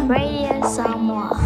Radio Samoa.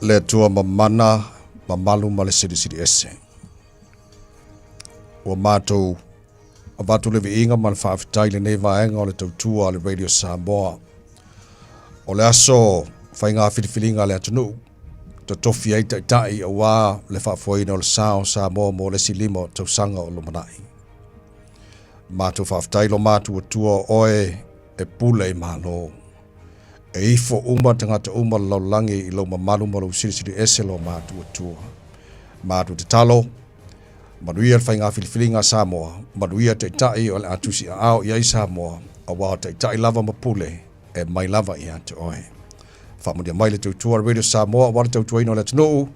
Le Atua mamana mamalu ma le silisili ese. Ua matou avatu le viiga ma le faafetai i lenei vaega o le tautua a le Radio Samoa. O le aso faiga filifiliga a le atunuu, totofi ai taitai auā le faafoeina o le sa o Samoa mo le isi 5 tausaga o lumanai. Matou faafetai lo matou Atua o oe e pule i Malo. E ifo uma tagata uma o le lalolagi i lou mamalu ma lou silisili ese lo matou Atua. Matou tatalo, manuia le faiga filifiliga a Samoa, manuia taitai o le a tusiaao i ai Samoa, auā o taitai lava ma pule e mai lava ia te oe. Faamanuia mai le tautua a le Radio Samoa aua le tautuaina o le atunuu,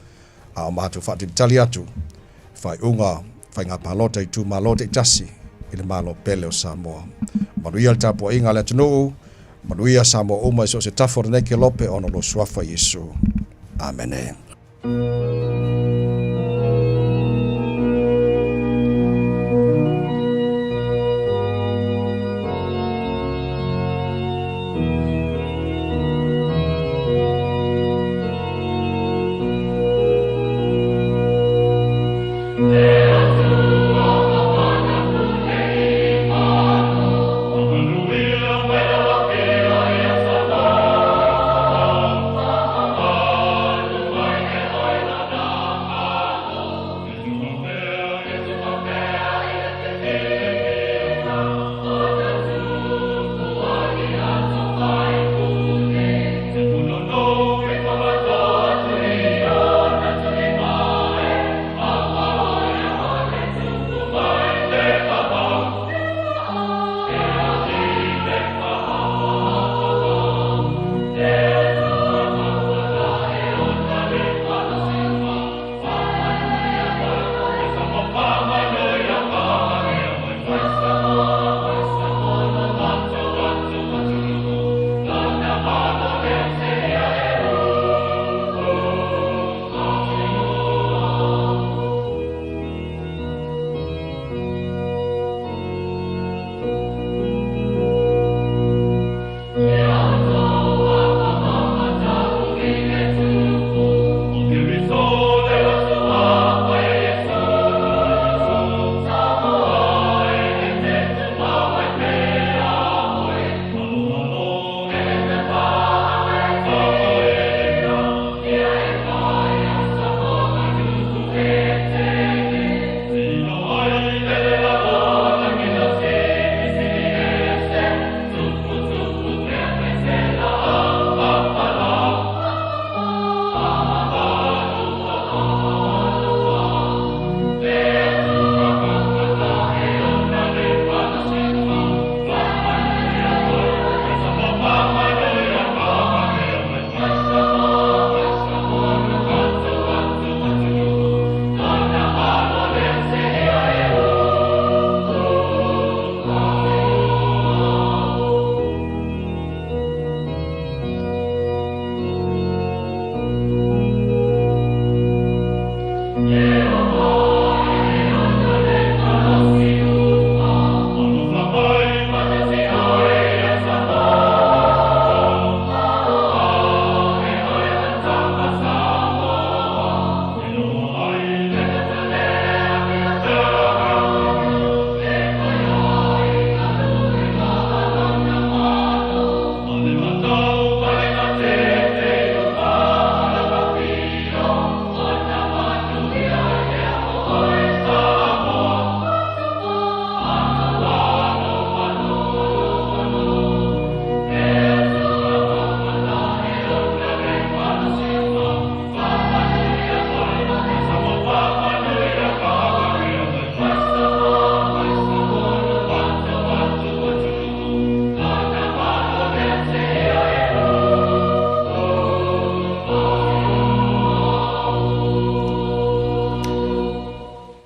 a o matou faatalitali atu faaiuga faiga palota i itumalo taitasi i le Malo pele o Samoa. Manuia le tapuaiga a le atunuu, manuia Samoa uma i so o se tafa o lenei kelope ona o lou suafa Iesu. Amene.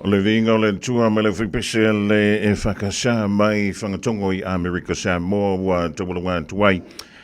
O le viiga o le Atua ma le faipese le e whakasā mai Whangatongo i Amerika Samoa ua taualaga atu ai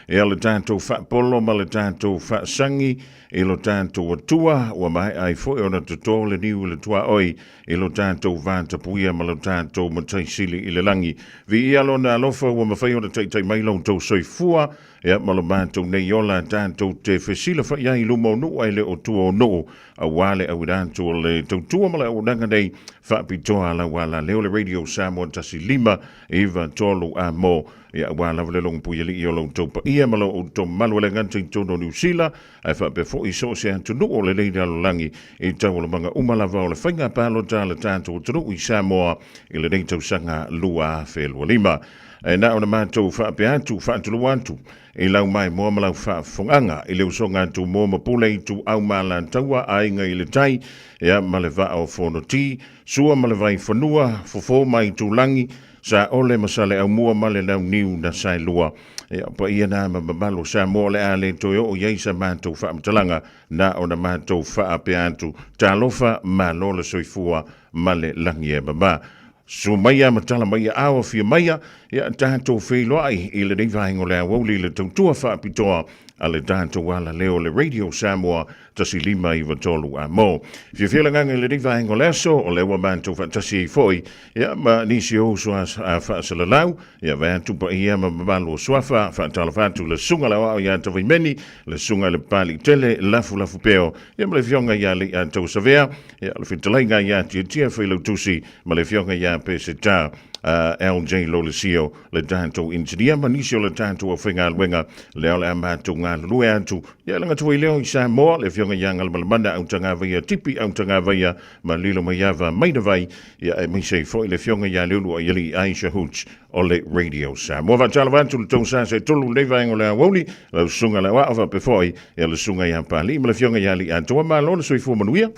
e le tatou faapolo ma le tatou faasangi i lo tatou Atua ua maea ai foi ona totō le niu i le tuaoi i lo tatou vatapuia ma lo tatou Matai Sili i le lagi. Viia lona alofa ua mafai ona taitai mai lo outou soifua Ia, ma lo matou nei ola tatou te fesilafai ai i luma o nuu ae le o tua o nuu, aua le auina atu o le tautua ma le auaunaga nei faapitoa a lau alaleo le Radio Samoa 1 5 9 3 a mo. Ia, aua lava le logopuialii o lo outou paia ma lo outou mamalu e le gata i totonu o Niu Sila, ae faapea foi i so o se atunuu o lenei lalolagi i taualumaga uma lava o le faiga palota a le tatou atunuu i Samoa i lenei tausaga 2025. Ae na ona matou faapea atu, faatulou atu i lau maimoa ma lau faafofogaaga i le usoga a Tumua ma Pule Ituau ma Alataua, Aiga i le Tai, ia ma le Vaa o Fonoti, Sua ma le Vaifanua, Fofo ma Aitulagi, Saole ma Saleaaumua ma le Launiu na Saelua. Ia, o paia na ma mamalu o Samoa o le a le toe oo i ai sa matou faamatalaga, na ona matou faapea atu, talofa, malo le soifua ma le lagi e mama. Susu maia ma tala mai aao afio maia, ia tatou feiloai i lenei vaega o le aoauli i le tautua faapitoa a le tatou alaleo le Radio Samoa 1593 a mo. Fiafia le agaga i lenei vaega o le aso, o lea ua matou faatasi ai foi ia ma nisi o uso a faasalalau, ia vaeatu paia ma mamalu o Suafa, faatalofa atu le susuga le aoao ia Tavaimeni, le susuga i le Papaliitele Lafulafu Peo, ia ma le afioga ia Leiataua Savea, Ia, o le fetalaiga ia Tiatia Failautusi ma le afioga ia Peseta LJ Lolesio, le tatou inisinia ma nisi o le tatou aufaigaluega, lea o le a matou galulue atu. Ia, le gata foi lea i Samoa, le afioga ia Galumalemana Autagavaia Tipi Autagavaia ma Lilo Maiava Mainavai, ia, aemaise ai foi le afioga ia Leuluaialii Aisha Hooch o le Radio Samoa. Faatalofa atu le tou sa se tolu lenei vaega o le aoauli, lau susuga le aoao faapea foi ia le susuga ia Papalii ma le afioga ia Aliiatoa. Malo le soifua manuia.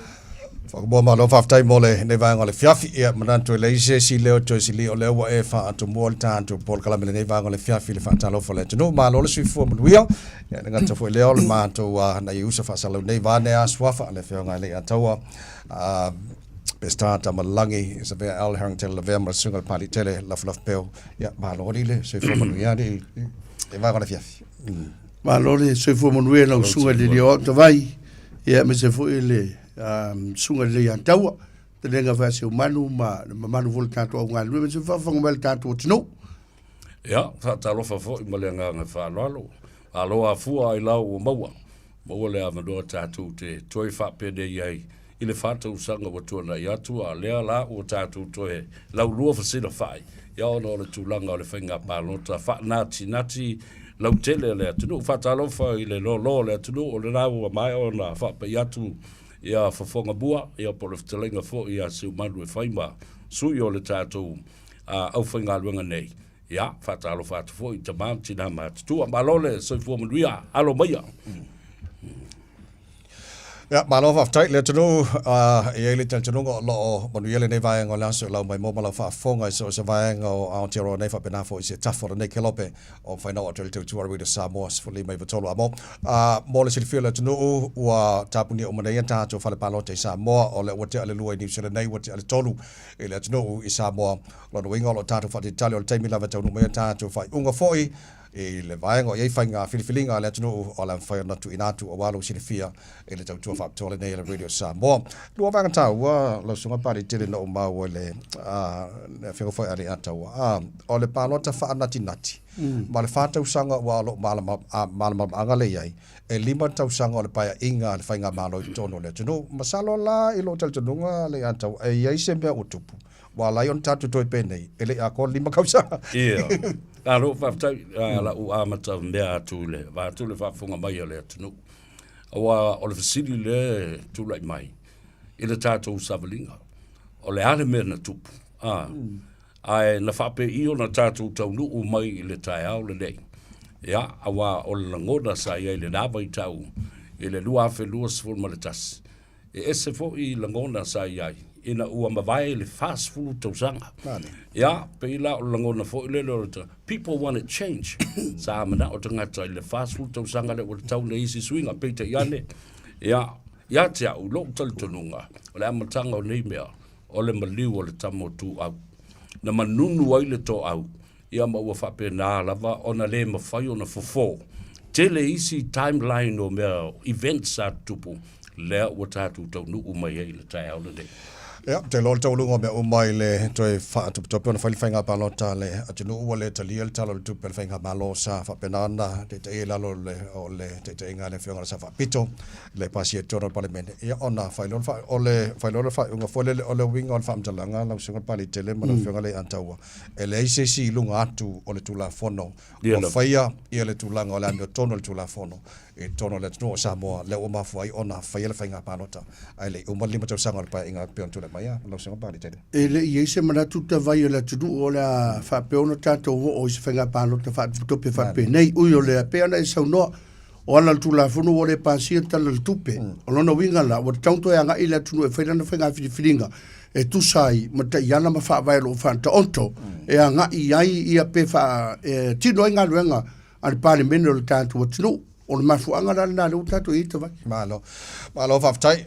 Whakamoa malo, faafetai mo lenei vaega o le fiafi. Ia, manatu e leai se isi leo toe sili o lea ua e faatomua le tatou polokalame i lenei vaega o le fiafi i le faatalofa o le atunuu. Malo le soifua manuia. Ia, le gata foi lea o le matou nai uso faasalau nei vaeane a Suafa, le afioga i Leiataua, Peseta Tamalelagi, Isabea L. Harrington Lavea ma le susuga i le Papaliitele Lafulafu Peo. Ia, malo alii le soifua manuia alii i vaega o le afiafi. Malo le soifua manuia i lau susuga i le Alii o Ao Tavai, ia aemaise foi le susuga i le Leiataua, fetalaiga foi ia Seumanu ma le mamalu foi o le tatou au galulue, aemaise foi faafofoga mai le tatou atunuu. Ia, faatalofa foi ma le agaga faaaloalo. Malo afua ai lau ua maua. Maua le avanoa tatou te toe faapenei ai i le 4 tausaga ua tuanai atu, a o lea la ua tatou toe laulua fesilafai, ia ona o le tulaga o le faiga palota faanatinati lautele a le atunuu. Faatalofa i le loaloa o le atunuu, o lena ua maea ona faapai atu ia fofoga mua, ia po o le fetalaiga foi ia Seumanu e fai ma sui o le tatou aufaigaluega nei. Ia, faatalofa atu foi i tama ma tina matutua. Malo le soifua manuia, alo maia. Ia, malo faafetai le atunuu, e i ai le talitonuga o lo o manuia lenei vaega o le aso i lau maimoa ma lau faafofoga i so o se vaega o Aotearoa nei faapena foi i se tafa o lenei kelope o mafai ona oo atu ai le tautua a Radio Samoa 15 93 a mo. Mo le silafia o le atunuu, ua tapunia uma nei a tatou fale palota i Samoa, o lea ua tea le 2 i Niu Sila nei, ua tea le 3 i le atunuu i Samoa. Lona uiga o lo o tatou faatalitali o le taimi lava e taunuu mai ai tatou faaiuga foi i le vaega o i ai faiga filifiliga a le atunuu o le a mafai ona tuuina atu aua lou silafia i le tautua faapitoa lenei a le Radio Samoa. Lua vaega taua lau Susuga Papaliitele na ou maua i le afioga foi a Leiataua, o le palota faanatinati ma le 4 tausaga aua o lou malamalamaaga lea i ai, e 5 tausaga o le paeaiga a le faigamalo i totonu o le atunuu. Masalo la i lou talitonuga Leiataua e i ai se mea ua tupu Ua ala ai ona tatou toe penei, e le i atoa le 5 tausaga. Ia. Malo faafetai lau amata mea atu i le vaeatu le faafofoga mai a le atunuu. Aua o le fesili lea e tulai mai i le tatou savaliga, o le a le mea na tupu? Ae na faapei ona tatou taunuu mai i le taeao lenei? Ia, aua o le lagona sa i ai i lena vaitau i le 2021, E ese foi lagona sa i ai ina ua mavae le 40 tausaga. Ia, pei la o le lagona foi lele o le people want to change. Sa manao tagata i le 40 tausaga lea ua tatau ona i ai se suiga, peitai ane, ia, ia te au, lou talitonuga, o le amataga o nei mea, O le maliu o le tama o Tuuau. Na manunu ai le toau, ia ma ua faapena lava ona le mafai ona fofo. Tele isi timeline o mea, events sa tutupu, lea ua tatou taunuu mai ai i le taeao lenei. Ia, ou te iloa le taualuga o mea uma i le toe faatopetope ona fai le faiga palota a le atunuu ua le talia le Tala o le Tupe a le Faigamalo sa faapena ona taitaia i lalo o le taitaiga a le Afioga i le Sao Faapito le pasia i totonu o le Palemene. Ia, ona fai loa le o le fai loa le faaiuga foi lele o le uiga o le faamatalaga lau Susuga Papaliitele ma lau Afioga Leiataua, e leai se isi i luga atu o le Tulafono ua faia ia le tulaga o le amiotonu o le Tulafono i totonu o le atunuu o Samoa, lea ua mafua ai ona faia le faiga palota, ae le i uma le 5 tausaga o le Paeaiga e pei ona tulai mai lau Susuga Papaliitele. E le i i ai se manatu tavai o le atunuu o le a faapea ona tatou oo i se faiga palota faatopetope faapenei. Ui o lea, pei ona e saunoa, o ala o le Tulafono ua le pasia le Tala o le Tupe. O lona uiga la, ua tatau ona toe agai le atunuu e fai lana faiga filifiliga e tusa ai ma taiala ma faavae o lo o faataoto e agai ai ia pe faa, e tino ai galuega a le Palemene o le tatou atunuu. O le mafuaaga la lena lea ua tatou i ai tavai. Malo. Malo faafetai.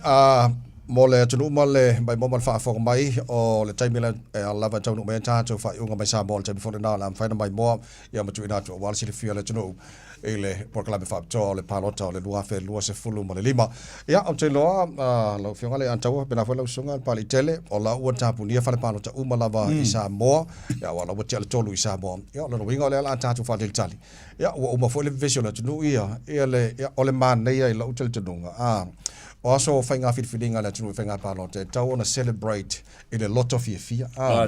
Mo le atunuu ma le maimoa ma le faafofoga mai, o le taimi lea e lava e taunuu mai ai tatou faaiuga mai Samoa, o le taimi foi lena o le a mafai ona maimoa ia ma tuuina atu aua le silafia o le atunuu i le polokalame faapitoa o le palota o le 2025. Ia, ou te iloa, lau Afioga Leiataua, faapena foi lau Susuga Papaliitele, o la ua tapunia fale palota uma lava i Samoa, ia aua o la ua tea le 3 i Samoa. Ia, o lona uiga o lea o le a tatou faatalitali. Ia, ua uma foi le vevesi o le atunuu ia, ia le, ia, o le manaia i lou talitonuga, a, o aso o faiga filifiliga a le atunuu i faiga palota, e tatau ona celebrate i le loto fiafia. A,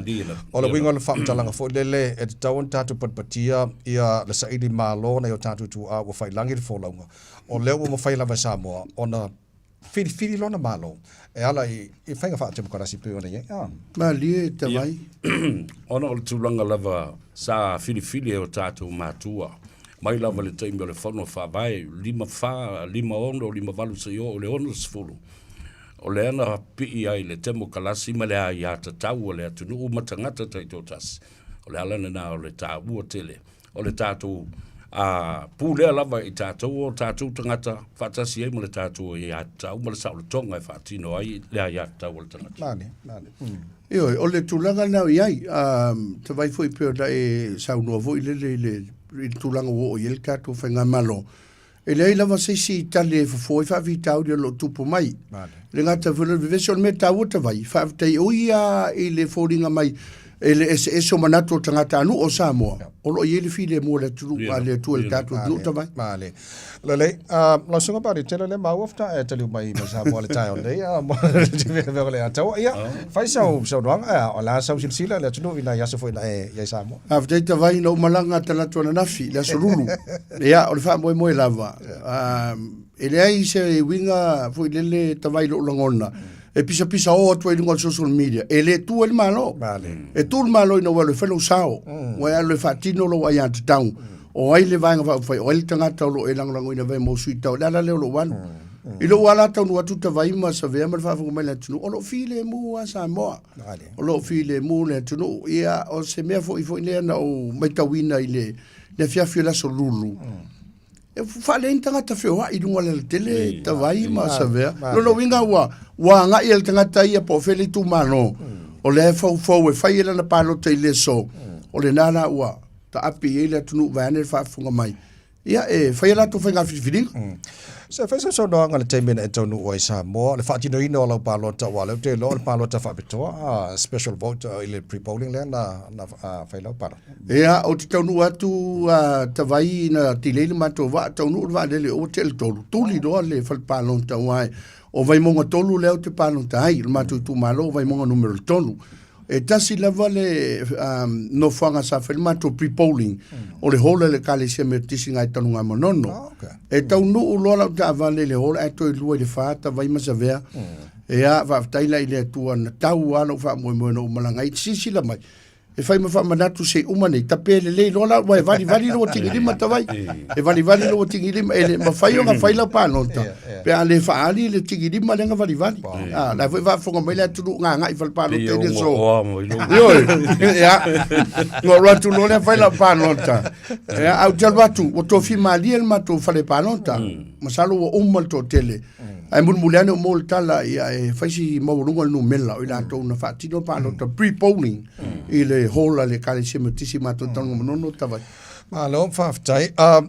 o le uiga o le faamatalaga foi lele, e tatau ona tatou patipatia ia le saili malo nai o tatou tuaa ua faiilagi le folauga, o lea ua mafai lava e Samoa ona filifili lona Malo e ala i faiga faatemokarasi pei ona i ai. A. Malie tavai. Ona o le tulaga lava sa filifili e o tatou matua, mai lava i le taimi o le Fono Faavae, 54, 56, 58 seia oo i le 60, o lea na pii ai le temokalasi ma le aiatatau a le atunuu ma tagata taitoatasi. O le ala lena o le taua tele o le tatou a pulea lava i tatou o tatou tagata faatasi ai ma le tatou aiatatau ma le saolotoga e faatino ai le aiatatau a le tagata. Mane, mane. Ioe, o le tulaga lena o i ai, tavai foi pei ona e saunoa foi lele i le, i le tulaga ua oo i ai le tatou faigamalo. E leai lava se isi tali e fofo ai faafitauli o lo o tupu mai. E le gata foi o le vevesi, o le mea taua tavai, faafetai o ia i le foliga mai e le eseese o manatu o tagatanuu o Samoa, o lo o i ai le filemu o le atunuu, a le Atua i le tatou atunuu tavai. Male. Lelei, lau Susuga Papaliitele, lea maua faatoa e taliu mai mai Samoa i le taeao nei, mo le ataua. Ia, fai sau saunoaga, o le a sau silasila i le atunuu i nai aso foi na e i ai Samoa. Faafetai tavai na ou malaga talaatu ananafi i le aso Lulu. Ia, o le faamoemoe lava, e leai se uiga foi lele tavai i lou lagona, e pisapisa o atu ai i luga o le social media, e le tu ai le Malo. E tu le Malo ina ua alu e fai lou sao, ua e alu e faatino lou aiatatau. O ai le Vaega Faaupufai, o ai le tagata o lo o e lagolagoina vai mo sui tau, o le ala lea o lou alu. I lou ala taunuu atu tavai ma savea ma le faafofoga mai le atunuu, o lo o filemu lava Samoa. O lo o filemu le atunuu. Ia, o se mea foi foi lea na ou matauina i le, le afiafi o le aso Lulu, e faaleai ni tagata feoai i luga o le alatele, tavai ma savea. Lona uiga ua, ua agai e le tagata ia po o fea le itumalo, o lea e foufou e fai e lana palota i le aso, o lena la ua taape i ai le atunuu vaeane le faafofoga mai. Ia, e fai a latou faiga filifiliga. Se fai sau saunoaga i le taimi na e taunuu ai i Samoa, le faatinoina o lau palota, aua o lea ou te iloa o le palota faapitoa, special vote i le pre-polling lea na fai lau palota. Ia, ou te taunuu atu a tavai ina delay le matou vaa, taunuu le vaalele ua tea le 3, tuli loa le fale palota aua o Vaimauga 3 lea ou te palota ai, o le matou itumalo o Vaimauga numera 3. E tasi lava le nofoaga sa fai le matou pre-polling, o le hall a le Ekalesia Metotisi i Tanugamanono. E taunuu loa lau taavale i le hall ae toe 2 i le 4 tavai ma savea. Ia, faafetai la i le Atua na tau lava lou faamoemoe na ou malaga ai. Silasila mai, E fai ma faamanatu se i uma nei, tape lelei loa la, ua e valivali lou atigilima tavai. E valivali lou atigilima, e le mafai ona fai lau palota, pe a le faaali le tigilima lea na valivali. Ah, la foi faafofoga mai le atunuu gagai i fale palota i le aso. Ioe, ia, na ou alu atu loa lea fai lau palota. Ia, ae ou te alu atu, ua tofi malie le matou fale palota. Masalo ua uma le toatele. Ae mulimuli ane ua maua le tala, ia, e fai si maualuga le numera o i latou na faatino le palota pre-polling i le hall a le Ekalesia Metotisi matou i Tanugamanono Tavai. Malo, faafetai. Uh,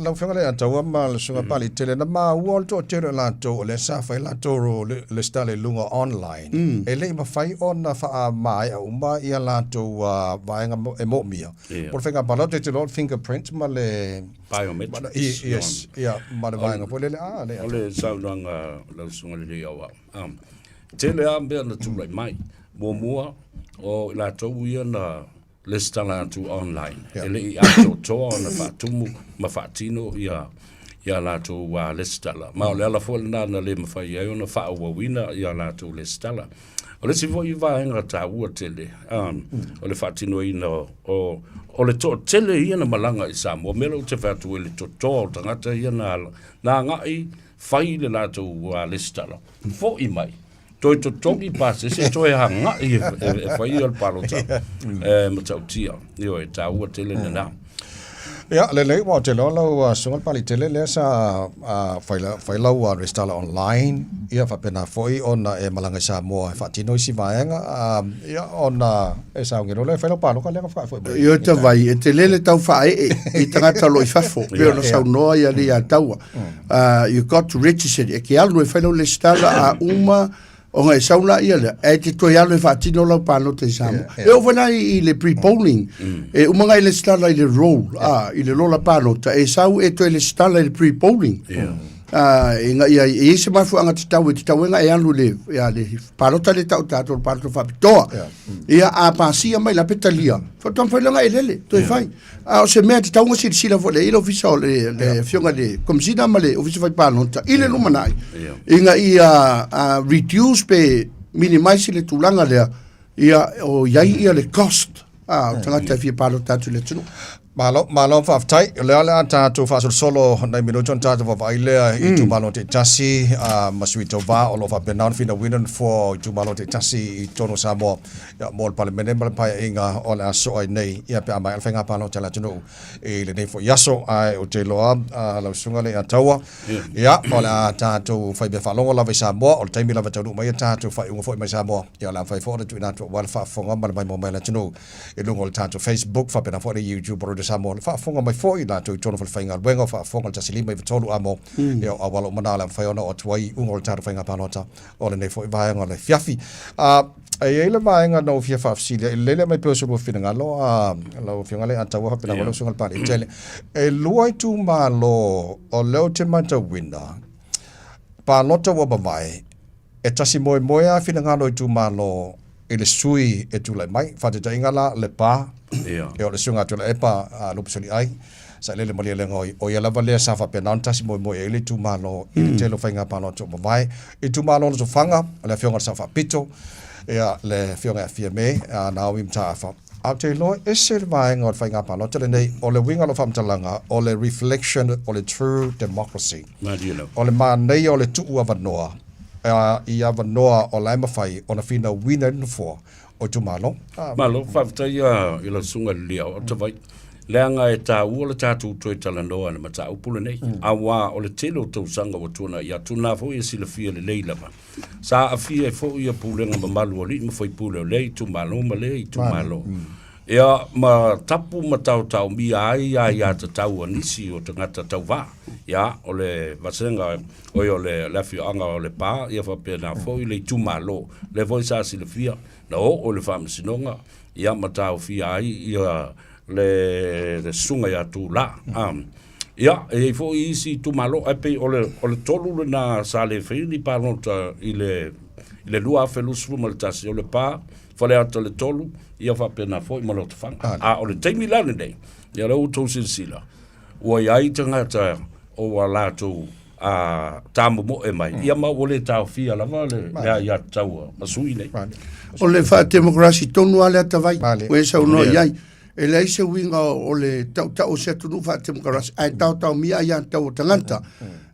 lau Afioga i le Ataua ma le Susuga Palitele, na maua o le toatele o latou o lea sa fai latou lesitala i luga online, e le i mafai ona faamaea uma ia latou uh, vaega e moomia. Yeah. Po o le faiga palota, e te iloa o le fingerprint ma le Biometrics. Yes, ia, ma le vaega foi lele, ah, le O le saunoaga lau Susuga i le Alii Aoao. Um, tele lava mea na tulai mai. Muamua, o i latou ia na lesitala atu online. Yeah. E le i atoatoa ona faatumu ma faatino ia ia latou uh, lesitala. Ma o le ala foi lena na le mafai ai ona faaauauina ia latou lesitala. O le isi foi vaega taua tele, um, o le faatinoina o, o, o le toatele ia na malaga i Samoa. Mea lea ou te fai atu ai le totoa o tagata ia na, na agai fai le latou uh, lesitala. Foi mai, toe totogi pasese, toe agai e, e, e fai le palota e matautia. Ioe, taua tele lena. Ia, lelei, ua ou te iloa lau uh, susuga i le Palitele lea sa uh, fai, fai lau uh, resitala online, ia faapena foi ona e malaga i Samoa e faatino isi vaega, uh, ia ona e sauni loa lea e fai lau paloka lea na faafoi mai. Ioe tavai, e tele le tau faaee i tagata o lo o i fafo, pei ona saunoa ia alii Ataua. You got to register, e ke alu e fai lau lesitala a uma Ona e sau laia lea, ae te toe alu e faatino lau palota i Samoa. E oo foi la i le pre-polling, e uma na e lesitala i le roll, a, i le lola palota, e sau e toe lesitala i le pre-polling. A, ina ia, e i ai se mafuaaga tatau e tatau ai ona e alu i le, ia, le palota lea e tau e tatou o le palota faapitoa. Ia, a pasia mai la pe talia, faatoa mafai lea ona e lele, toe fai. A o se mea e tatau ona silasila foi i le Ofisa o le, le Afioga i le Komesina ma le Ofisa Fai Palota i le lumanai, ina ia reduce pe minimize le tulaga lea, ia o i ai ia le cost a o tagata e fia palota atu i le atunuu. Malo, malo faafetai. O lea o le a tatou faasolosolo nai minute ona tatou vaavaai lea i itumalo taitasi ma sui tauva o lo o faapena ona finauina nofoa o itumalo taitasi i totonu o Samoa. Ia, mo le Palemene ma le Paeaiga o le a sosoo ai nei, ia pe a maea le faiga palota a le atunuu i lenei foi aso. Ae ou te iloa, lau susuga Leiataua, ia, o le a tatou fai mea faalogo lava i Samoa, o le taimi lava e taunuu mai a tatou faaiuga foi mai Samoa, ia o le a mafai foi ona tuuina atu aua le faafofoga ma le maimoa mai a le atunuu i luga o le tatou Facebook, faapena foi le YouTube o Radio Samoa. Le faafofoga mai foi i latou i totonu o falefaigaluega o faafofoga i le 1 5 93 amo, ia o auala uma na o le a mafai ona oo atu ai iuga o le tatou faiga palota o lenei foi vaega o le afiafi. E i ai le vaega na ou fia faafesili ai, e lelei le aumai pea o so lua finagalo, lau Afioga Leiataua faapena foi lau Susuga i le Paletele. E lua itumalo o lea ou te matauina, palota ua mavae, e tasi moemoe lava finagalo o itumalo i le sui e tulai mai. Faataitaiga la, Lepa, ia o le Susuga ia Tuilaepa Lupesoliai, Sailele Malielegaoi, o ia lava lea sa faapena ona tasi moemoe ai le itumalo i le tele o faiga palota ua mavae. Itumalo o Lotofaga, o le Afioga i le Sao Faapito, ia, le Afioga ia Fiame, Naomi Mataafa. Ae ou te iloa e ese le vaega o le faiga palota lenei, o le uiga o lau faamatalaga, o le reflection o le true democracy. O le manaia o le tuu avanoa i avanoa o la e mafai ona finauina ai le Nofoa o itumalo. Malo, faafetai i lau susuga i le Liao o Tavai. Leaga e taua le tatou toe talanoa i le mataupu lenei, aua o le tele o tausaga ua tuanai atu, na foi e silafia lelei lava. Sa aafia ai foi ia pulega mamalu a alii ma faipule o lea itumalo ma lea itumalo. Ia, ma tapu ma taotaomia ai aiatatau a nisi o tagata tauvā. Ia, o le vasega, oi o le, le afioaga o Lepa, ia faapena foi le itumalo. Lea foi sa silafia, na oo i le Faamasinoga, ia ma taofia ai ia le, le susuga ia Tulā. Ia, e i ai foi isi itumalo, ae pei o le, o le tolu lena sa le faia ni palota i le, i le 2021, o Lepa, Faleata le tolu, ia faapena foi ma Lotofaga. A o le taimi la lenei, ia lea ua outou silasila, ua i ai tagata o ua latou. a tamomoe mai, ia ma ua le taofia lava le le aiatatau a sui nei. O le faatemokarasi tonu lava lea Tavai, ua e saunoa i ai. E leai se uiga o le tautau o se atunuu faatemokarasi ae taotaomia aiatatau a tagata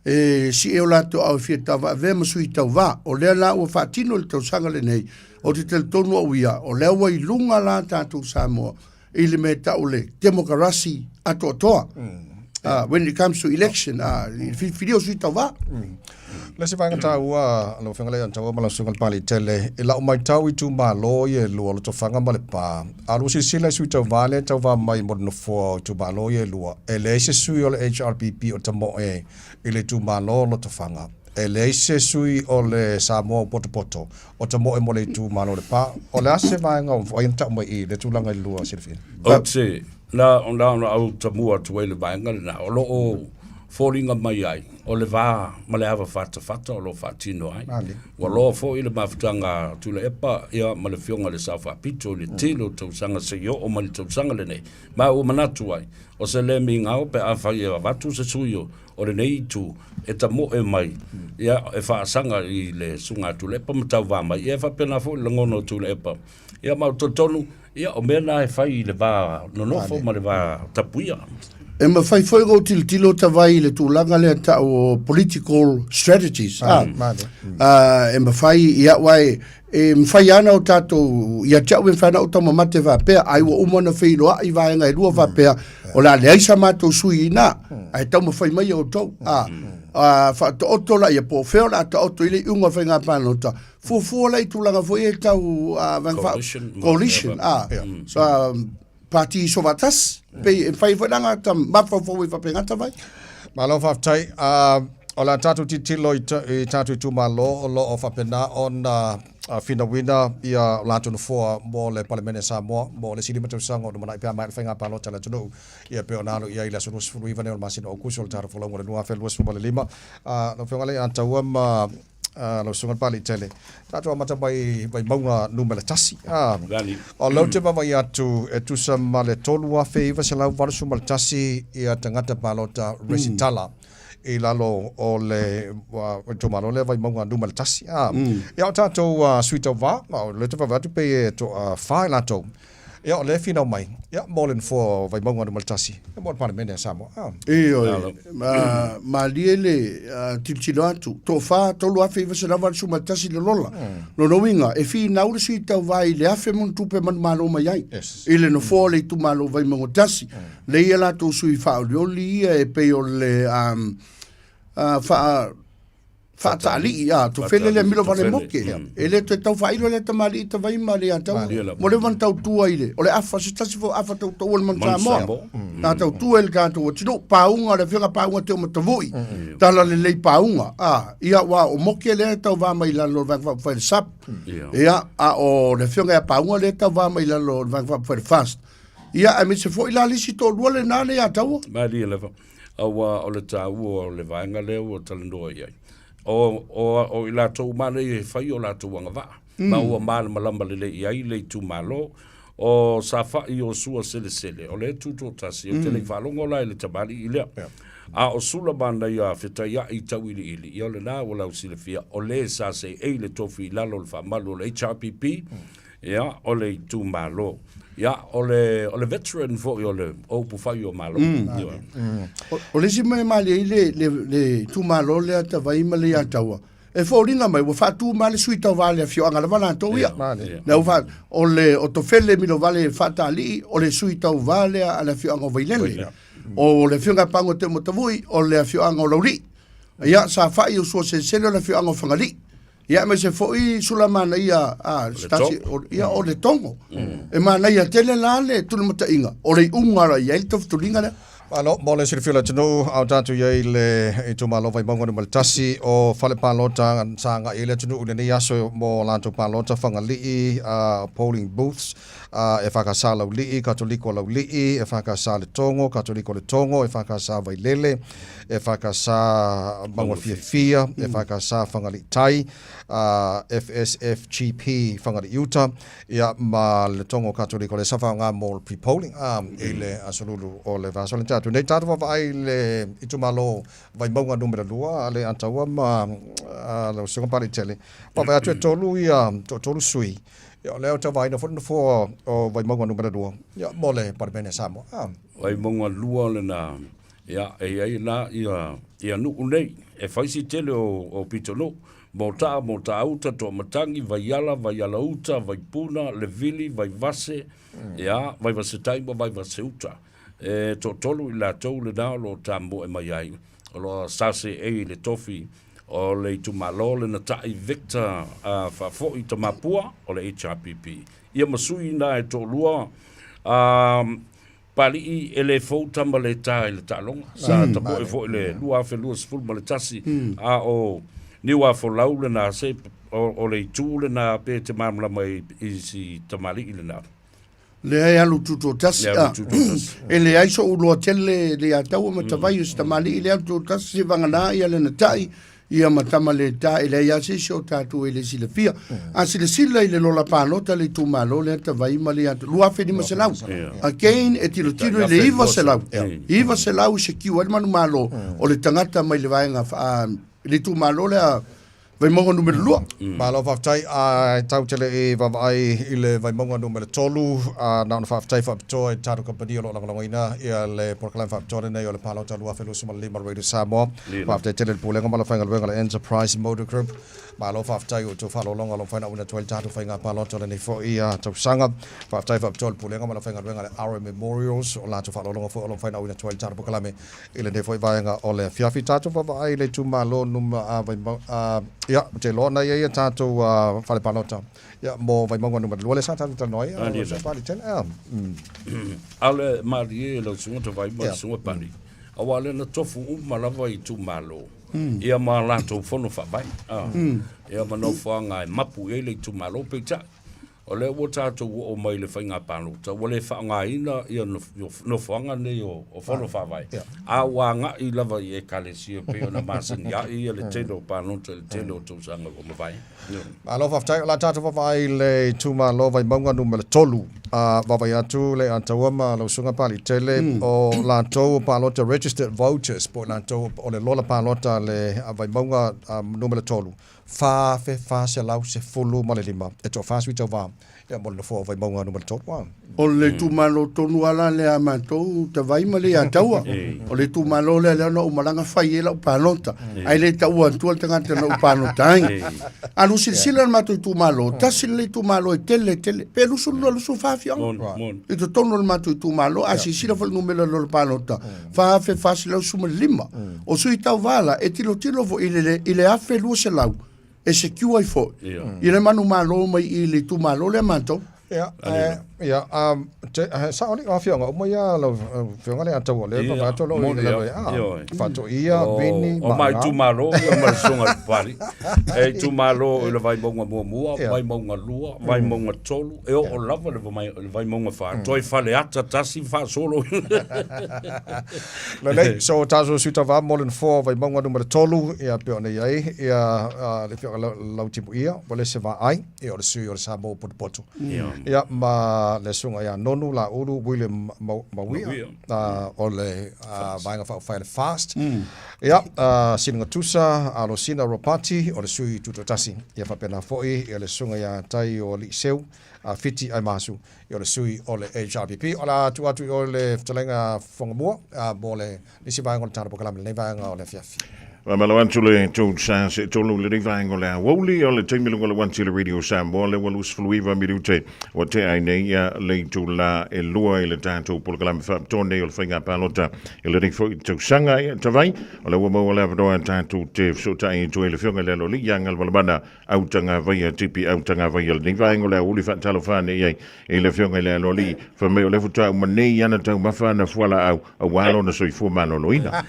e sie o latou aao e fia tauvaavea ma sui tauva. O lea la ua faatino i le tausaga lenei, ou te talitonu au ia, o lea ua i luga la tatou Samoa i le mea e tau o le temokarasi atoatoa. When it comes to election, i le filifilia o sui tauva. Le isi vaega taua, lau Afioga Leiataua ma lau Susuga i le Paletele, i lau matau i itumalo ia e lua, o Lotofaga ma Lepa, a lua silasila i sui tauva lea e tauva mai mo le nofoa o itumalo ia e lua, e leai se sui o le HRPP o tamoe i le itumalo o Lotofaga, e leai se sui o le Samoa ua potopoto o tamoe mo le itumalo o Lepa. O le a se vaega o ai na tau mai i le tulaga i le lua silafia? Ou te, na ona ou tamua atu ai i le vaega lena, o lo o foliga mai ai, o le va ma le ava fatafata o lo o faatino ai. Ua loa foi le mafutaga a Tuilaepa ia ma le Afioga i le Sao Faapito i le tele o tausaga seia oo mai i le tausaga lenei. Ma ua manatu ai, o se le migao pe afai e avatu se sui o lenei itu e tamoe mai ia e faasaga i le Susuga a Tuilaepa ma tauva mai. Ia e faapena foi le lagona o Tuilaepa. Ia ma ou te talitonu, ia o mea na e fai i le va nonofo ma le va tapuia. E mafai foi ona ou tilotilo Tavai i le tulaga lea tau o political strategies. Ah, ah, e mafai i au ai, e mafai ana o tatou, ia te au e mafai ana ou taumamate faapea, ai ua uma ona feiloai vaega e lua faapea, o le a leai sa matou sui i ina, ae taumafai mai outou. Ah, ah, faataoto laia, po o fea o le a taoto i le iuga o le faiga palota, fuafua la i tulaga foi e tau coalition, coalition a so pati sovaatasi pei e mafai foi la ona ta mafaufau ai faapena Tavai. Malo faafetai. O le a tatou tilotilo i tatou itumalo o lo o faapena ona finauina ia latou nofoa mo le Palemene a Samoa mo le isi 5 tausaga o lumanai pe a maea le faiga palota a le atunuu ia pei ona alo i ai i le aso 29 nei o le masina o Aokuso o le tatou folauga o le 2025. Lau Afioga Leiataua ma lau Susuga i le Paletele, tatou amata mai Vaimauga numera 1. O lea ou te vaavaai atu e tusa ma le 3,981 ia tagata palota resitala i lalo o le itumalo lea Vaimauga numera 1. Ia o tatou sui tauva, o lea ou te vaavaai atu pei e toafa i latou. Ia, o lea e finau mai, ia, mo le nofoa o Vaimauga Nu.1, ia, mo le Palemene a Samoa. Ah. Ioe, ma, malie le tilotilo atu, toafa, 3,981 le lola. Lona uiga, e finau le sui tauva i le afe ma ona tupe manumalo mai ai, i le nofoa o le itumalo o Vaimauga 1. Lea ia latou sui faaolioli ia e pei o le faa, Faataalii, a, tofele lea milo vale moke. E le toe tau faailo lea tamalii tavai ma le ataua. Mo le wan tautua i le, o le afa, se tasi fo afa tautua le manu Samoa. Na tautua i le tatou atunuu, pauga, le afioga pauga te o matavui. Tala lelei pauga, a, ia ua o moke lea tau va mai lalo o le Vaega Faaupufai le SUP. Ia, a o le afioga ia pauga lea tau va mai lalo o le Vaega Faaupufai le FAST. Ia, aemaise foi la le isi toalua lena le ataua. Malie lava. Aua o le taua o le vaega lea ua talanoa i ai, o, o, o i latou uma nei e fai o latou agavaa, ma ua malamalama lelei i ai le itumalo. O Safa'i o Sua Selesele, o lea e tutoatasi, ou te le i faalogo la i le tamalii lea. A o Sula Manaia Fetaia'i Tauiliili, ia o lena ua lausilafia, o le sa seei le tofi i lalo o le faamalu o le HRPP, Ia, o le itumalo. Ia, o le, o le veteran foi o le o upufai o Malo. Ioe. O le isi mea e malie ai le, le, le itumalo lea Tavai ma Leiataua, e foliga mai ua faatu mai le sui tauva a le afioaga lava latou ia. Ia. Lea ua faa, o le o Tofele Milovale Faatalii, o le sui tauva lea a le afioaga o Vailele. O le afioga ia Pago Teumatavu'i, o le afioaga o Laulii. Ia, Safa'i o Suaselesele o le afioaga o Fagalii. Ia aemaise foi Sula manaia a se tasi o, ia o le Togo. E manaia tele la le tulimataiga o le iuga la i ai le tofituliga lea. Malo, mo le silafia o le atunuu, a o tatou i ai i le itumalo Vaimauga Nu.1, o fale palota sa agai ai le atunuu i lenei aso mo latou palota Fagalii, polling booths, EFKS Laulii, Katoliko Laulii, EFKS Letogo, Katoliko Letogo, EFKS Vailele, EFKS Maugafiafia, EFKS Fagalii Tai, FSFGP Whangarei Uta, ia ma le Togo Katoliko le sa faaaoga mo le pre-polling i le Aso Lulu o le vaiaso lea na tea atu nei. Tatou vaavaai i le itumalo Vaimauga numera 2 a Leiataua ma lau Susuga Paletele. Vaavaai atu e tolu ia toatolu sui. Ia o lea ou te vaaiina foi le nofoa o Vaimauga numera 2 ia mo le Palemene a Samoa. Ah. Vaimauga 2 lena. Ia e i ai la ia ia nuu nei e fai si tele o o pitonuu. Motaa, Motaauta, Toamatagi, Vaiala, Vaialauta, Vaipuna, Levili, Vaivase, ia Vaivasetai ma Vaivaseuta. E toatolu i latou lena o lo o tamoe mai ai, o lo o SACA i le tofi o le itumalo le Natai Victor uh, Faafoi Tamapua o le HRPP. Ia ma sui na e toalua uh, Pali'i e le fou tama le tā i le taaloga. Sa mm. tapoe foi le 2021 mm. a o Niuafolau lena se o, o le itu lena pe te malamalama i, i si tamalii lena. Leai alu tutoatasi a e leai so'u loa tele le ataua ma tavai o si tamalii le alu tutoatasi se vagana ia lana ta'i ia ma tama le ta e leai a se isi o tatou e le silafia. A silasila i le lola palota le itumalo lea tavai ma le atu 2500 again e tilotilo i le 900 900 sekiu ai le manumalo o le tagata mai le vaega le itumalo lea Vaimauga numera 2. Mm. Malo faafetai a tau tele i vaavaai i le Vaimauga numera 3 a na ona faafetai faapitoa i tatou kamupani o lo o lagolagoina ia le polokalame faapitoa lenei o le Palota 2025 Radio Samoa. Faafetai tele i le Pulega ma le Faigaluega le Enterprise Motor Group. Malo faafetai i outou faaaloaloga o lo o mafai ona auina atu ai le tatou faiga palota o lenei foi tausaga. Faafetai faapitoa i le Pulega ma le Faigaluega le RM Memorials o latou faaaloaloga foi o lo o mafai ona auina atu ai le tatou polokalame I lenei foi vaega o le afiafi, tatou vaavaai i le itumalo numa a Vaimauga, a, ia, ou te iloa na i ai a tatou a, fale palota, ia, mo Vaimauga numera 2 lea sa tatou talanoa ai, a, o Pali tele, a, mm. A o le malie lau susuga Tavai ma le susuga Pali, aua lea na tofu uma lava i itumalo, ia ma latou fono faavae, a, ia ma nofoaga e mapu i ai le itumalo, peitai, O lea ua tatou oo mai i le faiga palota, ua le faaaogaina ia nofoaga nei o fono faavae, a ua agai lava i Ekalesia e pei ona masani ai ia le tele o palota i le tele o tausaga ua mavae. Malo faafetai. O le a tatou vaavaai i le itumalo Vaimauga numera 3. A vaavaai atu le Ataua ma lau Susuga Paliitele, o latou o palota registered voters po o latou o le lola palota a le Vaimauga numera 3, 4,415 e toafa sui tauva ia mo le nofoa o Vaimauga numera 3. Wow. O le itumalo tonu lava la lea a matou Tavai ma Leiataua. O le itumalo lea lea na ou malaga fai ai lau palota. Ae le taua atua le tagata na ou palota ai. A lu silasila le matou itumalo, tasi lenei itumalo e tele tele. Pe 22, 24 afioaga. I totonu o le matou itumalo, a silasila foi i le numera o le palota, 4,415. O sui tauva la, e tilotilo foi i le, i le 1,200 e secure ai foi i le manumalo mai i le itumalo lea matou. Ia, ia, te, sao alii o afioaga uma ia lau afioga le Ataua lea pa vato lo i lalo a Faatoia, Vini, O mai itumalo ia ma le susuga i le Papalii. E itumalo i le Vaimauga muamua, Vaimauga lua, Vaimauga tolu, e oo lava le Vaimauga fa, toe Faleata tasi faasolo. Lelei, so tatou sui tauva mo le nofoa o Vaimauga numera 3, ia pei ona i ai ia le afioga Lautimuia, ua le se vaai, ia o le sui o le Samoa Potopoto. Ia ma le susuga ia Nonu Laulu William Mauia, o le Vaega Faaupufai a le FAST. Ia, Siliga Tusa Alosina Ropati, o le sui tutoatasi. Ia faapena foi ia le susuga ia Taioaliiseu Fiti Aimasu, Ia o le sui o le HRPP. O le a tuu atu i oe le fetalaiga Fofogamua mo le nisi vaega o le tatou polokalame i lenei vaega o le afiafi. Faamalo atu le tou sa se tolu lenei vaega o le aoauli o le taimi luga o le 1 le Radio Samoa le ua 29 minute ua tea ai nei ia le itula e lua i le tatou polokalame faapitoa nei o le faiga palota i lenei foi tausaga. Ia tavai o le ua maua le avanoa tatou te fesootai atu ai le afioga i le Aloalii ia Galumalemana Autagavaia, Tipi Autagavaia, lenei vaega o le aoauli faatalofa ane i ai i le Afioga i le Aloalii, fai mai o lea faatoa uma nei ana taumafa ana fualaau aua lona soifua maloloina.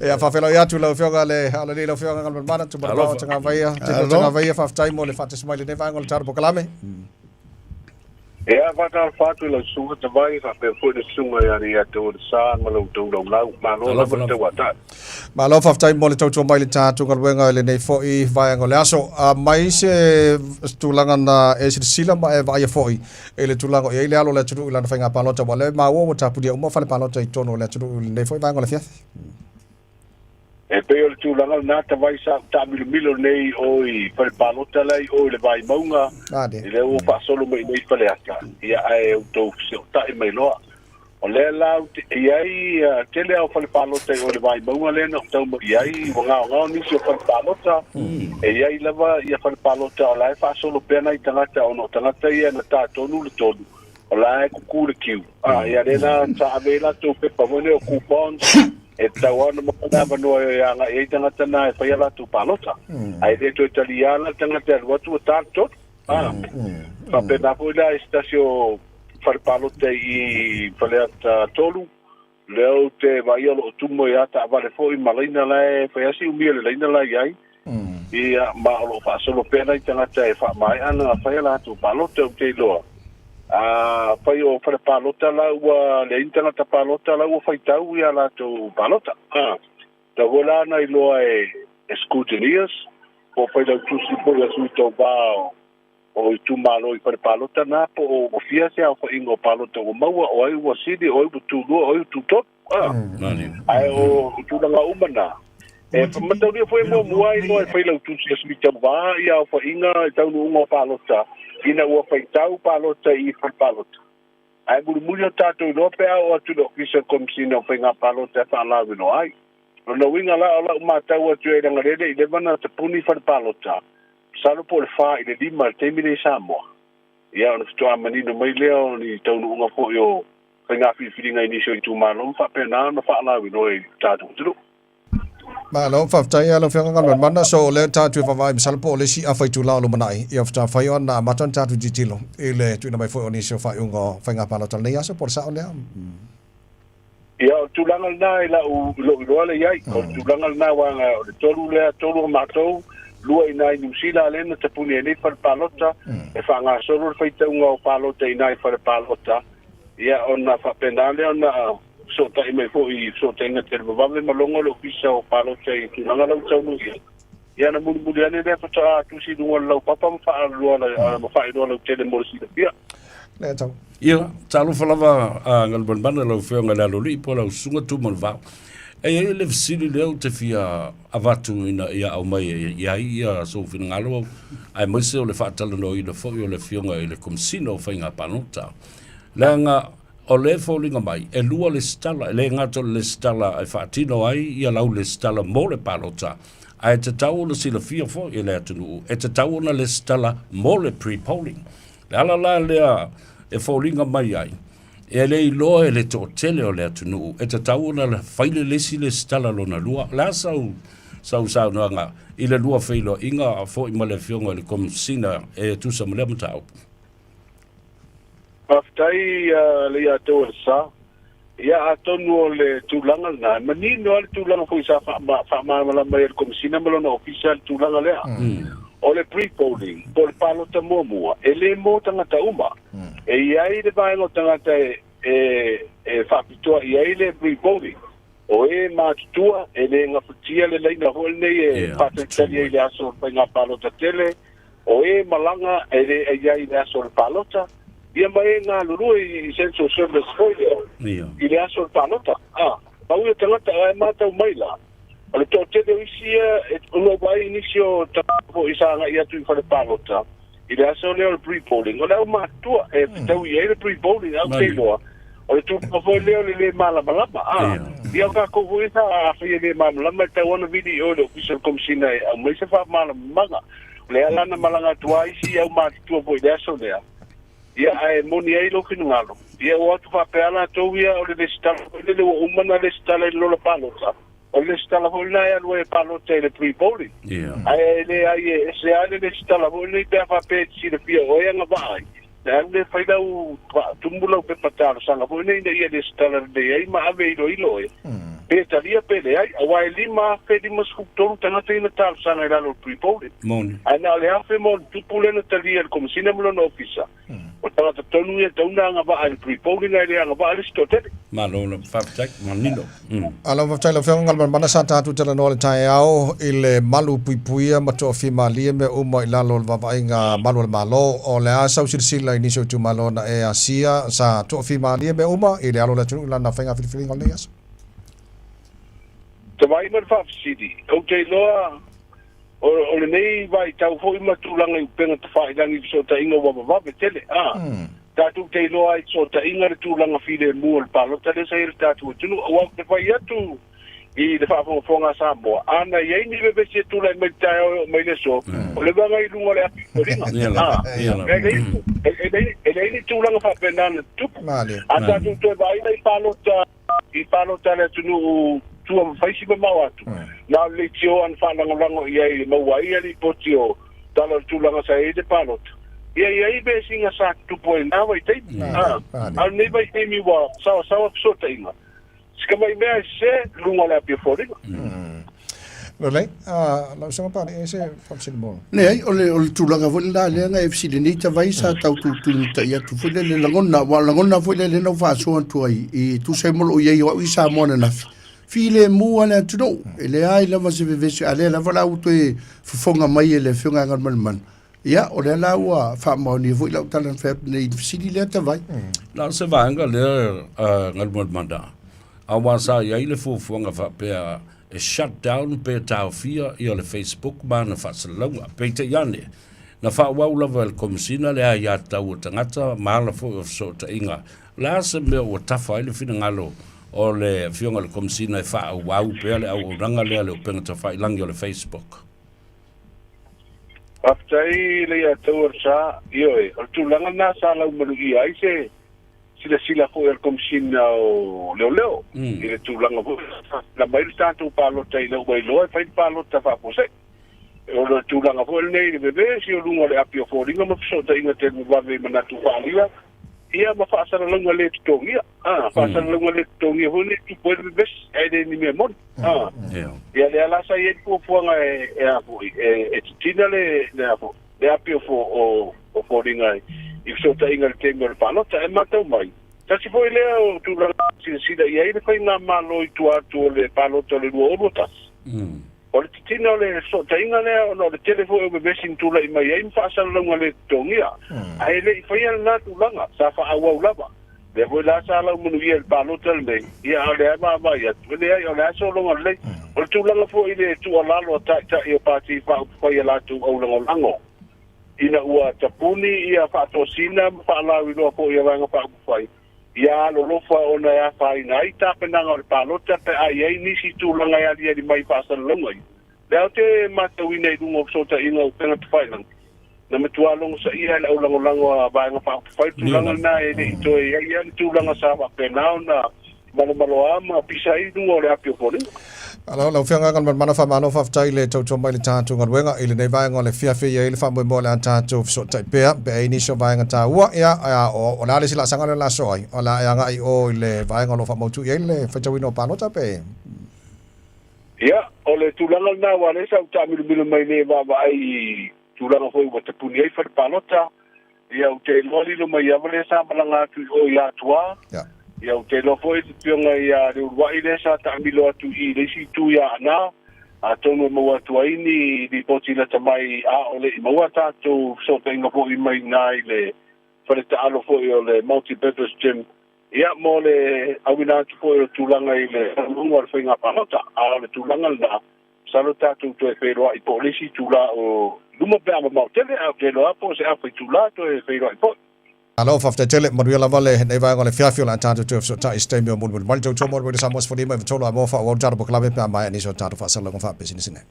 Ia, faafeiloai atu lau Afioga le Aloalii, lau Afioga Galumalemana, Tumalapao Autagavaia, Tipi Autagavaia, faafetai mo le faatasi mai i lenei vaega o le tatou polokalame. Ia, faatalofa atu i lau Susuga Tavai faapea foi le Susuga ia Leiataua le Sa ma la outou laulau. Malo Talofa lava le lava. tauatai. Malo faafetai mo le tautua mai i le tatou galuega i lenei foi vaega o le aso. A mai se tulaga na e silasila ma e vaaia foi i le tulaga o i ai le alo o le atunuu i lana faiga palota, aua o lea e maua ua tapunia uma fale palota i totonu o le atunuu i lenei foi vaega o le afiafi. E pei o le tulaga lena tavai sa ou taamilomilo nei i o i fale palota la i o i le Vaimauga, i lea ua faasolo mai i nei Faleata, ia ae outou fesotai mai loa. O lea la ou te i ai, tele lava o fale palota i o i le Vaimauga lea na ou tau mai i ai, ua gaogao nisi o fale palota, e i ai lava ia fale palota o la e faasolo pea nai tagata ona o tagata ia na ta tonu le tolu, o la e kuku le kiu. A, ia lea la sa ave ai latou pepa foi nei o coupons, e tatau lava ona maua le avanoa e agai ai tagata na e fai a latou palota. Ae le toe talia la le tagata e alu atu ua ta le tolu. A, faapena foi la i se tasi o fale palota i Faleata 3, lea ou te vaaia o lo o tumu ai lava taavale foi ma laina la e fai lava si umi o le laina la e i ai. Ia, ma o lo o faasolo pea nai tagata e faamaea ona fai a latou palota, ou te iloa. A fai o fale palota la ua leai ni tagata palota la ua faitau ia latou palota. A, tau foi la ona iloa e scrutineers po o failautusi foi a sui tauva o itumalo i fale palota na po o fia se aofaiga o palota ua maua, o ai ua sili, o ai ua tulua, o ai ua tutolu. Ae o tulaga uma na, e mataulia foi e muamua ai loa e Failautusi a Sui Tauva ia aofaiga i taunuuga o palota ina ua faitau palota i fale palota. Ae mulimuli o tatou iloa pe a oo atu i le Ofisa o le Komesina o Faiga Palota e faalauiloa ai. Lona uiga la o lau matau atu i ai leaga lele i leva na tapuni fale palota, masalo po o le 4 i le 5 i le taimi nei i Samoa. Ia ona faatoa manino mai lea o ni taunuuga foi o faiga filifiliga i nisi o itumalo ma faapena ona faalauiloa i le tatou atunuu. Malo, faafetai lau Afioga Galumalemana. So o lea tatou e vaavaai masalo po o le isi afa itula o lumanai, ia faatoa mafai ona amata ona tatou tilotilo i le tuuina mai foi o nisi o faaiuga o faiga palota o lenei aso, po o le sao lea? Ia, o le tulaga lena i lau, i lou iloa lea i ai. O le tulaga lena aua o le tolu lea, tolu o matou, lua i ina i Niu Sila lea na tapuni ai nei fale palota, e faagasolo le faitauga o palota i ina i fale palota, ia ona faapena lea ona fesootai mai foi i fesootaiga televavave ma logo le Ofisa o Palota i tulaga la ua taunuu i ai. Ia ona mulimuli ane lea faatoa tusi i luga o le laupapa ma faalua ma faailoa lautele mo le silafia. Lea tau. Ia, talofa lava a Galumalemana lau Afioga i le Aloalii po o lau Susuga Tumalevao. E i ai le fesili lea ou te fia avatu ina ia aumai i ai ia sou finagalo aemaise o le faatalanoaina foi o le Afioga i le Komesina o Faiga Palota. Leaga o lea e foliga mai e lua lesitala, e le gata o le lesitala e faatino ai ia lau lesitala mo le palota, ae tatau ona silafia foi e le atunuu e tatau ona lesitala mo le pre-polling. Le ala la lea e foliga mai ai, e le iloa e le toatele o le atunuu e tatau ona fai le isi lesitala lona lua. O le a sau, sau saunoaga i le lua feiloaiga foi ma le Afioga i le Komesina e tusa ma lea mataupu? Faafetai le ia outou e sa. Ia atonu o le tulaga lena, e manino lava le tulaga foi sa faamalamalama ai e le Komesina ma lona Ofisa le tulaga lea. O le pre-polling, po o le palota muamua, e le mo tagata uma. E i ai le vaega o tagata e faapitoa i ai le pre-polling. O e matutua, e le gafatia le laina foi lenei e faatalitali ai i le aso o le faiga palota tele, o e malaga e le i ai i le aso o le palota, ia ma e galulue i essential service foi lea i le aso o le palota. A, pau ia tagata ae matau mai la, o le toatele o isi ia e ona ua vaai i nisi o tagata foi sa agai atu i fale palota i le aso lea o le pre-polling, o le aumatutua e fetaui i ai le pre-polling, ae ou te iloa o le tulaga foi lea o le lē malamalama. A, ia o tatou foi sa afai e lē malamalama e tatau ona vili i o i le Ofisa o le Komesina e aumai se faamalamalamaga. O lea la na malaga atu ai isi aumatutua foi i le aso lea, ia ae moni ai lou finagalo, ia ua o atu faapea latou ia o le lesitala foi lele ua uma ona lesitala i le lola palota, o le lesitala foi lena e alu ai e palota i le pre-polling. Ae leai e ese lava le lesitala foi lenei pe a faapea e te silafia o oe e agavaa ai, ona alu lea fai lau, tumu lau pepa talosaga foi lenei ina ia lesitala lelei ai ma ave e iloilo oe, pe talia pe leai, aua e 5,053 tagata ia na talosaga i lalo o le pre-polling. Ae na o le 1,000 ma ono tupu lea na talia e le Komesina ma lona ofisa. O tagata tonu ia tau na agavaa i le pre-polling ae le agavaa le isi toatele. Malo lava, faafetai, manino. Alo, faafetai lau Afioga Galumalemana sa tatou talanoa i le taeao i le malu puipuia ma toafimalie mea uma i lalo o le vaavaaiga malu a le Malo. O le a sau silasila i nisi o itumalo na e asia sa toafimalie mea uma i le alo o le atunuu i lana faiga filifiliga o lenei aso? Tavaima le faafesili, Ou te iloa O, o lenei vaitau foi ma tulaga i upega tafailagi i fesootaiga ua vavave tele, a. Tatou te iloa ai i fesootaiga le tulaga filemu o le palota lea sa i ai le tatou atunuu. Aua ou te fai atu i le faafogafoga a Samoa, a na i ai ni vevesi e tulai mai i le taeao e oo mai i le aso, o le vaga i luga o le api o foliga. A. E leai, e leai, e leai ni tulaga faapena na tutupu. A tatou toe vaai la i palota i palota a le atunuu tua ma faisi mamao atu, na o le leitioa na faalagolago i ai e maua ai ia lipoti o tala o le tulaga sa i ai le palota. Ia i ai vesiga sa tutupu ai i lena vaitaimi. A, a o lenei vaitaimi ua saoasaoa fesootaiga, si kamai mea e sese luga o le apia foliga. Lelei, lau Susuga Papalii, e se faafesili mo. Leai, o le, o le tulaga foi lena lea na e fesili nei Tavai sa tau tuutunutai atu foi lele lagona, aua o lagona foi lele na ou faasoa atu ai i tusa ai ma lou i ai o au i Samoa ananafi. Filemu lava le atunuu, e leai lava se vevesi, a lea lava la ua toe fofoga mai e le Afioga ia Galumalemana, ia, o lea la ua faamaonia foi lau tala na fai atu nei i le fesili lea Tavai. Na o se vaega lea Galumalemana, aua sa i ai le fuafuaga faapea e shut down pe taofia ia le Facebook ma ana faasalalauga. Peitai ane, na faaauau lava e le Komesina le aiatatau a tagata ma ala foi o fesootaiga. O le a se mea ua tafa ai le finagalo o le Afioga i le Komesina e faaauau pea le auaunaga lea a le upega tafailagi o le Facebook? Faafetai Leiataua o le Sa. Ioe, o le tulaga lena sa laumaluia ai se silasila foi a le Komesina o Leoleo i le tulaga foi na mai le tatou palota ina ua iloa e fai le palota faafuasei. O le tulaga foi lenei i le vevesi o luga o le api o foliga ma fesootaiga televavave i manatu faaalia ia ma faasalalauga le totogia. A, faasalalauga le totogia foi lenei e tupu ai le vevesi ae le ni mea moni. A, ia lea la sa i ai le fuafuaga e, e a foi, e, e titina le, le a foi, le api o, o, o foliga i fesootaiga i le taimi o le palota. E matau mai, tasi foi lea o tulaga e silasila i ai le faigamalo i tua atu o le palota o le 2021. O le titina o le fesootaiga lea ona o le tele foi o vevesi na tulai mai ai ma faasalalauga le totogia. Ae le i faia lena tulaga, sa faaauau lava. Lea foi la sa laumanuia i le palota lenei, ia a o lea e vaavaai atu, e leai, o le a sologa lelei. O le tulaga foi i le tuualalo a taitai o Pati Faaupufai a latou aulagolago, ina ua tapuni ia faatosina ma faalauiloa foi a Vaega Faaupufai, ia alolofa ona e afaina ai tapenaga o le palota pe a i ai nisi tulaga e aliali mai i faasalalauga ia. Lea ou te matauina i luga o fesootaiga o upega tafailagi, na matua logosaia e le aulagolago a Vaega Faaupufai le tulaga lena e le i toe i ai lava le tulaga sa faapena ona malomaloa ma pisa ai i luga o le api o foliga. Alo, lau Afioga Galumalemana faamalo faafetai i le tautua mai i le tatou galuega i lenei vaega o le fiafia i ai le faamoemoe o le a tatou fesootai pea pe a i ai nisi o vaega taua ia o le a le isi laasaga lea o le a soa ai o le a e agai i o i le vaega o lo o faamautu i ai le faitauina o palota pe Ia, o le tulaga lena aua o lea sa ou taamilomilo mai nei e vaavaai i tulaga foi ua tapuni ai fale palota. Ia, ou te iloa lilo mai ava lea sa malaga atu i o i Atua. Ia, ou te iloa foi le afioga ia Leuluai lea sa taamilo atu i le isi itu i Aana, atonu e maua atu ai ni lipoti lata mai a o le i maua tatou fesootaiga foi mai i ina i le fale taalo foi o le Multi-Purpose Gym, ia, mo le auina atu foi o le tulaga i le taunuuga o le faiga palota. A o le tulaga lena, masalo tatou toe feiloai po o le isi itula o luma pe a mamao tele, ae ou te iloa lava po o se afa itula toe feiloai foi. Malo, faafetai tele, manuia lava lenei vaega o le afiafi o le a tatou toe fesootai i se taimi o mulimuli mai le tautua mo le Radio Samoa 15 i a mo faaauau le tatou polokalame pe a maea nisi o tatou faasalalauga faapisinisi nei.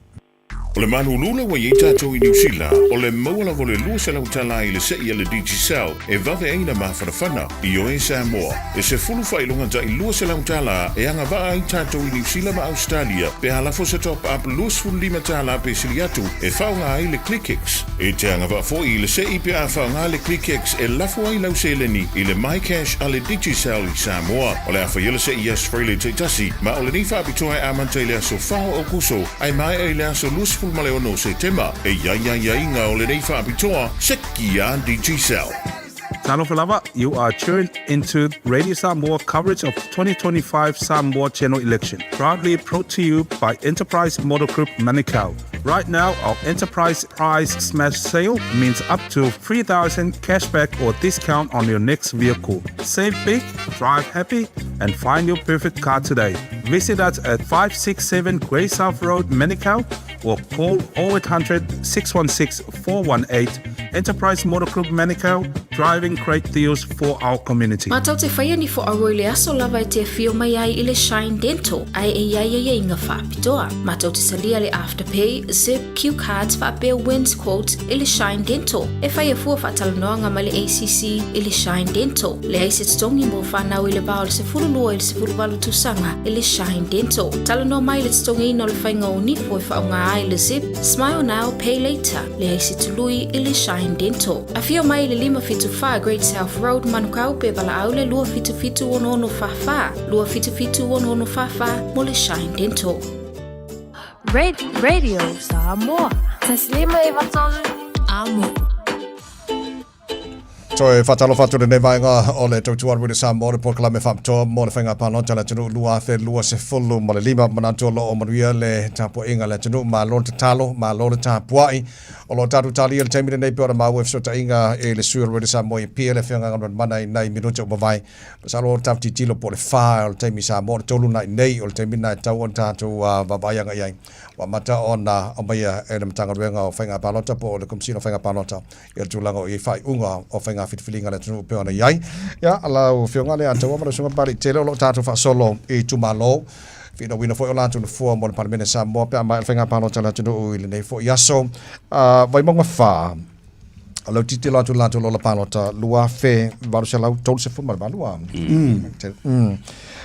O le malulu la ua i ai tatou i Niu Sila, o le maua lava o le $200 i le se'i a le Digicel e vave ai na mafanafana. Ioe Samoa, e sefulu faailoga tai $200 e agavaa ai tatou i Niu Sila ma Ausetalia pe a lafo se top up $25 pe sili atu e faaaoga ai le ClickX. E te agavaa foi i le se'i pe a faaaoga le ClickX e lafo ai lau seleni i le MyCash a le Digicel i Samoa. O le a faia le se'i i Australia taitasi, ma o lenei faapitoa e amata i le aso 4 o Aokuso ae maea i le aso 26 o Setema. E i ai aiaiga o lenei faapitoa, seki a Digicel. Talofa lava, you are tuned into Radio Samoa coverage of 2025 Samoa General Election, proudly brought to you by Enterprise Motor Group Manukau. Right now, our Enterprise Price Smash Sale means up to 3000 cashback or discount on your next vehicle. Save big, drive happy, and find your perfect car today. Visit us at 567 Grey South Road, Manukau, or call 0800 616 418. Enterprise Motor Group Manukau, driving great deals for our community. Matou te faia ni fo'auoi le aso lava e te afio mai ai i le Shine Dental ae e i ai aiaiga faapitoa. Matou te salia le Afterpay, Zip, Q Cards faapea Wins Quotes i le Shine Dental. E faia fua faatalanoaga ma le ACC i le Shine Dental. Leai se totogi mo fanau i le va o le 12 i le 18 tausaga i le Shine Dental. Talanoa mai i le totogiina o le faiga o nifo e faaaoga ai le Zip, Smile Now, Pay Later, leai se tului i le Shine Dental. Afio mai i le 574 Great South Road, Manukau, pe valaau le 277 6644, 277 6644 mo le Shine Dental. Radio Samoa. Taslima e vatolu amo. Toe whātalofa atu lenei vaega o le tautua Radio Samoa le polokalame faapitoa mo le faiga palota a le atunuu 2025. Manatu o lo o manuia le tapuaiga a le atunuu, malo le tatalo, malo le tapuai. O lo o tatou talia i le taimi lenei pei ona maua i fesootaiga i le sui o le Radio Samoa i Apia le Afioga Galumalemana i nai minute ua mavae. Masalo o le tatou tilotilo po o le 4 o le taimi i Samoa, o le 3 na i nei o le taimi lena e tatau ona tatou vaavaai agai i ai. Ua amata ona aumaia e le Matagaluega o Faiga Palota po o le Komesina o Faiga Palota i le tulaga o i ai faaiuga o faiga filifiliga a le atunuu pei ona i ai. Ia, lau Afioga le Ataua ma lau Susuga Papalii Tele o lo o tatou faasolo i itumalo, finauina foi o latou nofoa mo le Palemene Samoa pe a maea le faiga palota a le atunuu i lenei foi aso. Vaimauga 4, lau tilotilo atu i le latou lola palota 2838.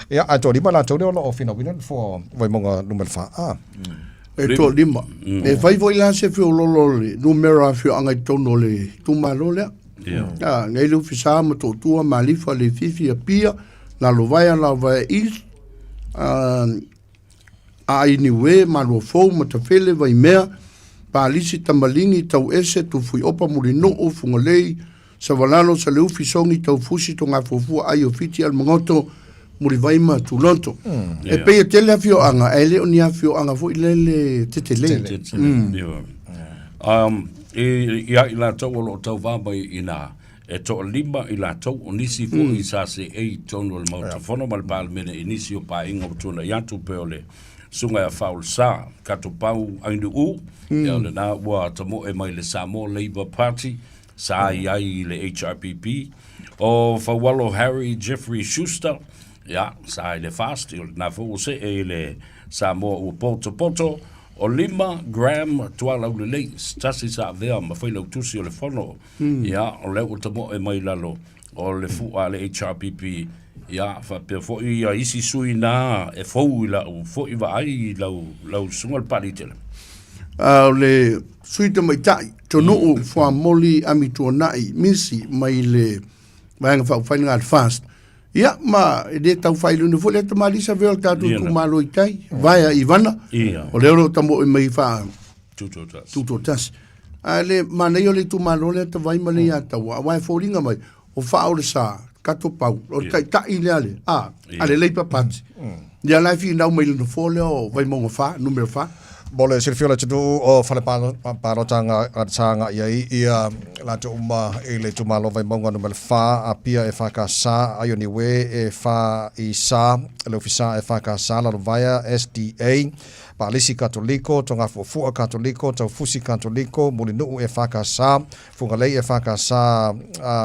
Ia, ae toalima latou lea o lo o finauina le nofoa o Vaimauga numera 4. Ah. E toalima. E fai foi la se feololo o le numera afioaga i totonu o le itumalo lea. Yeah. Nei le Ufisa, Motootua, Malifa, Leififi, Apia, Lalovaea, Lalovaea East, Aai Niue, Maluafou, Matafele, Vaimea, Palisi, Tamaligi, Tauese, Tufuiopa, Mulinuu, Fugalei, Savalalo, Saleufi, Sogi, Taufusi, Togafuafua, Ai o Fiti, Alamagoto, Mulivai ma Tuloto. E pei e tele afioaga, ae le o ni afioaga foi lele tetele. Tetele. I, ia i latou o lo o tauvā mai i nā, e toalima i latou, o nisi foi sa seei i totonu o le Maota Fono ma le Palemene i nisi o paeaiga ua tuanai atu pei o le Susuga ia Faulsa Katopau Ainuu, ia o lena ua tamoe mai le Samoa Labour Party, sa i ai i le HRPP, o Faualo Harry Jeffrey Schuster, ia, sa i le FAST, o lena foi ua see i le Samoa ua potopoto, o Lima Graham Tualaulelei, se tasi sa avea ma Failautusi o le Fono, ia, o lea ua tamoe mai lalo o le fua a le HRPP, ia, faapea foi ia isi sui na e fou i lau foi vaai i lau, lau susuga le Papaliitele. A o le sui tamaitai, Tonuu Fuamoli Amituanai Misi mai le Vaega Faaupufai lena a le FAST. Ia, ma e le tau faailoina foi lea tamalii sa avea o le tatou itumalo i tai, Vaea Ivana, o lea o lo o tamoe mai faa Tutoatasi. Ae le manaia o le itumalo lea Tavai ma Leiataua, aua e foliga mai, o Faaolesa, Katopau, o le taitai lea le, a, a le Labour Party. Ia la e finau mai le nofoa lea o Vaimauga 4, numera 4. Mo le silafia o le atunuu o fale palota sa agai ai ia latou uma i le itumalo Vaimauga numera 4, Apia e FKS, Aio Niue e FIS, Leufisa e FKS, Lalovaea SDA, Palisi Katoliko, Togafuafua Katoliko, Taufusi Katoliko, Mulinuu e FKS, Fugalei e FKS,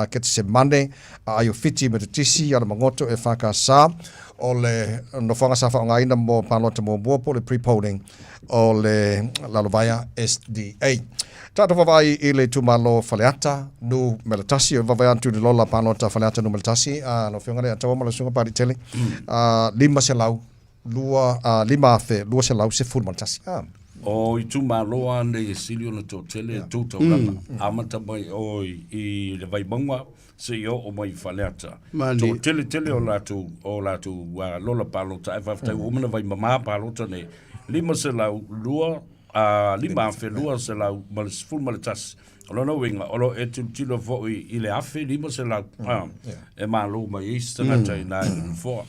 Ketesemane, Aio Fiti Metotisi, Alamagoto e FKS, o le nofoaga sa faaaogaina mo palota muamua po o le pre-polling o le Lalovaea SDA. Tatou vaavaai i le itumalo Faleata numera 1, o vaavaai atu i le lola palota Faleata numera 1, lau Afioga Leiataua ma lau Susuga Papaliitele, 500 5,211. O itumalo lava nei e sili ona toatele e tou taulaga, amata mai oe i le Vaimauga seia oo mai i Faleata. Toatele tele o latou, o latou lola palota, ae faafetai ua uma ona vaimama palota nei, 502, 5,211. O lona uiga, o lo o e tilotilo foi i le 1500 e malo mai ai se tagata i ina i le nofoa.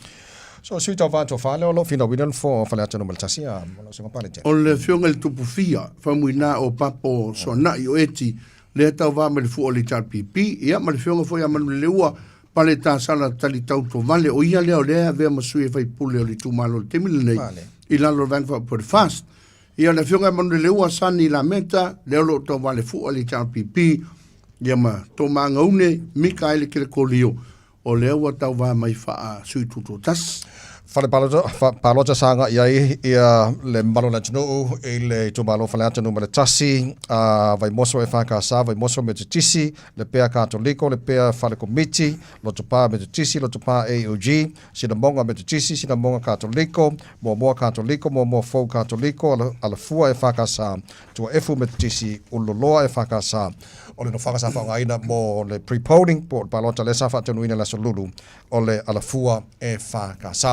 So, sui tauva tofa lea o lo o finauina le nofoa o Faleata Nu.1 a lau Susuga Pale Jack. O le Afioga i le Tupufia, Faumuina o Papo Soanai o Eti, lea tauva mai le fua o le HRPP, ia ma le Afioga foi ia Manuleleua, Pale Tasala Tali Tautovale, o ia lea o lea e avea ma sui faipule o le itumalo i le taimi lenei, i lalo o le Vaega Faaupufai o le FAST. Ia le Afioga ia Manuleleua Sani Lameta, lea o lo o tauva le fua o le HRPP, ia ma Toma Gaune Mikaele Kelekolio, o lea ua tauva mai faa sui tutoatasi. Fale palota, fa, palota sa agai ai ia le mamalu o le atunuu i le itumalo Faleata numera 1, a Vaimoso EFKS, Vaimoso Metotisi, Lepea Katoliko, Lepea Fale Komiti, Lotopa Metotisi, Lotopa AOG, Sinamoga Metotisi, Sinamoga Katoliko, Moamoa Katoliko, Moamoa Fou Katoliko, Alafua EFKS, Tuaefu Metotisi, Ululoloa EFKS. O le nofoaga sa faaaogaina mo le pre-polling po o le palota lea sa faataunuuina i le Aso Lulu o le Alafua EFKS.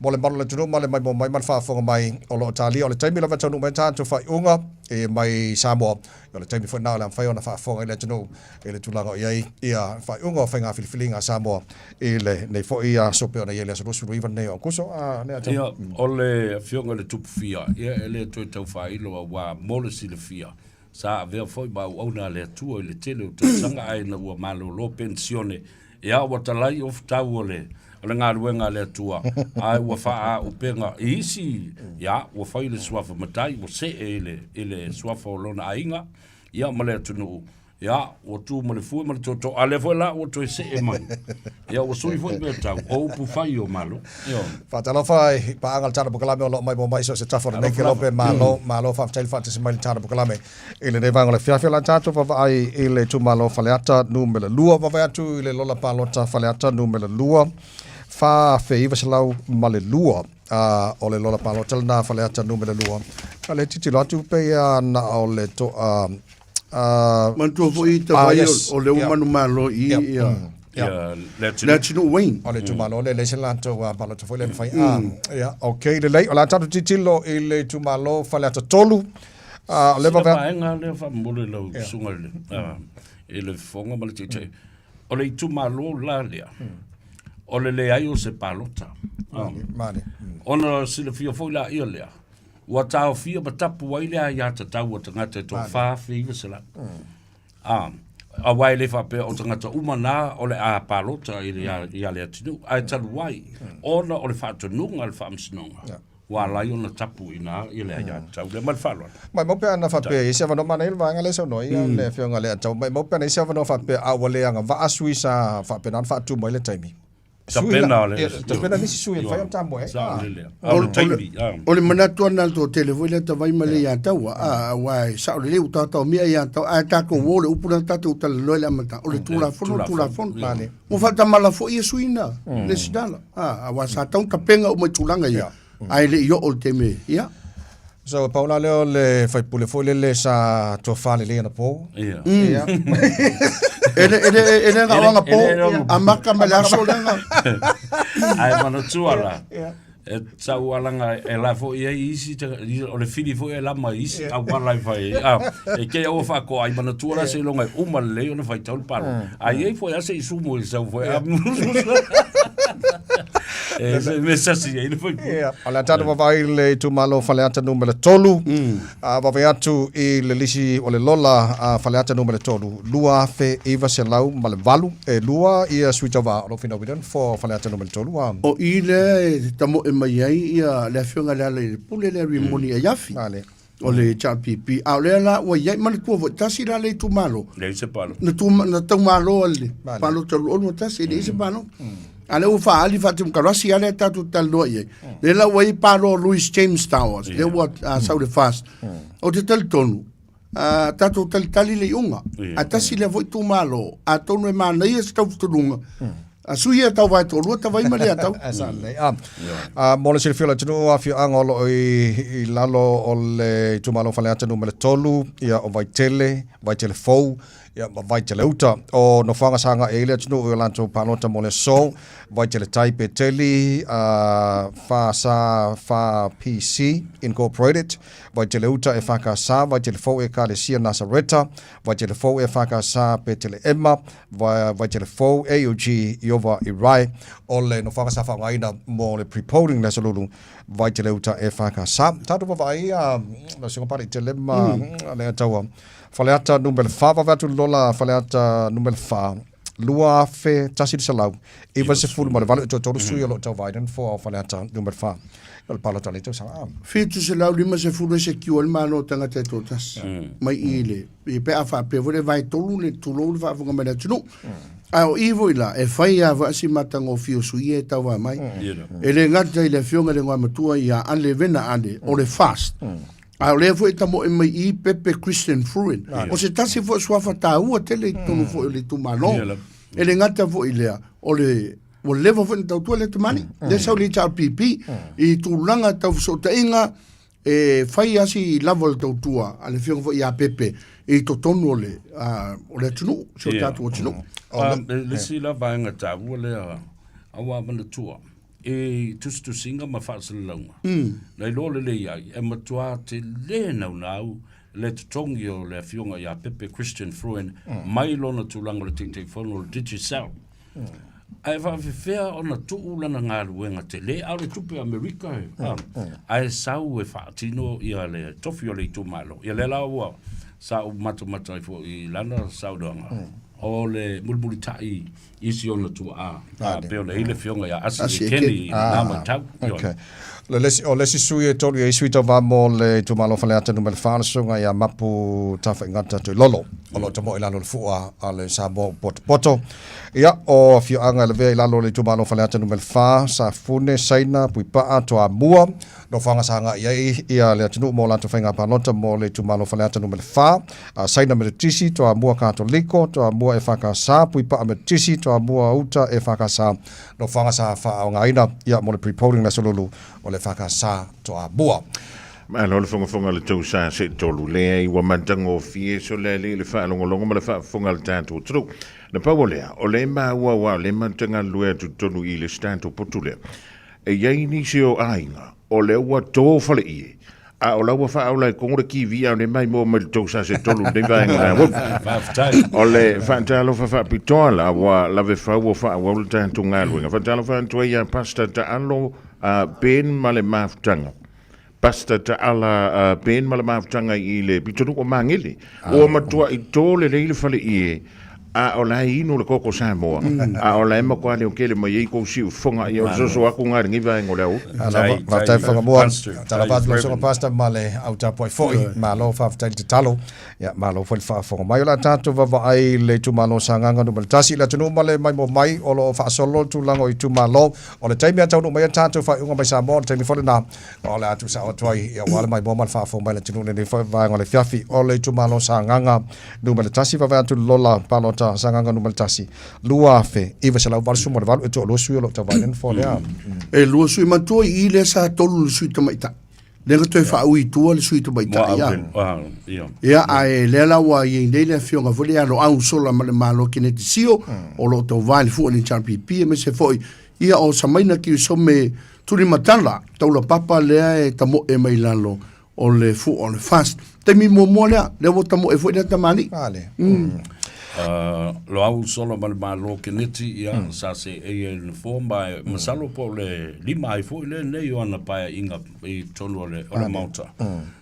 Mo le mamalu o le atunuu ma le maimoa mai ma le faafofoga mai o lo o talia o le taimi lava e taunuu mai ai tatou faaiuga e mai Samoa, o le taimi foi lena o le a mafai ona faafofoga ai le atunuu i le tulaga o i ai ia faaiuga o faiga filifiliga a Samoa i lenei foi aso pei ona i ai le aso 29 lenei o Aokuso. A, lea Ia, o le Afioga i le Tupufia, ia e le toe tau faailo auā mo le silafia, sa avea foi ma auauna a le Atua i le tele o tausaga ae ina ua malolo penisione, ia ua talai ofutau o le o le galuega a le Atua, ae ua faaaupega i isi, ia ua fai le suafa matai, ua see i le, i le suafa o lona aiga, ia ma le atunuu, ia ua tu ma le fue ma le tootoo, a lea foi la ua toe see mai, ia ua sui foi mea tau, o upu fai o Malo. Ia. Faatalofa i paaga o le Tala Polokalame o lo o maimoa mai so o se tafa o lenei kelope. Malo, malo faafetai le faatasi mai i le Tala Polokalame i lenei vaega o le afiafi. O le a tatou vaavaai i le itumalo Faleata numera 2. Vaavaai atu i le lola palota Faleata numera 2, 4,902. O le lola palota lena Faleata numera 2. A le tilotilo atu pei lava na o le toa Manatua foi i tawai o le ua manumalo i ia le atunuu Wayne. O le itumalo lea e leai se latou palota foi lea e mafai. Ia, okay, lelei. O le a tatou tilotilo i le itumalo Faleata 3. O le Sina vaega lea faamolemole lau susuga i le Fofoga ma le Taitai. O le itumalo la lea, o le leai o se palota. Ona silafia foi laia lea, ua taofia ma tapu ai le aiatatau a tagata e toafa 1900. A, aua e le faapea o tagata uma na o le a palota i le, ia le atunuu, ae talu ai, ona o le faatonuga a le Faamasinoga, ua ala ai ona tapu i ina i le aiatatau lea. Ma le faaaloalo. Maimau pe ana faapea i se avanoa, manaia le vaega lea e saunoa ai le Afioga ia Leatau, maimau pe ana i se avanoa faapea a ua le agavaa sui sa faapena ona faatumu ai le taimi. Tapena le tapena nisi sui e mafai ona tamoe ai. Sao lele. A o le taimi. O le manatu lena o le toatele foi lea tavai ma le ia taua, a aua e sao lelei ua taotaomia ia taua, ae tatou o le upu lena tatou talanoa i le amataga, o le Tulafono o le Tulafono. Ua faatamala foi ia sui na resitala, a aua sa tatau ona tapena uma i tulaga ia, ae le i oo i le taimi, ia. So pau la lea o le faipule foi lele sa tofa lelei anapo. Ia. Ia. E le e le e le na o anapo amata mai le aso lea na. Ae manatua la. E tau alaga e la foi ai isi o le fili foi e lama i isi auala e fai ai. E kei aua faakoa ai manatua la seiloga e uma lelei ona faitau le palo. A i ai foi lava se i sumu i sau foi. E se mea sasi ai le faipule. Ia, o le a tatou vaavaai i le itumalo Faleata numera 3. A vaavaai atu i le lisi o le lola a Faleata numera 3, 2,908. E lua ia sui tauva o lo o finauina le nofoa o Faleata numera 3. A. O i lea e tamoe mai ai ia le Afioga i le Alailepule lea Rimoni Aiafi. Vale. O le HRPP. A o lea la ua i ai, manatua foi, tasi la le itumalo. Leai se palota. Na, tu, na taumalo a le palota 2021, e leai se palota. A lea ua faaali faatemokarasi a lea tatou talanoa i ai. Lea la ua i ai palo o Louis James Towers, lea ua sau le FAST. Ou te talitonu, tatou talitali le iuga. A tasi lea foi itumalo, atonu e manaia se taufutunuga, A sui ia tau vae toalua tavai ma lea tau. Ae sa lelei. A, a, mo le silafia o le atunuu, afioaga o lo o i, i lalo o le itumalo Faleata numera 3, ia o Vaitele, Vaitele Fou, Ia, ma Vaitele-uta. O nofoaga sa agai ai le atunuu i o latou palota mo le aso, Vaitele-tai, Peteli, Fa Sa Fa PC Incorporated, Vaitele-uta EFKS, Vaitele-fou Ekalesia Nasareta, Vaitele-fou EFKS Peteleema, Vaitele-fou AUG Iova Irae. O le nofoaga sa faaaogaina mo le pre-polling i le aso Lulu, Vaitele-uta EFKS. Tatou vaavaai lau Susuga Paletele ma Leiataua. Faleata numera 4, vave atu le lola Faleata numera 4, 2198 e toatolu sui o lo o tauvaina le nofoa o Faleata numera 4. O le palota o lenei tausaga. Ah. 750 e secure ai le Malo o tagata e toatasi mai i le i pe a faapea foi le vaetolu le tulou le faafofoga mai le atunuu. A o i foi la e fai lava foi si matagofie o sui ia e tauva mai. E le gata i le Afioga i le Igoamatua ia Ale Vena Ale o le FAST. A o lea foi e tamoe mai i Pepe Christian Fruin. O se tasi foi o suafa taua tele i totonu foi o le itumalo. E le gata foi i lea, o le ua leva foi ona tautua le tamani. Lea sau le HRPP i tulaga tau fesootaiga e fai lava si lava o le tautua a le afioga foi ia Pepe i totonu o le o le atunuu, si o tatou atunuu. Le isi la vaega taua lea aua manatua i tusitusiga ma faasalalauga, na iloa lelei ai, e matua tele naunau le totogi o le Afioga ia Pepe Christian Fruin mai lona tulaga o le Taitaifono o le Digicel. Ae faafefea ona tuu lana galuega tele, a o le tupe Amerika e, ae sau e faatino ia le tofi o le itumalo. Ia lea la ua sa ou matamata ai foi i lana saunoaga, o le mulimulitai i si ona tuaa, a pei ona i ai le Afioga ia Asi Ekeni i lena matau. Okay. Le lesi, o le isi sui e tolu i ai sui tauva mo le itumalo Faleata numera 4 le susuga ia Mapu Tafaigata Toilolo o lo o tamoe i lalo o le fua a le Samoa ua potopoto. Ia, o afioaga e lavea i lalo o le itumalo Faleata numera 4, Safune, Saina, Puipaa, Toamua, Nofoaga sa agai ai ia le atunuu mo latou faiga palota mo le itumalo Faleata numera 4, Saina Metotisi, Toamua Katoliko, Toamua EFKS, Puipaa Metotisi, Toamua Uta EFKS. Nofoaga sa faaaogaina ia mo le pre-polling le aso Lulu o le EFKS Toamua. Malo le fogafoga o le tou sa se tolu leai ua matagofie so le alii le faalogologo ma le faafofoga a le tatou atunuu. Na pau o lea, o lea e maua aua o lea matou te galulue atu i totonu i le isi tatou potu lea. E i ai nisi o aiga o lea ua to faleie, a o la ua faaola i kogo le TV a o lea maimoa mai le tou sa se tolu i lenei vaega o le aoauli. Faafetai. O le faatalofa faapitoa la ua lave fau ua faaauau le tatou galuega. Faatalofa atu ai ia Pastor Taalo Ben ma le mafutaga. Pastor Taala Ben ma le mafutaga i le pitonuu o Magele. Ua matuai to lelei le faleie a o la e inu le koko Samoa, a o la e matua leokele mai ai kou siufofoga, ia o le soso aku nga i lenei vaega o le aoauli. Faafetai Whangamua. Talofa atu lau susuga Pastor ma le au tapuai foi. Malo faafetai le tatalo. Ia malo foi le faafofoga mai. O le a tatou vaavaai i le itumalo Sagaga numera 1 i le atunuu ma le maimoa mai o lo o faasolo le tulaga o itumalo. O le taimi a taunuu mai ai le tatou faaiuga mai Samoa, o le taimi foi lena O le a tuusao atu ai aua le maimoa ma le faafofoga mai le atunuu lenei foi vaega o le afiafi o le itumalo Sagaga numera 1 vave atu le lola palota Sagaga numera 1 2988 e toalua sui o lo o tauvaai le nofoa lea. E lua sui matua i i lea sa tolu le sui tamaitai. Lea na toe faaui i tua le sui tamaitai ia. Ia, ae lea la ua i ai nei le afioga foi lea Loau Sola ma le Malo Keneti Sio o lo o tauva i le fua o le HRPP aemaise foi ia o Samaina Kirisome Tulimatala, taulapapa lea e tamoe mai lalo o le fua o le FAST. Taimi muamua lea, lea ua tamoe foi lea tamalii. Vale. Loau solo ma le Malo Keneti, ia, sa seei ai i le nofoa, ma e masalo po o le lima ai foi lenei o ana paeaiga i totonu o le, o le Maota.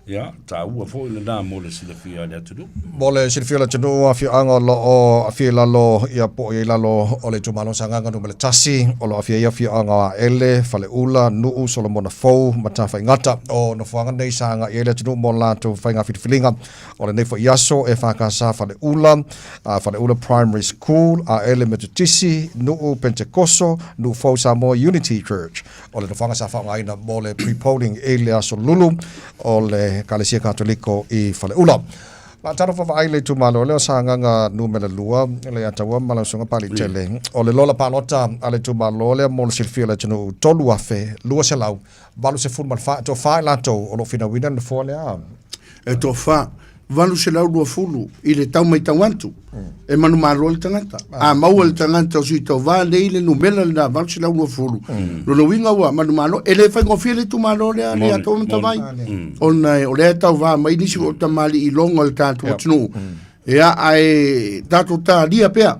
Ia, taua foi lena mo le silafia e le atunuu. Mo le silafia e le atunuu, afioaga o lo o aafia i lalo, ia po o i ai i lalo o le itumalo Sagaga numera 1, o lo o aafia ai afioaga o Aele, Faleula, Nuu, Solomona Fou ma Tafaigata. O nofoaga nei sa agai ai le atunuu mo latou faiga filifiliga o lenei foi aso, EFKS Faleula, Faleula Primary School, Aele Metotisi, Nuu Pentekoso, Nuu Fou Samoa Unity Church. O le nofoaga sa faaaogaina mo le pre-polling i le Aso Lulu o le Ekalesia Katoliko i Faleula. La talofa vaai le itumalo lea o Sagaga numera 2, Leiataua ma lau Susuga Palitele. O le lola palota a le itumalo lea mo le silafia e le atunuu, 3,284, e toafa i latou o lo o finauina le nofoa lea. E toafa. 820 i le tau matau atu, e manumalo le tagata. A maua le tagata o sui tauva lei le numera lena 820, lona uiga ua manumalo, e le faigofie le itumalo lea le Atoa ma Tavai, ona o lea e tauva mai nisi o tamalii iloga o le tatou atunuu. Ia, ae tatou talia pea.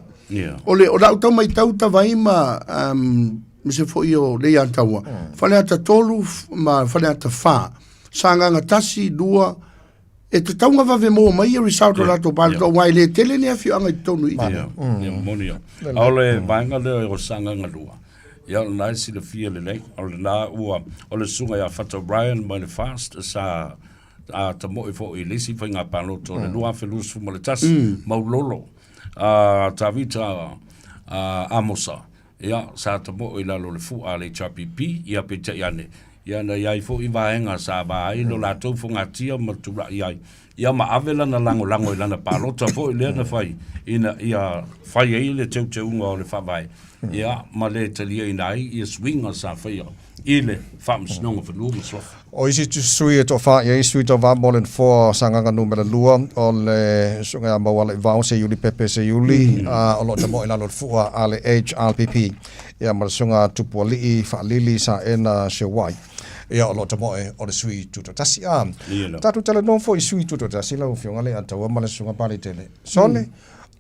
O le o lau tau matau Tavai ma aemaise foi o Leiataua, Faleata 3 ma Faleata 4, Sagaga 1, 2, E tatau ona vave maua mai ia result o latou palota aua e le tele ni afioaga i totonu i i. Ia, ia moni ia. A o le vaega lea o Sagaga 2, ia o lena e silafia lelei, o lena ua, o le susuga ia Fata Ryan mai le FAST sa a tamoe foi i le isi faiga palota o le 2021, Maulolo, a Tavita Amosa, Ia, sa tamoe i lalo o le fua a le HRPP, ia peitai ane, ia na i ai foi vaega sa va ai lo latou fogatia ma tulai ai, ia ma ave lana lagolago i lana palota foi lea na fai, ina ia fai ai le teuteuga o le Faavae, ia ma le taliaina ai ia suiga sa faia i le Faamasinoga o Fanua ma Suafa. O isi sui e toafa i ai sui tauva mo le nofoa o Sagaga Numera 2, o le Susuga ia Maualaivao Seiuli Pepe Seiuli, o lo o tamoe i lalo o le fua a le HRPP, ia ma le Susuga a Tupualii Faalili Saena Sewai, ia o lo o tamoe o le sui tutoatasi. A tatou talanoa foi i sui tutoatasi lau Afioga Leiataua ma le Susuga Paleitele, sole,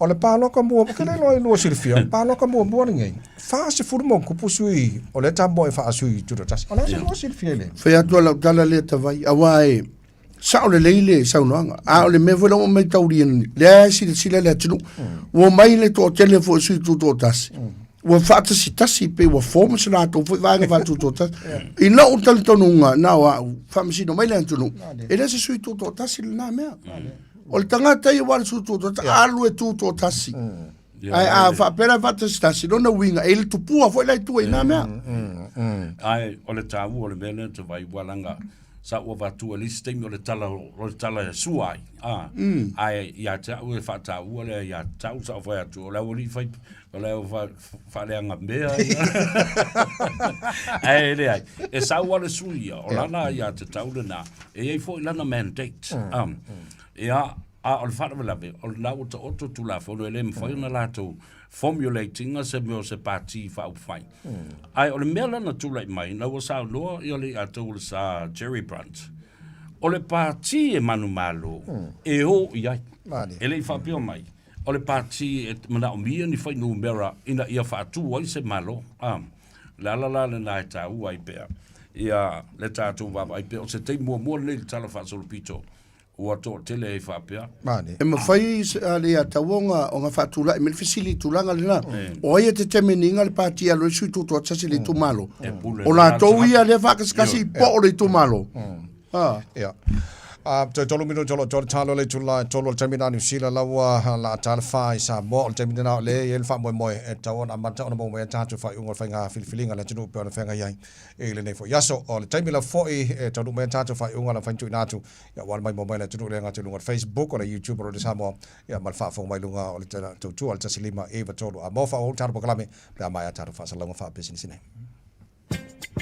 O le paloka muamua, ke le iloa i lua silafia, paloka muamua lenei, 40 ma ona tupu sui o lea tamoe faasui tutoatasi. O le a se lua silafia i le? Fai atu a lau tala lea Tavai, aua e sao lelei le saunoaga. A o le mea foi lea ua maitaulia nei, lea e silasila le atunuu. Ua omai le toatele foi o sui tutoatasi, ua faatasitasi pei ua form se latou foi vaega faatutoatasi. I lou talitonuga, na o au, faamasino mai le atunuu, e le o se sui tutoatasi lena mea. O le tagata ia ua alu tutoatasi, alu e tutoatasi. Ae a faapea la e faatasitasi, lona uiga e i le tupua foi la i tua i na mea. Ae o le taua o le mea lea Tavai, ua laga sa ou avatua i le isi taimi o le tala o le tala e sua ai, a, ae ia te au e faataua lea ia te au sa ou fai atu, o le aualii fai, o le au faaleaga mea ia. Ae leai, e sau lava le sui ia, o lana ia te tau lena, E i ai foi lana mandate. Ia, a o le faalavelave, o lena ua taoto Tulafono e le mafai ona latou formulate ina se mea o se Pati Faaupufai. Ae o le mea la na tulai mai, na ua saunoa ia le Atou o le Sa Jerry Brunt, o le Pati e manumalo e o i ai. E le i faapea mai, o le Pati e manaomia ni fuainumera ina ia faatu ai se Malo. O le ala la lena e taua ai pea ia le tatou vaavaai pea. O se taimi muamua lenei i le Tala Faasolopito ua toatele ai faapea. E mafai le atau ona ona faatulai mai le fesili i tulaga lena. O ai e determine ina le pati e alu ai le sui tutoatasi i le itumalo? O latou ia lea e faakasikasi i poo o le itumalo. Ah. Ia. Toe tolu minute o lo o toa le talo le itula e tolu o le taimi na Niu Sila la ua la a le fa i Samoa. O le taimi lena o lea e i ai le faamoemoe e tatau ona amata ona maua mai ai tatou faaiuga o le faiga filifiliga a le atunuu pei ona feagai ai i lenei foi aso. O le taimi lava foi e taunuu mai ai tatou faaiuga na mafai ona tuuina atu ia aua le maimoa mai le atunuu le gata i luga o le Facebook, o le YouTube o Radio Samoa ia ma le faafofoga mai i luga o le tautua o le 1593. A mo faaauau le tatou polokalame pe a maea tatou faasalalauga faapisinisi nei.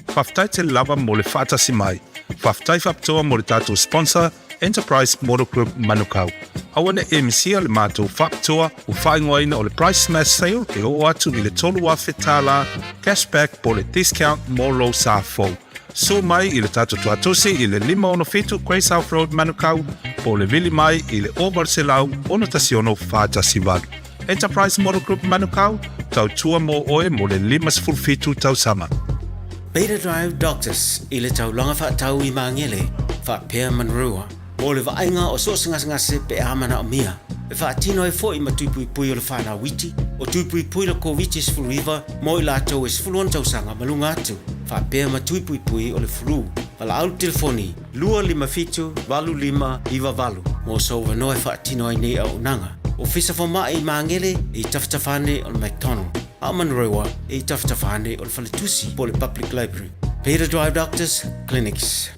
Faafetai tele lava mo le faatasi mai. Faafetai faapitoa mo le tatou sponsor, Enterprise Motor Group Manukau. Aua ne i misia le matou faapitoa ua faaigoaina o le Price Smash Sale e oo atu i le $3,000 cash back po o le discount mo lou sa fou. Sue mai i le tatou tuatosi i le 567 Grey South Road Manukau po o le vili mai i le 0800 16 418. Enterprise Model Group Manukau, tautua mō oe mō le 57 tausama. Beta Drive Doctors i le taulaga faatau i Magele, faapea Monroe, mo le vaaiga o so o se gasegase pe a manaomia. E faatino ai foi ma tui puipui o le whanau iti, o tui puipui le Koviti-19 mo i latou e 16 tausaga ma luga atu, faapea ma tui puipui o le flu. Valaau le telefoni 257 8598 mo sou avanoa e faatino ai nei auaunaga. Ofisa Fomai i Magele e i tafatafa ane o le McDonald, a o Manurewa e i tafatafa ane o le Faletusi po o le Public Library. Peter Drive Doctors Clinics.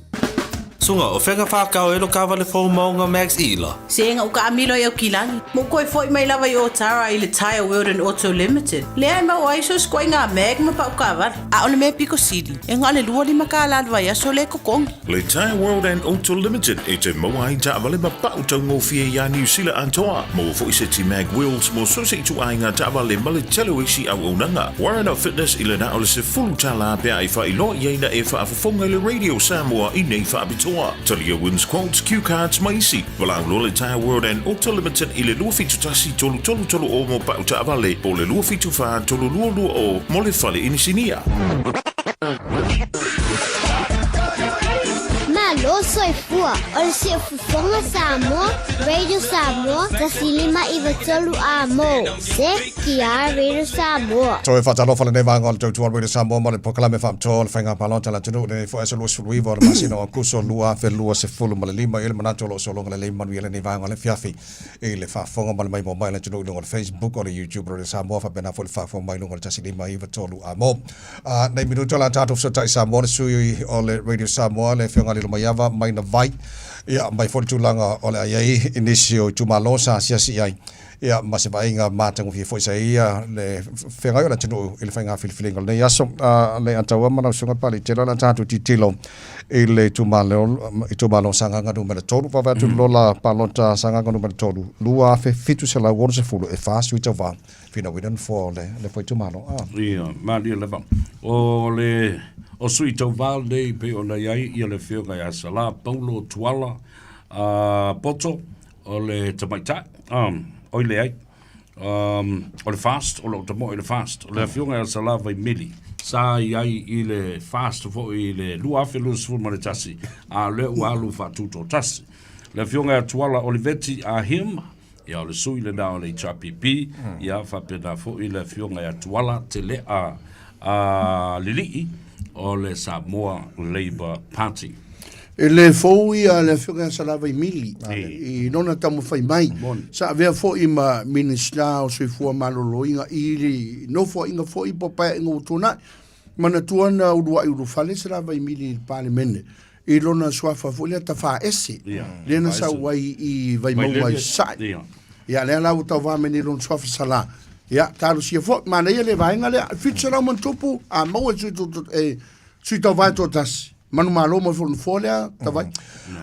Suga, o fea ka whākau e lo kāwale fou maunga Max Ila? Se ega u kaamilo i Aukilani, ma u koe foi mai lava i Otara i le Tyre World and Auto Limited, lea e maua ai so sikoiga a Mag ma pau kaavale. A o le mea piko sili, e na o le 25 kālā le vaiaso lea e totogi. Le Tyre World and Auto Limited e te maua ai taavale ma pau taugofie iā Niu Sila atoa. Maua foi seti Mag Wheels mo so se ituaiga taavale ma le tele o isi auaunaga. Warren of Fitness i le na o le $10 pe a e faailoa i ai na e faafofoga i le Radio Samoa i nei faapitoa. Talia Wins Quotes, Cue Cards ma isi. Valaau loa le Tyre World and Auto Limited i le 271 3330 mo pau taavale po o le 274 3220 mo le fale inisinia. Malo soifua, o le siufofoga Samoa, Radio Samoa, 105 93 amo. CKR Radio Samoa. Toe faatalofa lenei vaega o le tautua Radio Samoa mo le polokalame faapitoa o le faiga palota a le atunuu lenei foi aso 29 o le masina o Aokuso 2025. I le manatu o lo o sologa lelei manuia lenei vaega o le afiafi i le faafofoga ma le maimoa mai a le atunuu i luga o le Facebook o le YouTube Radio Samoa faapena foi le faafofoga mai i luga o le 105 93 amo. A nei minuta o le a tatou fesootai Samoa le sui o le Radio Samoa le Afioga Lilomaiava mai Navai ia mai foi le tulaga o le a i ai i nisi o itumalo sa asiasi i ai ia ma se vaaiga matagofie foi sa ia le feagai o le atunuu i le faiga filifiliga o lenei aso. A le Ataua ma lau Susuga Paleitela o le a tatou tilotilo i le itumalo, itumalo o Sagaga numera 3, vave atu le lola palota Sagaga numera 3, 2760 e 4 sui tauva finauina nofoa o le, le foi itumalo. Ah. Ia, malie lava. O le o sui tauva lenei pei ona i ai ia le Afioga ia Salā Paulo Tuala Poto, o le tamaitai, um, oi leai, um, o le fast, o loo tamoe i le fast, o le afioga ia Salā Vaimeli, sa i ai i le fast foi i le 2021, a o lea ua alu faatutotasi. Le afioga ia Tuala Oliveti Ahim, ia o le sui lena o le HRPP, ia faapena foi le afioga ia Tuala Telea a Lilii o le Samoa Labour Party. E le fou ia le afioga ia Salava i Mili i lona taumafai mai. Sa avea foi ma Minisita o Soifua Maloloina i le nofoaiga foi po o paeaiga ua tuanai. Manatua na uluai ulufale Salava i Mili i le Palemene i lona suafa foi lea Tafaese, lea na sau ai i Vaimauga i Sasae. Ia, lea la ua tauva mai nei lona suafa Salā. Ia, talosia foi, manaia le vaega lea, 700 ma ona tupu, a maua e sui, e, sui tauva e toatasi. Manumalo mo le nofoa lea, Tavai.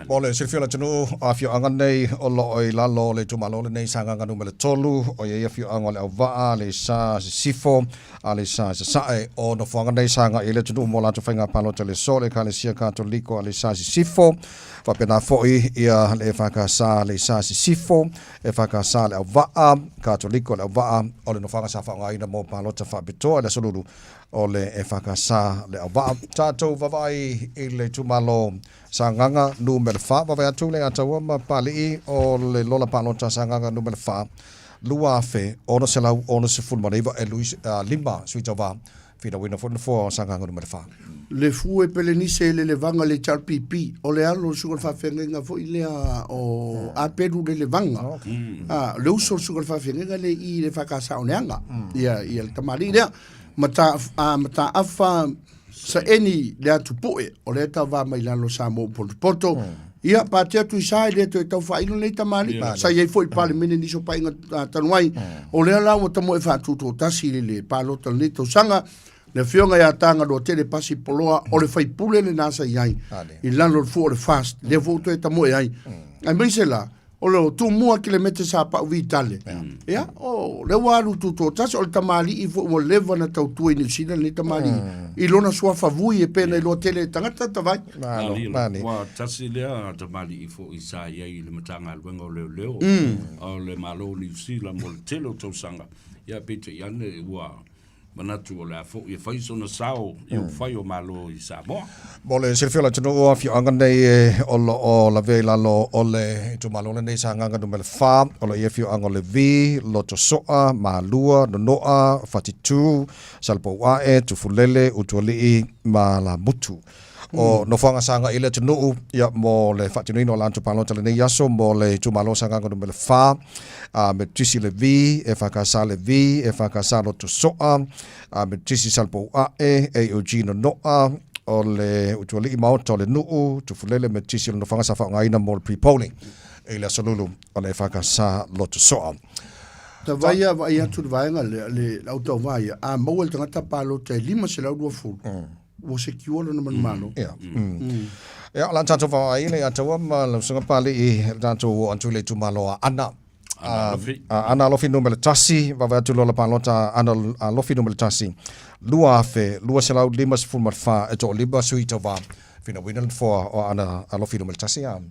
Mo le silafia o le atunuu, o afioaga nei o lo o i lalo o le itumalo lenei Sagaga numera 3, o i ai afioaga o Leauvaa, Aleisa, Sisifo, Aleisa i Sasae. O nofoaga nei sa agai ai le atunuu mo latou faiga palota i le aso, le Ekalesia Katoliko Aleisa Sisifo, faapena foi ia le EFKS Aleisa Sisifo, EFKS Leauvaa, Katoliko Leauvaa. O le nofoaga sa faaaogaina mo palota faapitoa i le aso Lulu o le EFKS Leauvaa. Tatou vaavaai i le itumalo Sagaga numera 4, vaavaai atu le Ataua ma Papalii o le lola palota Sagaga numera 4, 2669 e lui, 5 sui tauva, finauina foi le nofoa o Sagaga numera 4. Le fue pelenise le levaga le HRPP, o le alo o le susuga i le faafeagaiga foi lea o Apelu le Levaga. Ah, le uso o le susuga i le faafeagaiga le i le EFKS o Leaga, ia, ia le tamalii lea. Mata, a, mataafa saeni le atu poe, o lea tauva mai lalo Samoa potopoto. Ia, patea Tuisa e le toe tau faailo lenei tamalii. Sa i ai foi i le Palemene nisi o paeaiga talu ai. O lea la ua tamoe faatutoatasi i le palota o lenei tausaga. Le afioga ia Tagaloatele Pasi Poloa, o le faipule lena sa i ai i lalo o le fua o le FAST, lea foi ua toe tamoe ai. Aemaise la, o le Tumua Kelemete sa pau Vitale. Ia, o lea ua alu tutoatasi, o le tamalii foi ua leva na tautua i Niu Sila lenei tamalii, i lona suafa vui e pei ona iloa tele e tagata tavai. Malo, mani. Ua tasi lea tamalii foi sa i ai i le Matagaluega o Leoleo o le Malo o Niu Sila mo le tele o tausaga. Ia, peitai ane ua manatu o le a foi e fai sona sao i upufai o Malo i Samoa. Mo le silafia o le atunuu, o afioaga nei o lo o lavea i lalo o le itumalo lenei Sagaga numera 4, o lo o i ai afioaga o Levi, Lotosoa, Malua, Nonoa, Fatitu, Salepouae, Tufulele, Utualii ma Lamutu. O nofoaga sa agai i le atunuu ia mo le faatinoina o latou palota lenei aso mo le itumalo Sagaga numera 4, a Metotisi Levi, EFKS Levi, EFKS Lotosoa, a Metotisi Salepouae, AOG Nonoa, o le Utualii Maota o le Nuu, Tufulele me Tisi o le Nofoaga sa faaaogaina mo le pre-polling i le Aso Lulu o le EFKS Lotosoa. Tavai a vaai atu le vaega lea, le au tauva ia, a maua e le tagata palota e 520, ua secure lona manumalo. Ia. Ia, o le a tatou vaai le Ataua ma lau Susuga Papalii, le tatou oo atu i le itumalo a Ana. Ana Alofi numera 1, vaavaai atu lola palota a Ana Alofi numera 1, 2,254 e toalima sui tauva finauina le nofoa o Ana Alofi numera 1. A.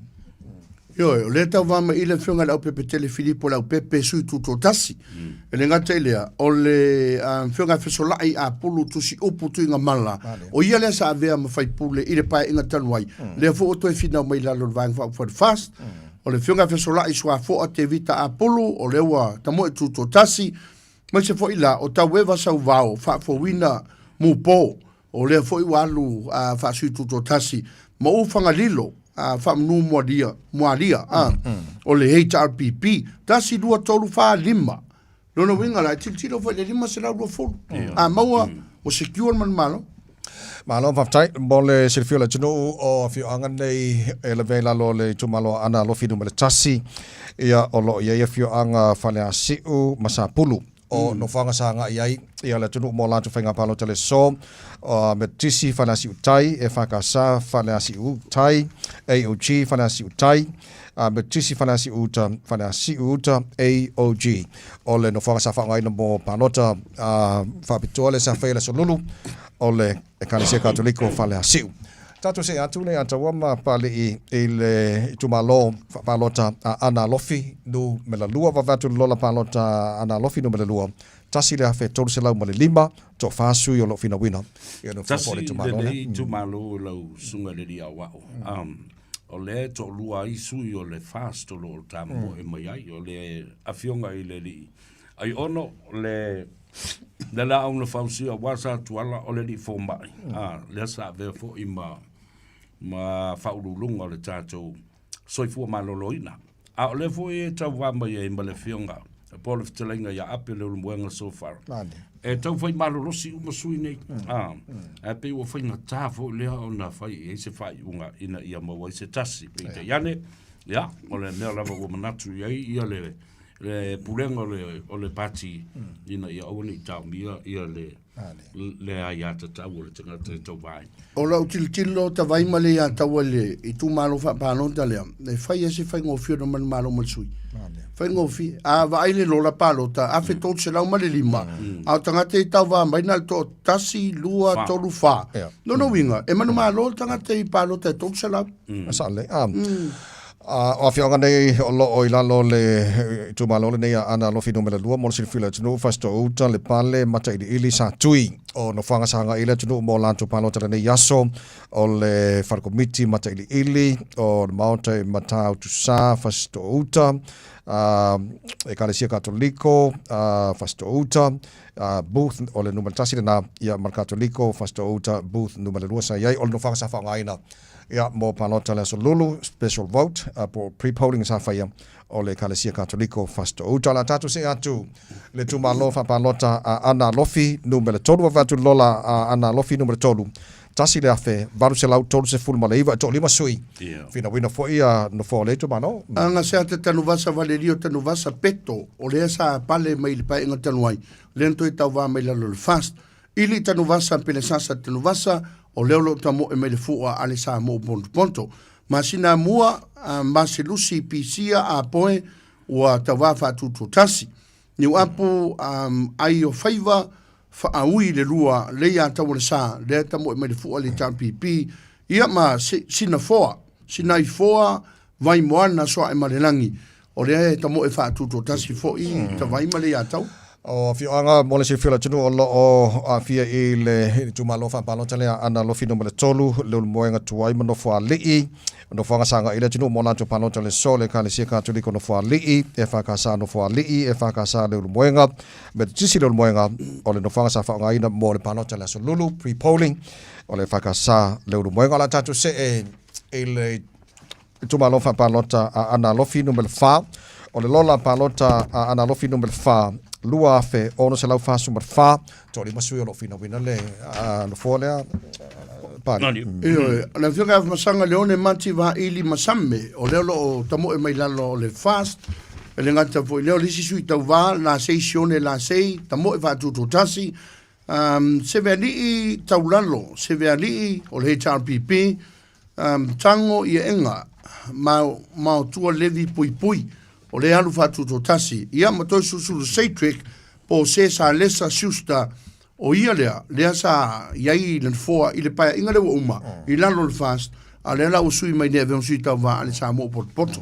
Ioe, o lea e tauva mai i le Afioga i le Aupepe-tele Filipo Leaupepe, sui tutoatasi. E le gata i lea, o le Afioga ia Fesolai Apulu Tusiupu Tuigamala, o ia lea sa avea ma faipule i le Paeaiga talu ai, lea foi ua toe finau mai i lalo o le Vaega Faaupufai FAST. O le Afioga ia Fesolai Suafoa Tevita Apulu, o lea ua tamoe tutoatasi, aemaise foi la o Taueva Sauvao Faafouina Mupo, O lea foi ua alu a faasui tutoatasi ma u Fagalilo a faamanu mualia, mualia a o le HRPP 1 2 3 4 5. Lona uiga la e tilotilo foi i le 520 a maua ua secure le manumalo. Malo faafetai mo le silafia o le atunuu o afioaga nei e lavea i lalo o le itumalo Aana Alofi Nu.1, ia o lo o i ai afioaga Faleasiu ma Sapulu. o nofoaga sa agai ai ia le atunuu mo latou faiga palota le so Metotisi Faleasiu Tai, EFKS Faleasiu Tai, AOG Faleasiu Tai, Metotisi Faleasiu Uta, Faleasiu Uta, AOG. O le nofoaga sa faaaogaina mo palota faapitoa le sa faia le Aso Lulu o le Ekalesia Katoliko Faleasiu. Tatou see atu le Ataua ma Papalii i le itumalo faapalota a Ana Alofi numera 2, vave atu le lola palota a Ana Alofi numera 2, 1,305, toafa sui o lo o finauina ia nofoa po o le itumalo lea. Tasi lenei itumalo lau susuga i le alii aoao, o lea e toalua ai sui o le FAST o lo o tamoe mai ai, o le afioga i le alii Aiono, le le laau na fausia aua sa tuala o le alii fomai, a, lea sa avea foi ma ma faauluuluga o le tatou soifua maloloina. A o lea foi e tauva mai ai ma le afioga po o le fetalaiga ia Ape Leulumoega Sofara. E tau fai malolosi uma sui nei. A, ae pei ua faigata foi lea ona fai i ai se faaiuga ina ia maua ai se tasi. Peitai ane, ia, o le mea lava ua manatu i ai ia le le pulega o le, o le pati ina ia aua ne i taomia ia le, le aiatatau o le tagata e tauva ai. O lau tilotilo tavai ma le iataua i le itumalo faapalota lea, e fai ai se faigofie ona manumalo ma le sui. Faigofie. A vaai le lola palota, 1305, a o tagata i tauva mai na o le toatasi, lua, tolu, fa. Lona uiga, e manumalo le tagata i palota e 300. Sa lelei. A o afioaga nei o lo o i lalo o le itumalo lenei a Aana Alofi Numera 2 mo le silafia o le atunuu, Fasitoo-uta, Lepale, Matailiili, Satui. O nofoaga sa agai i le atunuu mo latou palota lenei aso o le Falekomiti Matailiili o le Maota i Matautusa, Fasitoo-uta, Ekalesia Katoliko, Fasitoo-uta, Booth o le numera 1 lena, ia ma le Katoliko, Fasitoo-uta, Booth numera 2 sa i ai. O le nofoaga sa faaaogaina Ia, mo palota le aso Lulu, special vote, po o pre-polling sa faia o le Ekalesia Katoliko Fasitoo-uta. O le a tatou see atu le itumalo faapalota a Ana Alofi numera 3, vave atu le lola a Ana Alofi numera 3, 1,839, e toalima sui finauina foi ia nofoa o lea itumalo. Aga Seata Tanuvasa Valerio Tanuvasa Peto, o lea sa pale mai i le paeaiga talu ai, lea na toe tauva mai lalo o le FAST. Ili Tanuvasa Pelesasa Tanuvasa, o lea o lo o tamoe mai le fua a le Samoa Pontoponto. Masina mua, a Maselusi Pisia Apoe ua tauva faatututasi. Niuapu ai o faiva faaui le lua lei a Taualesa, lea e tamoe mai le fua le HRPP, ia ma Sinafoa, Sinaifoa Vaimoana Soaemalelagi, O lea e tamoe faatutotasi foi tavai ma Leiataua. O afioaga mo le silafia o le atunuu o lo o aafia i le itumalo faapalota lea Aana Alofi Numera 3, Leulumoega Tuai ma Nofoalii. O nofoaga sa agai i le atunuu mo latou palota le so le Ekalesia Katoliko Nofoalii, EFKS Nofoalii, EFKS Leulumoega, Metotisi Leulumoega. O le nofoaga sa faaaogaina mo le palota le Aso Lulu, pre-polling, o le EFKS Leulumoega. O le a tatou see i le Itumalo Faapalota a Aana Alofi Numera 4. O le lola palota a Aana Alofi Numera 4, 2,644, toalima sui o lo o finauina le nofoa lea, Pali. Ioe, o le Afioga ia Afamasaga Leone Mati Vaili Masame, o lea o lo o tamoe mai lalo o le FAST, e le gata foi i lea, o le isi sui tauva, Lasei Sione Lasei, tamoe faatututasi, um, Sevealii Taulalo, Sevealii o le HRPP, um, Tago Ieega, ma, Maotua Levi Puipui, o lea alu faatututasi, ia ma toe Susulu Satrick, po o se sa Lesa Schuster, O ia lea, lea sa i ai i le nofoa i le paeaiga lea ua uma, i lalo o le FAST, a o lea la ua sui mai nei e avea ma sui tauva a le Samoa Potopoto.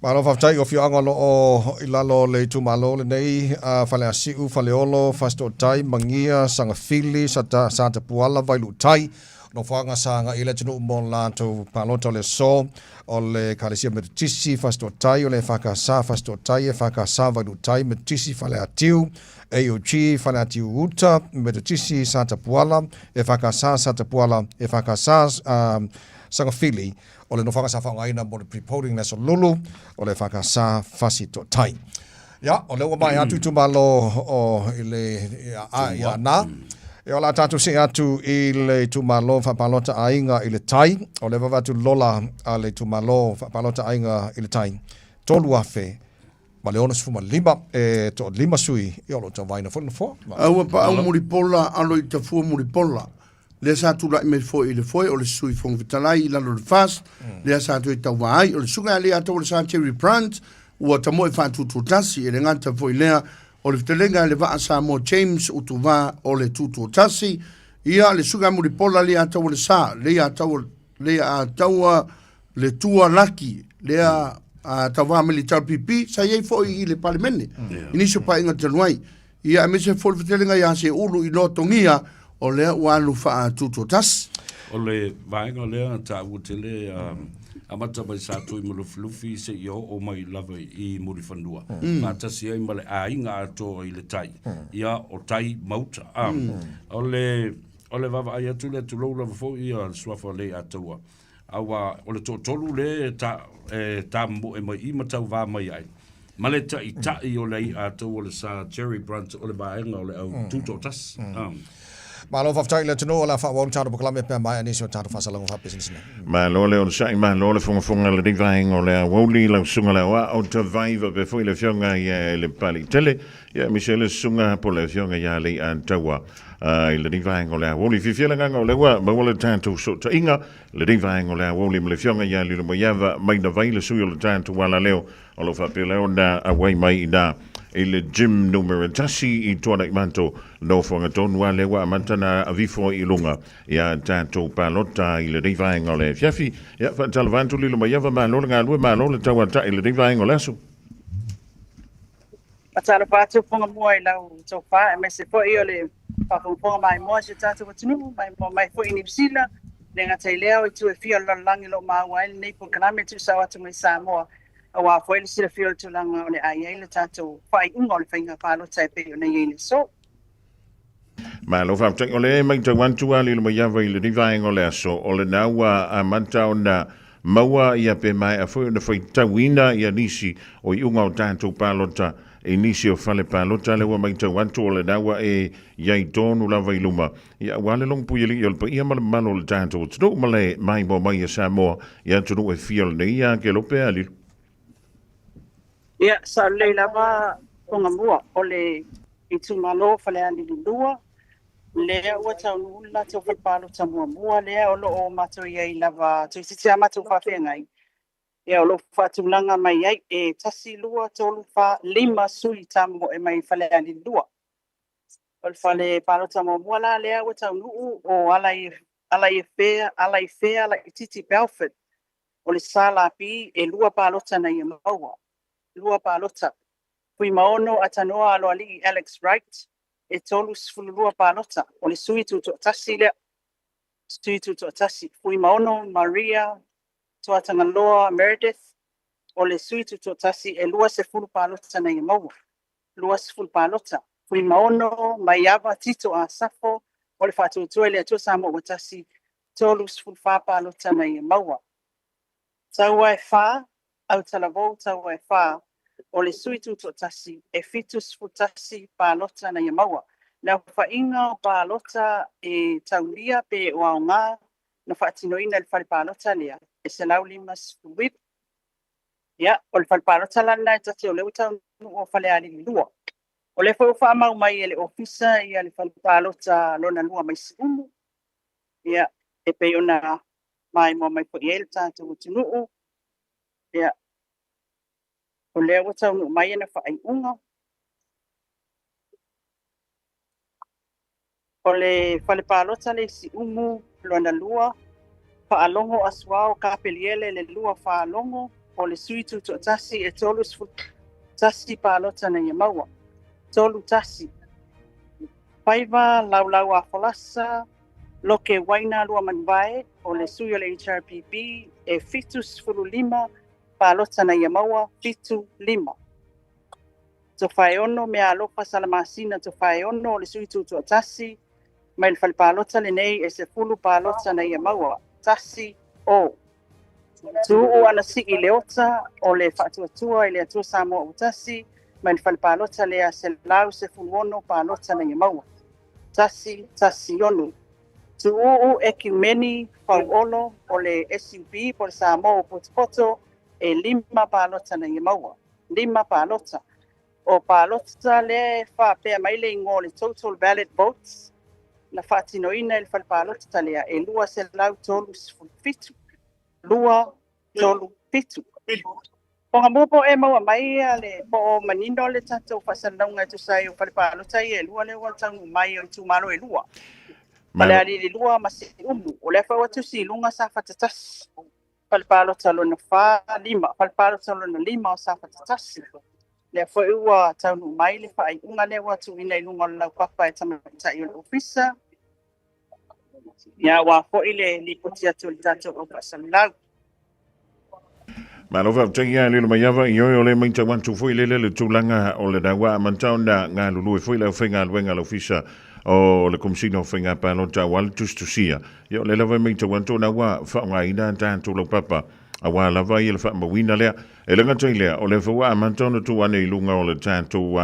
Malo faafetai i afioaga o lo o i lalo o le itumalo lenei, Faleasiu, Faleolo, Fasitootai, Magia, Sagafili, Satapuala, Vailuutai, Nofoaga sa agai i le atunuu mo latou palota o le aso o le Ekalesia Metotisi, Fasitootai, o le EFKS, Fasitootai, EFKS, Vailuutai, Metotisi, Faleatiu, AOG, Faleatiu Uta, Metotisi, Satapuala, EFKS, Satapuala, EFKS, Sagafili, o le nofoaga sa faaaogaina mo le pre-polling i le aso Lulu, o le EFKS, Fasitootai. Ia, o lea ua maea atu itumalo o i le ia, ia na. Ia, o le a tatou see atu i le itumalo faapalota aiga i le tai. O lea vava atu lola a le itumalo faapalota aiga i le tai. 3,000 ma le 65 e toalima sui ia o lo o tauvaina foi le nofoa. A ua paau mulipola alo i tafua mulipola. Lea sa tulai mai foi i le foe o le Sui Fofoga Fetalai i lalo o le FAST, lea sa toe tauva ai. O le Susuga ia Leiataua Jerry Brandt, ua tamoe faatututasi, e le gata foi lea, o le fetalaiga a le Vaa Samoa James Utuvā o le Tututasi, ia le Susuga ia Mulipola Leiataualesa, Leiataua, Leiataua le Tua Laki, lea a tauva mai le HRPP, sa i ai foi i le Palemene, i nisi o paeaiga talu ai. Ia, aemaise foi le fetalaiga ia Seulu i Lotogia, o lea ua alu faatututasi. O le vaega lea taua tele amata mai Satuimalufilufi seia oo mai lava i Mulifanua, faatasi ai ma le aiga atoa i le tai, ia o tai ma uta. O le o le vaavaai atu lea, tulou lava foi ia le suafa o Leiataua, aua o le toatolu lea e ta, e tamomoe mai i ma tauva mai ai, ma le taitai o le Aiataua o le Sa Jerry Brunt o le vaega o le au tutoatasi. Malo faafetai i le atunuu o le a faaauau le tatou polokalame pe a maea nisi o tatou faasalaga faapisinisi nei. Malo le onosai, malo le fogafoga i lenei vaega o le aoauli, lau susuga le aoao Tavai faapea foi le afioga ia le Papaliitele, ia aemaise ai le susuga po o le afioga ia Leiataua i lenei vaega o le aoauli. Fiafia le agaga o lea ua maua le tatou fesootaiga i lenei vaega o le aoauli ma le afioga ia Lilomaiava Mainavai, le sui o le tatou alaleo o lo o faapea lea ona auai mai i ina i le gym numera 1 i Tuanaimato, nofoaga tonu a lea ua amata na avifo i luga ia tatou palota i lenei vaega o le afiafi. Ia, faatalofa atu Lilomaiava, malo le galue, malo le tauatai i lenei vaega o le aso. Faatalofa atu Fofoga Mua i lau tofa aemaise foi o le faafogafoga maimoa a si o tatou atunuu, maimoa mai foi i Niu Sila, le gata i lea o itu e fia o le lalolagi o lo o maua ai lenei polokalame tuusao atu mai Samoa aua foi le silafia o le tulaga o le a i ai le tatou faaiuga o le faiga palota e pei ona i ai le aso. Malo faafetai. O lea e matau atu a Lilomaiava i lenei vaega o le aso, o lena ua amata ona maua ia pe maea foi ona faitauina ia nisi o iuga o tatou palota i nisi o fale palota. Lea ua matau atu o lena ua e i ai tonu lava i luma ia aua le logopui alii o le paia ma le mamalu o le tatou atunuu ma le maimoa mai a Samoa i atunuu e fia o lenei akelope a Lilo. Ia, sao lelei lava Togamua, o le itumalo o Falealili 2, lea ua taunuu le latou fale palota muamua lea o lo o matou i ai lava toeitiiti lava matou faafeagai, ia o lo o faatulaga mai ai e 1, 2, 3, 4, 5 sui tamoe mai Falealili 2. O le fale palota muamua la lea ua taunuu o Alaiafea, Alaifea Laitiiti Belford, o le SLP e lua palota na ia maua. Lua palota. Fuimaono Atanoa Aloalii Alex Wright, e 32 palota. O le sui tutoatasi lea. Sui tutoatasi. Fuimaono Maria Tuatagaloa Meredith, o le sui tutoatasi e 20 palota na ia maua. 20 palota. Fuimaono Maiava Tito Asafo, o le Faatuatua i le Atua Samoa ua Tasi, 34 palota na ia maua. Taua e 4, Autalavou taua e 4. O le sui tutoatasi, e 71 palota na ia maua. Le aofaiga o palota e taulia pe o aoga na faatinoina e le fale palota lea, e 159. Ia, o le fale palota la lena e ta te o lea ua taunuu o Falealili 2. O lea foi ua faamau mai e le Ofisa ia le fale palota lona lua mai Siumu, ia, e pei ona maimoa mai foi i ai le tatou atunuu. Ia, o lea ua taunuu mai ana faaiuga. O le fale palota le i Siumu lona lua, Faalogo Asuao Kapeliele le lua Faalogo, o le sui tutoatasi e 31 palota na ia maua. 31. Faiva Laulau a Folasa, Loke Waina Luamanuvae, o le sui o le HRPP e 75 palota na ia maua, 75. Tofaeono Meaalofa Salamasina Tofaeono o le sui tutoatasi mai le fale palota lenei e 10 palota na ia maua. 1 O. Tuuu Anasii Leota o le Faatuatua i le Atua Samoa ua tasi mai le fale palota lea 116 palota na ia maua. 1 1 6. Tuuu Ekiumeni Fauolo o le SUP po o le Samoa ua potopoto e 5 palota na ia maua. 5 palota. O palota lea e faapea mai le igoa o le total valid votes na faatinoina e le fale palota lea e 237. 2, 3, 7. Pogamua po o e maua mai le po o manino le tatou faasalalauga e tusa ai o fale palota ia e lua lea ua taunuu mai o itumalo e lua. Falealili 2 ma Siumu. O lea foi ua tusi i luga Safata 1. Fale palota lona 4, 5. Fale palota lona 5 o Safata 1. Lea foi ua taunuu mai le faaiuga lea ua tuuina i luga o le laupapa e tamaitai o le ofisa. Ia, aua foi le lipoti atu o le tatou au faasalalau. Malo faafetai ia Lilo Maiava i oe o le matau atu foi lele le tulaga o le ua amata ona galulue foi le aufaigaluega a le Ofisa o le Komesina o Faiga Palota aua le tusitusia. Ia o lea lava e matau atu ona ua faaaogaina tatou laupapa aua lava ia le faamauina lea. E le gata i lea, o lea foi ua amata ona tuu ane i luga o le tatou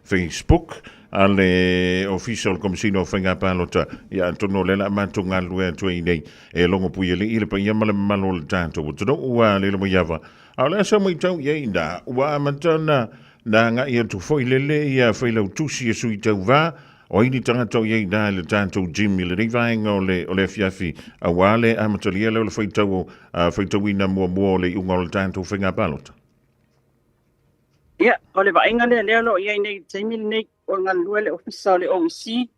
Facebook a le Ofisa o le Komesina o Faiga Palota. Ia atonu o lea o le a matou galulue atu ai nei e logo puialii le paia ma le mamalu o le tatou atunuu ua lilo mai ava. A o le a sa matau i ai ina ua amata ona na agai atu foi lele ia failautusi e sui tauva o ai ni tagata o i ai ina i le tatou gym i lenei vaega o le, o le afiafi aua le amatalia lea o le faitau, faitauina muamua o le iuga o le tatou faiga palota. Ia, o le vaaiga lea lea o lo o i ai nei i le taimi lenei, o le galulue le Ofisa o le OEC,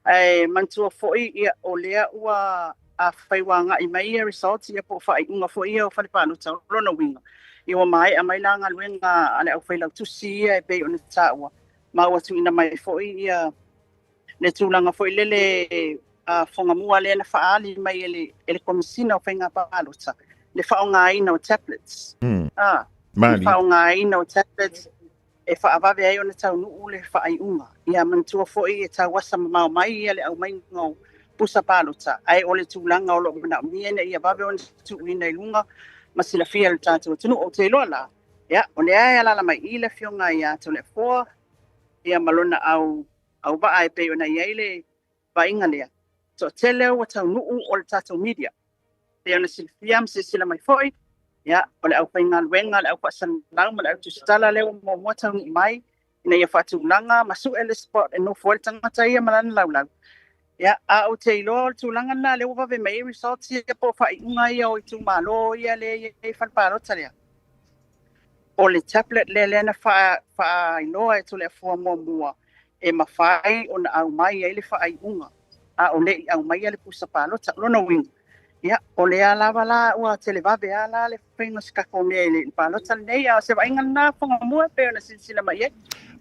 ae manatua foi ia, o lea ua afai ua agai mai ia results ia po o faaiuga foi ia o fale palota, o lona uiga, ia ua maea mai la galuega a le aufailautusi ia e pei ona taua, ma ua tuuina mai foi ia le tulaga foi lele a Fogamua lea na faaali mai e le, e le Komesina o Faiga Palota, le faaaogaina o tablets. Ah, le faaaogaina o tablets e faavave ai ona taunuu le faaiuga. Ia manatua foi e tauasa mamao mai ia le aumaiga o pusa palota, ae o le tulaga o lo o manaomia ina ia vave ona tuuina i luga ma silafia e le tatou atunuu. Ou te iloa la, ia, o lea e alaala mai i i le Afioga ia Toleafoa, ia ma lona au auvaa e pei ona i ai le vaaiga lea. Toatele ua taunuu o le tatou media. Pei ona silafia ma silasila mai foi, ia, o le aufaigaluega, le au faasalalau ma le au tusitala lea ua muamua taunuu mai ina ia faatulaga ma sue le spot e nofo ai le tagata ia ma lana laulau. Ia, a ou te iloa o le tulaga lena lea ua vave mai ai results ia po o faaiuga ia o itumalo ia lea e i ai fale palota lea. O le tablet lea lea na faailoa e Toleafoa muamua e mafai ona aumai ai le faaiuga a o le i aumaia le pusa palota. O lona uiga, ia, o lea lava la ua televave lava la le faiga o se tatou mea i le palota lenei, a o se vaaiga lena Fogamua e pei ona silasila mai ai.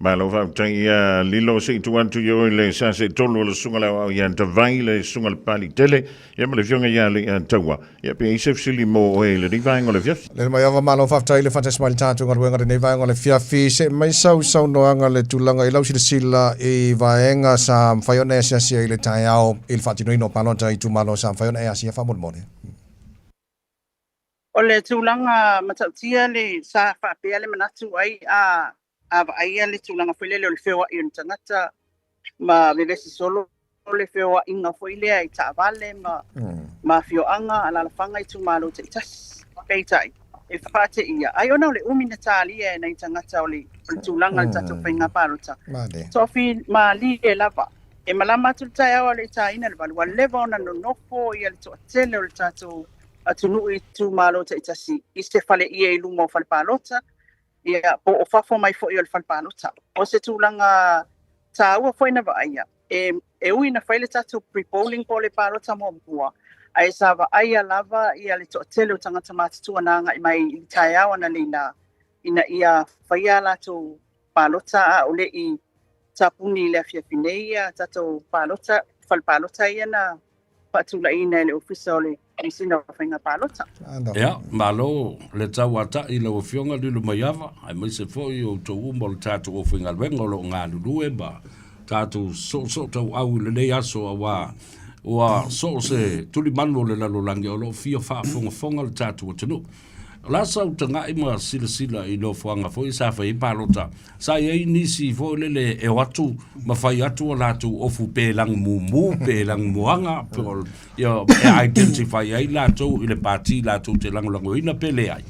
Malo faafetai ia Lilo se i tuu atu i oe le Sasetolu o le Susuga le Aoao ia Tavai le Susuga le Papaliitele ia ma le Afioga ia Leiataua. Ia pe i ai se fesili mo oe i lenei vaega o le afiafi. Lele mai ava malo faafetai le faatasi mai le tatou galuega lenei vaega o le afiafi. Se mai sau saunoaga le tulaga i lau silasila i vaega sa mafai ona e asiasi ai i le taeao i le faatinoina o palota i itumalo sa mafai ona e asia faamolemole. O le tulaga matautia le sa faapea le manatu ai a a vaaia le tulaga foi lele o le feoai o ni tagata ma vevesi solo le feoaiga foi lea i taavale ma ma afioaga, alaalafaga, itumalo taitasi. Peitai, e faateia ai ona o le umi na talia e nai tagata o le o le tulaga o le tatou faiga palota. Toafimalie lava. E malama atu le taeao a o le i taina le valu, ua leva ona nonofo ia le toatele o le tatou atunuu i itumalo taitasi i se faleie i luma o fale palota, ia, po o fafo mai foi o le fale palota. O se tulaga taua foi na vaaia, e, e ui na fai le tatou pre-polling po o le palota muamua, ae sa vaaia lava ia le toatele o tagata matutua na agai mai i le taeao analeila ina ia faia a latou palota a o le i tapuni i le afiafi nei ia tatou palota, fale palota ia na faatulaiina e le Ofisa o le Komesina o Faiga Palota. Ia, malo le tauata'i i lau Afioga Lilomaiava, aemaise foi o outou uma o le tatou aufaigaluega o lo o galulue ma tatou soosootauau i lenei aso auā ua soo se tulimanu o le lalolagi o lo o fia faafogafoga le tatou atunuu. O le a sau taga'i ma silasila i nofoaga foi sa fai ai palota, sa i ai nisi foi lele e o atu ma fai atu a latou ofu pe lagumumu pe lagumuaga pe o, ia, e identify ai latou i le pati latou te lagolagoina pe leai.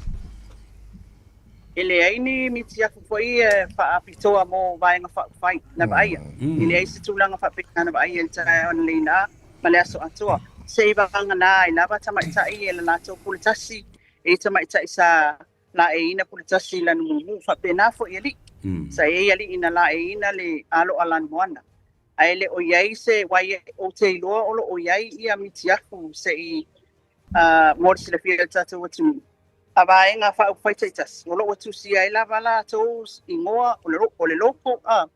E leai ni mitiafu foi e faapitoa mo vaega faaupufai na vaaia. E leai se tulaga faapena na vaaia i le taeao analeila ma le aso atoa. Seiavagana ai lava tamaitai e la latou pule tasi, e i tamaitai sa laeiina pule tasi i lana mumu. Faapena foi alii. Sa i ai alii na laeiina le alo a lana moana. Ae le o i ai se wai ou te iloa o lo o i ai ia mitiafu se i mo le silafia e le tatou atunuu. A vaega faaupufai taitasi, o lo o ua tusia ai lava latou igoa o le, o le logo, a,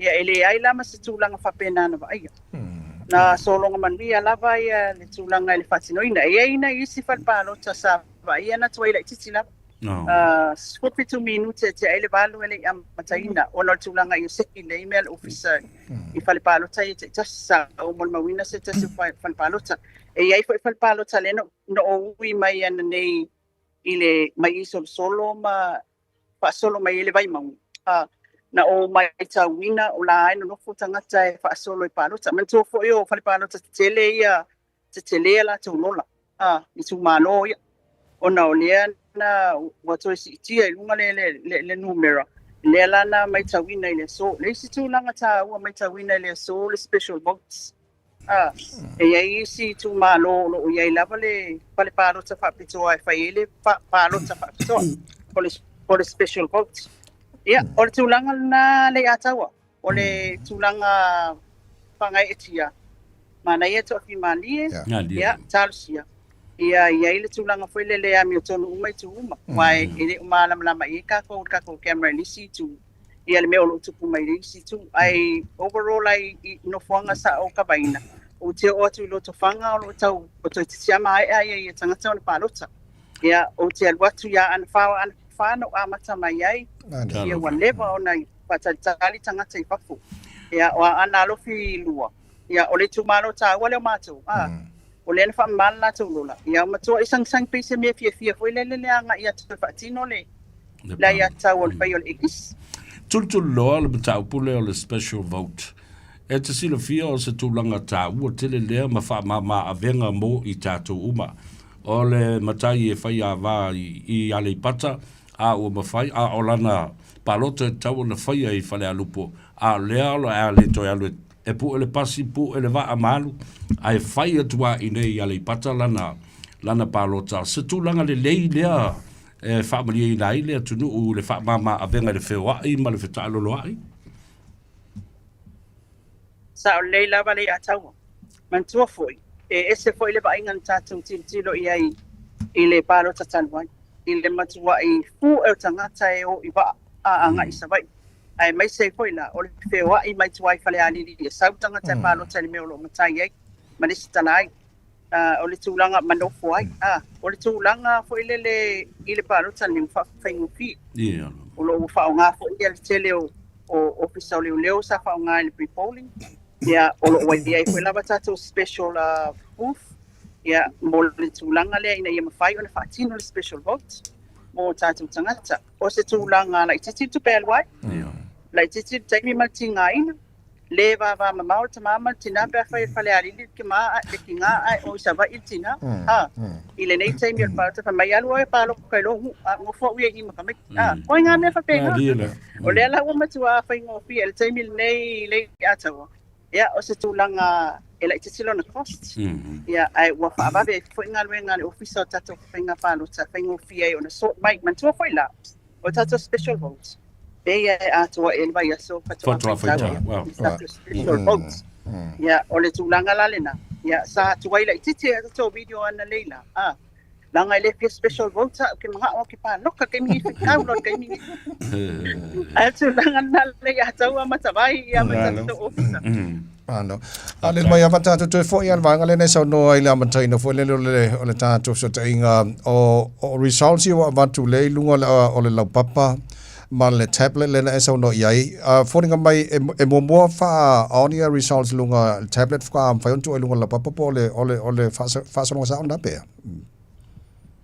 ia e leai la ma se tulaga faapena na vaaia. Na sologa manuia lava ia le tulaga i le faatinoina. E i ai nai isi fale palota sa vaaia na tuai laitiiti lava. No. 17 minute e tea ai le 8 e le i amataina ona o le tulaga i seki le email ofisa i fale palota ia taitasi sa ou molimauina se tasi o fale palota. E i ai foi fale palota lea na na ou ui mai ana nei i le mai i solosolo ma faasolo mai ai le Vaimauga. A, na ou matauina o la e nonofo tagata e faasolo i palota. Manatua foi o fale palota tetele ia, tetele a latou lola, a, itumalo ia. Ona o lea na ua toe siitia i luga le, le, le, le numera, lea la na matauina i le aso. Le isi tulaga taua matauina i le aso le special votes. A, e i ai isi itumalo o lo o i ai lava le fale palota faapitoa e fai ai le palota faapitoa, o le, o le special vote. Ia, o le tulaga lena Leiataua, o le tulaga fagaeetia, manaia toafimalie, ia, talosia. Ia i ai le tulaga foi lele e amiotonu uma itu uma, aua e le o malamalama i ai kākou i le tatou camera i le isi itu. ia le mea o lo o tupu mai i le isi itu. Ae overall lava i nofoaga sa ou kavaina, ou te oo atu i Lotofaga o lo o tau o toeitiiti lava maea ia ia tagata ona palota. Ia, ou te alu atu ia Aana 4, o Aana 4 na ou amata mai ai, ia ua leva ona faatalitali tagata i fafo. Ia, o Aana Alofi 2, ia o le itumalo taua lea o matou, a, o lea na faamama le latou lola, ia matua i sagisagi pei se mea fiafia foi lele le agai atu e faatino le le aiatatau o le fai o le egisi. Tulituliloa le mataupu lea o le special vote. E te silafia o se tulaga taua tele lea ma faamama avega mo i tatou uma. O le matai e fai ava i Aleipata a ua mafai a o lana palota e tatau ona faia i Falealupo a o lea o le a le toe alu e pue le pasi pue le vaa ma alu ae fai atu lava i inei i Aleipata lana palota. Se tulaga lelei lea e faamalieina ai le atunuu i le faamama avega i le feoai ma le fetaaloloai? Sao lelei lava Leiataua. Manatua foi, e ese foi le vaaiga na tatou tilotilo i ai i le palota talu ai, i le matuai fue o tagata e o i vaa a agai i Savaii, aemaise ai foi la o le feoai mai tua i Falealili e sau tagata e palota i le mea o lo o matai ai ma le isi tala ai. o le tulaga ma nofo ai. A, o le tulaga foi lele i le palota lenei ua faafaigofie. Yeah. O lo o ua faaaoga foi ia le tele o, o ofisa o leoleo sa faaaoga i le pre-polling. Ia, o lo o ua i ai foi lava tatou special booth. Ia, mo le tulaga lea ina ia mafai ona faatino le special vote mo tatou tagata. O se tulaga laitiiti le tupe e alu ai, laitiiti le taimi ma le tigaina, le vavamamao le tama ma le tina pe afai e Falealili le kima le kiga ae o i Savaii le tina. A, i lenei taimi o le palota fai mai alu oe e paloka i lou nuu, a nofo au ia i i ma tamaiti. A, o ai ngā mea faapena. O lea la ua matua faigofie i le taimi lenei i le Ataua. Ia, o se tulaga e laitiiti lona cost, ia, ae ua faavave ai foi galuega a le Ofisa o tatou Faiga Palota e faigofie ai ona sort mai. Manatua foi la, o tatou special vote, e ia e atoa i ai le vaiaso faatoa faitau i tatou special vote. Ia, o le tulaga la lena, ia, sa tuai laitiiti ai tatou video analeila, a. Leaga e le fia special vote au ke mana'o au ke paloka taimi nei whitau loa taimi nei. Ae tulaga na le ia taua matavai ia ma tatou ofisa. Ano. A le mai ava tātou toe foi al vaega lena e saunoa ai le amataina foi lele o le, o le tātou fesootaiga o, o results ia ua avatu lea i luga o le, o le laupapa ma le tablet lena e saunoa i ai. A foliga mai e, e muamua faa-on ia results i luga le tablet faatoa mafai ona tuu ai luga o le laupapa po o le, o le, o le faasologa sao lena pea?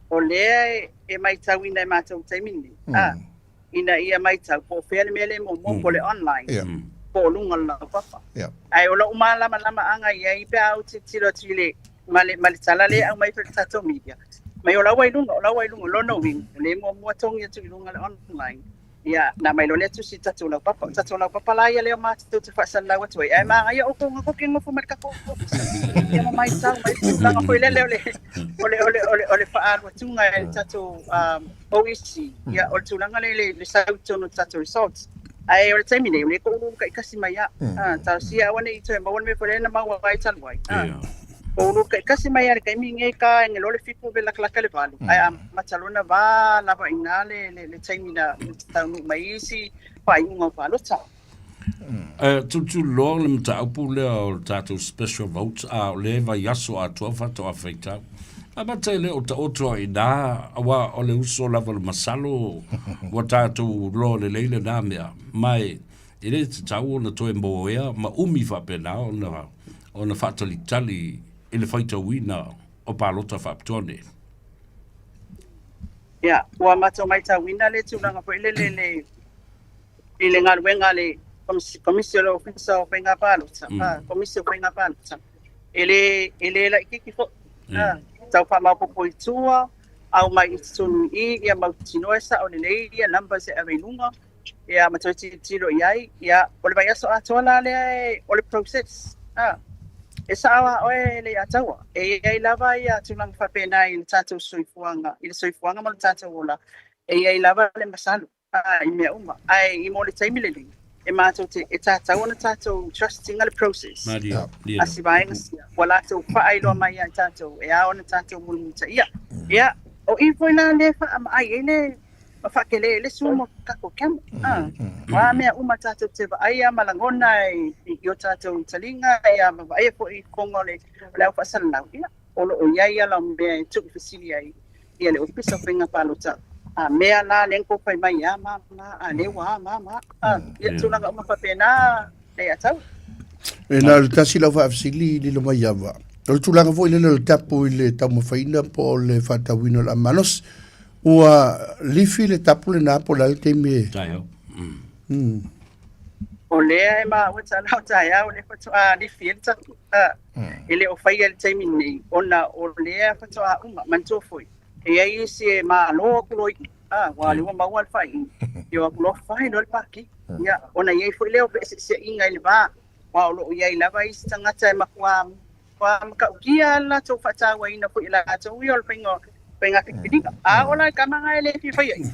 O lea e maitauina e matou i le taimi lenei, a, ina ia maitau po o fea le mea lea e muamua, po o le online, po o luga o le laupapa. Ae o lou malamalamaaga i ai pe a ou tilotilo atu i le, ma le, ma le tala lea e aumai foi i le tatou media, mai o la ua i luga, o la ua i luga, o lona uiga, o lea e muamua togi atu i luga le online. Ia, na aumai loa lea tusi i le tatou laupapa. O le tatou laupapa la ia lea o matou te faasalalau atu ai. Ae manaia outou na koke nofo mai le tatou ofisa. Ia ma maitau mai le tulaga foi lele o le, o le, o le, o le, o le faaalu atuga e le tatou um, OEC. Ia, o le tulaga lea le, le sau i totonu o le tatou results. Ae o le taimi nei, o lea ko uluulu taitasi mai lava. Ah, talosia aua ne i toe maua le mea foi lea na maua ai talu ai. Ah. Ko uluulu taitasi mai lava i le taimi nei ka ege loa le fitu ve lakalaka le valu. Ae amata loa ona va lava i ina le, le, le taimi na taunuu mai ai isi faaiuga o palota. E tulituliloa le mataupu lea o le tatou special vote a o lea vaiaso atoa faatoa faitau. Amata e le o taoto ai ina, aua o le uso lava o le masalo ua tatou loa lelei lena mea, ma e le tatau ona toe moea ma umi faapena ona ona faatalitali i le faitauina o palota faapitoa nei. Ia, ua matou maitauina le tulaga foi lele le i le galuega a le Komisi o le Ofisa o Faiga Palota, Komisi o Faiga Palota, e le, e le laitiiti foi. Tau faamaopoopo i tua, aumai i totonu i i, ia mautinoa e sao lelei ia numbers e ave i luga, ia ma toe tilotilo i ai. Ia, o le vaiaso atoa la lea e, o le process. E sao lava oe Leiataua, e i ai lava ia tulaga faapena i le tatou soifuaga, i le soifuaga ma le tatou ola, e i ai lava le masalo. i mea uma. Ae i mo le taimi lenei, e matou te, e tatau ona tatou trust ina le process. Maria, A si vaega sia, ua latou faailoa mai ia i tatou, e ao ona tatou mulimulitaia. Ia, o i foi la lea e faamaai ai le, ma faatele ai le Zoom o tatou camera. O a mea uma tatou te vaaia ma lagona i, i o tatou taliga, ia ma vaaia foi i fofoga o le, o le au faasalalau, ia, o lo o i ai ala o mea e tuufesili ai ia le Ofisa o Faiga Palota, a mea la lea na tou fai mai a ma ma, a lea ua a ma ma, a, ia tulaga uma faapena le atau. E na o le tasi lau faafesili lilo mai ava. O le tulaga foi lele o le tapu i le taumafaina po o le faatauina o le malosi. Ua lifi le tapu lena po o le a le taimi e... Taeao. O lea e maua tala o taeao lea faatoa lifi ai le tapu. E le o faia i le taimi lenei ona o lea faatoa uma. Manatua foi, e i ai isi e malo atu loa i i, aua o lea ua maua le faaiuga, e o atu loa fai loa le paki. Ia, ona i ai foi lea o feeseeseaiga i le va, aua o lo o i ai lava isi tagata e matua matautia le latou faatauaina foi e latou ia o le faiga faiga filifiliga. A oo la i tama na e le fia faia i,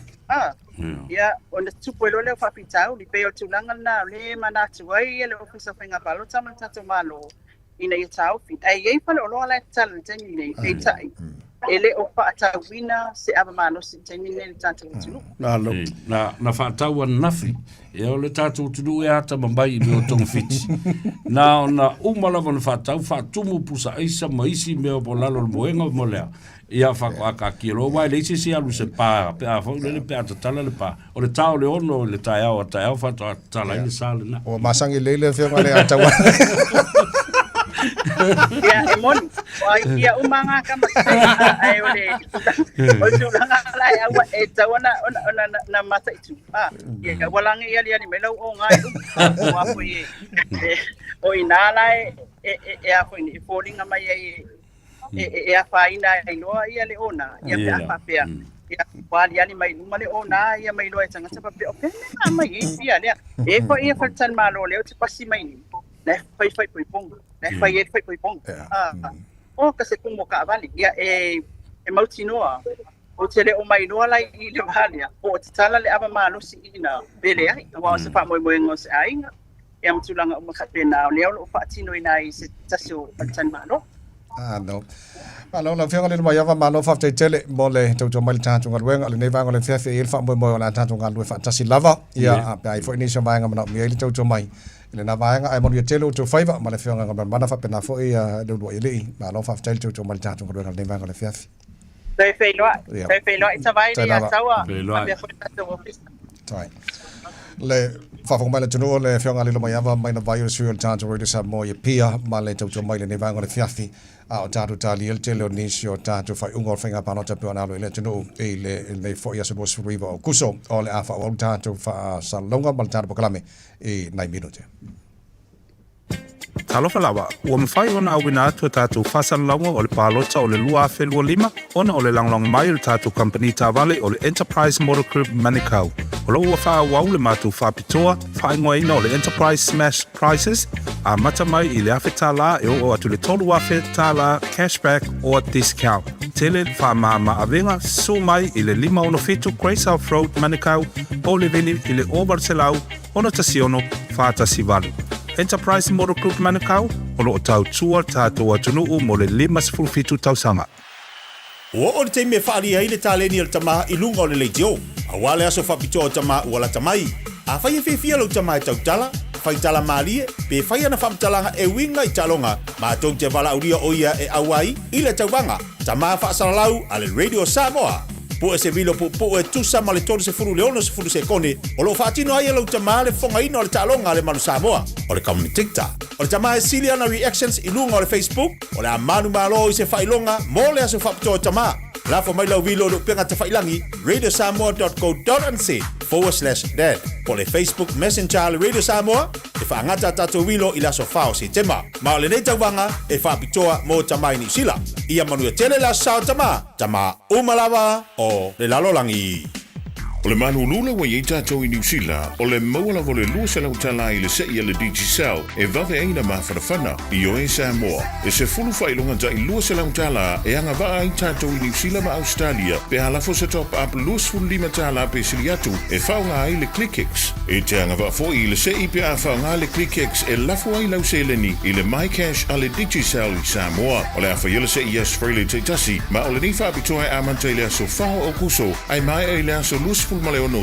ia, ona tupu ai loa lea o faafitauli. Pei o le tulaga lena o lea e manatu ai le Ofisa o Faiga Palota ma le tatou Malo ina ia taofi. Ae i ai faleoloa la e tatala i le taimi lenei, peitai, e le o faatauina se ava malosi i le taimi lenei i le tatou atunuu. Malo. Na, na faatau ananafi, ia o le tatou atunuu e atamamai i mea o togafiti. Na ona uma lava ona faatau, faatumu pusa aisa ma isi mea o lalo o le moega ma lea, ia faatoa taatia loa, aua e leai se isi e alu i se pa pe a foi lele pe a tatala le pa. O le ta o le 6 i le taeao a taeao faatoa tatala ai le sa lena. Ua masani lelei le afioga i le Ataua. Ia, e moni, o ai ia uma ngā kama ai o le o le tulaga la e aua e tau ona ona ona na, na mataitu. Ah, ia ua lagi i aliali mai lau o ngā i uma. O a foi e, e, o inā la e e e, e a foi ni e fōlinga mai ai e e, e, e afaina ai loa ia le ona, ia pe a faapea, ia ua aliali mai luma le ona ia mai loa e tagata faapea, o fea mea mai e fia lea. E foi ia faletalimalo lea o te pasi mai nei, la e fai faaipoipoga, la e fai ai le faaipoipoga. Ah, o ka se kumu o kaavale, ia e, e mautinoa, ou te le o mailoa la i le wā lea, po o tatala le ava malosi i ina pe leai, aua o se faamoemoega o se aiga, ia ma tulaga uma faapena, o lea o lo o faatinoina ai i se tasi o faletalimalo. Ah, no. Malo lau Afioga i le Maiava, malo faafetai tele mo le tautua mai i le tatou galuega. O lenei vaega o le afiafi e i ai le faamoemoe o le a tatou galulue faatasi lava. Ia, a pe a i ai foi nisi o vaega manaomia ai le tautua mai i lena vaega. Ae manuia tele outou faiva ma le Afioga i Galumalemana faapena foi le uluai alii. Malo faafetai le tautua mai i le tatou galuega i lenei vaega o le afiafi. Toe feiloai, toe feiloai Tavaile ia Taua, faapea foi le tatou ofisa. Tai. Le faafofoga mai le atunuu o le Afioga a Lilomaiava mai na vai o le sui o le tatou Radio Samoa i Apia ma le tautua mai i lenei vaega o le afiafi a o tatou talia le tele o nisi o tatou faaiuga o le faiga palota pei ona alo i le atunuu i lenei foi aso 29 o Aokuso. O le a faaauau le tatou faasalalauga ma le tatou polokalame i nai minute. Talofa lava, ua mafai ona auina atu a tatou faasalalauga o le palota o le 2025 ona o le lagolago mai o le tatou kamupani taavale o le Enterprise Motor Group Manukau. O lo o ua faaauau le matou faapitoa faaigoaina o le Enterprise Smash Prices, amata mai i le $1,000 e oo atu i le $3,000 cashback or discount. Tele le faamama avega, susu mai i le 567 Grey South Road, Manukau, po o le vili i le 0800 616 418. Enterprise Motor Group Manukau, o lo o tautua le tatou atunuu mo le 57 tausaga. Ua oo le taimi e faaalia ai le taleni a le tama i luga o le leitio, aua le aso faapitoa o tama ua lata mai. Afai e fiafia lou tama e tautala, fai tala malie, pe fai ana faamatalaga e uiga i taaloga, matou te valaaulia o ia e auai i le tauvaga Tama Faasalalau a le Radio Samoa. Pue se vilo puupuu e tusa ma le 30 i le 60 sekone o lo o faatino ai e lou tama le fofogaina o le taaloga a le Manu Samoa, o le commentator. O le tama e sili ana reactions i luga o le Facebook, o le a manumalo i se faailoga mo le aso faapitoa o tama. Lafo mai lau vilo i le upega tafailangi radiosamoa.co.nz/dad po o le Facebook Messenger a le Radio Samoa e faagata a tatou vilo i le aso 4 o Setema. Ma o lenei tauvaga e faapitoa mo tama i Niu Sila. Ia manuia tele le aso sa o tama! Tama uma lava o le lalolagi. O le malulu la ua i ai tatou i Niu Sila, o le maua lava o le 200 tala i le se'i a le Digicel e vave ai na mafanafana. Ioe Samoa, e sefulu faailoga ta'i 200 tala e agavaa ai tatou i Niu Sila ma Ausetalia pe a lafo se top up 25 tala pe sili atu e faaaoga ai le ClickX. E te agavaa foi i le se'i pe a faaaoga le ClickX e lafo ai lau seleni i le MyCash a le Digicel i Samoa. O le a faia le se'i i Australia taitasi, ma o lenei faapitoa e amata i le aso 4 o Aokuso ae maea i le aso 26 o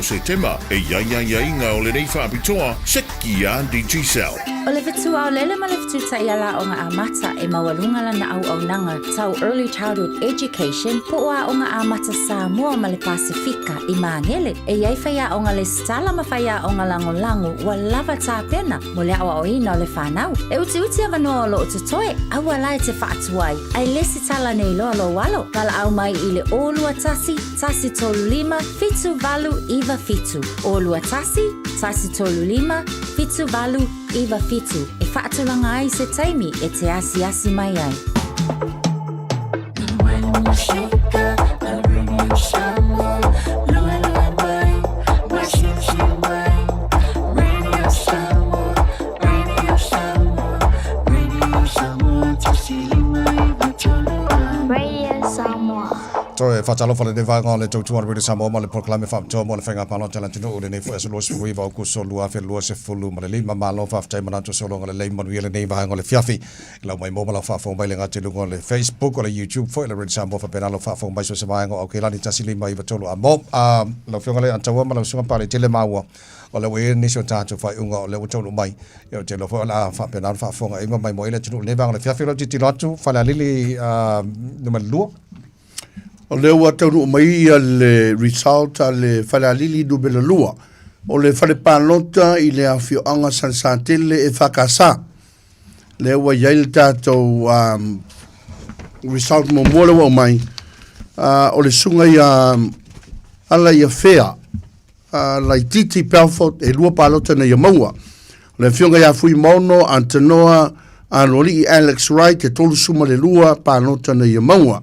Setema. E i ai aiaiga o lenei faapitoa, seki a Digicel. O le fetu aolele ma le fetu taiala aoga amata e maualuga lana auaunaga tau Early Childhood Education po o Aoga Amata Samoa ma le Pasefika i Magele. E i ai faiaoga lesitala ma faiaoga lagolago ua lava tapena mo le aoaoina o le fanau. E utiuti avanoa o lo o totoe, aua la e te faatuai, ae lesitala nei loa lou alo. Valaau mai i le 021 135 7897, 021 135 7897 e faatulaga ai se taimi e te asiasi mai ai. Toe faatalofa lenei vaega o le tautua a le Radio Samoa ma le polokalame faapitoa mo le faiga palota a le atunuu lenei foi aso 29 Aokuso 2025. Malo faafetai manatu sologa lelei manuia lenei vaega o le afiafi. Lau mai mo ma lau faafofoga mai le gata i luga o le Facebook, o le YouTube foi, le Radio Samoa faapena lau faafofoga mai so o se vaega o Aukilani 1593 a mo. A, lau Afioga le Ataua ma lau Susuga Pale tele maua o lea ua i ai nisi o tatou faaiuga o lea ua taunuu mai. Ia ou te iloa foi o le a faapena ona faafofoga ima mai mo ai le atunuu i lenei vaega o le afiafi. O lau tilotilo atu, Falealili numera 2. O lea ua taunuu mai ia le result a le Falealili numera 2 o le fale palota i le afioaga Salesatele e FKS. Lea ua i ai le tatou um, result muamua lea ua aumai, uh, o le susuga ia ala ia Fea, uh, Laititi Belfort, e lua palota na ia maua. O le afioga ia Fuimaono Antanoa Aloalii Alex Wright, e 32 palota na ia maua.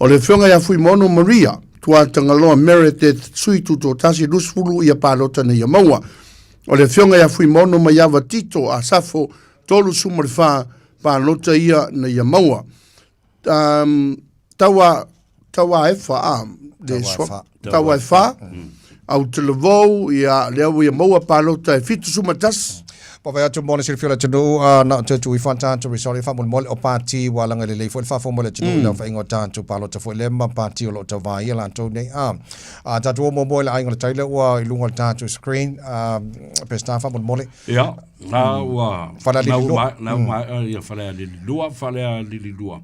O le afioga ia Fuimaono Maria, Tuatagaloa Meredith, sui tutoatasi, 20 ia palota na ia maua. O le afioga ia Fuimaono Maiava Tito Asafo, 34 palota ia na ia maua. Um, taua, taua e fa, a, le swa, taua e fa, au te lavou, ia, lea ua ia maua palota e 71. Pa vai atu mo le silafia o le atunuu, a na o te atu ifo a tatou result e faamolemole o pati ua laga lelei foi le faafofoga o le atunuu i le aofaiga o tatou palota foi lea ma pati o lo o tauvaai ia latou nei. A, a tatou o muamua i le aiga o le tai lea ua i luga o le tatou screen, a, Peseta faamolemole. Ia, na ua Falealili lua. Na ua maea ia Falealili 2, Falealili 2.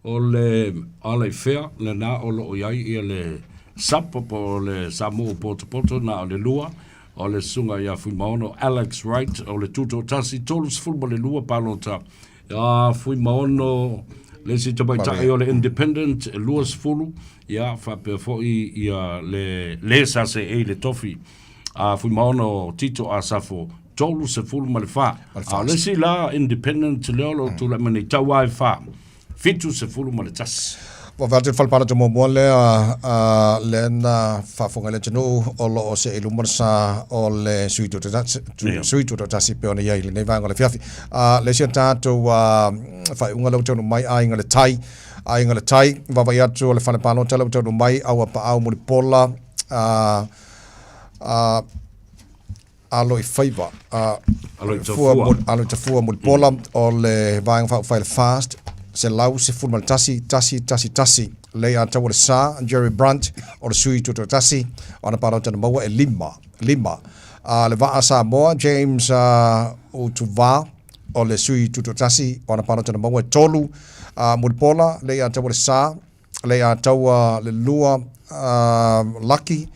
O le Alaifea lena o lo o i ai ia le SUP po o le Samoa Potopoto na o le lua, o le susuga ia Fuimaono Alex Wright o le Tutoatasi 32 palota. Ia Fuimaono le isi tamaitai o le Independent e 20, ia faapea foi ia le le sa seei le tofi a Fuimaono Tito Asafo 34. A o le isi la Independent lea o lo o tulai mai nei, Tauae 4, 71. Ua vaai atu i le fale palota muamua lea, a, lea na faafofoga ai le atunuu o lo o see i luma le sa o le sui tutoatasi, sui tutoatasi pei ona i ai i lenei vaega o le afiafi. A, le isi a tatou a, faaiuga lea ua taunuu mai, Aiga i le Tai, Aiga i le Tai, vaavaai atu o le fale palota lea ua taunuu mai, Auapaau Mulipola, a, a, Alo i faiva, a, Alo i tafua. Alo i tafua Mulipola, o le Vaega Faaupufai le FAST, 111, 1, 1, 1, lei a taua le sa, Jerry Brunt, o le sui tutoatasi, o ana palota na maua e lima, lima. A, le Vaa Samoa, James uh, Utuva, o le sui tutoatasi, o ana palota na maua e tolu. A, Mulipola, lei a taua le sa, le a taua le lua uh, laki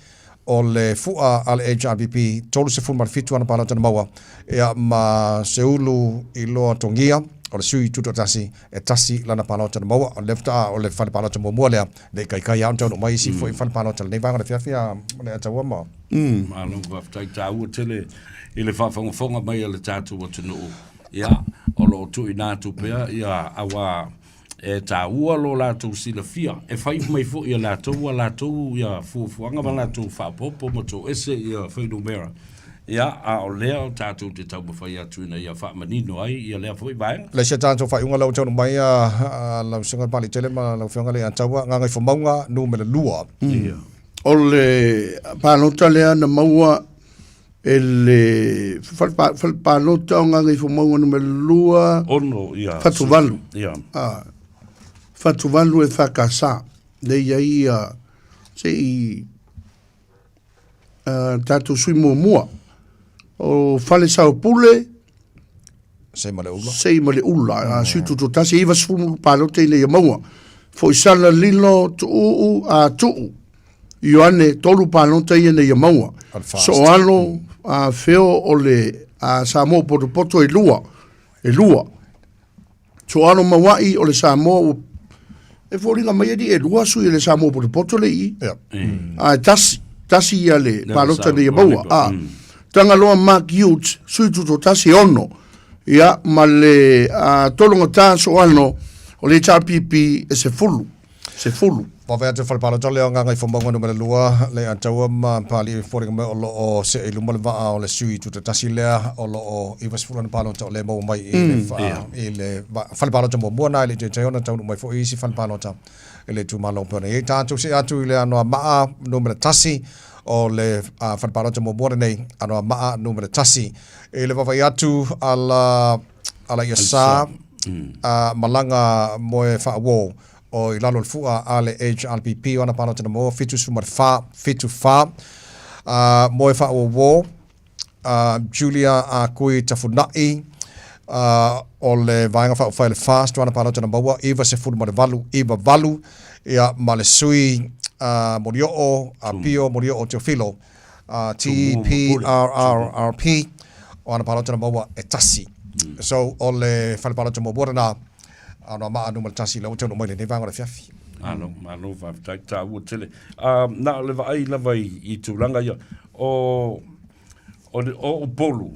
o le fua a le HRPP 37 ana palota na maua ia ma Seulu i loa tongia o le sui tutoatasi e tasi lana palota na maua o le faatoa o le fale palota muamua lea le kaikai a ona mai isi foi fale palota lenei vaega o le afiafi a le ataua ma Malo faafetai taua tele i le faafogafoga mai a le tatou atunuu. Ia, o lo o tuuina atu pea ia aua E taua lo latou silafia, e fai mai foi e latou a latou ia fuafuaga ma latou faaopoopo ma toese ia fuainumera. Ia, a o lea o tatou te taumafai atu ina ia faamanino ai ia lea foi vaega. Le isi a tatou faaiuga lea ua taunuu mai a lau Susuga Paletele ma lau Afioga Leiataua, Gagaifomauga Nu.2. Ia. O le palota lea na maua e le fale palota o Gagaifomauga numera 2 ono ia Fatuvalu ia ah Fatuvalu e FKS le i ai ia se i uh, tatou sui muamua o Fale Saopule Sei ma le ula. Sei ma le ula. Mm. Sui tutoatasi, 90 palota ina ia maua. Foisala Lilo Tuuu a Tuu. Ioane, tolu palota ia ina ia maua. Soalo a Feo o le a Samoa Potopoto e lua. E lua. Soalo Mauai o le Samoa ua e foliga mai ali e lua sui o le Samoa Potopoto le i. Yeah. Mm. A e tasi, tasi ia le palota ina ia maua. A. Mm. Tagaloa Mark Hughes, sui tutoatasi e ono. Ia, ma le a, Tologata Soano o le HRPP e sefulu. Sefulu. Vave atu le fale palota lea o Gagaifomauga numera 2, le Ataua ma Papalii e foliga mai o lo o see i luma le vaa o le sui tutoatasi lea o lo o 90 ana palota o lea e maua mai i le, fa, i le fale palota muamua na e le i taitai ona taunuu mai foi isi fale palota i le itumalo pei ona i ai. Tatou see atu i le Anoamaa numera 1 o le uh, fale palota muamua lenei, Anoamaa numera 1. I le vaavaai atu ala ala ia sa uh, malaga moe faauo o i lalo o le fua a le HRPP o ana palota na maua 74, 74. Uh, moe faauo uh, Julia Akui Tafunai uh, o le Vaega Faaupufai le FAST o ana palota na maua 98, 98, ia ma le sui uh, Molioo, uh, Pio Molioo Teofilo uh, TPRRRP o ana palota na maua e tasi. So o le fale palota muamua lena Anoamaa Nu.1 lea ua taunuu mai lenei vaega o le afiafi. Malo, malo faafetai, taua tele. Na o le vaai lava i tulaga ia, o, o, o Upolu,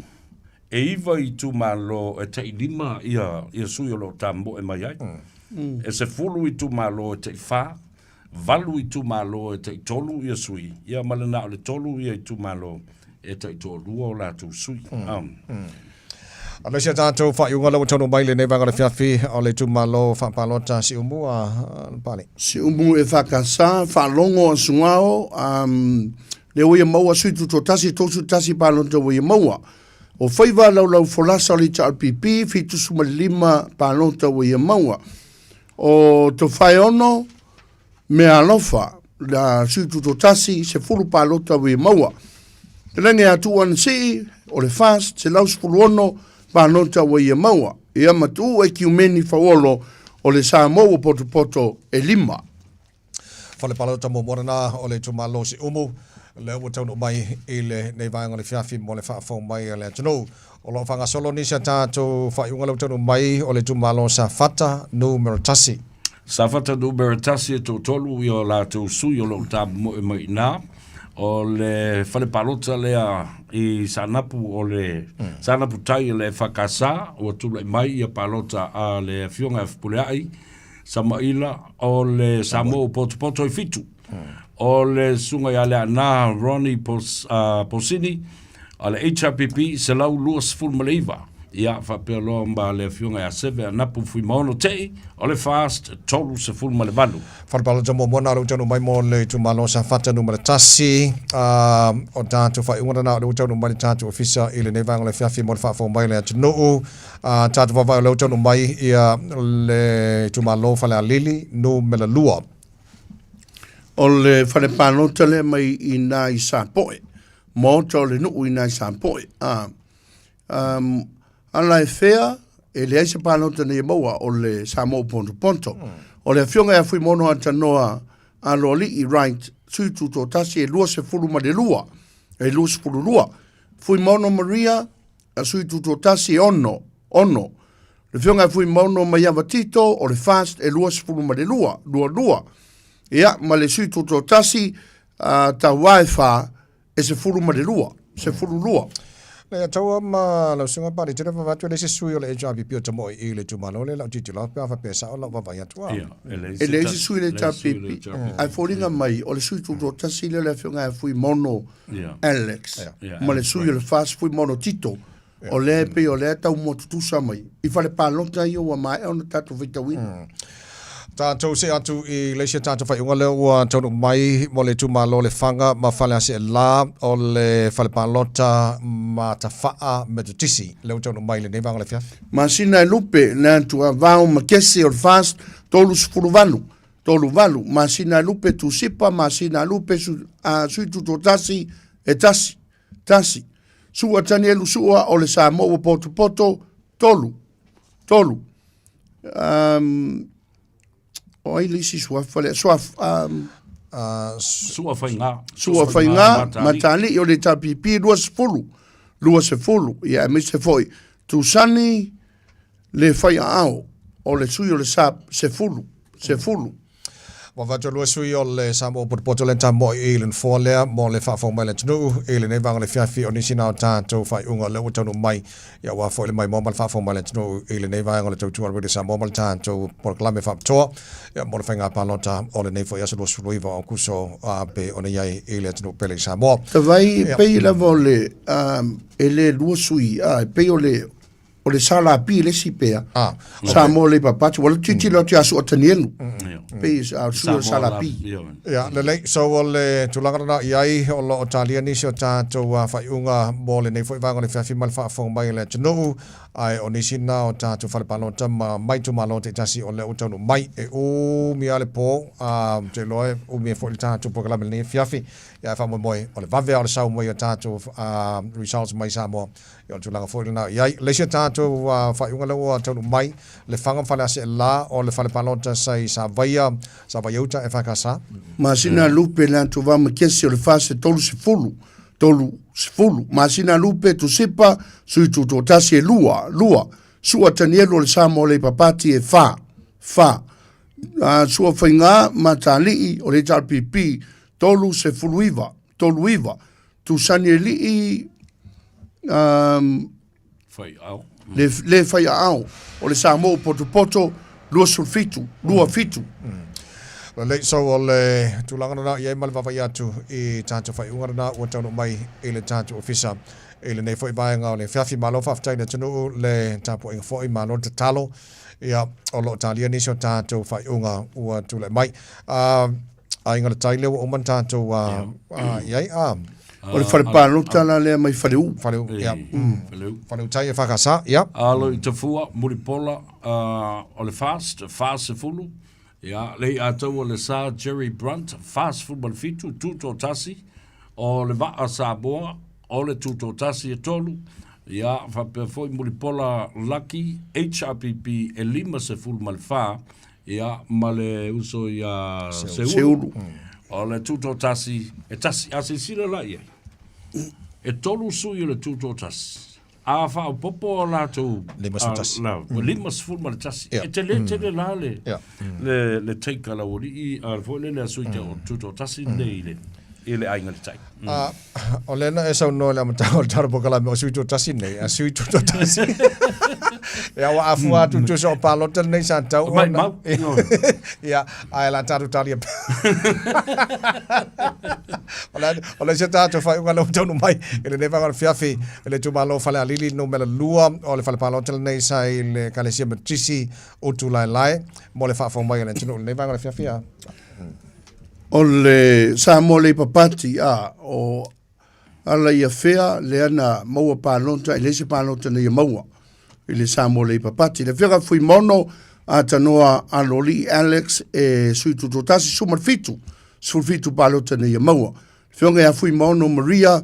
e 9 itumalo e tai 5 ia, ia sui o lo o tamoe mai ai. E 10 itumalo e tai 4, 8 itumalo e tai 3 ia sui, ia ma le na o le 3 ia itumalo e tai toalua o latou sui. A le isi a tatou faaiuga lea ua taunuu mai lenei vaega o le afiafi o le itumalo faapalota Siumu a Pale. Siumu EFKS, Faalogo a Sugao, um, lea ua ia maua sui tutoatasi, 31 palota ua ia maua. O faiva laulau folasa o le HRPP, 75 palota ua ia maua. O Tofaeono, Meaalofa, la sui tutoatasi, 10 palota ua ia maua. Telege atu Anasii, o le FAST, 116 palota ua ia maua. Ia ma tuu e Kiumeni Fauolo o le Samoa ua potopoto e 5. Fale palota muamua lena o le itumalo o Siumu, lea ua taunuu mai i lenei vaega o le afiafi mo le faafou mai a le atunuu. O lo o faagasolo nisi a tatou faaiuga lea ua taunuu mai o le itumalo o Safata Nu.1. Safata Nu.1 e toatolu o latou sui o lo o tamomoe mai i ina. O le fale palota lea i Saanapu o le Saanapu Tai o le EFKS ua tulai mai ia palota a le Afioga ia Fepuleai Samaila o le Samoa ua potopoto i Fitu. O le susuga ia Leaana Ronnie Posini a le HRPP 129. Ia, faapea loa ma le afioga ia Seve Anapu Fuimaono Tei o le FAST 38. Fale palota muamua na o lea ua taunuu mai mo le itumalo o Safata Nu.1. O tatou faaiuga lena o lea ua taunuu mai le tatou ofisa i lenei vaega o le afiafi mo le faafou mai o le atunuu. Tatou vaavaai o lea ua taunuu mai ia le itumalo Falealili Nu.2. O le fale palota lea mai i ina i Sapoe, maota o le nuu i ina i Sapoe. A, um, ala e fea, e leai se palota nei e maua o le Samoa Ponto Ponto. O le afioga ia Fuimaono Atanoa Aloalii Wright, sui tutoatasi e 22, e 22. Fuimaono Maria, sui tutoatasi e 6, 6. Le Afioga ia Fuimaono Maiava Tito o le FAST e 22, 22. Ia, ma le sui tutoatasi a Tauae Fa e 12, 12. Le ataua ma lau susuga Pali tele vaavaai atu e leai se sui o le HRPP o Tamo'i i le itumalo lea lau tilotilo atu pe a faapea e sao lau vaavaai atu a. E leai se sui o le HRPP, ae foliga mai o le sui tutoatasi lea o le Afioga ia Fuimaono Alex ma le sui o le FAST Fuimaono Tito. O lea e pei o lea e tau mua tutusa mai i fale palota ia ua maea ona tatou faitauina. Tatou see atu i le isi a tatou faaiuga lea ua taunuu mai mo le itumalo Lefaga ma Faleaseela o le fale palota Matafaa Metotisi lea ua taunuu mai i lenei vaega o le afiafi. Masina e lupe le atu a Vao ma Kesi o le FAST 38, 38, Masina e lupe Tusipa, Masina e lupe su, a, Sui Tutoatasi e tasi. Tasi. Sua Tanielu Sua o le Samoa ua potopoto. Tolu. Tolu. Um, o ai le isi suafa lea? Suaf, um, Sua Faiga. Sua Faiga, Matali'i o le HRPP, 20. 20. Ia, aemaise foi, Tusani le Faiaao o le sui o le SAP, 10. 10. Ua avatu lua sui o le Samoa Potopoto le tamoe i le nofoa lea mo le faafou mai le atunuu i lenei vaega o le afiafi o nisi na o tatou faaiuga lea ua taunuu mai ia aua foi le maimoa ma le faafou mai le atunuu i lenei vaega o le tautua a le Radio Samoa ma le tatou polokalame faapitoa ia mo le faiga palota o lenei foi aso 29 o Aokuso a pei ona i ai i le atunuu pele i Samoa. Tavai, e pei lava o le, e le lua sui, a, e pei o le, o le SLP le isi pea. Ah, okay. Samoa Labour Party. Ua tilotilo atu ia Sua Tanielu. Pei a sui o le SLP. Ia, lelei. So, o le tulaga lena i ai, o lo o talia nisi o tatou faaiuga mo lenei foi vaega o le afiafi ma le faafofoga mai a le atunuu, ae o nisi na o tatou fale palota ma mai itumalo taitasi o lea ua taunuu mai. E umi lava le po, ou te iloa e umi ai foi le tatou polokalame i lenei afiafi. Ia, ae faamoemoe, o le vave lava o le sau mai o tatou results mai Samoa. Ia o le tulaga foi lena i ai. Le isi o tatou faaiuga lea ua taunuu mai, Lefaga ma Faleaseela o le fale palota sa i Savaia, Savaiauta EFKS. Masina lupe le atu va ma kesi o le fase 30, 30. Masina Lupe Tusipa, sui tutoatasi e lua, lua. Sua Tanielu o le Samoa Labour Party e fa, fa. Sua Faigā Matali'i o le HRPP, 39, 39. Tusani Elii, um, Faiaao. Le, le Faiaao o le Samoa Potopoto, 27, 27. Lelei, so o le tulaga lena i ai ma le vaavaai atu i tatou faaiuga lena ua taunuu mai i le tatou ofisa i lenei foi vaega o le afiafi. Malo faafetai i le atunuu le tapuaiga foi, malo le tatalo. Ia, o lo o talia nisi o tatou faaiuga ua tulai mai. Uh, Aiga le Tai lea ua uma ona tatou i ai. O le fale palota la lea mai Faleu. Faleu, ia. Faleu. Faleu Tai e whakasa, ia. Alo i Tafua, Mulipola, o le FAST, 40, ia, lei ataua le sa Jerry Brunt, 47, tutoatasi, o le Vaa Samoa, o le tutoatasi e tolu, ia, faapea foi Mulipola Lucky, HRPP e 54, Ia, ma le uso ia Seulu. Seulu. O le tutoatasi e tasi. A silasila la i ai, e tolu sui o le tutoatasi. A faaopoopo o latou... 51. La, 51. E tele tele la le, le, le take a laualii, a foi le le a sui te o tutoatasi nei i le, i le aiga le tai. A, o lea na e saunoa i le amataga o le tatou polokalame o sui tuatasi nei, a sui tuatasi. Ia ua afua atu tusa o palota lenei sa tau Mai mau. Ia, ae la tatou talia. O le, o le isi o tatou faaiuga lea ua taunuu mai i lenei vaega o le fiafi i le itumalo o Falealili numera lua o le fale palota lenei sa i le Ekalesia Metotisi Utulaelae mo le faafofoga mai a le atunuu i lenei vaega o le fiafi. A. O le Samoa Labour Party, a, o ala ia fea lea na maua palota, e leai se palota na ia maua i le Samoa Labour Party. Le Afioga Fuimaono Atanoa Aloalii Alex e sui tutoatasi, 17, 17 palota na ia maua. Le Afioga ia Fuimaono Maria,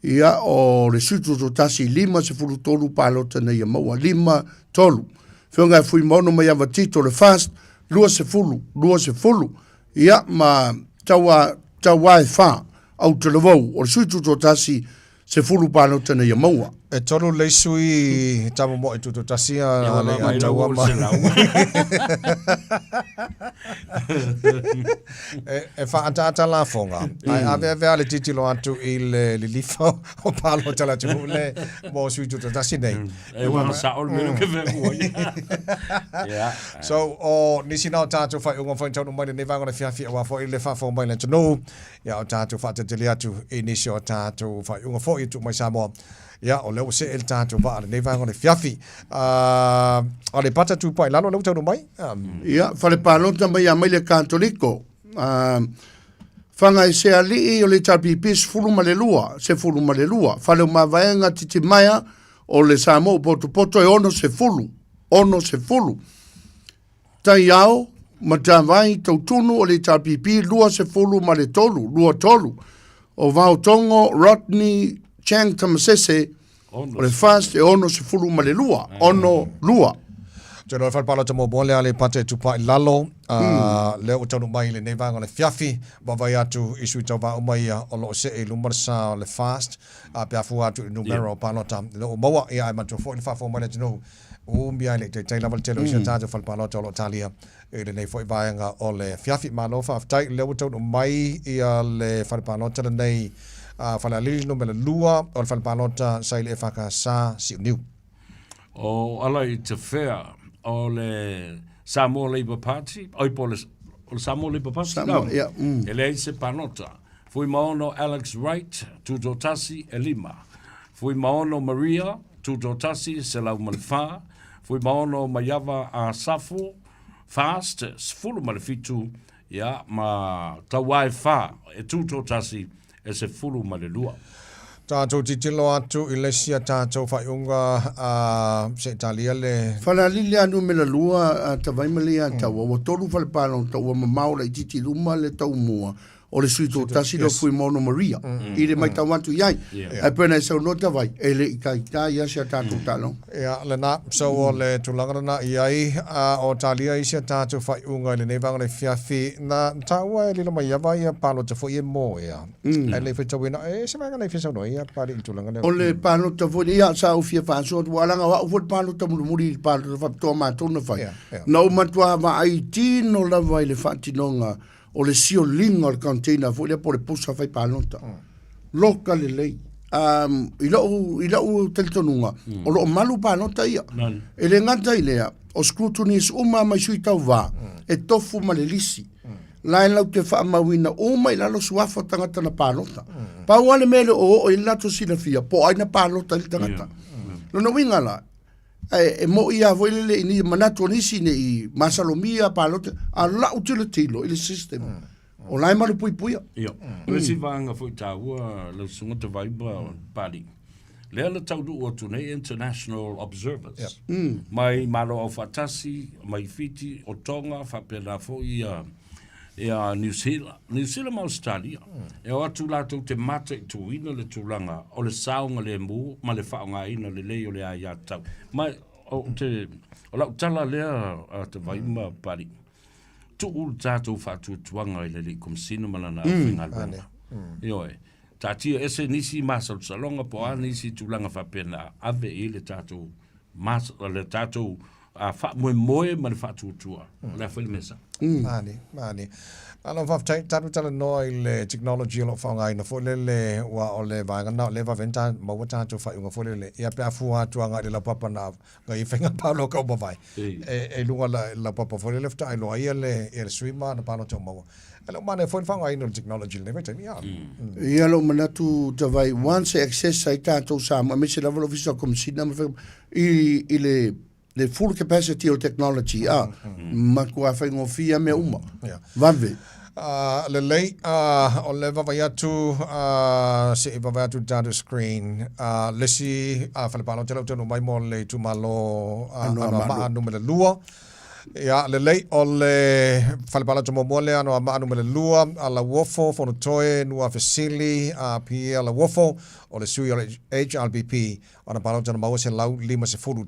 ia, o le sui tutoatasi, 53 palota na ia maua, 5, 3. Afioga ia Fuimaono Maiava Tito le FAST, 20, 20. Ia, ma Taua, Tauaefa Autalavou, o le sui tutoatasi, 10 palota na ia maua. E tolu le sui tamomoe tutoatasi a le a Taua ma. E, e whaataata lafoga, ae aveave a le titilo atu i le lilifa o palota le atunuu le mo sui tutoatasi nei. E ua sao le mea ke whenua ai. Yeah. So, o nisi na o tātou whaiunga whai taunu mai lenei vaega o le fiafi aua foi le faafofoga mai le atunuu. Ia, o tātou whaatetele atu i nisi o tātou whaiunga foi e tuu mai Samoa. Ia, o lea ua see le tātou vaa lenei vaega o le fiafi. Uh, o le pata tūpai lalo, lea ua taunu mai. Um, Ia, fale palota mai a mai le Katoliko. Uh, Whangaesealii o le HRPP 12, 12. Fale o Mavaega Titimaea o le Samoa Potopoto e 60, 60. Taiao, Matavai, Tautunu o le HRPP 23, 23. O Vaotongo, Rodney Chang Tamasese o le FAST e 62, 62. Te roa whalepalota muamua lea le pate tupai lalo, mm. lea ua taunuu mai i lenei vaega o le fiafi, vaavaai atu i sui tauvā uma ia o lo o see i luma le sa o le FAST, a pe a fua atu i le numera o palota lea ua maua, ia ae manatua foi le faafofoga mai le atunuu, umi ai le i taitai lava le tele o si a tatou fale palota o lo o talia i lenei foi vaega o le afiafi. Malo faafetai, lea ua taunuu mai ia le fale palota lenei a Falealili numera lua o le fale palota sa i le EFKS Siuniu. O ala i te whea o le Samoa Labour Party, oi po o le, o le Samoa Labour Party? Samoa, no. yeah, E leai se palota. Fuimaono Alex Wright, tutoatasi e lima. Fuimaono Maria, tutoatasi 104. Fuimaono Maiava Asafo, Fast, 17, ia, ma Tauaefa e tutoatasi e 12. Tatou titilo atu i le isi a tatou faaiuga a se Italia le. Falealili a numera lua a Tavaima le ia taua ua tolu fale palota ua mamao laititi i luma le taumua. o le sui toatasi lea o Fuimaono Maria i le matau atu i ai. Ae pei ona e saunoa Tavai, e le i taitai lava si a tatou taaloga. Ia, lena. So o le tulaga lena i ai, a o talia ai si a tatou faaiuga i lenei vaega o le afiafi, na taua e Lilomaiava ia palota foi e moea. Ae le i faitauina, e se vaega na e fia saunoa ai ia Papalii i le tulaga lea? O le palota foi lea, ia, sa ou fia faasoa atu, aua leaga o au foi le palota mulimuli i le palota faapitoa a matou na fai. Na ou matua vaai tino lava i le faatinoga o le sioliga o le container foi lea po o le pusa fai palota. Loka lelei. Um, i lou, i lou talitonuga, o lo o malu palota ia. E le gata i lea, o scrutineers uma mai sui tauva, e tofu ma le lisi. La e lau te faamauina uma i lalo suafa o tagata na palota. Pau lava le mea e le o oo i ai le latou silafia, po o ai na palota ai le tagata. Lona uiga la, e mo'i lava foi lele i ni manatu o nisi ne i masalomia palota, a o lau tilotilo i le system, o la e malupuipuia. Ia. O le isi vaega foi taua lau Susuga Tavai ma Papalii, lea na taunuu atu nei international observers mai Malo Aufaatasi, mai Fiti, o Tonga, faapena foi ia ia New Zealand, New Zealand ma Ausetalia. E o atu latou te mataituina le tulaga o le saogalemu ma le faaaogaina lelei o le aiatatau. Ma o te, o lau tala lea a Tavai ma Papalii, tuu le tatou faatuatuaga i le Alii Komesina ma lana aufaigaluega. Ioe. Taatia ese nisi masalosaloga po o a nisi tulaga faapena, ave i ai le tatou mas, le tatou faamoemoe ma le faatuatua. O le a foi le mea sao. Mani, mani. Malo faafetai, tatou talanoa i le technology o lo o faaaogaina foi lele, aua o le vaega lena o lea e vave ai ona maua tatou faaiuga foi lele. Ia pe a fua atu agai i le laupapa na i faiga palota ua mavae, e i luga o le laupapa foi lele faatoa iloa ai le sui ma ana palota ua maua. E le o manaia foi le faaaogaina o le technology i lenei vaitaimi. Ia lou manatu Tavai, once e access ai tatou Samoa, aemaise lava le Ofisa o Komesina ma i le le full capacity o le technology, a, matua faigofie lava mea uma. Vave. Lelei, o le vaavaai atu, se i vaavaai atu i le tatou screen, le isi fale palota lea ua taunuu mai mo le itumalo Anoamaa Nu.2. Ia, lelei, o le fale palota muamua lea Anoamaa Nu.2, Lauofo, Fonotoe, Nuafesili, Pierre Lauofo, o le sui o le HRPP, Ona palota na maua 151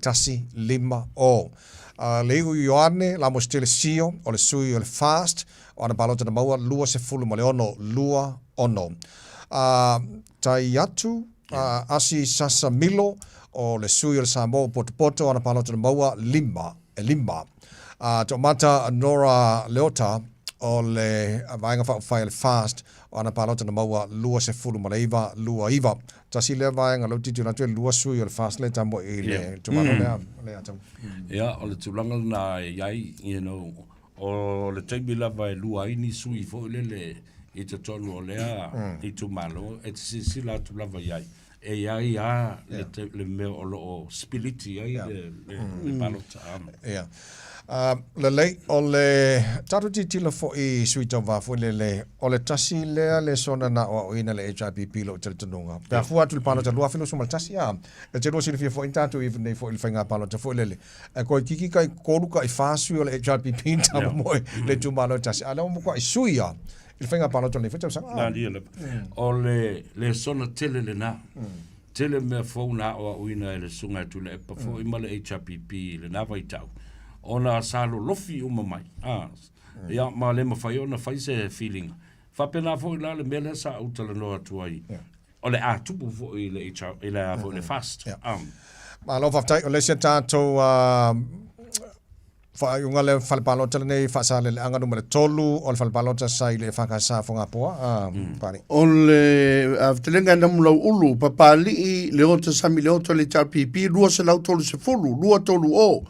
5 o. Leiu Ioane Lamositele Sio, o le sui o le FAST, o ana palota na maua 26 2 6. Tai atu, Asi Sasa Milo, o le sui o le Samoa ua potopoto, ana palota na maua 5 e 5. Toomata Nora Leota, o le Vaega Faaupufai a le FAST, o ana palota na maua 29 2 9. Tasi lea vaega lea ou tilotilo atu e lua sui o le FAST lea e tamoe i le itumalo lea, lea tau. Ia, o le tulaga lena e i ai, you know, o le taimi lava e lua ai ni sui foi lele i totonu o lea itumalo, e te silasila atu lava i ai, e i ai lava le, le mea o lo o spiliti ai le, le, le palota. Ia. Lelei, o le tatou tilotilo foi i sui tauva foi lele, o le tasi lea lesona na aoaoina le HRPP i lou talitonuga. Pe a fua atu i le palota 2021, a, e te lua silafia foi ni tatou i nei foi i le faiga palota foi lele, e toeitiiti tai tolu tai fa sui o le HRPP na faamoemoe i le itumalo e tasi, a o lea ua matuai sui lava i le faiga palota o lenei foi tausaga. Malie lava. O le lesona tele lena. Tele mea fou na aoaoina e le Susuga ia Tuilaepa foi ma le HRPP i lena vaitau, ona sa lolofi uma mai, a, ia, ma le mafai ona fai se filiga. Faapena foi la le mea lea sa ou talanoa atu ai, o le a tupu foi i le HR, i le a foi le FAST. Malo faafetai, o le isi a tatou Faaiuga le fale palota lenei Faasaleleaga numera 3 o le fale palota sa i le EFKS Fogapoa a Pali. O le fetalaiga e Namulauulu, Papalii, Leota Sami Leota le HRPP 230, 230.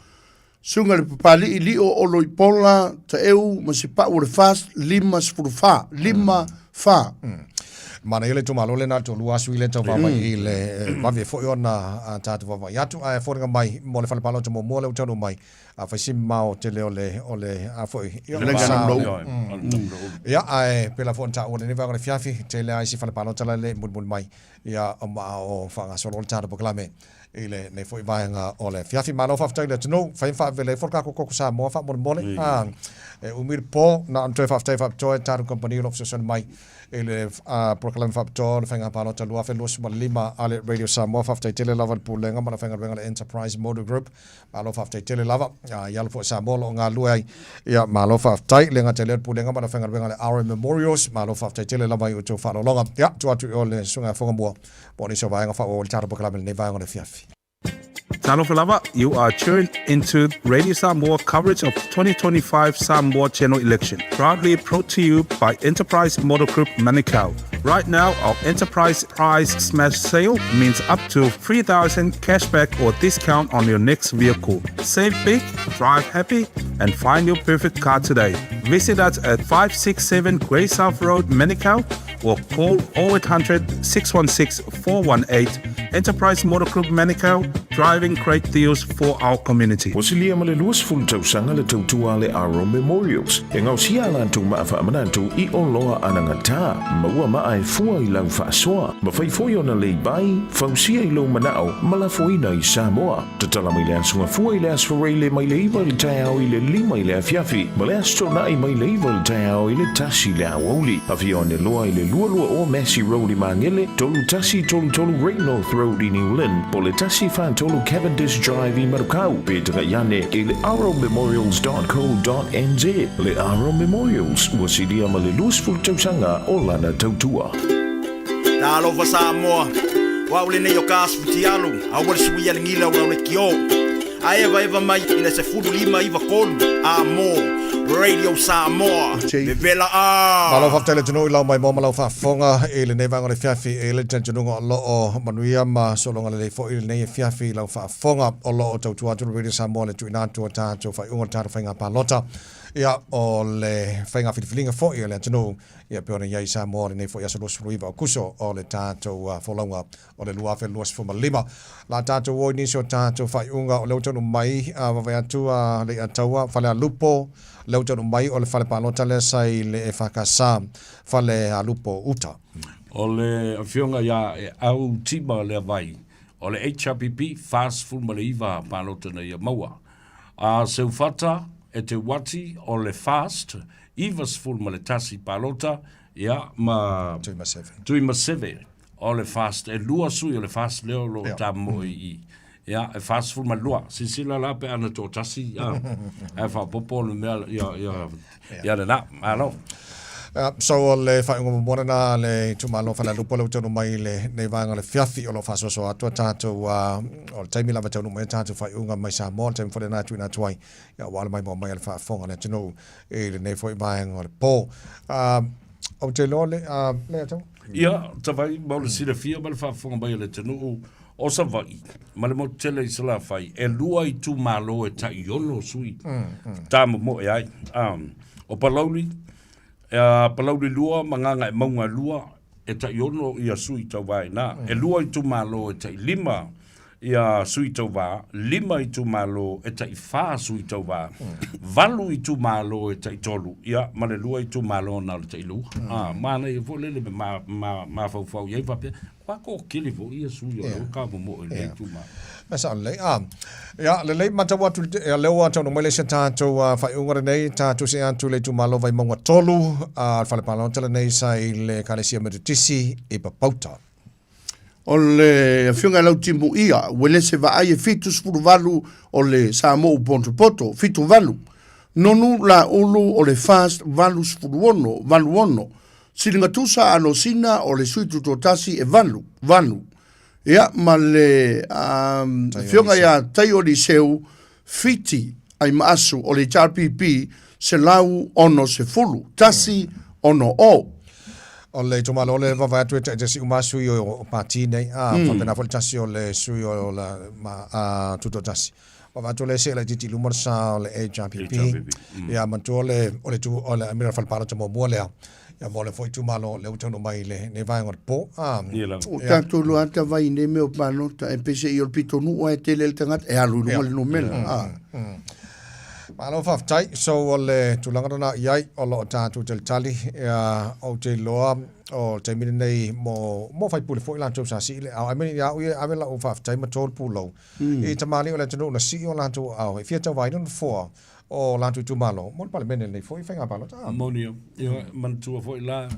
Susuga i le Papalii Lio Olo Ipola Taeu ma Sipau o le FAST 54, 54. Manaia le itumalo lena le toalua asu i le tau vaavaai i le vave foi ona tatou vaavaai atu ae foliga mai mo le fale palota muamua lea ua taunuu mai a fai si mamao tele o le o le a foi ia o le sa ia ae pela foi ona taua lenei vaega o le afiafi tele lava isi fale palota la e le i mulimuli mai ia ma o faagasolo le tatou polokalame. i lenei foi vaega o le afiafi. Malo faafetai i le atunuu, fai ma faavele ifo le tatou koko Samoa faamolemole. E umi le po, na ona toe faafetai faapitoa i le tatou kamupani o lo o fesoasoani mai i le polokalame faapitoa o le Faiga Palota 2025 a le Radio Samoa. Faafetai tele lava i le Pulega ma le aufaigaluega a le Enterprise Motor Group. Malo faafetai tele lava. I alo foi Samoa o lo o galulue ai. Ia, malo faafetai. Le gata i lea o le Pulega ma le aufaigaluega a le RM Memorials. Malo faafetai tele lava i outou faaaloaloga. Ia, tuu atu i o le Susuga ia Fogamua mo nisi o vaega faaauau o le tatou polokalame i lenei vaega o le afiafi. Talofa lava, you are tuned into Radio Samoa coverage of 2025 Samoa General Election, proudly brought to you by Enterprise Motor Group Manukau. Right now, our Enterprise Prize Smash Sale means up to 3000 cashback or discount on your next vehicle. Save big, drive happy, and find your perfect car today. Visit us at 567 Grey South Road, Manukau, or call 0800 616 418. Enterprise Motor Group Manukau, driving great deals for our community. Ua silia ma le 20 tausaga le tautua a le Aro Memorials e gaosia a latou maa faamanatu i oloa anagata, maua maa e fua i lau faasoa, mafai foi ona leibai, fausia i lou manao ma lafoina i Samoa. Tatala mai le Aso Gafua i le Aso Faraile mai le 9 i le taeao i le 5 i le afiafi ma le Aso Toonai mai le 9 i le taeao i le 1 i le aoauli. Afio ane loa i le 22 Massey Road i Magele, 3133 Great North Road i New Lynn, po o le 143 Cavendish Drive i Manukau, pe tagai ane i le arrowmemorials.co.nz. Le Arrow Memorials, ua silia ma le 20 tausaga o lana tautua. Talofa Samoa, o au lenei o ka asu fitialu, aua le suia le gila o lau lekiō. A evaeva mai i le 15 9 3 a mo Radio Samoa, vevela a! Malo faafetai le atunuu i lau maimoa ma lau faafofoga i lenei vaega o le afiafi. E i ai le talitonuga o lo o manuia ma sologa lelei foi lenei afiafi i lau faafofoga. O lo o tautua atu le Radio Samoa i le tuuina atu o tatou faaiuga o le tatou faiga palota. Ia, o le faiga filifiliga foi a le atunuu Ia pei ona i ai i Samoa lenei foi aso 29 Aokuso o le tatou folauga o le 2025. La tatou o i nisi o tatou faaiuga o lea ua taunuu mai a vaavaai atu a Leiataua, Falealupo, lea ua taunuu mai o le fale palota lea sa i le EFKS, Falealupo Uta. O le afioga ia Eau Tima Leavai o le HRPP 49 palota na ia maua. A Seufata Eteuati o le FAST 91 palota, ia, ma Tuimaseve o le FAST, e lua sui o le FAST lea o lo o tamoe i i. Ia, e 42. Silasila la pe ana toatasi, ia, ae faaopoopo le mea, ia, ia, ia lena. Malo. So o le faaiuga muamua lena a le itumalo Falealupo lea ua taunuu mai i lenei vaega o le afiafi o lo o faasoasoa atu a tatou, o le taimi lava e taunuu mai ai tatou faaiuga mai Samoa, o le taimi foi lena e tuuina atu ai aua le maimoa mai a le faafofoga a le atunuu i lenei foi vaega o le po. Ou te iloa le, Leiataua? Ia, Tavai, mo le silafia ma le faafofoga mai a le atunuu o Savaii ma le motu tele i Salafai, e lua itumalo e tai ono sui tamomoe ai. O Palauli, Palauli 2 ma Gagaemauga 2, e tai ono ia sui tauva i ina. E lua itumalo e tai lima ia sui tauva, lima itumalo e tai fa sui tauva, valu itumalo e tai tolu, ia, ma le lua itumalo na o le tai lua. Manaia foi lele me mafaufau i ai faapea, ua toatele foi ia sui o lea ua tamomoe i lenei itumalo. E sao lelei. Ia, lelei, matau atu, ia, lea ua taunuu mai le isi tatou faaiuga lenei, tatou see atu i le itumalo Vaimauga 3, le fale palota lenei sa i le Ekalesia Metotisi i Papauta. O le afioga i Lautimuia, Uelese Vaai e 78 o le Samoa u Potopoto, 78. Nonu Laulu o le FAST 86, 86. Siligatusa Alosina o le Sui Tutoatasi e 8, 8. Ia, ma le afioga ia Taio Liseu Fiti Aimaasu o le HRPP 160, 1 6 0. O le itumalo le vaavaai atu e taitasi uma lava sui o pati nei, a faapena foi le tasi o le sui o la ma a Tutoatasi. Vaavaai atu o lea e see laitiiti i luma le sa o le HRPP. Ia manatua le o le tu o le Amira Fale Palota muamua lea. Ia mo le foi itumalo lea ua taunuu mai i lenei vaega o le po. A Ua tatou iloa lava ta vai i nei mea o palota, e pei se i o le pitonuu lava e tele ai le tagata e alu i luga le numera. Malo faafetai. So o le tulaga lena i ai o lo o tatou talitali ia ou te iloa o le taimi lenei mo mo faipule foi latou sa sii le ao. I mean ia au ia e ave lau faafetai ma tolu pulou i tamalii o le atunuu na sii o latou aao e fia tauvaina nofoa o latou itumalo mo le Palemene lenei foi faiga palota. Moni au. Ia manatua foi la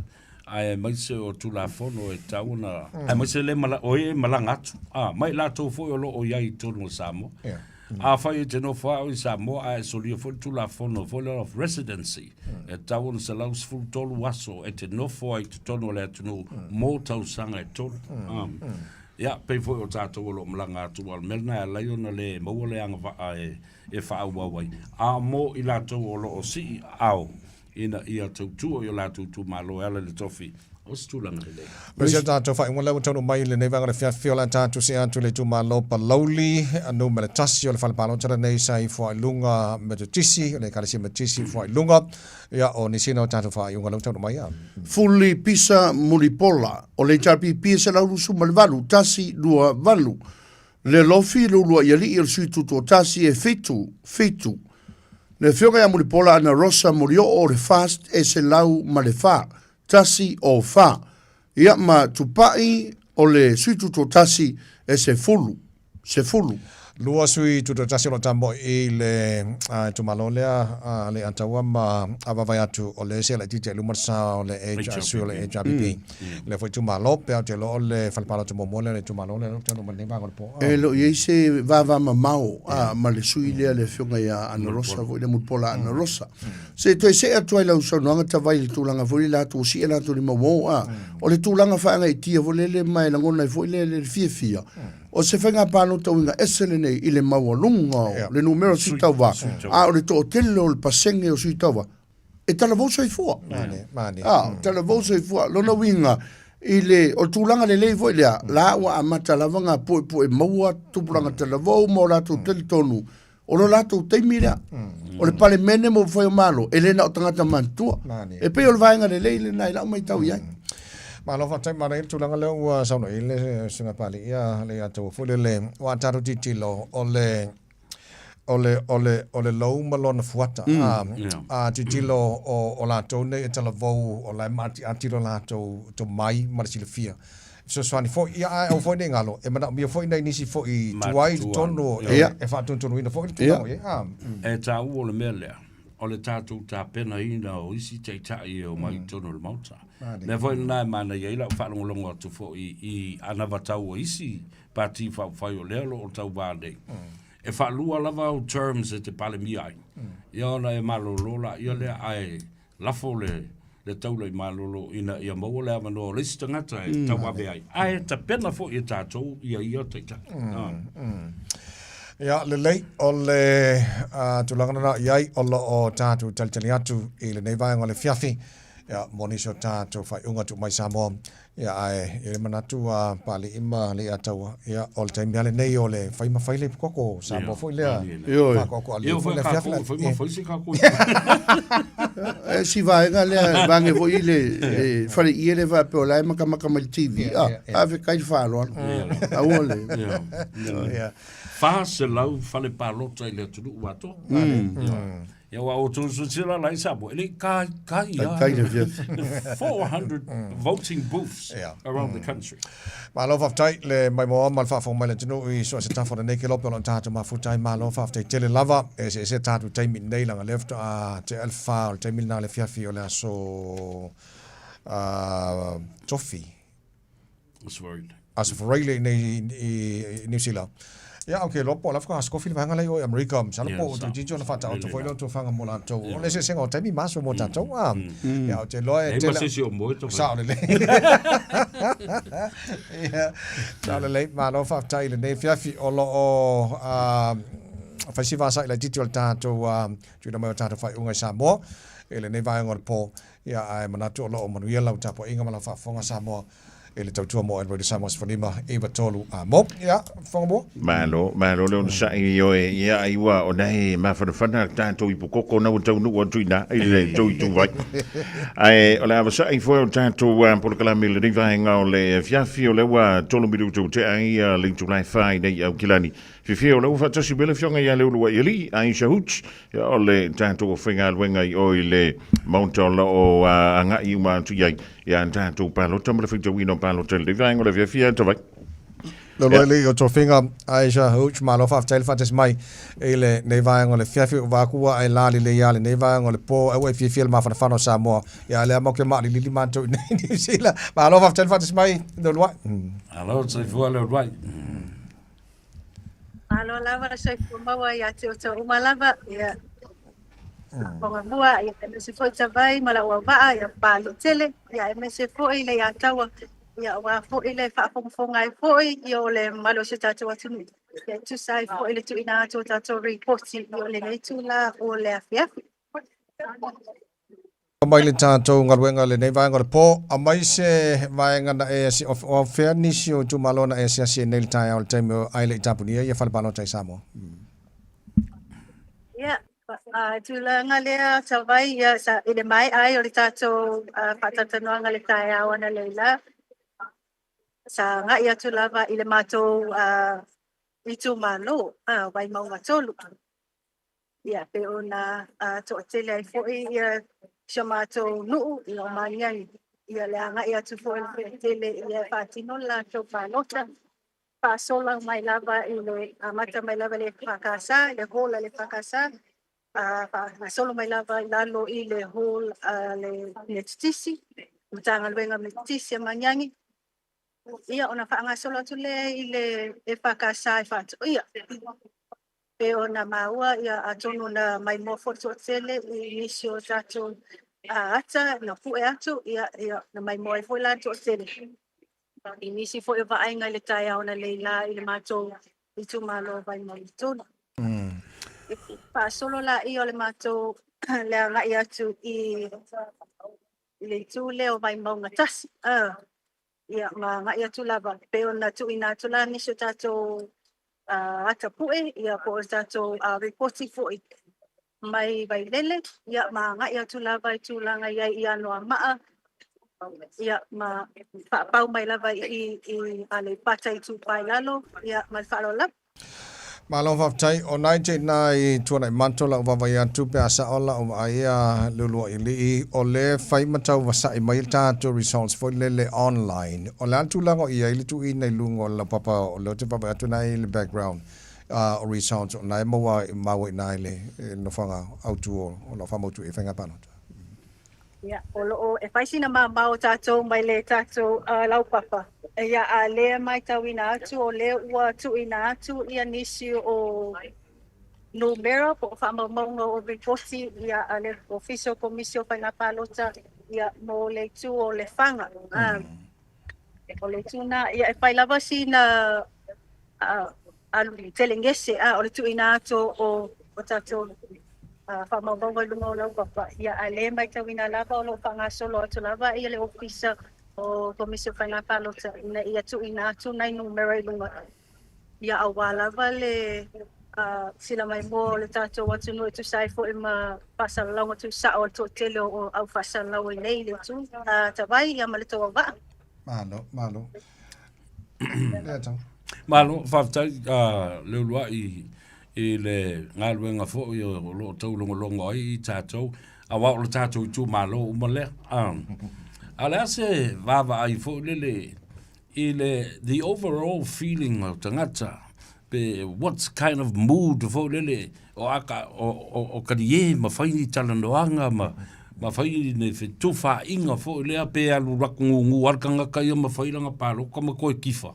aemaise o Tulafono e tatau ona, aemaise le mala, o e malaga atu, a, ma i latou foi o lo o i ai i totonu o Samoa. Yeah. Afai e te nofo lava oe i Samoa ae solia foi le Tulafono foi lea of residency, e tatau ona 113 aso e te nofo ai i totonu o le atunuu mo tausaga e tolu. Ia, pei foi o tatou o lo o malaga atu, aua o le mea lena e ala ai ona le maua le agavaa e faaauau ai. A mo i latou o lo o sii aao, ina ia tautua i o latou itumalo e ala i le tofi o se tulaga lelei. Pei se tatou faaiuga lea ua taunuu mai i lenei vaega o le afiafi o le a tatou see atu i le itumalo Palauli numera 1 o le fale palota lenei sa i Fuailuga Metotisi, o le Ekalesia Metotisi i Fuailuga. Ia, o nisi na o tatou faaiuga lea ua taunuu mai. Fuli Pisa Mulipola, o le HRPP e 128, 1, 2, 8. Le Lofi le uluai alii o le sui tutoatasi e 7, 7. Le afioga ia Mulipola Ana Rosa Molioo o le Fast e 104, 1 o 4. Ia ma Tupai o le sui tutoatasi e 10, 10. Lua sui tutoatasi o lo o tamoe i le itumalo lea a Leiataua ma vaavaai atu o le ese laitiiti ai luma le sa o le sui o le HRPP. Lea foi itumalo, pe ou te iloa o le fale palota muamua lea o le itumalo lea o taunuu mai lenei vaega o le po. E le o i ai se vavamamao ma le sui lea le afioga ia Ana Rosa foi lea Mulipola Ana Rosa. Se i toe see atu ai lau saunoaga Tavai i le tulaga foi lea latou sii latou lima uo a. O le tulaga faagaitia foi lele ma e lagona ai foi le fiafia o se faiga palota uiga ese lenei i le maualuga o le numera o sui tauva a o le toatele o le pasene o sui tauva e talavou soifua. Mane, mane. Ah, talavou soifua. Lona uiga, i le, o le tulaga lelei foi lea, la ua amata lava ngā puepue maua tupulaga talavou ma o latou talitonu, o lo latou taimi lea. O le Palemene mo upufai o Malo, e le na o tagata matutua. Mane. E pei o le vaega lelei lena i lau matau i ai. Malo faafetai manaia le tulaga lea ua saunoa i ai le Susuga Papalii ia Leiataua foi lele, aua a tatou tilotilo o le o le, o le, o le lou ma lona fuata. A, a tilotilo o, o latou nei e talavou, o la e maatiati lo latou tomai ma le silafia. Fesoasoani foi, ia ae aua foi ne i galo, e manaomia foi nai nisi foi tuai i totonu e, e faatonutonuina foi le tulaga o i ai. A, E taua o le mea lea, o le tatou tapenaina o isi taitai e omai i totonu o le Maota. Mea foi lena e manaia ai lau faalogologo atu foi i anavatau a isi Pati Faaupufai o lea o lo o tauva nei, e faalua lava au terms e te Palemia ai. Ia ona e malolo laia lea ae lafo le le taula i malolo ina ia maua le avanoa o le isi tagata e tauave ai. Ae tapena foi e tatou ia ia taitai. Ia, lelei, o le tulaga lena i ai o lo o tatou talitali atu i lenei vaega o le afiafi, ia, mo nisi o tatou faaiuga tuu mai Samoa. Ia, ae i ai le manatu a Papalii ma Leiataua, ia, o le taimi lava lenei o le fai ma fai le ipukoko Samoa foi lea. Ioe. Faatoatoa foi le afiafi la. Fai ma fai se kākou. E si vaega lea, vaege foi le fale ie le faapea o la e matamata mai le TV. Ah, faafetai le faaaloalo. Aua le. Ia. 400 fale palota i le atunuu atoa. Ia aua outou silasila la i Samoa, e le i taitai lava. Taitai le afiafi. 400 voting booths around the country. Malo faafetai le maimoa ma le faafofoga mai le atunuu i so o se tafa o lenei kelope o lo o tatou mafuta ai. Malo faafetai tele lava. E eseese tatou taimi nei leaga lea faatoa tea le fa o le taimi lena o le afiafi o le aso Tofi. Aso Faraile. Aso Faraile i i New Zealand. Ia, okay, loa po o la faatoa scofi le vaega la i o i Amerika, masalo po o toeitiiti ona faataoto foi lea tofaga mo latou. O le eseesega o taimi ma aso mo tatou. Ah, ia, ou te iloa e Leai ma se isi o moe tau Sao lelei. Ia, sao lelei. Malo faafetai i lenei afiafi o lo o fai si vasa'i laitiiti o le tatou tuuina mai o tatou faaiuga i Samoa i lenei vaega o le po. Ia, ae manatu o lo o manuia lau tapuaiga ma lau faafofoga Samoa. i le tautua mo Radio Samoa 15 93 a mo. Ia, Whangamua. Malo, malo le onosai i oe, ia ai ua o nei mafanafana tātou i pukoko na ua taunuu atu i nā, i le tou i tūwai. Ae o le avasaʻi foi o tatou polokalame i lenei vaega o le afiafi o lea ua 3 minuta ua tea ai le itula e 4 i nei i Aukilani. Fiafia o lea ua faatasi mai le afioga ia Leuluaʻi Alii, Aisha Hooch, ia o le tatou aufaigaluega i o i le Maota o lo o agai uma atu i ai ia tatou palota ma le faitauina o palota i lenei vaega o le afiafi ia Tavai. Lolo yeah. le o tofinga Aisha Hooch, malo faafetai le faatasi mai i lenei vaega o le fiafi o vaakua ai la lelei ia lenei vaega o le po aua e fiafia le mafanafana o Samoa ia lea mau ke maalilili matou i nei New Zealand. Malo faafetai le faatasi mai Leuluai. Alo soifua Leuluai. Malo lava le soifua maua ia te outou uma lava. Ia. Faafofoga ia aemaise foi Tavai ma lau auvaa ia Papaliitele, ia aemaise foi le ia Taua, ia aua foi le faafogafoga ai foi ia o le mamalu o si o tatou atunuu. Ia e tusa ai foi le tuuina atu o tatou ripoti ia o lenei itula o le afiafi. Mai le tatou galuega i lenei vaega o le po, aumai se vaega na e asi, o fea nisi o itumalo na e asiasi ai nei i le taeao i le taimi o ae le i tapunia ia fale palota i Samoa? Ia, a tulaga lea Tavai, ia, sa, i le maea ai o le tatou faatalatalanoaga i le taeao analeila, sa agai atu lava i le matou itumalo, Vaimauga 3. Ia, pei ona toatele ai foi ia si o matou nuu ia o Magiagi, ia le agai atu foi o le toatele ia e faatino le latou palota, faasola mai lava i le amata mai lava i le EFKS, i le hall a le EFKS, faagasolo mai lava i lalo i le hall a le Metotisi, Matagaluega Metotisi a Magiagi, ia ona faagasolo atu lea i le EFKS e faatoia. Pei ona maua, ia, atonu na maimoa foi le toatele i nisi o tatou ata na pue atu, ia, ia, na maimoa ai foi la le toatele i nisi foi o vaaiga i le taeao analeila i le matou itumalo o Vaimauga 3. Faasolo laia o le matou le agai atu i le itu lea o Vaimauga 1, ia, ma agai atu lava, pei ona tuuina atu la nisi o tatou ata pue, ia, po o tatou ripoti foi mai Vailele, ia, ma agai atu lava i tulaga i ai i Anoamaa, ia, ma faapau mai lava i i Aleipata Itupa i Lalo, ia, ma le faaaloalo lava. Malo faafetai. O nai te ina i Tuanaimato lau vaavaai atu pe a sao lau vaai a Leuluailii o le fai ma tau vasaʻi mai le tatou results foi lele online. O le a le tulaga o i ai le tuuina i luga o le laupapa o lea ou te vaavaai atu na i le background o results o na e maua maua i ina i le nofoaga autu o lau faamautu i faiga palota. Ia, o lo o e fai sina mamao tatou mai le tatou laupapa. Ia, a lea matauina atu o lea ua tuuina atu ia nisi o numera po o faamaumauga o ripoti ia a le Ofisa o Komisi o Faiga Palota ia mo le itu o Lefaga. O le itu na, ia e fai lava sina alu telegese o le tuuina atu o tatou faamaumauga i luga o laupapa, ia ae le matauina lava o lo o faagasolo atu lava ia le Ofisa o Komisi o Faiga Palota ina ia tuuina atu nai numera i luga, ia aua lava le sila maimoa o le tatou atunuu e tusa ai foi ma faasalalauga tuusao a le toatele o au faasalalau ai nei i le itu Tavai ia ma le tou auvaa. Malo, malo. Malo, faafetai Leuluai i le galuega foi o lo o taulogologo ai i tatou, aua o le tatou itumalo uma lea. A o le a se vaavaai foi lele i le the overall feeling o tagata, pe what kind of mood foi lele o aka o o o kalie ma fai ni talanoaga ma ma fai ni fetufaaiga foi lea pe alu atu gugu lava le tagata ia ma fai lana paloka ma toe kifa.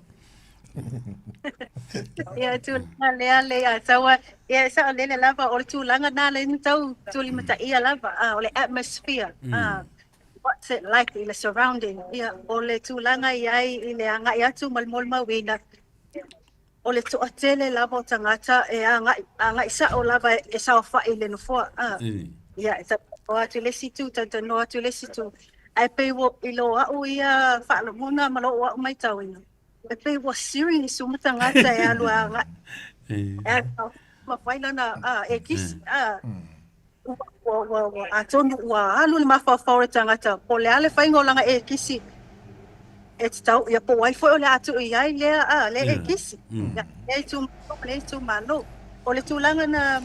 Ia tulaga lea le ia taua ia e saolele lava o le tulaga na le tau tulimataia lava o le atmosphere what's it like i le surrounding ia o le tulaga i ai i le agai atu ma le molimauina o le toatele lava o tagata e agai, agai sao lava e saofai i le nofoa. Ia, e talanoa atu i le isi itu, talanoa atu i le isi itu. Ae pei ua i lo a'u ia faalogona ma lou a'u maitauina, e pei ua serious uma tagata e alu agai e ma fai lana a e kisi a ua ua ua atonu ua alu le mafaufau o le tagata po o le a le faiga o lana e kisi e tatau ia po o ai foi o le a tuu i ai lea a lea e kisi ia lea itumalo ma lea itumalo. O le tulaga na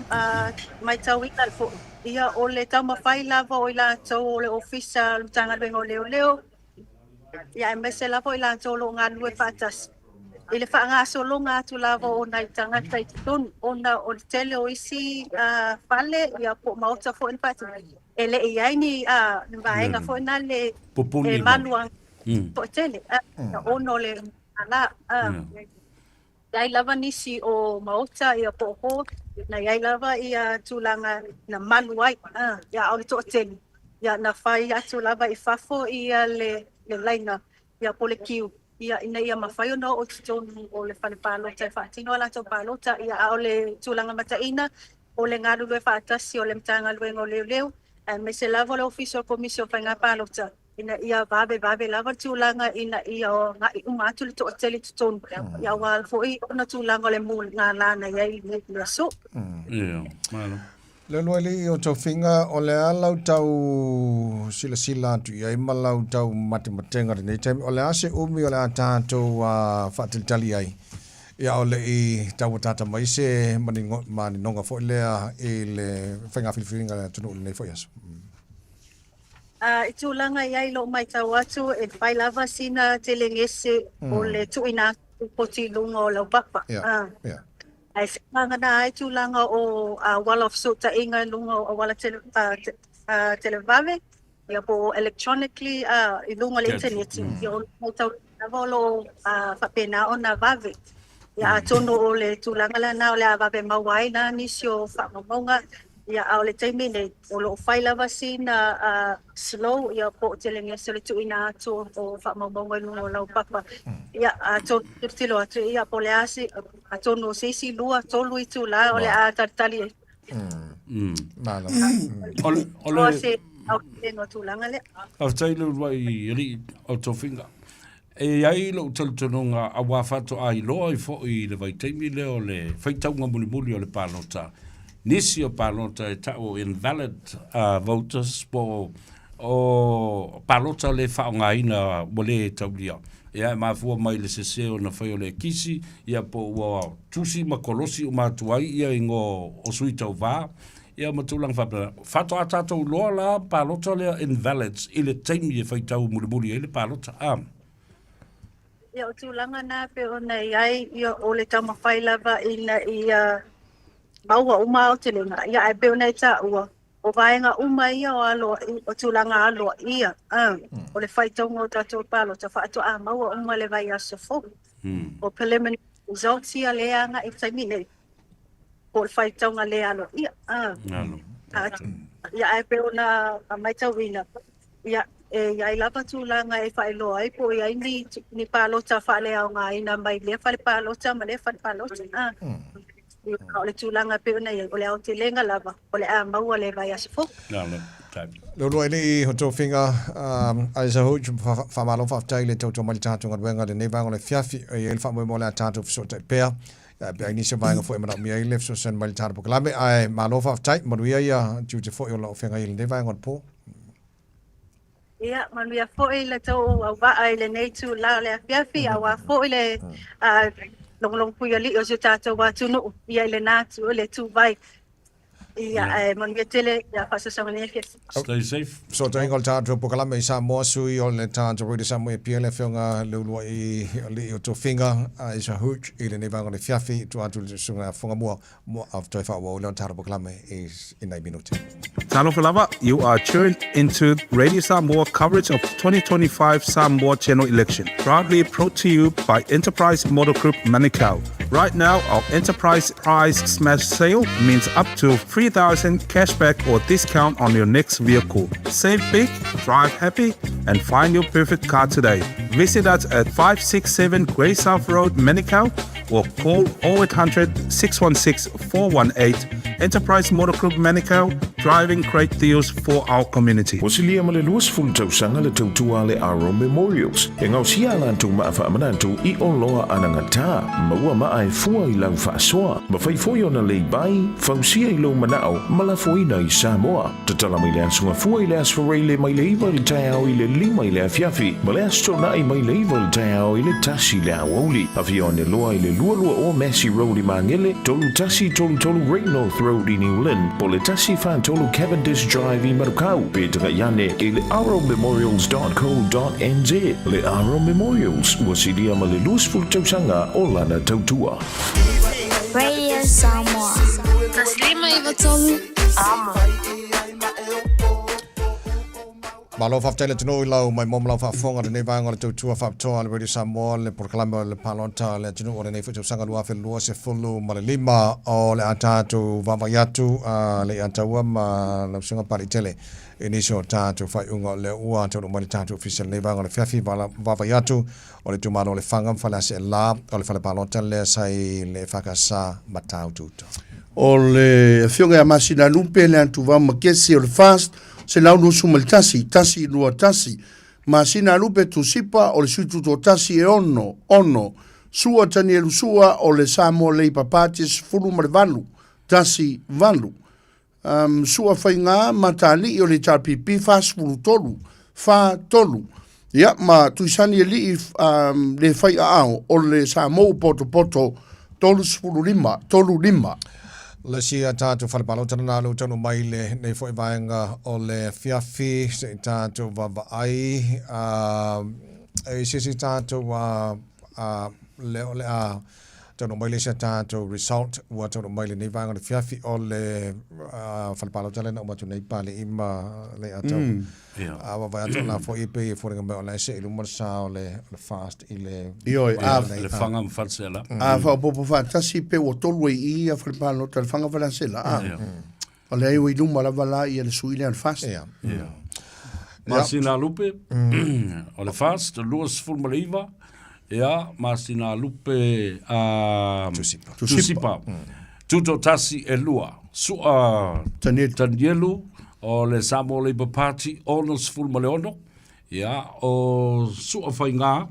maitauina foi ia o le taumafai lava o i latou o le Ofisa o le Matagaluega o Leoleo ia aemaise lava o i latou o lo o galulue faatasi i le faagasologa atu lava o nai tagata i totonu ona o le tele o isi fale ia po o maota foi na faatino e le i i ai ni vaega foi na le e malu ai toatele ona o le ala. I ai lava nisi o maota ia po o hall na i ai lava ia tulaga na malu ai ia a o le toatele ia na fai atu lava i fafo ia le laina ia po o le kiu ia ina ia mafai ona oo i totonu o le fale palota e faatino a latou palota ia a o le tulaga mataina o le galulue faatasi o le Matagaluega o Leoleo aemaise lava o le Ofisa o le Komisi o Faiga Palota ina ia vavevave lava le tulaga ina ia agai uma atu le toatele i totonu, ia aua foi ona tulaga o le mugala na i ai i le aso. Ia, malo. Leuluailii o Tofiga, o le a lau tau silasila atu i ai ma lau tau matematega i lenei taimi, o le a se umi o le a tatou faatalitali ai ia o le i tauataata mai se maninoga foi lea i le faiga filifiliga a le atunuu i lenei foi aso? I tulaga i ai lou matau atu, e fai lava sina telegese o le tuuina atu o lipoti i luga o laupapa. Ae faamagana ai tulaga o auala o fesootaiga i luga o auala televave, ia po o electronically i luga o le initaneti, ia o lo o matau lava o lo o faapena ona vave. Ia atonu o le tulaga lena o le a vave maua ai la nisi o faamaumauga, ia a o le taimi nei, o lo o fai lava sina slow ia po o telegese o le tuuina atu o faamaumauga i luga o laupapa. Ia atonu tilotilo atu ia po o le a se, atonu o se isi 2, 3 itula o le a talitali ai. Malo. O le se aotelega o tulaga lea. Faafetai Leuluai alii o Tofiga. E i ai lou talitonuga auā faatoa iloa ai foi i le vaitaimi lea o le faitauga mulimuli o le palota, nisi o palota e tau o invalid voters po o palota le faaaogaina ua le taulia. Ia e mafua mai i le sese ona fai o le kisi, ia po ua tusi ma kolosi uma atu ai ia igoa o sui tauva, ia ma tulaga faapena. Faatoa tatou iloa la palota lea invalids i le taimi e faitau mulimuli ai le palota. A. Ia o tulaga na pei ona i ai, ia o le taumafai lava ina ia maua uma aotelega, ia ae pei ona e taua, O vaega uma ia o alo, o tulaga aloaia, o le faitauga o tatou palota faatoa maua uma le vaiaso fou. O preliminary results ia lea e agai i le taimi nei, po o le faitauga le aloaia. Ia ae pei ona matauina, ia e i ai lava tulaga e faailoa ai po o i ai ni palota faaleaogaina mai lea fale palota ma lea fale palota. O le tulaga e pei ona i ai, o le aotelega lava o le a maua le vaiaso fou. Leuluai alii o Tofiga, Isa Hooch, faamalo faafetai le tautua mai le tatou galuega i lenei vaega o le afiafi. E i ai le faamoemoe o le a tatou fesootai pea, pe ai nisi o vaega foi e manaomia ai le fesoasoani mai le tatou polokalame. Ae malo faafetai, manuia ia tiute foi o lo o feagai i lenei vaega o le po. Ia, manuia foi le tou auvaa i lenei itula o le afiafi, aua foi le logologo puialii o si o tatou atunuu ia i lena atu o le ituvai. Ia, ae manuia tele, ia faasoasoaga nei afiafi. Stay safe. Fesootaiga o le tatou polokalame i Samoa, sui o le tatou Radio Samoa i Apia, le Afioga Leuluai Alii o Tofiga, Isa Hooch, i lenei vaega o le afiafi, i tua atu i le Susuga Fugamua Mo a toe faaauau lea o le tatou polokalame i nai minute. Talofa lava, you are tuned into Radio Samoa coverage of 2025 Samoa General Election, proudly brought to you by Enterprise Motor Group Manukau. Right now, our Enterprise Prize Smash Sale means up to 3000 cashback or discount on your next vehicle. Save big, drive happy, and find your perfect car today. Visit us at 567 Grey South Road, Manukau, or call 0800 616 418. Enterprise Motor Group Manukau, driving great deals for our community. Ua silia ma le 20 tausaga le tautua a le Aro Memorials e gaosia a latou maa faamanatu i oloa anagata, maua maa e fua i lau faasoa, mafai foi ona lei bai, fausia i lou manao ma lafoina i Samoa. Tatala mai le Aso Gafua i le Aso Faraile mai le 9 i le taeao i le 5 i le afiafi ma le Aso Toonai mai le 9 i le taeao i le 1 i le aoauli. Afio ane loa i le 220 Massey Road i Magele, 3133 Great North Road i New Lynn, po o le 143 Cavendish Drive i Manukau, pe tagai ane i le arrowmemorials.co.nz. Le Arrow Memorials, ua silia ma le 20 tausaga o lana tautua. Radio Samoa. 153 Amo. Malo faafetai le atunuu i lau maimoa ma lau faafofoga i lenei vaega o le tautua faapitoa a le Radio Samoa le polokalame o le palota a le atunuu o lenei foi tausaga 2025 o le a tatou vaavaai atu a le Ataua ma lau Susuga Paliitele i nisi o tatou faaiuga o lea ua taunuu mai le tatou ofisa i lenei vaega o le afiafi vaavaai atu o le itumalo o Lefaga ma Faleaseela o le fale palota lea sa i le EFKS Matautu-uta. O le afioga ia Masinalupe Leatuvao Makesi o le FAST, 121, 121. Masinalupe Tusipa o le Sui Tutoatasi e 6, 6. Sua Tanielu Sua o le Samoa Labour Party 18, 18. Um, Sua Faiga Matali'i o le HRPP 43, 43. Ia, ma Tuisani Ali'i um, le fai aao o le Samoa Potopoto 35, 35. Le isi a tatou fale palota lena lea ua taunuu mai i lenei foi vaega o le afiafi se i tatou vaavaai e i se isi tatou lea o le a Taunuu mai le isi a tatou result ua taunuu mai lenei vaega o le afiafi o le fale palota lea na uma atu nei Palii ma Leiataua. A vaavaai atu o la foi e pei e foliga mai o la e see i luma le sa o le fast i le Ioe, a Lefaga ma Faleaseela. A faaopoopo faatasi pe ua tolu ai i i fale palota Lefaga Faleaseela. A. O lea ua i luma lava la ia le sui lea o le fast. Ia. Yeah. Masina Lupe, o le FAST, 29, ia, Masina Lupe, uh, Tusipa. Tusipa. Tutoatasi e lua. Sua Tanielu. Tanielu, o le Samoa Labour Party, 66, ia, o Sua Faigā,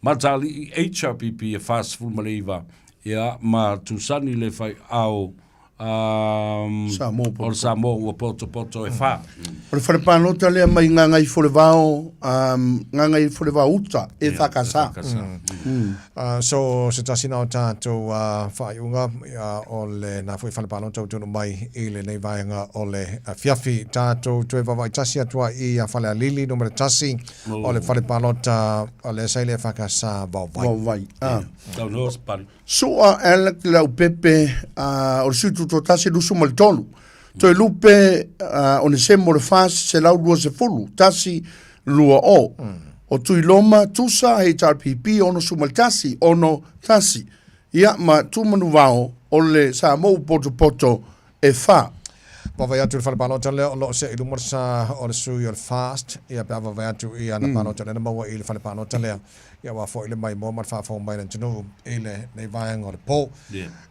Matali'i HRPP e 49, ia, ma Tusani le Faiao, um, Samoa o le Samoa ua potopoto e wha. O le whare pālota lea mai Gagaifolevao, um, Gagaifolevao uta e whakasa. Mm. So se tasi na o tātou faaiuga o le nā foi whare pālota o tonu mai i lenei vaega o le afiafi. Tātou toe vaavaai tasi atu ai i a Falealili numera tasi o le whare pālota o le sa i le whakasa vaovai. Vaovai. Ah. Tau no, pari. Sua Alec Leaupepe, o le sui tutoatasi 23. Toelupe Onesemo le FAST 120, 1, 2 o. O Tuiloma Tusa HRPP 61, 6, 1. Ia ma Tumanuvao o le Samoa Potopoto e 4. Vaavaai atu i le fale palota lea o lo o see i luma le sa o le sui o le FAST, ia pe a vaavaai atu i ana palota lea na maua i le fale palota lea, ia aua foi le maimoa ma le faafofoga mai a le atunuu i lenei vaega o le po.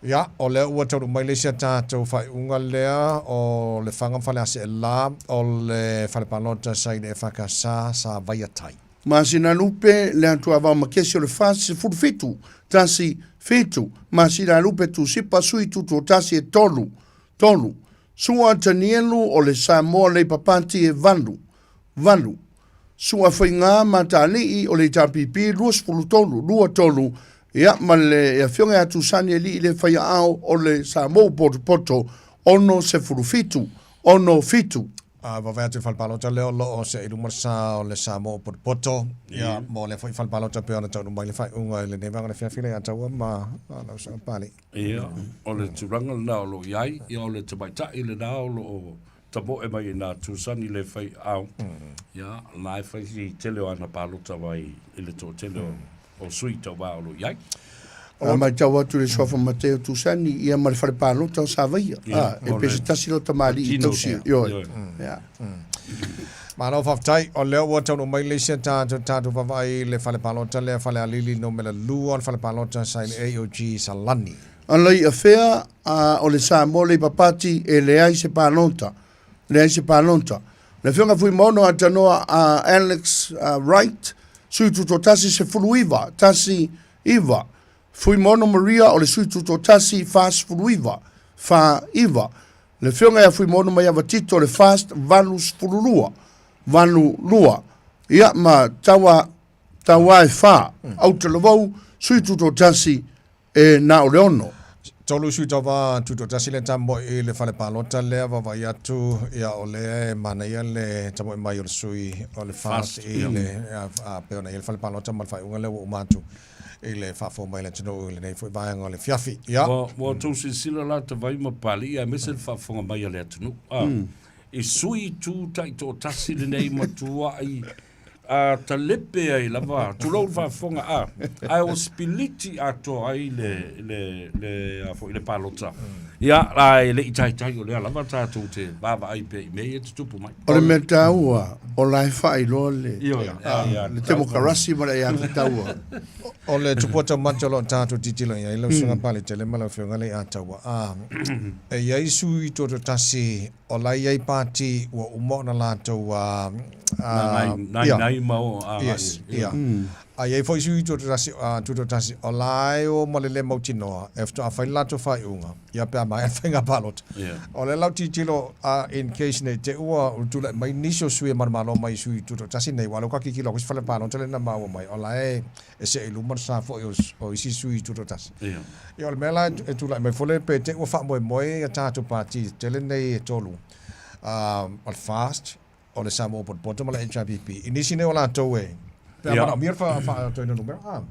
Ia, o lea ua taunuu mai le isi a tatou faaiuga lea o Lefaga ma Faleaseela o le fale palota sa i le EFKS sa Vaiatai. Masina Lupe, le Atuavao Makesi o le FAST 17, 1, 7, Masina Lupe Tusipa Sui Tutoatasi e 3, 3, Sua Tanielu o le Samoa Labour Party e 8, 8, Sua Faigā Matali'i o le HRPP 23, 23, ia ma le Afioga ia Tusani Ali'i le Faiaao o le Samoa Potopoto 67, 67. A vaavaai atu i le fale palota lea o lo o see i luma le sa o le Samoa o Potopoto, ia, mo lea foi fale palota pei ona taunuu mai le faaiuga i lenei vaega o le afiafi lea ia Taua ma lau Susuga Papalii. Ia, o le tulaga lena o lo o i ai, ia o le tamaitai lena o lo o tamoe mai i nā Tusani le fai ao, ia, na e fai si tele o ana palota mai i le toatele o sui tauva o lo o i ai. A matau atu i le suafa Mateo Tusani, ia ma le fale palota o Savaia. Ia, A, e pe se tasi lo tamalii i tausi. Ioe. Ia. Malo faafetai, o lea ua taunuu mai le isi a tatou tatou vaavaai i le fale palota lea Falealili numera 2 o le fale palota sa i le AOG Salani. Alai afea, a, o le Samoa Labour Party e leai se palota. Leai se palota. Le Afioga Fuimaono Atanoa a Alex Wright, sui tutoatasi 19, tasi iva. Fuimaono Maria o le sui tutoatasi 49, fa iva. Le Afioga ia Fuimaono Maiava Tito o le FAST 82, valu lua. Ia ma taua tauā e whā, Autalavou, sui tutoatasi E na o le ono. Tolu sui tauva tutoatasi le tamoe i le fale palota lea vaavaai atu ia o lea e manaia le tamoe mai o le sui o le FAST i le a pei ona i ai le fale palota ma le faaiuga lea ua uma atu i le faafofoga mai a le atunuu i lenei foi vaega o le afiafi. Ia. Ua outou silasila la Tavai ma Papalii aemaise le faafofoga mai a le atunuu a i sui tu taitoatasi lenei matuai a talepe ai lava, tulou le faafofoga a, ae ua sipiliti atoa ai le, le, le, a foi, le palota. Ia, a e le i taitai o lea lava tatou te vaavaai pea i mea ia e tutupu mai. O le mea taua, o la e faailoa le, le temokarasi ma le aiatatau. O le tupua taumate o lo o tatou tilotilo i ai lau Susuga Paletele ma lau Afioga Leiataua, a, e i ai sui tutoatasi O la e i ai pati ua uma ona latou a ia nai ma o a yes ia a i ai foi sui tutoatasi tutoatasi o la e o ma le le mautinoa e faatoa fai le latou faaiuga ia pe a maea le faiga palota. O le lau tilotilo in case nei te ua tulai mai nisi o sui e manumalo mai sui tutoatasi nei aua o lea ua tilotilo atu i se fale palota lea na maua mai o la e e see i luma le sa foi o isi sui tutoatasi. Ia o le mea la e tulai mai foi lea pe te i ua faamoemoe ia tatou pati tetele nei e tolu, o le FAST, o le Samoa Potopoto ma le HRPP, i nisi nei o latou e, pe a manaomia le faaatoaina o numera. Ah.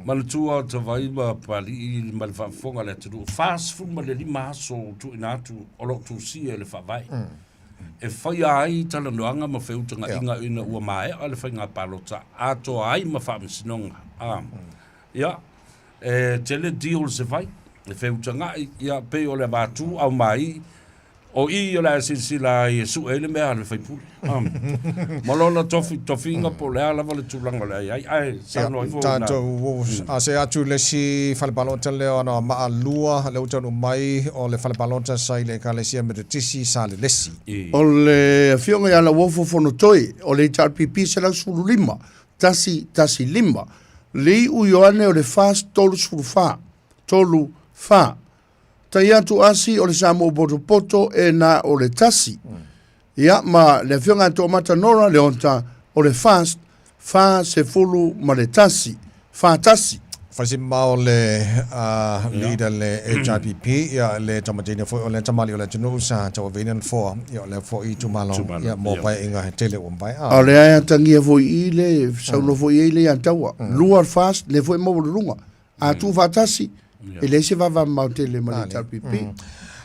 Manatua o Tavai ma Papalii ma le faafofoga a le atunuu, 45 aso ua tuuina atu o lo o tusia i le Faavae. E faia ai talanoaga ma feutagaiga ina ua maea le faiga palota atoa ai ma faamasinoga. A, ia, e tele deals e fai, e feutagai, ia, pei o le avatu aumai, o i o le a silasila ai e sue ai le mea a le faipule. A, ma lona tofi, tofiga po o le a lava le tulaga o le a i ai, ae saunoa ifo ina. Tatou se atu le isi fale palota lea ona maalua lea ua taunuu mai o le fale palota sa i le Ekalesia Metotisi sa Lelesi. O le Afioga ia Lauofo Fonotoe o le HRPP 115 115, Liu Ioane o le FAST 34 3 4. Tai atu asi o le Samoa Potopoto e na o le tasi. Ia ma le Afioga ia Toomata Nora Leota o le FAST 41, fa tasi. Faisimao o le leader le HRPP ia le taumateina foi o le tamalii o le atunuu sa tauaveina le nofoa ia o lea foi itumalo ia mo paeaiga he tele ua mavae. A o lea e atagia foi i i le saunoa foi i ai le ia Taua. Lua le FAST lea foi e maualuluga. A tuufaatasi, e leai se vavamamao tele ma le HRPP.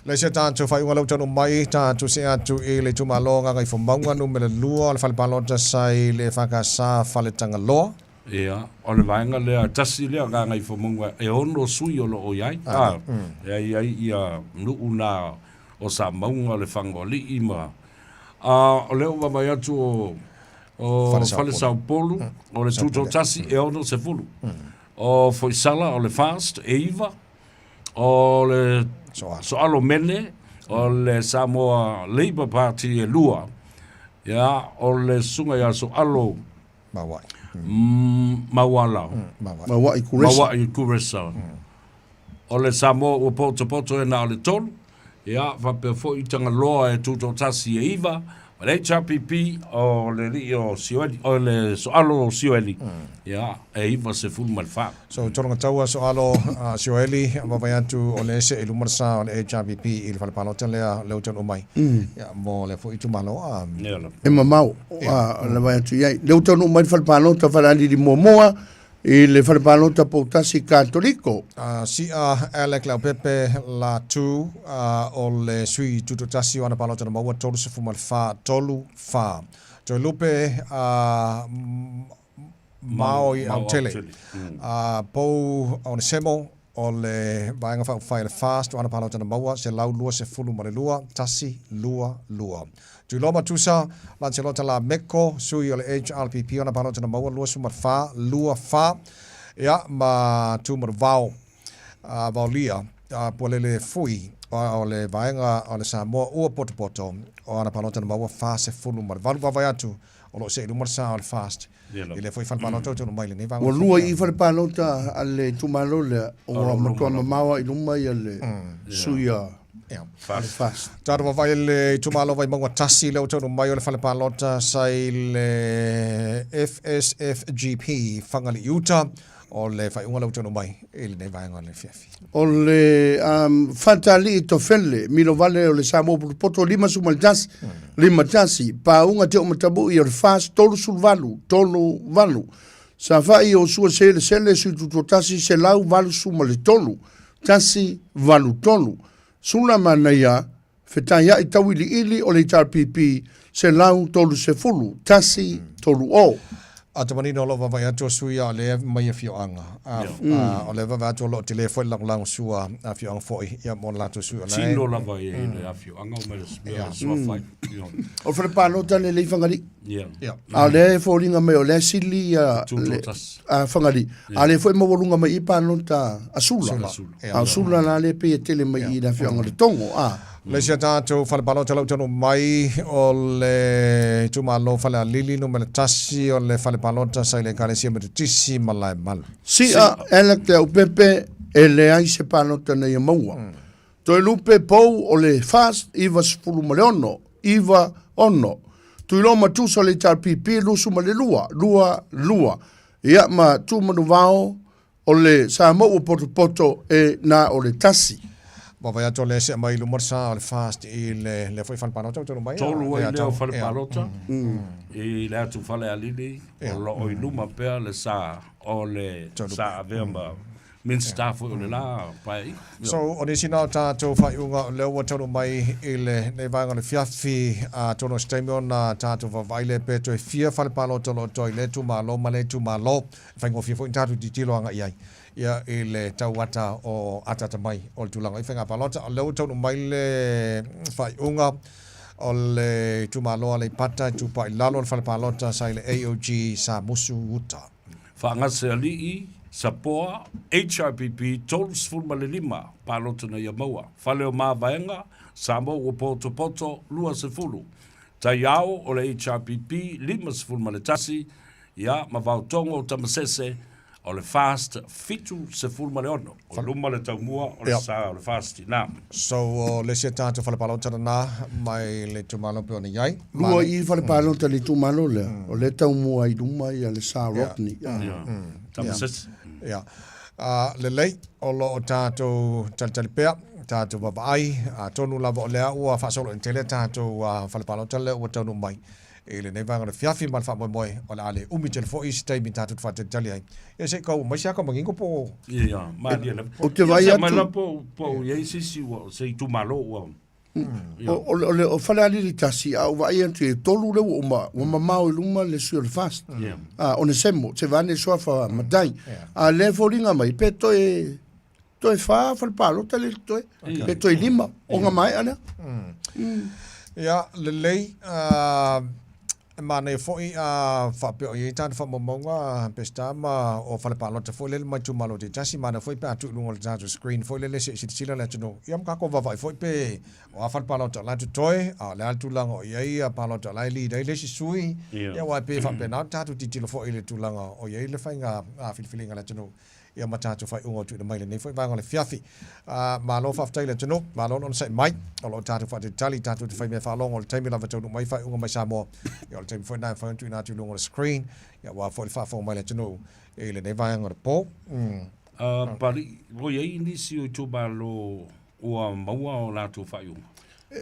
Le isi o tatou faaiuga lea ua taunuu mai, tatou see atu i le itumalo Gagaifomauga numera 2 o le fale palota sa i le EFKS Faletagaloa. Ia, o le vaega lea, tasi lea Gagaifomauga e ono sui o lo o i ai, a, e i ai ia nuu na o Samauga, o Lefagoalii ma, a, o lea ua vaavaai atu o, o Falesaupolu, o le tutoatasi e 60. O Foisala o le FAST e iva, o le Soalo Mene, o le Samoa Labour Party e lua, ia, o le susuga ia Soalo Mauai. Mauala. Mauai Kuresa. Mauai Kuresa. O le Samoa ua potopoto e na o le tolu, ia, faapea foi Tagaloa e tutoatasi e iva, ma le HRPP o le alii o Sioeli, o le Soalo o Sioeli, ia, e 94. So, Tologataua Soalo Sioeli, vaavaai atu o le ese i luma le sa o le HRPP i le fale palota lea, lea ua taunuu mai, ia, mo lea foi itumalo. E mamao, le vaai atu i ai. Lea ua taunuu mai le fale palota Falealili muamua, I le fale palota Poutasi Katoliko. Sia Alec Leaupepe Latu o le sui tutoatasi o ana palota na maua 34, 3, 4. Toelupe Mao i Autele. Pou Onesemo o le Vaega Faaupufai a le FAST o ana palota na maua 122, 1, 2, 2. Tuiloa Matusa, Lancelota Lameko, sui o le HRPP ona palota na maua 24, 2, 4, ia, ma Tumaravao, Vaolia, Pualele Fui. o le vaega o le Samoa ua potopoto o ana palota na maua 48. Vaavaai atu o lo o see i luma le sa o le FAST i lea foi fale palota ua taunuu mai i lenei vaega. Ua lua i i fale palota a le itumalo lea, ua matua mamao lava i luma ia le sui a le FAST. Tatou vaavaai i le itumalo Vaimauga 1 lea ua taunuu mai o le fale palota sa i le FSFGP Fagalii Uta. O le faaiuga lea ua taunuu mai i lenei vaega o le afiafi. O le um, Fatalii Tofele, Milovale o le Samoa Potopoto 51, 51, Pauga Te Omatamui o le FAS 38, 38, Safa'i o Sua Selesele Sui Tutoatasi 183, 183, Sula Manaia Fetaia'i Tauiliili o le HRPP 130, 130. Ata manino o lo o vaavaai atu o sui a o lea mai afioaga. A, o lea vaavaai atu o lo o tele foi le lagolago sua afioaga foi ia mo le latou sui o la e. Tino lava i le afioaga o mai le suafa ai. O le fale palota le lei Fagalii. A o lea e foliga mai o lea e sili ia le a Fagalii. A o lea foi e maualuga mai i palota a Sula. A o Sula la lea e pei e tele mai i le afioaga o Letogo. A. Le isi a tatou fale palota lau taunuu mai o le itumalo Falealili numera 1 o le fale palota sa i le Ekalesia Metotisi Malaemalu. Sia Alec Leaupepe e leai se palota na ia maua. Toelupe Pou o le FAST 96, 96. Tuiloa Matusa o le HRPP 22, 22. Ia ma Tumanuvao o le Samoa ua potopoto e na o le tasi. Vaavaai atu o lea se aumai i luma le sa o le FAST i le lea foi fale palota ua taunuu mai. Tolu ai lea o fale palota i le atu Falealili o lo o i luma pea le sa o le sa avea ma Minisita foi o le la paeaiga. So, o nisi na o tatou faaiuga o lea ua taunuu mai i lenei vaega o le fiafi, atonu o se taimi ona tatou vaavaai lea pe toe fia fale palota o lo o toa i lea itumalo ma lea itumalo, e faigofie foi ona tatou tilotilo agai i ai ia i le tau ata o ataata mai o le tulaga i faiga palota. O lea ua taunuu mai le faaiuga o le itumalo Aleipata Itupa i Lalo o le fale palota sa i le AOG Samusu Uta. Faagasealii, Sapoa, HRPP 35 palota na ia maua. Fale o Mavaega, Samoa ua potopoto 20. Taiao o le HRPP 51, ia ma Vaotogo o Tamasese o le FAST 76. O luma le taumua o le sa o le FAST ina. So o le isi a tatou fale palota lena mai le itumalo pei ona i ai. Lua i fale palota le itumalo lea, o lea e taumua i luma ia le sa Rodney. Tamasese. Ia. Lelei, o lo o tatou talitali pea, tatou vaavaai, atonu lava o lea ua faasolo ina tele tatou fale palota lea ua taunuu mai i lenei vaega o le afiafi ma le faamoemoe o le a le umi tele foi isi taimi tatou te faatalitali ai. Ia se i kau mai se aka mangingo po o... Ia, malie lava. Ou te vaai atu... Mai la po, po o i ai se isi ua, se itumalo ua... O, o, o, o Falealili tasi, a ou vaai atu e tolu lea ua uma, ua mamao i luma le sui o le FAST. Yeah. A, Onesemo, se vane suafa matai. A lea e foliga mai, pe toe, toe fa fale palota le toe, pe toe lima, o nga maea lea. Ia, lelei, uh, e manaia foi a faapea o i ai tāna faamaumauga Peseta ma o fale palota foi lele mai itumalo taitasi, manaia foi pe a tuu i luga o le tatou screen foi lele se i silasila le atunuu. Ia ma tatou vaavaai foi pe o a fale palota o la e totoe, a o le a le tulaga o i ai palota o la e lead ai le isi sui. Ia aua e pei e faapena ona tatou tilotilo foi i le tulaga o i ai le faiga filifiliga a le atunuu. Ia ma tatou faaiuga o tuuina mai lenei foi vaega o le afiafi. Uh, malo faafetai le atunuu, malo le onosai mai, o lo o tatou faatalitali, tatou te fai mea faalogo o le taimi lava taunuu mai faaiuga mai Samoa. Ia o le taimi foi lena e mafai ona tuuina atu i luga o le screen, ia aua foi le faafofoga mai le atunuu i lenei vaega o le po. Mm. Uh, Pali, ua i ai nisi o itumalo ua maua o latou faaiuga?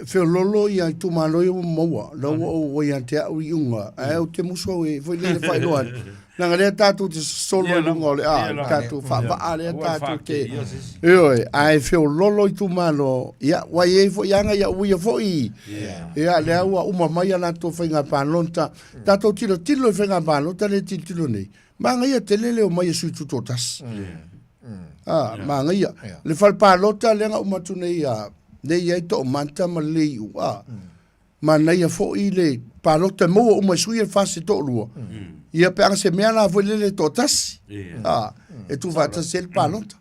Feololo ia itumalo ia ua maua, la ua ou ia te au i uga, ae ou te musu au e foi lele faailoa atu. Leaga lea tatou te sosolo i luga o le a, tatou faavaa lea tatou te, ioe, ae feololo itumalo, ia, ua i ai foi aga ia uia foi, ia, lea ua uma mai a latou faiga palota, tatou tilotilo i faiga palota lea e tilotilo nei, manaia tele le omai e sui tutoatasi. Ah, manaia. Le fale palota lea na uma atu nei a, lea e i ai Toomata ma Leiu, ah, manaia foi le palota e maua uma e sui e FAST e toalua. Ia pe ana se mea la foi lele e toatasi, ah, e tuufaatasi ai le palota.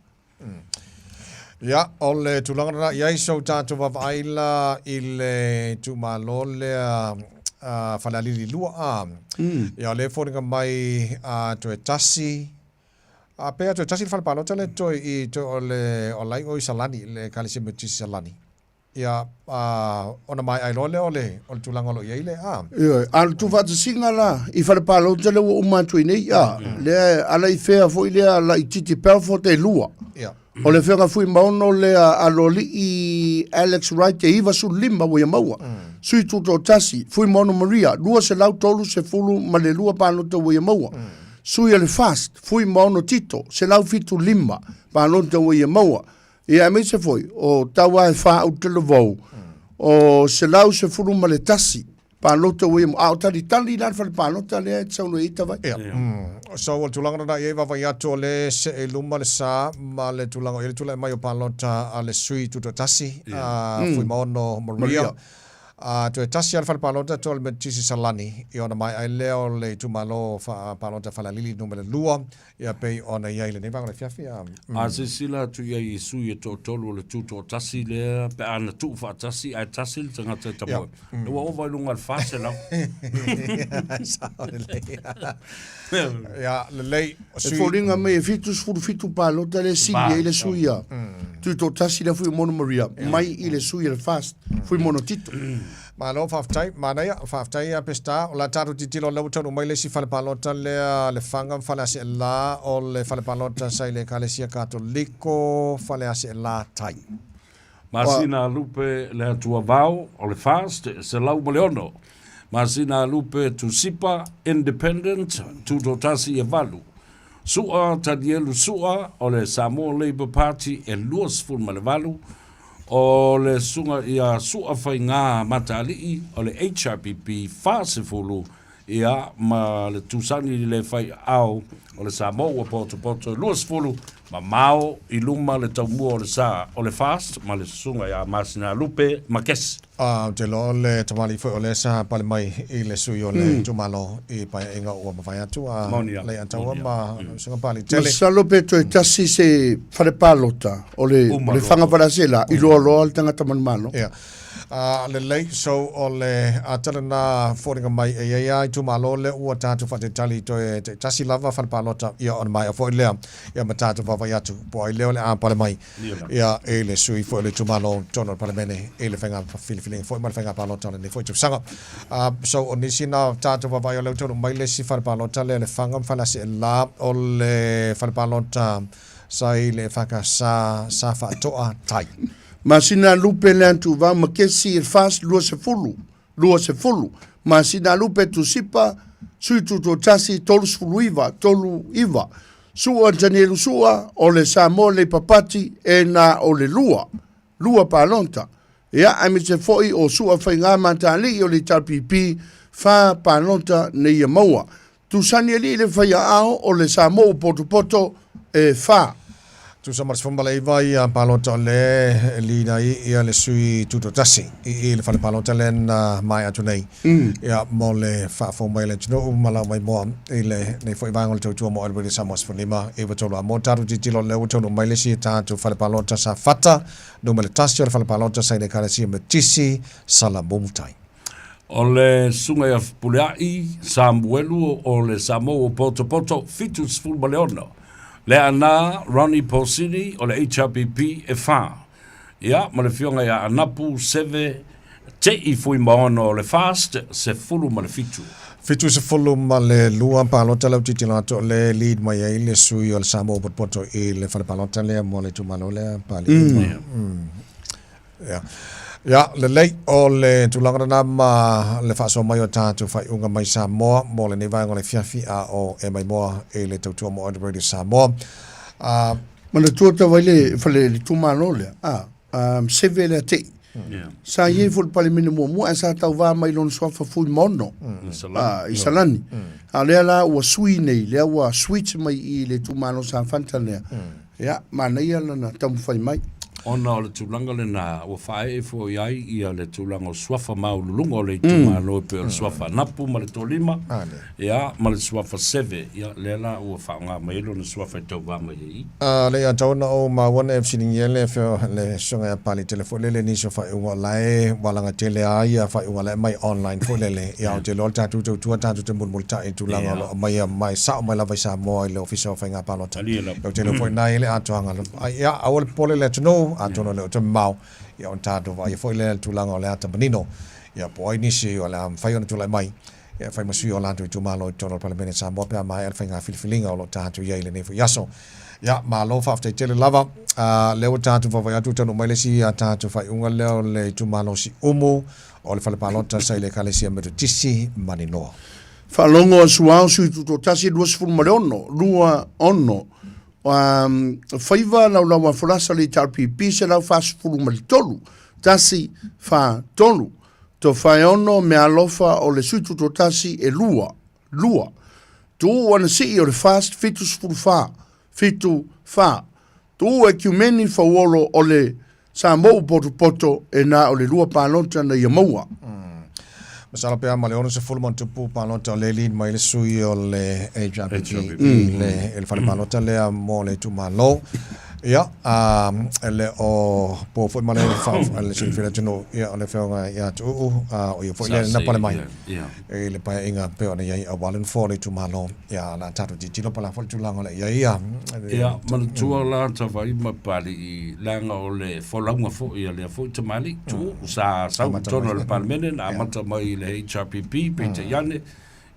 Ia, o le tulaga lena i ai so tatou vaavaai la i le itumalo lea a Falealili 2 a. Ia, o lea e foliga mai a toe tasi, a pe a toe tasi le fale palota lea toe i toe o le o la i o i Salani, le Ekalesia Metotisi Salani. Ia, a, ona maea ai loa lea o le, o le tulaga o lo o i ai le, a. Ioe, a o le tuufaatasiga la i fale palota lea ua uma atu ai nei, a, lea e ala i fea foi lea laitiiti Belfort e lua. Ia. O le Afioga Fuimaono lea a Loalii Alex Wright e 95 ua ia maua. Sui Tutoatasi, Fuimaono Maria, 232 palota ua ia maua. Sui a le FAST, Fuimaono Tito, 175 palota ua ia maua. Ia aemaise foi o tau e fa talavou o 111 palota ua ia a o talitali la le fale palota lea e te saunoa i ai Tavai. Ia. So o le tulaga lena i ai vaavaai atu o lea e see i luma le sa ma le tulaga o i ai le tulai mai o palota a le sui tutoatasi a Fuimaono Maria. A toe tasi lava le fale palota toe o le Metotisi Salani ia ona maea ai lea o le itumalo faapalota Falealili numera 2 Ia pei ona i ai lenei vaega o le afiafi. A, A silasila atu i ai i sui e toatolu o le tutoatasi lea pe a na tuufaatasi ae tasi le tagata e tamoe. Ia ua ova i luga o le 400. Sao lelei. Ia, lelei. E foliga mai e 77 palota lea e sili ai le sui a Tutoatasi lea Fuimaono Maria mai i le sui a le FAST Fuimaono Tito. Malo faafetai, manaia, faafetai a Peseta. O le a tatou tilotilo lea ua taunuu mai le isi fale palota lea Lefaga ma Faleaseela, o le fale palota sa i le Ekalesia Katoliko Faleaseela Tai. Masina Lupe le Atua Vao o le FAST, 106. Masina Lupe Tusipa, Independent, tutoatasi e valu. Su'a Tanielu Su'a o le Samoa Labour Party e 28, o le susuga ia Su'a Faigā Mataalii o le HRPP 40, ia ma le Tusani le fai aao o le Samoa ua potopoto e 20, mamao i luma le taumua o le sa o le FAST ma le susuga ia Masinalupe Makesi. A, ou te iloa o le tamalii foi o lea sa pale mai i le sui o le itumalo i Paeaiga ua mavae atu a Leiataua ma Susuga Palitele. Masalo pe toe tasi se fale palota o le, o le Faga Faleaseela i loa loa le tagata manumalo. Ia. A, lelei, so o le ata lena foliga mai e i ai lava itumalo lea ua tatou faatalitali toe taitasi lava fale palota, ia ona maea foi lea, ia ma tatou vaavaai atu po o ai lea o le a pale mai. Ia, e le sui foi o le itumalo totonu o le Palemene i le faiga filifiliga foi ma le faiga palota o lenei foi tausaga. So, o nisi na tatou vaavaai o lea ua taunuu mai le isi fale palota lea le Faga ma Faleaseela o le fale palota sa i le EFKS sa Faatoa Tai. Masina lupe le Antuvao ma kesi i le FAST 20, 20, masina lupe Tusipa, Sui Tutoatasi 39, 39, Sua Danielu Sua o le Samoa Labour Party e na o le lua, lua palota. Ia, aemaise foi o Sua Faigā Matalii o le HRPP, fa palota nei ia maua. Tusani alii le faiaao o le Samoa ua potopoto e fa. Tusa ma le 19 ia palota o le lead ai ia le sui tutoatasi i i le fale palota lea na maea atu nei ia mo le faafou mai o le atunuu ma lau mai moa i le nei foi vaega o le tautua mo Elwood Samoa 15 93 a mo tatou tilotilo lea ua taunuu mai le isi tatou fale palota Safata numera 1 o le fale palota sa i le Ekalesia Metisi Salamumu-tai. O le susuga ia Fepuleai Samuelu o le Samoa ua potopoto 76. Leaana Ronnie Pausini o le HRPP e fa. Ia, ma le afioga ia Anapu Seve Tei Fuimaono o le FAST 17. 72 palota lau tilotilo atu o lea e lead mai ai le sui o le Samoa ua potopoto i le fale palota lea mo le itumalo lea Pali. Ia. Ia, lelei, o le tulaga lena ma le faasoa mai o tatou faaiuga mai Samoa mo lenei vaega o le afiafi a o e maimoa i le tautua mo All Radio Samoa. Uh, Manatua tau ai le fale le itumalo lea, a, um, seve lea tei. Yeah. Sa iai foi le Palemene muamua ae sa tauvā mai lona suafa Fuimaono mm. i Salani. A lea la ua sui nei, lea ua switch mai i le itumalo Safata lea. Mm. Ia, manaia lana taumafai mai. Ona o le tulaga lena ua faaee foi ai ia le tulaga o suafa maualuluga o le itumalo e pei o le suafa Anapu ma le Tolima, ia, ma le suafa Seve, ia, lea la ua faaaoga mai ai lona suafa e tauva mai ai i. A le ia tau ona ou maua na e fesiligia le le susuga ia Pali tele foi lele nisi o faaiuga o la e ua laga tele a ia faaiuga la e aumai online foi lele ia ou te iloa le tatou tautua tatou te mulimulitai i tulaga o lo o aumaia mai sao mai lava i Samoa i le Ofisa o Faiga Palota. Ou te iloa foi na e i ai le atoaga ia aua le popole le atunuu atonu e le o toe mamao ia ona tatou vaaia foi lea i le tulaga o le ata manino ia po o ai nisi o le a mafai ona tulai mai e fai ma sui o latou itumalo i totonu o le Palemene Samoa pe a maea le faiga filifiliga o lo o tatou i ai i lenei foi aso. Ia, malo faafetai tele lava. Lea ua tatou vaavaai atu ua taunuu mai le isi a tatou faaiuga lea o le itumalo Siumu o le fale palota sa i le Ekalesia Metotisi Maninoa. Faalogo a Suao Sui Tutoatasi 26, 26, Faiva Laulauafolasa le HRPP 143, 1, 4, 3. Tofaeono Meaalofa o le Sui Tutoatasi e 2, 2. Tuuu ana sii o le FAST 74, 7, 4. Tuuu Ekumeini Fauolo o le Samou Potopoto e na o le 2 palota na ia maua. Masalo pe a ma le 60+ palota o lea e lead mai le sui o le HRPP i le fale palota lea mo le itumalo. Ia, e le o po foi ma le le silafia e le atunuu, ia, o le Afioga ia Tuuu, o ia foi lea na pale mai i le paeaiga pei ona i ai aua le nofoa o le itumalo. Ia, o le a tatou tilotilo po o le a foi le tulaga o le a i ai ia. Ia, manatua la Tavaai ma Papalii, leaga o le folauga foi a lea foi tamalii, Tuuu, sa sau i totonu o le Palemene, na amata mai i le HRPP, peitai ane,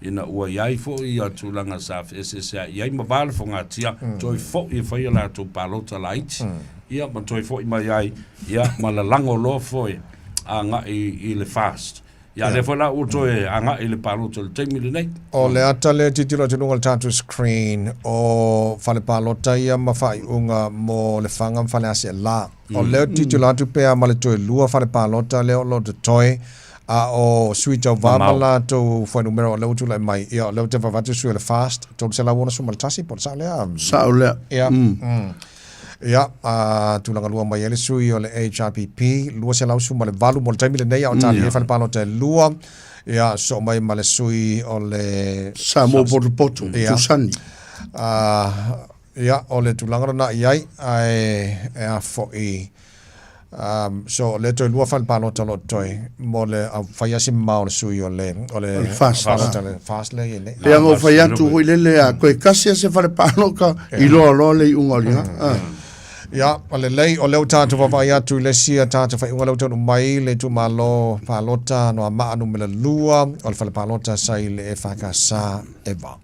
ina ua i ai foi ia tulaga sa feeseesea'i ai ma va le fogatia, toe fo'i e fai a latou palota laiti, ia ma toe fo'i mai ai, ia ma lalago loa foi aga'i i le FAST. Ia lea foi la ua toe aga'i i le palota i le taimi lenei. O le ata lea e tilotilo atu i luga o le tatou screen, o fale palota ia ma faaiuga mo Lefaga ma Faleaseela. O lea ou te tilotilo atu pe a ma le toe lua fale palota lea o lo o totoe, a o sui tauva ma latou fuainumera o lea ua tulai mai, ia o lea ou te vaavaai atu sui o le FAST, 361 po o le sao lea? Sao lea. Ia. Ia, a tulaga lua mai ai le sui o le HRPP, 218 mo le taimi lenei, a o tali ai fale palota e lua. Ia, sosoo mai ma le sui o le Samoa Potopoto, Tusani. Ia, o le tulaga lena i ai, ae e a foi, um, so o lea toe lua fale palota o lo o totoe mo le au fai lava si mamao o le sui o le, o le FAST. palota le FAST lea e i ai nei. Pei ona ou fai atu foi lele, a toe tasi lava se fale palota, iloa loa le iuga o le ah. Ia, o lelei, o lea ua tatou vaavaai atu i le isi a tatou faaiuga lea ua taunuu mai le itumalo palota Anoamaa numera 2, o le fale palota sa i le EFKS Eva.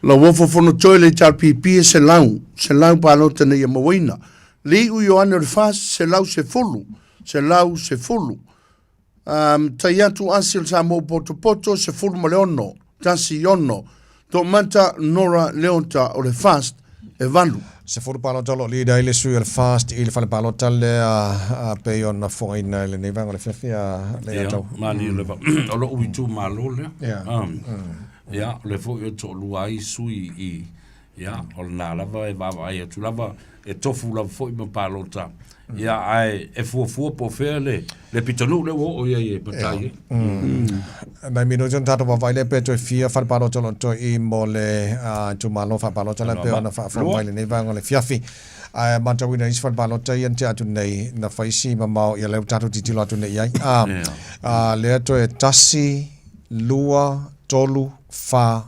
Lauofo Fonotoe le HRPP e selau, selau palota ina ia mauaina. Liu Ioane o le FAST, 110, 110. Um, tai atu asi o le Samoa Potopoto, 16, 16. Toomata Nora Leota o le FAST, e 8. 10 palota o lo o lead ai le sui o le FAST i le fale palota lea a pei ona fofogaina i lenei vaega o le afiafi a le Ia, atau. malie lava. O lou itumalo lea. Ia. Ia, o lea foi e toalua ai sui i, ia, o lena lava e vaavaai atu lava, e tofu lava foi ma palota. Ia, ae e fuafua po o fea le, le pitonuu lea ua oo i ai e matai ai. Nai minute ona tatou vaavaai lea pe toe fia fale palota o lo o toe i mo le itumalo faapalota lea pei ona faafofoga mai lenei vaega o le afiafi. Ae matauina isi fale palota ia na tea atu nei, na fai si mamao, ia lea ua tatou tilotilo atu nei i ai. Lea toe tasi, lua, tolu, fa,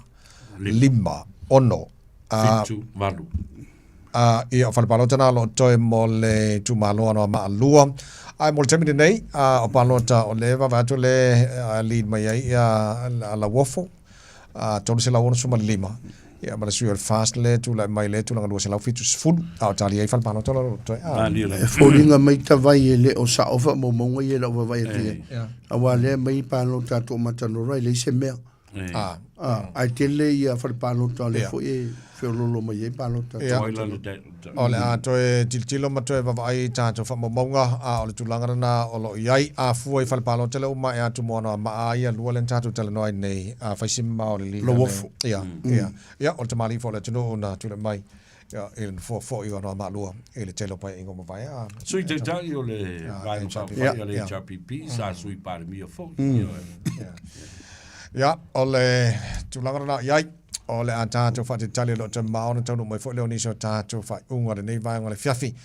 lima, ono. Fitu, valu. Ia, o fale palota na o lo o toe mo le itumalo Anoamaa 2. Ae mo le taimi lenei, o palota o lea e vaavaai atu o lea e lead mai ai ia Lauofo, 365, ia ma le sui o le FAST lea e tulai mai le tulaga 270, a o tali ai fale palota o lo o toe. E foliga mai tavai e le o sao faamaumauga ia i lau vaavaai atu i ai. Aua lea e aumai palota a Toomata Nora e leai se mea. Ah, ae tele ia fale palota o lea foi e feoloolo mai ai palota. O le a toe tilotilo ma toe vaavaai i tatou faamaumauga, a o le tulaga lena o lo o i ai. A fua i fale palota lea ua maea atu mo Anoamaa ia lua lea na tatou talanoa ai nei, a fai si mamao o le lina. Ia, ia, ia, o le tamalii foi o le atunuu na tulai mai. ia, i le nofoa foi o Anoamaa 2 i le tele o paeaiga ua mavae. A, Sui Taitai o le Vaega Faaupufai a le HRPP, sa Sui Palemia foi. Ioe. Ia, o le tulaga lena i ai, o le a tatou faatalitali o lo o toe mamao ona taunuu mai foi lea o nisi o tatou faaiuga o lenei vaega o le afiafi.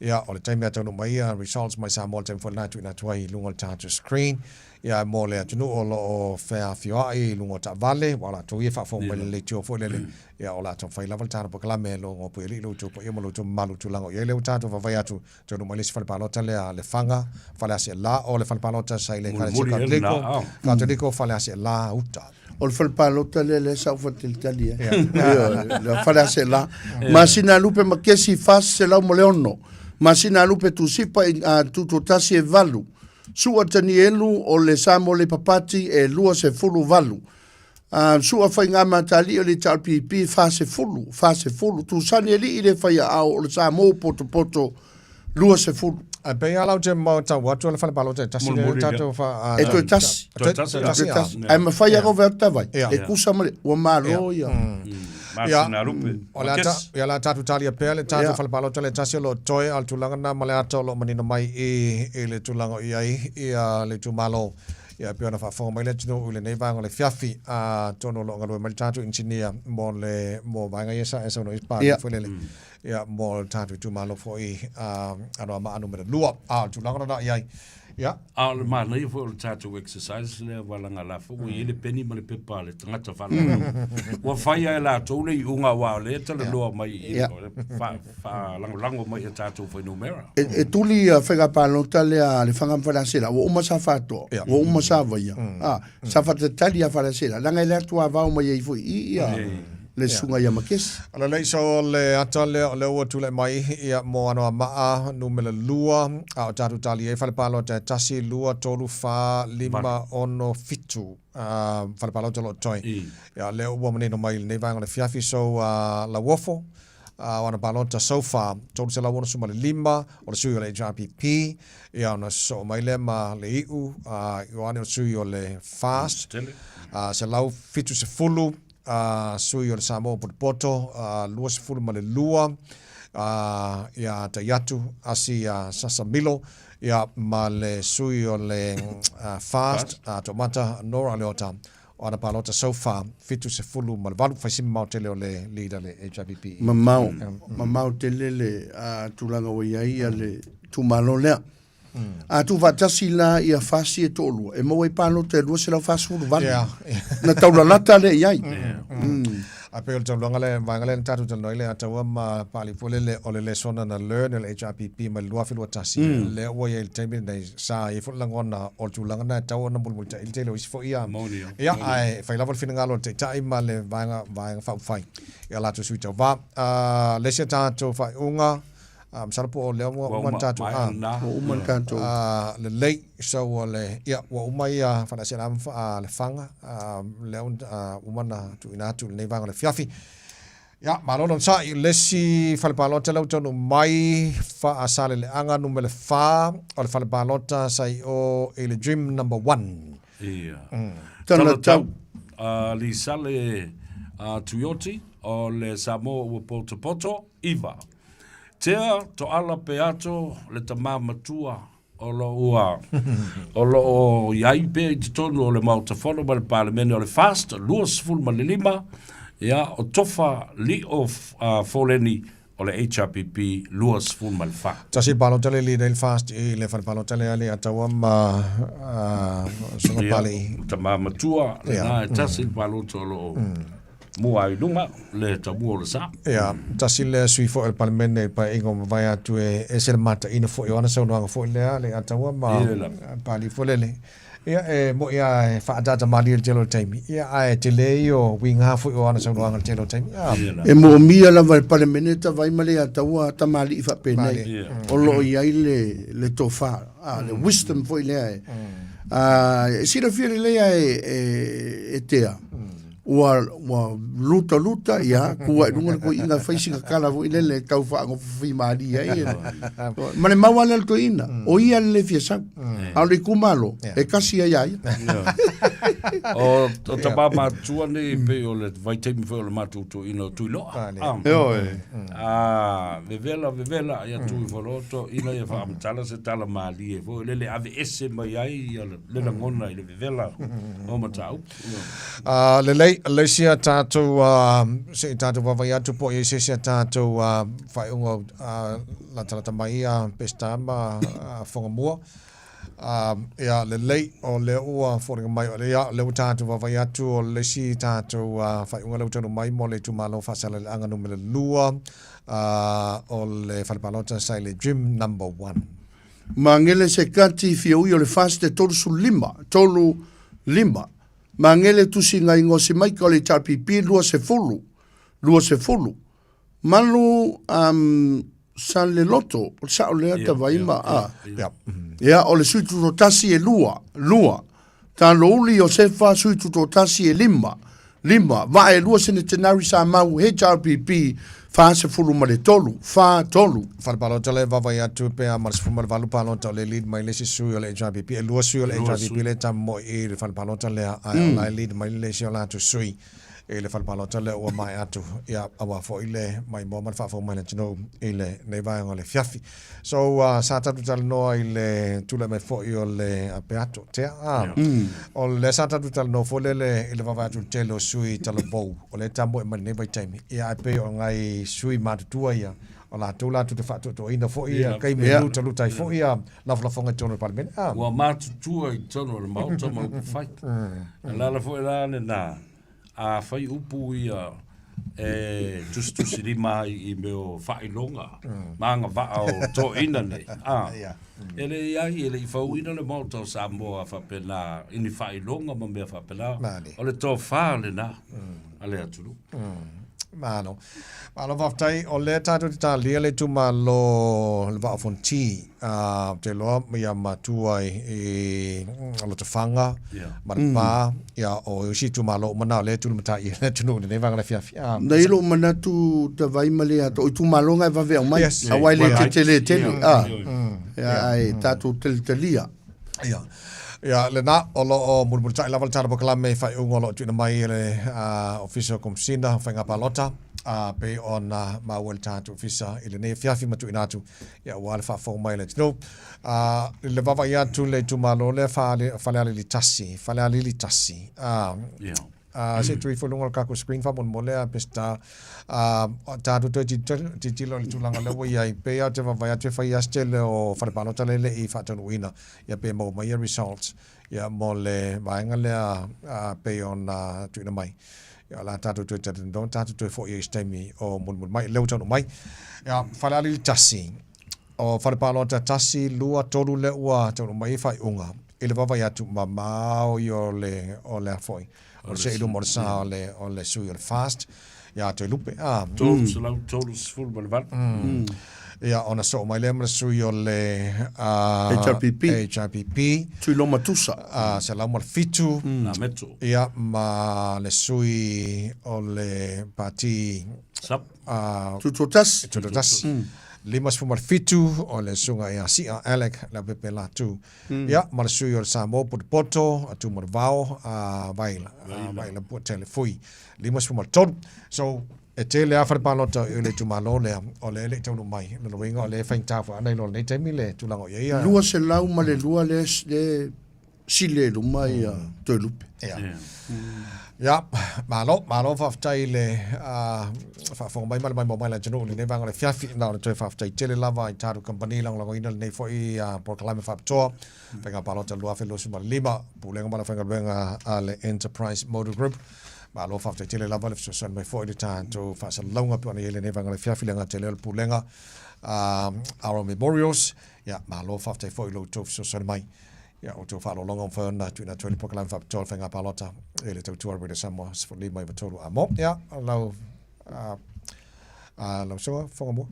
Ia, o le taimi a taunuu mai ia results mai Samoa, o le taimi foi lena e tuuina atu ai i luga o le tatou screen. Ia, mo le atunuu o lo o feafioai i luga o taavale, aua o latou ia e faafofoga mai i le leitio foi lele, ia, o le a taumafai lava le tatou polokalame e logo puialii lo outou paia ma lo outou mamalu i tulaga o i ai. Lea ua tatou vaavaai atu, taunuu mai le isi fale palota lea a Lefaga, Faleasielā, o le fale palota sa i le Ekalesia Katoliko, Katoliko Faleasielā uta. O le fale palota lea lea sa ou faatalitali ai. Ioe, le Faleasielā. Masina lupe ma kesi 406. Masina lupe tusipa i tutoatasi e 8. Sua Tanielu o le Samoa Labour Party e 28. Sua Faiga Matali'i o le HRPP 40, 40. Tusani Ali'i le Faiaao o le Samoa Potopoto 20. Ae pei lava la ou te matau atu o le fale palota e tasi lea tatou fa E toe tasi. Toe tasi. Toe tasi. Ae mafai lava ona ave atu tavai. E tusa ma le ua malo ia. Masina lupe. O le ata, ia la tatou talia pea le tatou fale palota le tasi o lo o toe, a o le tulaga lena ma le ata o lo o manino mai i i le tulaga o i ai ia le itumalo. Ia pei ona faafofoga mai le atunuu i lenei vaega o le afiafi, atonu o lo o galue mai le tatou engineer mo le mo vaega ia sa e saunoa i ai foi lele. Ia mo le tatou itumalo foi Anoamaa numera 2. A o le tulaga lena i ai. Ia. A o le manaia foi o le tatou exercise lea ua laga la foi ua i ai le peni ma le pepa a le tagata faalogologo. Ua fai lava e latou le iuga aua o lea e talanoa mai i faalagolago mai i tatou fuainumera. E tuli ia faiga palota lea a Lefaga ma Faleaseela, ua uma Safaatoa, ua uma Savaia, a, sa faatalitali ia Faleaseela, leaga e le atu avao mai ai foi i i ia le susuga ia Makesi. O le leisa o le ata lea o lea ua tulai mai ia mo Anoamaa numera 2, a o tatou tali ai fale palota e 1, 2, 3, 4, 5, 6, 7 fale palota o lo o totoe. Ia o lea ua manino mai i lenei vaega o le afiafi, so Lauofo, o ana palota so far, 365 o le sui o le HRPP, ia ona sosoo mai lea ma le iu, Ioane o le sui o le FAST, 170 sui o le Samoa Potopoto, 22 ia tai atu Asi Sasa Milo, ia ma le sui o le FAST, Toomata Nora Leota, O ana palota so far, 78, fai si mamao tele o le leader le HRPP. Mamao, mamao tele le tulaga ua i ai ia le itumalo lea. A tuufaatasi la ia FAST e toalua, e maua ai palota e 248. Na taulalata lea i ai. Ae pei o le taulaga lea, vaega lea na tatou talanoa ai le Ataua ma Papalii foi lele o le lesona na learn e le HRPP mai le 2021, lea ua i ai i le taimi lenei, sa i ai foi le lagona o le tulaga lena e tatau ona mulimulitai le tele o isi foi ia. Moni ia. Ia, ae fai lava le finagalo o le Taitai ma le vaega, vaega faaupufai i a latou sui tauva. Le isi a tatou faaiuga, masalo po o lea ua uma ona tatou, Ua uma ona tatou. Lelei, so ua le, ia, ua uma ia Faleaseela ma Lefaga, lea ua uma ona tuuina atu i lenei vaega o le afiafi. Ia, malo le onosai. Le isi fale palota lea ua taunuu mai, Faasaleleaga numera 4, o le fale palota sa i o i le Dream Number 1. Ia. Talatau, Lisale Tuioti o le Samoa ua potopoto, 9. Tea Toala Peato le tama matua o lo ua o lo o i ai pea i totonu o le Maota Fono ma le Palemene o le FAST 25, ia o Tofa Lio Foleni o le HRPP 24. Tasi palota le leader i le FAST i le fale palota lea le Ataua ma Susuga Palii. Ia, tama matua lena e tasi le palota o lo o Mua ai luga le taumua o le sa. Ia, tasi lea sui foi o le Palemene i le Paeaiga ua mavae atu e ese le mataina foi o ana saunoaga foi lea le Ataua ma Papalii foi lele. Ia, e moni lava e faaataata malie i le tele o le taimi, ia, ae tele ia o uiga foi o ana saunoaga i le tele o taimi. E moomia lava e le Palemene Tavai ma le Ataua tamalii faapenei o lo o i ai le tofa, le wisdom foi lea e silafia lelei lava e Tea. Ua ua lutaluta, ia, tu ai luga le toeaina e fai sina tala foi lele e tau faagofofimalie ai ma le mau lava lea a le toeaina, o ia le le fia sau. A o le itumalo, e tasi ai ia ia. O o tama matutua nei pei o le vaitaimi foi o le matou toeaina o Tuiloa. Ioe. A vevela vevela ia tu ifo loa toeaina ia faamatala se tala malie foi lele aveese mai ai ia le lagona i le vevela o mataupu. Lelei, le isi a tatou, se i tatou vaavaai atu po o i ai se isi a tatou faaiuga latalata mai ia Peseta ma Fogamua. Ia, lelei, o lea ua foliga mai, ia, o lea ua tatou vaavaai atu o le isi tatou faaiuga lea ua taunuu mai mo le itumalo Faasaleleaga numera 2, o le fale palota sa i le Gym Number 1. Magele Sekati Fiaui o le FAST 35, tolu, lima. Magele Tusiga Igosi Maika o le HRPP 20, 20. Malu um, Saleloto, o le sao lea Tavai ma a. Ia, o le sui tutoatasi e lua, lua. Talouli Iosefa, sui tutoatasi e lima, lima. Vaa e lua Senetenari Samau, HRPP, 43, fa, tolu. Fale palota le vaavaai atu pe a ma le 18 palota o le lead mai le isi sui o le HRPP. E lua sui o le HRPP le tamoe i le fale palota lea, ae o la e lead mai le isi o latou sui i le fale palota lea ua maea atu, ia, aua foi le maimoa ma le faafofoga mai a le atunuu i lenei vaega o le afiafi. So, sa tatou talanoa i le tulai mai foi o le Peato Tea. Ah, O lea sa tatou talanoa foi lele i le vaavaai atu i le tele o sui talavou o lea e tamoe mai lenei vaitaimi. Ia, ae pei o nai sui matutua ia, o latou latou te faatoatoaina foi ia taimi e lutaluta ai foi ia lafolafoga i totonu o le Palemene. Ah. Ua matutua i totonu o le Maota ma upufai. O le ala foi la lena, a fai upu ia e tusitusilima ai i mea o faailoga ma agavaa o toeaiina nei, a, e le i ai, e le i fauina le Maota o Samoa faapena i ni faailoga ma mea faapena. O le tofa lena a le atunuu. Malo. Malo faafetai. O lea tatou te talia le itumalo le Vaa o Fonoti. Ou te iloa ia matua i Lotofaga ma Lepa, ia o isi itumalo uma na o lea e tulimatai i le atunuu i lenei vaega o le afiafi. Nai lou manatu Tavai ma Leato, o itumalo na e vave aumai, aua e le tetele tele, ae tatou talitalia. Ia. Ia, lena, o lo o mulimulitai lava le tala polokalame i faaiuga o lo o tuuina mai e le Ofisa o Komesina o Faiga Palota, a pei ona maua e le tatou Ofisa i lenei afiafi ma tuuina atu, ia, aua le faafofoga mai a le atunuu. I le vaavaai atu i le itumalo lea Falealili 1, Falealili 1, se i tuu ifo i luga o le tatou screen faamolemole a Peseta, tatou toe tilotilo i le tulaga lea ua i ai, pei lava ou te vaavaai atu e fai lava se tele o fale palota lea e le i faataunuuina, ia pe maua mai ia results ia mo le vaega lea pei ona tuuina mai. Ia o le a tatou toe talanoa, tatou toe foi ai i se taimi o mulimuli mai, lea ua taunuu mai. Ia, Falealili 1, o fale palota 1, 2, 3 lea ua taunuu mai ai faaiuga i le vaavaai atu mamao ia o le, o le a foi, o le see i luma o le sa o le, o le sui o le FAST, ia Toelupe. Ah. 338. Ia, ona soo mai lea ma le sui o le HRPP. HRPP. Tuiloma Tusa. 107. Na meto. Ia, ma le sui o le pati... Sap. Tutoatasi. Tutoatasi. 57 o le susuga ia Sia Alec Leaupepe Latu. Ia, ma le sui o le Samoa Potopoto, a Tumanavao, a Vaila, a Vaila Puatele Fui. 53. So, e tele lava fale palota i le itumalo lea, o lea e le i taunuu mai. Lona uiga o lea e faigata foi ana iloa i lenei taimi le tulaga o i ai ia. 202 lea e sili ai luma ia Toelupe. Ia. Ia, malo, malo faafetai i le faafofoga mai ma le maimoa mai a le atunuu i lenei vaega o le afiafi. Na o le toe faafetai tele lava i tatou kamupani lagolagoina lenei foi polokalame faapitoa, Faiga Palota 2025, Pulega ma le Aufaigaluega a le Enterprise Motor Group. Malo faafetai tele lava le fesoasoani mai foi i le tatou faasalalauga pei ona i ai lenei vaega o le afiafi, le gata i lea o le Pulega Our Memorials. Ia, malo faafetai foi i lo outou fesoasoani mai. Ia, outou faaaloaloga ua mafai ona tuuina atu ai le polokalame faapitoa o le Faiga Palota i le tautua a le Radio Samoa 15 93 A mo. Ia, lau, lau Susuga Fogamua.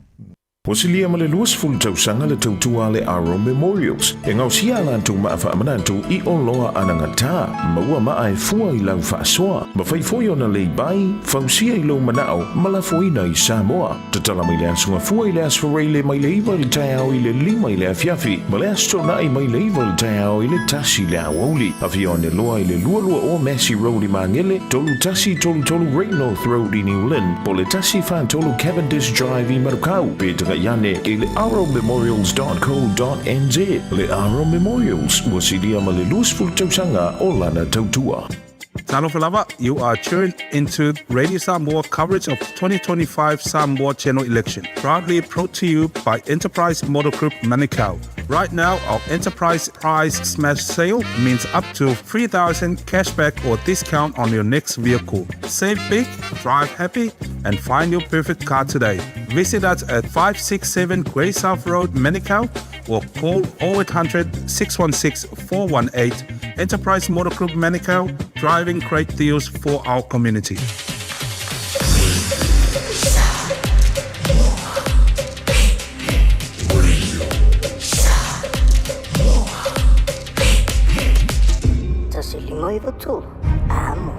Ua silia ma le 20 tausaga le tautua a le Aro Memorials e gaosia a latou maa faamanatu i oloa anagata, maua maa e fua i lau faasoa, mafai foi ona leibai, fausia i lou manao ma lafoina i Samoa. Tatala mai le Aso Gafua i le Aso Faraile mai le 9 i le taeao i le 5 i le afiafi ma le Aso Toonai mai le 9 i le taeao i le 1 i le aoauli. Afio ane loa i le 220 Massey Road i Magele, 3133 Great North Road i New Lynn, po o le 143 Cavendish Drive i Manukau, pe taga'i ane i le arrowmemorials.co.nz. Le Arrow Memorials, ua silia ma le 20 tausaga o lana tautua. Talofa lava, you are tuned into Radio Samoa coverage of 2025 Samoa General Election, proudly brought to you by Enterprise Motor Group Manukau. Right now, our Enterprise Prize Smash Sale means up to 3000 cashback or discount on your next vehicle. Save big, drive happy, and find your perfect car today. Visit us at 567 Grey South Road, Manukau, or call 0800 616 418. Enterprise Motor Group Manukau, driving great deals for our community. 1 5 9 3, amo.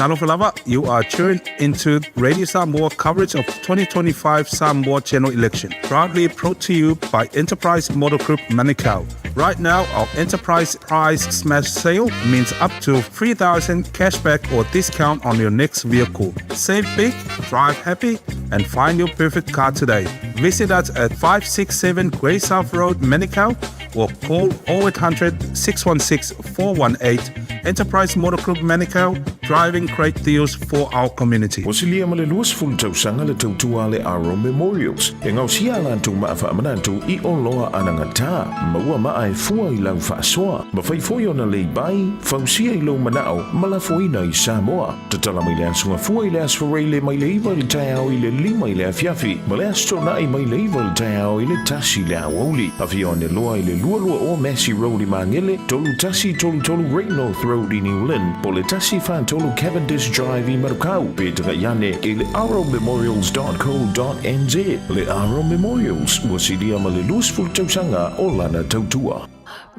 Talofa lava, you are tuned into Radio Samoa coverage of 2025 Samoa General Election, proudly brought to you by Enterprise Motor Group Manukau. Right now, our Enterprise Prize Smash Sale means up to 3000 cashback or discount on your next vehicle. Save big, drive happy, and find your perfect car today. Visit us at 567 Grey South Road, Manukau, or call 0800 616 418. Enterprise Motor Group Manukau, driving great deals for our community. Ua silia ma le 20 tausaga le tautua a le Aro Memorials e gaosia a latou maa faamanatu i oloa anagata, maua maa e fua i lau faasoa, mafai foi ona leibai, fausia i lou manao ma lafoina i Samoa. Tatala mai le Aso Gafua i le Aso Faraile mai le 9 i le taeao i le 5 i le afiafi ma le Aso Toonai mai le 9 i le taeao i le 1 i le aoauli. Afio ane loa i le 22 o Massey Road i Magele, 3133 Great North Road i New Lynn, po o le 143 Cavendish Drive i Manukau, pe tagai ane i le arrowmemorials.co.nz. Le Arrow Memorials, ua silia ma le 20 tausaga o lana tautua.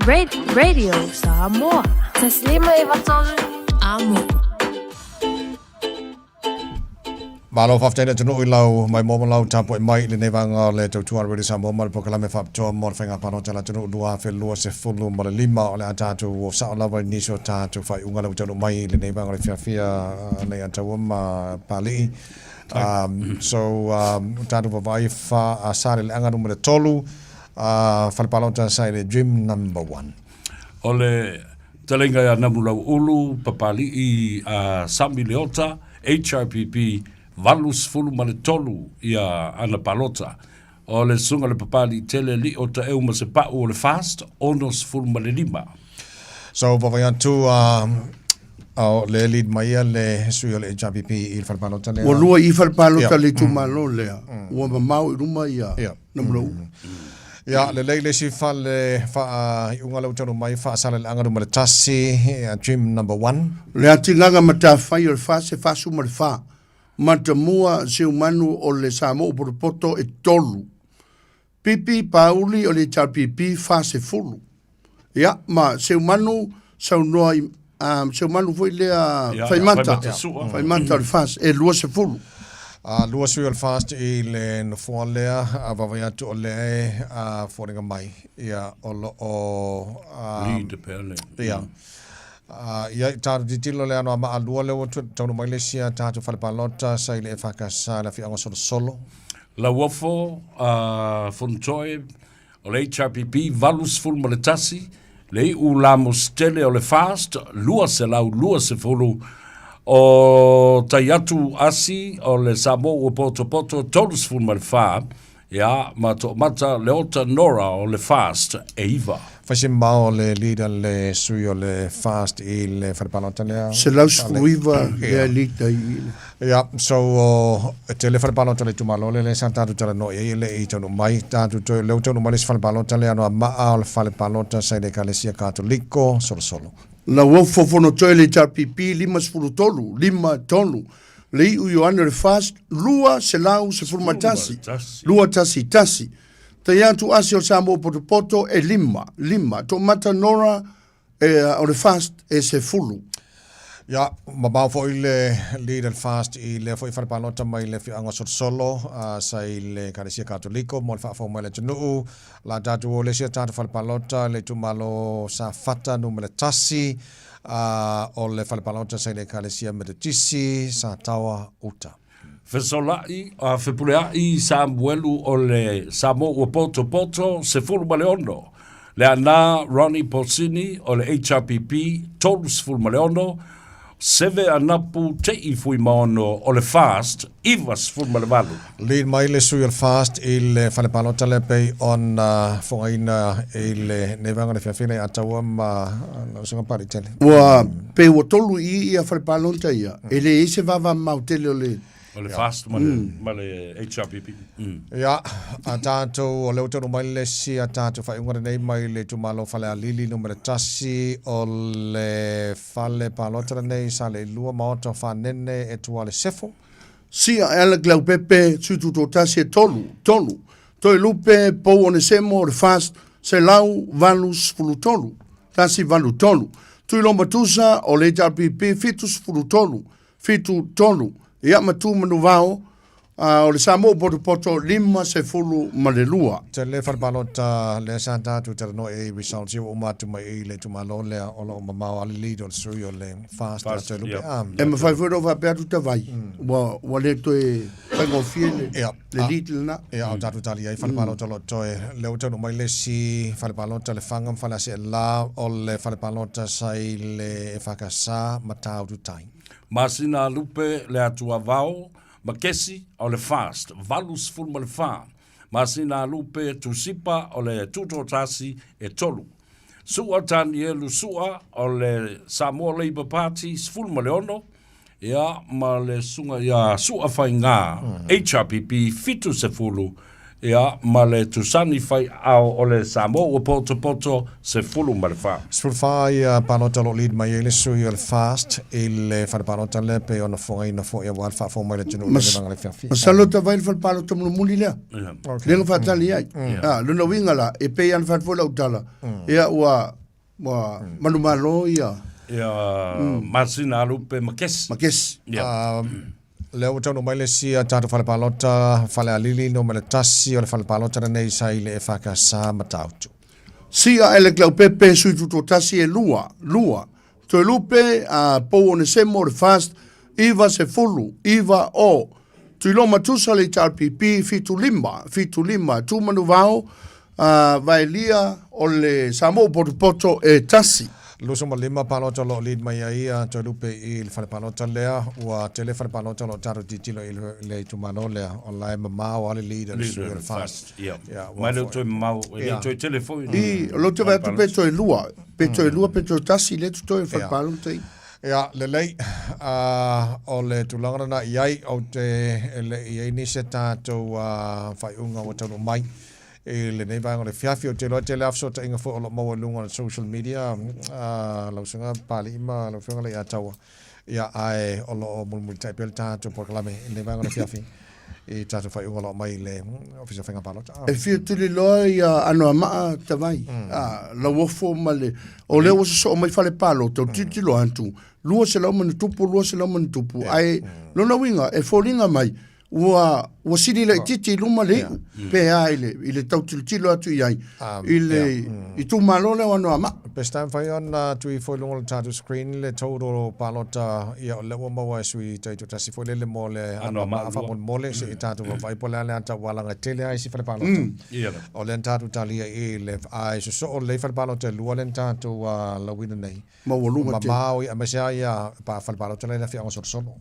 Radio Samoa. 1593 Amo. Malo faafetai le atunuu i lau maimoa ma lau tapuai mai i lenei vaega o le tautua a le Radio Samoa ma le polokalame faapitoa mo le faiga palota a le atunuu 2025. O le a tatou o sao lava i nisi o tatou faaiuga lea ua taunuu mai i lenei vaega o le fiafia nei a Taua ma Papalii. So, tatou vaavaai fa Saleaga numera 3, fale palota sa i le Gym Number 1. O le taleiga ia Namulauulu, Papalii a Sami Leota, HRPP, 83 ia ana palota. O le susuga le Papalii Tele Lio Taeu ma se pau o le FAST, 65. So, vaavaai atu o le lead mai ia le sui o le HRPP i le fale palota lea. Ua lua i fale palota le itumalo lea. Ua mamao i luma ia Namulauulu. Ia, lelei le isi fale faaiuga lea ua taunuu mai, Faasaleleaga numera 1, Gym number 1. Le atigaga matafai o le fa se 44, Matamua Seumanu o le Samoa Potopoto e tolu. Pipi Pauli o le HRPP 40. Ia, ma Seumanu saunoa i, um, Seumanu foi lea Ia, Faimata. Faimata Sua. Faimata o le FAST e 20. A lua sui o le FAST i le nofoa lea, a vaavaai atu o lea e a foliga mai, ia, o lo o a, Lead pea le. Ia. A, ia, tatou tilotilo le ano a maalua lea ua taunuu mai le isi a tatou fale palota sa i le EFKS i le afioaga o Solosolo. Lauofo a Fonotoe o le HRPP 81, le iu Lamositele o le FAST 220, o Taiatu Asi o le Samoa ua potopoto 34, ia, ma Toomata Leota Nora o le FAST e 9. Fai se mao le leader le sui o le FAST i le fale palota lea. 119 lea lita i le. Ia, so o, e tele fale palota o le itumalo lea lea sa tatou talanoa i ai e le i taunuu mai. Tatou toe, lea ua taunuu mai le isi fale palota lea Anoamaa o le fale palota sa i le Ekalesia Katoliko, Solosolo. Lauofo Fonotoe le HRPP 53, 5 3, le iu Ioane o le FAST 211, 211, Taiatu Asi o Samoa Potopoto e 5, 5, Toomata Nora E, o le fast e sefulu. Ia, mamao foi le lead el fast i lea foi fale palota mai le afioaga o Solosolo, sa i le Ekalesia Katoliko mo le faafou mai le atunuu. La tatou o le isi a tatou fale palota le itumalo Safata numera 1, o le fale palota sa i le Ekalesia Metotisi, Sataoa Uta. Fesola'i, a Fepulea'i Samuelu o le Samoa ua potopoto, 16. Leaana Ronnie Posini o le HRPP, 36. Seve Anapu Te'i Fuimaono o le FAST, 98. Lead mai le sui o le FAST i le fale palota lea pei ona fogaina i lenei vaega o le fiafia ia Taua ma lau Susuga Paletele. Ua pei ua tolu i ia fale palota ia, e leai se vavamamao tele o le... O le FAST ma le, ma le HRPP. Ia, a tatou, o lea ua taunuu mai le isi a tatou faaiuga lenei mai le itumalo Falealili numera 1, o le fale palota lenei sa le ilua maota o Fanene e tua le Sefo. Sia e Alec Leaupepe, Sui Tutoatasi e tolu, tolu. Toelupe Pou Onesemo o le FAST, 183, 183. Tuiloma Tusa o le HRPP, 73, 7, 3. Ia ma Tu Manuvao, o le Samoa Potopoto 52. Tele fale palota lea sa tatou talanoa i ai results ia ua uma atu mai i le itumalo lea o lo o mamao a le lead o le sui o le FAST ia Toelupe. E mafai foi ona ou faapea atu Tavai, ua le toe faigofie le le lead lena. Ia, a o tatou tali ai fale palota o lo o toe. Lea ua taunuu mai le isi fale palota Lefaga ma Faleaseela o le fale palota sa i le EFKS Matautu Tai. Masina Lupe le Atuavao ma Kesi o le FAST 84 masina Lupe Tusipa o le Tutoatasi e 3. Su'a Tanielu Su'a o le Samoa Labour Party 16, ia ma le susuga ia Su'a Faigā HRPP 70, ia ma le Tusani Faiao o le Samoa ua potopoto 14. 14 ia palota o lo o lead mai ai le sui o le FAST i le fale palota lea pei ona fofogaina foi aua le faafofoga mai le atunuu i le vaega le fiafia. Masalo Tavai le fale palota mulimuli lea. Lea na faatali ai. Ah, lona uiga la, e pei lava ona fai atu foi lau tala, ia ua ua manumalo ia. Ia masina alupe ma kesi. Ma kesi. Ia. Lea ua taunuu mai le isi a tatou fale palota, Falealili numera 1 o le fale palota lenei sa i le EFKS Matautu. Sia Alec Leaupepe, sui tutoatasi e lua, lua. Toelupe a Pou Onesemo o le FAST, 90, 9 o. Tuiloma Tusa le HRPP, 75, 75. Tu Manuvao a Vaelia o le Samoa Potopoto e tasi. 25 palota o lo o lead mai ai a Toelupe i le fale palota lea. Ua tele fale palota o lo o tatou tilotilo i le itumalo lea. O la e mamao lava le lead a le sui o le FAST. Ia. Ma e le o toe mamao, e le o toe tele foi. I, o lea ou te vaai atu pe toe lua. Pe toe lua pe toe tasi lea totoe o le fale palota ia. Ia, lelei, o le tulaga lena i ai, ou te e le i ai nisi a tatou faaiuga ua taunuu mai i lenei vaega o le afiafi. Ou te iloa e tele lava fesootaiga foi o lo o maua i luga o le social media, lau Susuga Papalii ma lau Afioga Leiataua, ia, ae o lo o mulimulitai pea le tatou polokalame i lenei vaega o le afiafi i tatou faaiuga o lo o aumai i le Ofisa o Faiga Palota. E fia tuliloa ia Anoamaa Tavai, a, Lauofo ma le, o lea ua sosoo mai fale palota, o tilotilo atu, 200 ma ona tupu, 200 ma ona tupu, ae lona uiga, e foliga mai, ua, ua sili laitiiti i luma le iu, pe a i le, i le tau tilotilo atu i ai, i le itumalo lea o Anoamaa. Pesita e mafai ona tuu ifo i luga o le tatou screen le total o palota, ia o lea ua maua e sui taitoatasi foi lele mo le Anoamaa faamolemole se i tatou vaavaai po o le a le ata ua alaga tele lava isi fale palota. O lea na tatou talia i le ae sosoo lelei fale palota e lua lea na tatou lauina nei. Maualuga tele. Mamao aemaise lava ia pa fale palota la i le afioaga o Solosolo.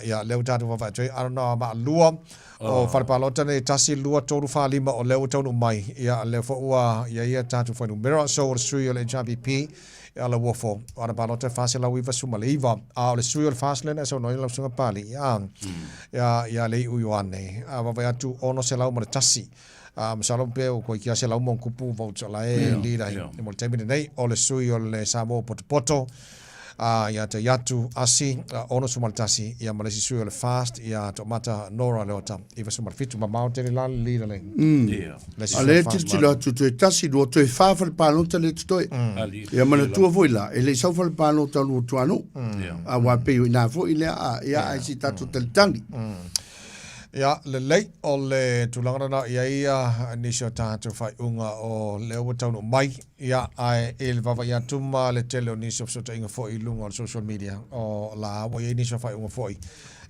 Ia lea ua tatou vaavaai atu ai Anoamaa 2 o fale palota nei 1, 2, 3, 4, 5 o lea ua taunuu mai. Ia lea foi ua i ai ia tatou fuainumera. So o le sui o le HRPP ia Lauofo o ana palota e 499, a o le sui o le FAST lea na e saunoa ai lau Susuga Papalii ia ia Lei'u Ioane a vaavaai atu 601. Masalo pe ua koe kia 100 ma ona tupu votes o la e lead ai mo le taimi lenei. O le sui o le Samoa Potopoto ia Taiatu Asi 61, ia ma le isi sui o le FAST ia Toomata Nora Leota 97. Mamao tele la le lead a le le isi A sui o lea le FAST. tilotilo atu toe tasi, lua, toe fa fale palota lea totoe. Ia manatua foi la, e le i sau fale palota o Luatuanuu. Aua pei o ina foi lea, a, ia ae se i tatou talitali. Ia, lelei, o le tulaga lena i ai ia nisi o tatou faaiuga o lea ua taunuu mai, ia, ae i le vaavaai atu ma le tele o nisi o fesootaiga foi i luga o le social media, o la ua i ai nisi o faaiuga foi,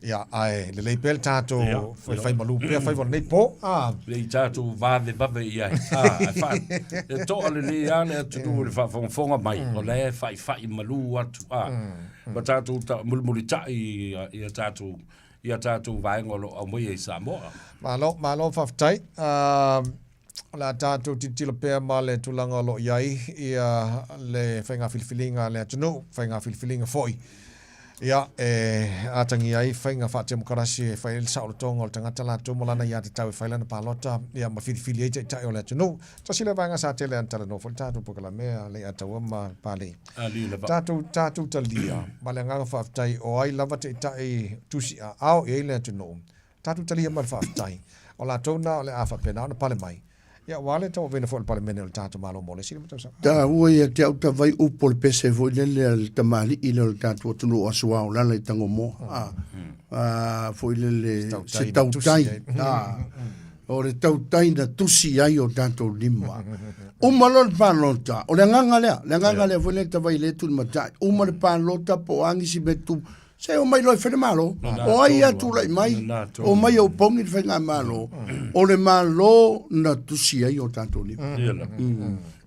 ia, ae lelei pea le tatou faifai malu pea faiva o lenei po, a. Le i tatou vavevave i ai, a, e fa, e toa lelei lava le atunuu i le faafogafoga mai, o la e faifai malu atu, a, ma tatou mulimulitai i a tatou i a tatou vaega o lo o aumaia i Samoa. Malo, malo faafetai. O le a tatou tilotilo pea ma le tulaga o lo o i ai ia le faiga filifiliga a le atunuu, faiga filifiliga foi ia e atagia ai faiga faatemokarasi e fai ai le saolotoga o le tagata latou ma lana aiatatau e fai lana palota ia ma filifili ai taitai o le atunuu. Tasi lea vaega sa tele ana talanoa foi le tatou polokalame a Leiataua ma Palei. Tatou, tatou talia ma le agaga faafetai o ai lava taitai tusi aao i ai le atunuu. Tatou talia ma le faafetai. O latou na o le a faapena ona pale mai. Ia, ua le tauaveina foi o le Palemene o le tatou Malo mo le isi 5 tausaga. Taua ia te au tavai upu o le pese foi lele a le tamalii lea o le tatou atunuu o Aso Aolala i Tagomoa. A, a, foi lele se tautai. A, o le tautai na tusi ai o tatou lima. Uma loa le palota, o le agaga lea, le agaga lea foi lele tavai le tulimatai. Uma le palota po o a nisi mea tutupu, Se o mai loa e fai le Malo. O ai a tulai mai, o mai o pogi le faigamalo, o le Malo na tusi ai o tatou lima. Ia la.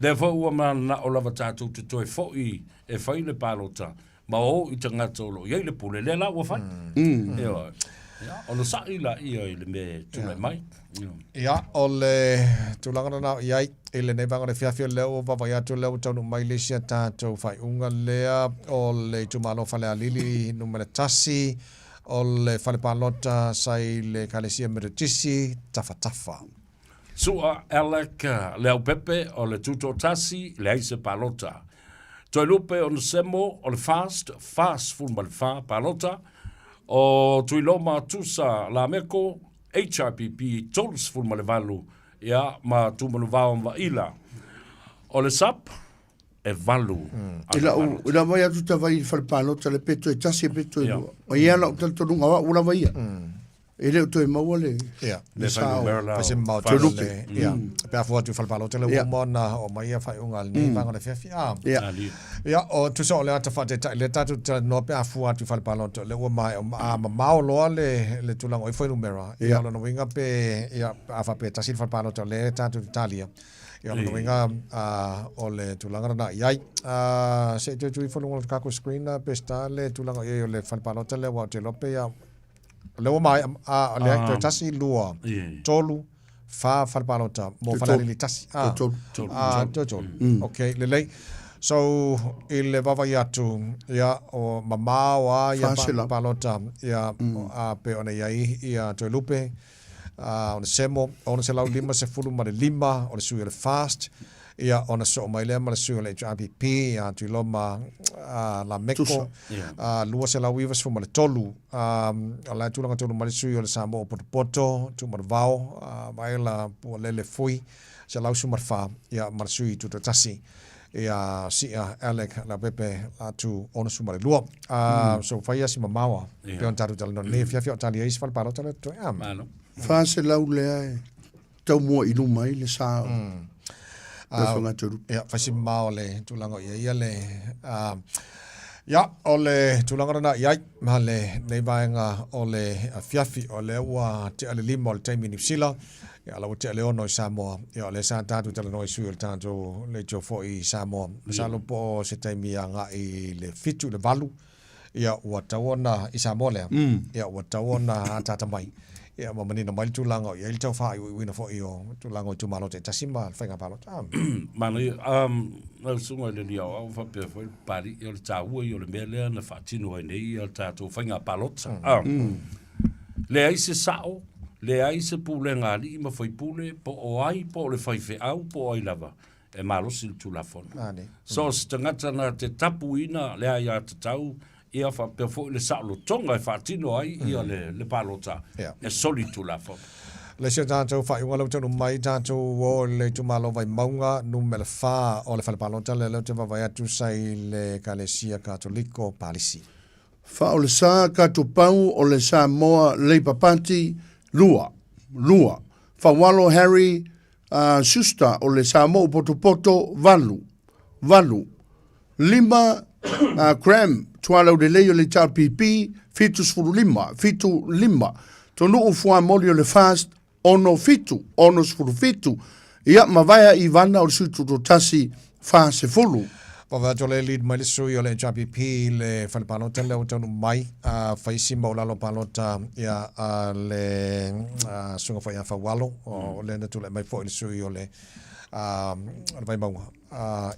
Lea foi ua mananao lava tatou te toe foi e fai le palota ma o i tagata o lo o i ai le pule, lea la ua fai. Ioe. Ia, ona sa'i laia i le mea e tulai mai. Ia, o le tulaga lena o i ai i lenei vaega o le afiafi, o lea ua vaavaai atu, o lea ua taunuu mai le isi a tatou faaiuga lea o le itumalo Falealili numera 1, o le fale palota sa i le Ekalesia Metotisi, Tafatafa. Sua Alec Leaupepe o le Tutoatasi, leai se palota. Toelupe Onesemo o le Fast, 44 palota. O Tuiloma Tusa Lameko, HRPP 38, ia, ma Tumanuvao ma Vaila. O le SUP, e 8. I lau, i lau vai atu ta vai i le fale palota le pe toe tasi pe toe lua. O ia lau talitonuga o au lava ia. E le o toe maua le, le sao. Fai se mamao tele le, ia, pe a fua atu i fale palota le ua uma ona oo mai ia faaiuga a lenei vaega o le afiafi. A, ia, o tusa o le ata faataitai lea tatou te talanoa pe a fua atu i fale palota lea ua maea, a mamao loa le, le tulaga o i fuainumera, ia, o lona uiga pe, ia, a faapea e tasi le fale palota lea tatou te talia, ia, o lona uiga, a, o le tulaga lena i ai. A, se i toe tuu ifo i luga o le tatou screen, Peseta, le tulaga i ai o le fale palota lea, aua ou te iloa pe, ia, O lea ua maea, a, leai, toe tasi, lua, tolu, fa fale palota mo Falealili tasi. Toe tolu. A, toe tolu. Ok, lelei. So, i le vaavaai atu, ia, o mamao a ia palota, ia, a, pe ona i ai, ia, Toelupe, a, Onesemo, 655, o le sui o le FAST, Ia, ona soo mai lea ma le sui o le HRPP, ia Tuiloma Lameko, 293, o la e tulaga tonu mai le sui o le Samoa o Potopoto, Tuumanavao, Vaela Pualele Fui, 114, ia, ma le sui Tutoatasi, ia Sia Alec Leaupepe Latu 62. So, fai ia si mamao, pei ona tatou talanoa nei, afiafi o talia isi fale palota lea totoe. 400 lea e tau mua i luma ai le sa o le Fagatorupe. Ia, fai si mamao le tulaga o i ai ia le... Ia, o le tulaga lena i ai, ma lenei vaega o le afiafi, o lea ua tea le 5 o le taimi i Niu Sila, ia, o la ua tea le 6 i Samoa, ia, o lea sa tatou talanoa i sui o le tatou leitio foi i Samoa. Masalo po o se taimi agai i le 7 i le 8, Ia, ua tatau ona, i Samoa lea, ia, ua tatau ona ataata mai, ia, ma manino mai le tulaga o i ai le tau faaiuiuina foi o tulaga o itumalo taitasi ma le faiga palota. Manaia, lau susuga i le Alii Aoao, faapea foi le Papalii, o le taua ia o le mea lea na faatino ai nei ia tatou faiga palota. Leai se sao, leai se pulega a alii ma faipule, po o ai, po o le faifeau, po o ai lava, e malosi le Tulafono. So o se tagata na te tapuina le aiatatau ia faapea foi le saolotoga e faatino ai ia le, le palota e soli Tulafono. Le isi o tatou faaiuga lea ua taunuu mai tatou o le itumalo Vaimauga numera 4 o le fale palota lea lea ou te vaavaai atu sa i le Ekalesia Katoliko Palisi. Faaolesa Katupau o le Samoa Labour Party 2 2 Faualo Harry a Schuster o le Samoa Potopoto 8 8 5 a Graham Tualaulelei o le HRPP 75 75 Tonuu Fuamoli o le FAST 67 67 Ia ma Vaea Ivana o le Sui Tutoatasi 40. Vave atu le lead mai le sui o le HRPP i le fale palota lea ua taunuu mai, a fai si mau lalo palota ia a le susuga foi ia Faualo, o lea na tulai mai foi le sui o le o le Vaimauga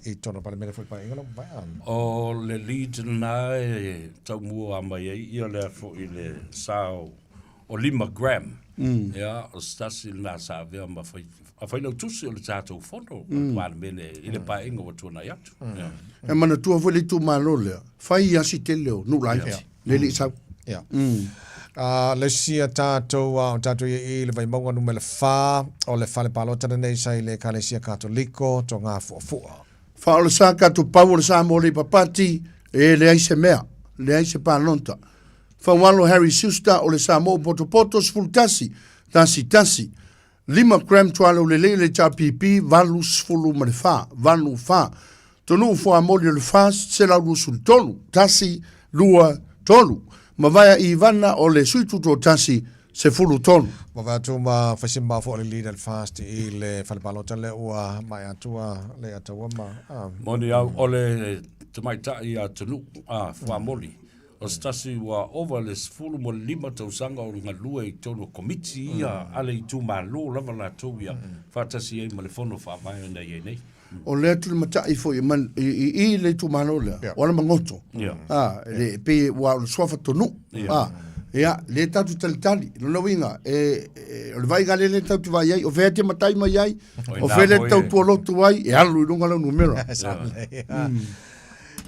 i totonu o le Palemene foi Paeaiga lau Vaea. O le lead lena e taumua mai ai ia lea foi le sao o 5 gram. Ia, o se tasi lena sa avea ma fai, a failautusi o le tatou fono o le Palemene i le paeaiga ua tuanai atu. Ia. E manatua foi le itumalo lea, fai asi tele o nuu laiti, le le i sau. Ia. Le isi a tatou, o tatou ia i le Vaimauga numera 4, o le fale palota lenei sa i le Ekalesia Katoliko, Togafuafua. Faaolesa tatou pau o le Samoa Labour Party, e leai se mea, leai se palota. Faualo Harry Schuster o le Samoa Potopoto 11, 1 1. 5 gram tualau lelei o le HRPP 84, 8 4. Tonuu fuamoli o le FAST 123, 1 2 3. Mavaea Ivana o le sui tutoatasi 13. Mavae atu ma fai se mafua o le leader le FAST i le fale palota lea ua maea atu a Leiataua ma a. Moni au, o le tamaitai atunuu a fuamoli O se tasi ua ova i le 15 tausaga o galue i totonu o Komiti ia a le itumalo lava latou ia faatasi ai ma le Fono Faavae na i ai nei. O lea tulimatai foi i i le itumalo lea, o Alamagoto, a, e pei ua o le suafa tonuu, a, ia, lea tatou te talitali. Lona uiga, e, o le vaaiga lea lea tatou te vaai ai, o fea e te matai mai ai, o fea lea e te tautua lotu ai, e alu i luga lau numera.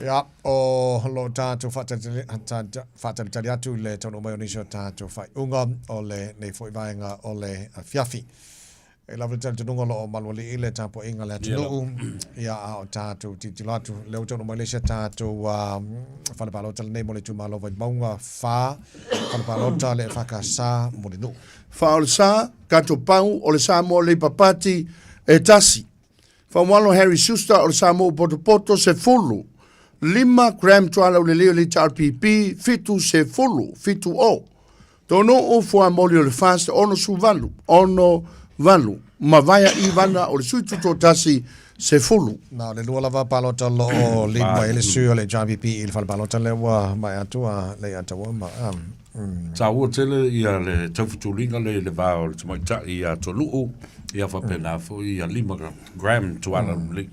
Ia, o lo tatou faatalitali atu i le taunuu mai o nisi o tatou faaiuga o lenei foi vaega o le afiafi. E lava le talitonuga o lo o malualii le tapuaiga a le atunuu, ia, a o tatou tilotilo atu, lea ua taunuu mai le isi a tatou fale palota lenei mo le itumalo Vaimauga 4, fale palota le EFKS Mulinuu. Faaolesa, tatou pau o le Samoa Labour Party e tasi. Faualo Harry Schuster o le Samoa Potopoto, 10, 5 gram tualau lelei o le HRPP, 7 10, 7 o. Tonuu fuamoli o le FAST, 68, 6 8, Mavaea Ivana o le sui tutoatasi, 10. Na o le lua lava palota o lo o lead mai ai le sui o le HRPP i le fale palota lea ua maea atu a Leiataua ma. Taua tele ia le taufutuliga lea i le va o le tamaitai ia Tolu'u, ia faapena foi ia 5 gram tuala lelei.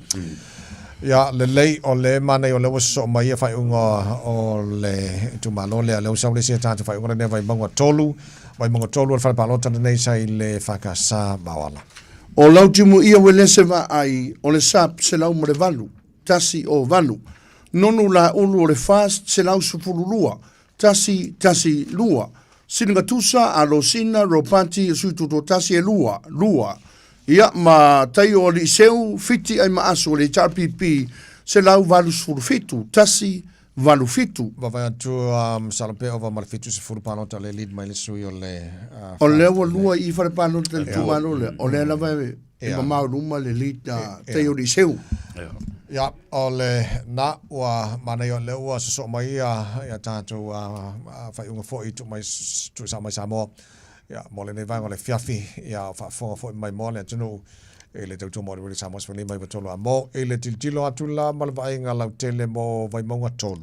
Ia, lelei, o le manaia o lea ua sosoo mai ia faaiuga o le itumalo lea, lea ua sau le isi a tatou faaiuga lenei a Vaimauga 3, Vaimauga 3 o le fale palota lenei sa i le EFKS Vaoala. O Lautimuia Uelese Vaai o le SAP 108, 108, Nonu Laulu o le FAST 112, 1, 1, 2. Siliga tusa a Losina Ropati sui tutoatasi e 2, 2. Ia ma tai o Aliiseu Fiti Aimaasu o le HRPP 187, 1, 8, 7. Vaavaai atu a masalo pe ova ma le 70 palota le lead mai le sui o le O lea ua lua i fale palota i le itumalo lea, o lea lava e mamao i luma le lead a tai o Aliiseu. Ia, o le na ua manaia o lea ua sosoo mai ia ia tatou faaiuga foi tuu mai tuusao mai Samoa. Ia, mo lenei vaega o le afiafi, ia o faafofoga foi mai moa le atunuu i le tautua mo le Radio Samoa 15 i 3 a mo i le tilotilo atu la ma le vaaiga lautele mo Vaimauga 3.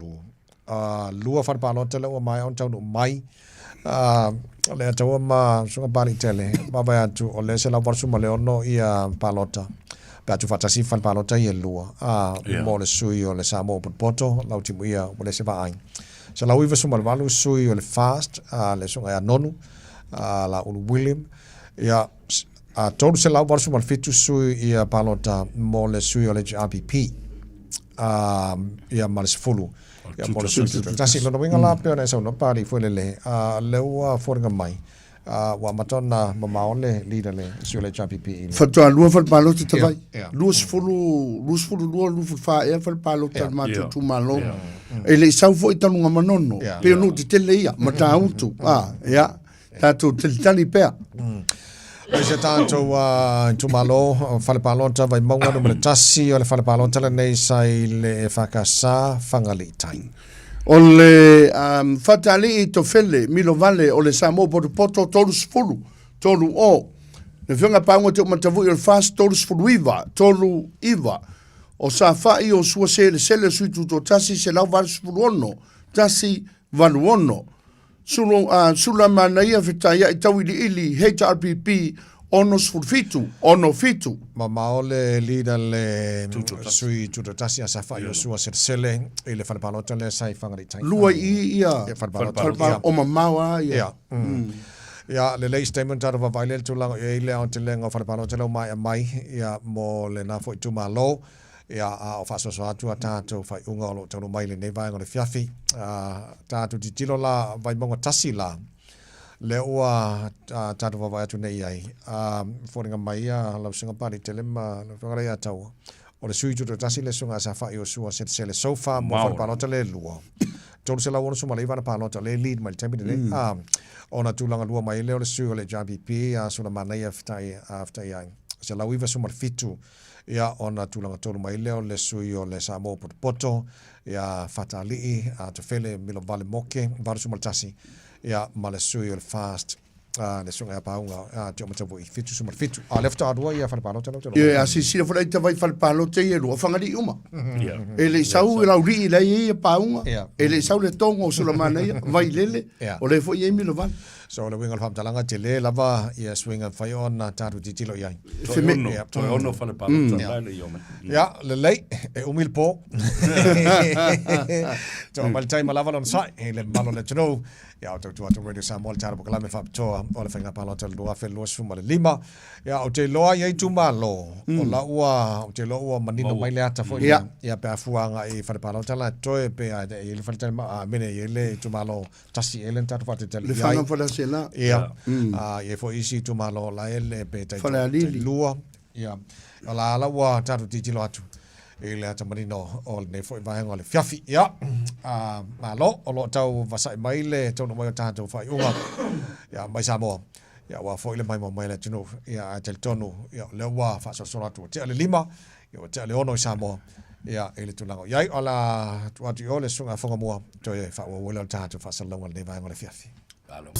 Lua fale palota lea ua maea ona taunuu mai. Leiataua ma Susuga Papaliitele, vaavaai atu o lea 186 ia palota pe a tuufaatasi fale palota ia e lua mo le sui o le Samoa Potopoto, Lautimuia ua leai se vaai. 198 sui o le FAST, le Susuga ia Nonu, Laulu William, ia, 387 sui ia palota mo le sui o le HRPP, ia ma le 10 ia mo le sui tutoatasi. Lona uiga la pei ona e saunoa Papalii foi lele, lea ua foliga mai ua amata ona mamao le leader le sui o le HRPP i le Faatoa lua fale palota tavai. 20, 22, 24 ea fale palota a le matou itumalo. E le i sau foi Tanugamanono, pei o nuu tetele ia, Matautu, ia, tatou talitali pea. O se tatou itumalo, fale palota Vaimauga numera 1, o le fale palota lenei sa i le EFKS Fagalii Tai. O le Fatalii Tofele Milovale o le Samoa Potopoto 30, 30. Le Afioga Pauga Teumatavui o le FAST 39, 39. O Safa'i o Suaselesele o Sui Tutoatasi 186, 186. Sulu, a, Sulamanaia Fetaia'i Tauiliili, HRPP, 67, 67. Mamao le leader le sui tutoatasi a Safa'i Iosua Selesele i le fale palota lea sa i Whangarei Tai. Lua i ia fale palota. O mamao a ia. Ia. Ia, lelei statement tatou vaavaai lea i le tulaga i ai le aotelega o fale palota lea ua maea mai ia mo lena foi itumalo. Ia, a o faasoasoa atu a tatou faaiuga o lo o taunuu mai i lenei vaega o le afiafi. A tatou tilotilo la, Vaimauga 1 la. Lea ua tatou vaavaai atu nei i ai, foliga mai ia lau Susuga Pali Tele ma lau Afioga Leiataua, o le sui tutoatasi le Susuga Safa'i o Sua Selesele so far mo fale palota le lua. 369 ana palota le lead mai le taimi lenei. Ona tulaga lua mai lea o le sui o le HRPP a Sulamanaia Feta'i ai, 197. Ia, ona tulaga tolu mai lea o le sui o le Samoa Potopoto, ia Fatali'i Tofele Milovale Moke, 81, ia, ma le sui o le Fast, le Susuga ia Pauga Teomatavui, 77. A o lea faatoa lua ia fale palota lau te Ia, a silasila foi la i tavai fale palota ia e lua, o Fagalii uma. E le i sau Laulii la e i ai Pauga, e le i sau Letogo o Sulamanaia, Vailele, o lea foi e i ai Milovale. So o le uiga o le faamatalaga, tele lava ia suiga e mafai ona tatou tilotilo i ai. Toe ono fale palota la e le i omai. Ia, lelei, e umi le po. Toa mai le taima lava lona sai, i le mamalu o le atunuu. Ia, o tautua atu Radio Samoa le tala polokalame faapitoa o le faiga palota o le 2025. Ia, ou te iloa i ai itumalo, o la ua, ou te iloa ua manino mai le ata foi lea. Ia, pe a fua agai i fale palota la e totoe, pe a i ai le faletalimalo, a mene e i ai le itumalo tasi ea lea na tatou faatalitali i ai. Lefaga ma Faleaseela. Ia, a i ai foi isi itumalo o la e le pe tai Falealili. lua. Ia, o la ala ua tatou tilotilo atu i le ata manino o lenei foi vaega o le fiafi. Ia, a, malo, o lo o tau vasa'i mai le taunuu mai o tatou faaiuga, ia, mai Samoa. Ia, aua foi le maimoa mai a le atunuu. Ia, ae talitonu, ia, o lea ua faasolosolo atu ua tea le 5, Ia ua tea le 6 i Samoa, ia, i le tulaga o i ai. O le a tuu atu i o le Susuga Fogamua, toe faaauau ai lea o le tatou faasalalauga i lenei vaega o le afiafi. Malo.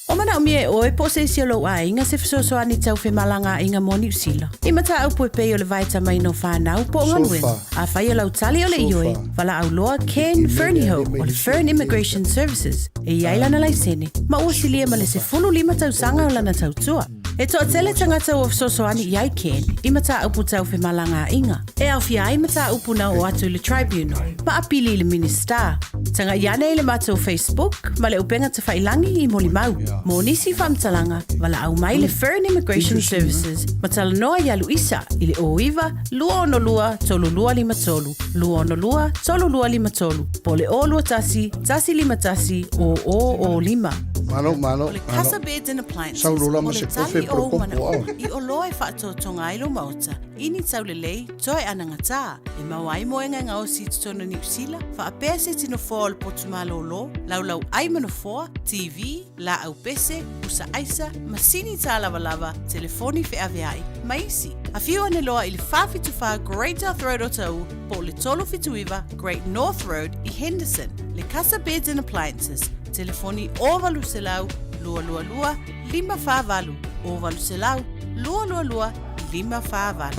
O manaomia e oe po o se isi o lou aiga se fesoasoani tau femalagaaiga mo Niu Sila. I mataupu e pei o le vaetamaina o fanau po o galuega. Afai o lau tali o le ioe, valaau loa Ken Fernihough o le Fern Immigration Services e i ai lana laisene ma ua silia ma le 15 tausaga o lana tautua. E toatele tagata ua fesoasoani i ai Ken i mataupu tau femalagaaiga, e aofia ai mataupu na oo atu i le Tribunal ma apili i le Minisita. Tagai ane i le matou Facebook ma le upega tafailangi i molimau. Mo nisi faamatalaga, valaau mai le Fern Immigration Services ma talanoa ia Luisa i le 09 262 3253, 262 3253 po o le 021 151 0005. Malo, malo, O le Casa Beds and Appliances, Sau lola o ma le se kofe tali o ou po le kopo, manaoga ao. i oloa e faatoatoga ai lou maota, i ni taulelei, toe anagatā, e maua ai moega e gaosi i totonu o Niu Sila, faapea se tino foa o le potu malōlō, laulau ai ma nofoa, TV, laau pese, pusa aisa, masini tālavalava, telefoni feaveai, ma isi. Afio ane loa i le 474 Great South Road o Taʻu, po o le 379 Great North Road i Henderson, le Casa Beds and Appliances, telefoni 0800 222 548, 0800 222 548.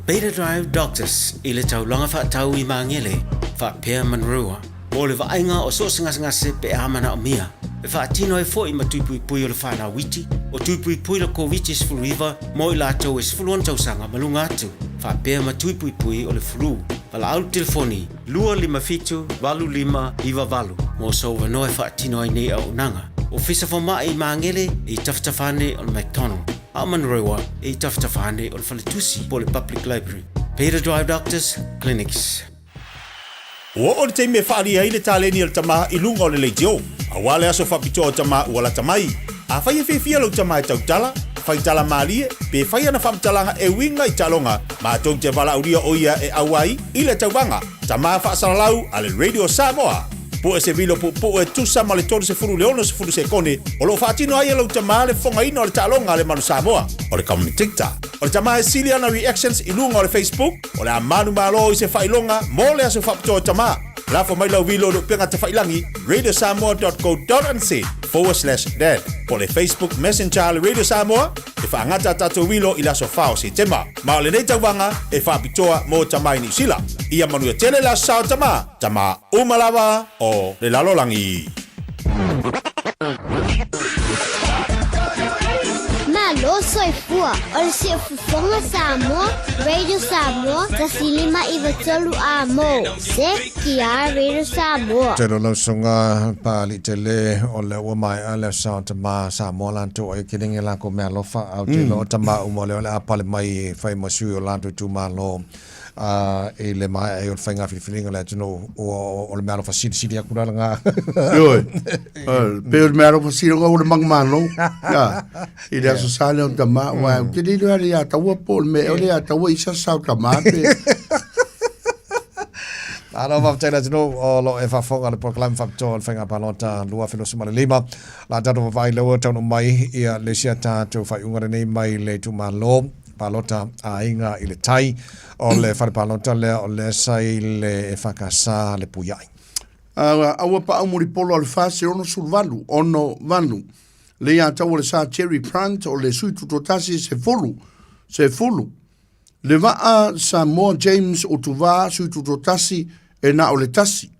Beta Drive Doctors i le taulaga faatau i Magele, faapea Monroe, mo le vaaiga o so o se gasegase pe a manaomia, e faatino ai foi ma tuipuipui o le fanau iti, o tuipuipui le Koviti-19 mo i latou e 16 tausaga ma luga atu, faapea ma tuipuipui o le flu. Valaau le telefoni 257 8598 mo sou avanoa e faatino ai nei auaunaga. Ofisa Fomai i Magele e i tafatafa ane o le McDonald, a o Manurewa e i tafatafa ane o le Faletusi po o le Public Library. Beta Drive Doctors Clinics. Ua oo le taimi e faaalia ai le taleni a le tama i luga o le leitio, aua le aso faapitoa o tama ua lata mai. Afai e fiafia lou tama e tautala, fai tala malie, pe fai ana faamatalaga e uiga i taaloga, matou te valaaulia o ia e auai i le tauvaga Tama Faasalalau a le Radio Samoa. Pue se vilo puupuu e tusa ma le 30 i le 60 sekone o lo o faatino ai e lou tama le fofogaina o le taaloga a le Manu Samoa, o le commentator. O le tama e sili ana reactions i luga o le Facebook, O le a manumalo i se faailoga mo le aso faapitoa o tama. Lafo mai lau vilo i le upega tafailangi radiosamoa.co.nz/dad po o le Facebook Messenger a le Radio Samoa e faagata a tatou vilo i le aso 4 o Setema. Ma o lenei tauvaga e faapitoa mo tama i Niu Sila. Ia manuia tele le aso sa o tama, tama uma lava o le lalolagi. Malo soifua o le Siufofoga Samoa, Radio Samoa, 105 93 A mo, CKR Radio Samoa. Tele o lausoga paali'i tele o lea ua maea le aso tama Samoa latou ai kelege lakou mealofa a ou te iloa o tama uma o lea o le a pale mai e fai ma sui o latou itumalo. I le maea ai o le faiga filifiliga a le atunuu, ua o le meaalofa silisili atu la lena. Ioe, pei o le meaalofa sili ona ua le manumalo, i le Aso Sa lea o tama, aua ou te le iloa le ia taua po o le mea ea o le ia taua i se sao tama pe. Malo faafetai le atunuu o lo o e faafofoga i le polokalame faapitoa o le Faiga Palota 2025. La tatou vaavaai lea ua taunuu mai ia le isi a tatou faaiuga lenei mai le itumalo palota a Aiga i le Tai o le fale palota lea o lea sa i le EFKS le Puiai. Aua paau mulipolo a le FAST e 68, ono, valu. Le ia tau o le Sa Jerry Prant o le sui tutoatasi sefulu, sefulu. Le vaa Samoa James Utuvā sui tutoatasi e na o le tasi,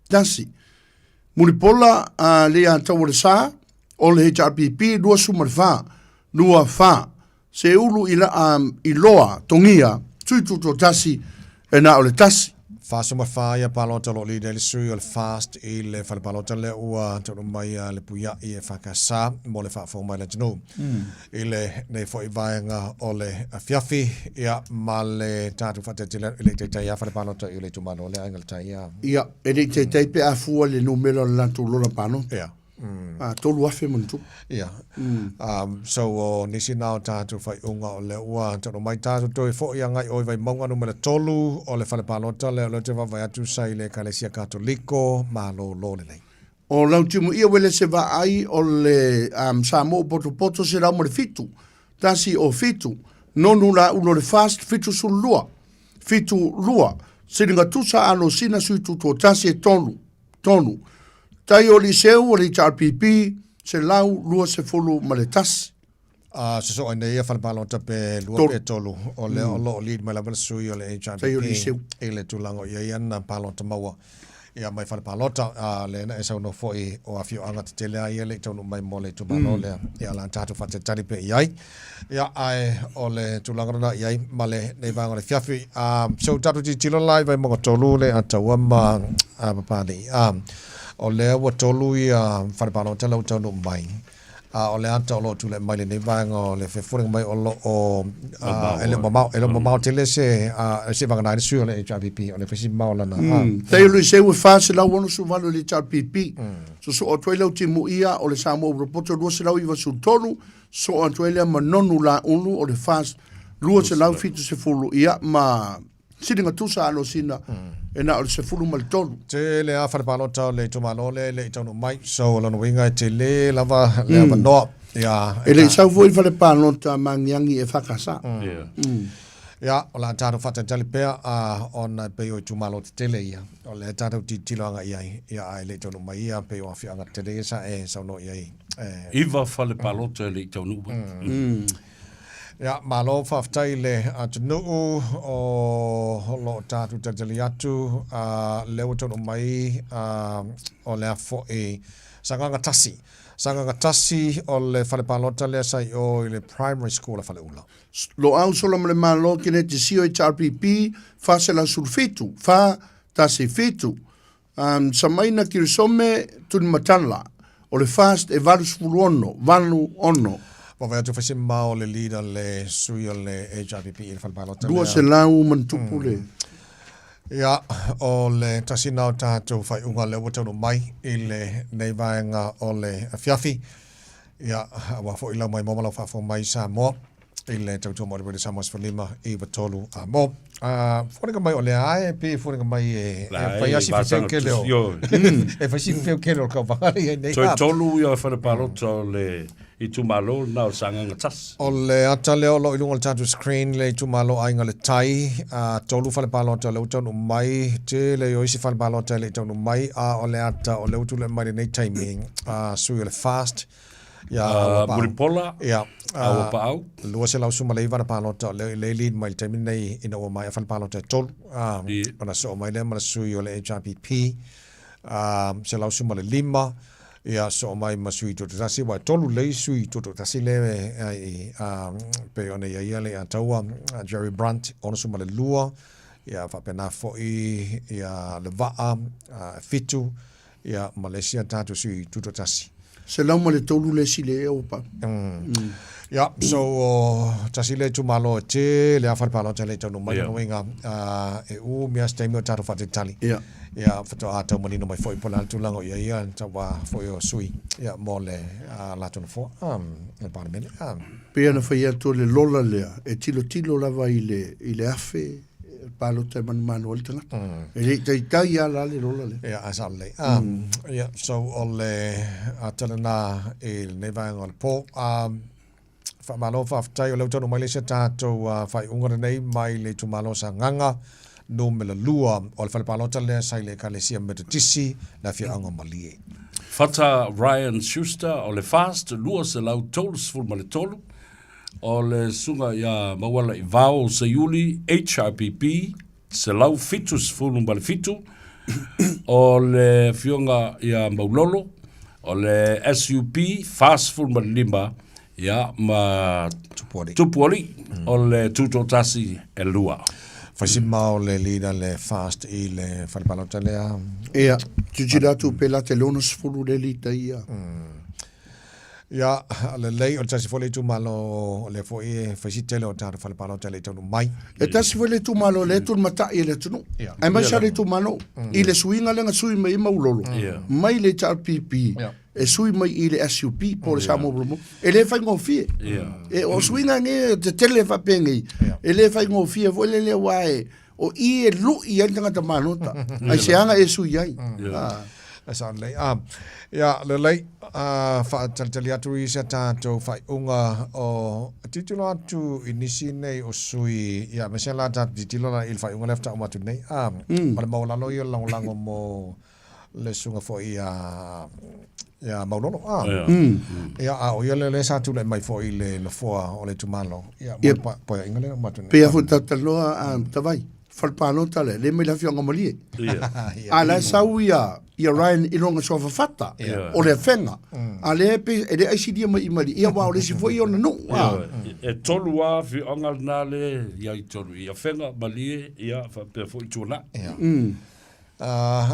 tasi. Mulipola a le ia tau o le Sa o le HRPP 24, lua fa. Seulu i la, i loa Togia sui tutoatasi e na o le tasi. 44 ia palota o lo o lili ai le sui o le FAST i le fale palota lea ua taunuu mai a le Puia'i EFKS mo le faafofoga mai le atunuu i lenei foi vaega o le afiafi ia ma le tatou faataitaiga e le i taitai lava fale palota i le itumalo lea Aiga i le Tai ia. Ia, e le i taitai pe a fua le numera o le latou lola palota. Ia. A, 3,000 ma ona tupu. Ia. So o nisi na o tatou faaiuga o lea ua taunuu mai tatou toe foi agai o i Vaimauga numera 3 o le fale palota lea o lea ou te vaavaai atu sa i le Ekalesia Katoliko malolo lelei. O lau timuia ua le se vaai o le um, Samoa potopoto 107, tasi o fitu, nonu la ulo le fast 72, fitu lua, siliga tusa alo sina sui tutu o tasi e tolu, tolu. Tai o Liseu o le HRPP, 121. A sosoo ai nei ia fale palota pe lua pe tolu, o lea o lo o lead mai lava le sui o le HRPP i le tulaga o i ai ana palota maua ia mai fale palota. A lea na e saunoa foi o afioaga tetele lava ia e le i taunuu mai mo le itumalo lea. Ia o le a tatou faatalitali pea i ai. Ia ae o le tulaga lena i ai ma lenei vaega o le afiafi. So tatou tilotilo la i Vaimauga 3 le Ataua ma Papalii. O lea ua tolu ia fale palota lea ua taunuu mai. A o le ata o lo o tulai mai lenei vaega o le fefuliga mai o lo o e le o mamao, e le o mamao tele se se vagana ai le sui o le HRPP o le fai si mamao lana. Tai o Luseu e 468 i le HRPP. Sosoo atu ai lau timuia o le Samoa Uropoto 293 Soo atu ai lea ma nonu laulu o le FAST 270 ia ma siliga tusa alosina e na o le 13. Tele lava fale palota o le itumalo lea e le i taunuu mai, so o lona uiga e tele lava le avanoa. Ia, E le i sau foi le fale palota magiagi e FKS. Ia, o le a tatou faatalitali pea, ona e pei o itumalo tetele ia, o lea tatou tilotilo agai i ai, ia, ae le i taunuu mai ia, pei o afioaga tetele ia sa e saunoa i ai. E... Iva fale palota e le i taunuu mai. Ia, malo faafetai i le atunuu o lo o tatou talitali atu, lea ua taunuu mai, o le a foi Sagaga 1. Sagaga 1 o le fale palota lea sa i o i le Primary School a Faleula. Loau sola ma le Malo Keneti Sio HRPP 417, fa, tasi, fitu. Um, Samaina Kirisome Tunimatala, o le FAST e 86, valu, ono. Vaavaai atu fai se mao le leader le sui o le HRPP i le fale palota lea. 200 ma ni tupu le. Ia, o le tasi na o tatou faaiuga lea ua taunuu mai i lenei vaega o le afiafi. Ia, aua foi lau maimoa ma lau faafofoga mai Samoa i le tautua mo le Radio Samoa 15 93 a mo. A foliga mai o lea lava e pei e foliga mai e La fai e lava si vasaga fefeu kele o ioe. e fai si fefeu kele o le tauvaga lea i ai nei. Toe tolu ia fale palota o le itumalo lena o Sagaga 1. O le ata lea o lo o i luga o le tatou screen le itumalo Aiga i le Tai, a tolu fale palota o lea ua taunuu mai, tele o isi fale palota e le i taunuu mai, a o le ata o lea ua tulai mai lenei taimi, a sui o le FAST, ia Aua Paau. Mulipola, Ia, Aua Paau. 219 ana palota o lea i le lead mai le taimi lenei ina ua maea fale palota e tolu, a, ona soo mai lea ma le sui o le HRPP, a, 115, Ia, soo mai ma sui tutoatasi, aua e tolu lelei sui tutoatasi le i, a, pei ona i ai ia le Ataua, Jerry Brunt, 62, ia faapena foi ia Levaa, a, 7, ia ma le isi a tatou sui tutoatasi. 103 le sile ea ua pau. Ia, so o tasi lea itumalo e tele lava fale palota e le i taunuu mai lona uiga e umi lava se taimi o tatou faatalitali. Ia. Ia faatoa tau manino mai foi po o le a le tulaga o i ai ia tauā foi o sui ia mo le latou nofoa le Palemene. Pei ona fai atu o le lola lea e tilotilo lava i le i le afe palota e manumanu ai le tagata. E le i taitai lava la le lola lea. Ia, ae sao lelei. Ia, so o le ata lena i lenei vaega o le po. Faamalo faafetai o lea ua taunuu mai le isi a tatou faaiuga lenei mai le itumalo o Sagaga numera 2 o le fale palota lea sa i le Ekalesia Metotisi le afioaga o Malie. Fata Ryan Schuster o le Fast 233, o le susuga ia Maualaivao Seiuli HRPP 177, o le afioga ia Maulolo o le SUP 45, ia ma Tupualii o le Tutoatasi e 2. Fai si mao le leader le Fast i le fale palota lea. Ia, tilotilo atu pe lata i le 60 le lita ia. Ia, lelei, o le tasi foi le itumalo o lea foi e fai si tele o tatou fale palota e le i taunuu mai. E tasi foi le itumalo o lea e tulimatai e le atunuu. Aemaise lava le itumalo i le suiga lea na sui mai ai Maulolo mai le HRPP e sui mai i le SUP po o le Samoa Promotion. E le faigofie. E, o suiga nei e tetele faapenei, e le faigofie foi lele aua e, o i e lui ai le tagata malota. Aisea e sui ai. E sao lelei. Ah, ia, lelei, ah, faatalitali atu i se tatou faaiuga o tilotilo atu i nisi nei o sui, ia, aemaise la tatou tilotilo la i le faaiuga lea faatoa uma atu nei. Ah, o le maualalo ia o le lagolago mo le susuga foi ia ia Maulolo. Ah. Ia, a o ia lea lea sa tulai mai foi i le nofoa o le itumalo. Ia, mo le paeaiga lea uma atu nei. Pei lava foi talanoa a Tavai, fale palota lea, lea mai le afioaga o Malie. A la e sau ia ia Ryan i lona suafa fata o le Afega. A lea e pei e le aisilia mai i Malie, ia aua o le isi foi ona nuu. E tolu lava afioaga lena lea i ai tolu, i Afega, Malie, ia faapea foi Tuanai.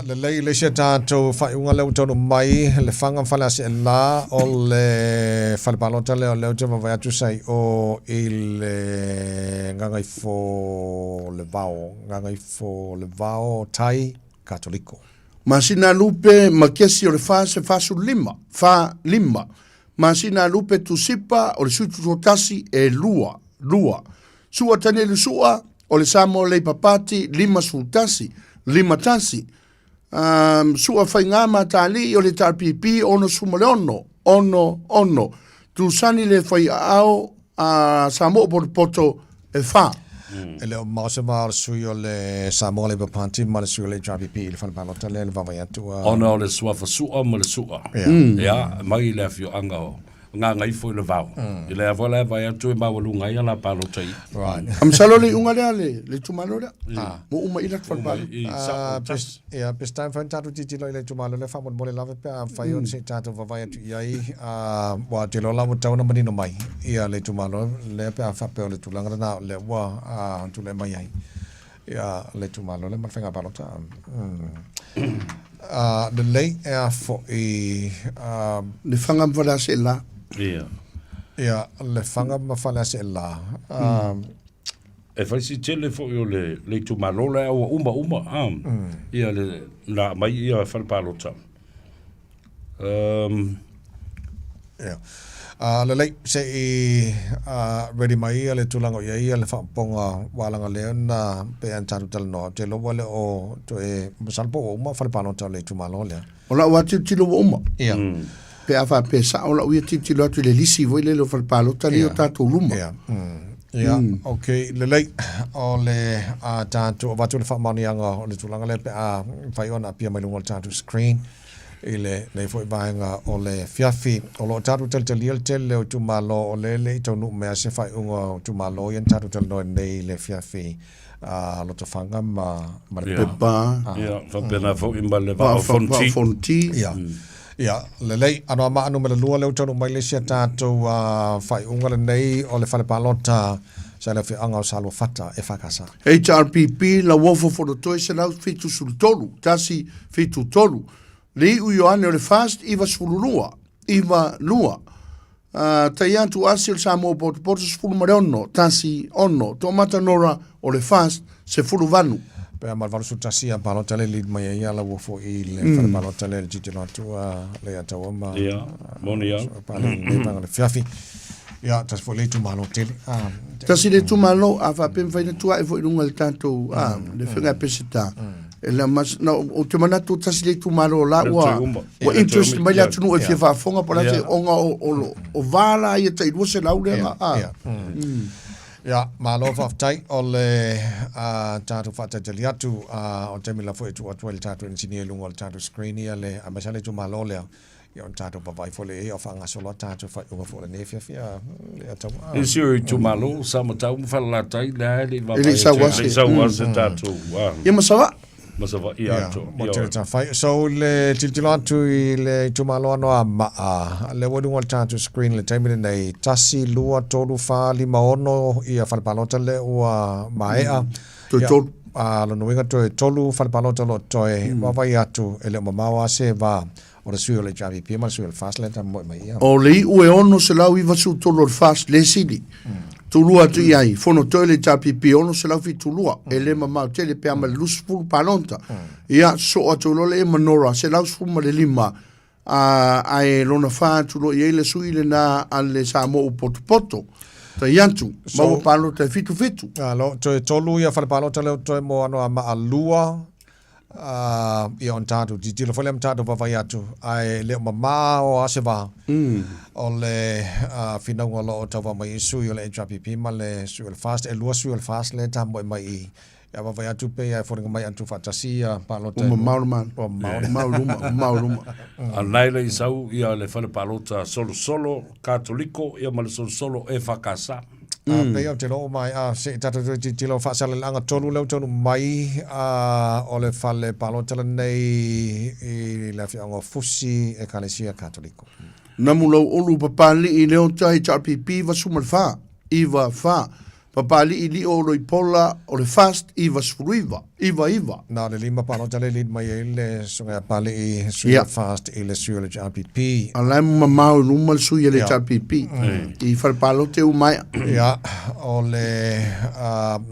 Lelei le isi a tatou faaiuga lea ua taunuu mai, Lefaga ma Faleaseela, o le fale palota lea o lea ou te vaavaai atu sa i o i le Gagaifolevao, Gagaifolevao Tai Katoliko. Masina lupe ma kesi o le fa se 45, fa lima. Masina lupe tusipa o le 71 e lua, lua. Sua Tanielu Sua o le Samoa Labour Party 51, 51. Um, Sua Faigā Matāli'i o le HRPP 66, 66. Tusani le Faiaao a Samoa Potopoto e 4. E le o mao se va o le sui o le Samoa Labour Party ma le sui o le HRPP i le fale palota lea i le vaavaai atu a... Ona o le suafa Sua ma le Sua. Ia, mai i le afioaga o Gagaifo i le vao. I lea foi la e vaai atu e maualuga ai ala palota i. Right. A masalo le iuga lea le le itumalo lea. Mo uma i le atu fale palota. Ia, pe se taimi fai ona tatou tilotilo i le itumalo lea faamolemole lava pe afai ona se i tatou vaavaai atu i ai, aua ou te iloa la ua tatau ona manino mai ia le itumalo lea pe a faapea o le tulaga lena o lea ua tulai mai ai ia le itumalo lea ma le faiga palota. Lelei, e a foi... Lefaga ma Faleaseela. Ia. Ia, Lefaga ma Faleaseela. E fai si tele foi o le, le itumalo lea ua uma uma, a, ia le, na aumai ia fale palota. Ia. Lelei, se i ready mai ia le tulaga o i ai ia le faaopoopoga ua alaga lea na pei ona tatou talanoa, ou te iloa ua le o toe, masalo po ua uma fale palota o le itumalo lea. O lau lava tilotilo ua uma. Ia. Pe a faapea e sao lau ia tilotilo atu i le lisi foi lele o fale palota lea i o tatou luma. Ia. Ia, okay, lelei, o le a tatou avatu le faamaoniaga o le tulaga lea pe a mafai ona apia mai luga o le tatou screen i lenei foi vaega o le afiafi. O lo o tatou talitalia le tele o itumalo o lea e le i taunuu mai lava se faaiuga o itumalo ia na tatou talanoa ai nei i le afiafi a Lotofaga ma le Pepa. Ia, faapena foi ma le Vaa o Fonoti. Ia. Ia, lelei, Anoamaa numera 2 lea ua taunuu mai le isi a tatou faaiuga lenei o le fale palota sa i le afioaga o Saluafata e FKS. HRPP, Lauofo Fonotoe 173, 173, Le Iu Ioane o le FAST 92, 9 2. Tai atu asi o le Samoa Potopoto 16, 1 6. Toomata Nora o le FAST 18. Pe a ma le 81 ia palota le lead mai ai ia lau foi i le fale palota le le tilotilo atu a le ia taua ma Ia, moni au. pale i le vanga le fiafi. Ia, tasi foi le itumalo tele. Tasi le itumalo, a faapea e mafai ona tuu ae foi i luga i le tatou, le afioga ia Peseta. E le mas, na, ou te manatu tasi le itumalo la ua, ua interest mai le atunuu e fia faafofoga po o le a se, ona o, o, o va la ia tai 200 lea na, a. Ia, malo faafetai o le tatou faatalitali atu, o le taimi la foi e tuu atu ai le tatou engineer i luga o le tatou screen ia le, aemaise lava le itumalo lea, Ia ona tatou vaavaai foi lea i ai o faagasolo a tatou faaiuga foi o lenei afiafi a le atau. E si o itumalo, Samatau ma Falelatai, lea e le i vaavaai. E le i sau atu. E le i sau ase tatou. Ia ma Savaii. Ma Savaii atoa. Mo te tawhai. So le tilotilo atu i le itumalo Anoamaa, lea ua i luga o le tatou screen i le taimi lenei, 1, 2, 3, 4, 5, 6 ia fale palota lea ua maea. Toe tolu. A, lona uiga toe tolu fale palota o lo o totoe, vaavaai atu e le o mamao lava se va O le sui o le HRPP ma le sui o le FAST lea ta moe mai ia. O le iu e 693 o le FAST le sili. Tulua atu i ai, fono toe le HRPP 672, e le mamao tele pe a ma le 20 palota. Ia, sosoo atu loa lea i Manora, 115, a, ae lona fa atu loa i ai le sui lena a le Samoa ua potopoto. Tai atu, maua palota e 77. Alo, toe tolu ia fale palota lea o toe mo Anoamaa 2, Ia ona tatou tilotilo foi lea ma tatou vaavaai atu, ae le o mamao lava se va o le finauga o lo o tauva mai ai sui o le HRPP ma le sui o le FAST. E lua sui o le FAST lea e tamoe mai i i. Ia vaavaai atu pei lava e foliga mai a tuufaatasi ia palota. Ua mamao le Malo. Ua mamao. Mamao i luma, mamao i luma. A na e le i sau ia le fale palota solosolo Katoliko ia ma le solosolo EFKS. A pei ou te loo mai, a se i tatou toe tilotilo faasaleleaga tolu lea ua taunuu mai, a o le fale palota lenei i le afioaga o Fusi, Ekalesia Katoliko. Namu lau ulu Papalii Leota HRPP 94, 9 fa. Papalii Lio Oloipola o le FAST 99, 99. Na o le lima palota lea e lead mai ai le Susuga ia Papalii, sui o le FAST i le sui o le HRPP. A la e mamao i luma le sui a le HRPP i fale palota ua maea. Ia, o le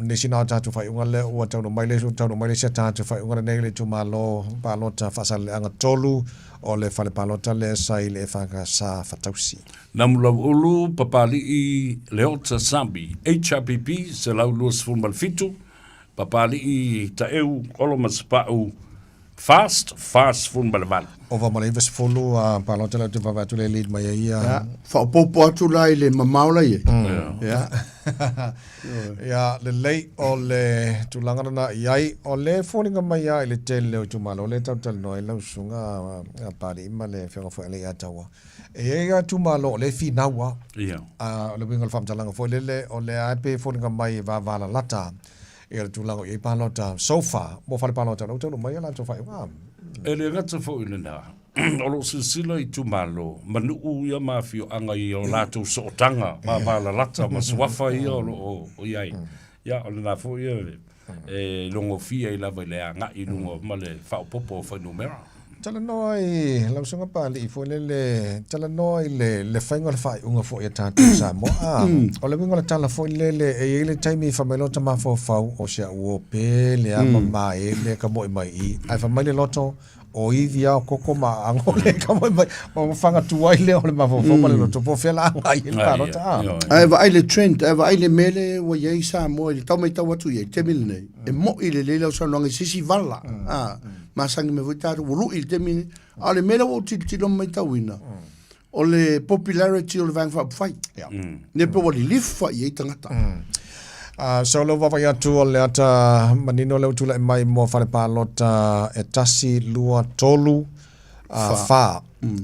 nisi na o tatou faaiuga lea ua taunuu mai le, taunuu mai le isi a tatou faaiuga lenei i le itumalo palota Faasaleleaga 3 o le fale palota lea sa i le EFKS Fatausi. Namulauulu Papalii Leota Sambi, HRPP 127, Papalii Taeu Olo Masapau, FAST 48. Ova ma le 90 a palota lea ou te vaavaai atu lea e lead mai ai ia. Ia, faaopoopo atu la i le mamao la i ai. Ia. Ia, lelei o le tulaga lena i ai. O le foliga mai lava i le tele o itumalo lea e talatalanoa ai lau susuga a Papalii ma le afioga foi a Leiataua. E i ai lava itumalo o lea e finau lava. Ia. O le uiga o le faamatalaga foi lele, o lea lava e pei e foliga mai e vavalalata ia le tulaga o i ai palota so far mo fale palota o lea ua taunuu mai a latou faaiuga. E le gata foi i lena, o lo o silasila itumalo ma nuu ia ma afioaga i o latou sootaga vavalalata ma suafa ia o lo o i ai. Ia, o lena foi e logofia ai lava i le agai i luga ma le faaopoopo o fuainumera. Talanoa i lau Susuga Papalii foi lele, talanoa i le, le faiga o le faaiuga foi a tatou i Samoa. A, o le uiga o le tala foi lele, e i ai le taimi fai mai loa mafaufau, o si au uo pele a ma maele ka moe mai i i. Ae fai mai le loto, o ivi a o koko ma ago le ka moe mai. O fanga tuai lea o le mafaufau ma le loto, po o fea la agai ai le palota. A. Ae vaai le trend, ae vaai le mea lea ua i ai Samoa i le tau matau atu i ai i le taimi lenei, e moi lelei lau saunoaga i se isi vala. A. Masani mai foi tatou, ua lui i le taimi lenei. A o le mea lea ua ou tilotilo ma matauina, o le popularity o le Vaega Faaupufai. Lea pei ua lilifa i ai tagata. So lea ua vaavaai atu o le ata manino lea ua tulai mai mo fale palota e tasi, lua, tolu, fa.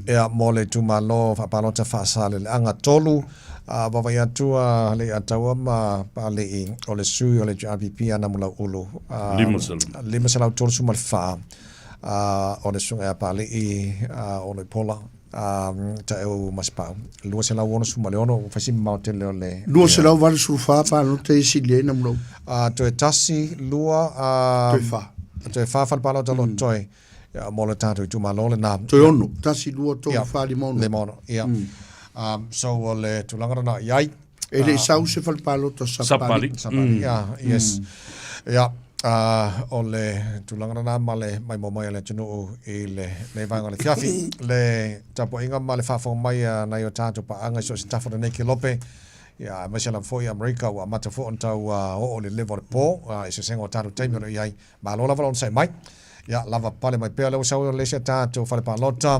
Ea mo le itumalo faapalota Faasaleleaga 3. Vaavaai atu a Leiataua ma Papalii o le sui o le HRPP a Namulauulu 534 o le susuga ia Papalii Oloipola Taeu Masepau 266 ua fai si mamao tele o le 284 palota ia e sili ai Namulauulu. Toe tasi, lua, Toe fa. Toe fa fale palota o lo o totoe. Ia, mo le tātou itumalo lenā. Toe ono, tasi, lua, tolu, whā, lima, ono. Lima, ono, ia. So, o le tulaga lena i ai. E le i sau se fale palota Sapali. Sapali, ia, yes. Ia, o le tulaga lena ma le maimoa mai a le atunuu i lenei vaega o le afiafi. Le tapuaiga ma le faafofoga mai a nai o tātou paaga i so o se tafa o lenei kelope, ia, aemaise lava foi Amerika ua amata foi ona tau oo i le leva o le po, i sesega o tātou taimi o lo o i ai. Malo lava le onosai mai. Ia, lava pale mai pea lea ua sau ai o le isi a tātou fale palota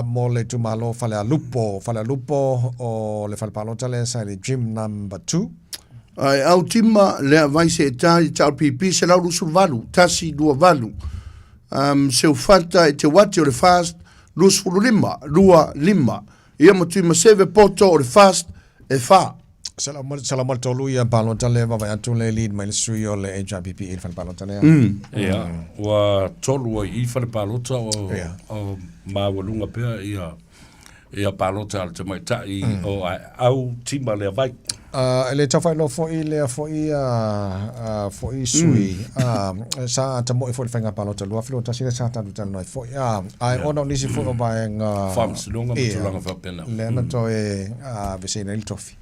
mo le itumalo Falealupo. Falealupo o le fale palota lea sa i le gym number 2. Ae au tima lea vai se ta i ta PP 128 tasi lua valu um, Seufata e te wati o le fast 25 lua lima ia ma tui maseve poto o le fast e fa. 183 ia palota lea vaavaai atu le lead mai le sui o le HRPP i le fale palota lea. Ia, ua tolu ai i fale palota o, o maualuga pea ia ia palota a le tamaitai o au tima lea vai. E le tau faailoa foi lea foi foi sui sa tamoe foi i le faiga palota 2021 lea sa tatou talanoa ai foi. Ae ona o nisi foi o vaega Faamasinoga ma tulaga faapena. Lea na toe aveseina ai le tofi.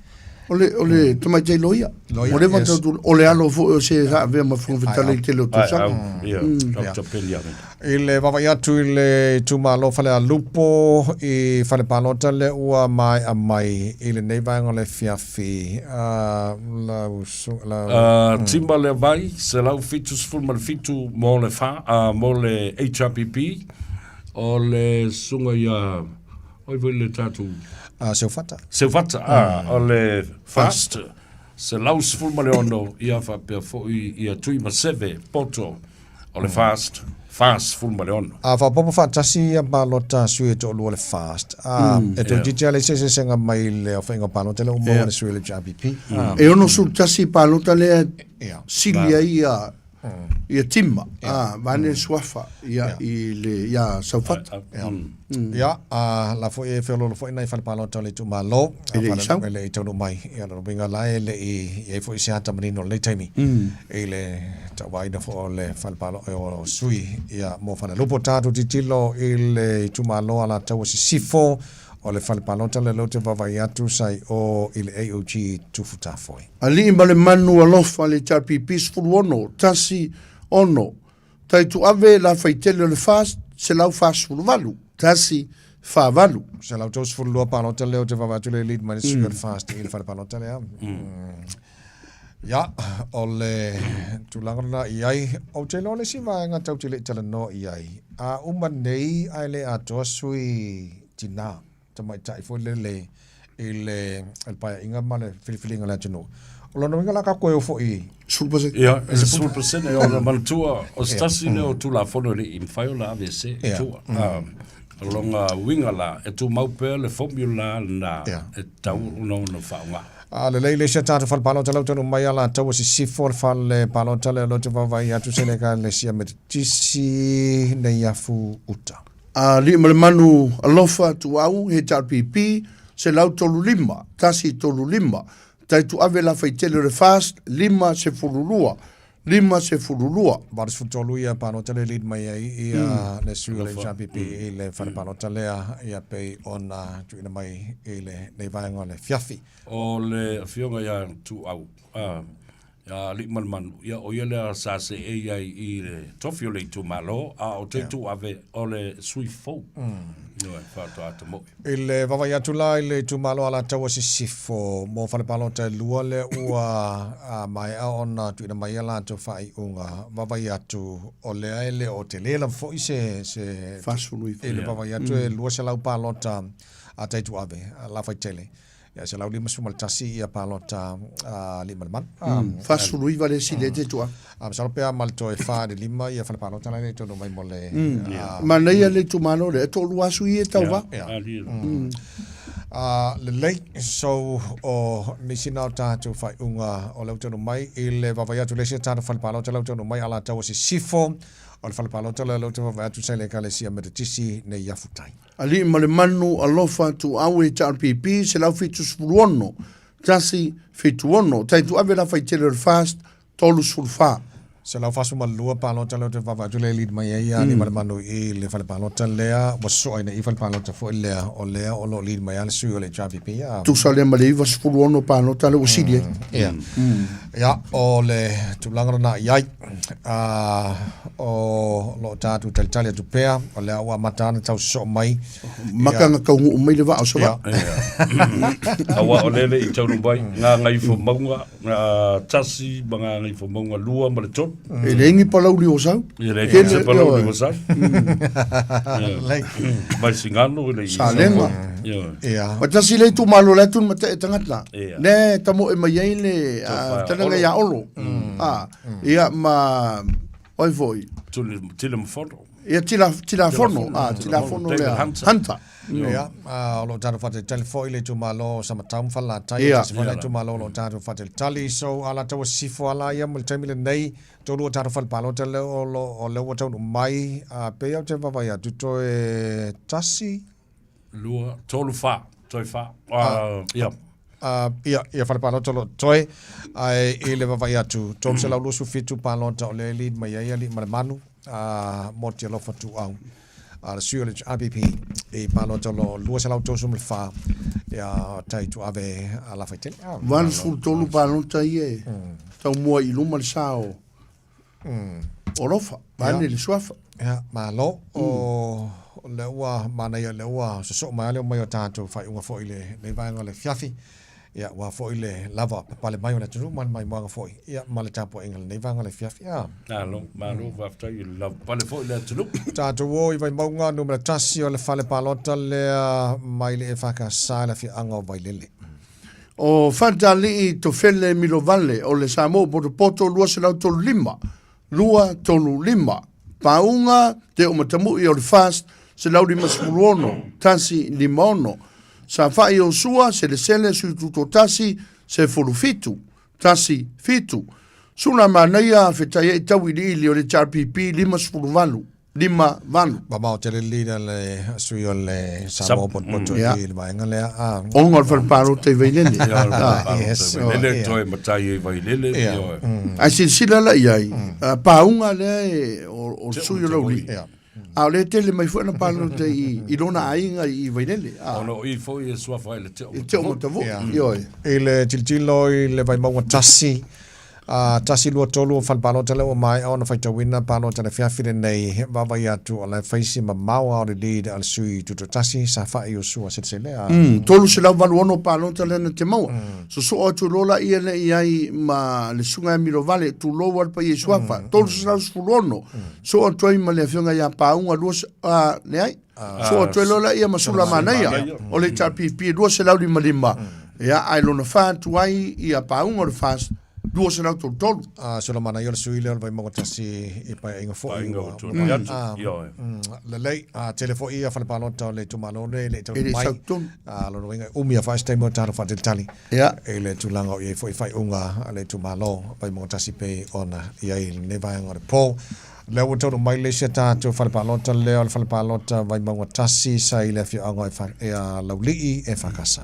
O le, o le tamaitai loia. Loia, Ua leva yes. tau o le alo foi o se sa avea ma Fofoga Fetalai i le tele o tausaga. Ia, Dr. Peniamina. I le vaavaai atu i le itumalo Falealupo i fale palota lea ua maea mai i lenei vaega o le afiafi, lau su, lau... Tima lea vai, 177 mo le fa, mo le HRPP, o le susuga ia, oi foi le tatou... Seufata. Seufata, o le FAST, 116, ia faapea foi ia Tuimaseve Poto, o le FAST, 46. A faaopoopo faatasi ia palota sui e toalua o le FAST, a e toeitiiti lava le isi eseesega mai le aofaiga o palota lea ua maua e le sui o le HRPP. E 61 palota lea sili ai ia ia Tima, a vaeane le suafa ia i le ia Saufata. Ia, a la foi e feoloolo foi nai fale palota o le itumalo, E le i sau. E le i taunuu mai. Ia, lona uiga la e le i i ai foi se ata manino i lenei taimi i le tauvaina foi o le fale palota o sui ia mo Falealupo. Tatou tilotilo i le itumalo Alataua Sisifo o le fale palota lea lea ou te vaavaai atu sa i o i le AOG Tufutafoe. Alii ma le manu alofa le HRPP 16, 1, 6, Taituave la faitele o le 448, 1, 4, 8. 132 palota lea ou te vaavaai atu le lead mai le sui o le FAST i le fale palota lea. Ia, o le tulaga lena i ai. Ou te iloa le isi vaega tatou te le i talanoa i ai, a uma nei ae le atoa sui tinā, tamaitai foi lele i le paeaiga ma le filifiliga o le atunuu. O lona uiga la ka koe o foi 10%. Ia, e 10% e ona manatua o se tasi lea o Tulafono e le i mafai ona aveese i tua. O lona uiga la, e tumau pea le formula lena e tatau ona faaaoga. A lelei le isi a tatou fale palota lau taunuu mai Alataua Sisifo le fale palota lea o lea ou te vaavaai atu se le Ekalesia Metotisi Neiafu Uta. Alii ma le manu alofa tuau HRPP 135 135 Taituave Lafaitele o le FAST 52 52. 83 ia palota lea e lead mai ai ia le sui o le HRPP i le fale palota lea ia pei ona tuuina mai i lenei vaega o le afiafi. O le afioga ia Tuau, ia Aliimalemanu, ia o ia lea sa seei ai i le tofi o le itumalo, a o Taituave o le sui fou. Ioe, faatoa tamoe. I le vaavaai atu la i le itumalo Alataua Sisifo mo fale palota e lua lea ua maea ona tuuina mai a latou faaiuga, vaavaai atu o lea e le o tele lava foi se 49. I le vaavaai atu e 200 palota a Taituave, Lafaitele, ia 151 ia palota a Aliimalemanu. 49 le isi lea Taituave. A masalo pe a ma le toe 4 i le 5 ia fale palota la e le i taunuu mai mo le Manaia le itumalo lea, e toalua asu ia e tauva. Lelei, so o nisi na o tatou faaiuga o lea ua taunuu mai i le vaavaai atu i le isi tatou fale palota lea ua taunuu mai Alataua Sisifo, o le fale palota lea lea ou te vaavaai atu sa i le Ekalesia Metotisi Neiafu Tai. Alii ma le manu alofa tuau HRPP 176 176 Taituave Lafaitele o le FAST 34. 142 palota lea ou te vaavaai atu lea e lead mai ai ia Aliimalemanu i le fale palota lea, ua soa ina i fale palota foi lea, o lea o lo o lead mai lava le sui o le HRPP. Tusa lea ma le 96 palota lea ua sili ai. Ia. Ia, o le tulaga lena i ai. O lo o tatou talitali atu pea, o lea ua amata ona tau sosoo mai. Maka na taunuu mai le vaa o Savaii. Aua o lea e le i taunuu mai, Gagaifomauga 1 ma Gagaifomauga 2 ma le 3. E leai ni palauli o sau. E leai se palauli o sau. Vaisigano e le i. Salega. Ia. Ma tasi le itumalo la e tulimatai e tagata. Lea e tamoe mai ai le fetalaiga ia Olo. Ia ma o ai foi? Tila Mafono. Ia Tila Tilafono, ah Tilafono lea. Hunter. Ia, o lo o tatou faatalitali foi le itumalo o Samatau ma Falelatai, e tasi foi lena itumalo o lo o tatou faatalitali. So, Alataua Sisifo lava ia mo le taimi lenei, tolu o tatou fale palota lea o lo o lea ua taunuu mai, pei lava ou te vaavaai atu toe tasi, lua, tolu, fa, toe fa. Ia. Ia, ia fale palota o lo o totoe, ae i le vaavaai atu, 327 palota o lea e lead mai ai Aliimalemanu, Moti Alofa Tuuau, le sui o le HRPP i palota o lo o 234, ia, Taituave Lafaitele. 83 palota ia e taumua i luma le sa o Alofa, vaeane le suafa. Ia, malo. O lea ua manaia, lea ua sosoo mai lava le omai o tatou faaiuga foi i lenei vaega o le afiafi. Ia, aua foi le lava papale mai o le atunuu ma le maimoaga foi, ia, ma le tapuaiga i lenei vaega o le afiafi. Ia. Malo, malo, faafetai i le lava papale foi o le atunuu. Tatou o i Vaimauga Nu.1 o le fale palota lea mai le EFKS i le afioaga o Vailele. O Faatalii Tofele Milovale o le Samoa Potopoto 235, 235. Pauga Te Omatamui o le FAST 156, 156. Safa'i Iosua Selesele Sui Tutoatasi 17, 17. Sulamanaia Fetaia'i Tauiliili o le HRPP 58. 5, 8. Mamao tele le leader le sui o le Samoa Potopoto i le vaega lea. Ona o le fale palota i Vailele. Yes. Vailele toe matai ai Vailele. Ae silasila la i ai, pauga lea o le sui o Laulii, a o lea e tele mai foi ana palota i lona aiga i Vailele. Ona o i foi e suafa ai le Teo Matavui. Teo Matavui, ioe. I le tilotilo i le Vaimauga 1, A, 1, 2, 3 o fale palota lea ua maea ona faitauina palota i le afiafi lenei, vaavaai atu o la e fai si mamao a o le lead a le sui tutoatasi sa fa'i Iosua Selesele a. 386 palota lea na te maua. Sosoo atu loa la ia lea i ai ma le Susuga ia Milovale, tulou a le paia i Suafa, 316, soo atu ai ma le Afioga ia Pauga, lua, a, leai, soo atu ai loa la ia ma Sulamanaia o le HRPP 255, ia, ae lona fa atu ai ia Pauga o le FAST 233. A, Sulamanaia o le sui lea o le Vaimauga 1 i Paeaiga foi. Paeaiga ua tuanai atu, ioe. Lelei, a, tele foi ia fale palota o le itumalo lenei e le i taunuu E le i mai. sau tonu. A, lona uiga e umi lava foi se taimi o tatou faatalitali Ia. i le tulaga o i ai foi faaiuga a le itumalo Vaimauga 1 pei ona i ai i lenei vaega o le po. Lea ua taunuu mai le isi a tatou fale palota lea o le fale palota Vaimauga 1 sa i le afioaga o Laulii e FKS.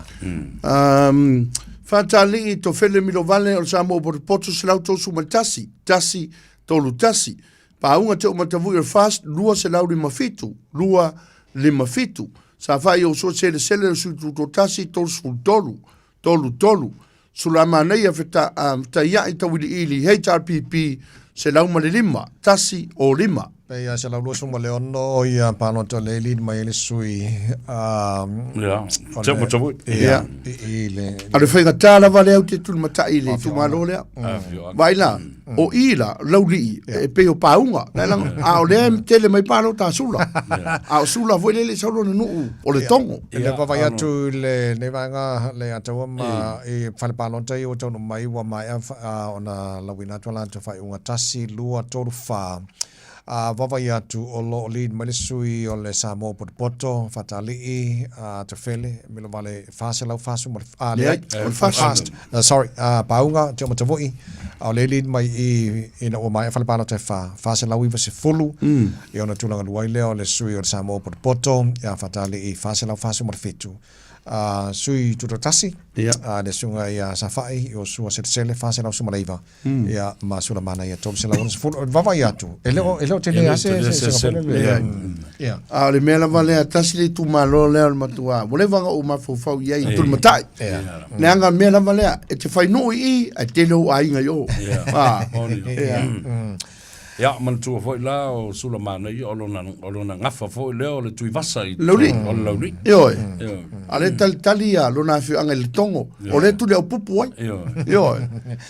Fatalii Tofele Milovale o le Samoa Potopoto 131, 1, 3, 1. Pauga Te Omatavui o le FAST 257, 2, 5, 7. Safa'i Iosua Selesele o le Sui Tutoatasi 33, 3, 3. Sulamanaia Fetaia'i Tauiliili HRPP 105, 1 o 5. Pei a 126 ia palota o le lead mai ai le sui Ia, o le Tavui. Ia, i le A o le faigata lava lea ou te tulimatai i le itumalo lea. Vaai la, o i la, Laulii, e pei o Pauga, a o lea e tele mai palota a Sula. A o Sula foi lea e le i sau lona nuu o Letogo. I le vaavaai atu i lenei vaega Leiataua ma i fale palota ia ua taunuu mai ua maea ona lauina atu a latou faaiuga 1, 2, 3, 4. A vaavaai atu o lo o lead mai le sui o le Samoa Potopoto, Fatalii, Tafele, Milovale 440, a leai, Leai, o le FAST. Sorry, Pauga, Te Omatavoi, a o lea e lead mai i ina ua maea fale palota e 4, 490, ia ona tulaga lua ai lea o le sui o le Samoa Potopoto, ia Fatalii 447. Sui Tutoatasi, le susuga ia Safa'i, Iosua Selesele, 419, ia ma Sulamana ia 360. O le vaavaai atu, e le o, e le o tele lava se, se, se foi lele. Ia. A o le mea lava lea, tasi le itumalo lea o le matua, ua leva ona ou mafaufau i ai i Tulimatai. Leaga o le mea lava lea, e te fai nuu i i, ae tele ou aiga i o. Ia. Ia, manatua foi la o Sulamanaia, o lona, o lona gafa foi lea o le Tuivasa i Laulii. O le Laulii. Ioe. Ioe. A lea e talitali ia lona afioaga i Letogo, o lea e Tuliaupupu ai. Ioe. Ioe.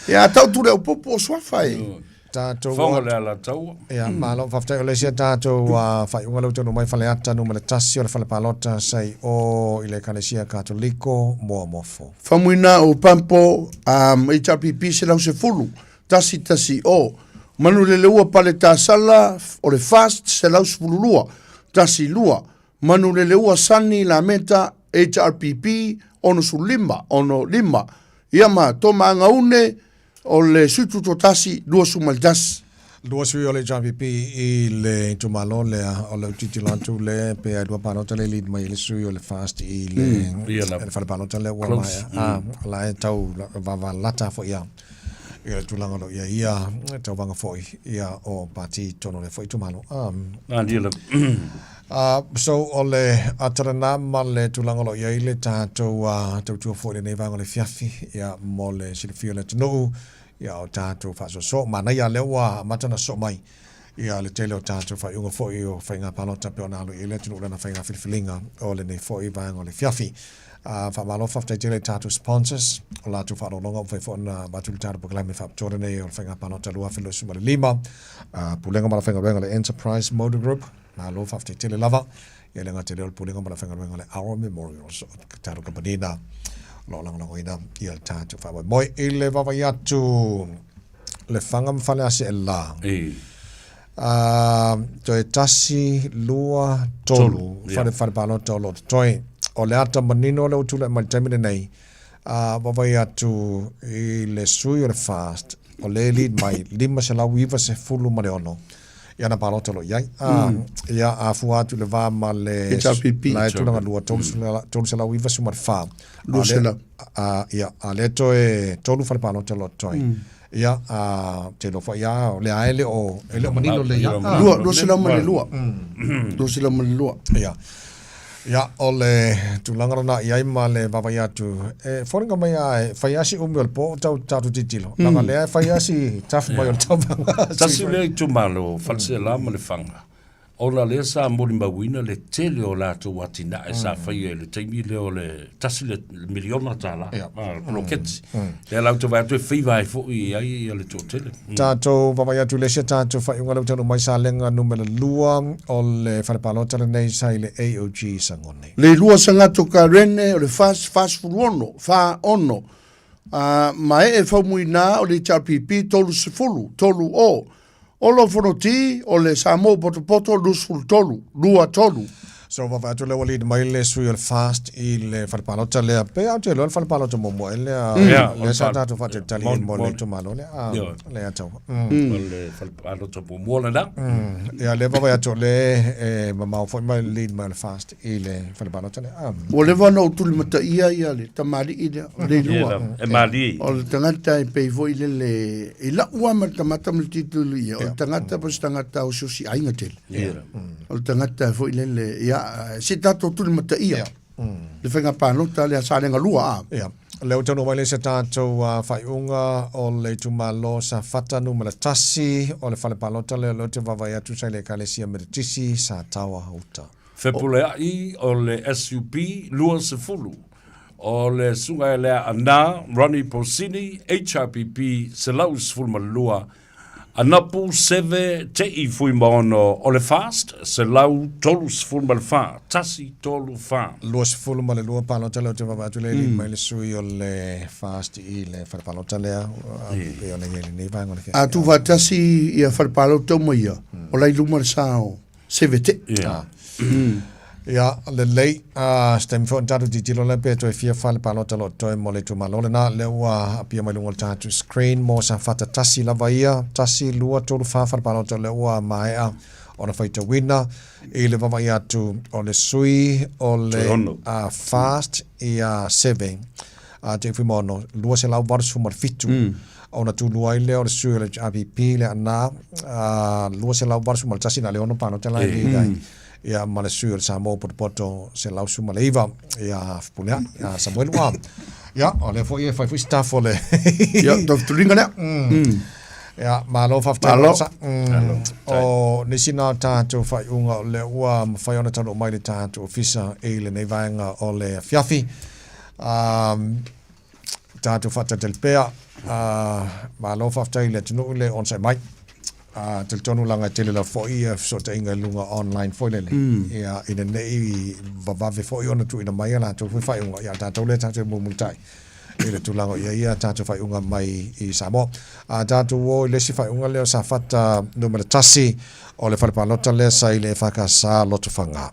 Ia a tau Tuliaupupu o Suafa e. Tatou Fofoga o le Alataua. Ia, malo, faafetai o le isi a tatou faaiuga lea ua taunuu mai Faleata Nu.1 o le fale palota sa i o i le Ekalesia Katoliko Moamofo. Faumuina o Pampo um, HRPP 110, 1 1 O. Manuleleua Paletasala o le Fast 112, 1 2. Manuleleua Sani Lameta HRPP 65, 6 5. Ia ma Toma Agaune o le 71, 21. Lua sui o le HRPP i le itumalo lea o le tilotilo atu le pe ai lua palota le lead mai le sui o le Fast i le, le fale palota lea ua maea. Ah, la e tau vavalata foi ia. I le tulaga o lo o i ai ia tauvaga foi ia o pati tonu o lea foi itumalo. So o le ata lena ma le tulaga o lo o i ai le tatou tautua foi i lenei vaega o le afiafi ia mo le silafia o le atunuu ia o tatou faasoasoa. Manaia lea ua amata ona sosoo mai ia le tele o tatou faaiuga foi o faiga palota pei ona alo i ai le atunuu i lana faiga filifiliga o lenei foi vaega o le afiafi. Faamalo faafetai tele i tatou sponsors o latou faaaloaloga ua mafai foi ona avatu le tatou polokalame faapitoa lenei o le faiga palota 2025. Pulega ma le Aufaigaluega a le Enterprise Motor Group, malo faafetai tele lava. Ia le gata i lea o le Pulega ma le Aufaigaluega a le Our Memorials, o le tatou kamupani lena o lo o lagolagoina ia le tatou faamoemoe. I le vaavaai atu Lefaga ma Faleaseela. Toe tasi, lua, tolu, fale fale palota o lo o totoe. O le ata manino lea ua tulai mai i le taimi lenei, vaavaai atu i le sui o le FAST, o lea e lead mai 596 i ana palota o lo o i ai. Ia, a fua atu i le va ma le HRPP. La e tulaga lua, 394. 200. Ia, a lea toe tolu fale palota o lo o totoe. Ia, a, te iloa foi lava, o lea e le o, e le o manino lelei lava. Lua, 202. 202. Ia. Ia, o le tulaga lena i ai ma le vaavaai atu, e foliga mai lava e fai lava si umi o le po o tau tatou tilotilo, leaga lea e fai lava si tafu mai o le tauvaga. Tasi lea itumalo, Faleaseela ma Lefaga, Ona lea sa molimauina le tele o latou atinae sa faia i le taimi lea o le tasi le miliona tala, poloketi. Lea la ou te vaai atu e feiva ai foi i ai ia le toatele. Tatou vaavaai atu i le isi a tatou faaiuga lea ua taunuu mai Salega numera lua o le fale palota lenei sa i le AOG Sagone. Le lua Sagato Karene o le FAS 46, 46, a ma ee Faumuina o le HRPP 30, 30. Olo Fonoti o le Samoa Potopoto 23, 23. So vaavaai atu lea ua lead mai le sui o le FAST i le fale palota lea. Pe au te iloa le fale palota muamua e lea lea sa tatou faatalitali ai mo le itumalo lea. Lea tau. O le fale palota muamua lena. Ia lea vaavaai atu o lea e mamao foi mai le lead mai o le FAST i le fale palota lea. Ua leva ona ou tulimataia ia le tamalii lea, o Leilua. E malie. O le tagata e pei foi lele, i lau lava matamata ma le tilotilo i ai, o le tagata po o se tagata osiosi aiga tele. O le tagata foi lele, ia, se i tatou tulimataia le faiga palota lea Salega 2 a. Ia. Lea ua taunuu mai le isi a tatou faaiuga o le itumalo Safata Nu.1 o le fale palota lea o lea ou te vaavaai atu sa i le Ekalesia Metotisi Sataoa Uta. Fepuleai o le SUP 20, o le Susuga ia Lea Ana Ronnie Posini HRPP 112, Anapu Seve Te'i Fuimaono o le FAST 134, tasi tolu fa. 22 palota lea ou te vaavaai atu lea e mai le sui o le FAST i le fale palota lea pei ona i ai lenei vaega o le A tuufaatasi ia fale palota uma ia, o la i luma le sa o Seve Te'i. Yeah. Ia, lelei, se taimi foi ona tatou tilotilo lea pe toe fia fale palota o lo o totoe mo le itumalo lena. Lea ua apia mai luga o le tatou screen mo Safata tasi lava ia, tasi, lua, tolu, fa fale palota lea ua maea ona faitauina i le vaavaai atu o le sui o le FAST ia Seve a Te Fuimaono 287 ona tulua ai lea o le sui o le HRPP le Aana 281 na le ono palota la e ai ia ma le sui o le Samoa Potopoto 119 ia Fepuleai ia Samuelu a ia o lea foi e fai foi staff o le ia toftulinga lea. Ia, malo faafetai Malo. Sa. O nisi na o tatou faaiuga o lea ua mafai ona taunuu mai le tatou ofisa i lenei vaega o le afiafi. Um, tatou faatalitali pea. Malo faafetai i le atunuu i le onosai mai. Talitonu laga e tele lava foi ia fesootaiga i luga online foi lele. Ia, ina ne i vavave foi ona tuuina mai a latou foi faaiuga, ia a tatou lea tatou te mulimulitai i le tulaga o i ai a tatou faaiuga mai i Samoa. A tatou o i le isi faaiuga lea o Safata Nu.1 o le fale palota lea sa i le EFKS Lotofaga.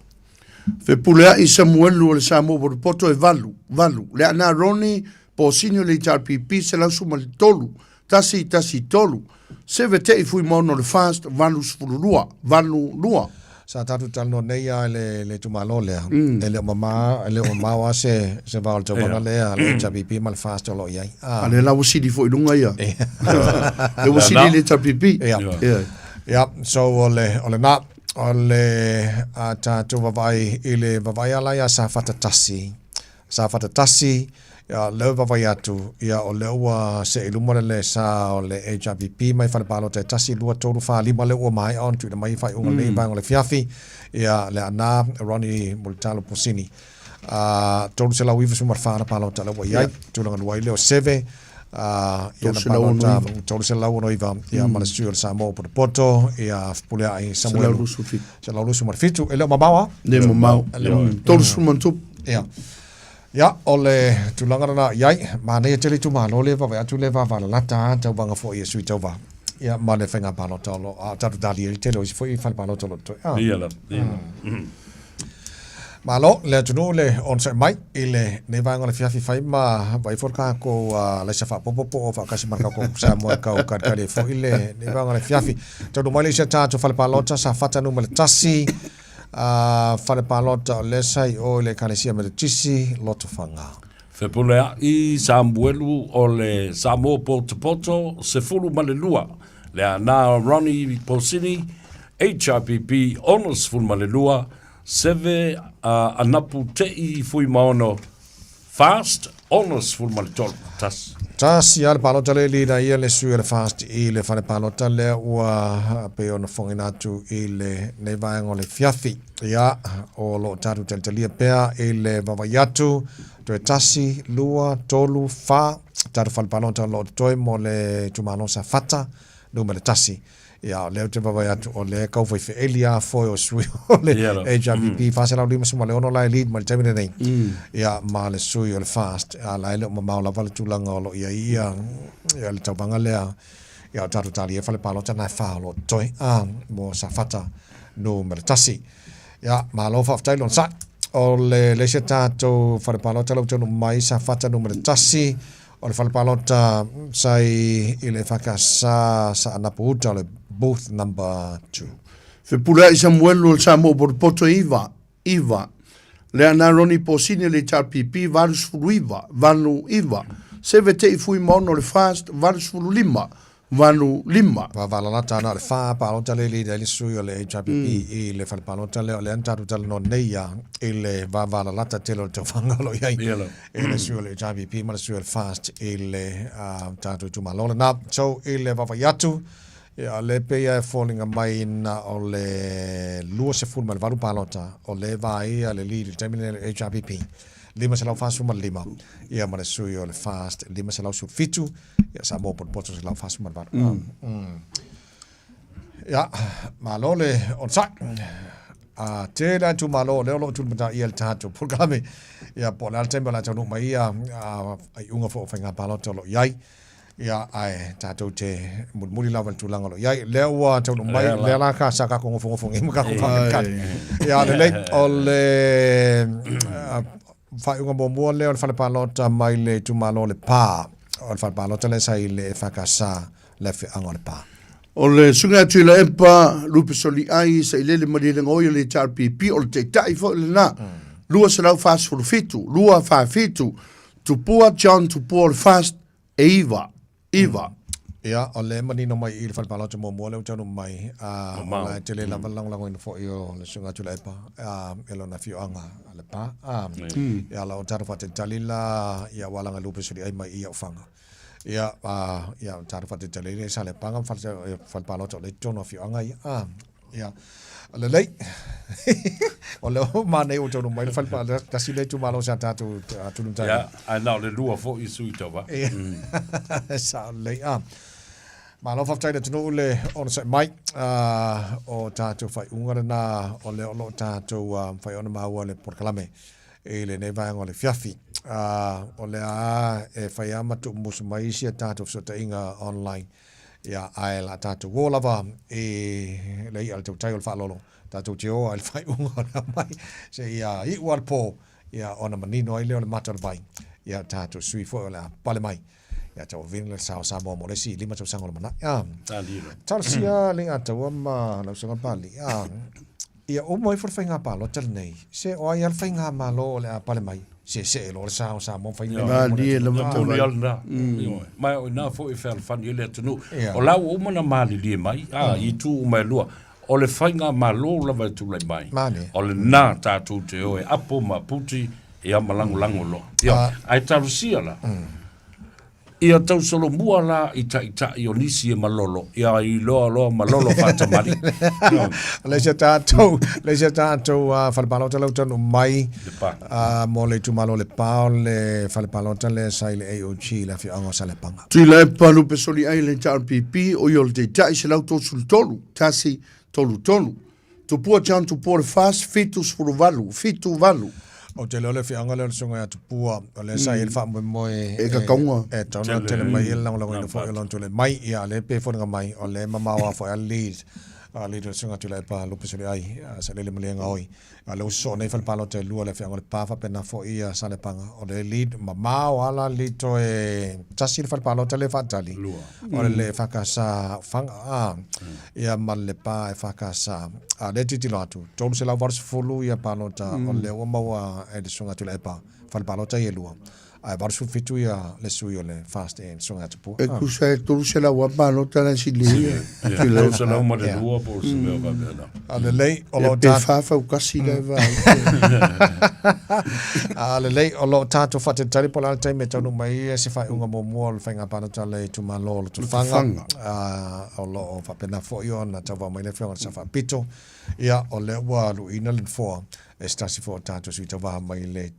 Fepuleai Samuelu o le Samoa Potopoto e 8, 8, Leaana Ronnie Posini o le HRPP 113, 1 1 3, Seve Te'i Fuimaono o le FAST 82, 8 2. Sa tatou talanoa nei lava i le, le itumalo lea, e le o mama, e le o mamao lava se, se va o le tauvaga lea a le HRPP ma le FAST o lo o i ai. A lea la ua sili foi i luga ia. Lea ua sili le HRPP. Ia. Ia, so o le, o lena, o le a tatou vaavaai i le vaavaai ala ia Safata 1, Safata 1, ia, lea ua vaavaai atu, ia, o lea ua see i luma le lesa o le HRPP mai fale palota e 1, 2, 3, 4, 5 lea ua maea ona tuuina mai faaiuga o lenei vaega o le afiafi, ia, le Aana Ronnie Mulitalo Posini. 394 ana palota lea ua i ai, tulaga lua ai lea o Seve, ia ana palota 369, ia, ma le sui o le Samoa Potopoto, ia, Fepuleai Samuelu. 127. E le o mamao lava. Le mamao. 30 ma tupu. Ia. Ia, o le tulaga lena i ai, manaia tele itumalo lea e vaavaai atu le vavalalata lava tauvaga foi e sui tauva. Ia, ma le faiga palota o lo o, a o tatou talia ai le tele o isi foi fale palota o lo o totoe. Ah. Ia lava, ia lava. Malo le atunuu le onosai mai i lenei vaega o le afiafi fai ma vaai foi le tatou alaisa faaopoopo po o faatasi ma le tatou Samoa e tau kalikali ai foi lenei vaega o le afiafi. Taunuu mai le isi a tatou fale palota Safata Nu.1, fale palota o lea sa i o i le Ekalesia Metotisi, Lotofaga. Fepuleai Samuelu o le Samoa Potopoto 12, le Aana Ronnie Posini, HRPP 62, Seve a Anapu Te'i Fuimaono, Fast 63, tasi. Tasi lava le palota lea i lina ia le sui o le Fast i le fale palota lea ua pei ona fofogaina atu i lenei vaega o le afiafi. Ia, o lo o tatou talitalia pea i le vaavaai atu, toe tasi, lua, tolu, fa, tatou fale palota o lo o totoe mo le itumalo Safata Nu.1. Ia, o lea ou te vaavaai atu, o lea e tau fai feeli lava foe o sui o le HRPP, 456 la e lead mai le taimi lenei. Ia, ma le sui o le FAST, a la e le o mamao lava le tulaga o lo o i ai ia, ia le tauvaga lea. Ia, o tatou talia fale palota na e fa o lo o totoe, a, mo Safata Nu.1. Ia, malo faafetai Lonosai. O le le isi a tatou fale palota lea ua taunuu mai, Safata Nu.1, O le fale palota sa i le EFKS sa Anapu Uta o le booth number 2. Fepuleai Samuelu o le Samoa Potopoto e 9, 9. Leana Ronnie Posini o le HRPP 89, 89. Seve Te'i Fuimaono o le FAST 85, 8, 5. Vavalalata na o le fa palota le leader ai le sui o le HRPP i le fale palota lea o lea na tatou talanoa nei ia i le vavalalata tele o le tauvaga o lo o i ai i le sui o le HRPP ma le sui o le FAST i le tatou itumalo lena. So i le vaavaai atu ia lea pei lava e foliga mai na o le 28 palota o lea e vaai le lead i le taimi lenei o le HRPP 545 ia ma le sui o le FAST 517. Ia Samoa potopoto 148. Ia, malo le onosai. A tele lava itumalo o lea o lo o tulimataia i le tatou polokalame. Ia, po o le a le taimi o le a taunuu mai ia iuga foi o faiga palota o lo o i ai. Ia, ae tatou te mulimuli lava i le tulaga o lo o i ai. Lea ua taunuu mai, lea la ka sa tatou nofonofo nei ma tatou faakalikali. Ia, lelei, o le faaiuga muamua lea o le fale palota mai le itumalo o Lepa. O le fale palota lea sa i le EFKS le afioaga o Lepa. O le suiga atu i Laepa, Lupe Soliai, Sailele Malielegaoi o le HRPP, o le taitai foi lena. 247, 247, Tupua John Tupua o le FAST, e iva, iva. Ia, o le manino mai i le fale palota muamua lea ua taunuu mai, a, o la e tele lava le lagolagoina foi o le suiga atu i Laepa, a, e lona afioaga a Lepa. A, ia, la o tatou faatalitali la, ia, aua leaga e Lupe Soliai mai i Ofaga. Ia, a, ia, tatou faatalitali i Saleapaga ma fale, fale palota o lea i totonu o afioaga ia. A, ia, lelei. O lea ua manaia ua taunuu mai le fale palota, tasi lea itumalo sa tatou tulu matagi. Ia, ae na o le lua foi sui tauva. Ia, sao lelei. A, malo faafetai i le atunuu le onosai mai. A, o tatou faaiuga lena o lea o lo o tatou mafai ona maua le polokalame i lenei vaega o le afiafi. A, o lea lava e fai lava ma tuumusu mai isi a tatou fesootaiga online, ia, ae o le a tatou o lava i le i'a a le tautai o le faaaloalo, tatou te o lava i le faaiuga o le aumai seia iu lava le po, ia, ona manino ai lea o le mata o le vai, ia, tatou sui foi o le a pale mai. Ia tauavina le sa o Samoa mo le isi 5 tausaga o lumanai. A, talosia le Ataua ma lau Susuga Papalii. A, ia uma ifo le faiga palota lenei, se o ai a le faigamalo o le a pale mai, se see loa le sa o Samoa ma fai mea mo le atunuu. Moni lava lena. Ioe. Ma o ina foi e fealofani ai le atunuu. O la ua uma ona malilie mai, a, i itu uma e lua. O le faigamalo lava e tulai mai, o lena tatou te o e apo ma puti ia ma lagolago loa. Ia, ae talosia la, ia tausolomua la i taitai o nisi e malolo, ia iloa loa malolo faatamali. Le isi a tatou, le isi a tatou fale palota lea ua taunuu mai mo le itumalo o Lepa, o le fale palota lea sa i le AOG i le afioaga o Saleapaga. Tuilaepa Lupe Soliai le HRPP, o ia o le Taitai 133, 1, 3, 3. Tupua John Tupua le FAS, 78, 7, 8. Ou te iloa o le afioaga lea o le Susuga ia Tupua, o lea sa i ai le faamoemoe E kakauga. e tatau ona tele mai ai le lagolagoina foi o lona tulai mai. Ia, o lea e pei e foliga mai, o lea e mamao lava foi a le lead, a leader le Susuga Tuilaepa Lupe Soliai, Sailele Malielegaoi. A o lea ua sosoo nei fale palota e lua i le afioaga o Lepa faapena foi ia Saleapaga. O le lead mamao lava la lead toe tasi le fale palota lea e faatali. O le EFKS Ofaga a ia ma le Lepa EFKS. A o lea e tilotilo atu, 380 ia palota o lea ua maua e le Susuga Tuilaepa fale palota ia e lua. Ae 87 ia le sui o le FAST e Susuga ia Tupua. E tusa e 300 lava palota la e sili ia. Ia, 302 po o se mea faapena. A lelei, o lo o ta... Pe fa faukasi la e vaai. A lelei, o lo o tatou faatalitali po o le a le taimi e taunuu mai ai se faaiuga muamua o le faiga palota a le itumalo o Lotofaga. O lo o faapena foi ona tauvao mai le Afioga i le Sao Faapito. Ia, o lea ua luiina le nofoa e se tasi foi o tatou sui tauva mai le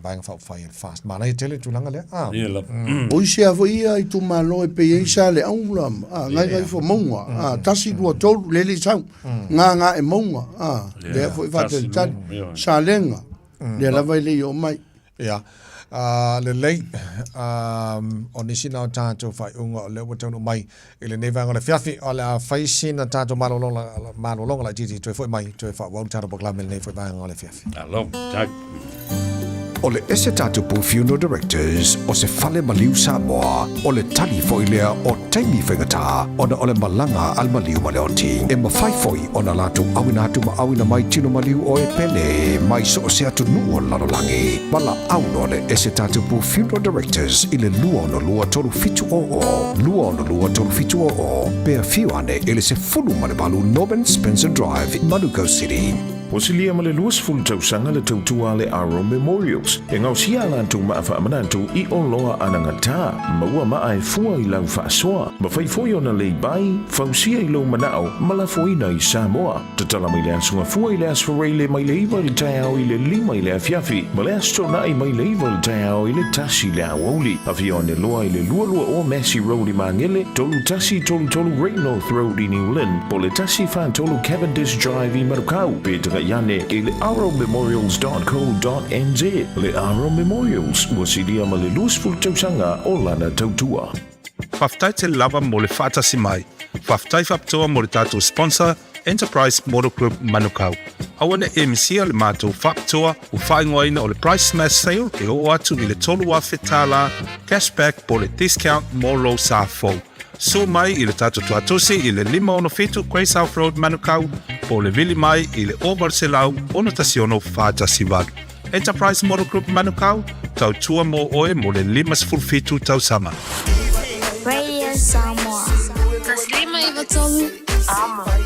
Vaega Faaupufai a le FAST. Manaia tele le tulaga lea. Ah. Ia lava. O isi lava foi ia itumalo e pei ai Saleaula ma a Gagaifomauga, a 1, 2, 3, lele i sau, Gagaemauga, a lea foi faatalitali, Salega, lea lava e le i oo mai. Ia, lelei, o nisi na o tatou faaiuga o lea ua taunuu mai i lenei vaega o le afiafi, o le a fai sina tatou malologa, malologa laitiiti toe foi mai, toe faaauau le tatou polokalame i lenei foi vaega o le afiafi. Malo, tau. O le ese tatupu Funeral Directors o se fale maliu Samoa, o le tali foi lea o taimi faigata ona o le malaga a le maliu ma le oti. E mafai foi ona latou auina atu ma auina mai tino maliu o e pele mai so o se atunuu o le lalolagi. Valaau loa le ese tatupu Funeral Directors i le 262 3700, 262 3700, pe afio ane i le 18 Norman Spencer Drive, Manukau City. Ua silia ma le 20 tausaga le tautua a le Aro Memorials e gaosia a latou maa faamanatu i oloa anagata, maua maa e fua i lau faasoa, mafai foi ona lei bai, fausia i lou manao ma lafoina i Samoa. Tatala mai le Aso Gafua i le Aso Faraile mai le 9 i le taeao i le 5 i le afiafi ma le Aso Toonai mai le 9 i le taeao i le 1 i le aoauli. Afio ane loa i le 220 Massey Road i Magele, 3133 Great North Road i New Lynn, po o le 143 Cavendish Drive i Manukau, pe tagai ane i le arrowmemorials.co.nz. Le Arrow Memorials, ua silia ma le 20 tausaga o lana tautua. Faafetai tele lava mo le faatasi mai. Faafetai faapitoa mo le tatou sponsor, Enterprise Motor Group Manukau. Aua ne i misia le matou faapitoa ua faaigoaina o le Price Smash Sale e oo atu i le $3,000 cashback po o le discount mo lou sa fou. Suo mai i le tatou tuatosi i le 567 Grey South Road, Manukau, po o le vili mai i le 0800 16 418. Enterprise Model Group Manukau, tautua mō oe mo le 57 tausaga. Radio Samoa. 153 Amo.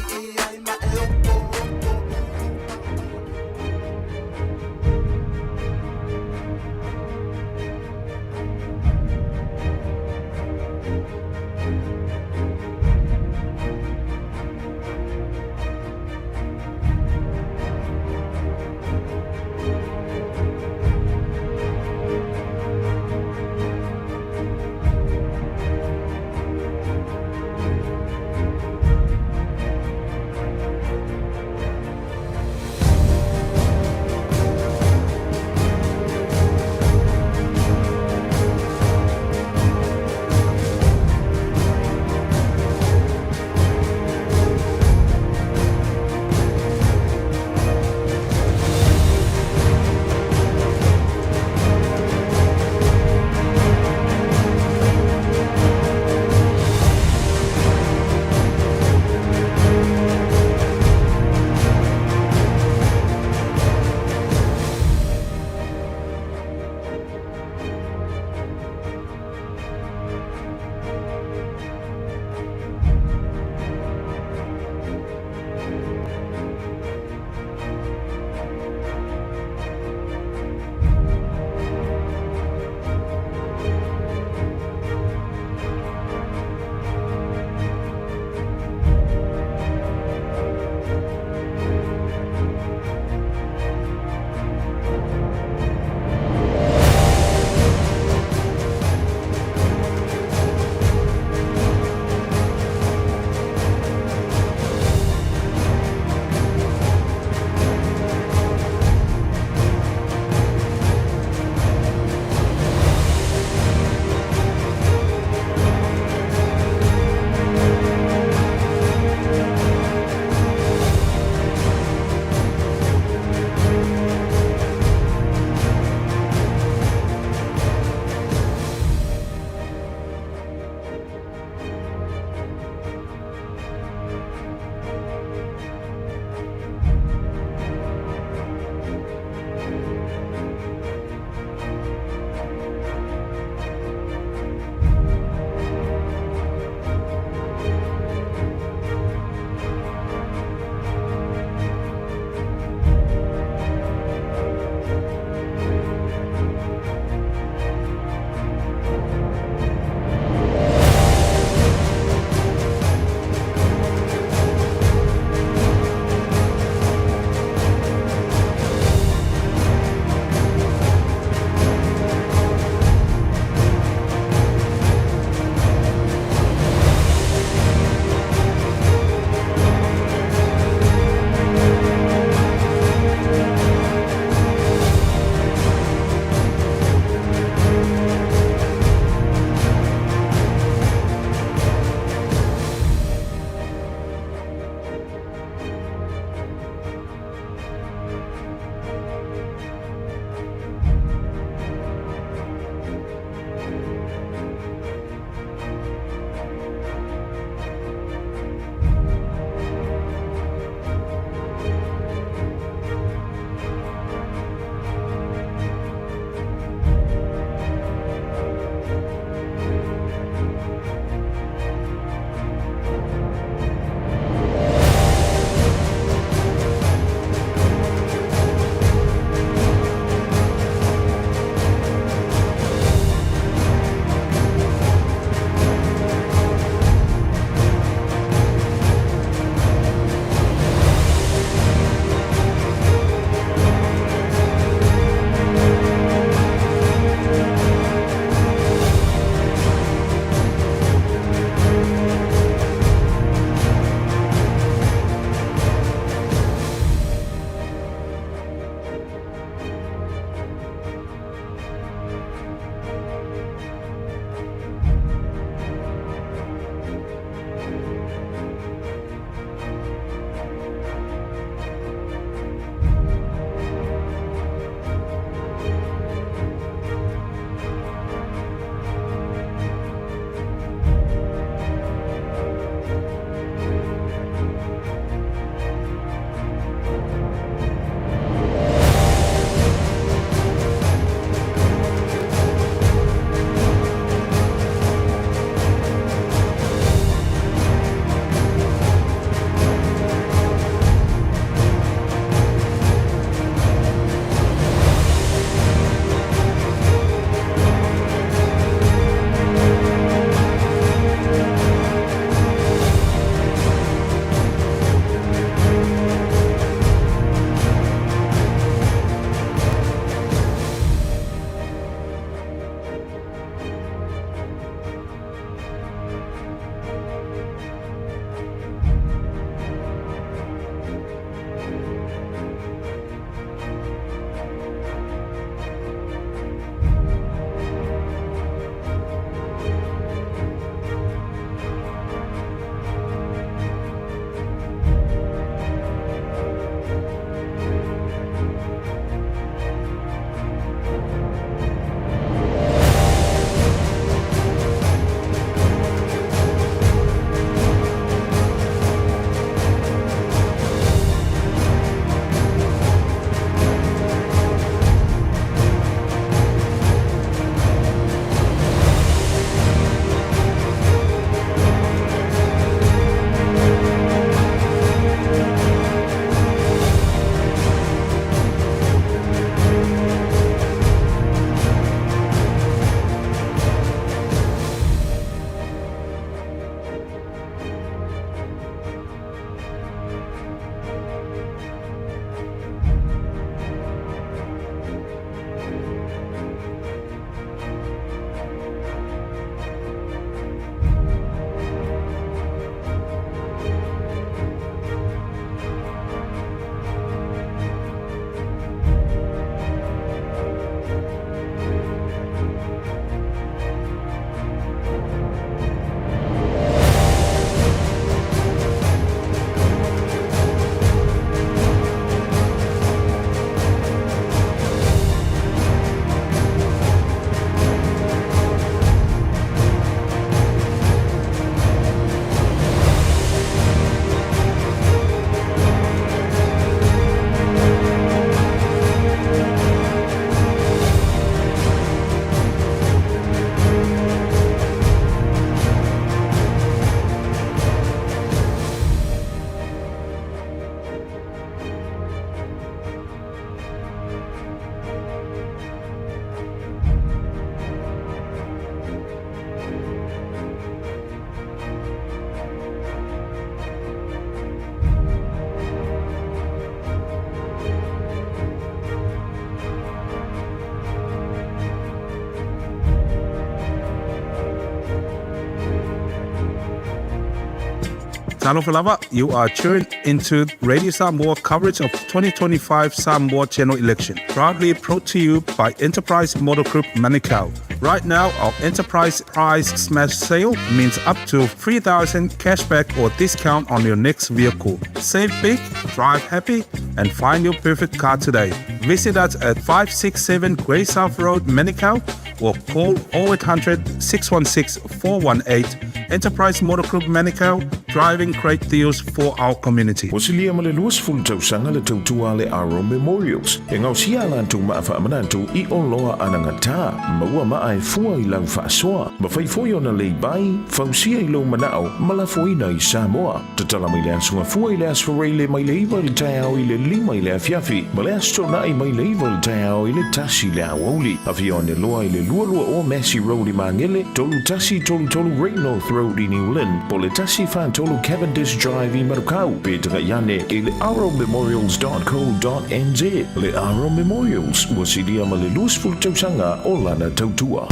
Talofa lava, you are tuned into Radio Samoa coverage of 2025 Samoa General Election, proudly brought to you by Enterprise Motor Group Manukau. Right now, our Enterprise Prize Smash Sale means up to 3000 cashback or discount on your next vehicle. Save big, drive happy, and find your perfect car today. Visit us at 567 Grey South Road, Manukau, or call 0800 616 418. Enterprise Motor Group Manukau, driving great deals for our community. Ua silia ma le 20 tausaga le tautua a le Aro Memorials e gaosia a latou maa faamanatu i oloa anagata. Maua maa e fua i lau faasoa. Mafai foi ona lei bai, fausia i lou manao ma lafoina i Samoa. Tatala mai le Aso Gafua i le Aso Faraile mai le 9 i le taeao i le 5 i le afiafi ma le Aso Toonai mai le 9 i le taeao i le 1 i le aoauli. Afio ane loa i le 22 o Massey Road i Magele, 3133 Great North Road i New Lynn, po o le 143 Cavendish Drive i Manukau, pe tagai ane i le arrowmemorials.co.nz. Le Arrow Memorials, ua silia ma le 20 tausaga o lana tautua.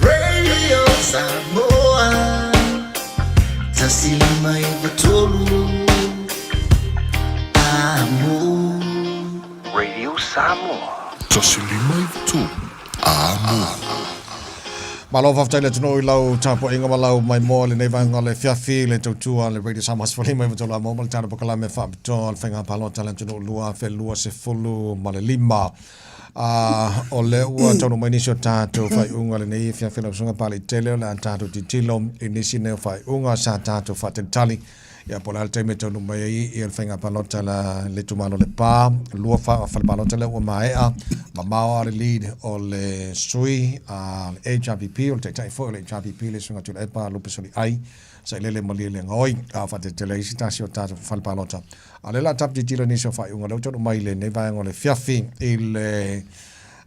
Radio Samoa 153 Amo. Radio Samoa. 153 Amo. Malo faafetai le atunuu i lau tapuaiga ma lau maimoa i lenei vaega o le afiafi i le tautua a le Radio Samoa 15 i amo ma le tatou polokalame faapitoa o le Faiga Palota a le Atunuu 2025. A o lea ua taunuu mai nisi o tatou faaiuga i lenei afiafi lau Susuga Papalii tele o le a tatou tilotilo i nisi nei o faaiuga sa tatou faatalitali ia po o le a le taimi e taunuu mai ai ia le faiga palota la le itumalo o Lepa, lua fale palota lea ua maea, mamao lava le lead o le sui a le HRPP, o le taitai foi o le HRPP le Susuga Tuilaepa Lupe Soliai Sailele Malielegaoi, a o faatetele ai se tasi o tatou fale palota. A o lea o le a tatou tilotilo i nisi o faaiuga lea ua taunuu mai i lenei vaega o le afiafi i le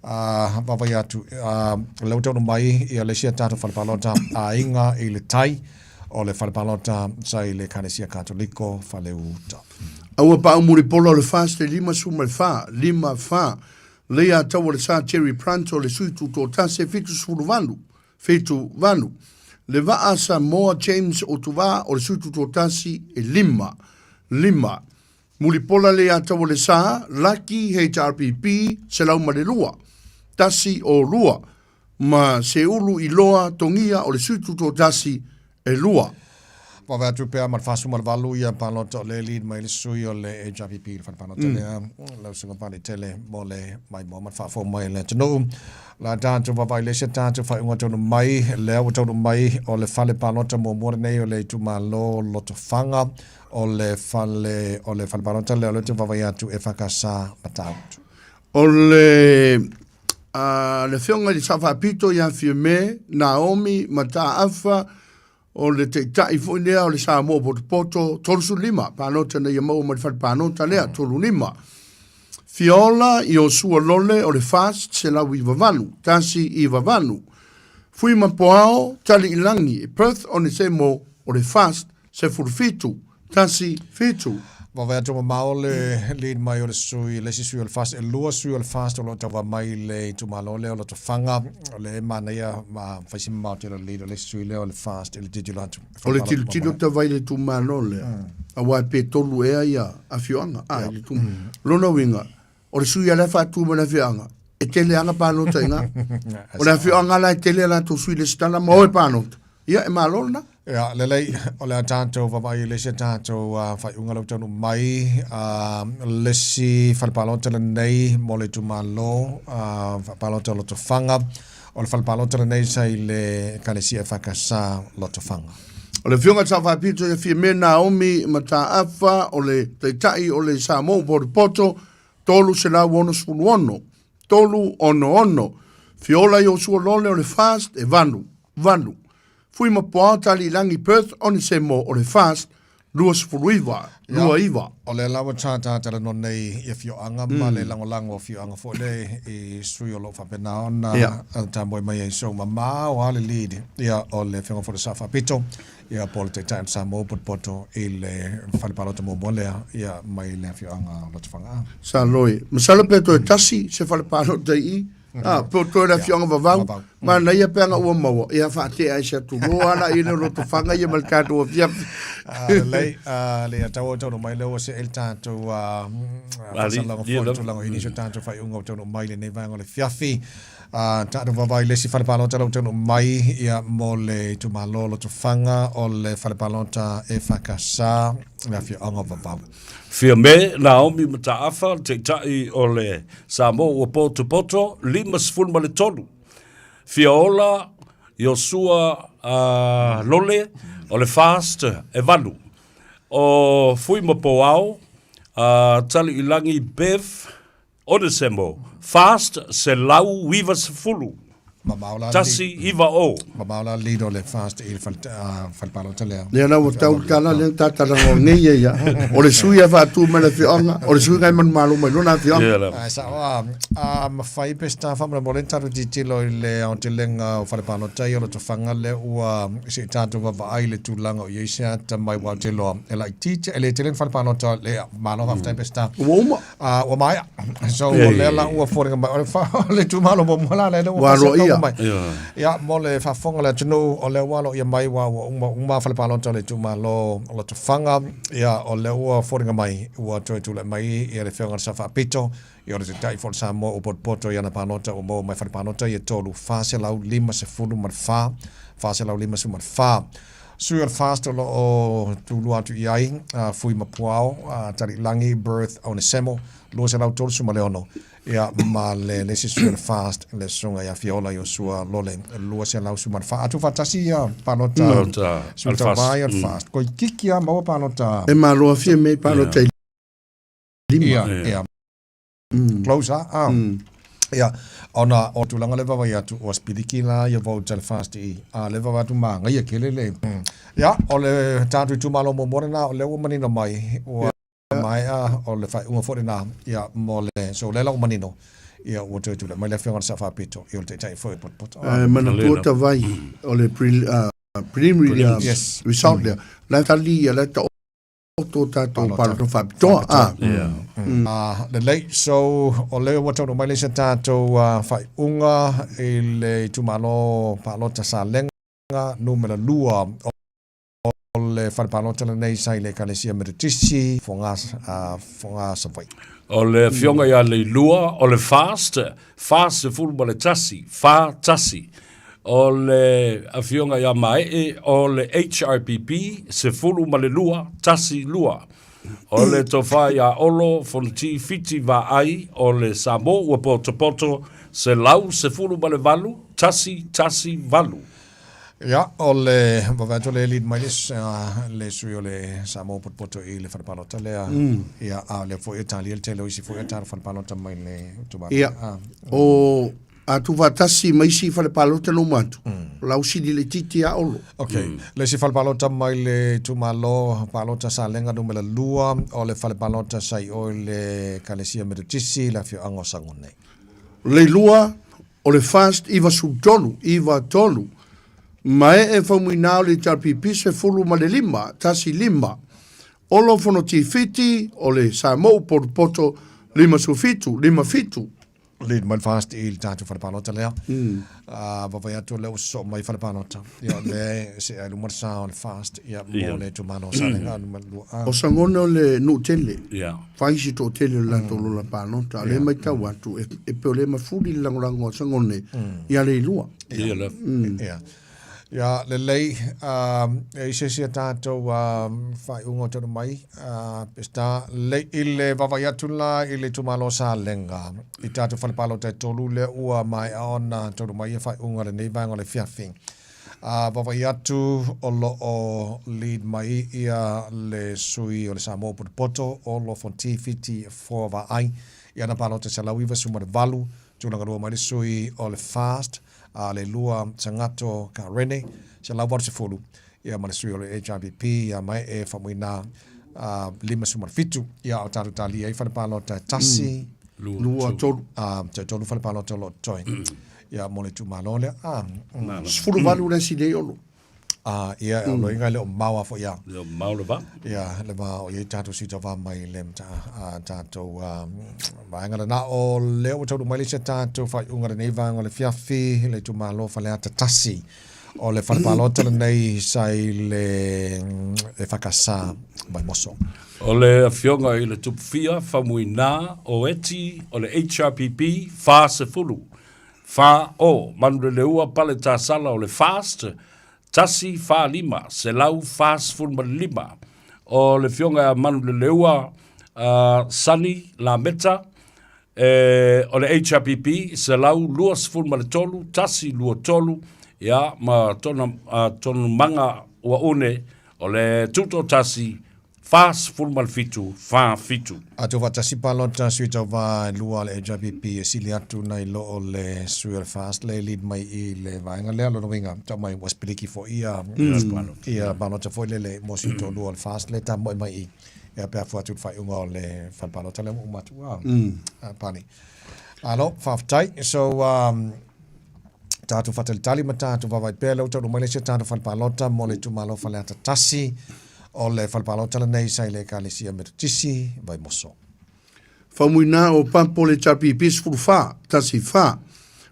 vaavaai atu, lea ua taunuu mai ia le isi a tatou fale palota aiga i le tai o le fale palota sa i le Ekalesia Katoliko Faleuta. A ua paau mulipola o le FAST e 54, lima fa, Leiataua le Sa Jerry Pranto o le sui tutoatasi e 78, fitu valu. Le vaa Samoa James Otuvaa o le sui tutoatasi e lima, lima. Mulipola Leiataua le Sa Lucky HRPP 102, tasi o lua, ma Seulu Iloa Togia o le sui tutoatasi e lua. Vave atu pea ma le 48 ia palota o lea e lead mai le sui o le HRPP i le fale palota lea, lau Susuga Paletele mo le maimoa ma le faafofoga mai a le atunuu. La tatou vaavaai i le isi a tatou faaiuga taunuu mai, lea ua taunuu mai o le fale palota muamua lenei o le itumalo Lotofaga, o le fale, o le fale palota lea o lea ou te vaavaai atu e EFKS Matautu. O le a le Afioga i le Sao Faapito ia Fiame Naomi Mataafa, o le taitai foi lea o le Samoa Potopoto, 35 palota na ia maua mai le fale palota lea, 35. Fiola Iosua Lole o le FAST, 198, 198. Fui Mapoao Taliilagi Perth Onesemo o le FAST, 17, 17. Vaavaai atu mamao le lead mai o le sui, le isi sui o le FAST, e lua sui o le FAST o lo o tauva mai le itumalo lea o Lotofaga, o lea e manaia ma fai si mamao tele o le lead o le isi sui lea o le FAST i le tilotilo atu. O le tilotilo tauva i le itumalo lea, aua pe tolu ea ia afioaga, a, i le itumalo. Lona uiga, o le sui lava la e faatu mai le afioaga, e tele lava palota i ina. O le afioaga la e tele a latou sui resitala ma o e palota, ia e malo lena. Ia, lelei, o le a tatou vaavaai i le isi a tatou faaiuga lea ua taunuu mai, le isi fale palota lenei mo le itumalo palota o Lotofaga. O le fale palota lenei sa i le Ekalesia EFKS Lotofaga. O le Afioga i le Sao Faapito ia Fiame Naomi Mataafa, o le Taitai o le Samoa Potopoto, 366, 366. Fiola Iosua Lole o le FAST e 8, 8. Fui ma Poao Taliilagi Perth Onesemo o le FAST 29, 29. O lea la ua ta talanoa nei i afioaga ma le lagolago o afioaga foi lea i sui o lo o faapena ona tamoe mai ai. So mamao lava le lead ia o le Afioga foi i le Sao Faapito ia po o le Taitai o le Samoa Potopoto i le fale palota muamua lea ia mai le afioaga o Lotofaga. Sa loi. Masalo pe toe tasi se fale palota i i. A, pe o toe le afioaga Vavau, manaia pe ana ua maua, ia faatea ai se atuloa ala i le lotofaga ia ma le tatou afiafi. Lelei, le ia tau o taunuu mai lea ua see le tatou faasalaga foi le tulaga o nisi o tatou faaiuga ua taunuu mai i lenei vaega o le afiafi. Tatou vaavaai i le isi fale palota lea ua taunuu mai ia mo le itumalo o Lotofaga o le fale palota EFKS le afioaga o Vavau. Fiame Naomi Mataafa, le Taitai o le Samoa ua potopoto 53. Fiaola Iosua uh, Lole o le Fast e valu. O Fui Mapoao, uh, Taliilangi Bev Onesemo, Fast 190. Mamao la Tasi iva o. Mamao la lead o le Fast i le fale, fale palota lea. Lea la ua tau tala lea ta talanoa nei ia. O le sui a faatu mai le afioaga, o le sui ngai manumalo mai lona afioaga. Ai sao a, a mafai pe sta faamolemole ni tatou tilotilo i le aotelega o fale palota ia o Lotofaga lea ua se i tatou vaavaai i le tulaga o i ai se atamai aua ou te iloa e laitiiti e le tele ni fale palota le malo faafetai Peseta. Ua uma. Ua maea. So, o lea la ua foliga mai. O le, fa, o le itumalo muamua la lea ua Ua aloaia. mai. Ia, mo le faafofoga a le atunuu, o lea ua aloaia mai ua, ua uma, uma fale palota o le itumalo o Lotofaga. Ia, o lea ua foliga mai, ua toe tulai mai ia le Afioga i le Sao Faapito, ia o le Taitai foi o le Samoa ua potopoto i ana palota ua maua mai fale palota ia 3, 454, 454. Sui o le FAST o lo o tulua atu i ai, Fui Mapuao, Taliilagi, Berth Onesemo, 236, ia ma le le isi sui o le FAST, le Susuga ia Fiola Iosua Lole, 214. A tuufaatasi ia palota Palota sui a le FAST. tauva ia le FAST. Koi kiki a maua palota. E malo afia mei palota i lima. Ia, ia. Close a? Ah. Ia, ona o tulaga le vaavaai atu, ua sipiliki la ia vote a le FAST i, a le vaavaai atu magaia tele le. Ia, o le tatou itumalo muamua lena, o lea ua manino mai, ua maea, o le faaiuga foi lena, ia, mo le, so o lea la ua manino, ia, ua toe tulai mai le Afioga i le Sao Faapito, ia o le Taitai foi o Potopoto. E manatua tavai o le preliminary result lea, la e tali ia, la e taoto o tatou palota faapitoa. Ah. Lelei, so o lea ua taunuu mai le isi a tatou faaiuga i le itumalo palota Salega numera 2 o le fale palota lenei sa i le Ekalesia Metotisi Fogaa, Fogaa Savaii. O le afioga ia Leilua, o le FAST, 41, fa tasi. O le afioga ia Maee, o le HRPP, 12, tasi lua. O le tofa ia Olo Fonoti Fiti Vaai, o le Samoa ua potopoto, 118, tasi tasi valu. Ia, o le vaavaai atu o le lead mai le, le sui o le Samoa Potopoto i le fale palota lea. Ia, a o lea foi e talia le tele o isi foi a tatou fale palota mai le itumalo. Ia, o a tuufaatasi ma isi fale palota na uma atu, o la ua sili laitiiti ia Olo. Ok. Le isi fale palota mai le itumalo palota Salega numera 2, o le fale palota sa i o i le Ekalesia Metotisi i le afioaga o Sagone. Leilua, o le FAST 93, iva tolu, ma ee faumuina o le HRPP 15, tasi lima, Olo Fonoti Fiti o le Samoa Potopoto 57, lima fitu. Lead mai le FAST i le tatou fale palota lea. Vaavaai atu o lea ua sosoo mai fale palota. Ia o lea e see ai luma le sa o le FAST ia mo le itumalo o Salega numera 2. O Sagone o le nuu tele. Fai si toatele o le latou lola palota. O lea e matau atu, e pei o lea e mafuli le lagolago a Sagone ia Leilua. Ia lava. Ia. Ia, lelei, e i se isi a tatou faaiuga o taunuu mai, Peseta, lelei, i le vaavaai atu la i le itumalo o Salega, i tatou fale palota e tolu lea ua maea ona taunuu mai ia faaiuga o lenei vaega o le afiafi. A vaavaai atu o lo o lead mai ia le sui o le Samoa Potopoto o lo Fonti Fiti Foa Vaai i ana palota 198, tulaga lua mai le sui o le FAST, a le lua Sagato Karene, 180, ia ma le sui o le HRPP ia Maee Faumuina, 57. Ia o tatou talia ai fale palota e tasi, lua, tolu. Toe tolu fale palota o lo o totoe. Ia mo le itumalo lea. 18 le isi nei Olo. A ia o loiga le o mau a fo ia. Le o mau le va. Ia le va o ia tatou si tau mai le mta a tatou vaega lena o lea ua taunuu mai le isi a tatou faaiuga lenei vaega o le fiafi le itumalo Faleata 1 o le fale palota lenei sa i le EFKS Vaimoso. O le afioga i le Tupufia Faumuina o Eti o le HRPP 40 fa o Manuleleua Pale Tasala o le FAST 1 fa 5 145 o le afioga ia Manuleleua Sunny Lameta e, o le HRPP 123 123 ia ma tona tonumaga ua une o le tutoatasi 47 47. Atu faatasi palota sui tauva e lua le HRPP e sili atu nai lo o le sui o le FAST le lead mai i le vaega lea. Lona uiga, tau mai ua sipiliki foi ia, ia palota foi lele mo sui toalua o le FAST le tamoe mai i ia pe a fua atu i le faaiuga o le fale palota lea ua uma atu a, Pani. Alo, faafetai. So, tatou faatalitali ma tatou vaavaai pea lea ua taunuu mai le isi a tatou fale palota mo le itumalo Faleata 1. O le fale palota lenei sa i le Ekalesia Metotisi, Vaimoso. Faumuina o Pampo le HRPP 14, 14.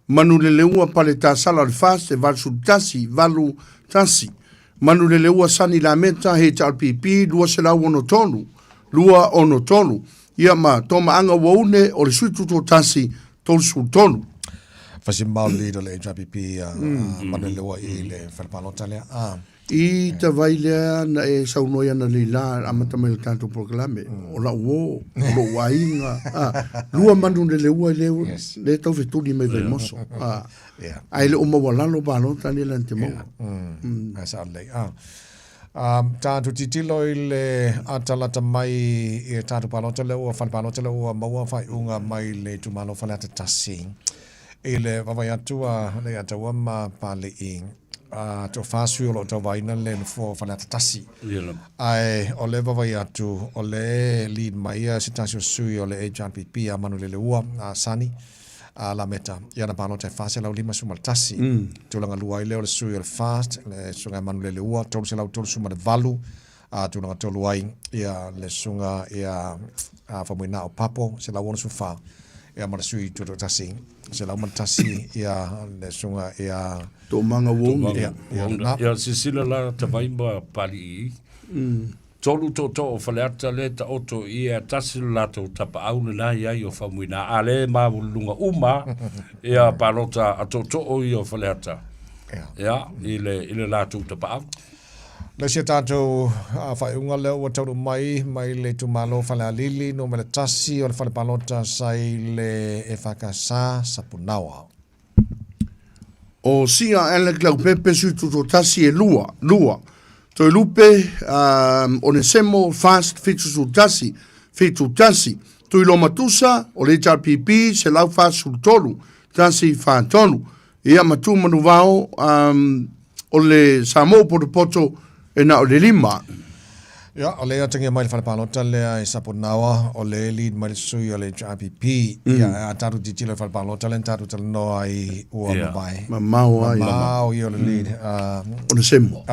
Manuleleua Pale Tasala o le FAST 81, 81. Manuleleua Sani Lameta HRPP 263, 263. Ia ma Tomaaga Uaune o le Sui Tutoatasi 33. Fasi mau leader le HRPP a Manuleleua i le fale palota lea. Ah. I tawai lea na e saunoa ai ana nei la amata mai le tatou polokalame, o lau uō, o lou aiga, a, lua Manuleleua i le, yes. le tau fetuli mai Vaimoso. A, yeah. Ae le o maualalo palota nei lana te maua. Yeah. Mm. Sa lelei. Ah. Tatou tilotilo i le atalata mai i tatou palota lea ua fale palota lea ua maua faaiuga mai le itumalo Faleata 1 i le vaavaai atu a Leiataua ma Palii a toafa sui o lo o tauvaina le nofoa o Faleata 1. Ae o le vaavaai atu o le lead mai ia se tasi o sui o le HRPP a Manuleleua a Sani a Lameta i ana palota e 451. Tulaga lua ai lea o le sui o le FAST le susuga ia Manuleleua 338, a tulaga tolu ai ia le susuga ia Faumuina o Papo 164, ia ma le sui tutoatasi 101 ia le susuga ia Toomaga Uoumi. Ia, ia lena. Ia silasila la Tavai ma Palii tolu tootoo o Faleata le taoto i ia tasi lo latou tapaau lena i ai o Faumuina a le maualuluga uma ia palota a tootoo ia o Faleata ia i le i le latou tapaau. Le isi a tatou faaiuga lea ua taunuu mai mai le itumalo Falealili numera 1 o le fale palota sa i le EFKS Sapunaoa. O Sia Alec Leaupepe Sui Tutoatasi e lua, lua. Toelupe um, Onesemo Fast 71, 71. Tuiloma Tusa o le HRPP 143, 143. Ia ma Tu Manuvao um, o le Samoa Potopoto e na o le lima. Ia, o le atagia mai le fale palota lea e Sapunaoa, o le lead mai le sui o le HRPP. Ia, a tatou tilotilo i le fale palota lea na tatou talanoa ai ua mavae. Mamao ai. Mamao ia o le lead. Onesemo.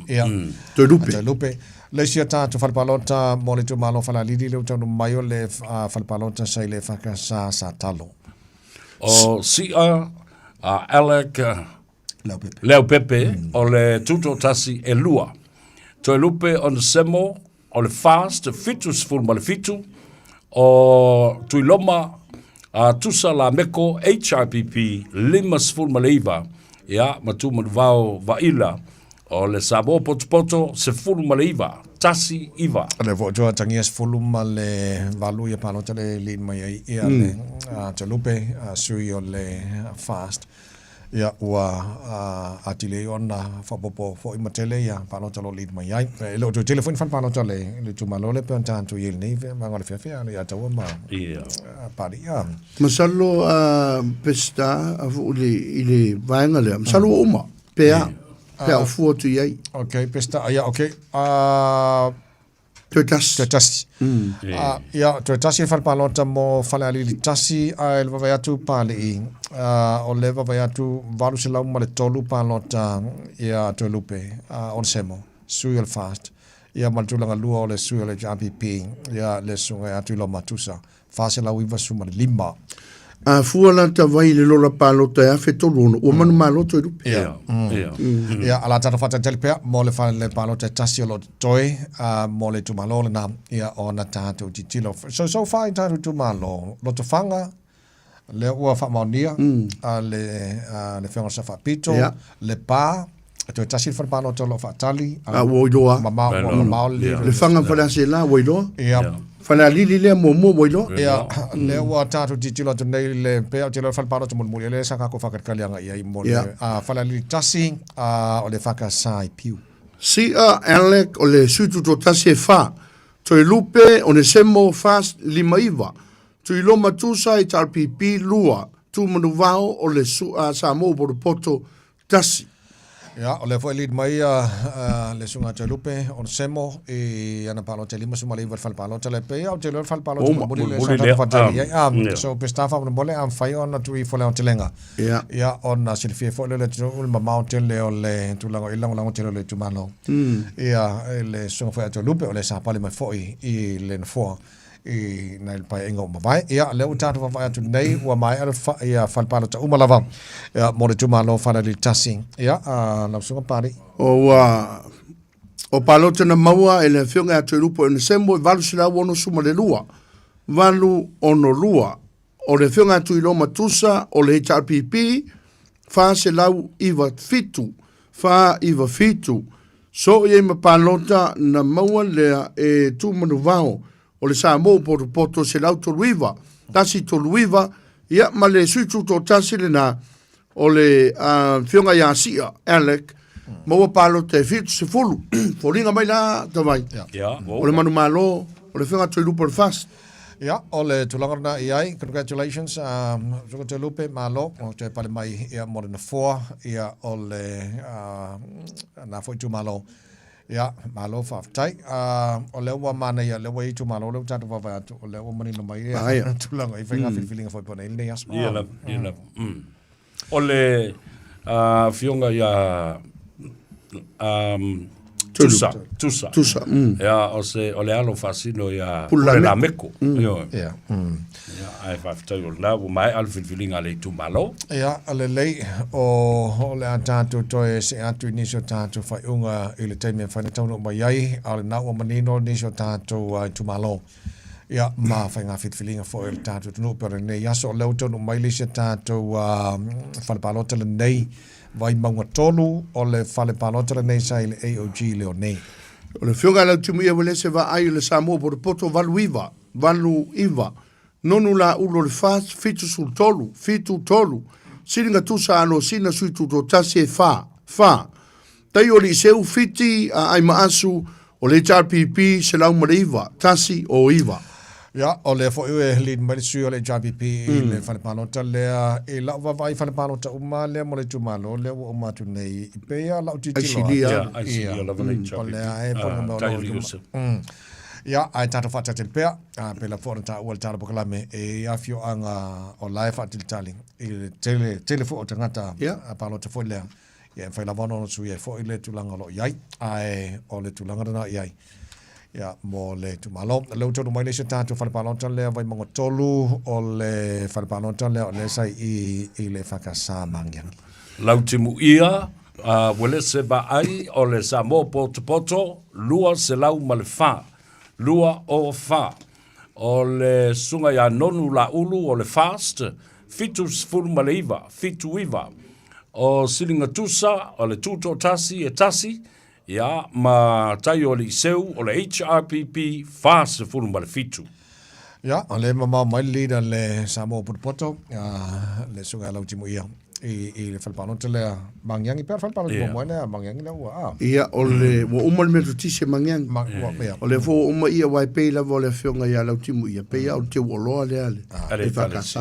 Ia. Toelupe. Toelupe. Le isi a tatou fale palota mo le itumalo Falealili lea ua taunuu mai o le fale palota sa i le EFKS Satalo. O Sia Alec Leaupepe o le tutoatasi e lua. Toelupe Onesemo o le FAST 77, o Tuiloma a Tusa Lameko HRPP 59, ia ma Tumanuvao Vaila o le Samoa Potopoto 19, 19. O le foi ua atagia 18 ia palota le lead mai ai ia le Toelupe, sui o le FAST. Ia, ua atili ai ona faaopoopo foi ma tele ia palota o lo o lead mai ai. E le o toe tele foi ni fale palota a le itumalo lea pei ona tatou i ai i lenei vaega o le feafea ia Taua ma Papalii. Masalo a Peseta a foi i le vaega lea, masalo ua uma, pe a, pe a o fua atu i ai. Ok, Peseta, ia, ok. Toe tasi. Toe tasi. Ah, ia, toe tasi le fale palota mo Falealili 1, ae le vaavaai atu Papalii, ah, o le vaavaai atu 803 palota ia Toelupe, ah, Onesemo, sui o le FAST, ia ma le tulaga lua o le sui o le HRPP, ia le susuga ia Tuiloma Tusa, 495. A fua la tawai le lola palota e 1600, ua manumalo Toelupe. Ia. Ia, a la tatou faatalitali pea mo le fale palota e tasi o lo o totoe mo le itumalo lena, ia, ona tatou tilotilo. So, so far i tatou itumalo, Lotofaga, lea ua faamaonia a le a le Afioga i le Sao Faapito, Lepa, toe tasi le fale palota o lo o faatali. A ua iloa. Mamao, ua mamao le Le Faga ma Faleaseela ua iloa. Ia. Falealili lea muamua ua iloa. Ia, lea ua tatou tilotilo atu nei le pea o te iloa le fale palota mulimuli, lea sa tatou faatalitali agai i ai mo le Falealili 1, o le FAKS i Piu. Sia Alec o le sui tutoatasi e fa. Toelupe Onesemo FAST 59. Tuiloma Tusa HRPP 2. Tumanuvao o le Samoa Potopoto 1. Ia, o lea foi e lead mai a le Susuga Toelupe Onesemo i ana palota e 59 i le fale palota lea. Pei lava ou te iloa le fale palota mulimuli lea sa tatou faatali i ai. So, Peseta faamolemole a mafai ona tuu ifo le aotelega. Ia, ona silafia foi lea e le atunuu le mamao tele o le tulaga o i le lagolago tele o le itumalo. Ia, i le Susuga foi ia Toelupe o lea sa pale mai foi i le nofoa i nai le paeaiga ua mavae. Ia, lea ua tatou vaavaai atu nei, ua maea le fa, ia, fale palota uma lava ia, mo le itumalo Falealili 1. Ia, uh, lau Susuga Papalii. O ua o palota na maua e le Afioga ia Toelupe Onesemo e 862, 862. O le Afioga ia Tuiloma Tusa o le HRPP 497, 497. So i ai ma palota na maua lea e Tumanuvao o le Samoa Potopoto 139, 139, ia ma le sui tutoatasi lena o le Afioga ia Sia Alec, maua palota e 70. Foliga mai la Tavai. O le manumalo o le Afioga Toelupe o le FAST. Ia, o le tulaga lena i ai, congratulations, Susuga Toelupe, malo, o toe pale mai ia mo le nofoa, ia o le na foi itumalo. Ia, malo faafetai. O lea ua manaia, o lea ua i ai itumalo, o lea ua tatou vaavaai atu, o lea ua manino mai ia tulaga i faiga filifiliga foi pei ona i ai lenei aso. Ia lava, ia lava. O le Afioga ia Tusa, Tusa. Tusa. Ia, o se, o le alo faasino ia Pule Lameko. Ioe. Ia. Ia, ae faafetai o lena ua maea le filifiliga a le itumalo. Ia, lelei, o le a tatou toe see atu i nisi o tatou faaiuga i le taimi e mafai ona taunuu mai ai, a o lena ua manino nisi o tatou itumalo. Ia, ma faiga filifiliga foi o le tatou atunuu pei o lenei aso. O lea ua taunuu mai le isi a tatou fale palota lenei, Vaimauga 3, o le fale palota lenei sa i le AOG Leone. O le Afioga ia Lautimuia Uelese Vaai o le Samoa Potopoto 89, 89, Nonu Laulu o le FAST 73, 73, Siliga Tusa Alosina Sui Tutoatasi e 4, 4, Tai o Liiseu Fiti a Aimaasu o le HRPP 109, 109. Ia, o lea foi e lead mai le sui o le HRPP i le fale palota lea. I lau vaavaai i fale palota uma lea mo le itumalo lea ua uma atu nei, e pei lava lau tilotilo atu. Ia, ICD lava le HRPP. O lea e pono mea o lo o Ia, ae tatou faatalitali pea, pei lava foi ona taua i le Tala Polokalame e i ai afioaga o la e faatalitali i le tele, tele foi o tagata palota foi lea. Ia, e mafai lava ona suia ai foi le tulaga o lo o i ai, ae o le tulaga lena i ai ia, mo le itumalo. O lea ua taunuu mai le isi o tatou fale palota lea, Vaimauga 3, o le fale palota lea o lea sa i i le EFKS Magiagi. Lautimuia, Uelese Vaai o le Samoa Potopoto 204, 204. O le Susuga ia Nonu Laulu o le FAST 79, 79. O Siligatusa o le Tutoatasi e tasi, ia, ma Tai o Aliiseu o le HRPP 47. Ia, o lea e mamao mai le leader le Samoa Potopoto, le Susuga ia Lautimuia i le fale palota lea Magiagi, pea le fale palota muamua lea Magiagi lea ua, a. Ia, o le, ua uma le Metotisi e Magiagi. Ma, ua, ia. O lea foi ua uma ia, aua e pei lava o le Afioga ia Lautimuia, pei lava o le teu oloa lea a le EFKS.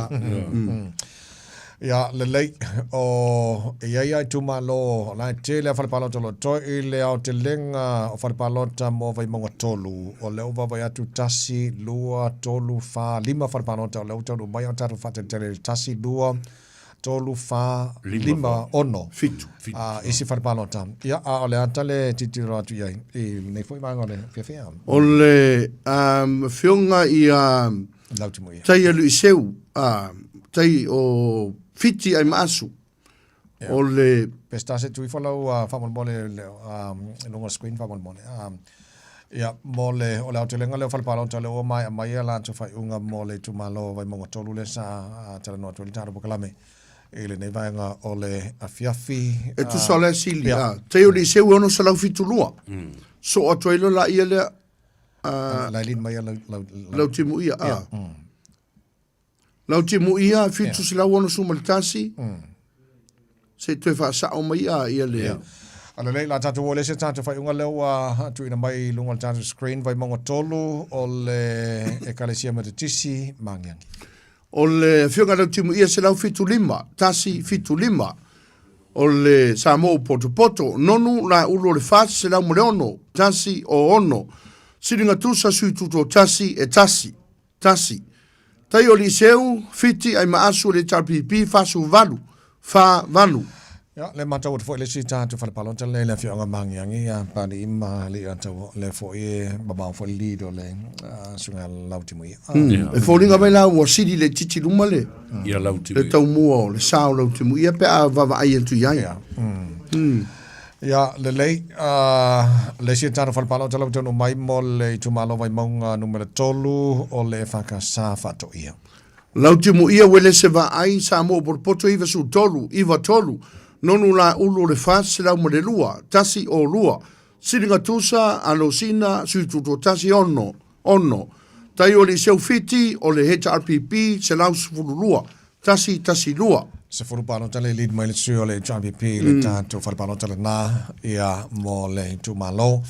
Ia, lelei, o, e i ai lava itumalo, o la e tele lava fale palota o lo o toe i le aotelega o fale palota mo Vaimauga 3, o lea ua vaavaai atu 1, 2, 3, 4, 5 fale palota o lea ua taunuu mai a o tatou faatalitali i le 1, 2, 3, 4, 5, 6, 7 isi fale palota. Ia, a o le a tale tilotilo atu i ai i lenei foi vaega o le fiafia? O le afioga ia Tai Aluiseu, tai o Fiti Aimaasu, o le... Pesita se tui ifo lau faamolemole i luga o le screen faamolemole. Ia, mo le, o le aotelega lea o fale palota lea ua maea mai a latou faaiuga mo le itumalo o Vaimauga 3 lea sa talanoa atu ai le tatou polokalame i lenei vaega o le afiafi. E tusa o le sili, tai o Liseu e 672. Soo atu ai loa laia lea Lailin mai lau lau lau timuia a. Lau timuia 761 se i toe faasao mai a ia le. A lelei, la tatou oo i le isi tatou faaiuga lea ua tuuina mai i luga o le tatou screen, Vaimauga 3 o le Ekalesia Metotisi Magiagi. O le Afioga Lau Timuia 175, 175, o le Samoa o Potopoto, nonu la ulu o le 406, 1 o 6, siliga tusa sui tuto tasi e tasi, tasi. Tai o Liseu, Fiti ai maasu o le HRPP, 48, fa valu. Ia, le matau atu foi le isi tatou fale palota lea i le afioaga Magiagi, ia Papalii ma Alii-o-Taua, o lea foi e mamao foi le lead o le suiga Lautimuia. E foliga mai la ua sili le titi luma le, ia le taumua o le sa o Lautimuia pe a vaavaai atu i ai. Ia, lelei, le isi tatou fale palota lau taunuu mai mo le itumalo Vaimauga numera 3 o le EFKS Faatoia. Lautimuia Uelese Vaai Samoa Potopoto 93 93 Nonu La Ulu o le 402 1 o 2 Siliga Tusa Alosina Sui Tutoatasi 6 6 Tai o Liceu Fiti o le HRPP 112 1 1 2. Sefulu palota le lead mai le sui o le HRPP i le tatou fale palota lena ia mo le itumalo.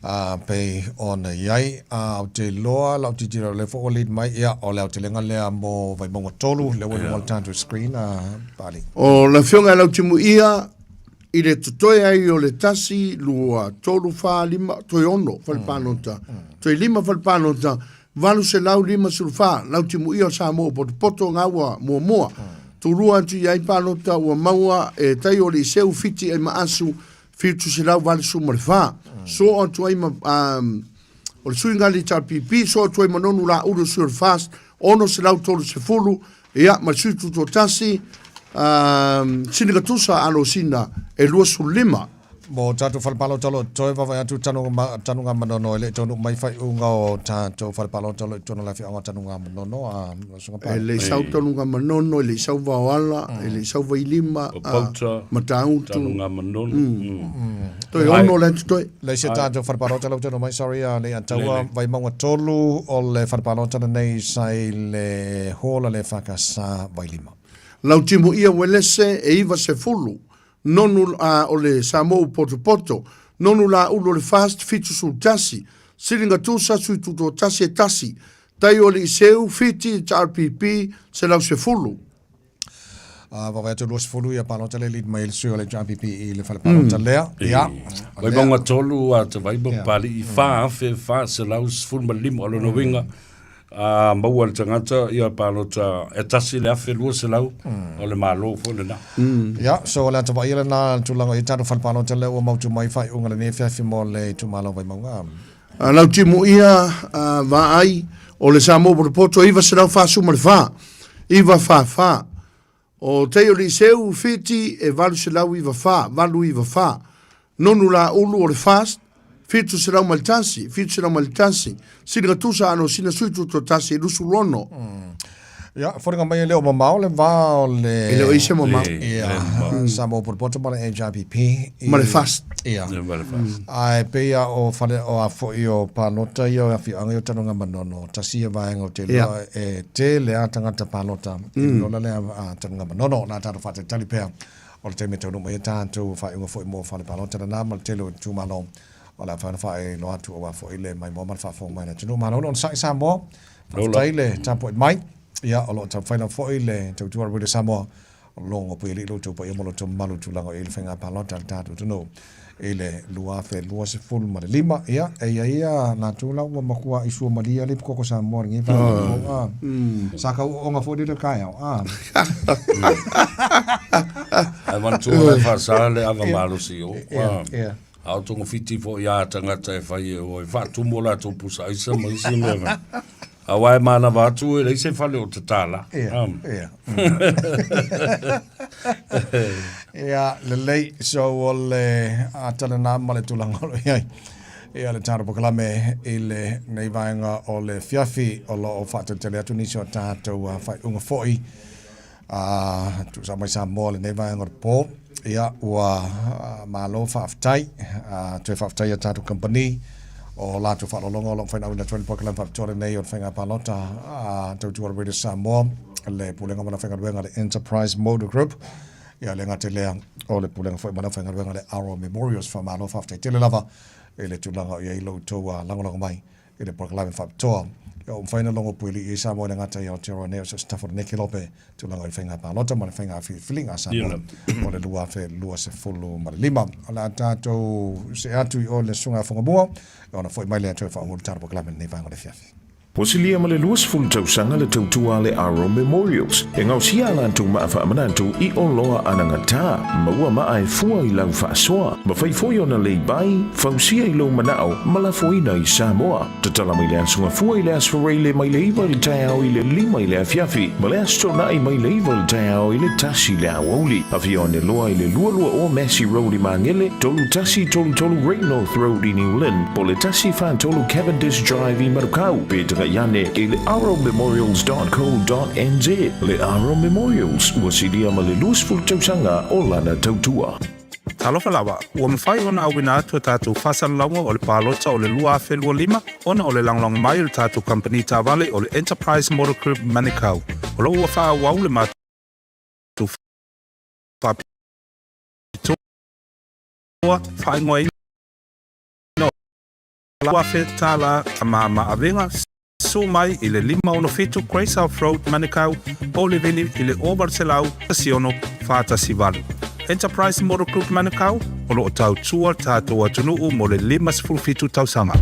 A pei ona i ai, a ou te iloa lau tilotilo o lea foi ua lead mai, ia, o le aotelega lea mo Vaimauga 3, lea ua i luga o le tatou screen, a Papalii. O le Afioga ia Lautimuia i le totoe ai o le 1, 2, 3, 4, 5, toe 6 fale palota, toe 5 fale palota, 854 Lautimuia o Samoa o Potopoto gaua muamua. Tulua atu i ai palota ua maua e tai o Liseu Fiti ai Maasu 784. So atu ai ma, o le suiga le HRPP, so atu ai ma nonu la ulu sui o le FAST, 630, ia, ma le sui tutoatasi, siliga tusa alosina e 25. Mo tatou fale palota o lo o toe vaavaai atu Tanugamanono e le i taunuu mai faaiuga o tatou fale palota o lo o i totonu o le afioaga o Tanugamanono a Susuga Pale. E le i sau Tanugamanono, e le i sau Vaoala, e le i sau Vailima, O Pauta, Matautu. Tanugamanono. Toe ono le atu toe. Le isi tatou fale palota lau taunuu mai, sorry, a Leiataua, Vaimauga 3 o le fale palota lenei sa i le hall a le EFKS Vailima. Lautimuia Uelese e 90 Nonu a o le Samoa u potopoto, nonu la ulu o le fast 71, siliga tusa sui tutoatasi e tasi, tai o alii seu fiti HRPP 110. A vaavaai atu 20 ia palota le lead mai le sui o le HRPP i le fale palota lea. Ia. Vaimauga 3 a Tavai ma Papalii 4415 o lona uiga a maua e le tagata ia palota e 1,200 o le Malo foi lena. Ia, so o le ata vaaia lena tulaga i tatou fale palota lea ua mautu mai faaiuga lenei afiafi mo le itumalo o Vaimauga. A Lautimuia Vaai o le Samoa Potopoto 944, 944. O Teio Liseu Fiti e 894, 894. Nonu la ulu o le FAST, 701, 701. Siliga tusa ano sina sui tuto tasi e 26. Ia, foliga mai e le o mamao le va o le... E le o i se mamao. Ia, Samoa Potopoto ma le HRPP. Ma le FAST. Ia. Ma le FAST. Ae pei a o fale o a foi o palota ia o afioaga ia o Tanugamanono, tasi ia vaega o te iloa e tele a tagata palota i le lola lea a Tanugamanono. Na tatou faatalitali pea o le taimi e taunuu mai ai tatou faaiuga foi mo fale palota lena ma le tele o itumalo o le a mafai ona faailoa atu aua foi le maimoa ma le faafofoga mai a le atunuu. Malo le onosai Samoa, faafetai le tapuai mai. Ia, o lo o taumafai lava foi le tautua a le Radio Samoa. Logo Puialii lo outou paia ma lo outou mamalu i tulaga o i ai le faiga palota a le tatou atunuu i le 2025. Ia, eia ia latou la ua matua i suamalie le koko Samoa lenei vaega. Ah. Sa kau o'oga foi lele taeao. Ah. Ae manatua le faasa le ava malosi o. Ia. A o togafiti foi a tagata e fai e o e faatumu o latou pusa aisa ma isi mea fai. Aua e manava atu e leai se fale o tatala. Ia, ia. Ia, lelei, so o le ata lena ma le tulaga o lo o i ai. Ia, le tatou polokalame i lenei vaega o le afiafi o lo o faatalitali atu nisi o tatou faaiuga foi a tuusa mai Samoa lenei vaega o le po. Ia, ua malo faafetai. Toe faafetai i a tatou kamupani o latou faaaloaloga o lo o mafai ona auina atu ai le polokalame faapitoa lenei o le faiga palota a tautua le Radio Samoa, le Pulega ma le Aufaigaluega a le Enterprise Motor Group. Ia, le gata i lea o le Pulega foi ma le Aufaigaluega a le Aro Memorials. Faamalo faafetai tele lava i le tulaga o i ai lo outou lagolago mai i le polokalame faapitoa. Ia ua mafai ona logo puialii ai Samoa i le gata i Aotearoa nei o so o se tafa o lenei kelope, tulaga o i faiga palota ma le faiga filifiliga a Samoa o le 2025. O le a tatou see atu i o i le Susuga ia Fogamua, ona foi mai lea toe faaauau le tatou polokalame i lenei vaega o le afiafi. Ua silia ma le 20 tausaga le tautua a le Aro Memorials e gaosia a latou maa faamanatu i oloa anagata, maua maa e fua i lau faasoa, mafai foi ona leibai, fausia i lou manao ma lafoina i Samoa. Tatala mai le Aso Gafua i le Aso Faraile mai le 9 i le taeao i le 5 i le afiafi ma le Aso Toonai mai le 9 i le taeao i le 1 i le aoauli. Afio ane loa i le 22 o Massey Road i Magele, 3133 Great North Road i New Lynn, po o le 143 Cavendish Drive i Manukau, pe tagai ane i le arrowmemorials.co.nz. Le Arrow Memorials, ua silia ma le 20 tausaga o lana tautua. Talofa lava, ua mafai ona auina atu a tatou faasalalauga o le palota o le 2025 ona o le lagolago mai o le tatou kamupani taavale o le Enterprise Motor Group Manukau. O lo o ua faaauau le matou faapitoa faaigoaina o le $1,000 tamama avega Sue mai i le 567 Great South Road, Manukau, po o le vili i le 0800 16 418. Enterprise Motor Group Manukau, o lo o tautua le tatou atunuu mo le 57 tausaga.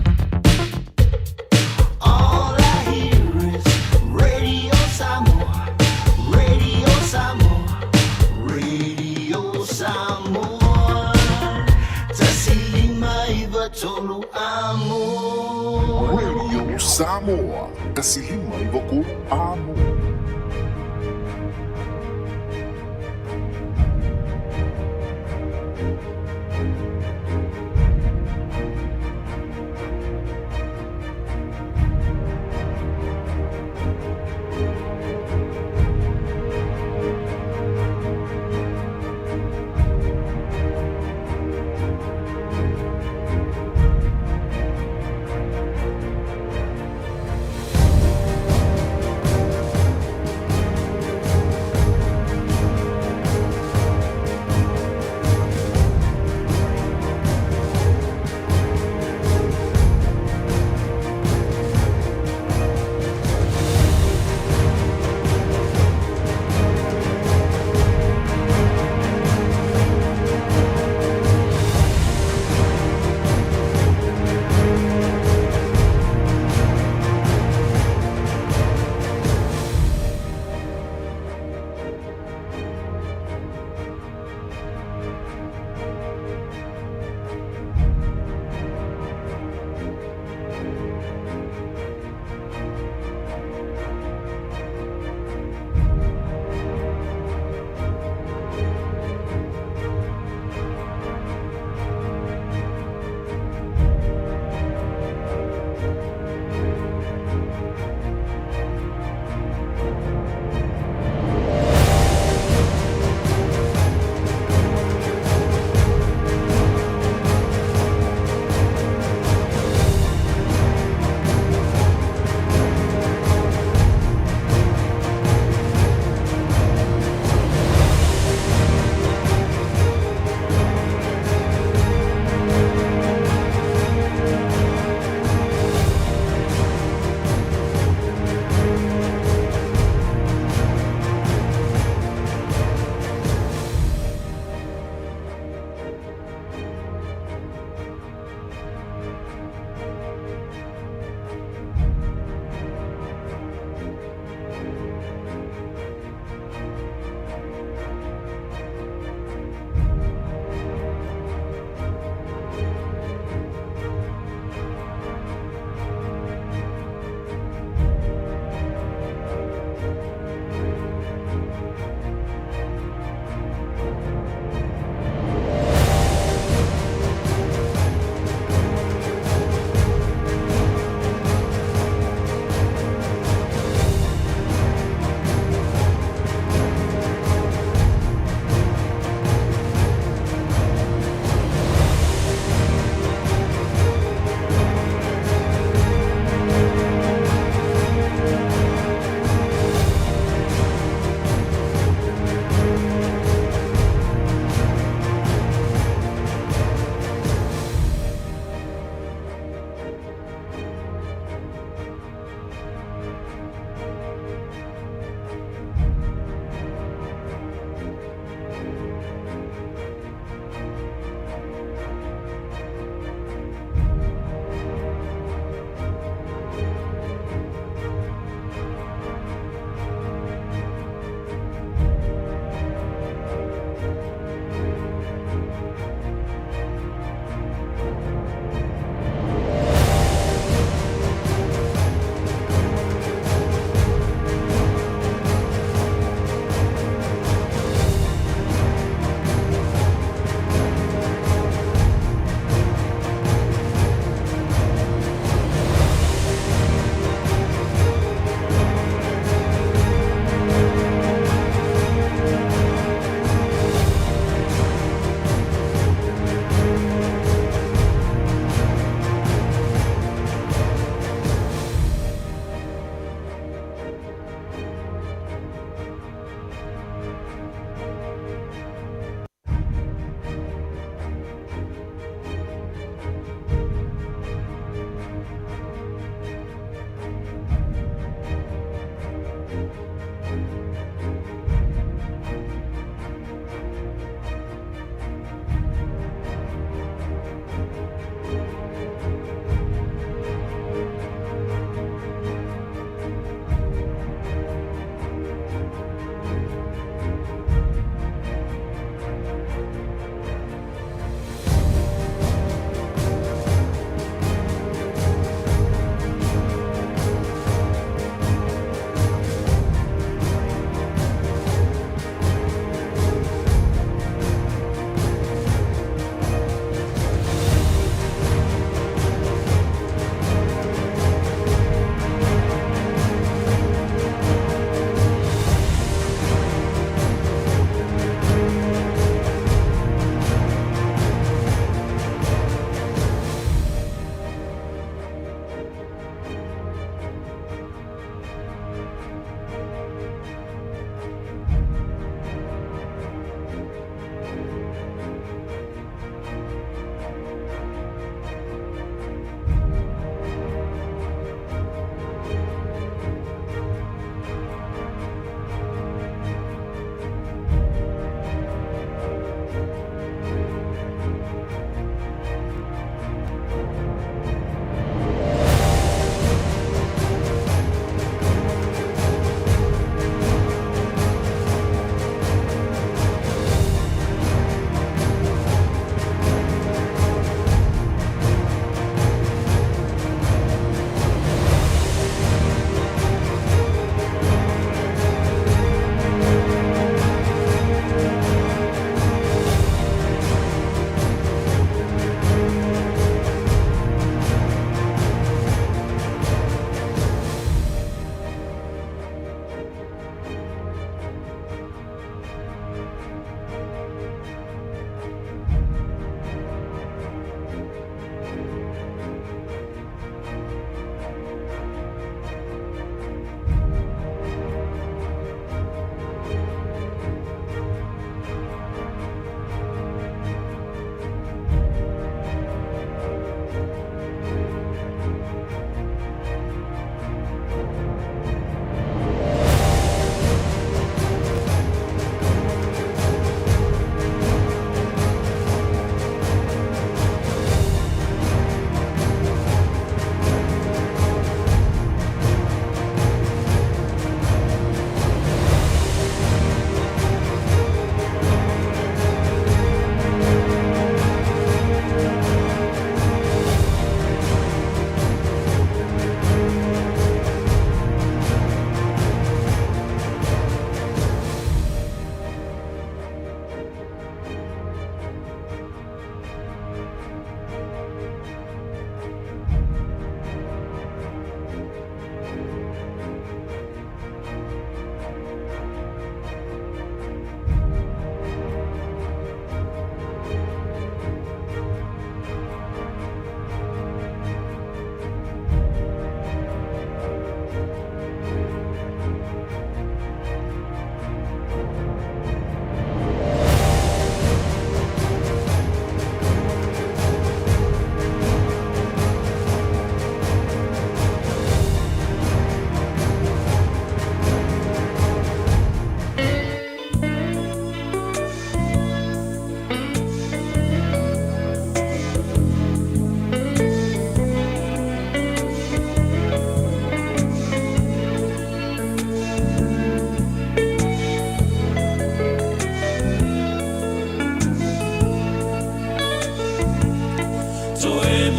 Radio Samoa, 153 Amo.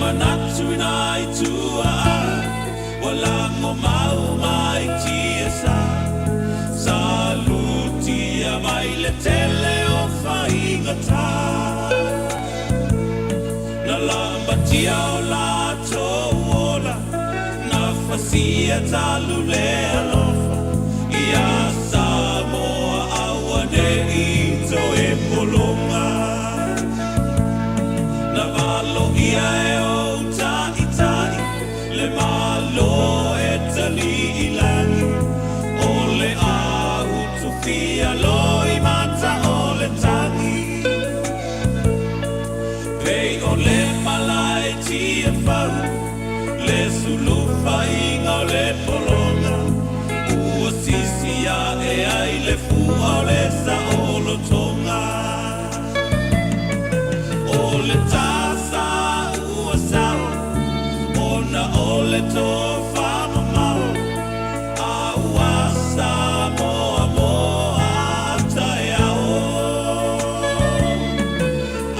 manatu i nai tua'a ua lagomau mai tiasa. Salutia mai le tele o faigatā. Na lamatia o latou ola, na fasia talu le alofa ia Samoa auane'i toe pologa. Na valoia e ou ta'ita'i le Malo e talii lagi, o le a utufia loimata o le tagi. Pei o le malae tiafau le sulufaiga o le pologa, ua sisi a'e ai le fua o le saolotoga. O le tasa ua sao ona o le tofamamao, a ua Samoa mo a taeao.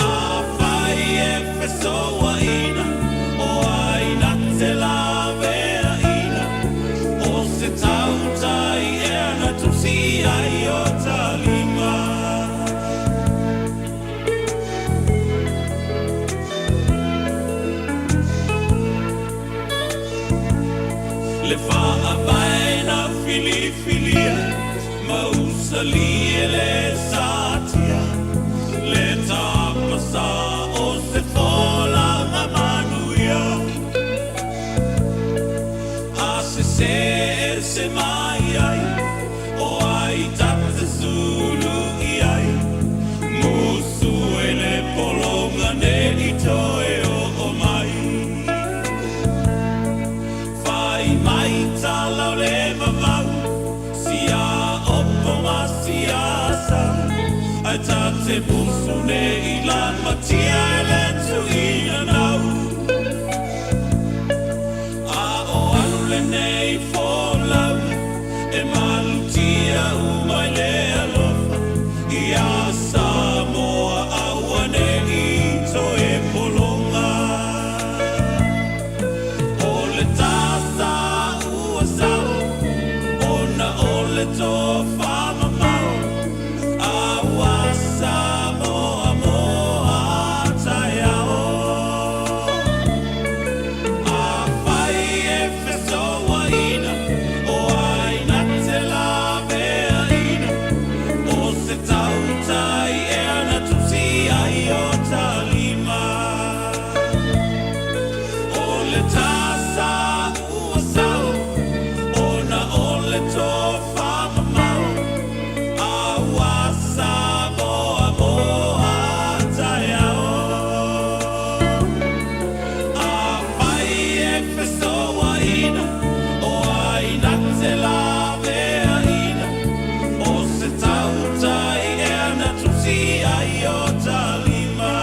Afai e fesouaina o ai na te laveaina, o se tautai ea na tusi ai o talima. Le faavae na filifilia ma usalia le satia, le tapasā o se folaga manuia. A sesē ese mai ai, o ai ta te sulu i ai, musu e le pologa ne'i toe oo mai. Fai mai tala o le vavau, sia opo ma sia sau, ae ta te musu ne'i lamatia e le tuiga nau. A o alu lenei folau e malutia uma i le alofa ia Samoa auane'i toe pologa. O le tasa ua sao ona o le tofamamao, a ua Samoa mo a taeao. Afai e fesouaina o ai na te laveaina, o se tautai ea na tusi ai o talima. O le tasa ua sao ona o le tofamamao, a ua Samoa mo a taeao. Afai e fesouaina o ai na te laveaina, o se tautai ea na tusi ai o talima.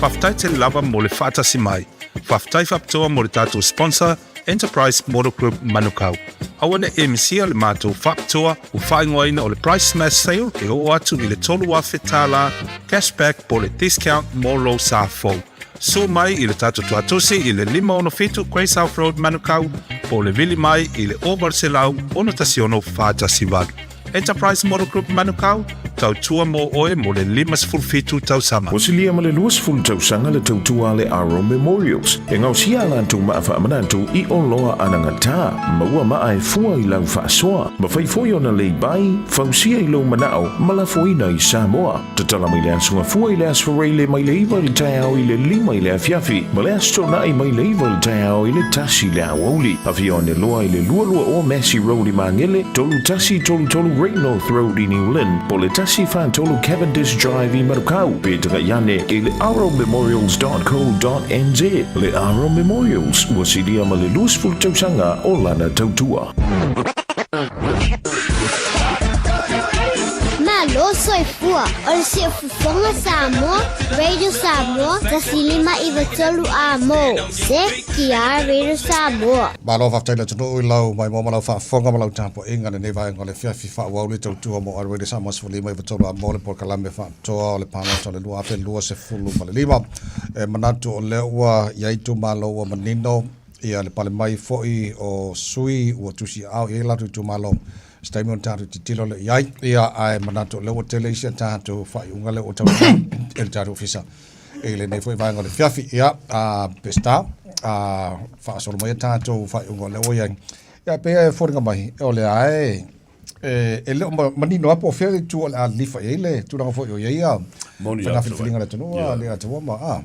Faafetai tele lava mo le faatasi mai. Faafetai faapitoa mo le tatou sponsor, Enterprise Motor Group Manukau. Aua ne i misia le matou faapitoa ua faaigoaina o le Price Smash Sale e oo atu i le $3,000 cashback po o le discount mo lou sa fou. Sue mai i le tatou tuatosi i le 567 Grey South Road Manukau po o le vili mai i le 0800 616 418. Enterprise Motor Group Manukau, tautua mō oe mō le 57 tausaga. Ua silia ma le 20 tausaga le tautua a le Aro Memorials e gaosia a latou maa faamanatu i oloa anagata, maua maa e fua i lau faasoa, mafai foi ona lei bai, fausia i lou manao ma lafoina i Samoa. Tatala mai le Aso Gafua i le Aso Faraile mai le 9 i le taeao i le 5 i le afiafi ma le Aso Toonai mai le 9 i le taeao i le 1 i le aoauli. Afio ane loa i le 220 Massey Road i Magele, 3133 Great North Road i New Lynn, po o le 143 Cavendish Drive i Manukau, pe tagai ane i le arrowmemorials.co.nz. Le Arrow Memorials, ua silia ma le 20 tausaga o lana tautua. Malo soifua o le Siufofoga Samoa, Radio Samoa, 1593 A mo, CKR Radio Samoa. Malo faafetai le atunuu i lau maimoa ma lau faafofoga ma lau tapuaiga i lenei vaega o le afiafi faaauau le tautua mo Radio Samoa 1593 A mo le polokalame faapitoa o le palota o le 2025. E manatu o lea ua i ai itumalo ua manino ia le pale mai foi o sui ua tusiaao i ai latou itumalo se taimi ona tatou tilotilo lea i ai. Ia, ae manatu o lea ua tele isi a tatou faaiuga lea ua taunuu mai e le tatou ofisa i lenei foi vaega o le afiafi. Ia, a Peseta, a faasolo mai a tatou faaiuga o lea ua i ai. Ia, pei e foliga mai, o lea e e, e le o manino lava po o fea le itu o le a lilifa i ai le tulaga foi o i ai ia Moni faiga atu, filifiliga a le atunuu a le atunuu ma a.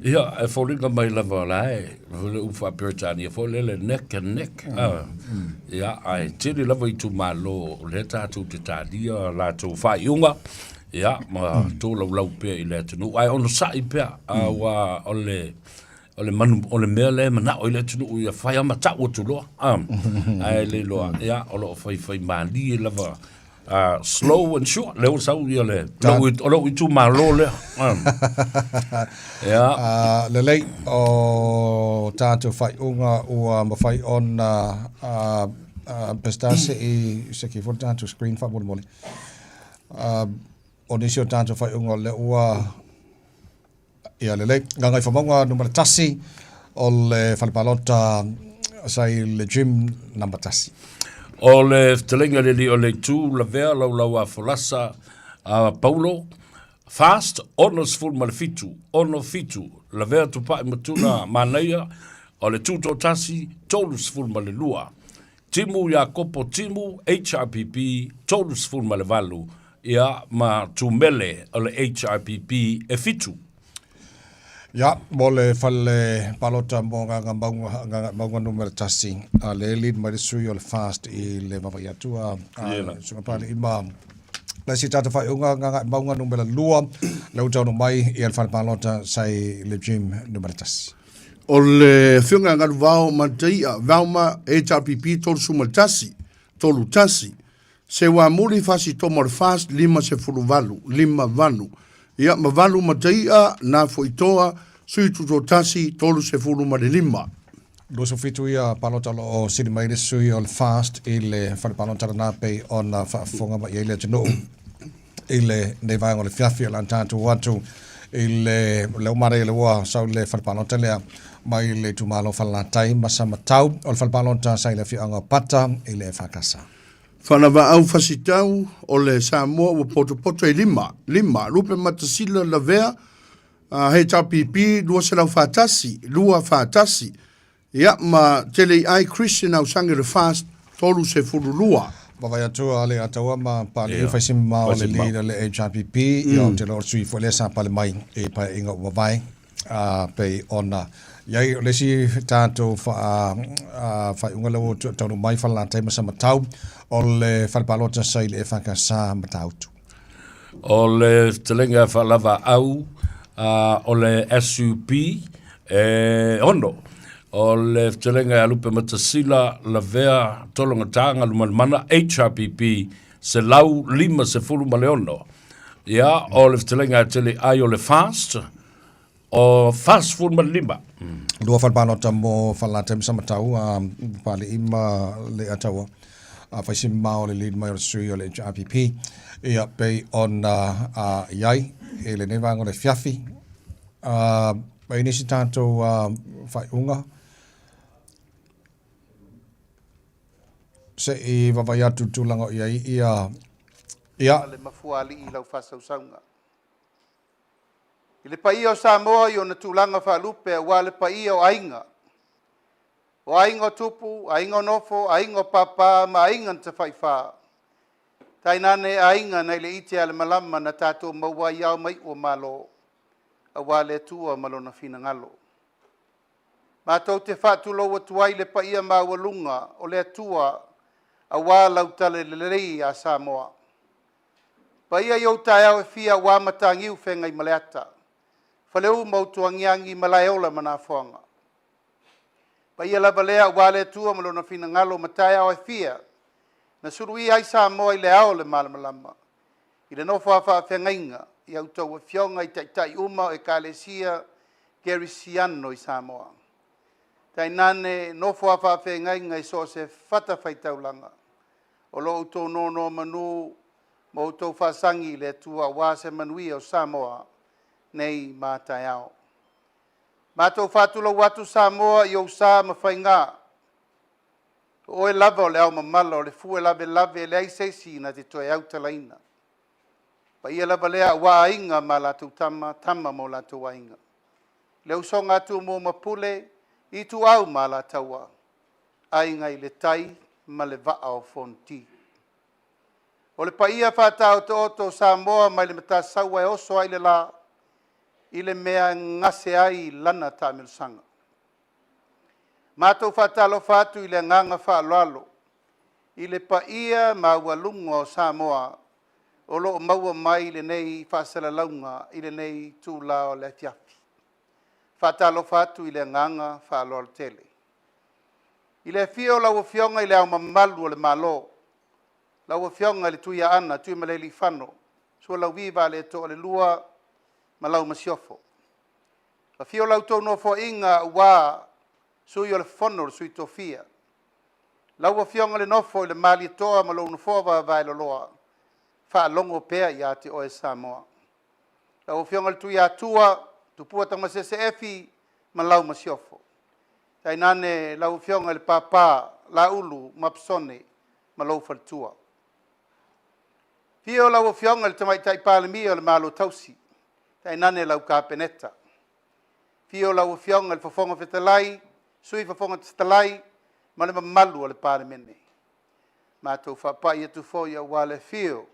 Ia, e foliga mai lava o la e, le upu faa-Peretania foi lele, neck and neck. Ah, ia, ae tele lava itumalo o lea tatou te talia latou faaiuga, ia, ma tolaulau pea i le atunuu. Ae onosai pea, aua o le, o le manu, o le mea lea e manao i le atunuu ia fai lava ma tau atu loa. Ah, ae le iloa, ia, o lo o faifai malie lava slow and sure, lea ua sau ia le, o lou itumalo lea. Ia. Lelei, o tatou faaiuga ua mafai ona Peseta se i seki foi le tatou screen faamolemole. O nisi o tatou faaiuga o lea ua Ia lelei. Gagaifomauga numera 1 o le fale palota sa i le gym number 1. O le fetalaiga le alii o le itu lavea laulau a folasa a Paulo Fast 67 67 lavea tupai matuna manaia o le tutoatasi 32 Timu Iakopo Timu HRPP 38 Ia, ma Tumele o le HRPP e fitu. Ia, mo le fale palota mo Gagaemauga, Gagaemauga numera 1, a le lead mai le sui o le FAST i le vaavaai atu a, a Susuga Papali'i ma le isi tatou faaiuga Gagaemauga numera 2, le ua taunuu mai ia le fale palota sa i le gym numera 1. O le Afioga ia Galuvao Mataia Velma HRPP 31, 31, Seuamuli Fasitoma o le FAST 58, 58. Ia, ma valu mataia, na foitoa, sui tutoatasi, 35. 27 ia palota o lo o sili mai le sui o le FAST i le fale palota lena pei ona faafofoga mai ai le atunuu i lenei vaega o le fiafi o le a tatou atu i le lea ua manaia lea ua sau le fale palota lea mai le itumalo o Falelatai ma Samatau o le fale palota sa i le afioaga o Pata i le EFKS. Fanavaau Fasitau o le Samoa ua potopoto e lima, lima, Lupe Matasila Lavea, HRPP 241, 241, ia ma Teleiai Christian Ausangi le FAST 32. Vaavaai atu a le Ataua ma Papalii fai si mamao o le leader le HRPP, ia ou te iloa o le sui foi lea sa pale mai i Paeaiga ua mavae. A pei ona i ai o le isi tatou faaiuga lea ua taunuu mai Falelatai ma Samatau, o le fale palota sa i le EFKS Matautu. O le fetalaiga faalavaau o le SUP e ono. O le fetalaiga ia Lupe Matasila Lavea Tologata Galumalemana HRPP 156. Ia, o le fetalaiga a Tele Ai o le FAST. O 45. Lua fale palota mo Falelatai ma Samatau, a Papalii ma Leiataua. Afai se mao le lead mai o le sui o le HRPP, ia pei ona i ai i lenei vaega o le afiafi. E i nisi tatou faaiuga, se i vaavaai atu i le tulaga o i ai ia, ia. Le mafuaalii i lau faasausauga. I le paia o Samoa i ona tulaga faalupe aua le paia o aiga, o aiga o tupu, aiga o nofo, aiga o papa ma aiga na tafaifa, tainane aiga nai le ite a le malama na tatou maua ai ao ma iu o Malo, aua le Atua ma Lona finagalo. Matou te faatulou atu ai le paia maualuga o le Atua aua lau talalelei ia Samoa. Paia i ou taeao e fia aua Mataniu Feagaimaleata, Faleu ma Utuagiagi, Malaeola ma Nafoaga. Paia lava lea aua le Atua ma Lona finagalo ma taeao e fia na suluia ai Samoa i le ao o le malamalama, i le nofo a faafeagaiga i a outou afioga i taitai uma o Ekalesia Kerisiano i Samoa. Tainane nofo a faafeagaiga i so o se fatafaitaulaga o lo o outou nonomanu ma outou faasagi i le Atua aua se manuia o Samoa nei ma taeao. Matou faatulou atu Samoa i ou sa ma faigā. O oe lava o le ao mamala o le fue lavelave e leai se isi na te toe autalaina. Paia lava lea aua aiga ma latou tama, tama ma o latou aiga. Le usoga a Tumua ma Pule, Ituau ma Alataua, Aiga i le Tai ma le Vaa o Fonoti. O le paia faataotooto o Samoa mai le Matasaua e oso ai le la i le mea e gase ai lana taamilosaga. Matou faatalofa atu i le agaga faaaloalo i le paia maualuga o Samoa o lo o maua mai lenei faasalalauga i lenei itula o le afiafi. Faatalofa atu i le agaga faaaloalo tele. I le afio o lau Afioga i Le Ao Mamalu o le Malo, lau Afioga i le Tuiaana Tuimalealiifano Sualauvi Vaaletoa II ma lau Masiofo. Afio la outou Nofoaiga aua Sui o le Fono a Sui Tofia, lau Afioga i le Nofo i le Malietoa ma lou Nofoa vaavaeloloa, faalogo pea ia te oe Samoa. Lau Afioga i le Tuiatua Tupua Tamasese Efi ma lau Masiofo. Tainane lau Afioga i le Papa Laulu Mapusone ma lou faletua. Afio lau Afioga i le Tamaitai Palemia o le Malo Tausi, tainane lau Kapeneta. Afio lau Afioga i le Fofoga Fetalai, Sui Fofoga Fetalai ma le mamalu o le Palemene. Matou faapai atu foi aua le afio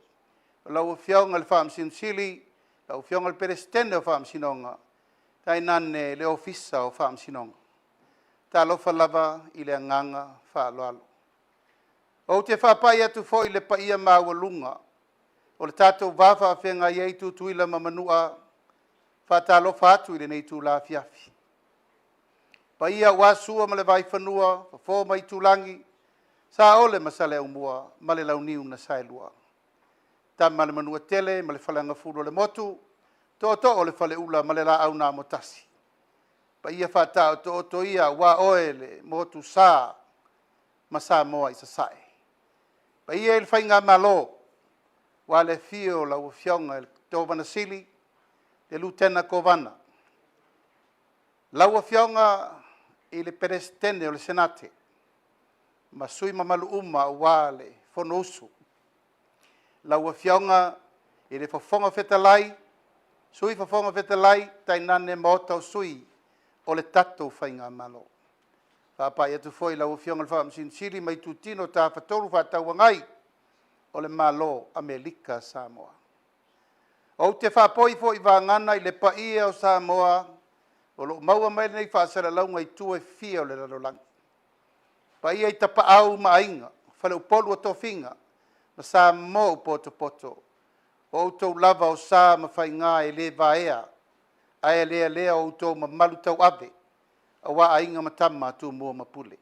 o lau Afioga i le Faamasino Sili, lau Afioga i le Peresetene o Faamasinoga, tainane le Ofisa o Faamasinoga. Talofa lava i le agaga faaaloalo. Ou te faapai atu foi i le paia maualuga o le tatou va faafeagai ai Tutuila ma Manua, faatalofa atu i lenei itula afiafi. Paia aua Sua ma le Vaifanua, Fofo ma Aitulagi, Saole ma Saleaaumua ma le Launiu na Saelua. Tama a le Manuatele ma le Faleagafulu o le Motu, Tootoo o le Faleula ma le Laau na Amotasi. Paia faataotooto ia aua oe le Motu Sa ma Samoa i Sasae. Paia i le Faigamalo, aua le afio o lau Afioga i le Kovana Sili, le Lutena Kovana, lau Afioga i le Peresetene o le Senate, ma sui mamalu uma aua le Fonousu. Lau Afioga i le Fofoga Fetalai, Sui Fofoga Fetalai, tainane Maota o Sui o le tatou Faigamalo. Faapai atu foi i lau Afioga i le Faamasino Sili ma Itutino Tafatolu Faatauagai o le Malo Amerika Samoa. Ou te faapoi foi vagana i le paia o Samoa o lo o maua mai lenei faasalalauga i tua e fia o le lalolagi. Paia i tapaau ma aiga, faleupolu o tofiga ma Samoa ua potopoto. O outou lava o sa ma faiga e le vaea, ae lealea o outou mamalu tauave, aua aiga ma tama, Tumua ma Pule.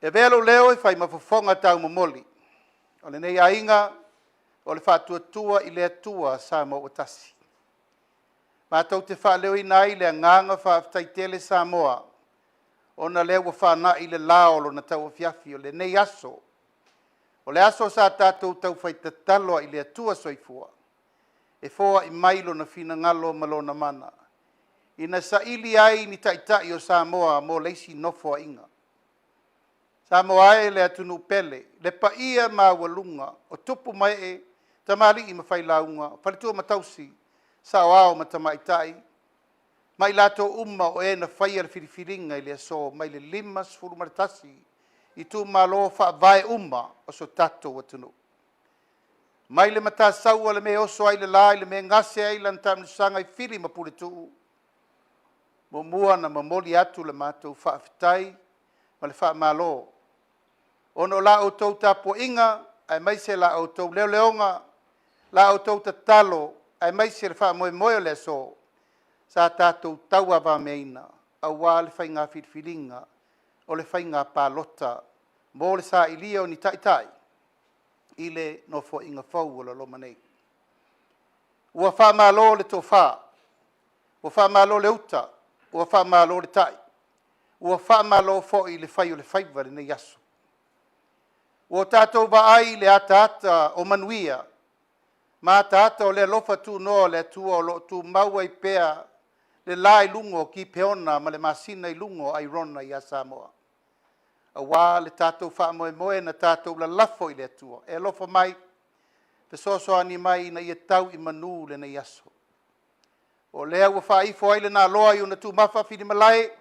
E avea lou leo e fai ma fofoga taumomoli o lenei aiga o le Faatuatua i le Atua Samoa ua tasi. Matou te faaleoina ai le agaga faafetai tele Samoa ona lea ua faanai le la o lona tauafiafi o lenei aso. O le aso sa tatou taufai tatalo ai i le Atua Soifua e foai mai lona finagalo ma lona mana ina saili ai ni taitai o Samoa mo le isi nofoaiga. Samoa e le atunuu pele, le paia maualuga o tupu ma ee, tamalii ma failauga, faletua ma tausi, saoao ma tamaitai, ma i latou uma o e na faia le filifiliga i le aso mai le 51 itumalo faavae uma o so tatou atunuu. Mai le Matasaua le mea e oso ai le la i le mea e gase ai lana taamilosaga i Fili ma Puletuu, muamua ona momoli atu le matou faafetai ma le faamalo ona o la outou tapuaiga aemaise la outou leoleoga, la outou tatalo aemaise le faamoemoe o le aso sa tatou tauavameaina aua le faiga filifiliga o le faiga palota mo le sailia o ni taitai i le Nofoaiga fou o lo o loma nei. Ua faamalo le tofa, ua faamalo le uta, ua faamalo le tai, ua faamalo foi le fai o le faiva i lenei aso. Ua tatou vaai i le ataata o manuia ma ataata o le alofa tunoa o le Atua o lo o tumau ai pea le la i luga o Kipeona ma le masina i luga o Airona ia Samoa. Aua le tatou faamoemoe na tatou lalafo i le Atua e alofa mai, fesoasoani mai ina ia tau i manu lenei aso. O lea ua faaifo ai le naloa i ona tumafa filimalae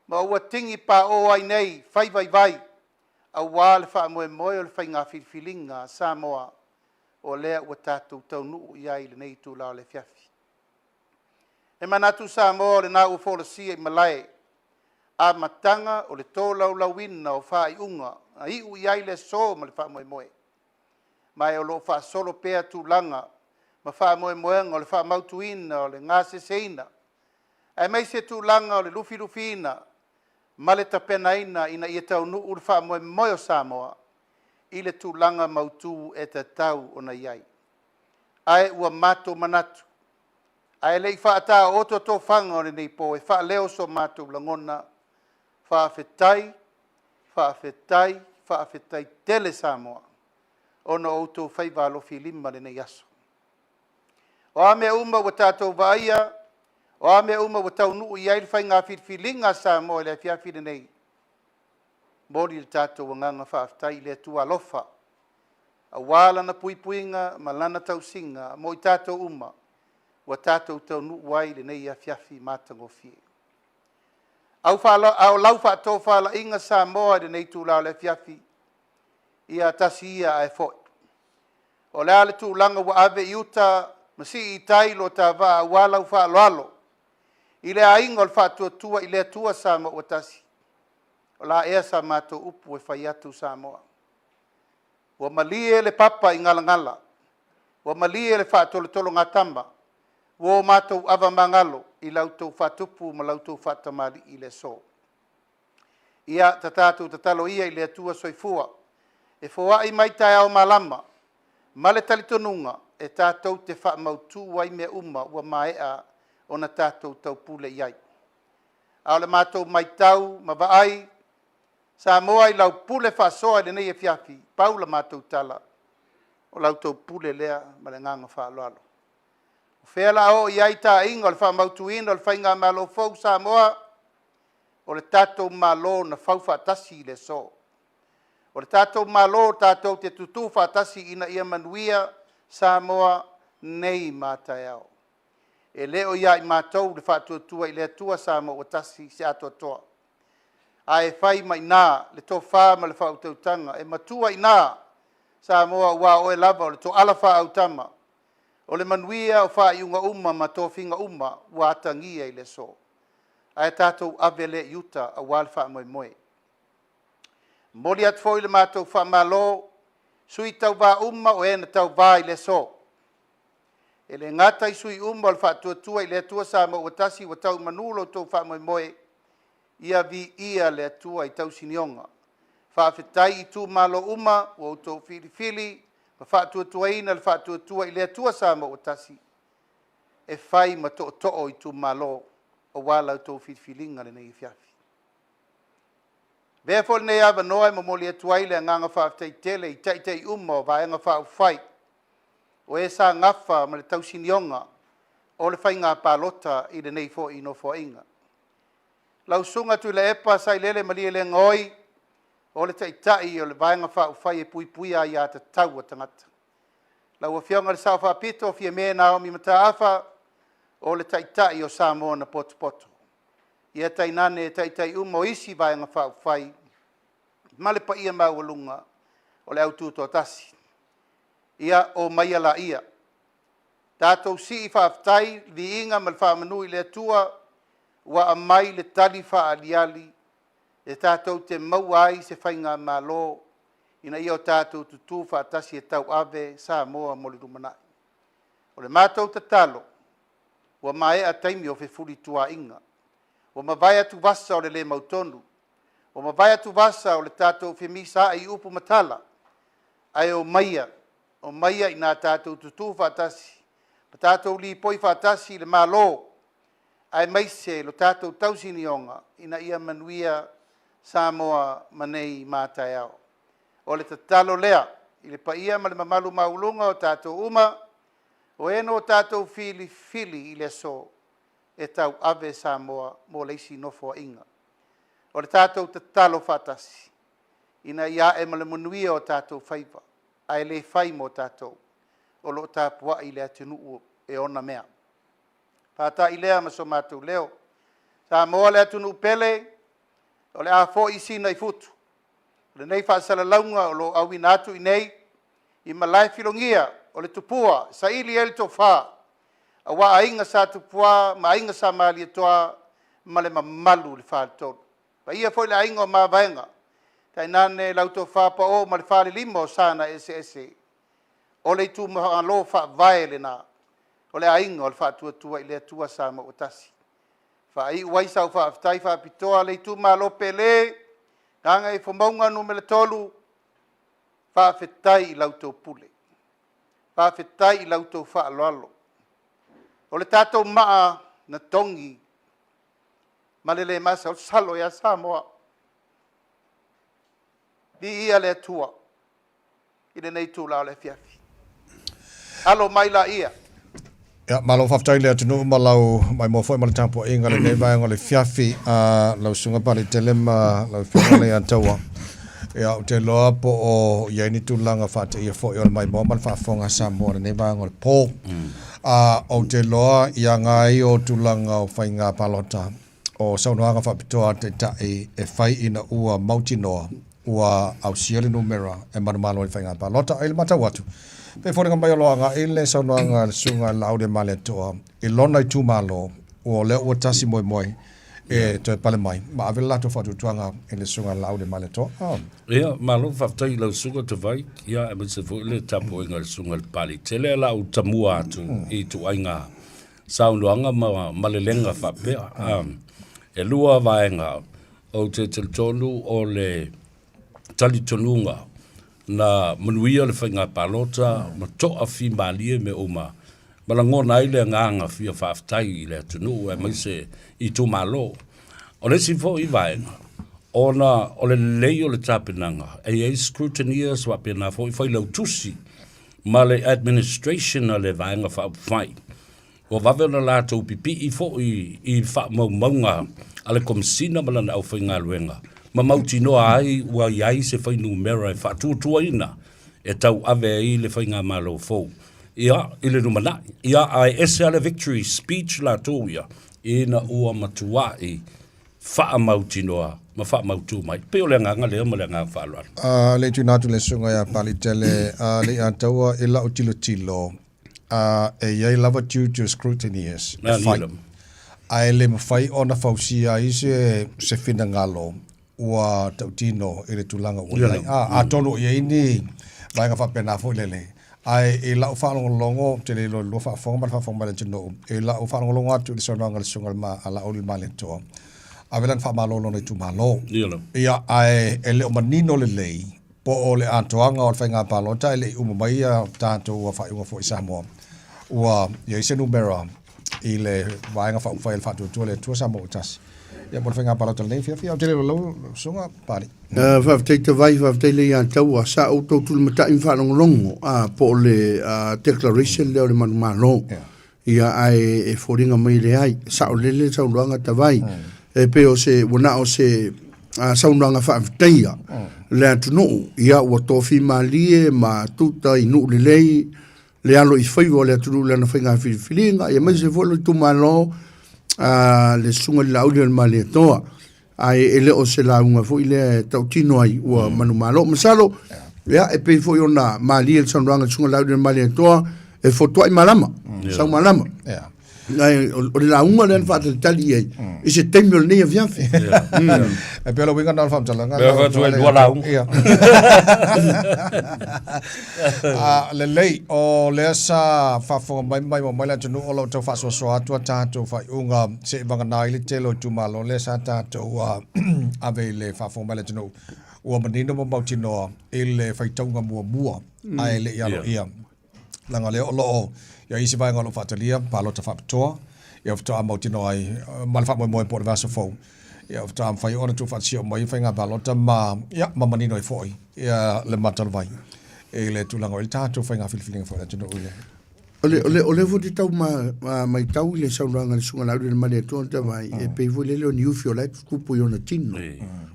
ma ua tigi paʻō ai nei fai vaivai aua le faamoemoe o le faiga filifiliga a Samoa o lea ua tatou taunuu i ai i lenei itula o le afiafi. E manatu Samoa o lena ua folasia i malae amataga o le tolaulauina o faaiuga na iu i ai le aso ma le faamoemoe, ma e o lo o faasolo pea tulaga ma faamoemoega o le faamautuina o le gaseseina, aemaise tulaga o le lufilufiina ma le tapenaina ina ia taunuu le faamoemoe o Samoa i le tulaga mautu e tatau ona i ai. Ae ua matou manatu, ae le i faataooto tofaga o lenei po e faaleo so matou lagona, faafetai, faafetai, faafetai tele Samoa ona o outou faiva alofilima i lenei aso. O a mea uma ua tatou vaaia, o a mea uma ua taunuu i ai le faiga filifiliga a Samoa i le afiafi lenei, momoli le tatou agaga faafetai i le Atua alofa, aua Lana puipuiga ma Lana tausiga mo i tatou uma ua tatou taunuu ai i lenei afiafi matagofie. Au faala, a o lau faatofalaiga Samoa i lenei itula o le afiafi, ia tasi ia ae foi. O le a le tulaga ua ave i uta ma sii i tai lo ta vaa aua lau faaaloalo i le aiga o le Faatuatua i le Atua Samoa ua tasi, o la ea sa matou upu e fai atu Samoa. Ua malie le papa i galagala, ua malie le faatolotologatama, ua o matou ava magalo i la outou faatupu ma la outou faatamalii i le aso. Ia, ta tatou tatalo ia i le Atua Soifua e foai mai taeao malama ma le talitonuga e tatou te faamautu ai mea uma ua maea ona tatou taupule i ai. A o le matou matau ma vaai, Samoa i lau pule faasoa i lenei afiafi, pau la matou tala, o la outou pule lea ma le agaga faaaloalo. O fea la oo i ai taaiga o le faamautuina o le Faigamalo fou Samoa? O le tatou Malo na fau faatasi i le aso. O le tatou Malo tatou te tutū faatasi ina ia manuia Samoa nei ma taeao. E le o ia i matou le faatuatua i le Atua Samoa ua tasi se atoatoa. Ae fai mai ina le tofa ma le faautautaga e matua i ina Samoa aua o oe lava o le toala faaautama o le manuia o faaiuga uma ma tofiga uma ua atagia i le aso. Ae tatou ave lea i uta aua le faamoemoe. Momoli atu foi le matou faamalo sui tauva uma o e na tauva i le aso. E le gata i sui uma o le Faatuatua i le Atua Samoa ua tasi ua tau i manu lo outou faamoemoe, ia viia le Atua i tausinioga. Faafetai i itumalo uma ua outou filifili ma faatuatuaina le Faatuatua i le Atua Samoa ua tasi. e fai ma tootoo o itumalo auā la outou filifiliga lenei afiafi. Avea foi lenei avanoa e momoli atu ai le agaga faafetai tele i taitai uma o Vaega Faaupufai o e sa gafa ma le tausinioga o le faiga palota i lenei foi Nofoaiga. Lau Susuga Tuilaepa Sailele Malielegaoi, o le Taitai o le Vaega Faaupufai e Puipuia Aia Tatau a Tagata. Lau Afioga i le Sao Faapito Fiame Naomi Mataafa, o le Taitai o Samoa na potopoto. Ia tainane taitai uma o isi Vaega Faaupufai ma le paia maualuga o le au tutoatasi. Ia, omaia laia. Tatou sii faafetai, viiga ma le faamanu i le Atua ua aumai le tali faaaliali e tatou te maua ai se faigamalo ina ia o tatou tutū faatasi e tauave Samoa mo le lumanai. O le matou tatalo, ua maea taimi o fefulituaaiga, ua mavae atuvasa o le le mautonu, ua mavae atuvasa o le tatou femisaai i upu ma tala, ae omaia, omaia ina tatou tutū faatasi ma tatou lipoi faatasi le Malo aemaise lo tatou tausinioga ina ia manuia Samoa ma nei ma a taeao. O le tatalo lea i le paia ma le mamalu maualuga o tatou uma, o e na tatou filifili i le aso e tauave Samoa mo le isi nofoaiga. O le tatou tatalo faatasi, ina ia ae ma le manuia o tatou faiva, ae le fai mo tatou, o lo o tapuai le atunuu e ona mea. Faata'i lea ma so matou leo. Samoa le atunuu pele, o le a fo'i Sina i futu. O lenei faasalalauga o lo o auina atu i inei i Malaefilogia o le Tupua, saili ai le tofa, aua Aiga Sa Tupua ma Aiga Sa Malietoa ma le mamalu i le Faletolu. Paia foi le aiga o Mavaega, tainane lau tofa Pao ma le falelima o sa na eseese. O le itumalo faavae lena o le aiga o le Faatuatua i le Atua Samoa ua tasi. Faaiu ai sau faafetai faapitoa le itumalo pele Gagaifomauga Nu.3, faafetai i la outou pule, faafetai i la outou faaaloalo. O le tatou maa na togi ma le le masalosalo ia Samoa. Viia le Atua i lenei itula o le afiafi. Alo mai laia. Ia, malo faafetai le atunuu ma lau maimoa foi ma le tapuaiga lenei vaega o le fiafi a lau susuga Paletele ma lau afioga Leiataua. Ia, ou te iloa po o i ai ni tulaga faateia foi o le maimoa ma le faafofoga a Samoa i lenei vaega o le po. A, ou te iloa i agai o tulaga o faiga palota o saunoaga faapitoa a le Taitai e fai ina ua mautinoa ua ausia le numera e manumalo ai le faiga palota. I le matau atu, pei e foliga mai o lo o agai le saunoaga a le Susuga Laauli Malietoa i lona itumalo, ua o lea ua tasi moemoe e toe pale mai ma ave le latou faatuatuaga i le Susuga Laauli Malietoa. Oh. Ia, malo faafetai i lau Susuga Tavai, ia aemaise foi le tapuaiga a le Susuga i le Papalii. Tele la ou tamua atu i ituaiga saunoaga ma malelega faapea. E lua vaega ou te talitonu o le talitonuga na manuia le faiga palota ma toafimalie mea uma ma lagona ai le agaga fia faafetai i le atunuu aemaise itumalo. O le isi foi vaega, ona o le lelei o le tapenaga, e i ai scrutineers faapena foi failautusi ma le administration a le Vaega Faaupufai. Ua vave ona latou pipii foi i faamaumauga a le Komesina ma lana aufaigaluega ma mautinoa ai ua i ai se fuainumera e faatuatuaina e tauave ai le faigamalo fou ia i le lumanai. Ia ae ese lava le victory speech latou ia ina ua matuai faamautinoa ma faamautu mai. Pei o le agaga lea ma le agaga faaaloalo. A le i tuuina atu le susuga ia Palitele, a le i ataua i lau tilotilo, a e i ai lava tiute o scrutineers e fai, ae le mafai ona fausia ai se, se finagalo ua tautino i le tulaga ua i ai. A, atonu o i ai ni vaega faapena foi lele, Ae i lau faalogologo, ou te le iloa i le lua faafofoga ma le faafofoga mai a le atunuu, i lau faalogologo atu i le saunoaga a le Susuga a Laauli Malietoa, ave lana faamalo i lona itumalo. Ia, ae e le o manino lelei po o le atoaga o le faiga palota e le i uma mai tatou faaiuga foi i Samoa, ua i ai se numera. i le Vaega Faaupufai a le Faatuatua i le Atua Samoa ua Tasi. Ia mo le faiga palota lenei afiafi, ou te le iloa lau susuga Papalii. Faafetai Tavai, faafetai Leiataua. Sa outou tulimatai ma faalogologo po o le declaration lea o le manumalo. Ia ae e foliga mai e leai. Saolele le saunoaga Tavai. E pei o se, ua na o se saunoaga faafetaia le atunuu. Ia ua tofi malie ma tuta i nuu lelei le alo i faiva o le atunuu i lana faiga filifiliga, ia aemaise foi lo itumalo le Susuga i le Laauli o le Malietoa. Ae e le o se lauga foi lea e tautino ai ua manumalo. Masalo, ia, e pei foi ona malie le saunoaga a le Susuga i le Laauli o le Malietoa, e fotuai malama, sau malama. Ae o le lauga lea na faatalitali i ai i se taimi o lenei afiafi. E pei o le uiga lena o le faamatalaga. Pei o le lua lauga. Ia. Lelei, o lea sa faafofoga mai ma maimoa mai le atunuu o lo o tau faasoasoa atu a tatou faaiuga se i vagana ai le tele o itumalo lea sa tatou ave i le faafofoga mai le atunuu. Ua manino ma mautinoa i le faitauga muamua ae le i aloaia. Leaga o lea o lo o i ai isi vaega o lo o faatalia palota faapitoa, ia faatoa mautinoa ai ma le faamoemoe po o le vaiaso fou, ia faatoa mafai ona tuufaatasia uma ai faiga palota ma, ia, ma manino ai foi ia le mata o le vai i le tulaga o i le tatou faiga filifiliga foi a le atunuu i le O le, o le, o lea foi te tau ma, ma, maitau i le saunoaga a le Susuga Laauli le Malietoa le Tavai, e pei foi lele o ni ufi o la e tutupu i ona tino.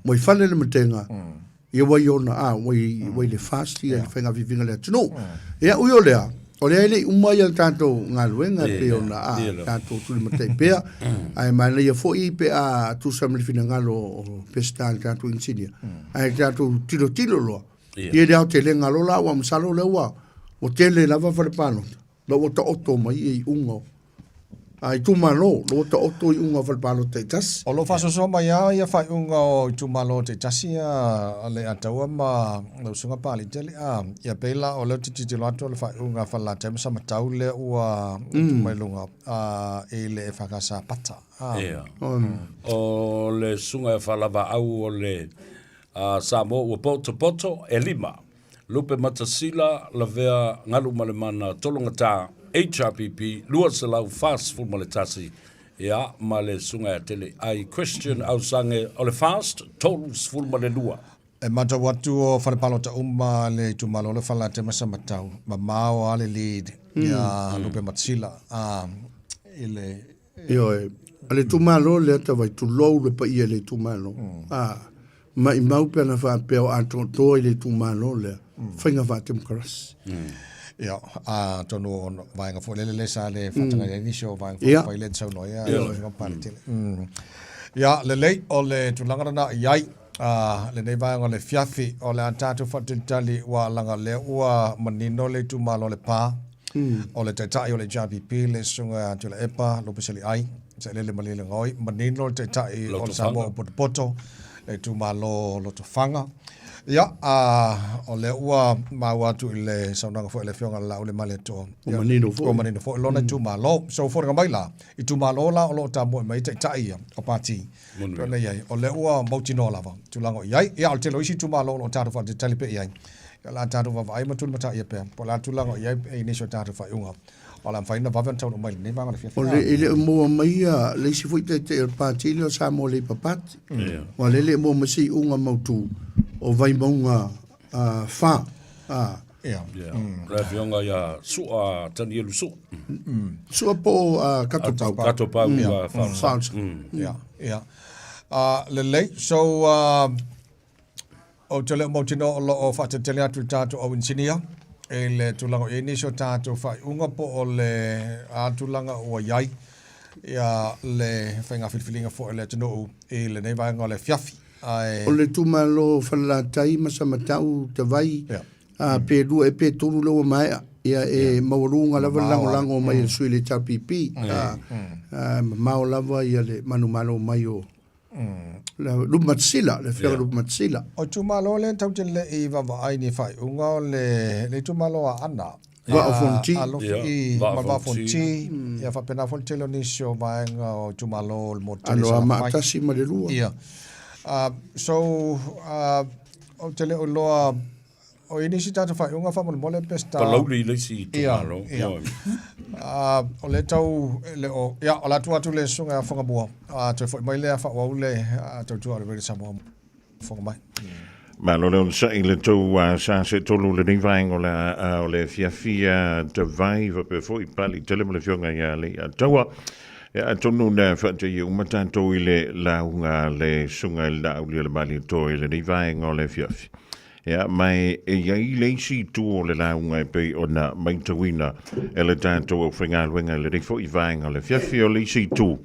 Ua i fale le matega, Ia ua i ona, a, ua i, ua i le FAST ia le faiga filifiliga a le atunuu. Ia, ui o lea, o lea e le i uma ia le tatou galuega e pei ona, a, tatou tulimatai pea. Ae manaia foi pe a tusa ma le finagalo o Peseta le tatou inisinia, ae tatou tilotilo loa i le aotelega loa la, aua masalo o lea ua, ua tele lava fale palota, la ua taoto mai ia iuga o a itumalo, la ua taoto iuga o fale palota taitasi. O lo o faasoasoa mai lava ia faaiuga o itumalo taitasi a Leiataua ma lau Susuga Papaliitele. A, ia pei la o lea ou te tilotilo atu o le faaiuga a Falelatai ma Samatau lea ua tuu mai luga a, i le EFKS Pata. A. Ia. O le susuga ia Faalavaau o le Samoa ua potopoto e lima. Lupe Matasila, Lavea Galumalemana Tologata, HRPP 241, ia, ma le Susuga ia Teleai Christian Ausange o le FAST 32. E matau atu o fale palota uma le itumalo le Falelatai ma Samatau, mamao lava le lead ia Lupe Matasila i le Ioe, o le itumalo lea tavai, tulou le paia i le itumalo. A, maimau pe ana faapea o atoatoa i le itumalo lea, faiga faatemokarasi. Ia, atonu o vaega foi lele lea sa le faataga ai nisi o vaega faaupufai lea na saunoa ai a lau Afioga Tele. Ia, lelei, o le tulaga lena i ai lenei vaega o le afiafi, o le a tatou faatalitali ua leaga lea ua manino le itumalo o Lepa, o le Taitai o le HRPP, le Susuga ia Tuilaepa Lupeseliai, Sailele Malielegaoi, manino le Taitai o le Samoa o Potopoto, le itumalo o Lotofaga. Ia, o lea ua maua atu i le saunoaga foi a le Afioga ia Laaulialemalietoa. Ua manino foi. Ua manino foi lona itumalo. So, foliga mai la, itumalo la o lo o tamoe mai ai Taitai ia o Pati. Pei ona i ai, o lea ua mautinoa lava tulaga o i ai. Ia, o le tele o isi itumalo o lo o tatou faatalitali pea i ai. Ia, o le a tatou vaavaai ma tulimataia pea po o le a le tulaga o i ai i nisi o tatou faaiuga. O le a mafai ona vave ona taunuu mai i lenei vaega o le afiafi. O le, e le o maua mai ia le isi foi taitai o le pati lea o Samoa Labour Party. Aua o lea e le o maua mai se iuga mautu o Vaimauga 4. Ia. Le afioga ia Sua Tanielu Sua. Sua po o Katopau. Katopau Faaolesa. Ia, ia. Lelei, so ou te le o mautinoa o lo o faatalitali atu i le tatou au inisinia i le tulaga o i ai nisi o tatou faaiuga po o le a tulaga ua i ai ia le faiga filifiliga foi a le atunuu i lenei vaega o le afiafi. Ae. O le itumalo o Falelatai ma Samatau, Tavai, pe lua ea pe tolu lea ua maea, ia e maualuga lava le lagolago mai a le sui o le HRPP, mamao lava ia le manumalo mai o Lupe Matasila, le afioga Lupe Matasila. O itumalo lea tatou te le i vaavaai i ni faaiuga o le itumalo o Aana. Vaa o Fonoti. Alofi ma le Vaa o Fonoti. Ia faapena foi le tele o nisi o vaega o itumalo o le motu tele i Salafai. Anoamaa 1 ma le 2. Ia. So, ou te le o iloa. o i nisi tatou faaiuga faamolemole Peseta. Palauli i le isi itumalo. Ia, ia. O lea tau e le o, ia, o le a tuu atu le susuga ia Fagamua, toe foi mai lea faaauau le tautua a le Radio Samoa fofoga mai. Malo le onosai i le tou sa se tolu lenei vaega o le, o le afiafi Tavai faapea foi Pali tele ma le afioga ia Leiataua. Ia atonu na faataia uma tatou i le lauga a le Susuga i le Laaulialemalietoa i lenei vaega o le afiafi. Ia, ma e i ai le isi itu o le lauga e pei ona matauina e le tatou aufaigaluega i lenei foi vaega o le afiafi, o le isi itu,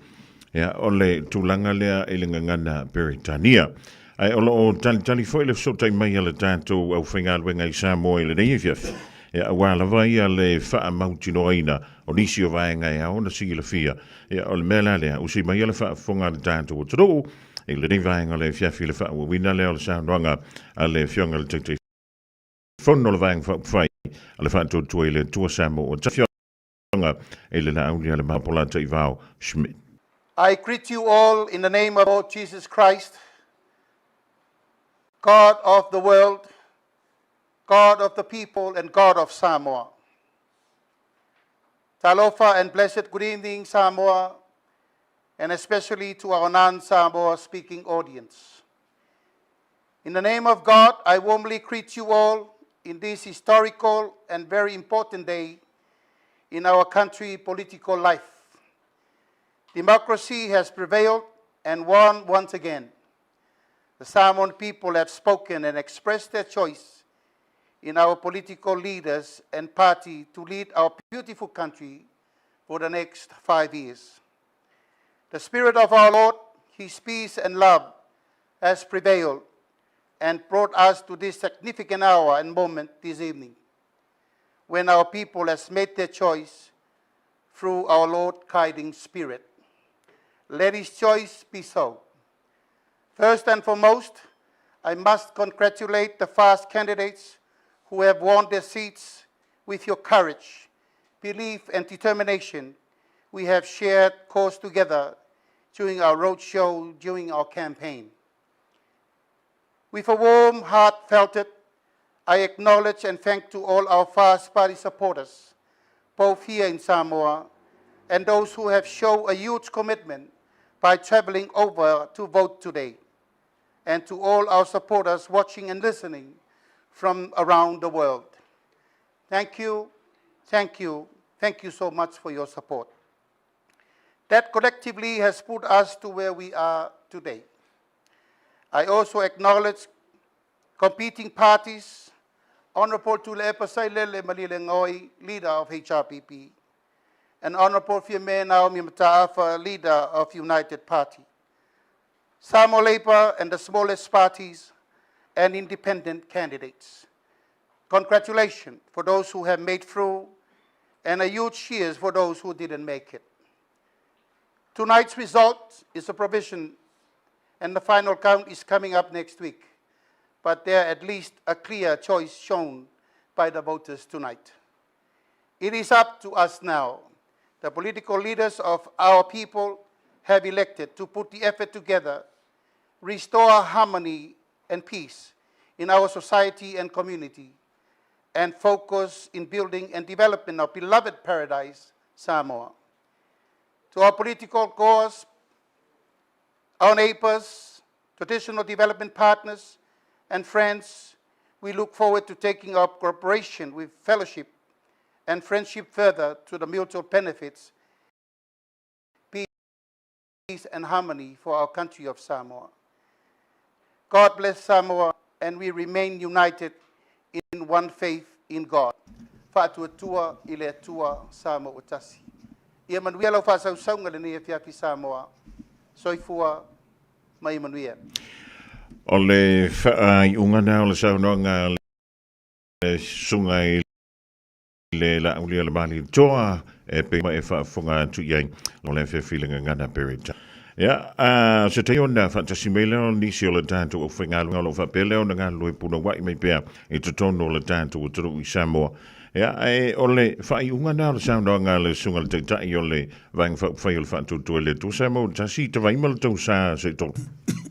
ia, o le tulaga lea i le gagana Peretania. Ae o lo o talitali foi le fesootai mai a le tatou aufaigaluega i Samoa i lenei afiafi, ia, aua lava ia le faamautinoaina o nisi o vaega e ao ona silafia. Ia, o le mea la lea, usi maia le faafofoga a le tatou atunuu, I lenei vaega o le afiafi le faaauauina lea o le saunoaga a le Afioga i le Taitaifono o le Vaega Faaupufai a le Faatuatua i le Atua Samoa ua Afioga i le Laaulialemalo Polataivao Schmidt. I greet you all in the name of Lord Jesus Christ, God of the world, God of the people, and God of Samoa. Talofa and blessed good evening, Samoa, and especially to our non-Samoa speaking audience. In the name of God, I warmly greet you all in this historical and very important day in our country political life. Democracy has prevailed and won once again. The Samoan people have spoken and expressed their choice in our political leaders and party to lead our beautiful country for the next 5 years. The Spirit of our Lord, His peace and love has prevailed and brought us to this significant hour and moment this evening, when our people has made their choice through our Lord guiding Spirit. Let His choice be so. First and foremost, I must congratulate the fast candidates who have won their seats with your courage, belief, and determination. We have shared course together during our roadshow, during our campaign. With a warm heart felt it, I acknowledge and thank to all our Fast Party supporters, both here in Samoa and those who have shown a huge commitment by traveling over to vote today, and to all our supporters watching and listening from around the world. Thank you, thank you, thank you so much for your support. That collectively has put us to where we are today. I also acknowledge competing parties, Honorable Tuilaepa Sailele Malielegaoi, leader of HRPP, and Honorable Fiame Naomi Mataafa, leader of United Party, Samoa Labour and the smallest parties, and independent candidates. Congratulations for those who have made through, and a huge cheers for those who didn't make it. Tonight's result is a provision, and the final count is coming up next week. But there at least a clear choice shown by the voters tonight. It is up to us now, the political leaders of our people have elected, to put the effort together, restore harmony and peace in our society and community, and focus in building and development of beloved paradise, Samoa. To our political cause, our neighbors, traditional development partners, and friends, we look forward to taking up cooperation with fellowship and friendship further to the mutual benefits, peace and harmony for our country of Samoa. God bless Samoa, and we remain united in one faith in God. Faatuatua i le Atua Samoa ua tasi. Ia manuia lau faasausauga lenei afiafi Samoa. Soifua ma ia manuia. O le faaiuga na o le saunoaga a le Susuga i le Laaulialemalietoa e pei ma e faafofoga atu i ai o le afiafi i le gagana Pereta. Ia, a se taimi ona faatasi mai lea o nisi o le tatou aufaigaluega o lo o faapea lea ona galulue punouai mai pea i totonu o le tatou atunuu i Samoa. Ia, ae o le faaiuga lena o le saunoaga a le Susuga i le Taitai o le Vaega Faaupufai o le Faatuatua i le Atua Samoa tasi i tavaima le tou sa se i tolu.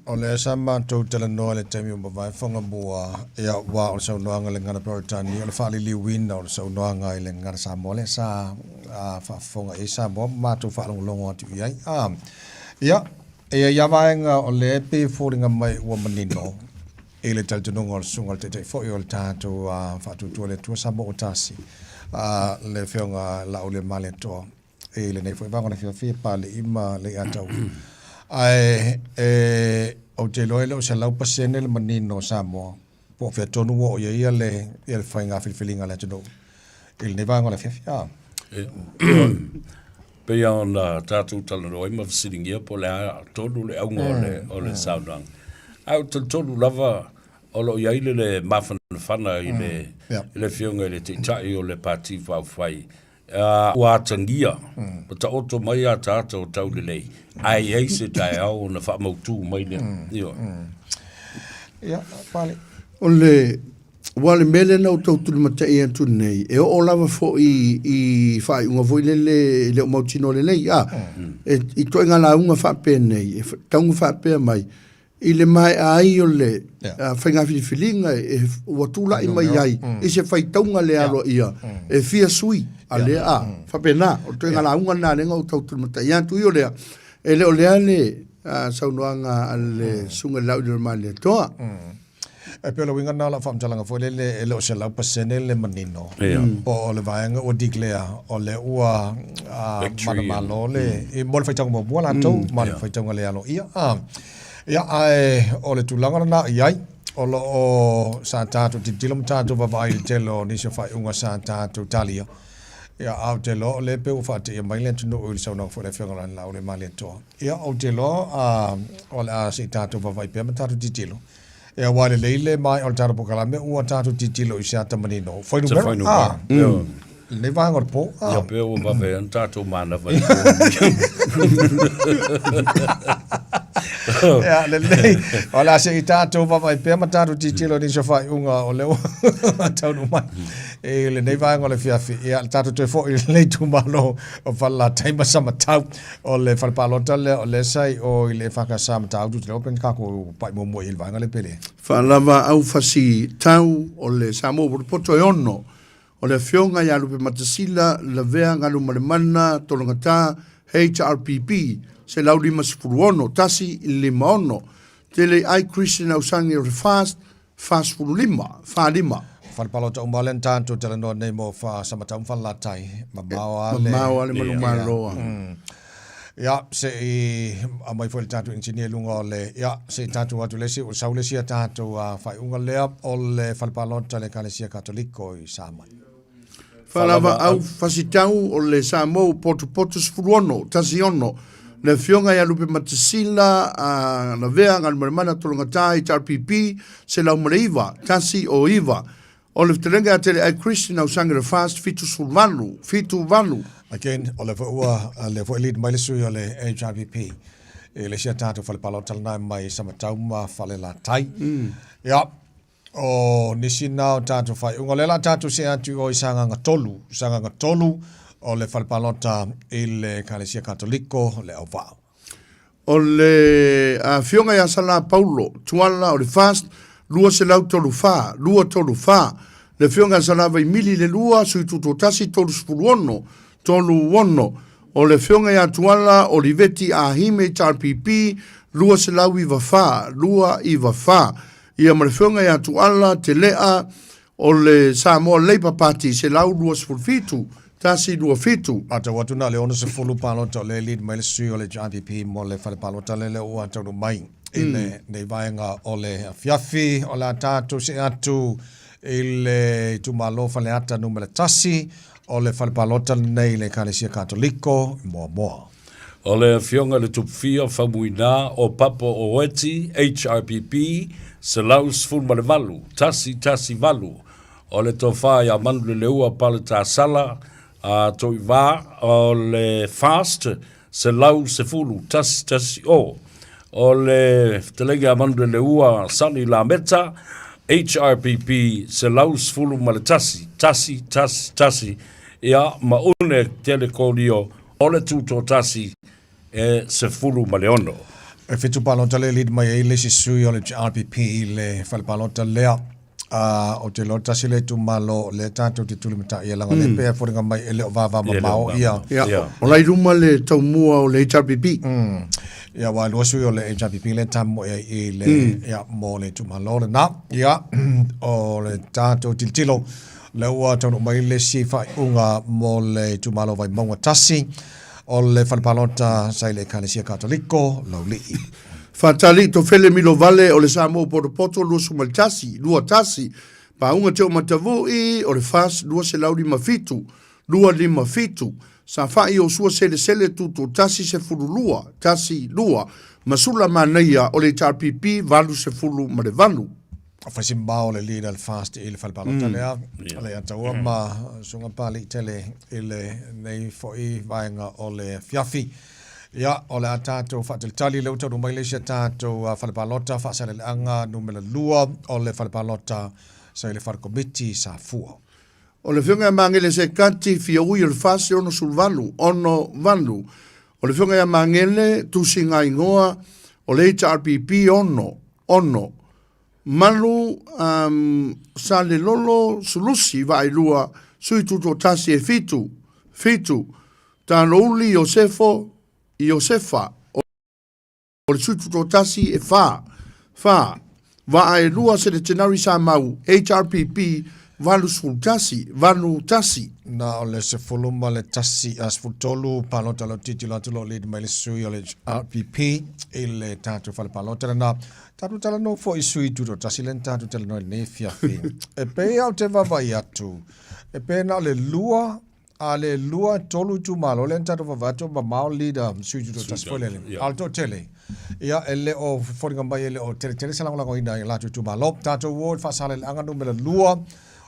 O lea sa matou talanoa i le taimi ua mavae Fagamua, ia, aua o le saunoaga i le gagana Peretania, o le faaliliuina o le saunoaga i le gagana Samoa lea sa faafofoga i ai Samoa ma matou faalogologo atu i ai. Ia, e i ai lava vaega o lea e pei e foliga mai ua manino i le talitonuga o le Susuga i le Taitai foi o le tatou Faatuatua i le Atua Samoa ua tasi, le Afioga Laaulialemalietoa. i lenei foi vaega o le afiafi e Papalii ma Leiataua. Ae e, ou te iloa e le o 100% le manino o Samoa po o fea tonu ua oo i ai ia le, ia le faiga filifiliga a le atunuu i lenei vaega o le afiafi. Ah. Pei lava ona tatou talanoa ai ma fesiligia po o le a tonu le auga o le, o le saunoaga. Ae ou te talitonu lava o lo o i ai le le mafanafana i le, i le Afioga i le Taitai o le Pati Faaupufai Ua atagia ma taoto mai ataata o taulelei, ae i ai se taeao ona faamautu mai lea. Ioe. Ia, Pale. O le, aua o le mea lea na ou tau tulimatai atu nei, e oo lava foi i faaiuga foi lele e le o mautinoa lelei, a, e, i ituaiga lauga faapenei, e tatau ona faapea mai, i le maea ai o le faiga filifiliga e, ua tulai mai ai i se faitauga le aloaia e fia sui a lea a faapena o le ituaiga lauga lena lea na ou tau tulimatai atu i o lea e le o lea le saunoaga a le Susuga i le Laaulialemalietoa. E pei o le uiga lena o lau faamatalaga foi lele e le o 100% le manino po o le vaega ua declare o lea ua manumalo le mo le faitauga muamua latou ma le faitauga le aloaia. Ia, ae o le tulaga lena i ai, o lo o sa tatou tilotilo ma tatou vaavaai i le tele o nisi o faaiuga sa tatou talia. Ia, ae ou te iloa o lea pei ua faateia mai le atunuu i le saunoaga foi a le Afioga ia Laaulialemalietoa. Ia, ou te iloa o le a se i tatou vaavaai pea ma tatou tilotilo. Ia, aua e lelei le maea o le tatou polokalame ua tatou tilotilo i se ata manino. Fuainumera, a, lenei vaega o le po. Ia, pei ua vave ai ona tatou manava i le po. Ia, lelei. O le a se i tatou vaavaai pea ma tatou tilotilo i nisi o faaiuga o lea ua taunuu mai i lenei vaega o le afiafi. Ia, le tatou toe foi i lenei itumalo o Falelatai ma Samatau. O le fale palota lea o lea sa i o i le EFKS Matautu te iloa pe na tatou pai muamua i ai i le vaega lea pe le. Faalava aufasi tau o le Samoa Potopoto e ono, o le Afioga ia Lupematasila Lavea Galumalemana Tologata HRPP 156 156 Tele ai Christian Ausagi o le FAST 45 45. Fale palota uma lea na tatou talanoa nei mo Samatau ma Falelatai, mamao a le. Mamao a le manumalo a. Ia, se i aumai foi le tatou engineer i luga o le, ia, se i tatou atu le isi, ua sau le isi a tatou faaiuga lea o le fale palota a le Ekalesia Katoliko i Samai. Faalavaau Fasitau o le Samoa Potopoto 16, 16, le Afioga ia Lupematasila Lavea Galumalemana Tologata HRPP 109, 109, o le Fetalaiga ia Teleai Christian Ausage Le Fast 78, 78. Again, o lea foi ua, lea foi lead mai le sui o le HRPP i le isi a tatou fale palota lena mai Samatau ma Falelatai. Ia, O nisi na o tatou faaiuga. O lea la tatou see atu i o i Sagaga 3. Sagaga 3 o le fale palota i le Ekalesia Katoliko, le Auvaa. O le Afioga ia Salā Paulo Tuala o le FAST 234, 234. Le Afioga ia Salā Vaimili Leilua, Sui Tutoatasi 36, 36. O le Afioga ia Tuala Oliveti Ah Hime HRPP 294, 294. Ia ma le Afioga ia Tuala Telea o le Samoa Labour Party 127, 127. A tau atu na o le 60 palota o lea e lead mai le sui o le HRPP mo le fale palota lea lea ua taunuu mai i lenei vaega o le afiafi. O le a tatou see atu i le itumalo Faleata Nu.1 o le fale palota lenei i le Ekalesia Katoliko i Moamoa. O le Afioga i le Tupufia Faumuina o Papa o Eti, HRPP, 118, 118, o le Tofa ia Manuleleua Paletasala Toivā, o le FAST, 110, 110, o le Fetalaiga ia Manuleleua Sonny Lameta, HRPP, 111, 1 1 1, ia, ma une tele koulio o le Tutoatasi e 16. E fitu palota le lead mai ai le isi sui o le HRPP i le fale palota lea. Uh, o te loa tasi le itumalo lea tatou te tulimatai e laga le pea e foliga mai e le o vava mamao ia. Ia, o la i luma le taumua o le HRPP. Ia, ua lua sui o le HRPP le tamoe ai i le, ia, mo le itumalo lena. Ia, o le tatou tilotilo, lea ua taunuu mai le isi faaiuga mo le itumalo Vaimauga 1, o le fale palota sa i le Ekalesia Katoliko, Laulii. Faatali Tofele Milovale o le Samoa Potopoto 21, 21, Pauga Teomatavui o le FAST 257, 257, Safa'i Iosua Selesele Tutoatasi 12, 12, Masula Manaia o le HRPP 88. Fai si mao le leader le FAST i le fale palota lea, le ataua ma susuga Papali'i tele i lenei foi vaega o le afiafi. Ia, o le a tatou faatalitali lea ua taunuu mai le isi a tatou fale palota faasaleleaga numera 2 o le fale palota sa i le fale komiti Safua. O le Afioga ia Magele Sekati Fiaui o le FAST 68, 68. O le Afioga ia Magele Tusigaigoa o le HRPP 6, 6. Malu um, Salelolo Sulusi Vaailua Sui Tutoatasi e fitu, fitu. Talouli Iosefo Iosefa o le Sui Tutoatasi e fa, fa. Vaaelua Senetenari Samau HRPP 81, 81. Na o le 11 a 13 palota lo tilotilo atu lo lead mai le sui o le HRPP i le tatou fale palota lena. Tatou talanoa foi i sui tutoatasi lea na tatou talanoa i lenei afiafi. E pei lava ou te vaavaai atu, e pei na o le lua, a le lua, tolu itumalo lea na tatou vaavaai atu mamao leader sui tutoatasi foi lele. A o le toatele, ia e le o foliga mai e le o teletele se lagolagoina i latou itumalo. Tatou o i le Faasaleleaga numera lua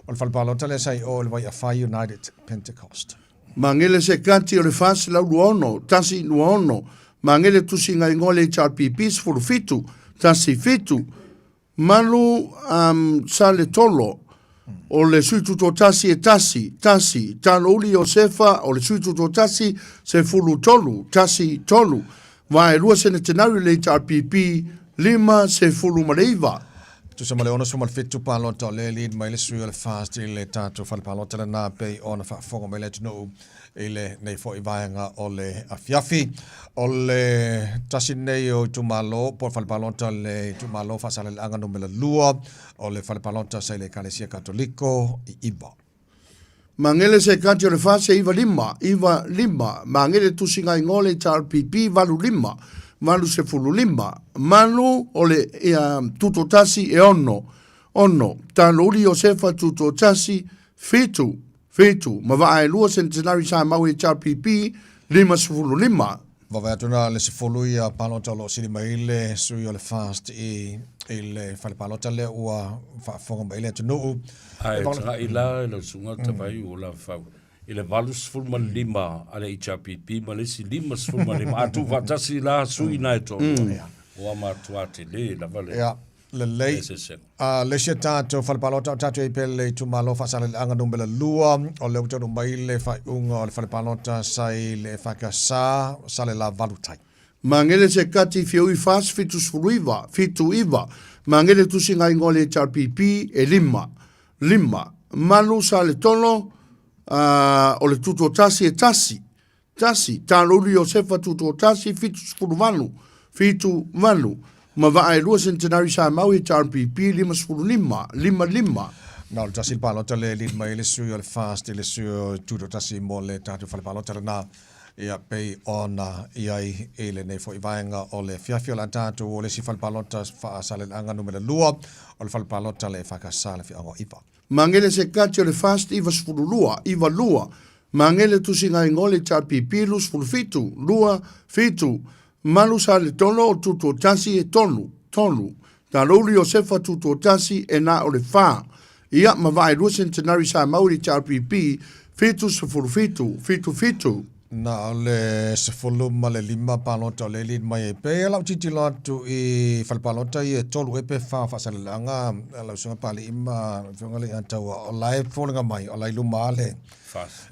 o le fale palota lea sa i o i le Vaiafai United Pentecost. Magele Sekati o le 426, 126, Magele Tusiga Igoa le HRPP 17, 17, Malu um, Saletolo o le Sui Tutoatasi e 1, 1, Talouli Iosefa o le Sui Tutoatasi 13, 13, Vaelua Senetenari le HRPP 59. Tusa ma le 67 palota o lea e lead mai le sui o le FAST i le tatou fale palota lena pei ona faafofoga mai le atunuu i lenei foi vaega o le afiafi. O le tasi lenei o itumalo po o le fale palota le itumalo Faasaleleaga numera 2 o le fale palota sa i le Ekalesia Katoliko i Iva. Magele se kati o le fase 95, 95, Magele tusiga igoa le HRPP 85, 85, Malu o le ia, Tutoatasi e 6, 6, Talouli Iosefa Tutoatasi 7, 7, ma vaa e lua Centenary sa mau HRPP 55. Vavae atu na le sefulu ia palota o lo o sili mai le sui o le FAST i, i le fale palota lea ua faafofoga mai le atunuu. Ae tagai la i lau susuga Tavai ua lavafau i le 85 a le HRPP ma le isi 55, a tuufaatasi la sui na e toalua, ua matua tele lava le Ia, lelei. eseesega. A le isi a tatou fale palota o tatou i pea le itumalo Faasaleleaga numera 2, o lea ua taunuu mai le faaiuga o le fale palota sa i le EFKS Salelavalu Tai. Magele se kati fiaui fas 79, 79, Magele tusiga igoa le HRPP e lima, lima, Malu sa le tolo, a, o le tutoatasi e tasi, tasi, Taloulu Iosefa tutoatasi 78, 78, ma vaa e lua Centenary sa mau HRPP 55, 55. Na o le tasi le palota le lead mai le sui o le FAST i le sui o Tutoatasi mo le tatou fale palota lena. Ia, pei ona i ai i lenei foi vaega o le afiafi o le a tatou o le isi fale palota faasaleleaga numera 2 o le fale palota le EFKS le afioaga o Iva. Magele se kati o le FAST 92, 92, Magele tusiga igoa le HRPP 27, 2, 7, Malu Saletolo o Tutoatasi e tolu, tolu, Taloulu Iosefa Tutoatasi e na o le fa, ia ma vaelua Centenary sa mau i le HRPP 77, 77. Na o le 15 palota o le lead mai ai pei lau tilotilo atu i fale palota ia e tolu ea pe fa o faasaleleaga lau Susuga Papalii ma lau Afioga Leiataua o la e foliga mai o la i luma lava le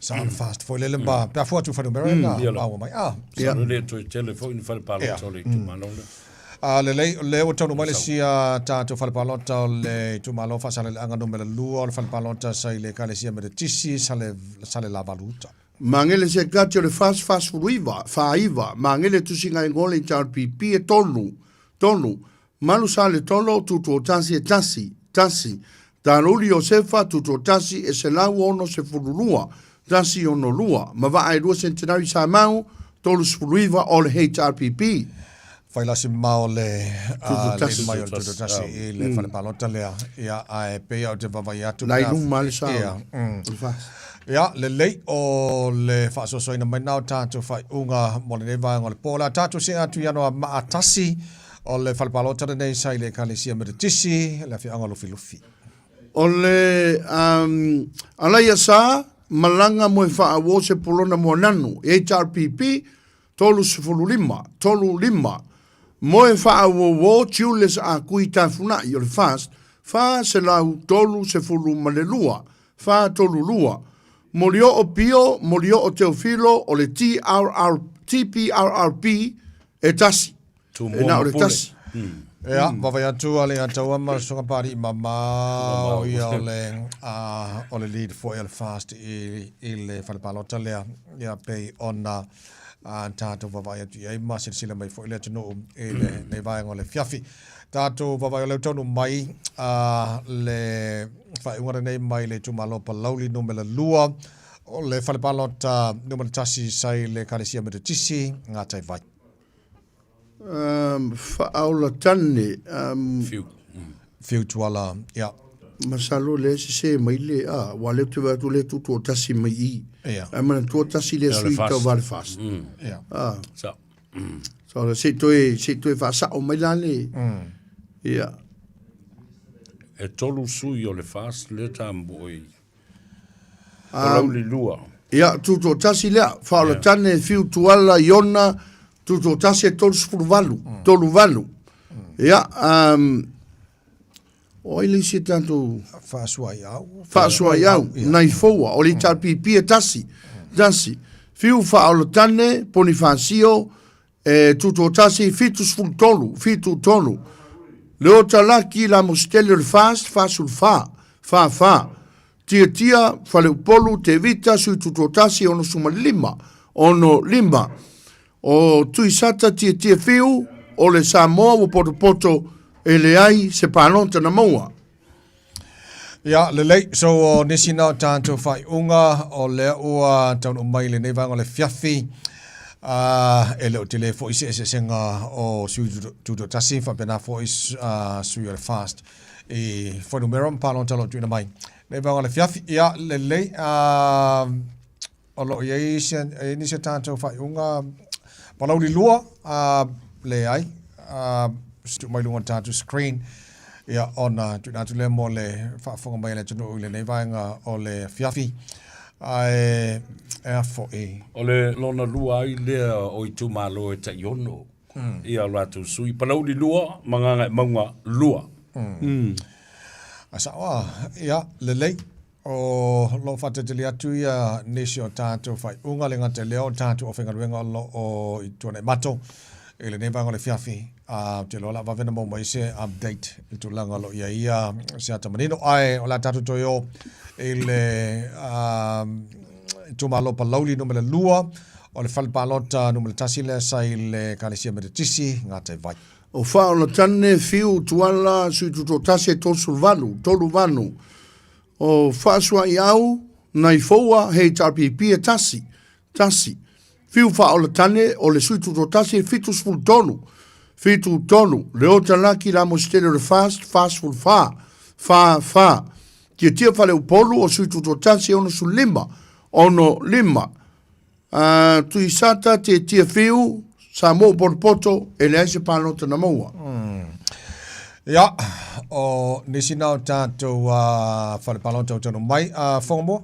sa o le FAST foi lele ma pe a fua atu i fuainumera na maua mai. Ah. Masalo e le toe tele foi ni fale palota o le itumalo lea. A lelei, o lea ua taunuu mai le isi a tatou fale palota o le itumalo Faasaleleaga numera 2 o le fale palota sa i le Ekalesia Metotisi Sale, Salelavalu Uta. Magele se kati o le FAS 49, 49, Magele tusiga e gole HRPP e tolu, tolu, Malu sa le tolo tutoatasi e tasi, tasi, Talouli Iosefa tutoatasi e 162, 162, Mavaa e lua Centenary Samau 39 o le HRPP. Fai la si mao le le mai o le tutoatasi i le fale palota lea. Ia, ae pei ou te vaavaai atu. La i luma le sa o le FAST. Ia, lelei o le faasoasoaina mai na o tatou faaiuga mo lenei vaega o le po. O le a tatou see atu i Anoamaa 1 o le fale palota lenei sa i le Ekalesia Metotisi, le afioaga o Lufilufi. O le um, Alaia Sa, malaga mo e faauo se pulona moananu, HRPP, 35, tolu lima, moe faaauauo Julius Akui Tafunai o le FAST, 432, fa tolu lua, Molioo Pio, Molioo Teofilo o le TRR, TPRRP, e tasi. Tumua E na o ma le Pule. tasi. Ia, vaavaai atu a le Ataua ma le Susuga Papalii mamao ia o le, a, o le lead foi a le FAST i, i le fale palota lea, ia pei ona a tatou vaavaai atu i ai ma silasila mai foi le atunuu i lenei vaega o le afiafi. Tatou vaavaai o lea ua taunuu mai a le faaiuga lenei mai le itumalo Palauli numera 2 o le fale palota numera 1 sa i le Ekalesia Metotisi Gataivai. Um, faaola tane. Um, Fiu. Fiu Tuala, ia. Masalo lea e sese mai le, a, ua lea ou te vaai atu lea e tutoatasi mai i. Ia. Ae manatua tasi lea Ia, o le sui FAST. tau va le FAST. Ia. A. Sa. So, se i toe, se i toe faasao mai la le. Ia. E tolu sui o le FAST lea tamua i Palauli 2. Ia, tutoatasi lea, faaola tane, fiu tuala, Iona, tutoatasi e 38, 38. Ia, um, o ai le isi e tatou... Faasuai au. Faasuai au, nai foua, o le HRPP e tasi, tasi. Fiu faaola tane, Ponifasio, e tutoatasi, 73, 73. Leota Laki, la Mositele o le FAST, 44, 44. Tiatia, Faleupolu, Tevita, Sui Tutoatasi, 65, 65. O Tuisata Tiatia Fiu, o le Samoa ua potopoto e leai se palota na maua. Ia, lelei, so o nisi na o tatou faaiuga o lea ua taunuu mai i lenei vaega o le afiafi, uh, e le o tele foi se eseesega o sui tutoatasi faapena foi uh, sui o le FAST i fuainumera ma palota o lo o tuuina mai lenei vaega o le afiafi. Ia, lelei, uh, O lo o i ai isi, e nisi o tatou faaiuga Palauli 2, uh, leai, uh, tuu mai luga o le tatou screen, ia, ona tuuina atu lea mo le faafofoga mai a le atunuu i lenei vaega o le afiafi. Ae, e a foi. O le lona lua ai lea o itumalo e tai ono ia o latou sui. Palauli 2 ma Gagaemauga 2. A sao a, ia, lelei. O lo o faatalitali atu ia nisi o tatou faaiuga le gata i lea o tatou aufaigaluega o lo o i Tuanaimato i lenei vaega o le afiafi, a ou te iloa o le a vave ona maua mai se update i le tulaga o lo o i ai ia se ata manino. Ae o le a tatou toe o i le itumalo Palauli numera 2 o le fale palota numera 1 lea sa i le Ekalesia Metotisi Gataivai. O Faaolatane, Fiu, Tuala, Sui Tutoatasi e 38, 38. O Faasuaiau nai foua HRPP e tasi, tasi. Fiu faaola tane o le sui tutoatasi e 73, fitu tolu. Leota Laki la Mositele o le FAST, 44, fa fa. Tiatia Faleupolu o sui tutoatasi e 65, ono lima. Tuisata Tiatia Fiu, Samoa Potopoto, e leai se palota na maua. Ia, o nisi na o tatou fale palota o taunuu mai. Whangamua?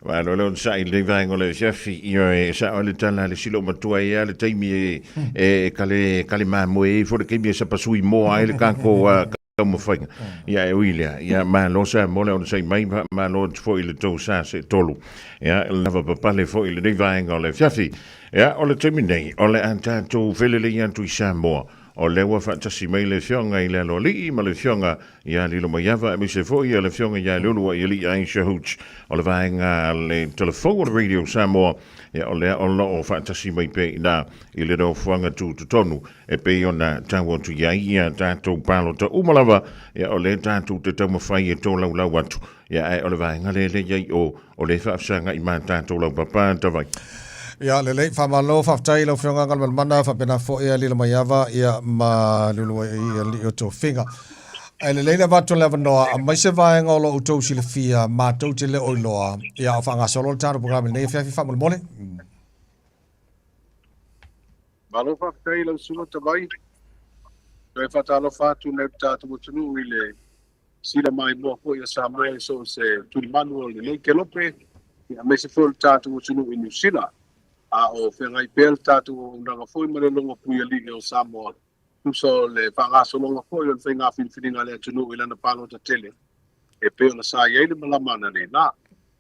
Malo le onosai i lenei vaega o le afiafi. Ioe, e sao ai le tala a le silo matua e i ai le taimi e, e kale, kale mamoe ai foi le taimi e sapasui moa ai le tatou taumafaiga. Ia, e ui lea, ia, malo Samoa le onosai mai, malo atu foi i le tou sa seetolu. Ia, lava papale foi i lenei vaega o le afiafi. Ia, o le taimi nei, o le a tatou felelei atu i Samoa. O lea ua faatasi mai le Afioga i le Aloalii ma le Afioga ia Lilomaiava aemaise foi le Afioga ia Leuluaialii Aisha Hooch o le vaega a le Telefou o le Radio Samoa, ia o lea o lo o faatasi mai pea i ina i le nofoaga tutotonu e pei ona tau atu i ai ia tatou palota uma lava, ia o lea tatou te taumafai e tolaulau atu, ia ae o le vaega lea lea i ai o o lea e faafesagai ma tatou laupapa tavai. Ia, lelei, faamalo, faafetai i lau Afioga Galumalemana, faapena foi a Lilomaiava, ia, ma Leuluaialii o Tofiga. Ae lelei le avatu o le avanoa, aumai se vaega o lo outou silafia, matou te le o iloa, ia, a o faagasolo le tatou programe i lenei afiafi faamolemole. Malo faafetai i lau susuga Tavai. Toe faatalofa atu nei le tatou atunuu i le sila maimoa foi a Samoa i so o se tulimanu o lenei kelope, aemaise foi o le tatou atunuu i Niu Sila. A o feagai pea le tatou auaunaga foi ma le logo puialii o Samoa, tusa o le faagasologa foi o le faiga filifiliga a le atunuu i lana palota tele e pei ona sa i ai le malama analeila.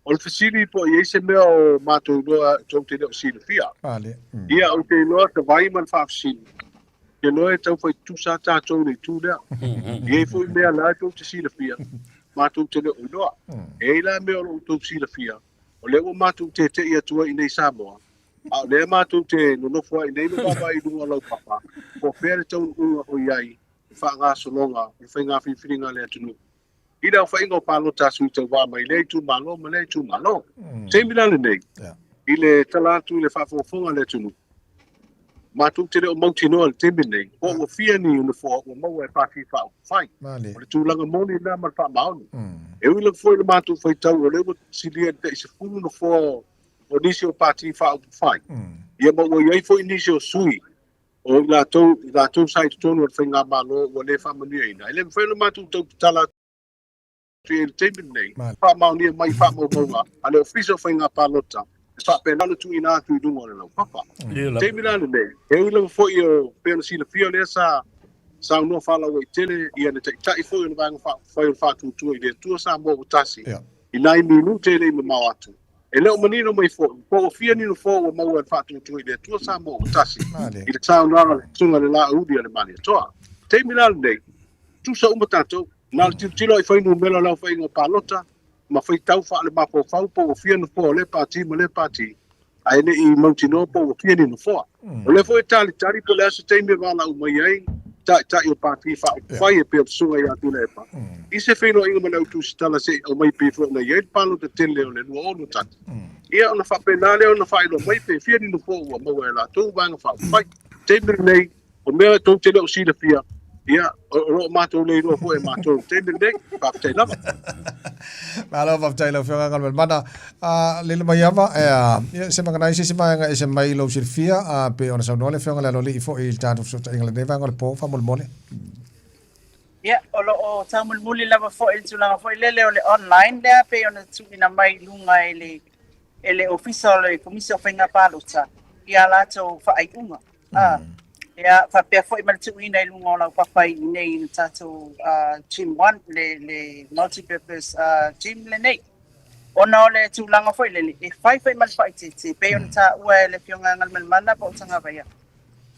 O le fesili po o i ai se mea o matou iloa tou te le o silafia. Ia, ou te iloa Tavai ma le faafesili, Ke loa e tau fai tutusa a tatou i le itu lea. E i ai foi mea la e tou te silafia, matou te le o iloa. E i ai la mea o lo outou silafia, o lea ua matou tete'i atu ai i nei Samoa, a o lea matou te nonofo ai nei ma vaavaai i luga o lau papa, po o fea le taunuuga o i ai le faagasologa o le faiga filifiliga a le atunuu i le aofaiga o palota a sui tauva mai lea itumalo ma lea itumalo. Taimi la lenei, i le tala atu i le faafogafoga a le atunuu, matou te le o mautinoa i le taimi lenei, po ua fia ni nofoa ua maua e Pati Faaupufai. O le tulaga moni lena ma le faamaoni. E ui lava foi i le matou faitau o lea ua silia i le tai 10 nofoa o nisi o Pati Faaupufai, ia ma ua i ai foi nisi o sui o i latou, i latou sa i totonu o le Faigamalo ua le faamanuiaina. E le mafai ona matou tau tatala atu i ai i le taimi lenei, faamaonia mai faamaumauga a le Ofisa o Faiga Palota e faapena ona tuuina atu i luga o le laupapa. Taimi la lenei, e ui lava foi o pei ona silafia o lea sa saunoa faalauaitele ia le Taitai foi o le Vaega Faaupufai o le Faatuatua i le Atua Samoa ua Tasi i nai minute e le i mamao atu. E le o manino mai foi, po ua fia ni nofoa ua maua e le Faatuatua i le Atua Samoa ua Tasi i le saunoaga a le Susuga i le Laauli a le Malietoa. Taimi la lenei, tusa uma tatou, na o le tilotilo i fuainumera o le aofaiga o palota ma faitau faalemafaufau po ua fia nofoa o lea pati ma lea pati, ae le i mautinoa po ua fia ni nofoa. O lea foi e talitali po o le a se taimi e valaau mai ai taitai o pati faaupufai e pei o le Susuga ia Tuilaepa i se feiloaiga ma le au tusitala se i aumai pei foi ona i ai le palota tele o le 2021. Ia ona faapena lea ona faailoa mai pe fia ni nofoa ua maua e latou vaega faaupufai. Taimi lenei, O mea tou te le o silafia, ia, o lo o matou le iloa foi e matou i le taimi lenei. Faafetai lava. Malo faafetai i lau Afioga Galumalemana. Lilomaiava, ia, se maganai se isi vaega ese mai lou silafia, pei ona saunoa le Afioga i le Aloalii foi i le tatou fesootaiga i lenei vaega o le po, faamolemole. Ia, o lo o taumolimoli lava foi i le tulaga foi lele o le online lea pei ona tuuina mai i luga e le, e le Ofisa o le Komisi o Faiga Palota i a latou faaiuga. Ia, faapea foi ma le tuuina i luga o lau papa i inei i le tatou Gym 1, le multipurpose gym lenei. Ona o le tulaga foi lele, e fai foi ma le faaeteete, pei ona taua e le Afioga ia Galumalemana po o Tagavaia,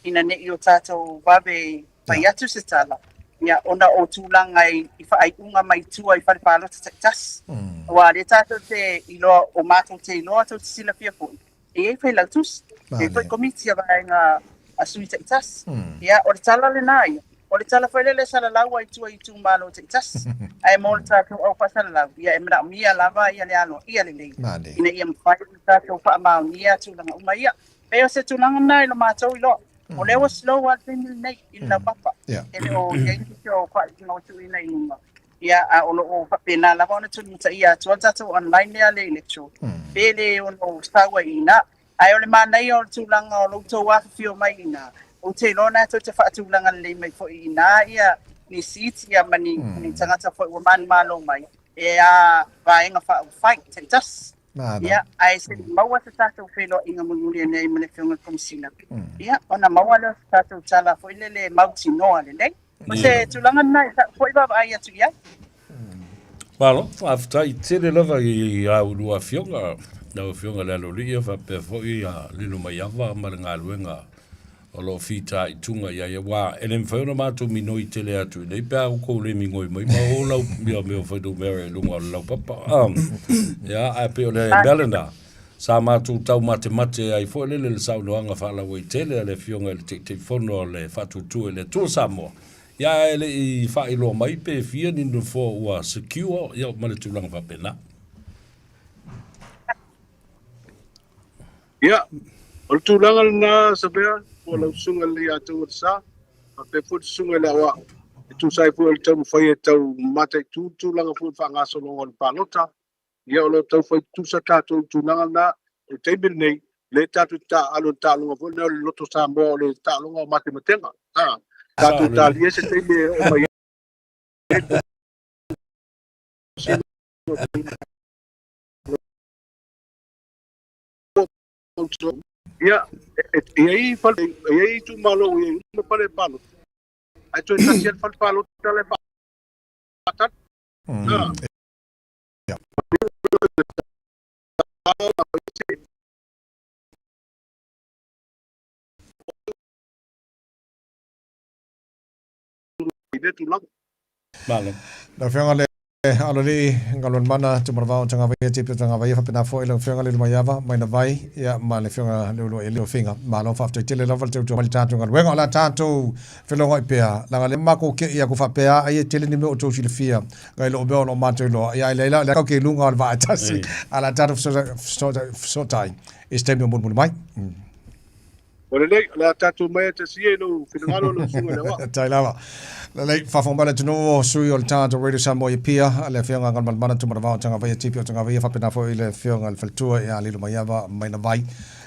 ina ne i o tatou vave fai atu se tala, ia, ona o tulaga i faaiuga mai tua i fale palota taitasi. Aua o lea tatou te iloa, o matou te iloa, tou te silafia foi, E i ai failautusi, e i ai foi komiti a vaega a sui taitasi. Ia, o le tala lena ia. O le tala foi lele e salalau ai tua i itumalo taitasi. Ae mo le tatou au faasalalau, ia e manaomia lava ia le aloaia lelei ina ia mafai ona tatou faamaonia tulaga uma ia. Pei o se tulaga lena i lo matou iloa. O lea ua slow lava le taimi lenei i le laupapa. E le o i ai nisi o faaiuga ua tuuina i luga. Ia, a o lo o faapena lava ona tulimataia atu ai le tatou online lea le electoral, pe le ono sau ai i ina. Ae o le manaia o le tulaga o lo outou afifio mai i ina, ou te iloa na tou te faatulaga lelei mai foi i ina ia ni seats ia ma ni, ni tagata foi ua manumalo mai e a vaega faaupufai taitasi. Ia, ae se i maua se tatou feiloaiga mulimuli anei ma le Afioga i le Komesina, ia, ona maua lea o se tatou tala foi lele mautinoa lelei. O se tulaga lena i sa'u foi vaavaai atu i ai. Malo, faafetai tele lava i a ulua afioga, lau Afioga i le Aloalii faapea foi a Lilomaiava ma le galuega o lo o fitaituga i ai, aua e le mafai ona matou minoi tele atu i inei pe a outou le migoi mai ma o lau ia mea o fuainumera i luga o le laupapa. Ia, ae pei o le mea lena sa matou taumatemate ai foi lele le saunoaga faalauaitele a le Afioga i le Taitaifono o le Faatuatua i le Atua Samoa, ia ae le i faailoa mai pe fia ni nofoa ua secure, ia ma le tulaga faapena. Ia, o le tulaga lena Savea, po o lau susuga i le Leiataua-le-Sa, faapea foi le susuga i le Aoao, e tusa ai foi o le taumafai e tau mataitu le tulaga foi o le faagasologa o le palota. Ia, o lo o tau fai tutusa tatou i le tulaga lena. O le taimi lenei, lea tatou te taaalo i le taaloga foi lea o le Loto Samoa, o le taaloga o matematega. A, tatou talia se taimi e oo mai ai. Ia, e i ai fale, e i ai itumalo ua i ai uma fale palota, ae toe tasi lava le fale palota la e faatali. I lea tulaga. Malo. Lau Afioga le Aloalii Galuanmana Tumanavao Tagavaia Tipi o Tagavaia faapena foi lau Afioga Lilomaiava Mainavai ia ma le Afioga Leuluai Tofiga. Malo faafetai tele lava le tautua mai le tatou galuega. O le a tatou felogai pea leaga lea makou ke'i aku faapea ai e tele ni mea o tou silafia ngai lou mea o lo o matou iloa ia ai leila lea ke luga o le vaa e tasi a o le a tatou fesootai i se taimi o mulimuli mai. Ua lelei, o le a tatou omai e tasi ia i lou finagalo lau susuga i le Aoao. Tai lava. Lelei, faafofoga mai le atunuu o sui o le tatou Radio Samoa i Apia, le Afioga Galumalemana Tumanavao Tagavaia Tipi o Tagavaia, faapena foi le Afioga i le Faletua ia Lilomaiava Mainavai,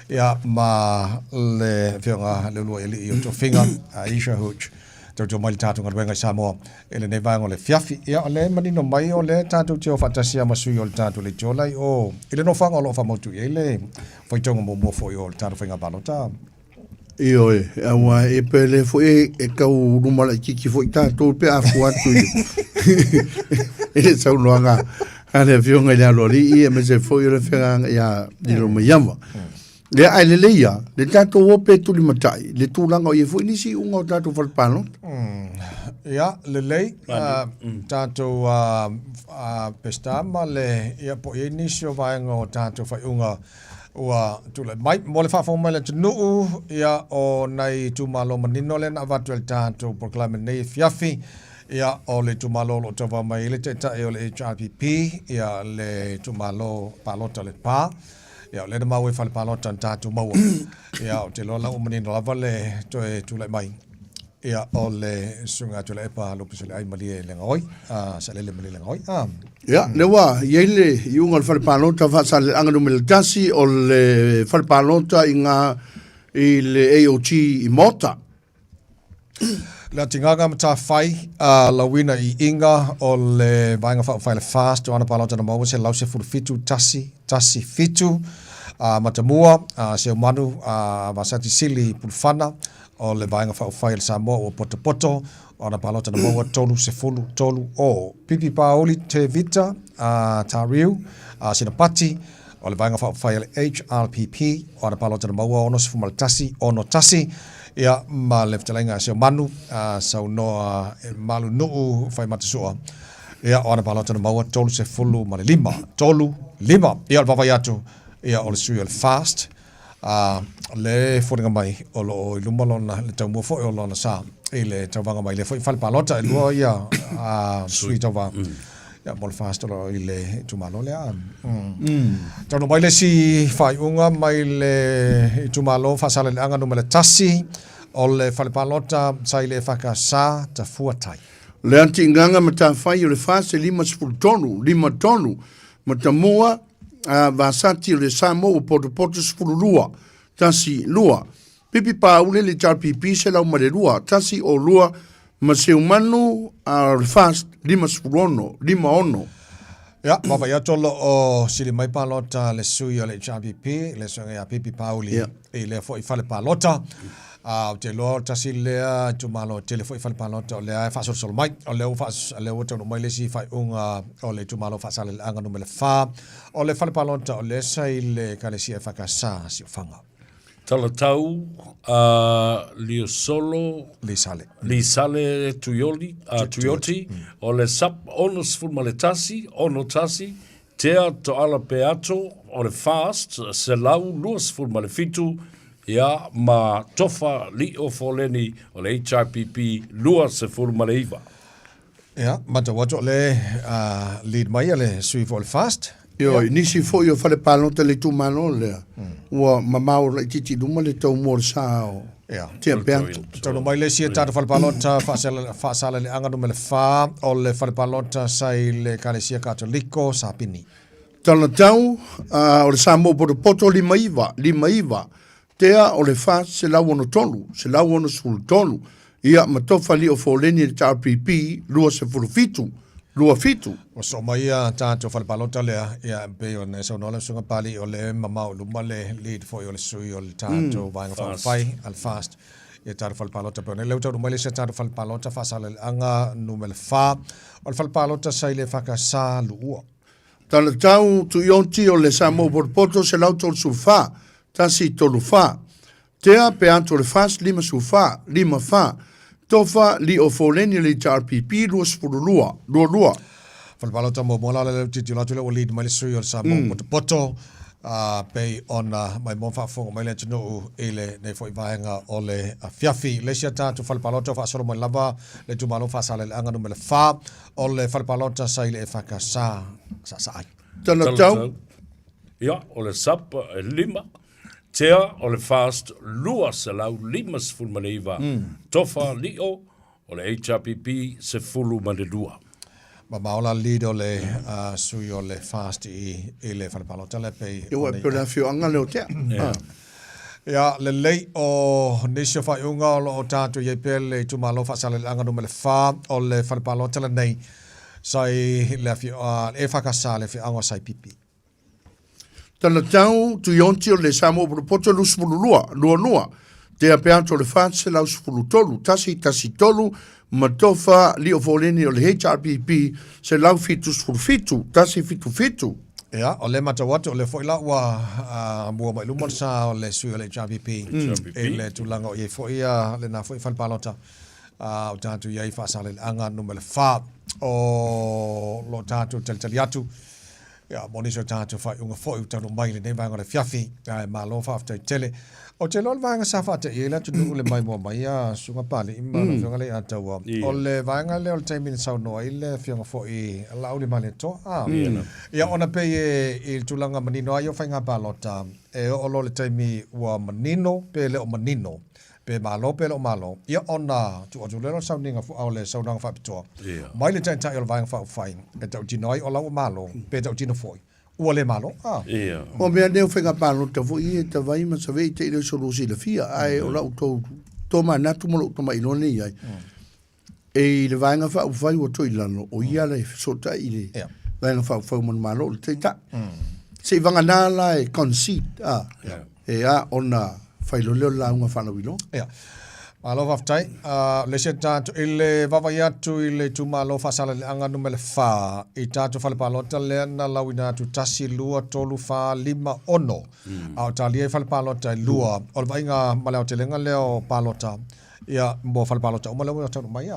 ia ma le Afioga Leuluaialii o Tofiga, Aisha Hooch. Tautua mai le tatou galuega i Samoa i lenei vaega o le afiafi. Ia, o lea e manino mai o lea tatou te o faatasi lava ma sui o le tatou leitiola i o i le nofoaga o lo o faamautu i ai le faitauga muamua foi o le tatou faiga palota. Ioe, aua e pe le foi e tau luma laitiiti foi tatou pe a fua atu i i le saunoaga a le Afioga i le Aloalii aemaise foi o le Afioga ia Lilomaiava. Lea ae lelei ia le tatou o pe tulimatai le tulaga o i ai foi nisi iuga o tatou fale palota. Ia, lelei, tatou Peseta ma le, ia, po o i ai nisi o vaega o tatou faaiuga ua tulai mai. Mo le faafofoga mai a le atunuu, ia, o nai itumalo manino lea na avatu e le tatou polokalame nei afiafi, ia, o le itumalo o lo o tauva mai ai le Taitai o le HRPP, ia, le itumalo palota o Lepa, Ia, o lea na maua i fale palota na tatou maua. Ia, ou te iloa la ua manino lava le toe tulai mai. Ia, o le Susuga ia Tuilaepa Lupeseleai Malie Legaoi, Sailele Malie Legaoi. Ia, lea ua i ai le iuga o le fale palota Faasaleleaga numera 1, o le fale palota i ngā i le AOG i Maota. Le atigaga matafai a lauina i iga o le Vaega Faaupufai a le FAST o ana palota na maua 117 1 1 7 a Matamua a Seumanu a Vasati Sili Pulufana o le Vaega Faaupufai a le Samoa ua potopoto o ana palota na maua 33 o Pipi Pauli Tevita a Tariu a Sinapati o le Vaega Faaupufai a le HRPP, o ana palota na maua 61, 61, ia, ma le fetalaiga a Seomanu, a saunoa e Malunuu Faimatasoa, ia, o ana palota na maua 35, 3, 5. Ia, o le vaavaai atu, ia, o le sui o le FAST, a, le foliga mai o lo o i luma lona, le taumua foi o lona sa i le tauvaga mai lea foi fale palota, e lua ia a, sui tauva. Ia, mo le FAST o lo o i le itumalo lea. Taunuu mai le isi faaiuga mai le itumalo Faasaleleaga numera 1 o le fale palota sa i le EFKS Tafuatai. Le atigaga matafai o le FAST e 53, 53, Matamua, a Vasati o le Samoa ua potopoto 12, 1, 2. Pipi Pāule le HRPP 102, 1 o 2, ma Seumanu a o le FAST 56, 56. Ia, vaavaai atu o lo o sili mai palota le sui o le HRPP, le suega ia Pipi Pauli i lea foi fale palota. A ou te iloa o le tasi lea itumalo e tele foi fale palota o lea e faasolosolo mai. O lea ua faas, lea ua taunuu mai le isi faaiuga o le itumalo Faasaleleaga numera 4 o le fale palota o lea sa i le Ekalesia EFKS Siufaga. Talatau a Liosolo Lisale. Lisale Tuioli, a Tuioti, o le SUP 61, 61, Tea Toala Peato, o le FAST 127, ia, ma Tofa Lio Foleni, o le HRPP 29. Ia, matau atu o le lead mai a le sui foi o le FAST. Ioe, nisi foi o fale palota le itumalo lea, ua mamao laitiiti i luma le taumua o le sa o Tea Peato. Taunuu mai le isi e tatou fale palota Faasaleleaga numera 4 o le fale palota sa i le Ekalesia Katoliko Sapini. Talatau, o le Samoa Potopoto 59, 59, Tea o le 463, 163, ia ma Tofa Lio Foleni le HRPP 27, 27. Ua soo mai ia tatou fale palota lea, ia e pei ona e saunoa lau Susuga Pali, o lea e mamao i luma le lead foi o le sui o le tatou Vaega Faaupufai a le FAST ia tatou fale palota. E pei ona lea ua taunuu mai le isi a tatou fale palota Faasaleleaga numera 4, o le fale palota sa i le EFKS Luua. Talatau Tuionti o le Samoa Potopoto 134, 134. Tea Peato le FAST 54, 54. Tofa Lio Foleni le HRPP 22, 22. Fale palota muamua la lea tilotilo atu lea ua lead mai le sui o le Samoa Potopoto pei ona maimoa faafofoga mai le atunuu i lenei foi vaega o le afiafi. Le isi a tatou fale palota o faasolo mai lava le itumalo Faasaleleaga numera 4 O le fale palota sa i le EFKS Saasaai. Talatau. Ia, o le SUP e 5, Tea o le FAST 259, Tofa Lio o le HRPP 12. Mamao la lead o le sui o le FAST i i le fale palota lea pei. Ia, ua e pei o le afioaga lea o Tea. Ia, lelei, o nisi o faaiuga o lo o tatou i ai pea le itumalo Faasaleleaga numera 4 o le fale palota lenei sa i le afioaga EFKS le afioaga o Saipipi. Talatau Tuionti o le Samoa Potopoto 22, 22, Tea Peato o le 413, 113, ma Tofa Lio Foleni o le HRPP 177, 177. Ia, o lea e matau atu, o lea foi la ua mua mai luma le sa o le sui o le HRPP i le tulaga o i ai foi lena foi fale palota o tatou i ai i Faasaleleaga numera 4 o lo tatou talitali atu. Ia, mo nisi o tatou faaiuga foi ua taunuu mai i lenei vaega o le afiafi, ae malo faafetai tele. Ou te iloa o le vaega sa faateia ai le atunuu le maimoa mai a Susuga Papalii ma lau Afioga Leiataua, o le vaega lea o le taimi na saunoa ai le Afioga foi Laauli Malietoa, a? Ia, ona pei e i le tulaga manino lava ia o faiga palota, e oo loa i le taimi ua manino pe le o manino, pe malo pe le o malo, ia ona tuu atu lea o le sauniga o le saunoaga faapitoa mai le Taitai o le Vaega Faaupufai e tautino ai o la ua malo pe tautino foi ua le malo. A. O mea nei o faiga palota foi ia e tavai ma savei te i le oso lua silafia, ae o lau tou tomanatu ma lou tamailoa nei ai, e i le Vaega Faaupufai ua toe i lalo, o ia la e fesootai i le Vaega Faaupufai o Manumalo, o le Taitai. Se i vagana la e concede, a, e a ona fai loa lea o le lauga faalauiloa. Ia. Malo faafetai. Le isi tatou i le vaavaai atu i le itumalo Faasaleleaga numera 4 i tatou fale palota lea na lauina atu 1, 2, 3, 4, 5, 6. A o talia i fale palota e 2. O le vaaiga ma le aotelega lea o palota ia mo fale palota uma lea ua taunuu mai.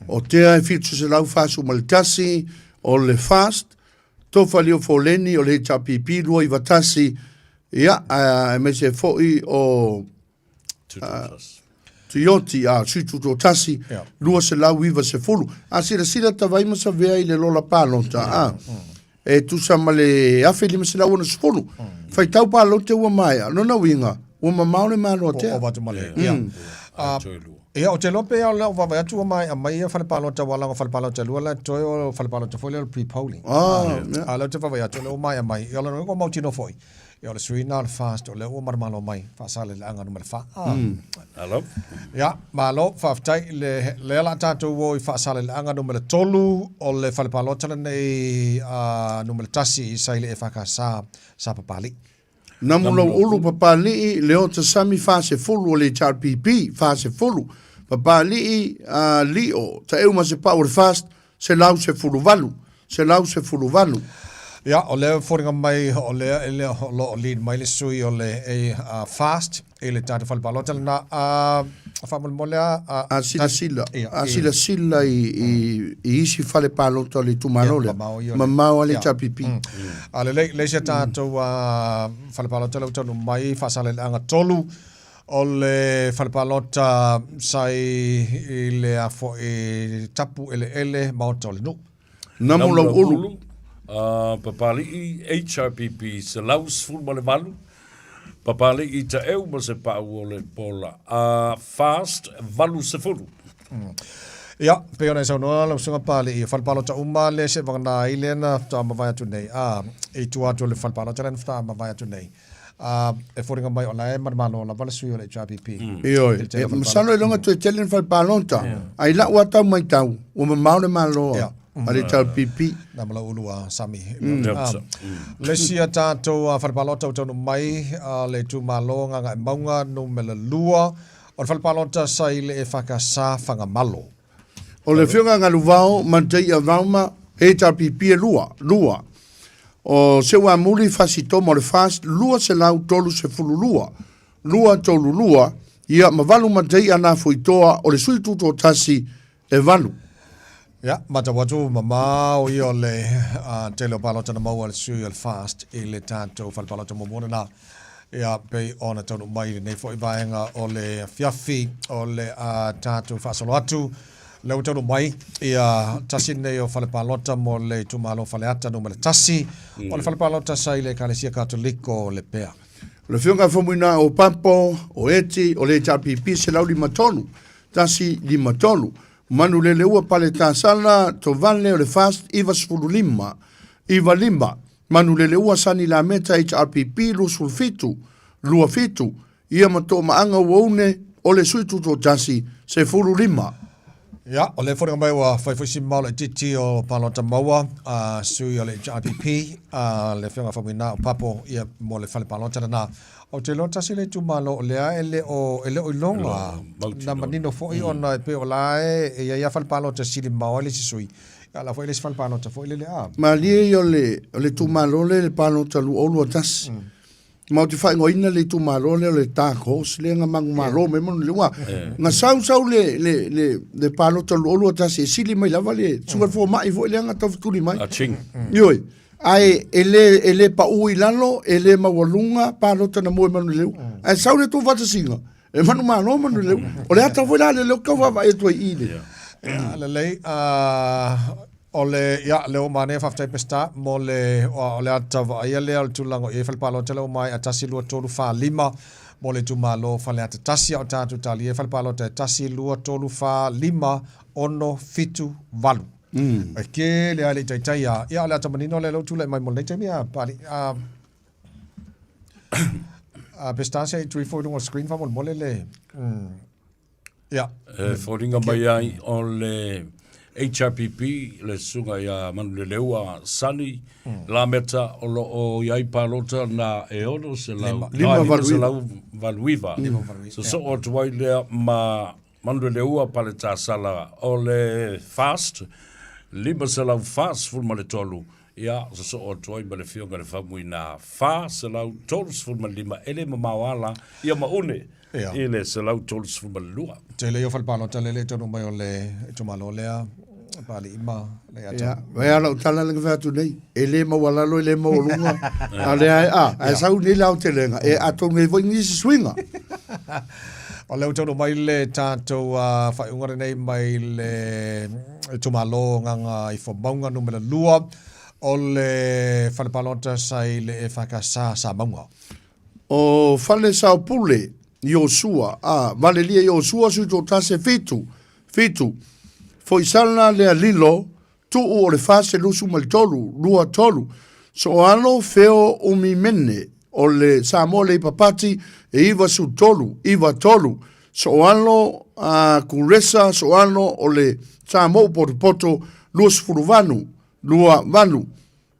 O tea e 741 o le FAST, Tofa Lio Foleni o le HRPP 291, ia, aemaise foi o Tuioti, a, Sui Tutoatasi, 290. A silasila Tavai ma Savea i le lola palota, a, e tusa ma le 1560. Faitau palota ua maea, lona uiga, ua mamao le Malo a Tea. Ua ova atu ma le, ia. Ia, ou te iloa pei lava o lau vaavaai atu ua maea mai ia fale palota aua leaga o fale palota e lua la e totoe o fale palota foi lea o le pre-polling. Ah, yeah. A o lea ou te vaavaai atu o lea ua maea mai. Ia o lona uiga ua mautinoa foi. Ia o le sui na o le FAST o lea ua manumalo mai Faasaleleaga numera 4. Ah. Alo. Ia, malo, faafetai le lea la tatou o i Faasaleleaga numera 3 o le fale palota lenei a numera 1 i sa i le EFKS sa Papalii. Namulauulu Papalii Leota Sami 40 o le HRPP 40 Papalii Lio Taeu ma Sepau o le FAST 118 118. Ia, o lea e foliga mai o lea e le o lo o lead mai le sui o le a FAST i le tatou fale palota lena. A faamolemole a A silasila, a silasila i, i, i isi fale palota o le itumalo lea. Mamao a le HRPP. A lelei, le isi a tatou fale palota lea ua taunuu mai, Faasaleleaga 3, O le fale palota sa i le a foi tapu eleele maota o le nuu. Namu lau ulu. Papalii HRPP 118, Papalii Taeu ma se pau o le pola FAST 80. Ia, pei ona e saunoa lau Susuga Papalii, o fale palota uma lea se vagana ai lea na faatoa mavae atu nei, a, i tua atu o le fale palota lea na faatoa mavae atu nei. A, e foliga mai o la e manumalo lava le sui o le HRPP. Ioe, e masalo iloga toe tele ni fale palota, ae i la'u a tau maitau, ua mamao le Malo a le HRPP. Na ma lau ulu a Sami. Le isi a tatou fale palota ua taunuu mai, le itumalo Gagaemauga numera 2, o le fale palota sa i le EFKS Fagamalo. O le Afioga Galuvao Mataia Vauma, HRPP e lua, lua. O Seuamuli Fasitoma o le FAST 232, 232, ia ma Valu Mataia Nafoitoa o le sui tutoatasi e valu. Ia, matau atu mamao ia o le tele o palota na maua e le sui o le FAST i le tatou fale palota muamua lena. Ia, pei ona taunuu mai i lenei foi vaega o le afiafi o le a tatou faasolo atu. Lea ua taunuu mai ia tasi lenei o fale palota mo le itumalo Faleata numera 1, o le fale palota sa i le Ekalesia Katoliko o Lepea. O le Afioga Faumuina o Papo, o Eti, o le HRPP 153, 153, Manuleleua Paletasala, Tovale o le FAST 95, 95, Manuleleua Sani Lameta HRPP 27, 27, ia ma Toomaaga Uoune o le Sui Tutoatasi 15. Ia, o lea foliga mai ua fai foi si mamao laitiiti o Palota Maua, a sui o le HRPP, a le Afioga Faumuina o Papo, ia, mo le fale palota lena. Ou te iloa tasi le itumalo o lea e le o, e le o iloga na manino foi ona e pei o la e, e i ai lava fale palota e sili mamao ai le isi sui. A la foi le isi fale palota foi lele a. Malie ia o le, o le itumalo lea i le palota 2021. Ma ou te faaigoaina le itumalo lea o le Dark Horse lea na manumalo mai ma le ua na sau sau le le le le palota 2021 e sili mai lava le suka le fomai foi lea na taufetuli mai. A Ching. Ioe. Ae e le e le pau i lalo, e le maualuga palota na mua i Manuleleua. Ae sau le tuufaatasiga, e manumalo Manuleleua. O le ata foi la lea o tau vaavaai atu ai i i le. Ia, lelei, o le, ia, lea ua manaia, faafetai Peseta, mo le, o le ata vaaia lea o le tulaga o i ai fale palota lea ua maea 1, 2, 3, 4, 5 mo le itumalo Faleata 1, a o tatou talia i fale palota e 1, 2, 3, 4, 5, 6, 7, 8. E tele lava e le i taitai a, ia o le ata manino lea o lea ua tulai mai mo lenei taimi a Papalii. A, a Peseta se i tuu ifo i luga o le screen faamolemole le, mm, ia. E foliga mai ai o le HRPP, le susuga ia Manuleleua Sonny Lameta o lo o i ai palota na e 600, 589. Sosoo atu ai lea ma Manuleleua Paletasala o le FAST 543, ia, sosoo atu ai ma le Afioga i le Faumuina 435, e le mamao ala ia maune i le 132. Tele ia o fale palota lele i tonu mai o le itumalo lea, Papalii ma Leiata. Ia, vai a lau tala le fai atu nei, e le maualalo, e le maualuga, a lea e, a, ae sau nei le aotelega, e atonu ai foi nisi suiga. O lea ua taunuu mai le tatou faaiuga lenei mai le itumalo Gagaifomauga numera 2 o le fale palota sa i le EFKS Samauga. O Fale Saopule, Iosua, a, Valelia Iosua Suitoatasi 7, 7, Foisala Lealilo, Tuu o le 43, 23, Soalo Feo Umimene, o le Samoa Labour Party e 93, 93. Soalo a Kuresa Soalo o le Samoa Potopoto 28, 28.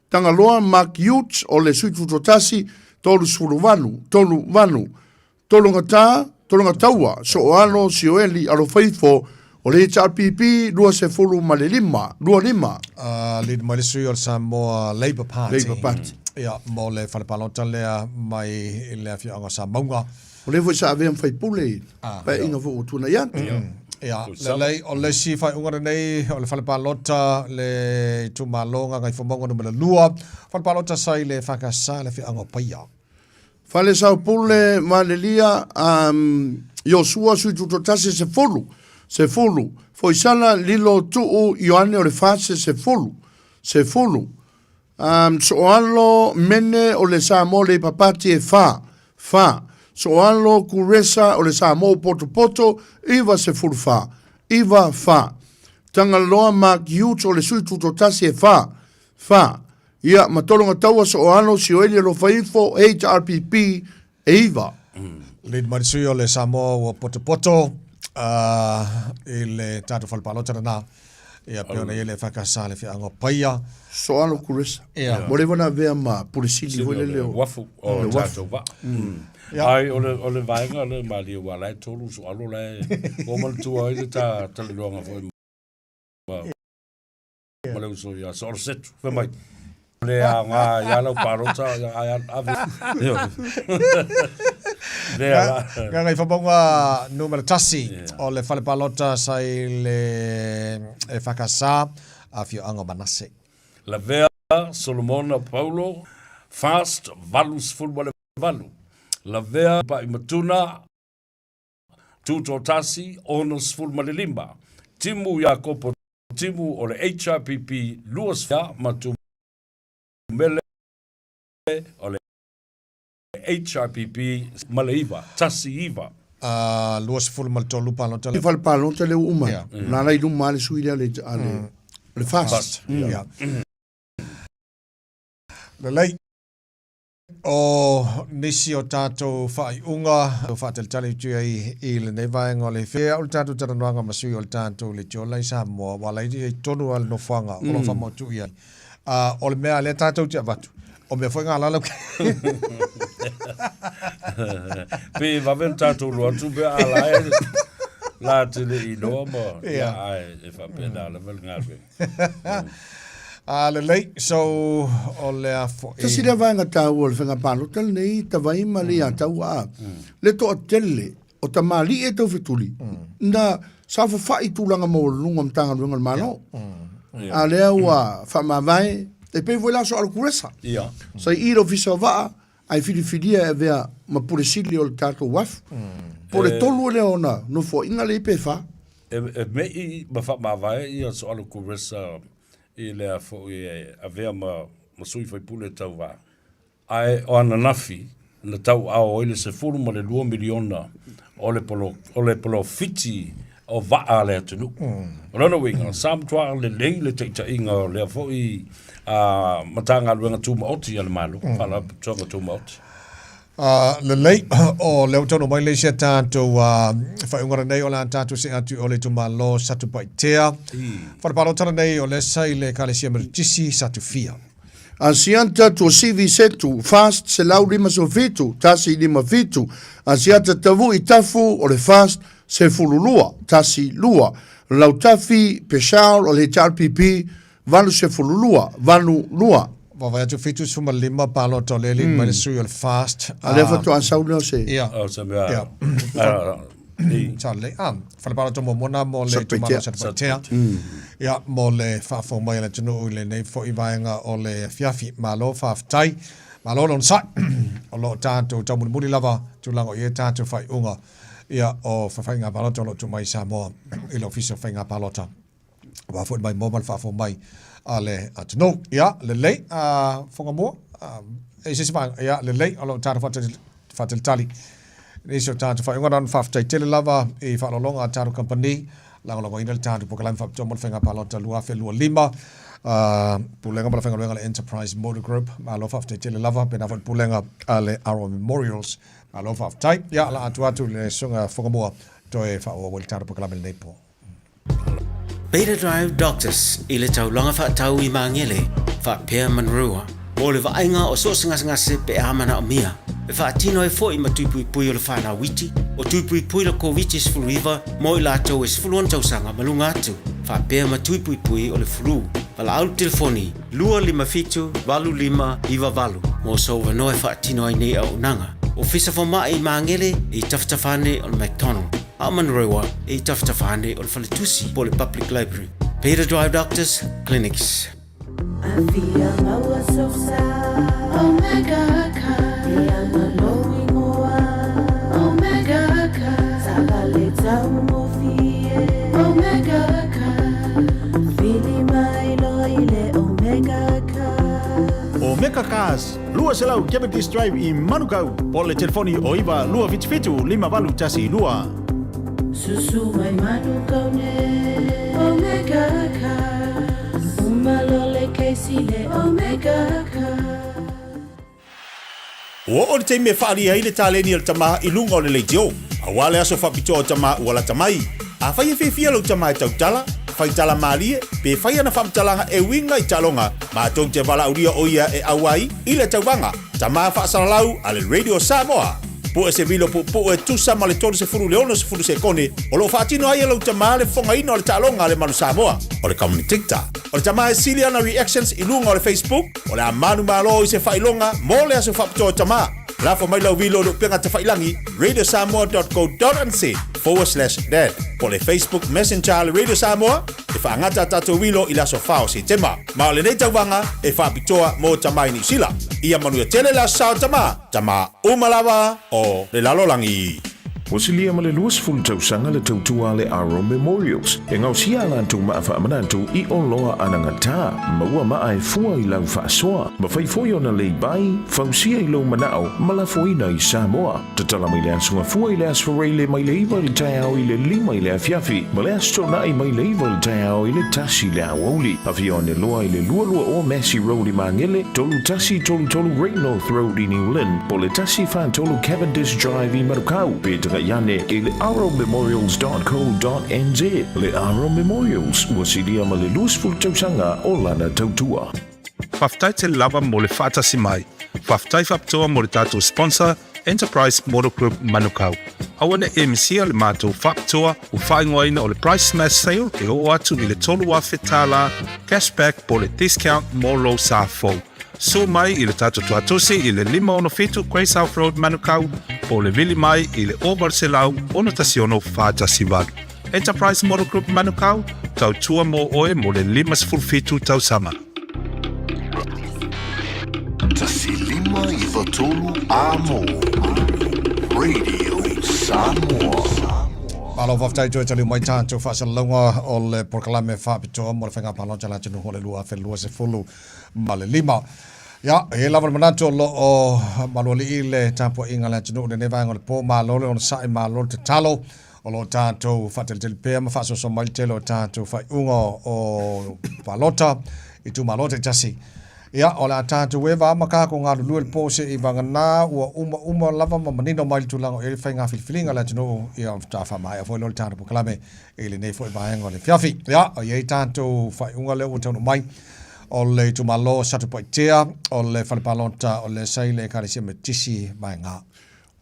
Tagaloa Mark Hughes o le Sui Tutoatasi 38, 38. Tologata, Tologataua, Soalo Sioeli Alofaifo o le HRPP 25, 25. Lead mai le sui o le Samoa Labour Party. Labour Party. Ia, mo le fale palota lea mai i le afioaga o Samauga. O lea foi sa avea ma faipule i paeaiga foi ua tuanai atu. Ia, lelei, o le isi faaiuga lenei o le fale palota le itumalo Gagaifomauga numera 2, fale palota sa i le FKS le afioaga o Paia. Fale Saopule Valelia Iosua Sui Tutoatasi 10, 10, Foisala Lilo Tuu Ioane o le Fase 10, 10, Soalo Mene o le Samoa Labour Party e 4, 4, Soalo Kuresa o le Samoa Potopoto 94, 94, Tagaloa Mark Hughes o le Sui Tutoatasi e 4, 4, Ia, ma Tologataua Soalo Sioeli Alofaifo HRPP e 9. Lead mai le sui o le Samoa ua potopoto i le tatou fale palota lena. Ia, pei ona i ai le FKS le afioaga o Paia. Soalo Kuresa. Ia. Ua leva ona avea ma Pule Sili foi lele o Uafu, o le tatou vaa. Ai, o le, o le vaega lea malie aua la e tolu soalo la e, ua manatua ai le ta talanoaga foi ma ma le uso ia Soolosetu. Fai mai, le aoga ia lau palota, ai ave. Lea la. Gagaifomauga numera 1 o le fale palota sa i le FKS afioaga o Manase. Lavea Solomona Paulo Fast 88. Lavea Paimatuna Tutoatasi 65. Timu Iakopo Timu o le HRPP 20 ma Tumele o le HRPP ma le 9, 19. 23 palota le. Fale palota lea ua uma. Na ala i luma lava le sui lea a le FAST. Lelei. O nisi o tatou faaiuga o faatalitali atu ai i lenei vaega o le Fea o le tatou talanoaga ma sui o le tatou Leitiola i Samoa, ua ala i tonu lava le nofoaga o lo o faamautu i ai. O le mea lea tatou te avatu, o mea foi galala Pe vave le tatou loa atu pe a la e la te le i loa ma ia ae e faapena lava le galuega. A lelei, so o lea foi. Tasi lea vaega taua o le faiga palota lenei, Tavai ma Leiataua, a, le toatele o tamalii e taufetuli, na saofafai i tulaga maualuluga o Matagaluega a le Malo. A lea ua faamavae, e pei foi la o Soalo Kuresa. Sa i i le Ofisa o Vaa, ae filifilia e avea ma Pule Sili o le tatou uafu. Po o le tolu lea ona nofoaiga lea pe fa. E mei ma faamavae ia Soalo Kuresa i lea foi e avea ma sui faipule tauva. Ae o ananafi na tauaao ai le $12 miliona o le o le polofiti o vaa a le atunuu. O lona uiga, sa matua lelei le taitaiga o lea foi Matagaluega Tumaoti a le Malo, Faalapotopotoga Tumaoti. Lelei, o lea ua taunuu mai le isi a tatou faaiuga lenei o le a tatou see atu i o le itumalo Satupaitea. Fale palota lenei o lea sa i le Ekalesia Metotisi Satufia. Asiata Tuasivi Setu Fast 157 157 Asiata Tavui Tafu o le Fast 12 12 Lautafi Peshal o le HRPP 82 82. Vaavaai atu 75 palota o lea e lei mai le sui o le Fast. A lea faatoa sau lea o se. Ia. O se mea. Ia. Sa lelei. Ah, fale palota muamua na mo le itumalo o Satupaitea. Ia, mo le faafofoga mai a le atunuu i lenei foi vaega o le afiafi. Malo faafetai. Malo le onosai. O lo o tatou taumulimuli lava tulaga o i ai tatou faaiuga ia o faiga palota o lo o tuu mai i Samoa i le Ofisa o Faiga Palota. Aua foi le maimoa ma le faafofoga mai a le atunuu. Ia, lelei, Fogamua, e i se isi vaega? Ia, lelei, o lo o tatou faatalitali i nisi o tatou faaiuga. Na ona faafetai tele lava i faaaloaloga a tatou kamupani. lagolagoina le tatou polokalame faapitoa mo le Faiga Palota 2025. Pulega ma le Faigaluega a le Enterprise Motor Group, malo faafetai tele lava, pena foi le Pulega a le Aro Memorials, malo faafetai. Ia, la atu atu le susuga Fugamua toe faaauau ai le tatou polokalame lenei po. Beta Drive Doctors i le taulaga faatau i Magele, faapea Monroe, mo le vaaiga o so o se gasegase pe a manaomia. E faatino ai foi ma tui puipui o le fanau iti, o tui puipui le Koviti-19 mo i latou e 16 tausaga ma luga atu, faapea ma tui puipui o le flu. Valaau le telefoni 257 8598 mo sou avanoa e faatino ai nei auaunaga. Ofisa Fomai i Magele i tafatafa ane o le McDonald, a o Monroe i tafatafa ane o le Faletusi po o le Public Library. Beta Drive Doctors Clinics. Afia maua sosa Omega Car E ana lou ingoa Omega Car Taavale taugofie Omega Car Vili mai loa i le Omega Car Omega Cars, 200 Cavendish Drive i Manukau, po o le telefoni o 9 277 5812. Susu mai Manukau nei Omega Cars Uma loa le kesi le Omega Cars. Ua oo le taimi e faaalia ai le taleni a le tama i luga o le leitio. Aua le aso faapitoa o tama ua lata mai. Afai e fiafia lou tama e tautala, fai tala malie, pe fai ana faamatalaga e uiga i taaloga, matou te valaaulia o ia e ʻau ai i le tauvaga. Tama faasalalau a le Radio Samoa. Pue se vilo puupuu e tusa ma le 30 i le 60 sekone o lo o faatino ai e lou tama le fofogaina o le taaloga a le Manu Samoa. O le commentator. O le tama e sili ana reactions i luga o le Facebook, o le a manumalo i se faailoga mo le aso faapitoa o tama. Lafo mai lau vilo i le upega tafailangi radiosamoa.co.nz/dad po o le Facebook Messenger a le Radio Samoa e faagata a tatou vilo i le aso 4 o Setema. Ma o lenei tauvaga e faapitoa mo tama i Niu Sila. Ia manuia tele le aso sa o tama, tama uma lava o le lalolagi. Ua silia ma le 20 tausaga le tautua a le Aro Memorials e gaosia a latou maa faamanatu i oloa anagata, maua maa e fua i lau faasoa, mafai foi ona lei bai, fausia i lou manao ma lafoina i Samoa. Tatala mai le Aso Gafua i le Aso Faraile mai le 9 i le taeao i le 5 i le afiafi ma le Aso Toonai mai le 9 i le taeao i le 1 i le aoauli. Afio ane loa i le 22 Massey Road i Magele, 3133 Great North Road i New Lynn, po o le 143 Cavendish Drive i Manukau, pe tagai ane i le arrowmemorials.co.nz. Le Arrow Memorials, ua silia ma le 20 tausaga o lana tautua. Faafetai tele lava mo le faatasi mai. Faafetai faapitoa mo le tatou sponsor, Enterprise Motor Group Manukau. Aua ne i misia le matou faapitoa ua faaigoaina o le Price Smash Sale e oo atu i le $3,000 cashback po o le discount mo lou sa fou. Sue mai i le tatou tuatosi i le 567 Grey South Road Manukau po o le vili mai i le 0800 61 418. Enterprise Motor Group Manukau, tautua mō oe mo le 57 tausaga. 1593 Amo Radio Samoa. Malo faafetai toe taliu mai tatou faasalalauga o le polokalame faapitoa mo le faiga palota la atunuu o le 2025. Ia, e i ai lava le manatu o lo o malualii le tapuaiga a le atunuu i lenei vaega o le po, malo le onosai, malo le tatalo, o lo o tatou faateliteli pea ma faasoasoa mai le tele o tatou faaiuga o palota, itumalo taitasi. Ia, o le a tatou eva ma kako galulue le po se'i vagana ua uma uma lava ma manino mai le tulaga o i ai le faiga filifiliga a le atunuu, ia, faatoa faamaea foi lea o le tatou polokalame i lenei foi vaega o le afiafi. Ia, o i ai tatou faaiuga lea ua taunuu mai o le itumalo o Satupaitea, o le fale palota o le sa i le Ekalesia Metisi Vaega.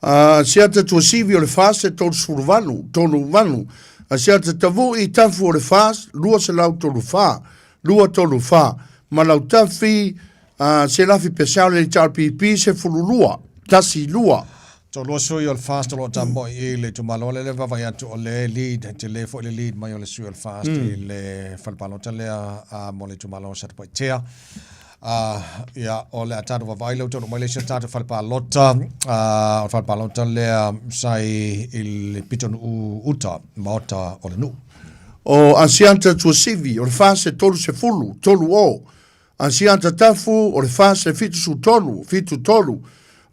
A Asiata Tuasivi o le FAS e 38, 38. Asiata Tavui Tafu o le FAS 234, 234. Ma Lautafi a Selafi Pesau le HRPP 12, 12. Toalua sui o le FAST o lo o tamoe i le itumalo lea le vaavaai atu o le lead, tele foi le lead mai o le sui o le FAST i le fale palota lea mo le itumalo o Satupaitea. Ia, o le a tatou vaavaai lea ua taunuu mai le isi o tatou fale palota, o le fale palota lea sa i le pitonuu uta, maota o le nuu. O Asiata Tuasivi, o le FAST e 30, 30. Asiata Tafu, o le FAST e 73, 73.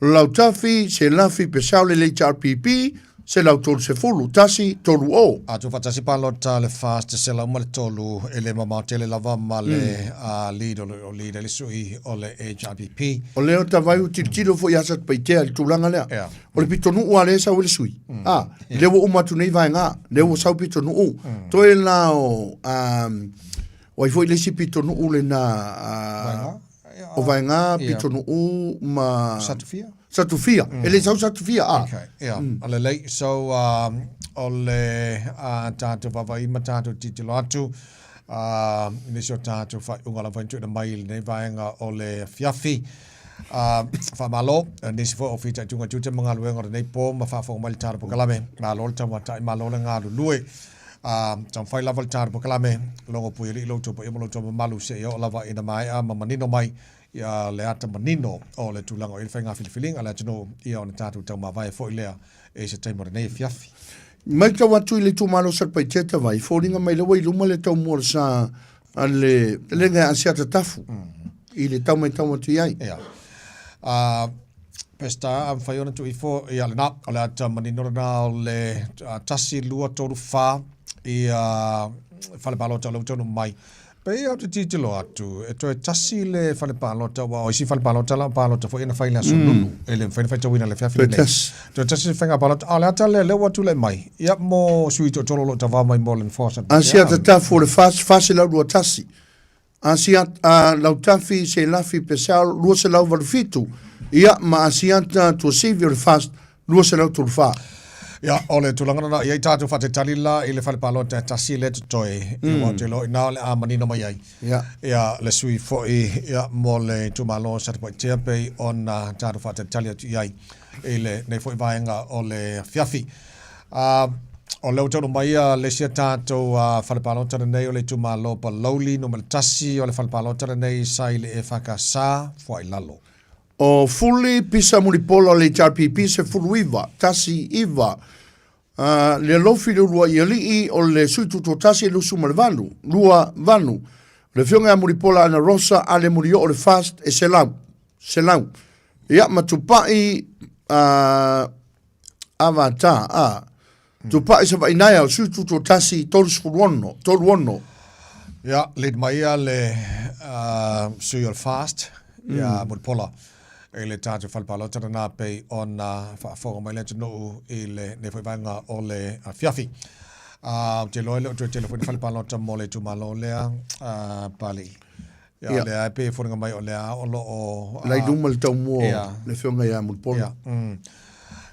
Lautafi, Selafi Pesau le HRPP, 130, 1, 3, 0. A tuufaatasi palota a le FAST 103, e le mamao tele lava ma le lead o le o lead ai le sui o le HRPP. O lea o Tavai ua tilotilo foi ia Satupaitea i le tulaga lea. O le pitonuu lava lea e sau ai le sui. A, lea ua uma atu nei vaega, lea ua sau pitonuu. Toe la o, o ai foi le isi pitonuu lena, o Vaega, Pitonuu ma... Satufia? Satufia. E le i sau Satufia, a. Okay, ia. Lelei, so o le tatou vaavaai ma tatou tilotilo atu i nisi o tatou faaiuga lava i tuuina mai i lenei vaega o le afiafi. Faamalo nisi foi o fitaituga tiute ma galuega o lenei po ma faafofoga mai le tatou polokalame. Malo le tauatai, malo le galulue. Taumafai lava le tatou polokalame, logo pui alii lo outou paia ma lo outou mamalu seia oo lava ina maea ma manino mai ia le ata manino o le tulaga o i ai le faiga filifiliga a le atunuu, ia ona tatou taumavae foi lea i se taimi o lenei afiafi. Matau atu i le itumalo o Satupaitea Tavai, e foliga mai lea ua i luma le taumua o le sa a le lega e Asiata Tafu i le tau matau atu i ai. Ia. Peseta, a mafai ona tuu ifo, ia lena, o le ata manino lena o le 1, 2, 3, 4, ia fale palota o lea ua taunuu mai. Pei ou te tilotilo atu, e toe tasi le fale palota, aua o isi fale palota la o palota foi na fai i le aso Lulu, e le mafai ona faitauina i le afiafi lenei. Toe tasi le faiga palota, a o le ata lea, lea ua tulai mai, ia mo sui toatolu o lo o tavao mai mo le nofoa o Satupaitea. Asiata Tafu o le FAST, 421. Asiata Lautafi Selafi Pesau 287, ia ma Asiata Tuasivi o le FAST 234. Ia, o le tulaga lena, e i ai tatou faatalitali la i le fale palota e tasi lea e totoe, ia aua ou te iloa i ina o le a manino mai ai. Ia. Ia, le sui foi, ia, mo le itumalo o Satupaitea pei ona tatou faatalitali atu i ai i lenei foi vaega o le afiafi. O lea ua taunuu mai le isi a tatou fale palota lenei o le itumalo o Palauli numera 1 o le fale palota lenei sa i le EFKS Fuailalo. O Fuli Pisa Mulipola o le HRPP 19, 1 9, le alofi le uluai alii o le sui tutoatasi e 28, 2 8. O le afioga ia Mulipola Ana Rosa Ale Mulioo o le FAST e 100, 100. Ia ma Tupai Avata, a. Tupai Savainaea o le sui tutoatasi 36, 36. Ia, lead mai ia le sui o le FAST, ia Mulipola, i le tatou fale palota lena pei ona faafofoga mai le atunuu i lenei foi vaega o le afiafi. Ou te iloa e le o toe tele foi ni fale palota mo le itumalo lea, Pali. Ia, o lea e pei e foliga mai o lea o lo o... La i luma le taumua o le afioga ia Mulipola. Ia,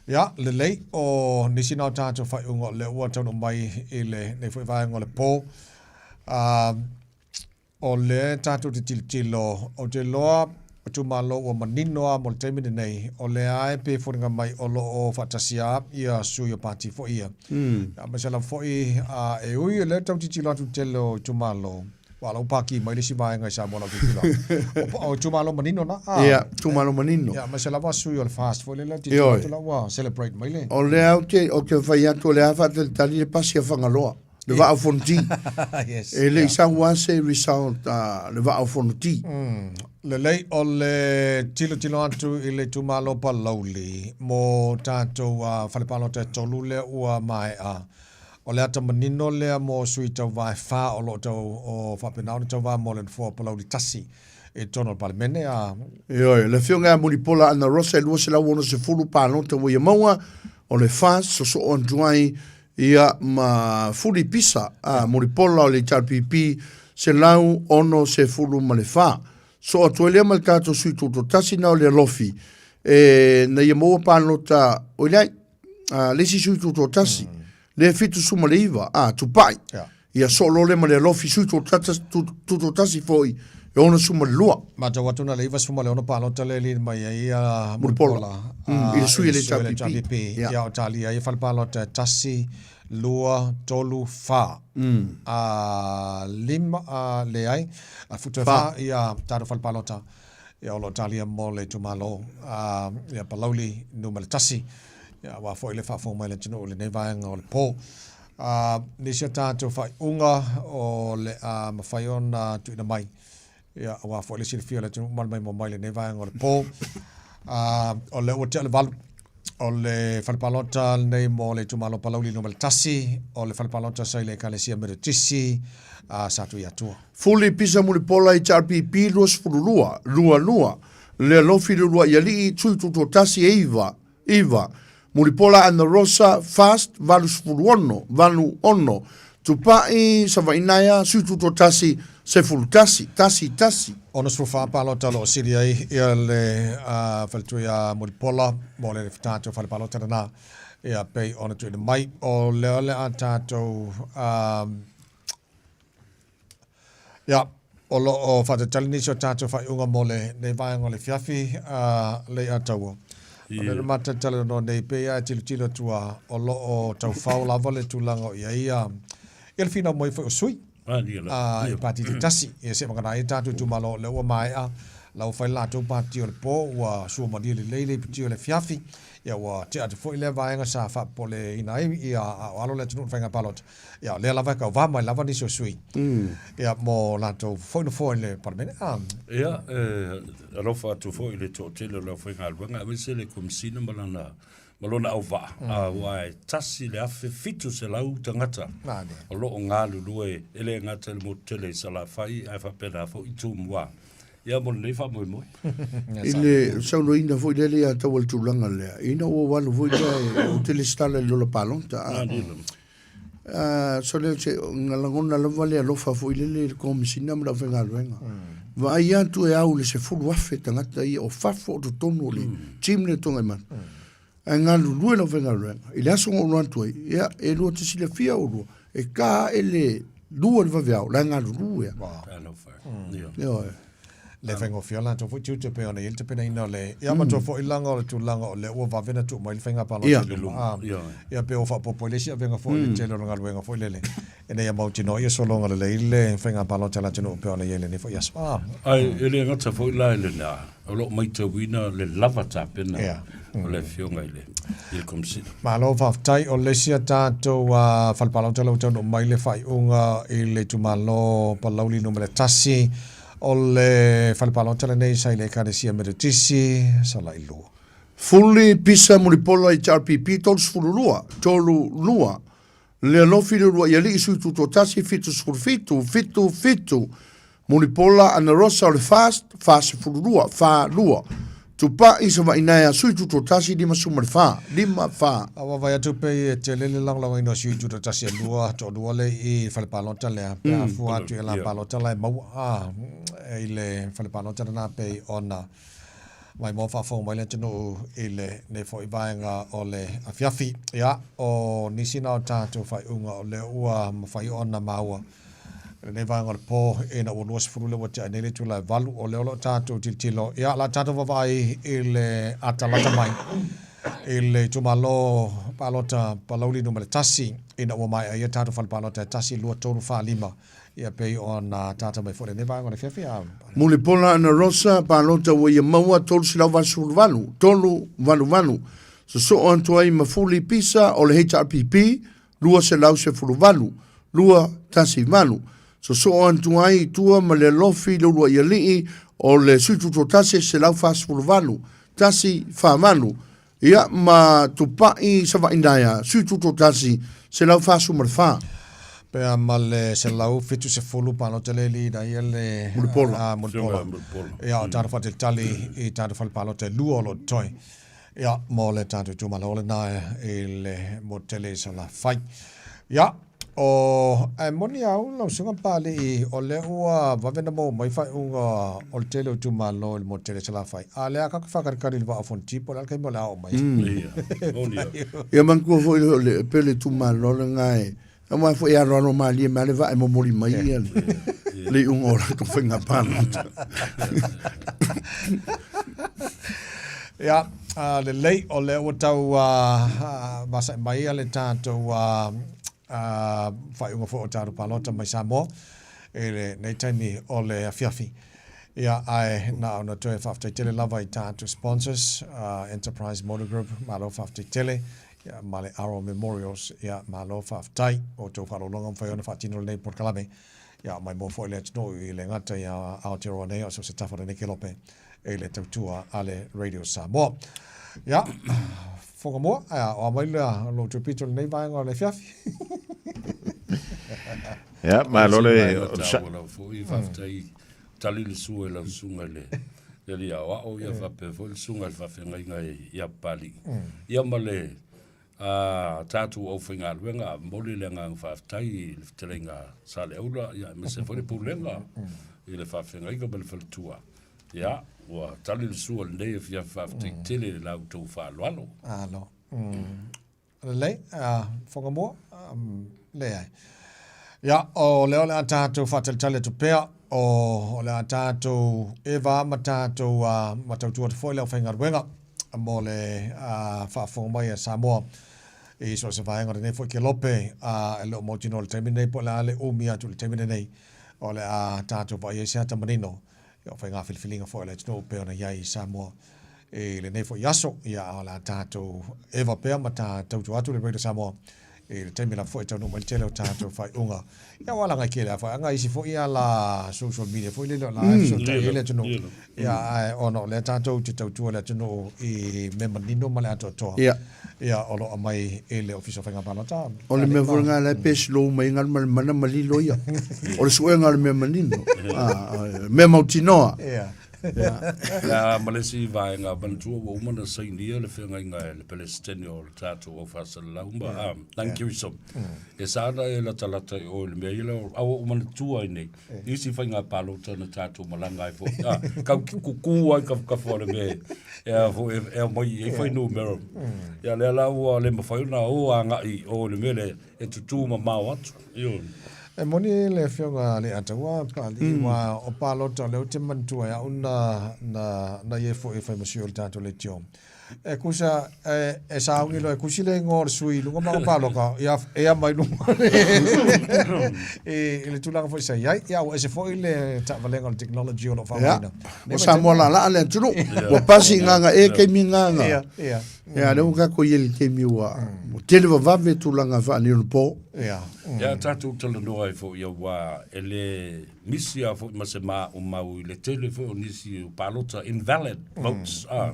Ia, lelei, o nisi na o tatou faaiuga o lea ua taunuu mai i lenei foi vaega o le po. O lea tatou te tilotilo, ou te iloa o itumalo ua manino lava mo le taimi lenei, o lea e pei e foliga mai o lo o faatasi lava ia sui o pati foi ia. Aemaise lava foi, e ui o lea e tau tilotilo atu i le tele o itumalo, Aua o la ua paki mai le isi vaega i Samoa lautitilo atu. O itumalo manino na. Ia, itumalo manino. Ia, aemaise lava sui o le FAST foi lele, tilotilo atu la ua celebrate mai le. O lea ou te, ou te fai atu o lea faatalitali le pasi a Fagaloa, le Vaa o Fonoti. Yes. E le i sau lava se result a le Vaa o Fonoti. Lelei, o le tilotilo atu i le itumalo Palauli mo tatou fale palota e tolu lea ua maea. O le ata manino lea mo sui tauva e fa o lo o tau o faapena ona tauva mo le Nofoa o Palauli 1 i totonu o le Palemene a. Ioe, le Afioga ia Mulipola Anarosa e 260 palota ua ia maua, o le FAST sosoo atu ai ia ma Fuli Pisa a Mulipola o le HRPP 164. Soo atu ai lea ma le tatou sui tutoatasi na o le alofi e na ia maua palota, oi leai, le isi sui tutoatasi, le 79, a, Tupai. Ia soo loa lea ma le alofi sui tutoatasi foi e 62. Matau atu na le 96 palota lea e lead mai ai a Mulipola. I le sui o le HRPP. Ia o talia ai fale palota e 1, 2, 3, 4. 5, leai, toe 4 ia tatou fale palota. Ia o lo o talia mo le itumalo ia Palauli numera 1. Ia aua foi le faafofoga mai le atunuu i lenei vaega o le po. Nisi o tatou faaiuga o le a mafai ona tuuina mai. Ia aua foi le silafia o le atunuu ma le maimoa mai lenei vaega o le po. O lea ua tea le 8. o le fale palota lenei mo le itumalo Palauli Nu.1, o le fale palota sa i le Ekalesia Metotisi a Satuiatua. Fuli Pisa Mulipola HRPP 22, 22, Le Alofi Leuluai Alii Tui Tutoatasi e 9, 9, Mulipola Ana Rosa Fast 86, 86, Tupai Savainaea Sui Tutoatasi 11, 11. 64 palota o lo o sili ai ia le faletui a Mulipola mo le tatou fale palota lena ia pei ona tuuina mai. O lea o le a tatou Ia, o lo o faatalitali nisi o tatou faaiuga mo lenei vaega o le afiafi, a Leiataua. O lea na matalitali talanoa nei, pei lava e tilotilo atu lava, o lo o taufao lava le tulaga o i ai ia le finau mai foi o sui i pati taitasi. Ia se i vagana ai tatou itumalo o lea ua maea, la ua fai le latou pati o le po, ua suamalie lelei le iputi o le afiafi, ia ua tea atu foi lea vaega sa faapopoleina ai ia a o alo le atunuu i le faiga palota. Ia, o lea lava e tauva mai lava nisi o sui ia, mo latou foi nofoa i le Palemene. Ah. Ia, e alofa atu foi i le toatele o le aufaigaluega, aemaise le Komesina ma lana ma lona auvaa, aua e 1,700 tagata o lo o galulue, e le gata i le motu tele i Salafai, ae faapena foi i Tumua. Ia mo lenei faamoemoe. I le saunoaina foi lea ia tau le tulaga lea, ina ua ou alu foi lea ou te resitala i le lola palota. So lea se na lagona lava le alofa foi lele i le Komesina ma le aufaigaluega. Vaai atu e au i le 10,000 tagata ia o fafo o totonu o le team lea o Togaimanu. Ae galulue le aufaigaluega. I le aso na ou alu atu ai, ia, e lua te silafia oulua, e ta ae le 2 i le vaveao, la e galulue lava. Ioe. Le faigofie o latou foi tiute pei ona i ai le tapenaina o le ia matua foi laga o le tulaga o lea ua vave ona tuu mai le faiga palota i luma. Ia pei ua faaopoopo ai le isi avega foi i le tele o le galuega foi lele ina ia mautinoa ia sologa lelei le faiga palota a le atunuu pei ona i ai lenei foi aso. Ae e le gata foi la i lena, o lo o maitauina le lava tapena o le Afioga i le Komesina. Malo faafetai. O le isi a tatou fale palota lea ua taunuu mai le faaiuga i le itumalo Palauli Nu.1, o le fale palota lenei sa i le Ekalesia Metotisi, Salailua. Fuli Pisa Mulipola HRPP 32, 32, Le Alofi Leuluai Alii Sui Tutoatasi 77, 77, Mulipola Anarosa o le FAST 42, 42, Tupai Savainaea Sui Tutoatasi 54, 54. A ua vaai atu pei e tele le lagolagoina o Sui Tutoatasi e lua, toalua le i fale palota lea, pe a fua atu i la palota la e maua a i le fale palota lena pei ona maimoa faafofoga mai le atunuu i lenei foi vaega o le afiafi. Ia, o nisi na o tatou faaiuga o lea ua mafai ona maua i lenei vaega o le po ina ua 20 lea ua tea ai nei le itula e 8, o lea o lo o tatou tilotilo, ia, o le a tatou vaavaai i le atalata mai i le itumalo palota Palauli Nu.1 ina ua maea ai a tatou fale palota e 1, 2, 3, 4, 5, ia pei ona tata mai foi lenei vaega o le afiafi a. Mulipola Ana Rosa, palota ua ia maua 388, 388, sosoo atu ai ma Fuli Pisa o le HRPP 218, 218, sosoo atu ai i tua ma le Alofi Leuluai Alii o le Sui Tutoatasi 148, 148, Ia, ma Tupai Savainaea, Sui Tutoatasi, 144. Pea ma le 170 palota le leader ia le Mulipola. A, Mulipola. Ia, o tatou faatalitali i tatou fale palota e lua o lo o totoe. Ia, mo le tatou itumalo lena i le motu tele i Salafai. Ia, o, ae moni au lau Susuga Papalii, o lea ua vave ona maua mai faaiuga o le tele o itumalo i le motu tele i Salafai, a o lea tatou te faatalitali i le Vaa o Fonoti po o le a le taimi o le a oo mai ai. Ia manatua foi o le pei o le itumalo lena e aua foi e aloalo malie mai lava le vaa e momoli mai ia le iuga o latou faiga palota. Ia, lelei, o lea ua tau masa'i mai le tatou faaiuga foi o tatou palota mai Samoa i lenei taimi o le afiafi. Ia, ae na ona toe faafetai tele lava i tatou sponsors, Enterprise Motor Group, malo faafetai tele, ia, ma le Aro Memorials, ia, malo faafetai. O outou faaaloaloga mafai ona faatino lenei polokalame. Ia, maimoa foi le atunuu i le gata i Aotearoa nei, a o so o se tafa o lenei kelope i le tautua a le Radio Samoa. Ia, Fogamua, o a mai lea lo outou pito i lenei vaega o le afiafi. Ia, malo le... Lau foi, faafetai tali le sua i lau susuga i le alii aoao, ia faapea foi le susuga i le faafeagaiga ia Papalii. Ia ma le tatou aufaigaluega, momoli le agaga faafetai i le fetalaiga a Saleaula, ia aemaise foi le Pulega i le faafeagaiga ma le faletua. Ia, ua tali le sua i lenei afiafi faafetai tele i la outou faaaloalo. Alo. Lelei, Fogamua, leai. Ia, o lea o le a tatou faatalitali atu pea, o le a tatou eva ma tatou ma tautua atu foi le aufaigaluega mo le faafofoga mai a Samoa i so o se vaega o lenei foi kelope, e le o mautinoa i le taimi lenei po o le a le umi atu i le taimi lenei o le a tatou vaai ai se ata manino Ia, o faiga filifiliga foi a le atunuu pei ona i ai i Samoa i lenei foi aso. Ia, a o le a tatou eva pea ma ta tautua atu le Radio Samoa i le taimi lava foi e taunuu mai le tele o tatou faaiuga. Ia, ua alaga i kele a faaiuga isi foi ala social media foi lele o la e fesootai ai le atunuu. Ia, ae ona o lea tatou te tautua le atunuu i mea manino ma le atoatoa. Ia. Ia, o lo o aumai i le Ofisa o Faiga Palota. O le mea foi lena la e pe slow mai ai Galumalemana ma lilo ia. O le suega o le mea manino. Ah, mea mautinoa. Ia. Ia, ma le isi vaega, manatua ua uma ona sainia le feagaiga e le Peresetene o le tatou au faasalalau ma yeah. Thank you so. E sa ona e latalata i o i le mea ia lea, a ua ou manatua ai nei, isi faiga palota na tatou malaga ai foi. Ah, kau kuku ai kafukafu o le mea e a foi e aumai i ai fuainumera. Ia lea la ua le mafai ona o agai i o i le mea lea e tutū mamao atu. Ioe. E moni le Afioga a Leiataua, Papalii, aua o palota o lea ou te manatua e au na, na, na i ai foi e fai ma sui o le tatou leitio. E kusa, e, e sauni loa e kusi le igoa o le sui i luga ma paloka, ia ea mai luga i, i le tulaga foi sa i ai. Ia, ua ese foi le taavalega o le technology o lo o faaaogaina. Ua Samoa laalaa le atunuu. Ua pasi i gagae taimi gaga. Ia, ia. Ia, lea ua tatou i ai i le taimi ua ua tele vavave tulaga faaneionapo. Ia. Ia, tatou talanoa ai foi aua e le misi lava foi ma se maumau i le tele foi o nisi o palota invalid votes a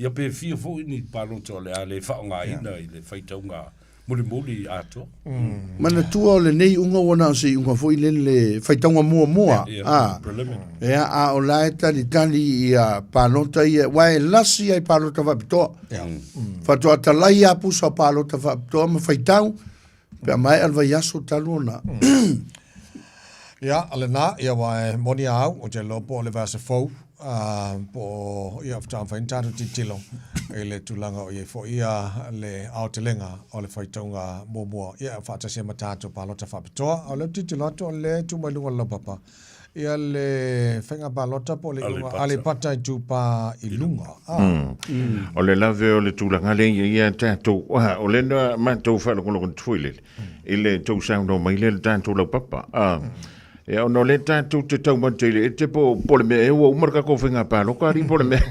ia pe fia foi ni palota o le a le faaaogaina i le faitauga mulimuli atoa. Manatua o lenei iuga ua na o se iuga foi lele faitauga muamua a ia a o la e talitali ia palota ia aua e lasi ai palota faapitoa faatoa talai a pusa o palota faapitoa ma faitau Pe a maea le vaiaso talu ona. Ia, o lena, ia aua e moni a au, ou te iloa po o le vaiaso fou, po o, ia, faatoa mafai ona tatou tilotilo i le tulaga o i ai foi ia le aotelega o le faitauga muamua, ia, faatasi ai ma tatou palota faapitoa. A o lea ou te tilotilo atu o lea e tu mai luga o le laupapa, Ia le faiga palota po o le iuga Aleipata Itupa i Luga. O le lave o le tulaga lea ia ia tatou, o lea na matou faalogologo atu foi lele, i le tou saunoa mai lea i le tatou laupapa. Ia ona o lea tatou te taumate i le ete po o le mea ea ua uma le tatou faiga palota alii po o le mea.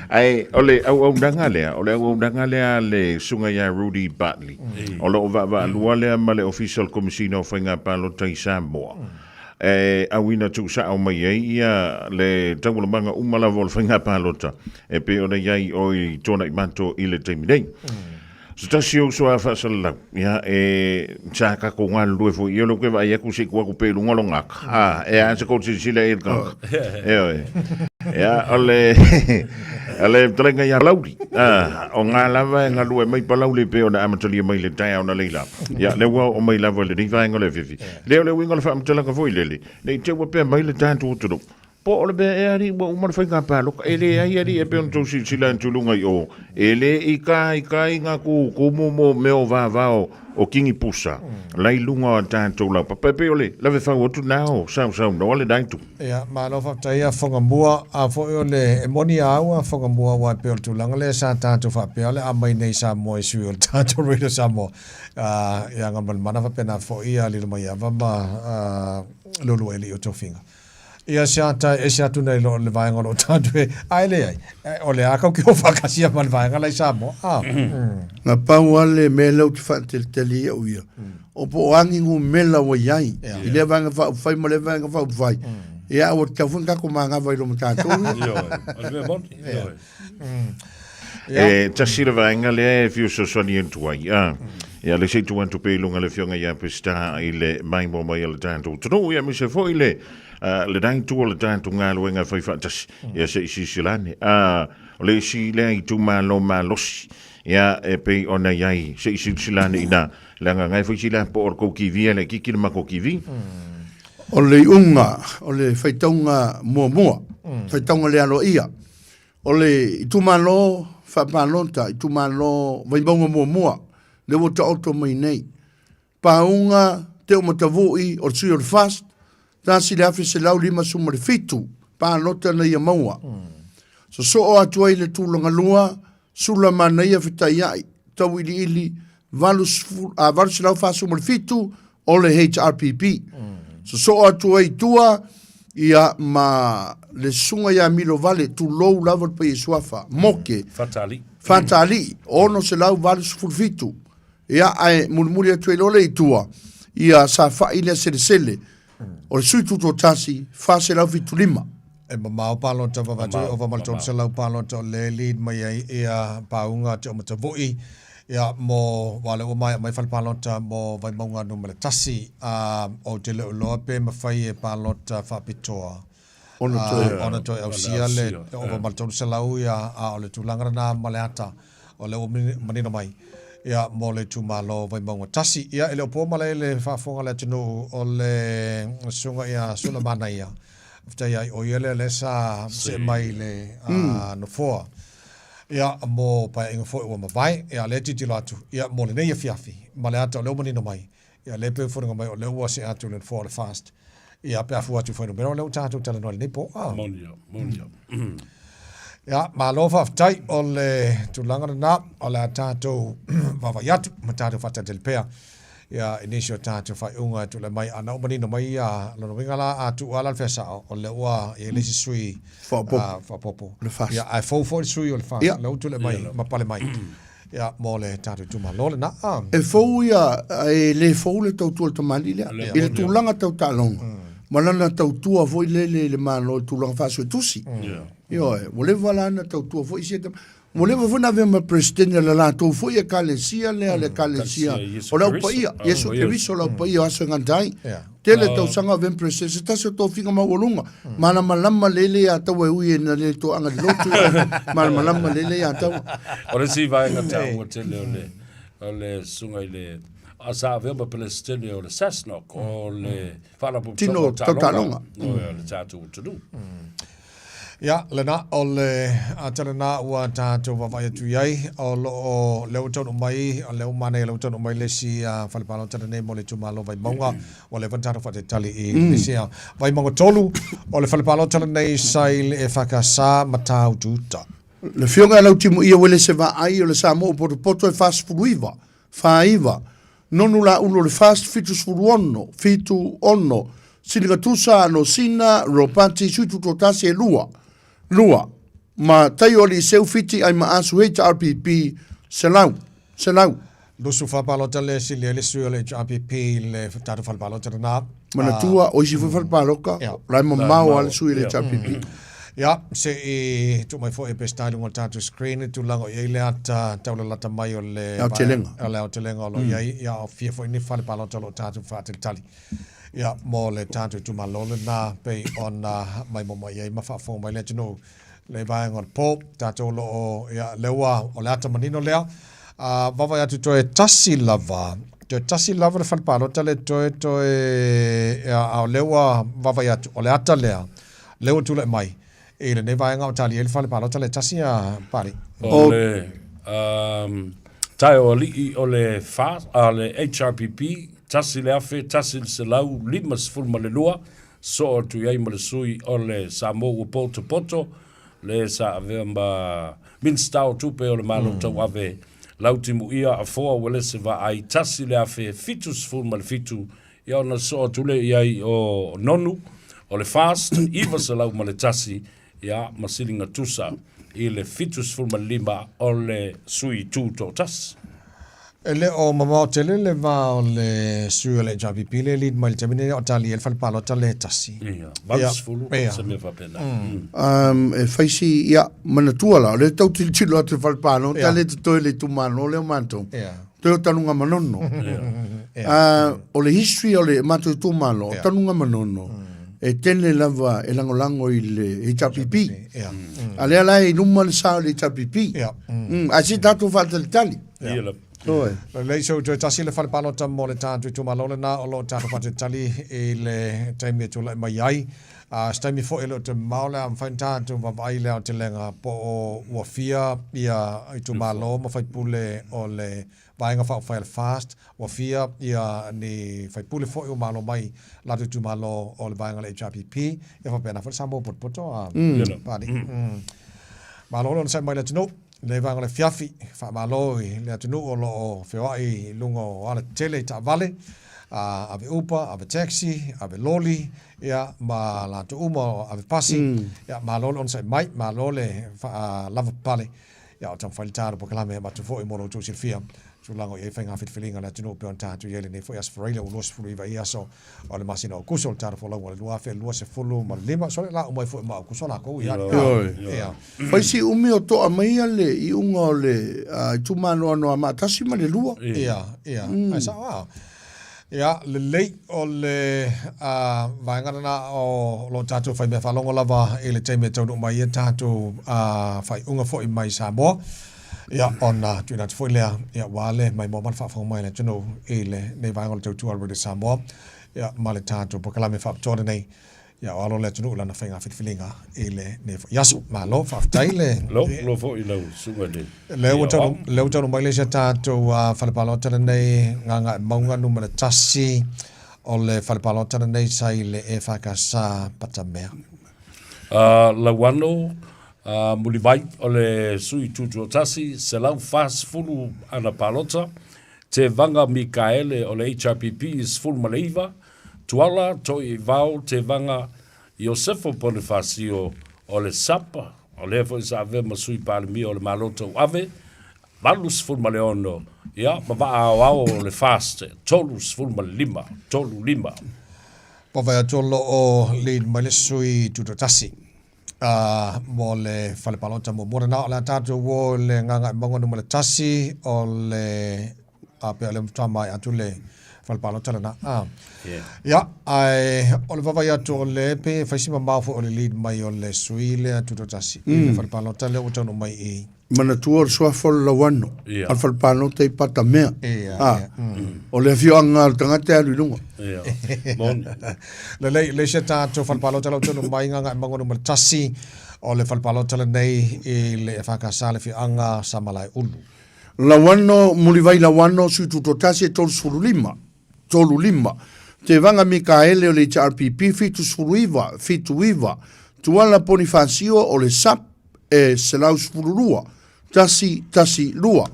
Ae o le auaunaga lea, o le auaunaga lea a le Susuga ia Rudy Bartley. O lo o vaavaalua lea ma le Ofisa o le Komesina o Faiga Palota i Samoa e auina tuusao mai ai ia le taualamaga uma lava o le faiga palota e pei ona i ai o i Tuanaimato i le taimi nei. Se tasi o uso a faasalalau, ia e sa tatou galulue foi ia o lea ou te vaai atu se i tuu atu pea i luga lona ata. A, e a se tou silasila i ai i le tagata. Ioe. Ia, o le o le fetalaiga ia Palauli. A, o ngā lava e galue mai Palauli pei ona amatalia mai le taeao na leila. Ia, lea ua oo mai lava i lenei vaega o le afiafi. Lea o le uiga o le faamatalaga foi lele, ne i te i ua pea mai le tatou atunuu. Po o le mea ea alii ua uma le faiga palota? E leai alii e pei ona tou silasila atu i luga i o, e le i taitai na tutumu mo mea o vavao o Kingi Pusa la i luga o a tatou laupapa. E pei o le lave fau atu lena o sausaunoa lena itu. Ia, malo faafetai a Fogamua. A foi o le, e moni a au a Fogamua aua e pei o le tulaga lea sa tatou faapea o le a aumai nei i Samoa i sui o le tatou Radio Samoa, ia Galumalemana faapena foi ia Lilomaiava ma Leuluailii o Tofiga. Ia se ata e ese atu nei lo le vaega o lo o tatou e, ae leai, o le a kau ke o whakasia ma le vaega la i Samoa. Ah. Na pau lava le mea lea ou te faateliteli ai au ia, o po o a ni numera ua i ai, i lea vaega faaupufai ma lea vaega faaupufai, ia ua tatau foi ona tatou manava i luma tatou ia. Ioe, o le mea moni, ioe. E tasi le vaega lea e fia fesoasoani atu ai. A, ia le se i tuu atu pea i luga le Afioga ia Peseta i le maimoa mai a le tatou atunuu, ia aemaise foi le lena itu o le tatou galuega e fai faatasi. Ia se i silasila ane. A, o le isi lea itumalo malosi, ia e pei ona i ai, se i silasila ane i ina, leaga na e fai sila po o le tou TV e laitiiti le matou TV. O le iuga o le faitauga muamua, faitauga le aloaia, O le itumalo faapalota, itumalo Vaimauga muamua, lea ua taoto mai nei. Pauga Teomatavui o le sui o le FAST, 1,157 palota na ia maua. Sosoo atu ai le tulaga lua, Sulamanaia Fetaiai, Tauiliili, 847 o le HRPP. Sosoo atu ai i tua ia ma le susuga ia Milovale, tulou lava le paia suafa, Moke, Fatalii. Fatalii, 687. Ia, ae mulimuli atu ai loa lea i tua, ia safa'i lea selesele o le sui tutoatasi, 475. E mamao palota vavatu e ova ma le 300 palota o lea e lead mai ai ia pauga te o Matavui ia mo aua o lea ua maea mai fale palota mo Vaimauga numera 1 a ou te le o iloa pe mafai e palota faapitoa ona toe ausia le ova ma le 300 ia a o le tulaga lena ma le ata o lea ua manino mai ia mo le itumalo Vaimauga 1. Ia e le o po malae le faafofoga a le atunuu o le susuga ia Sulamanaia Faafetai ai, o ia lea lea sa see mai i le nofoa. Ia, mo paeaiga foi ua mavae, ia, lea e tilotilo atu, ia, mo lenei afiafi, ma le ata o lea ua manino mai, ia, lea e pei e foliga mai o lea ua see atu i le nofoa o le FAST, ia, pe a fua atu i fuainumera o lea ua tatou talanoa i lenei po. Ah. Moni ia, moni ia. Ia, malo faafetai, o le tulaga lena, o le a tatou vaavaai atu ma tatou faatalitali pea. Ia, i nisi o tatou faaiuga e tulai mai, a na ua manino mai ia, lona uiga la, a tuu lava la le fea sao, o lea ua i ai le isi sui Faaopoopo. faaopoopo. Le FAST. Ia, ae fou foi le sui o le FAST, lea ua tulai mai ma pale mai, ia, mo le tatou itumalo lena. E fou ia, e le fou le tautua a le tamalii lea, i le tulaga tau taaloga, ma lana tautua foi lele i le Malo i tulaga faasuetusi. Ioe, ua leva la ona tautua foi sia tama. Ua leva foi ona avea ma Peresetene o le latou foi Ekalesia lea, le Ekalesia o le Au Paia, Iesu Keriso le Au Paia o aso e gata ai. Tele tausaga o avea ma Peresetene, se tasi o tofiga maualuga, malamalama lele ia taua e ui ina le toaga i le lotu, malamalama lele ia taua. O le isi vaega taua tele o le, o le susuga i le, a sa avea ma Peresetene o le SASNOC, o le Faalapotopotoga o Taaloga, o le tatou atunuu. Ia, lena, o le ata lena ua tatou vaavaai atu i ai, o lo o, lea ua taunuu mai, o lea ua manaia lea ua taunuu mai le isi fale palota lenei mo le itumalo Vaimauga, ua leva ona tatou faatalitali i le isi Vaimauga 3, o le fale palota lenei sa i le EFKS Matautu-uta. Le Afioga ia Lautimuia Uelese Vaai o le Samoa ua potopoto e 49, 49, Nonu Laulu o le FAST 76, 76, Siliga Tusa no Sina Ropati Sui Tutoatasi e 2, 2, ma Taio Alii Seu Fiti Aimaasu HRPP 100, 100. 24 palota le sili ai le sui o le HRPP i le tatou fale palota lena. Manatua, o isi foi fale palota, la e mamao lava le sui o le HRPP. Ia, se i tuu mai foi e Peseta i luga o le tatou screen le tulaga o i ai le ata taulalata mai o le Aotelega. O le aotelega o lo o i ai, ia aofia foi ni fale palota o lo o tatou faatalitali. Ia, mo le tatou itumalo lena pei ona maimoa mai ai ma faafofoga mai le atunuu le vaega o le po, tatou o lo o, ia, lea ua, o le ata manino lea. A vaavaai atu toe tasi lava, toe tasi lava le fale palota le toe, toe, ia, a o lea ua vaavaai atu, o le ata lea, lea ua tulai mai i lenei vaega o tali ai le fale palota le tasi a Pali. O le tae o alii o le fa, a le HRPP, 1,152, soo atu i ai ma le sui o le Samoa ua potopoto, le sa avea ma Minista o Tupe o le Malo Tauave, Lautimuia Afoa Uelese Vaai, 1,077, Ia ona soo atu lea i ai o Nonu, o le FAST, 901, ia, ma siliga tusa i le 75 o le sui tutoatasi. E le o mamao tele le va o le sui o le HRPP le lead mai le taimi nei o tali e le fale palota le tasi. Ia, 80 se mea faapena. Um, e fai si, ia, manatua la, o le tau tilotilo atu i le fale palota le totoe le itumalo lea o matou. Ia. Toe o Tanugamanono. Uh, o le history o le matou itumalo, o Tanugamanono, e tele lava e lagolago i le HRPP. Ia. A lea la e i luma le sa o le HRPP. Ia. Ae se i tatou faatalitali. Ia lava. Oi. Lelei so toe tasi le fale palota mo le tatou itumalo lena o lo o tatou faatalitali i le taimi e tulai mai ai. A se taimi foi e le o toe mamao le a mafai ona tatou vaavaai i le aotelega po o ua fia ia itumalo ma faipule o le Vaega Faaupufai a le FAST, ua fia ia ni faipule foi ua malo mai latou itumalo o le vaega o le HRPP, ia faapena foi le Samoa potopoto a Pali. Malo le onosai mai le atunuu. Lenei vaega o le afiafi, faamalo i le atunuu o lo o feoai i luga o alatetele i taavale, ave Uber, ave taxi, ave loli, ia, ma latou uma o ave pasi. Ia, malo le onosai mai, malo le faalavapapale. Ia, o taumafai le tatou polokalame e avatu foi mo lo outou silafia tulaga o i ai faiga filifiliga a le atunuu pei ona tatou i ai lenei foi Aso Faraile ua 29 ai aso o le masina o Aokuso o le tatou folauga o le 2025. Sole la uma ai foi ma Aokuso lakou ia. Ioe. Ia. Fai si umi o toa mai ia le iuga o le itumalo Anoamaa 1 ma le 2. Ia, ia. Ai sao a. Ia, lelei o le vaega lena o lo tatou fai mea faalogo lava i le taimi e taunuu mai ai tatou faaiuga foi mai Samoa. Ia, ona tuuina atu foi lea, ia, ua le maimoa ma le faafofoga mai a le atunuu i lenei vaega o le tautua a le Radio Samoa, ia, ma le tatou polokalame faapitoa lenei. Ia, o alo le atunuu i lana faiga filifiliga i lenei foi aso. Malo, faafetai le... Lo, lo foi lau susuga i le... Lea ua taunuu, lea ua taunuu mai le isi a tatou fale palota lenei, Gagaemauga Nu.1, o le fale palota lenei sa i le EFKS Patamea. Lauano Mulivai o le sui tutoatasi, 140 ana palota. Tevaga Mikaele o le HRPP, 19. Tuala Toiivao Tevaga Iosefo Ponifasio o le SAP, o lea foi sa avea ma Sui Palemia o le Malo Tauave, 86, ia, ma vaa aoao o le FAST, 35, 35. Vaavaai atu o lo o lead mai le sui tutoatasi mo le fale palota muamua lena. O le a tatou o i le Gagaemauga numera 1 o le a pea o lea matua maea atu le fale palota lena. A. Yeah. Ia, ae o le vaavaai atu o le pe fai si mamao foi o le lead mai o le sui lea tutoatasi i le fale palota lea ua taunuu mai i Manatua o le suafa o le Lauano, Ia. a le fale palota i Patamea. Ia, Ah, ia. O le afioaga a le tagata e alu i luga. Ia. Moni. Lelei, le isi a tatou fale palota la ua taunuu mai Gagaemauga numera 1 o le fale palota lenei i le EFKS le afioaga Samalaeulu. Lauano, Mulivai Lauano, sui tutoatasi e 35, 35. Tevaga Mikaele o le HRPP 79, 79. Tuala Ponifasio o le SAP e 112, 112.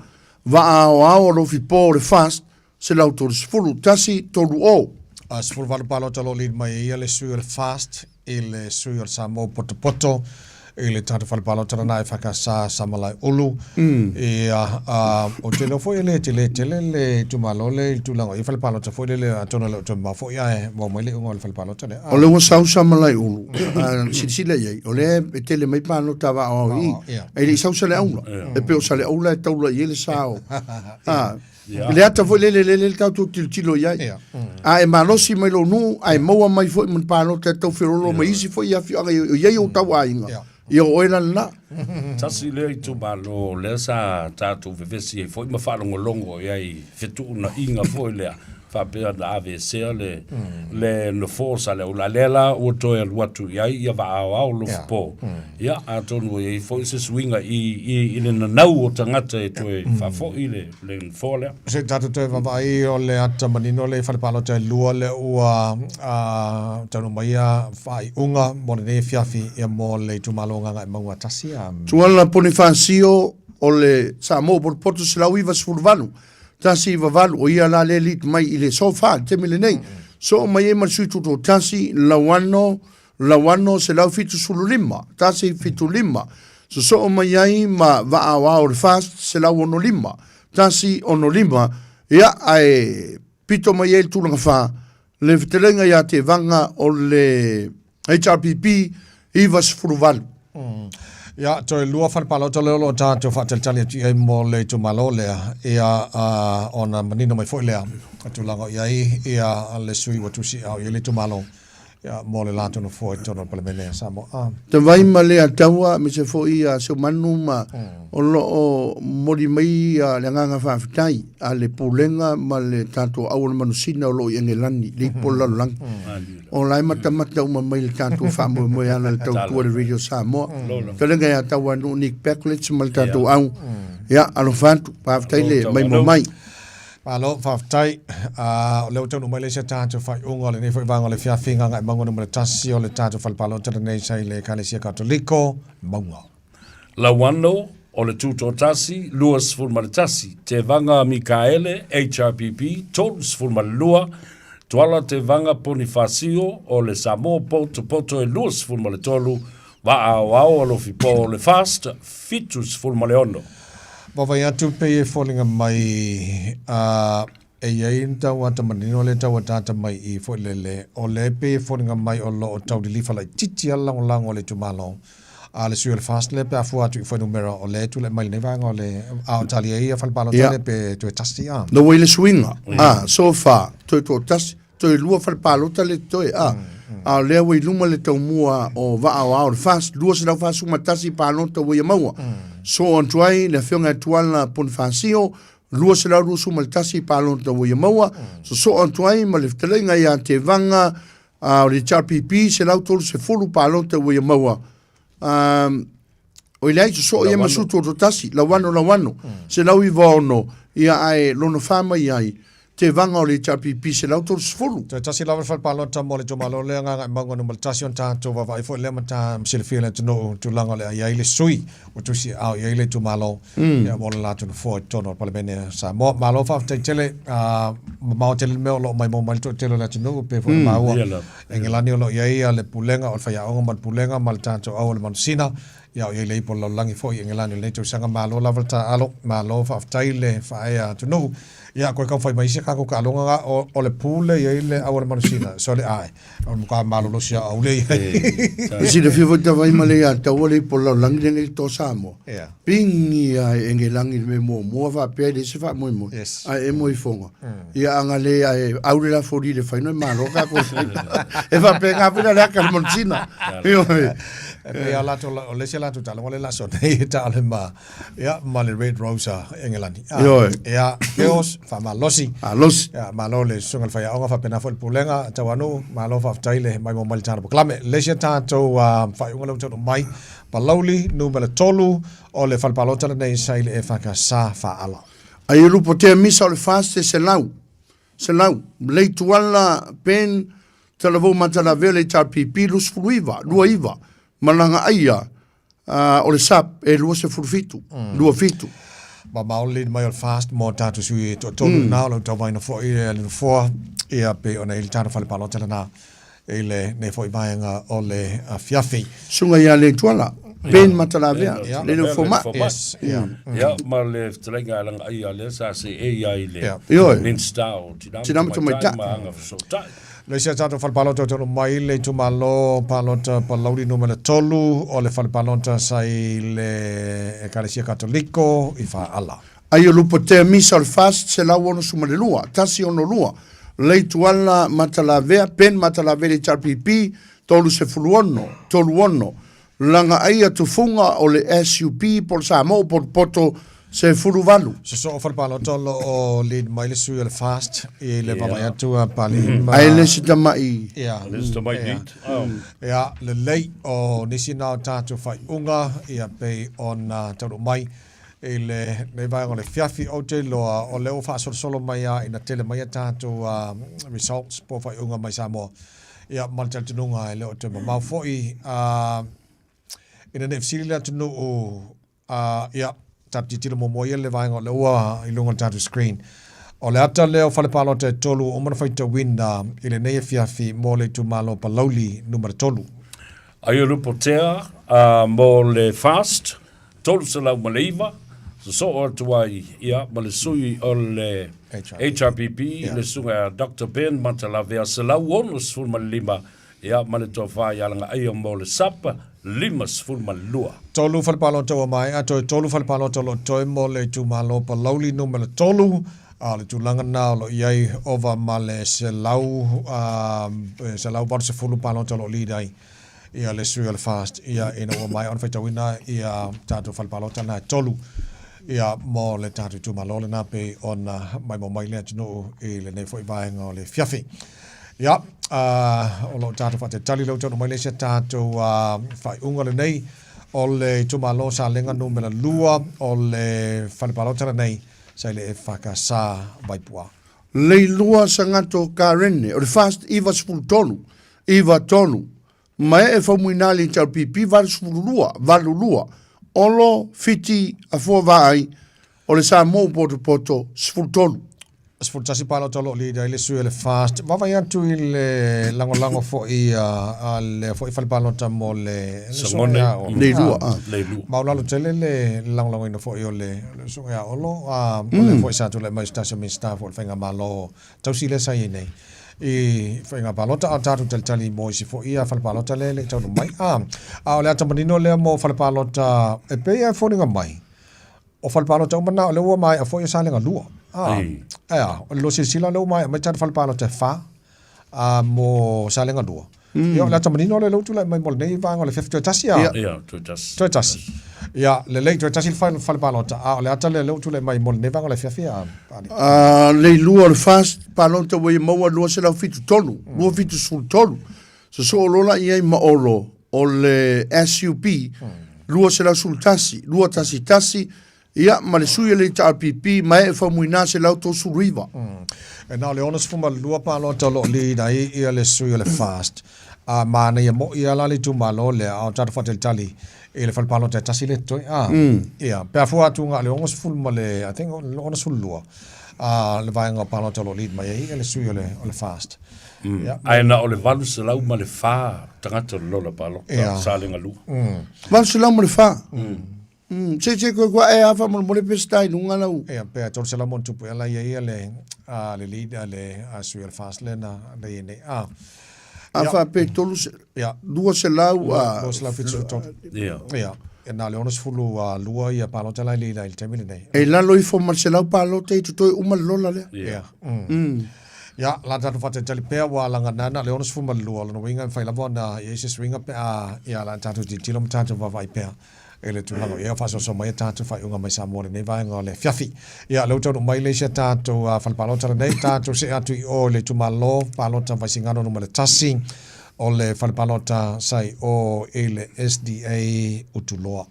Vaa Aoao o Lofipo o le FAST 130, 130. A 18 palota o lo o lead mai ai ia le sui o le FAST i le sui o le Samoa Potopoto i le tatou fale palota lena e FKS Samalaeulu. Ia, ou te iloa foi e le tele tele le itumalo le i le tulaga o ia fale palota foi lele atonu e le o toe mamao foi ae maua mai le iuga o le fale palota lea. O lea ua sau Samalaeulu, a silasila i ai, o lea e tele mai palota a Vaaoao i i, ae le i sau Saleaula. E pei o Saleaula e taula i ai le sa o, a, Yeah. I le ata foi lele lele le tatou tilotilo i ai. Yeah. A e malosi mai lou nuu, ae maua mai foi ma ni palota e tau feoloolo mai isi foi afioaga i i ai ou tau aiga. Yeah. Ia o oe la lena. Tasi lea itumalo lea sa tatou vevesi ai foi ma faalogologo i ai i fetuunaiga foi lea faapea na aveesea le, le nofoa o Saleaula. A lea la ua toe alu atu i ai ia Vaaoao Lofipo. Ia, atonu e i ai foi se suiga i, i, i le nanau o tagata e toe faafoi le, le nofoa lea. Se tatou toe vaavaai o le ata manino le fale palota e lua lea ua taunuu mai ia faaiuga mo lenei afiafi ia mo le itumalo o Gagaemauga 1 a. Tuala Ponifasio o le Samoa Potopoto 198, 198, o ia la lea lead mai i le so far i le taimi lenei. Soo mai ai ma le sui tutoatasi, Lauano, Lauano 175, 175. Sosoo mai ai ma vaa aoao o le FAST 165, 165, ia, ae pito mai ai le tulaga fa, le fetalaiga ia Tevaga o le HRPP 98. Ia, toe lua fale palota lea o lo o tatou faatalitali atu i ai mo le itumalo lea, ia, ona manino mai foi lea, tulaga o i ai ia le sui ua tusiao i ai le itumalo. Ia, mo le latou nofoa i totonu o le Palemene a Samoa. Ah. Tavai ma le Ataua aemaise foi ia Seumanu ma o lo o momoli mai le agaga faafetai a le Pulega ma le tatou auala manusina o lo o i Engelani, le ipo o le lalolagi. O la e matamata uma mai le tatou faamoemoe ala i le tautua i le Radio Samoa. Fetalaiga ia Tauanuu Nick Becklitz ma le tatou au. Ia, alofa atu. Faafetai le maimoa mai. Malo, faafetai. Uh, o lea ua taunuu mai le isi a tatou faaiuga o lenei foi vaega o le fiafi Gagaemauga numera tasi o le tatou fale palota lenei sa i le Ekalesia Katoliko, Mauga. Lauano o le Tutoatasi, 21, Tevaga Mikaele, HRPP, 32, Tuala Tevaga Ponifasio o le Samoa Potopoto e 23, Vaa Aoao Alofi Po o le FAST, 76. Vaavaai atu pei e foliga mai a e i ai ni tau ata manino le tau ataata mai i foi lele, o lea pei e foliga mai o lo o tau lilifa laitiiti lava le lagolago a le itumalo a le sui o le FAST lea pe a fua atu i fuainumera o lea e tulai mai lenei vaega o le a o tali ai ia fale palota lea pe toe tasi a. Na ua i le suiga, a, so far, toe toatasi, toe lua fale palota le totoe, a, a o lea ua i luma le taumua o Vaa Aoao o le FAST, 241 palota ua ia maua. Soo atu ai le Afioga ia Tuala Ponifasio, 221 palota ua ia maua. Sosoo atu ai ma le fetalaiga ia Tevaga a, o le HRPP, 130 palota ua ia maua. A, o i leai sosoo ia ma sutu o tasi, lauano lauano, 196, ia ae lona fa mai ai, Tevaga o le HRPP 130. Toe tasi lava le fale palota mo le itumalo lea Gagaemauga Nu.1 ona tatou vaavaai foi lea ma ta silafia i le atunuu tulaga o le a i ai le sui ua tusi aao i ai le itumalo ia mo le latou nofoa i totonu o le Palemene a Samoa. Malo faafetai tele, mamao tele le mea o lo o maimoa mai le toatele o le atunuu pei foi ona maua Engelani o lo o i ai le Pulega o le Faiaoga ma le Pulega ma le tatou au o le Manusina Ia o i ai le ipu o le lalolagi foi i Engelani o lenei tausaga. Malo lava le taaalo, malo faafetai le faaea atunuu. Ia koe taumafai mai isi a tatou taaloga na, o, o le pool lea e i ai le auala manusina, sole ae, o le matua malolosi a au lea i ai. E silafia foi tavai ma le ia taua le ipu o le lalolagi lenei i le Toa Samoa. Yeah. Pigi a e Engelani i le mea muamua faapea e leai se faamoemoe, yes. ae emo i Foga. Ia aga le ae au le lafoli i le faino e malo tatou. E faapena foi la le aka le manusina. Ioe. E pei a latou, o le isi a latou taaloga le laso nei e taalo ma, ia, ma le Red Rose a Engelani. Ah, Ioe. Ia, Keos, faamalosi. Malosi. Ia, malo le susuga i le faiaoga, faapena foi le pulega, Tauanuu, malo faafetai le maimoa mai le tatou polokalame. Le isi a tatou uh, faaiuga lea ua taunuu mai, Palauli, numera 3, o le fale palota lenei sa i le EFKS Faaala. Ai e lupo tea misa o le FAST e selau, selau, lei tuala pen talavou matalavea le HRPP 29, 29, malaga aia o le sap e 27, 27. Mamao le mai o le FAST mo tatou sui e toatolu lena o lo o tauvaina foi le nofoa ia pei ona i le tatou fale palota lena i lenei foi vaega o le afiafi. Susuga ia Leituala, Ben Matalavea, le leo fomai. Yes, yeah. Ia, ma le fetalaiga a Lagaia lea sa seei ai i le Ioe. Minista o Tina Tina ma ma Tamaitai. Tamaitai ma Agafesootai. Le isi a tatou fale palota o taunuu mai le itumalo palota Palauli numera 3 o le fale palota sa i le Ekalesia Katoliko i Faaala. Ai o Lupotea Misa o le FAST 162, 162, Leituala Matalavea, Ben Matalavea le HRPP, 36, 36, Lagaaia Tufuga o le SUP po o le Samoa Potopoto 18. Sosoo fale palota o lo o lead mai le sui o le FAST i le vaavaai atu a Palii ma Ai le isi tamai. Ia. Le isi tamai lead. Ia, lelei o nisi na o tatou faaiuga ia pei ona taunuu mai I lenei vaega o le fiafi, ou te iloa o lea ua faasolosolo mai lava ina tele mai a tatou results po o faaiuga mai Samoa. Ia, ma le talitonuga e le o toe mamao foi ina ne i fesili le atunuu, ia, tatou tilotilo muamua ia i le vaega o lea ua i luga o le tatou screen. O le ata lea o fale palota e tolu ua uma ona faitauina i lenei afiafi mo le itumalo o Palauli numera 3. Aiolupotea a mo le FAST 309, sosoo atu ai ia ma le sui o le HRPP, le susuga ia Doctor Ben Matalavea, 165, ia ma le tofa ia Lagaaia mo le SUP, 52. Tolu fale palota ua maea, toe tolu fale palota o lo o toe mo le itumalo Palauli numera 3, a o le tulaga lena o lo o i ai ova ma le 180 palota o lo o lead ai ia le sui o le FAST ia ina ua maea ona faitauina ia tatou fale palota na e tolu ia mo le tatou itumalo lena pei ona maimoa mai le atunuu i lenei foi vaega o le afiafi. Ia, o lo o tatou faatalitali lea ua taunuu mai le isi a tatou faaiuga lenei o le itumalo Salega numera 2 o le fale palota lenei sa i le EFKS Vaipu'a. Leilua Sagato Karene o le FAST 93, 93, ma ee faumuina le HRPP 82, 82, Olo Fiti Afua Vaai o le Samoa ua potopoto 13. 11 palota o lo o lead ai le sui o le FAST. Vaavaai atu i le lagolago foi a le foi fale palota mo le Sagone. Leilua, ah. Leilua. Maualalo tele le lagolagoina foi o le susuga ia Olo, a o lea foi sa tulai mai se tasi o Minisita foi o le Faigamalo tausi lea sa i ai nei i faiga palota, a o tatou talitali mo isi foi ia fale palota lea e le i taunuu mai. A, a o le ata manino lea mo fale palota e pei lava e foliga mai, o fale palota uma na o lea ua maea foi o Salega 2. A, e a, o le lua silasila lea ua maea mai tatou fale palota e fa a, mo Salega 2. Ia, o le ata manino lea lea ua tulai mai mo lenei vaega o le afiafi toe tasi a? Ia, toe tasi. Toe tasi. Ia, lelei, toe tasi le fale, fale palota, a o le ata lea lea ua tulai mai mo lenei vaega o le afiafi a? A, leilua o le FAST palota ua ia maua 273, 273. Sosoo loa la i ai ma Olo o le SUP 211, 211, ia ma le sui o le HRPP ma ee faumuina 139. E na o le 62 palota o lo o lead ai ia le sui o le FAST. A manaia moi lava la le itumalo lea, a o tatou faatalitali i le fale palota e tasi lea totoe. A, ia, pe a fua atu na o le 60 ma le, I think o le 62 a le vaega o palota o lo o lead mai ai ia le sui o le, o le FAST. Ia, Ae na o le 804 tagata o le lola palota Ia. Salega 2. 804? Se se koe kua e a faamolemole Peseta i luga lau. Ia, pe a 300 ma ona tupu ea la i ai ia le, a, le lead a le a sui o le FAST lea na, na i ai nei. A, A ia. faapea tolu se, Ia. 200 a. 273. Ia. Ia, e na o le 62 ia palota la i lead ai i le taimi lenei. E lalo ifo ma le 100 palota i totoe uma le lola lea. Ia. Ia, la tatou faatalitali pea ua lagana na o le 62, o lona uiga e mafai lava ona i ai se suiga pe a, ia, la tatou tilotilo ma tatou vaavaai pea i le tulaga o i ai o faasoasoa mai a tatou faaiuga mai Samoa i lenei vaega o le afiafi. Ia, o lea ua taunuu mai le isi a tatou fale palota lenei, tatou see atu i o i le itumalo palota Vaisigano numera 1 o le fale palota sa i o i le SDA Utuloa.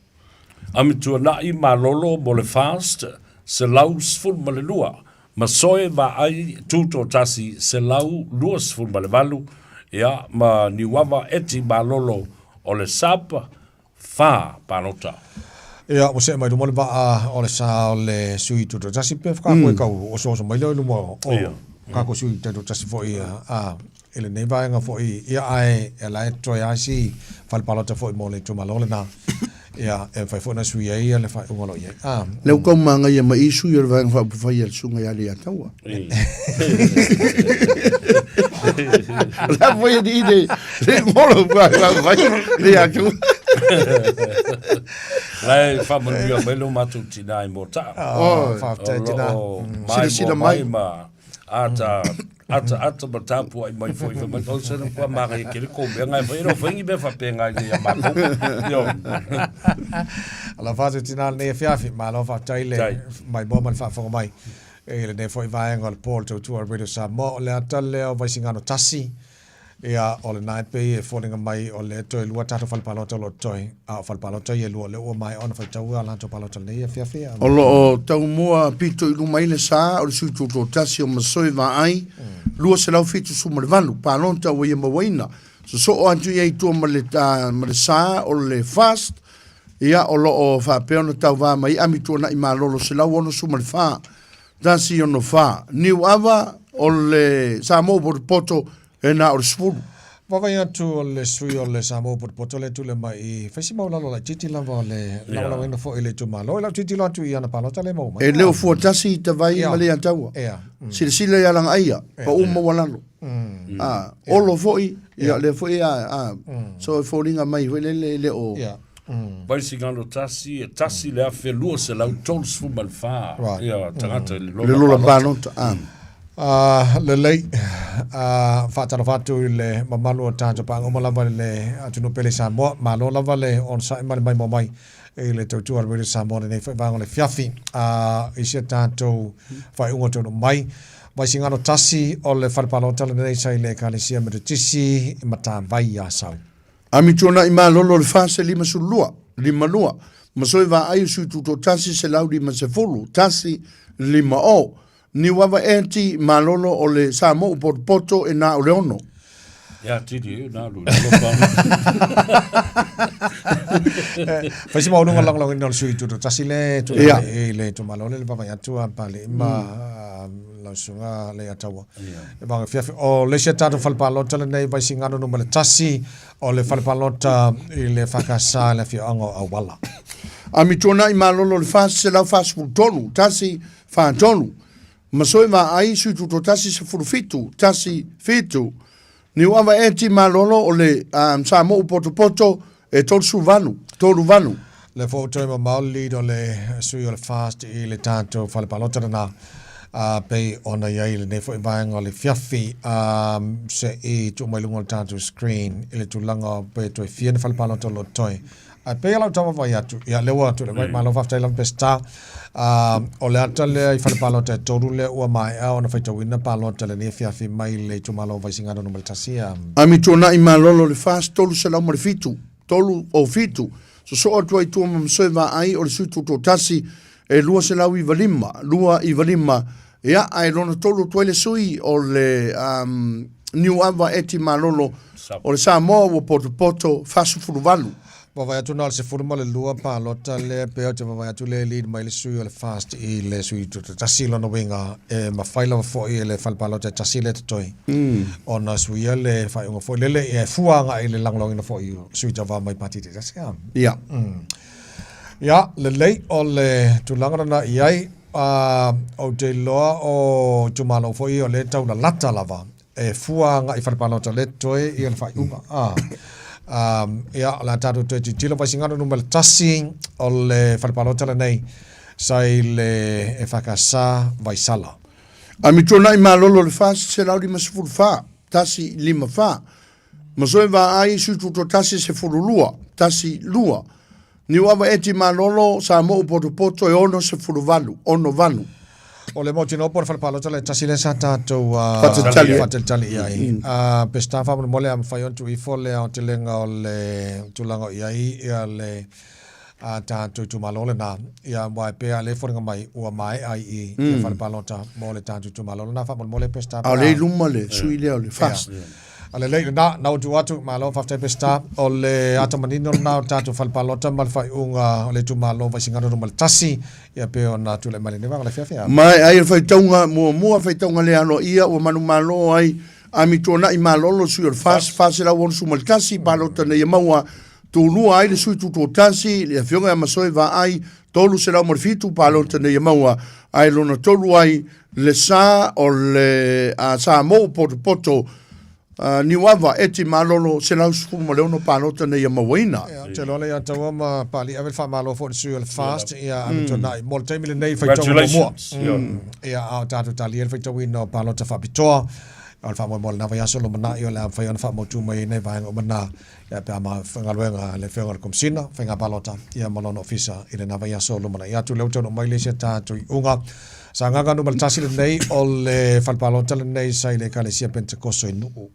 Amituanai Malolo mo le FAST 112, Masoe Vaai Tutoatasi 128, ia, ma Niuava Eti Malolo o le SUP 4 palota. Ia, ua see mai luma le vaa o le sa o le sui tutoatasi pe whakaako e kau osooso mai lea i luma o kako sui tutoatasi foi a i lenei vaega foi ia ae e la e toe ai si fale palota foi mo le itumalo lena. Ia, e mafai foi ona sui ai ia le faaiuga o lo o i ai. A. Lea ua tau magaia mai i sui o le Vaega Faaupufai a le Susuga ia Leiataua. La foi ni le le molo pa la vai le atu. La e whamanuia mai lo matou tina i Mōtaa. Oh, faafetai tina. Silasila mai. Ma ata ata ata ma tapuai mai foi fai mai o sena kua māngai ke le kou mea ngai fai ro whaingi mea whape ngai nei a mākou. Yo. Alofa atu tina lenei afiafi, malo faafetai le mai moa ma le faafofoga mai i lenei foi vaega o le po o le tautua o le Radio Samoa. O le ata lea o Vaisigano 1, ia, o lena e pei e foliga mai o lea toe lua tatou fale palota o lo o totoe, a o fale palota ia e lua o lea ua maea ona faitaua a latou palota i lenei afiafi. O lo o taumua pito i luma ai le sa o le sui tutoatasi o Masoe Vaai, 278 palota ua ia mauaina. Sosoo atu i ai i tua ma le, ma le sa o le FAST, ia, o lo o faapea ona tauva mai Ami Tuanai Malolo 164, 164. Niuava o le Samoa ua potopoto e na o le 10. Vaavaai atu o le sui o le Samoa Potopoto lea e tule mai i fai si maualalo laitiiti lava o le lagolagoina foi i le itumalo. I lau tilotilo atu i ana palota lea e maua mai. E le o fua tasi i Tavai ma Leiataua. Silasila ia Lagaaia, pau maualalo. A, Olo foi, ia lea foi a, a, so e foliga mai foi lele e le o... Vaisigano 1, e 1,234 ia tagata i le lola palota. Le lola palota, a. Lelei, faatalofa atu i le mamalu o tatou paaga uma lava i le atunuu pele i Samoa. Malo lava le onosai ma le maimoa mai i le tautua a le Radio Samoa i lenei foi vaega o le afiafi. I si a tatou faaiuga o taunuu mai, Vaisigano 1 o le fale palota lenei sa i le Ekalesia Metotisi i Matavai i Asau. Ami tuanai malolo le 452, 52, ma soe vaai o sui tutoatasi 150, 1, 5 o. Niuava Eti malolo o le Samoa potopoto e na o le ono. Ia tili e na lu lalo pa. Fai si mauluga lagolagoina o le sui tutoatasi le tulaga i le itumalo le le vaavaai atu a Papalii ma lau susuga Leiataua. E vaega fiafi. O le isi a tatou fale palota lenei Vaisigano Nu.1 o le fale palota i le FKS i le afioaga o Auala. Ami tuanai malolo le 443, 1, 4, 3. Masoe vaai sui tutoatasi 17, 1, 7. Niuava Eti Malolo o le um, Samoa Potopoto e 38, 38. Le foi toe mamao le lead o le sui o le FAST i le tatou fale palota lena a pei ona i ai lenei foi vaega o le fiafi a se i tuu mai luga o le tatou screen i le tulaga pe toe fia ni fale palota o lo o totoe. Ae pei o lau tau vaavaai atu, ia lea ua tulai mai, malo faafetai lava Peseta. O le ata lea i fale palota e tolu lea ua maea ona faitauina palota i lenei afiafi mai le itumalo o Vaisigano Nu.1 ia. Ami Tuanai Malolo le FAST 307, 307, sosoo atu ai tua ma masoe vaai o le sui tutoatasi e 295, 295, ia ae lona tolu atu ai le sui o le um, Niuava Eti Malolo o le Samoa ua potopoto 48. Vaavaai atu na o le 12 palota lea pei ou te vaavaai atu lea e lead mai le sui o le FAST i le sui tutoatasi lona uiga e mafai lava foi e le fale palota e tasi lea totoe ona suia le faaiuga foi lele e fua agai i le lagolagoina foi o sui tauva mai pati taitasi a. Ia. Ia, lelei o le tulaga lena i ai ou te iloa o itumalo foi o lea e tau lalata lava e fua agai i fale palota lea totoe ia le faaiuga. Ia, o le a tatou toe tilotilo Vaisigano Nu.1 o le fale palota lenei sa i le EFKS Vaisala. Amituanai Malolo le 454, 154. Masoe Vaai Sui Tutoatasi 12, 12. Niuava Eti Malolo Samoa Potopoto e 68, 68. O le mautinoa po o le fale palota le tasi lea sa tatou Faatalitali ai. faatalitali i ai. Peseta faamolemole a mafai ona tuu ifo le aotelega o le tulaga o i ai ia le tatou itumalo lena. Ia aua e pei lava o lea e foliga mai ua maea i i le fale palota mo le tatou itumalo lena faamolemole Peseta. A o lea i luma le sui lea o le FAST. A lelei lena, na ua tuu atu, malo faafetai Peseta. O le ata manino lena o le tatou fale palota ma le faaiuga o le itumalo o Vaisigano Nu.1, ia pei ona tulai mai lenei vaega o le afiafi. Ma e ai le faitauga muamua, faitauga le aloaia ua manumalo ai Ami Tuanai Malolo, sui o le FAST, 461, palota nei e maua tulua ai le sui tutoatasi, le afioga ia Masoe Vaai, 307 palota nei e maua ai lona tolu ai le sa o le Samoa Potopoto Niuava Eti Malolo 116 palota nei e mauaina. Ia, ou te iloa lea ia Taua ma Papalii ave le faamalo foi i le sui o le FAST ia ave tuanai mo le taimi lenei faitauga muamua. Ia, a o tatou talia le faitauina o palota faapitoa, o le faamoemoe o lena vaiaso lumanai o le a mafai ona faamautu mai ai nai vaega uma na ia pe a ma galuega a le Afioga i le Komesina o Faiga Palota ia ma lona Ofisa i lena vaiaso lumanai atu. Lea ua taunuu mai le isi a tatou iuga. Sagaga Nu.1 lenei o le fale palota lenei sa i le Ekalesia Pentekoso i Nuu.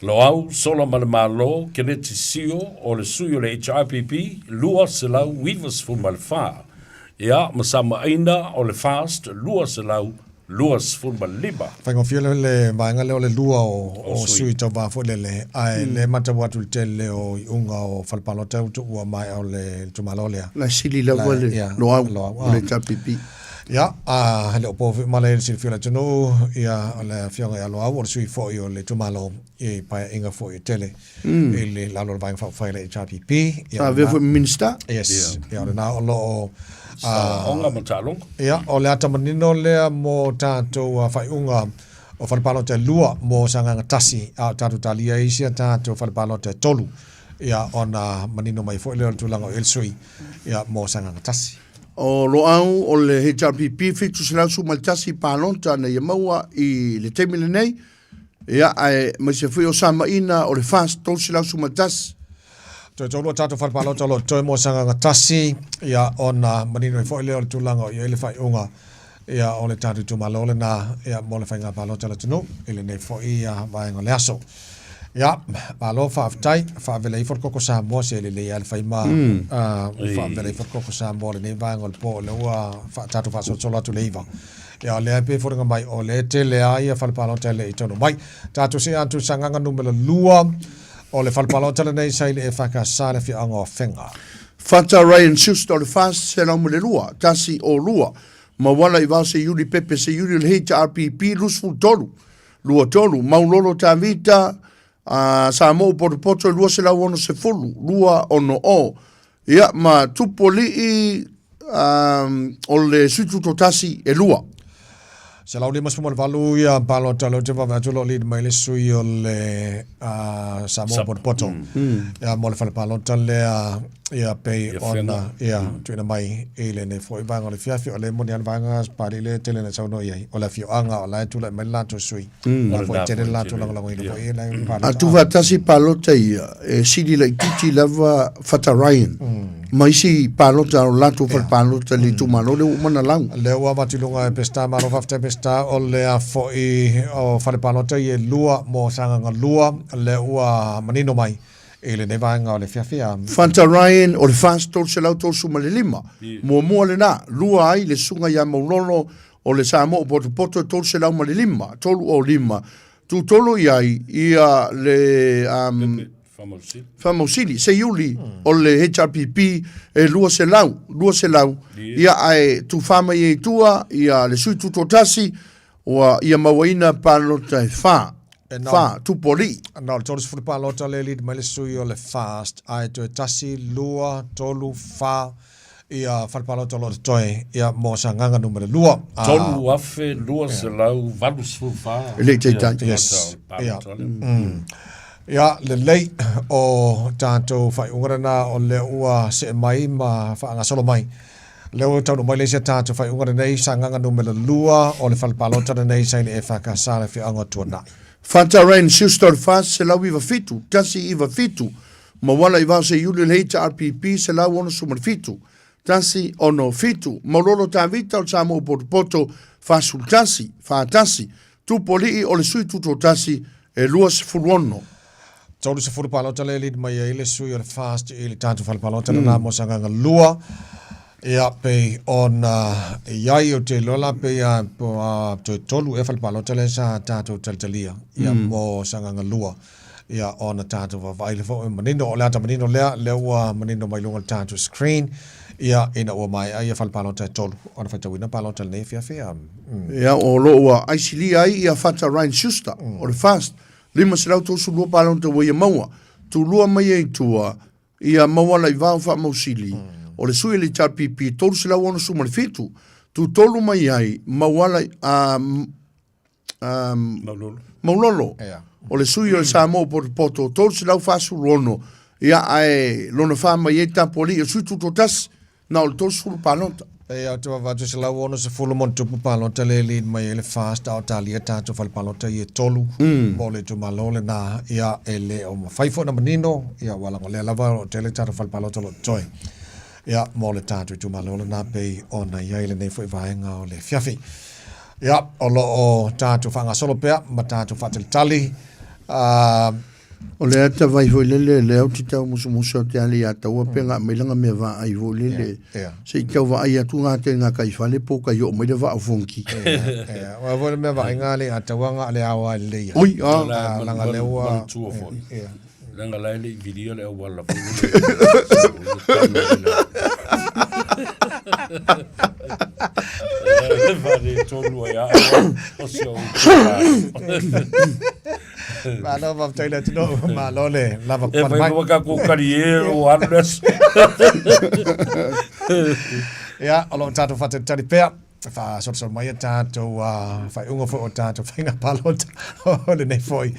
Loau, Sola ma le Malo, Keneti Sio, o le sui o le HRPP, 294, ia, ma Samaaina o le FAST, 225. Faigofie le le vaega lea o le lua o sui tauva foi lele, ae le matau atu i le tele o iuga o fale palota ua maea o le itumalo lea. La sili lava le Loau o le HRPP. Ia, a le o po foi mala i le silafia o le atunuu, ia, o le Afioga ia Loau, o le sui foi o le itumalo i Paeaiga foi e tele i le lalo o le Vaega Faaupufai a le HRPP. Ia, Sa avea foi ma Minista. Yes. Ia, o lena o lo o Aoga ma taaloga. Ia, o le ata manino lea mo tatou faaiuga o fale palota e lua mo Sagaga 1, a o tatou talia ai isi a tatou fale palota e tolu, ia, ona manino mai foi lea o le tulaga o i ai le sui, ia, mo Sagaga 1. O Loau o le HRPP 711 palota na ia maua i le taimi lenei, ia, aemaise foi o Samaina o le FAST 311. Toe tolu a tatou fale palota o lo o totoe mo Sagaga 1, ia, ona manino ai foi lea o le tulaga o i ai le faaiuga, ia, o le tatou itumalo lena, ia, mo le faiga palota a le atunuu i lenei foi, ia, vaega o le aso. Ia, malo faafetai, faavela ifo le koko Samoa se lelei lava le fai ma faavela ifo le koko Samoa i lenei vaega o le po o lea ua tatou faasolosolo atu i le 9. Ia, o lea e pei e foliga mai o lea e tele lava ia fale palota e le i taunuu mai. Tatou see atu i Sagaga numera 2, o le fale palota lenei sa i le EFKS i le afioaga o Afega. Fata Ryan Schuster o le 402, 102, Mauala i Vao Seiuli Pepe Seiuli o le HRPP 23, 23, Maulolo Tavita, a Samoa Potopoto 260, 260, ia ma Tupualii um, o le 71 e lua. 158 ia palota lea ou te vaavaai atu o lo o lead mai le sui o le Samoa Potopoto ia mo le fale palota lea ia pei ona ia tuuina mai i lenei foi vaega o le afiafi. O lea e moni lava le vaega Papalii lea e tele ina saunoa i ai, o le afioaga o la e tulai mai le latou sui. O la foi e tele le latou lagolagoina foi i le palota. A tuufaatasi palota ia, e sili laitiiti lava Fata Ryan ma isi palota o latou fale palota i le itumalo lea ua uma ona lau. Lea ua avatu i luga e Peseta, malo faafetai Peseta, o lea foi o fale palota ia e lua mo Sagaga 2, lea ua manino mai i lenei vaega o le afiafi. Fata Ryan o le FAST 335, muamua lena, lua ai le susuga ia Maulolo o le Samoa Potopoto e 305, 305, tutolu i ai ia le um, Faamausili, Seiuli o le HRPP e 200, 200, ia ae tufa mai ai i tua ia le sui tutoatasi ua ia mauaina palota e fa, fa, Tupualii. Na o le 30 palota lea e lead mai le sui o le FAST, ae toe tasi, lua, tolu, fa, ia fale palota o lo o totoe ia mo Sagaga numera 2. 3284. E le i taitai. Yes. Ia. Ia, lelei o tatou faaiuga lena o lea ua see mai ma faagasolo mai. Lea ua taunuu mai le isi a tatou faaiuga lenei, Sagaga numera 2 o le fale palota lenei sa i le EFKS i le afioaga o Tuanai. Fata Ryan Schuster 497, 197, Mauala i Vao Seiuli o le HRPP 167, 167, Maulolo Tavita o le Samoa Potopoto 41, 41, Tupualii o le Sui Tutoatasi e 26. 30 palota lea e lead mai ai le sui o le FAST i le tatou fale palota lena mo Sagaga 2. Ia, pei ona i ai, ou te iloa la pei a toe tolu ea fale palota lea sa tatou talitalia, ia, mo Sagaga 2. Ia, ona tatou vaavaai lea foi manino, o le ata manino lea, lea ua manino mai luga o le tatou screen, ia, ina ua maea ia fale palota e tolu, ona faitauina palota i lenei afiafi. Ia, o lo o ua aisilia ai ia Fata Ryan Schuster o le FAST, 532 palota ua ia maua, tulua mai ai i tua, Ia Mauala i Vao Faamausili, o le sui o le HRPP 367, tutolu mai ai Mauala a Maulolo, Maulolo o le sui o le Samoa Potopoto 346, ia ae lona fa mai ai Tapualii o sui tutoatasi Na o le 30 palota. E au te vaavaai atu 160+ palota lea e lead mai ai le FAST a o talia tatou fale palota ia e tolu mo le itumalo lena. Ia e le o mafai foi ona manino ia aua leaga o lea lava o lo o tele tatou fale palota o lo o totoe ia mo le tatou itumalo lena pei ona i ai lenei foi vaega o le afiafi. Ia o lo o tatou faagasolo pea ma tatou faatalitali O le ata vai foi lele lea ou te tau musumusu atu ia le ia taua pe nga mai langa mea vaai foi lele. Se i tau vaai atu nga te nga kai fale po kai o mai le vaa o fonki. Ua foi le mea vaai nga le ia taua nga le aoa le ia. Ui, a. Langa le ua. Tua foi. Langa lai le i vilia le auala foi. Fale tonu ai a o si o Malo faafetai le atunuu, malo le lava E papale fai mai. ma ka ko kari e o alu le aso. Ia, o lo o tatou faatalitali pea, faasolosolo mai a tatou faaiuga foi o tatou faiga palota o lenei foi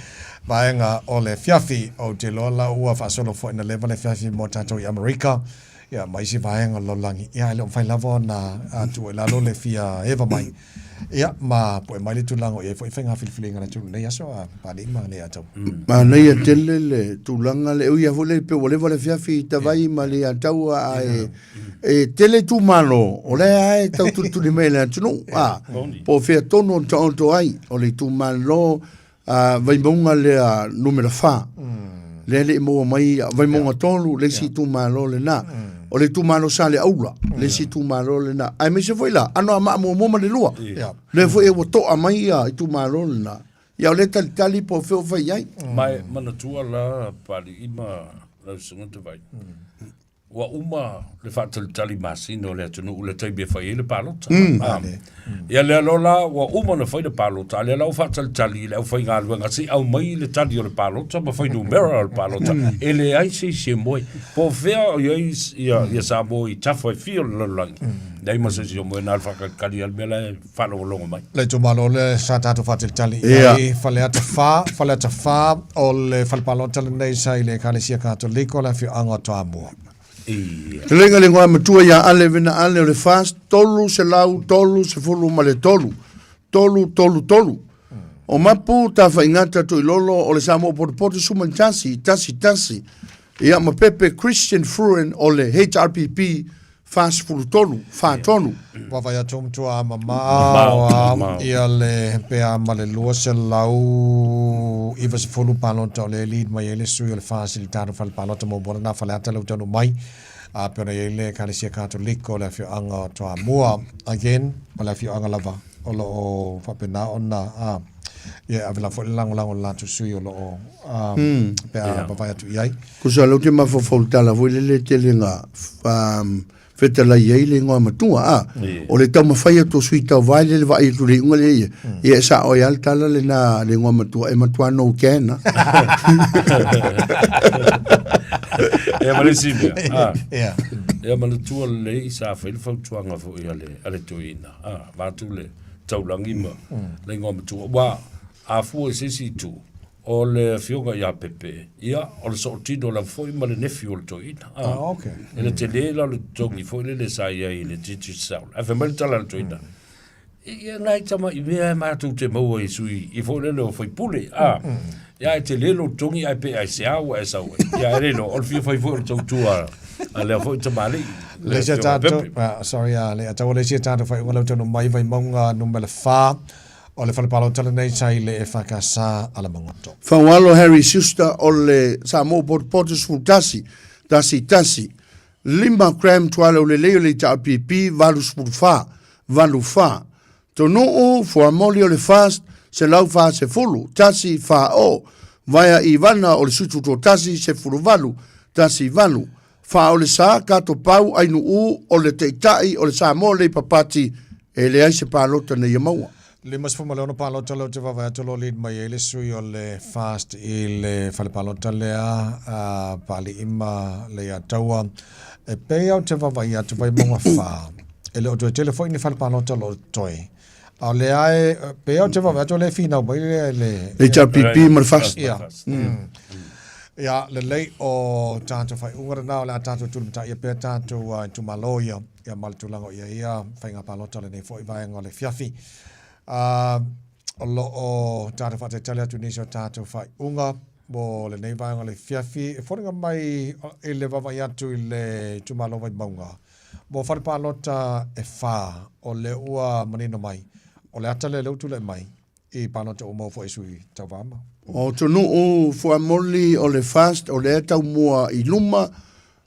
vaega o le afiafi. Ou te iloa la ua faasolo foi na leva le afiafi mo tatou i Amerika, ia ma isi vaega o le lalolagi. Ia, e le o mafai lava ona tuu i lalo le fia eva mai. Ia, ma poe mai le tulaga o i ai foi faiga filifiliga a le atunuu i lenei aso, a Papalii ma Leiataua. Manaia tele le tulaga lea, e ui lava foi lea pei ua leva le afiafi i Tavai ma Leiataua, ae e tele itumalo o lea lava e tau tulituli mai e le atunuu, a, po o fea tonu o taoto ai, o le itumalo Vaimauga lea numera 4, lea e le i maua mai Vaimauga 3, le isi itumalo lena. O le itumalo Saleaula, le isi itumalo lena. Aemaise foi la, Anoamaa muamua ma le lua. Lea foi ua toa mai ia itumalo lena. Ia o lea e talitali po o fea o fai ai. Ma e manatua la Papalii ma lau Susuga Tavai, Ua uma le faatalitali masina o le atunuu le taimi e fai ai le palota. Ah. Ia lea loa la ua uma ona fai le palota, a lea la ua faatalitali i le aufaigaluega se i aumai le tali o le palota ma fuainumera o le palota. E leai se isi e moe. Po o fea o i ai ia Samoa i tafa e fia o le lalolagi, leai ma se isi o moe na o le faatalitali lava le mea la e faalogologo mai. Le itumalo lea sa tatou faatalitali i ai, Faleata 4, Faleata 4, o le fale palota lenei sa i le Ekalesia Katoliko le afioaga o Toamua. Fetalaiga le igoa matua ia Ale Vena Ale o le FAST 333, 333. O Mapu Tafaigata Tuilolo o le Samoa Potopoto 11 11. Ia ma Pepe Christian Fruin o le HRPP 43, 43. Vaavaai atu matua mamao a ia le pe a ma le 290 palota o lea e lead mai ai le sui o le FAST i le tatou fale palota muamua lena Faleata lea ua taunuu mai a pei ona i ai le Ekalesia Katoliko o le afioaga o Toamua again o le afioaga lava o lo o faapena ona a ia e ave lava foi le lagolago i le latou sui o lo o pe a vaavaai atu i ai. Tusa lea ou te mafaufau i le tala foi lele e tele ina fetalai ai le igoa matua, a. O le taumafai atu o sui tauva i le vaai atu i le iuga lea ia, ia e sao ai lava le tala lena a le igoa matua, e matua no can lava. Ia ma le isi mea, a. Ia manatua lelei sa fai le fautuaga foi a le toeaina, a, vaeatu le taulagi ma le igoa matua. Aua a fua i se isi itu, O le afioga ia Pepe, ia, o le sootino lava foi ma le nephew o le toeaina. Ah, ah okay. E le tele la o le totogi foi lele sa i ai i le Digicel. Ae fai mai le tala a le toeaina, ia nai tamai mea e matou te maua i sui i foi lele o faipule. Ah, ia e tele lou totogi ae pe aisea ua e sau ai. Ia e le iloa, o le fia fai foi o le tautua a lea foi tamalii. Le isi a tatou, ah, sorry, ah, le ataua le isi a tatou faaiuga lea ua taunuu mai Vaimauga numera 4. O le fale palota lenei sa i le EFKS Alamagoto. Faualo Harry Schuster o le Samoa Potopoto 11, 11, 5 gram Tualaulelei o le HRPP 84, 84, Tonuu Fuamoli o le FAST 140, 1 4 O, Vaea Ivana o le 71, 18, 18, 4 o le Sa, Kato Pau Ainuu o le Taitai o le Samoa Labour Party e leai se palota na ia maua. 56 palota lea ou te vaavaai atu o lo o lead mai ai le sui o le FAST i le fale palota lea a Papalii ma Leiataua. E pei lava ou te vaavaai atu Vaimauga 4, e le o toe tele foi ni fale palota o lo o totoe. A o lea e pei lava ou te vaavaai atu o lea e finau mai le le HRPP ma le FAST. Ia. Ia, lelei o tatou faaiuga lena o le a tatou tulimataia pea tatou itumalo ia. Ia ma le tulaga o i ai ia faiga palota o lenei foi vaega o le afiafi. O lo o tatou faatalitali atu i nisi o tatou faaiuga mo lenei vaega o le afiafi. E foliga mai i le vaavaai atu i le itumalo Vaimauga mo fale palota e fa o lea ua manino mai, o le ata lea lea ua tulai mai i palota uma foi sui tauva ma. O Tonuu Fuamoli o le FAST o lea e taumua i luma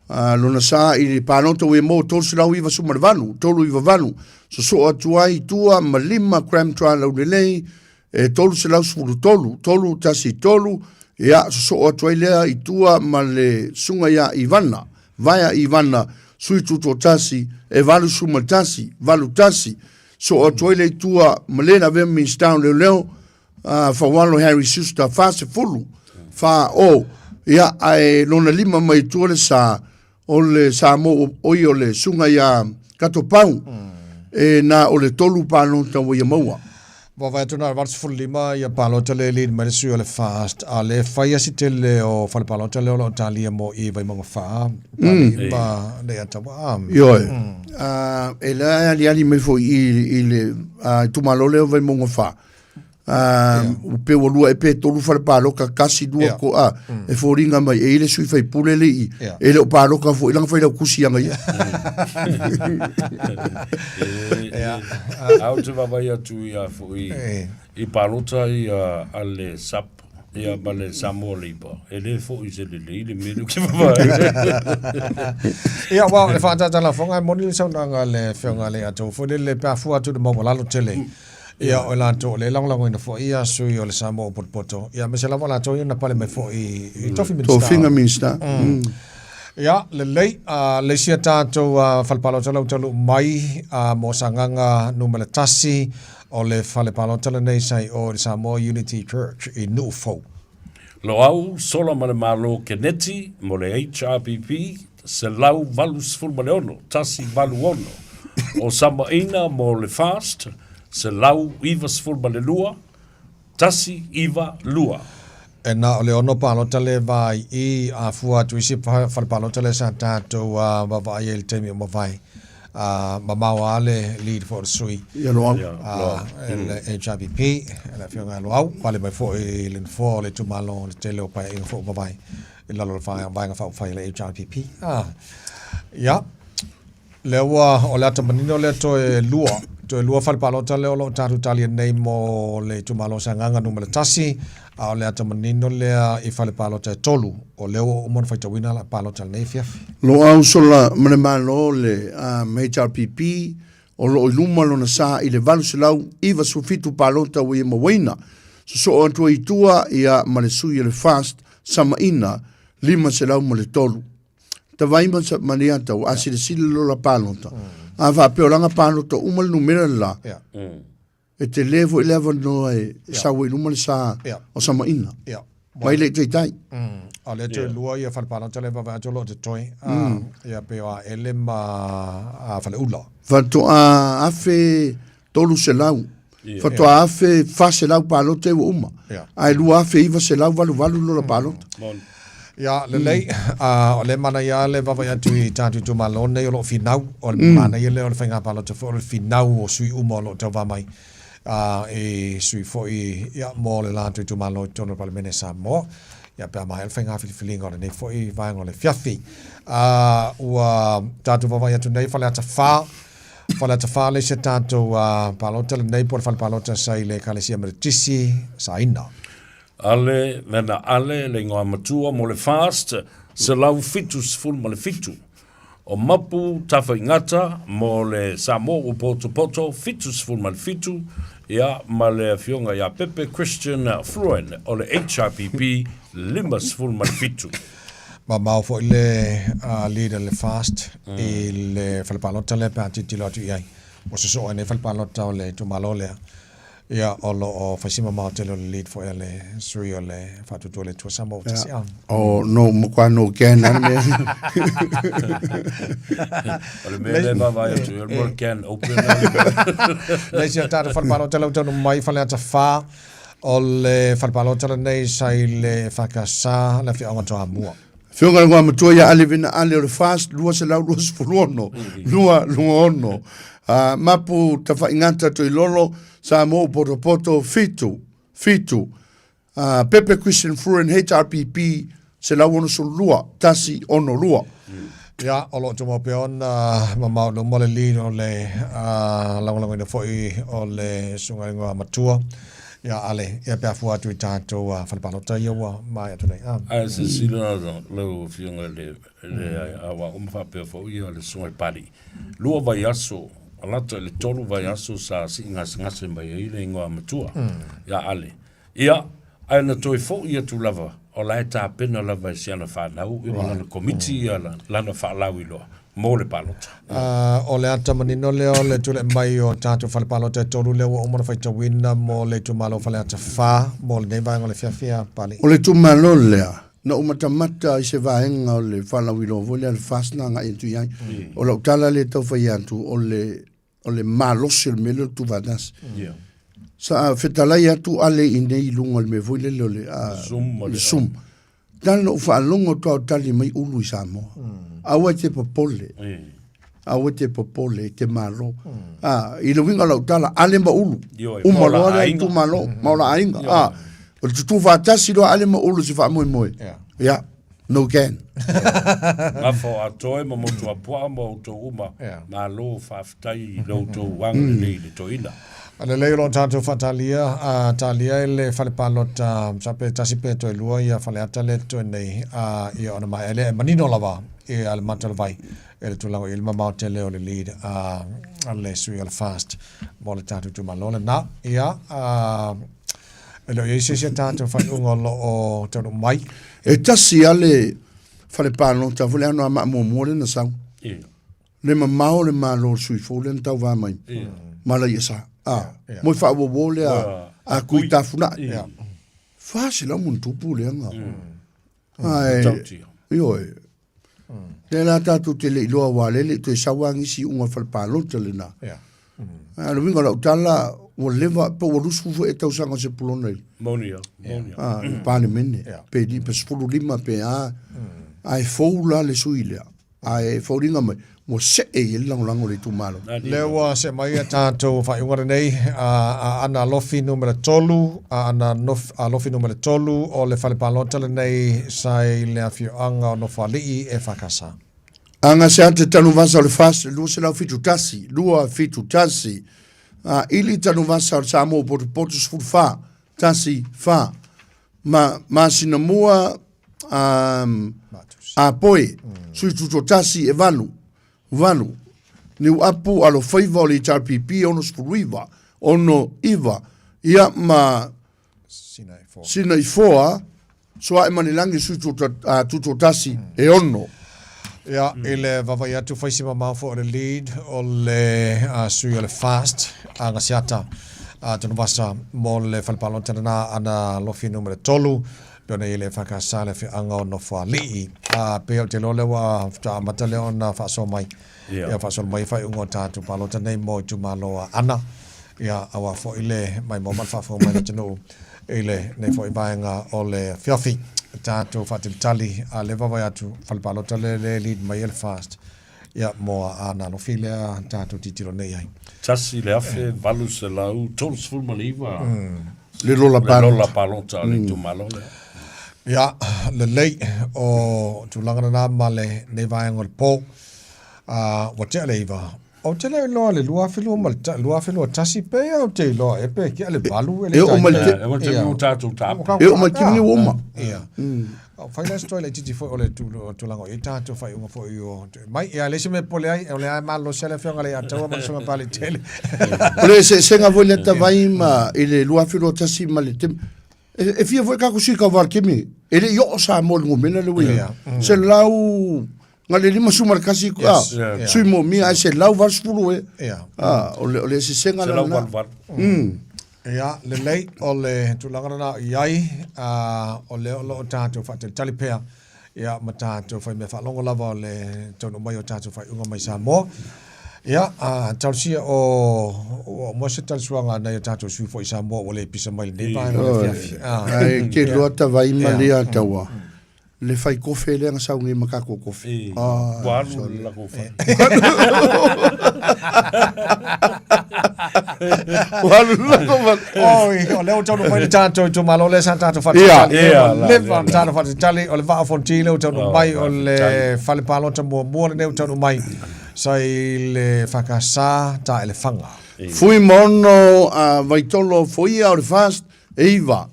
lona sa i le palota ua mo 398, 398, sosoo atu ai i tua ma 5 Graham Trial Laulelei e 313, 313, ia sosoo atu ai lea i tua ma le susuga ia Ivana, Vaea Ivana, Sui Tutoatasi e 81, 81. Soo atu ai le itua ma le na avea ma Minista o Leoleo, Faualo Harry Schuster, 40, 40. Ia, ae lona lima mai tua le sa o le Samoa, o ia o le susuga ia Katopau, e na o le tolu palota ua ia maua. Vaavaai atu na o le 85 ia palota lea e lead mai le sui o le FAST, a o lea e fai lava si tele o fale palota lea o lo o talia mo i Vaimauga 4, Palii ma Leiataua. Ioe. E la e aliali mai foi i le itumalo lea o Vaimauga 4, pe ua lua ea pe tolu fale paloka, kasi lua ko a, e foliga mai e i le sui faipule le i, e le o paloka foi langa fai lau kusi anga ia. A ou te vaavaai atu ia foi i palota ia a le SUP ia ma le Samoa Labour, e le foi se lelei le mea lea ou te vaavaai. Ia, aua o le faataatalafoga e moni le saunoaga a le Afioga ia Leiataua foi lele pe a fua atu i le maualalo tele. Ia, o i latou o lea e lagolagoina foi ia sui o le Samoa ua potopoto, ia aemaise lava latou ia na pale mai foi i tofi Minisita. Tofiga Minisita. Ia, lelei, le isi a tatou fale palota lea ua taunuu mai mo Sagaga numera 1, o le fale palota lenei sa i o i le Samoa Unity Church i Nuufou. Loau sola ma le Malo Keneti mo le HRPP 186, 186. O Samaina mo le FAST 192, 192. E na o le ono palota le va i a fua atu isi fale palota le sa tatou vaavaai ai i le taimi o mavae. Mamao lava le lead foi o le sui. Ia Loau. Le HRPP, le Afioga ia Loau, pale mai foi i le nofoa o le itumalo o le tele o paeaiga foi o mavae i lalo o le Vaega Faaupufai a le HRPP. Ia, lea ua, o le ata manino lea toe lua, toe lua fale palota lea o lo o tatou talia nei mo le itumalo o Sagaga Nu.1, a o le ata manino lea i fale palota e tolu, o lea ua uma ona faitauina la palota i lenei afiafi. Loau sola ma le Malo le HRPP o lo o i luma lona sa i le 897 palota ua ia mauaina. Sosoo atu ai i tua ia ma le sui o le FAST Samaina 503. Tavai ma ma le atau a silasila lola palota. A faapea o lana palota uma le numera le la. E tele foi le avanoa e sau ai i luma le sa o Samaina. Mai le i taitai. A o lea toe lua ia fale palota lea e vaavaai atu o lo o totoe. Ia pei o Aele ma Faleula. Faatoa 1300. Faatoa 1400 palota ua uma. Ae 2988 lola palota. Ia, lelei, o lea e manaia lava le vaavaai atu i tatou itumalo nei o lo o finau, o le manaia lea o le faiga palota foi o le finau o sui uma o lo o tauva mai i sui foi ia, mo le latou itumalo i totonu o le Palemene Samoa. Ia, pe a maea le faiga filifiliga o lenei foi vaega o le afiafi. Ua tatou vaavaai atu nei Faleata 4, Faleata 4 le isi a tatou palota lenei po o le fale palota sa i le Ekalesia Metotisi, Saina. Ale, Vena Ale, le igoa matua mo le FAST, 177. O Mapu Tafaigata mo le Samoa ua potopoto, 77, ia, ma le Afioga ia Pepe Christian Fruin o le HRPP, 57. Mamao foi le leader le FAST i le fale palota lea pe a tilotilo atu i ai. Ua sosoo ai nei fale palota o le itumalo lea. Ia, o lo o fai si mamao tele o le lead foi a le sui o le Faatuatua le Atua Samoa ua tasi. O no matua no can ana mea. O le mea lea vaavaai atu, o le mea o le can open. Le isi o tatou fale palota lea ua taunuu mai Faleata 4, o le fale palota lenei sa i le EFKS le afioaga o Toamua. Afioga i le Igoamatua ia Ale Vena Ale o le FAST 226 226. Mapu Tafaigata Toilolo Samoa ua potopoto 7 7. Pepe Christian Fruin HRPP 162 162. Ia, o lo o tumau pea ona mamao i luma le lead o le lagolagoina foi o le Susuga i le Igoamatua ia Ale, ia pe a fua atu i tatou fale palota ia ua maea atu nei. Ae silasila lau Afioga i le aua uma faapea foi ia le Susuga i le Papalii, lua vaiaso, lata i le tolu vaiaso sa sii gasegase mai ai le Igoamatua ia Ale. Ia, ae na toe foi atu lava, o la e tapena lava e si ana fanau, ia ma lana komiti, ia lana faalauiloa. mo le palota. O le ata manino lea o le tulai mai o tatou fale palota e tolu lea ua uma ona faitauina mo le itumalo o Faleata 4 mo lenei vaega o le fiafia, Pali. O le itumalo lea, na ou matamata i se vaega o le faalauiloa foi lea a le FAST na agai atu i ai. O lau tala lea e tau fai atu, o le, o le malosi o le mea lea o le tuufaatasi. Sa fetalai atu Ale i inei i luga o le mea foi lele o le, Zoom, le Zoom. Tala na ou faalogo atu a o tali mai Ulu i Samoa. Aua e te popole. Aua e te popole i te Malo. A, i le uiga o lau tala, Ale ma Ulu. Uma loa lea itumalo, ma o la aiga. A, o le tutū faatasi loa Ale ma Ulu i se faamoemoe. Ia, no can. Gafa o Atoe ma Motuapuaa ma outou uma, malo faafetai i lo outou agalelei i le toeaina. Lelei o lo o tatou faatalia, a talia e le fale palota sa pe tasi pe toe lua ia Faleata lea totoe nei, a ia ona maea lea e manino lava ia le mata o le vai e le tulaga i le mamao tele o le lead a le sui o le FAST mo le tatou itumalo lena. Ia, a e le o i ai se isi a tatou faaiuga o lo o taunuu mai. E tasi lava le fale palota foi lea Anoamaa muamua lea na sau. Le mamao o le Malo o le sui fou lea na tauva mai ma Alaiasa. A, moe faauauo lea a Kui Tafunai. 400 ma ona tupu lea na. Ae, ioe. Lea la tatou te le iloa aua lea e le i toe sau lava nisi iuga o le fale palota lena. A o le uiga o lau tala, ua leva, po ua 20 foi ea tausaga o Sepulona i Moni lava, moni lava. le Palemene, pe 15 pe a, ae fou la le sui lea. Ae foliga mai, ua see i ai le lagolago o le itumalo. Lea ua see mai a tatou faaiuga lenei, a Aana Alofi numera 3, Aana Alofi numera 3 o le fale palota lenei sa i le afioaga o Nofoalii e FKS. Aga se ate Tanuvasa o le FAST 271, 271, a ili Tanuvasa o le Samoa Potopoto 14, 1, 4, ma masina mua um, a poe, sui tutotasi e valu, valu, niu apu alofaiva o le HRPP 69, ono iva, ia ma sina i foa, soa e manilangi sui tutotasi e ono. Ia, i le vaavaai atu fai si mamao foi o le lead o le sui o le FAST a Gasiata a Tanuvasa mo le fale palota lena Aana Alofi numera 3 pei ona i ai le FKS le afioaga o Nofoalii. A pei ou te iloa lea ua faatoa amata lea ona faasoa mai. Ia faasoa mai faaiuga o tatou palota nei mo itumalo a Aana. Ia aua foi le maimoa ma le faafofoga mai a le atunuu i lenei foi vaega o le afiafi. Tatou faatalitali a lea vaavaai atu fale palota lea le lead mai ai le FAST ia mo Aana Alofi lea tatou tilotilo nei ai. 1839 Le lola palota. Le lola palota a le itumalo lea. Ia, lelei o tulaga lena ma lenei vaega o le po. Ua tea le iva Ou te le iloa le 2002 ma le 2021 pe ia ou te iloa e pe kia le valu e le E oo mai le te- E o te o tātou tāpu. E oo mai le taimi ua uma. Ia. O fai la story laitiiti foi o le tulaga o i ai tātou faaiuga foi o mai ia le isi mea e popole ai o lea e malolosi lava le afioga i le Ataua ma le Susuga Paletele. O le eseesega foi lea tavai ma i le 2021 ma le taimi E fia foi tatou sui tauva i le taimi lenei. E le i oo Samoa i le numera lea ua i ai. 151 sui moomia ae 180 e. O le eseesega la lena. 188. Ia, lelei, o le tulaga lena o i ai, o lea o lo o tatou faatalitali pea, ia, ma tatou faimea faalogo lava o le taunuu mai o tatou faaiuga mai Samoa. Ia, a talosia o ua uma se talisuaga a nai o tatou sui foi i Samoa ua le pisa mai lenei vaega o le afiafi. Ae te iloa tavai ma lea taua le fai kofe lea na sau nei ma tatou kofe. Ua alu le latou fale. Ua alu le latou fale. Oi, o lea ua taunuu mai le tatou itumalo lea sa tatou faatalitali. Ua leva ona tatou faatalitali, o le Vaa o Fonoti lea ua taunuu mai, o le fale palota muamua lenei ua taunuu mai. Sa i le FKS Taelefaga. Fui ma ono a Vaitolo Foia o le FAST e iva.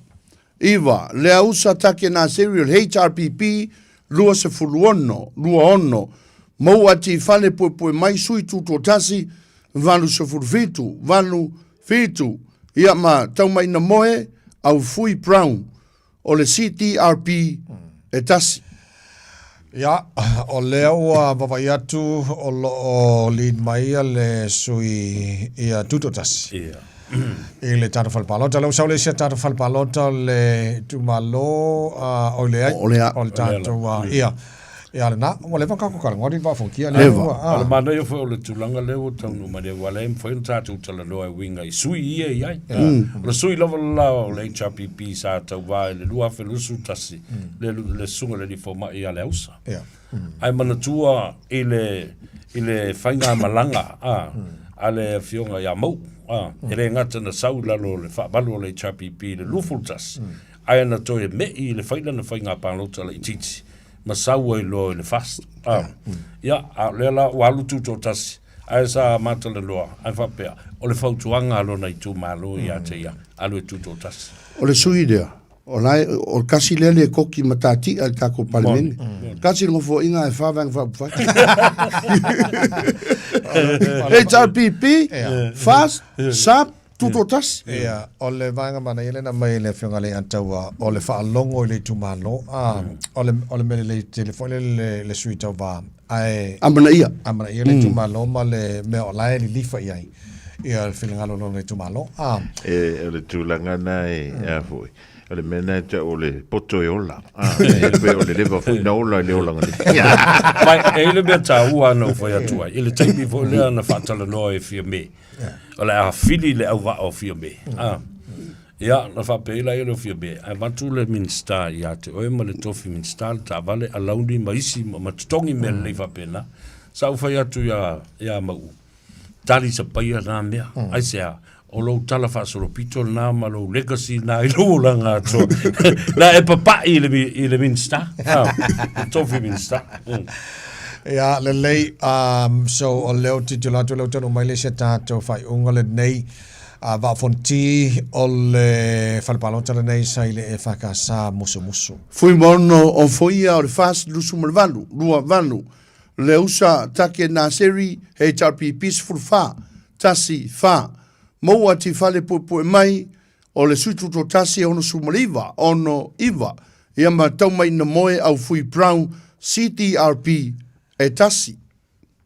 Iva, Leausa Take Naseri o le HRPP 26, 26, Mou Ati Fale Puepue Mai Sui Tutoatasi 87, 8, 7, ia ma Taumainamoe Aufui Brown o le CTRP e tasi. Ia, o lea ua vaavaai atu o lo o lead mai le sui ia Tutoatasi. Ia. I le tatou fale palota. Lea ua sau le isi a tatou fale palota o le itumalo, oi leai. O le a. O le tatou, ia. Ia lena, ua leva ona tatou talanoa i le Vaa o Fonoti. Leva. O le manaia foi o le tulaga lea ua taunuu mai nei, aua o lea e mafai ona tatou talanoa e uiga i sui ia e i ai. O le sui lava le la o le HRPP sa tauva i le 2021, le, le susuga i le alii fomai ia Leausa. Ae manatua i le, i le faigamalaga a, a le afioga ia Mauu, a, e le gata na sau i lalo o le faavalu o le HRPP i le 21, ae na toe me'i i le fai lana faiga palota laitiiti ma sau ai loa i le FAST. A, ia, a o lea la ua alu tutoatasi, ae sa matalanoa, ae faapea, o le fautuaga a lona itumalo ia te ia, alu e tutoatasi. O le sui lea, o la e, o le kasi lea le koki matatia i le tatou Palemene. Kasi le nofoaiga ae fa Vaega Faaupufai. HRPP, FAST, SAP, Tutoatasi. Ia, o le vaega manaia lea na aumai e le Afioga ia Leiataua, o le faalogo i le itumalo, a, o le, o le mea lelei tele foi lea le, le sui tauva, ae... Amanaia. Amanaia le itumalo ma le mea o la e lilifa i ai, ia le finagalo o lona itumalo, a. E, o le tulaga na e, a foi, o le mea na e tau o le poto e ola, a, e pei o le leva foi na ola i le olaga nei. Ma e i ai le mea taua na ou fai atu ai, i le taimi foi lea na faatalanoa e Fiame, O le a fili le auvaa o Fiame. Ah. Ia, na faapea ai laia lea o Fiame, ae avatu le Minisita ia te oe ma le tofi Minisita, le taavale, alauni ma isi ma totogi mea lelei faapena. Sa ou fai atu ia, ia Mauu, tali sapaia na mea. Aisea? O lou tala faasolopito lena ma lou legacy lena i lou olaga atoa. Na e papai i le, i le Minisita. Ah, le tofi Minisita. Ia, lelei, um, so o lea ou te tilotilo atu, o lea ua taunuu mai le isi a tatou faaiuga lenei, uh, Vaa o Fonoti o le fale palota lenei sa i le EFKS Musumusu. Fuimaono o Foia o le 48, 28, Leusa Take Naseri HRPP 14, 1, 4, Maua Tifale Puepue Mai o le Sui Tutoatasi 69, 6, 9, ia ma Taumainamoe Aufui Brown CTRP e tasi.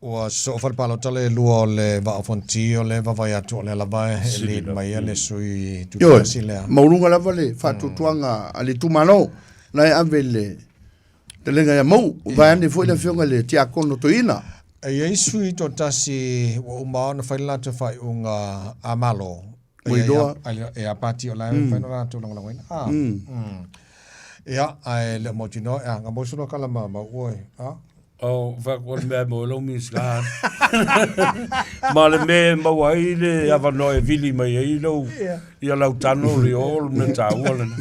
Ua soo fale palota le lua o le Vaa o Fonoti o lea e vaavaai atu o lea lava e lead mai ia le sui tutoatasi lea. Ioe, maualuga lava le faatuatuaga a le itumalo la e ave le talega ia Mauu, vaeane foi le afioga i le Tiakono Toeaina. E i ai sui toatasi ua uma ona fai le latou faaiuga a Malo Ua iloa. E a pati o la e mafai ona latou lagolagoina. Ah. Ia, ae le o mautinoa, a, nga mosu no kala ma mau oe. Ah. O, fa ko le mea mo lo mi ska. Ma le me maua ai le avanoa e vili mai ai lou ia lau tano le o le mea taua lena.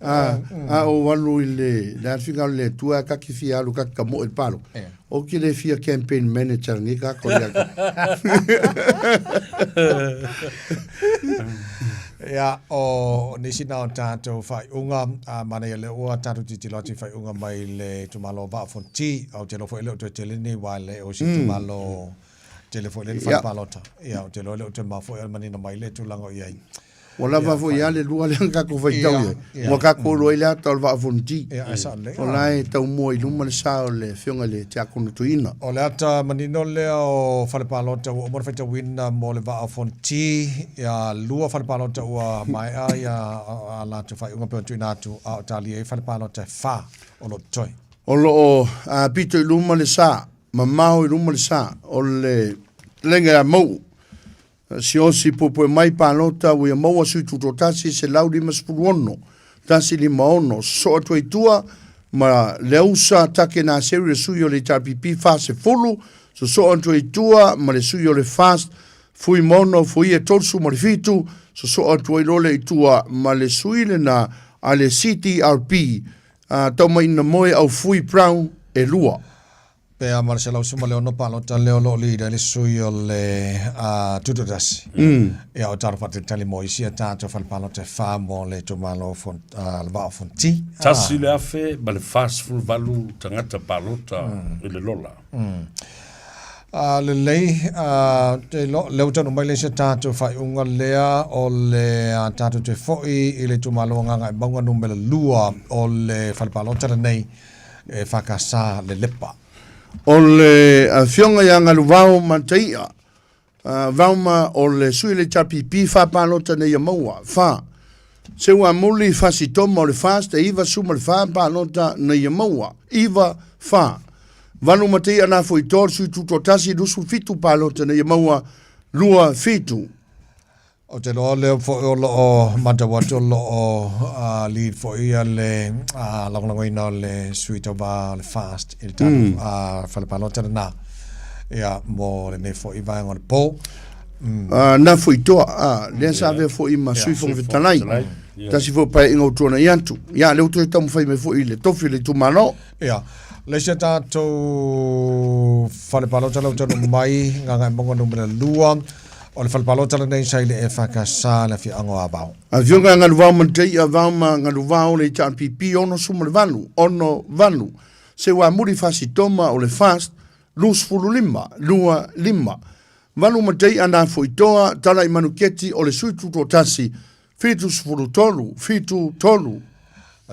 A, a o alu i le, le a le finagalo o le Atua a kaki fia alu kaki ka moe i le palo. O ki le fia campaign manager ni ka ko ia. Ia, o nisi na o tātou whaiunga, a mana ia le ua tātou titilo atu i whaiunga mai le itumalo o Vaa o Fonoti, au te alofa i le o toe tele nei wā le o si itumalo tele foi le whare palota. Ia, o te loa le o te mafua i o le manino mai le tulaga o i ai. Ua lava foi lava le lua lea na tatou faitau i ai. Ua tatou iloa ai le ata o le Vaa o Fonoti. O la e taumua i luma le sa o le Afioga i le Tiakono Toeaina. O le ata manino lea o fale palota ua uma ona faitauina mo le Vaa o Fonoti. Ia lua fale palota ua maea ia a latou faaiuga pei ona tuuina atu, a o talia ai fale palota e fa o lo o totoe. O lo o pito i luma le sa, mamao i luma le sa o le Lega ia Mauu. Siaosi puepue mai palota ua ia maua sui tutoatasi 156, 156, sosoo atu ai tua ma Leausa Take Naseri le sui o le HRPP 40, sosoo atu ai tua ma le sui o le FAST Fuimaono Foia 37, sosoo atu ai loa lea i tua ma le sui lena a le CTRP Taumainamoe Aufui Brown e lua. Pe a ma le 116 palota lea o lo o lead ai le sui o le Tutoatasi. Ia o tatou faatalitali mo isi a tatou fale palota e fa mo le itumalo o le Vaa o Fonoti. 1048 tagata palota i le lola. Lelei, te iloa, lea ua taunuu mai le isi a tatou faaiuga lea o le a tatou toe foi i le itumalo o Gagaemauga numera 2 o le fale palota lenei e FKS Lelepa. O le Afioga ia Galuvao Mataia Vaoma o le sui o le HRPP fa palota nei ia maua. Fa. Seuamuli Fasitoma o le FAST e 94 palota nei ia maua. Iva fa. Valu Matia Nafoito o le sui tutoatasi 27 palota nei ia maua. 2 fitu. Ou te iloa lea foi o lo o matau atu o lo o lead foi ia le lagolagoina o le sui tauva o le FAST i le tatou fale palota lena ia mo lenei foi vaega o le po. Na foi toa, lea sa avea foi ma sui Fofoga Fetalai. Tasi foi o paeaiga ua tuanai atu. Ia, lea ua toe taumafai mai foi i le tofi o le itumalo. Ia, le isi a tatou fale palota lea ua taunuu mai, Gagaemauga numera 2, O le fale palota lenei sa i le EFKS le afioaga o Avao. Afioga ia Galuvao Mataia Vao ma Galuvao le HRPP 68, ono, valu. Seuamuli Fasitoma o le FAST 25, 2, 5. Valu Mataia Nafoitoa Talai Manuketi o le Sui Tutoatasi 73, 7, 3.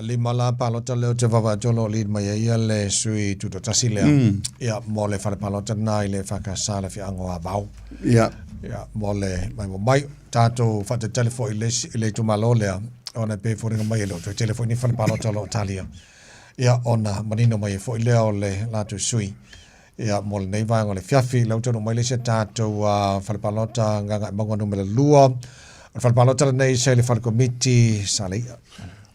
Lima la palota lea ou te vaavaai atu o lo o lead mai ai ia le sui tutoatasi lea. Ia, mo le fale palota lena i le EFKS le afioaga o Avao. Ia. Ia, mo le maimoa mai. Tatou faatalitali foi i le isi, i le itumalo lea, ona e pei e foliga mai e le o toe tele foi ni fale palota o lo o talia. Ia, ona manino mai ai foi lea o le latou sui. Ia, mo lenei vaega o le afiafi, lea ua taunuu mai le isi a tatou fale palota Gagaemauga numera 2. O le fale palota lenei sa i le fale komiti Saleia.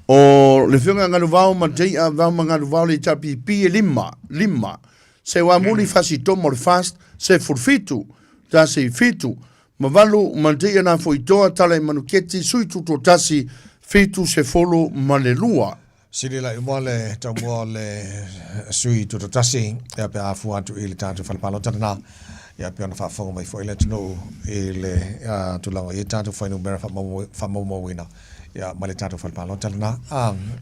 O le Afioga ia Galuvao ma J.R. Vao ma Galuvao le HRPP e lima, lima. Seuamuli Fasitoma o le FAST, 17, tasi, fitu. Ma valu ma J.R. Nafoitoa, Tala i Manuketi, Sui Tutoatasi, 72. Sili la uma le taumua o le sui tutoatasi ia pe a fua atu i le tatou fale palota lena ia pei ona faafofoga mai foi le atunuu i le tulaga o i ai tatou fuainumera faamaumauina ia mai le tatou fale palota lena.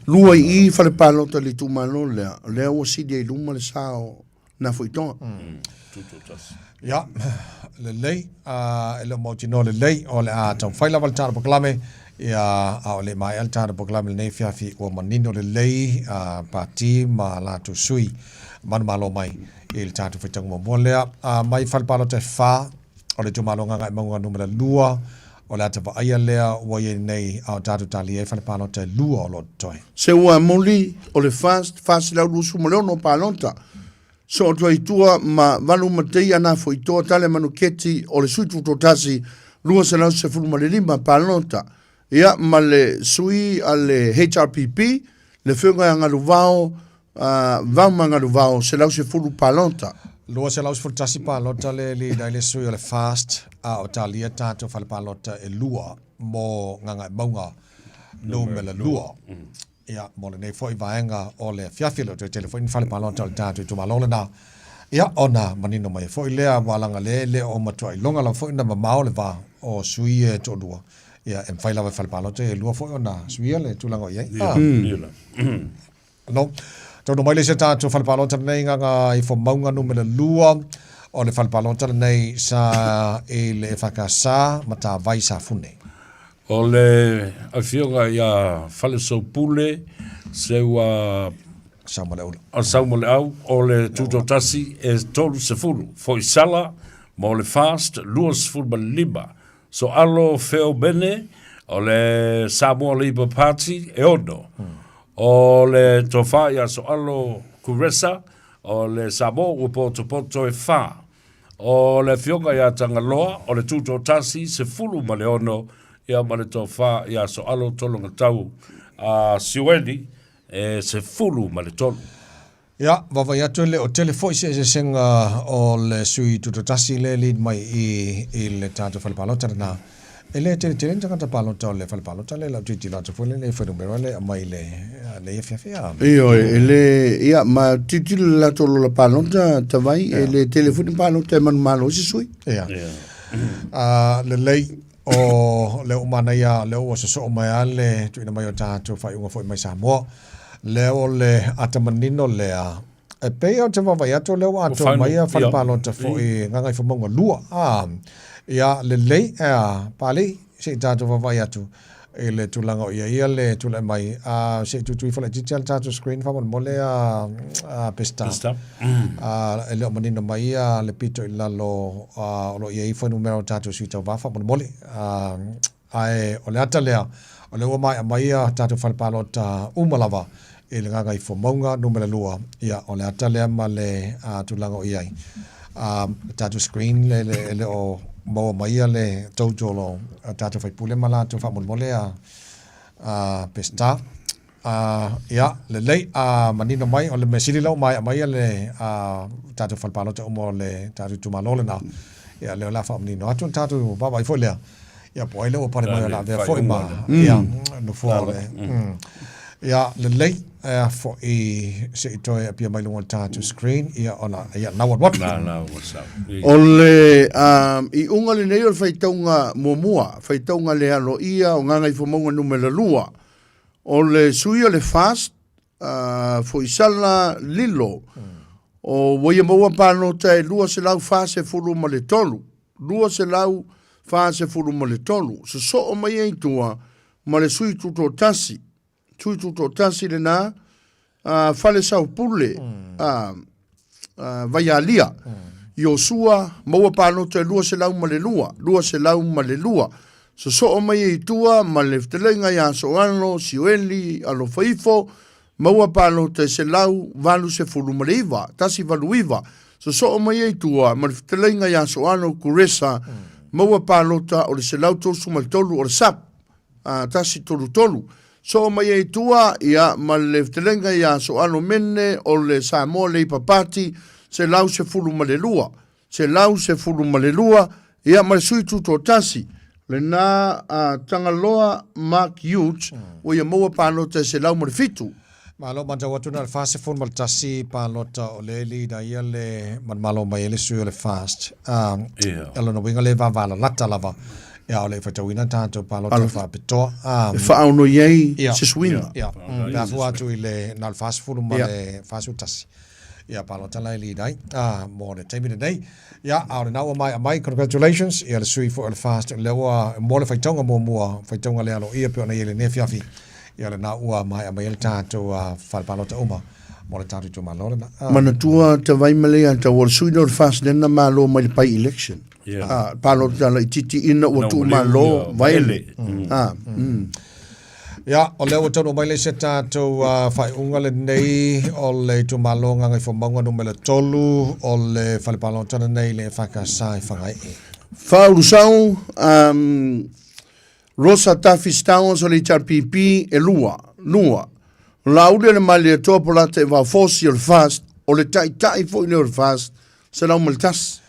Lua i i fale palota i le itumalo lea, lea ua sili ai i luma le sa o Nafoitoa. Ia, lelei, e le o mautinoa lelei, o le a taumafai lava le tatou polokalame, ia, a o le i maea le tatou polokalame i lenei afiafi, ua manino lelei Pati ma latou sui manumalo mai i le tatou faitauga muamua lea. Mai fale palota e fa o le itumalo Gagaemauga numera 2, o le ata vaaia lea ua i ai nei a o tatou talia ai fale palota e lua o lo o totoe. Se ua moli o le FAST 426 palota. Sootua i tua ma valu matei ana foitoa tale manuketi o le sui tutoatasi 215 palota. Ia ma le sui a le HRPP, le Afioga ia Galuvao, Vao ma Galuvao 110 palota. 211 palota le lead ai le sui o le FAST a o talia tatou fale palota e lua mo Gagaemauga numera 2. Ia, mo lenei foi vaega o le afiafi, e le o toe tele foi ni fale palota o le tatou itumalo lena. Ia, ona manino mai ai foi lea, ua alaga le le o matua iloga lava foi ona mamao le va o sui ia e toalua. Ia, e mafai lava e fale palota ia e lua foi ona suia le tulaga o i ai. Ah. No. Taunuu mai le isi o tatou fale palota lenei, Gagaifomauga numera 2, o le fale palota lenei sa i le EFKS Matavai Safune. O le afioga ia Falesoupule Seua Saumaleula. Saumaleau o le Tutoatasi e 30, Foisala mo le FAST 25, Soalo Feomene o le Samoa Labour Party e 6, o le Tofa ia Soalo Kuresa o le Samoa ua potopoto e 4, O le Afioga ia Tagaloa, o le Tutoatasi, 16, ia ma le Tofa ia Soalo Tologatau a Siueli, e 13. Ia, vaavaai atu e le o tele foi se eseesega o le sui Tutoatasi lea e lead mai i i le tatou fale palota lena. E le tele tele ni tagata palota o le fale palota lea i lau tilotilo atu foi lea i le fuainumera lea e aumai i lenei afiafi a. Ioe, e le, ia, ma tilotilo i le latou lola palota, Tavai, e le tele foi ni palota e manumalo ai se sui. Ia. Lelei, o lea ua manaia, lea ua sosoo mai lava le tuuina mai o tatou faaiuga foi mai Samoa. Lea o le ata manino lea. E pei ou te vaavaai atu o lea ua atoa mai ia fale palota foi Gagaifomauga 2. A, ia, lelei, ea, Papalii, se i tatou vaavaai atu i le tulaga o i ai ia le tulai mai. A, se i tuitui ifo laitiiti lava le tatou screen faamolemole a, a Peseta. Peseta. A, e le o manino mai ia le pito i lalo a, o lo o i ai fuainumera o tatou sui tauva faamolemole. A, Ae o le ata lea, o lea ua maea mai ia tatou fale palota uma lava i le Gagaifomauga numera 2, ia o le ata lea ma le tulaga o i ai. Le tatou screen le, le, e le o maua mai ia le total o tatou faipule ma latou faamolemole a, a Peseta. Ia, lelei, manino mai, o le mea sili la ua maea mai le tatou fale palota uma o le tatou itumalo lena. Ia, lea o le a faamanino atu le tatou vaavaai foi lea. Ia, po o ai lea ua pale mai o le a avea foi ma, ia, nofoa o le. Ia, lelei, ea foi se i toe apia mai luga o le tatou screen, ia, ona, ia, na ua alu atu. Na, na ua sau. O le iuga lenei o le faitauga muamua, faitauga le aloaia o Gagaifomauga Numera 2, O le sui o le FAST, uh, Foisala Lilo, o ua ia maua palota e 243, 243, sosoo mai ai tua ma le sui tutoatasi, sui tutoatasi lena, uh, Fale Saupule, uh, Vaialia, Iosua, maua palota e 202, 202. Sosoo mai ai i tua ma le fetalaiga ia Soano, Sioeli, Alofaifo, maua palota e 189, 189. Sosoo mai ai i tua ma le fetalaiga ia Soano Kuresa, maua palota o le 133 o le SAP. a, 133. Soo mai ai i tua, ia, ma le fetalaiga ia Soano Mene o le Samoa Labour Party, 112, 112, ia, ma le sui tutoatasi, lena a Tagaloa Mark Hughes, ua ia maua palota e 107. Malo matau atu na o le 41 palota o lea e leader ia le manumalo mai ai le sui o le FAST. O lona uiga lea e vavalalata lava ia o le i faitauina tatou palota faapitoa. E faaono i ai se suiga. Ia, pe a fua atu i le na o le 40 ma le 41 ia palota la e lead ai mo le taimi lenei. Ia, a o lena ua maea mai, congratulations, ia le sui foi o le FAST, lea ua mo le faitauga muamua, faitauga le aloaia pei ona i ai lenei afiafi, ia lena ua maea mai ai le tatou fale palota uma mo le tatou itumalo lena. Manatua te vai ma le ia tau o le sui lea o le FAST lea na malo mai le by election. Yeah. Ah, palota laitiiti ina ua tuumalo vaele. Ah. Ia, o lea ua taunuu mai le isi a tatou faaiuga lenei o le itumalo Gagaifomauga numera 3 o le fale palota lenei i le EFKS i Fagaee. Faaulosau, um, Rosa Tafi Stowers o le HRPP e lua, lua. O Laauli o le Malietoa Polata i Vaofosi o le FAST, o le taitai foi lea o le FAST, 101.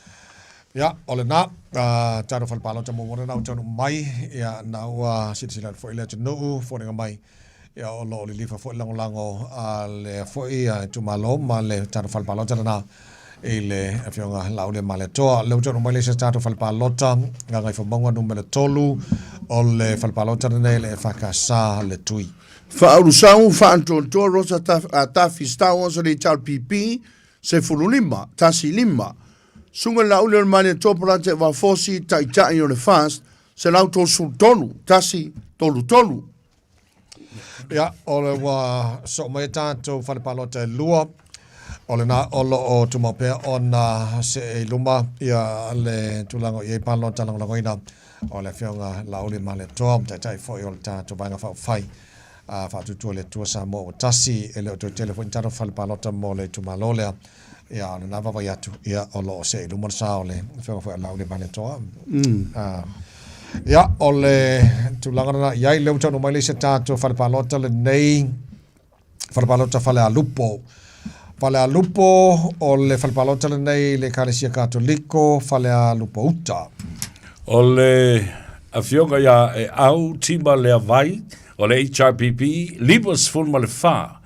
Ia, o lena, uh, tatou fale palota muamua lena ua taunuu mai, ia, na ua silasila atu foi le atunuu, foliga mai, ia, o lo o lilifa foi le lagolago a le foi itumalo ma le tatou fale palota lena i le Afioga Laauli Malietoa. Lea ua taunuu mai le isi tatou fale palota, Gagaifomauga numera 3, o le fale palota lenei le EFKS le Tui. Faaulusau, Faantoantoa Rosa Tafi Stowers o le HRPP, 15, 15. Susuga i le Laauli o le Malietoa Polata i Vafosi, Taitai o le FAST, 133, 133. Ia, o le ua soo mai tatou fale palota e lua, o lena o lo o tumau pea ona see i luma ia le tulaga o i ai palota lagolagoina o le Afioga Laauli Malietoa, Taitai foi o le tatou Vaega Faaupufai a Faatuatua i le Atua Samoa ua tasi, e le o toe tele foi ni tatou fale palota mo le itumalo lea. Ia, o lena vaavaai atu, ia, o lo o see i luma le sa o le Afioga foi a Laauli Malietoa. Ia, o le tulaga lena i ai, lea ua taunuu mai le isi a tatou fale palota lenei, fale palota Falealupo. Falealupo, o le fale palota lenei i le Ekalesia Katoliko, Falealupo Uta. O le Afioga ia Eau Tima Leavai o le HRPP, 54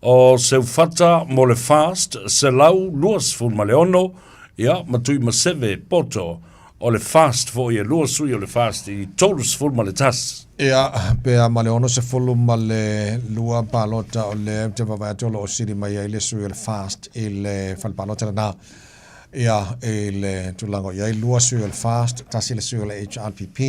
O Seufata mo le FAST 126, ia, ma Tuimaseve Poto. O le FAST foi, e lua sui o le FAST i 31. Ia, pe a ma le 62 palota o lea ou te vaavaai atu o lo o sili mai ai le sui o le FAST i le fale palota lena. Ia, i le tulaga o i ai lua sui o le FAST, tasi le sui o le HRPP,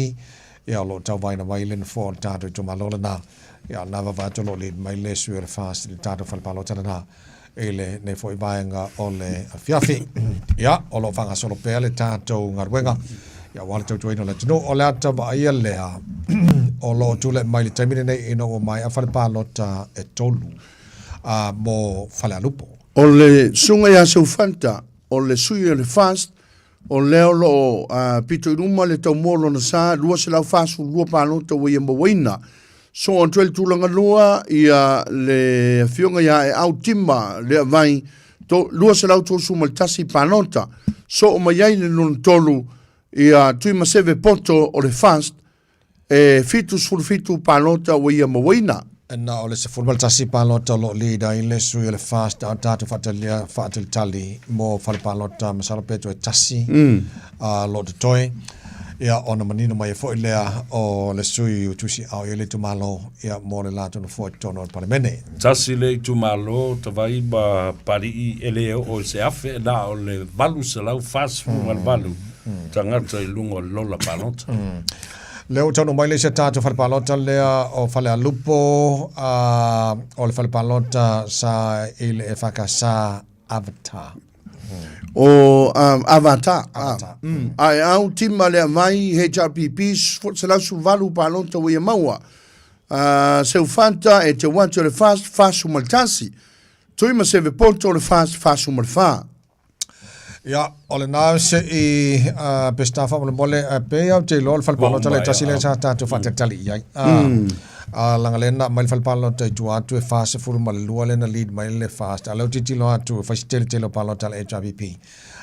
ia o lo o tauvaina mai le nofoa o le tatou itumalo lena. Ia, o lena vaavaai atu o lo o lead mai le sui o le FAST i le tatou fale palota lena. i lenei foi vaega o le afiafi. Ia, o lo o faagasolo pea le tatou galuega, ia, aua le tautuaina o le atunuu. O le ata vaaia lea o lo o tulai mai i le taimi lenei ina ua maea fale palota e tolu a, mo Falealupo. O le susuga ia Seufanta, o le sui o le FAST, o lea o lo o pito i luma le taumua o lona sa, 242 palota ua ia mauaina. Soo atu ai le tulaga lua ia le afioga ia Eau Tima Leavai, 231 palota. Soo mai ai le lona tolu ia Tuimaseve Poto o le FAST, E 77 palota ua ia mauaina. Na o le 11 palota o lo o lead ai le sui o le FAST a o tatou faatalia faatalitali mo fale palota masalo pe toe tasi a lo o totoe. Ia ona manino mai ai foi lea o le sui ua tusiao i ai le itumalo ia mo le latou nofoa i totonu o le Palemene. Tasi le itumalo Tavai ma Palii e le oo i se afe na o le 848 tagata i luga o le lola palota. Lea ua taunuu mai le isi a tatou fale palota lea o Falealupo, o le fale palota sa i le EFKS Avatar. O Avatar. Avatar. A e au tima le avai HRPP 118 palota ua ia maua. Seufata e te watu o le fast, 41. Tui ma seve poto o le fast, 44. Ia, o lena se i uh, Pesita faamolemole, uh, pe au te iloa o le fale palota le tasi lea sa tatou faatalitali i ai. Laga lea na aumai le fale palota i tua atu e 42 lea na lead mai le FAST. A o lea ou tilotilo atu e fai se tele tele o palota a le HRPP.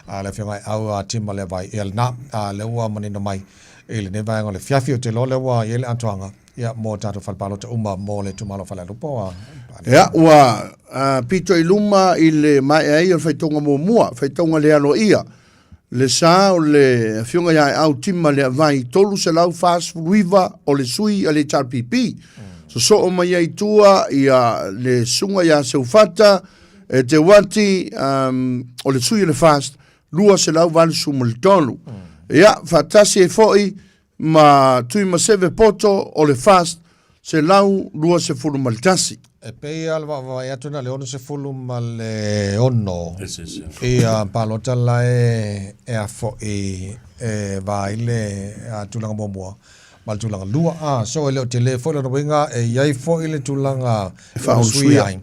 A le afioga i Au a Tima lea vai. Ia lena, a lea ua manino mai i lenei vaega o le afiafi. Ou te iloa lea ua i ai le atoaga. Ia, mo tatou fale palota uma mo le itumalo o Falealupo a. Ia, ua pito i luma i le maea ai o le faitauga muamua, faitauga le aloaia, le sa o le Afioga ia Aeau Tima Leavai, 349 o le sui a le HRPP. Sosoo mai ai i tua ia le Susuga ia Seufata Eteuati, o le sui o le FAST, 283. Ia, faatasi ai foi ma Tuimaseve Poto o le FAST 121. E pei lava le vaavaai atu na o le 66 ia palota la e afo'i e va ai le tulaga muamua ma le tulaga lua. A, so e le o tele foi lona uiga e i ai foi le tulaga e faaulusuia ai.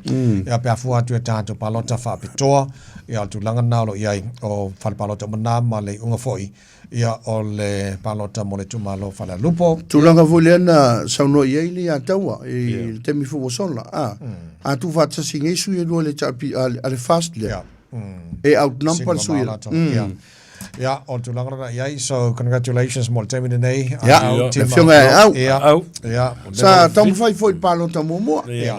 Ia pe a fua atu i a tatou palota faapitoa, ia o le tulaga lena o lo o i ai o fale palota uma na ma le iuga foi Ia, o le palota mo le itumalo o Falealupo. Tulaga foi lea na saunoa i ai le ia Taua i le taimi foi ua sola. A, a tuufaatasi nei sui e lua le HRP, a le FAST lea. E outnumber le sui. Ia. Ia, o le tulaga lena i ai. So, congratulations mo le taimi lenei. Ia, le afioga ia Au. Ia, ia. Sa taumafai foi i le palota muamua. Ia.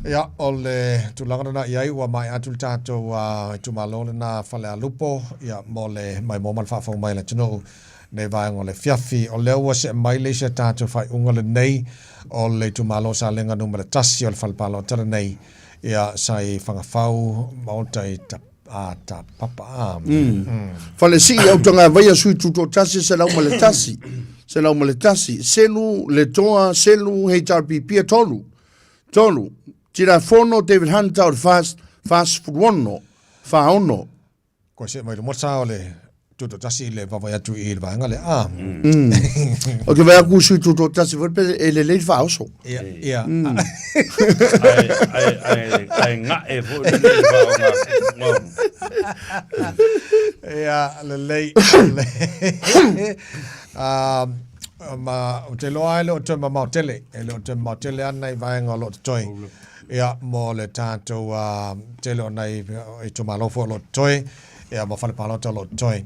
Ia, o le tulaga lena i ai, ua maea atu le tatou itumalo lena Falealupo, ia, mo le maimoa ma le faafou mai a le atunuu nei vaega o le afiafi. O lea ua see mai le isi a tatou faaiuga lenei o le itumalo o Salega numera tasi o le fale palota lenei, ia, sa i Fagafau, Maota i Tapapa. Falesii Autagavaia sui tutoatasi 101, 101, Selu Letoa Selu HRPP 3. 3. Tirafono David Hunter o le FAST, 46, 46. Koe see mai luma sa o le tutoatasi i le vaavaai atu i le vaega lea. Ah. Ou te vaai atu sui tutoatasi foi pe e lelei le faaoso. Ia, ia. Ae ga'e foi lenei faaaoga. Ia, lelei. Ah, Ma, ou te iloa e le o toe mamao tele, e le o toe mamao tele ana nai vaega o lo o totoe. Ia, mo le tatou uh, tele o nai itumalo foi o lo o totoe, ia, ma fale palota o lo o totoe.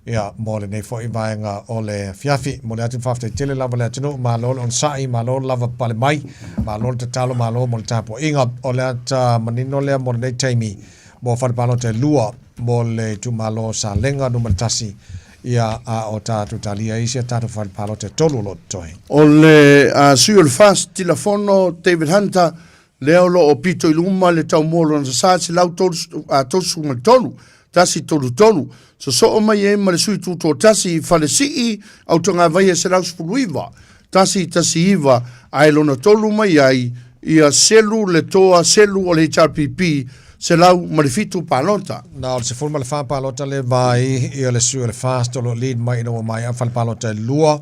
Ia, mo lenei foi vaega o le afiafi. Momoli atu le faafetai tele lava le atunuu, malo le onosai, malo le lavapapale mai, malo le tatalo, malo mo le tapuaiga. O le ata manino lea mo lenei taimi mo fale palota e lua mo le itumalo o Salega numera tasi. Ia, a o tatou talia ai isi a tatou fale palota e tolu o lo o totoe. O le sui o le FAST, Tilafono David Hunter, lea o lo o pito i luma le taumua o lona sasa 133, 133, sosoo mai ai ma le sui tutoatasi i Falesii, Autagavaia 119, 119, ae lona tolu mai ai ia Selu le toa selu o le HRPP 107 palota. Na o le 14 palota le vai ia le sui o le FAST o lo o lead mai ina ua maea fale palota e lua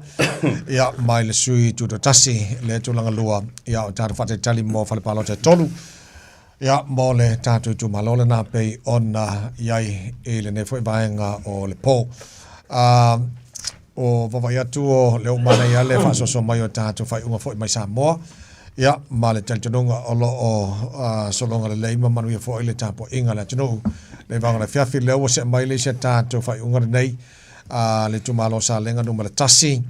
ia mai le sui tutoatasi le tulaga lua ia o tatou faatalitali mo fale palota e tolu ia mo le tatou itumalo lena pei ona i ai i lenei foi vaega o le po. O vaavaai atu o lea ua manaia le faasoasoa mai o tatou faaiuga foi mai Samoa, ia, ma le talitonuga o lo o sologa lelei ma manuia foi le tapuaiga a le atunuu. Le vaega o le afiafi lea ua see mai le isi a tatou faaiuga lenei a le itumalo o Salega numera 1,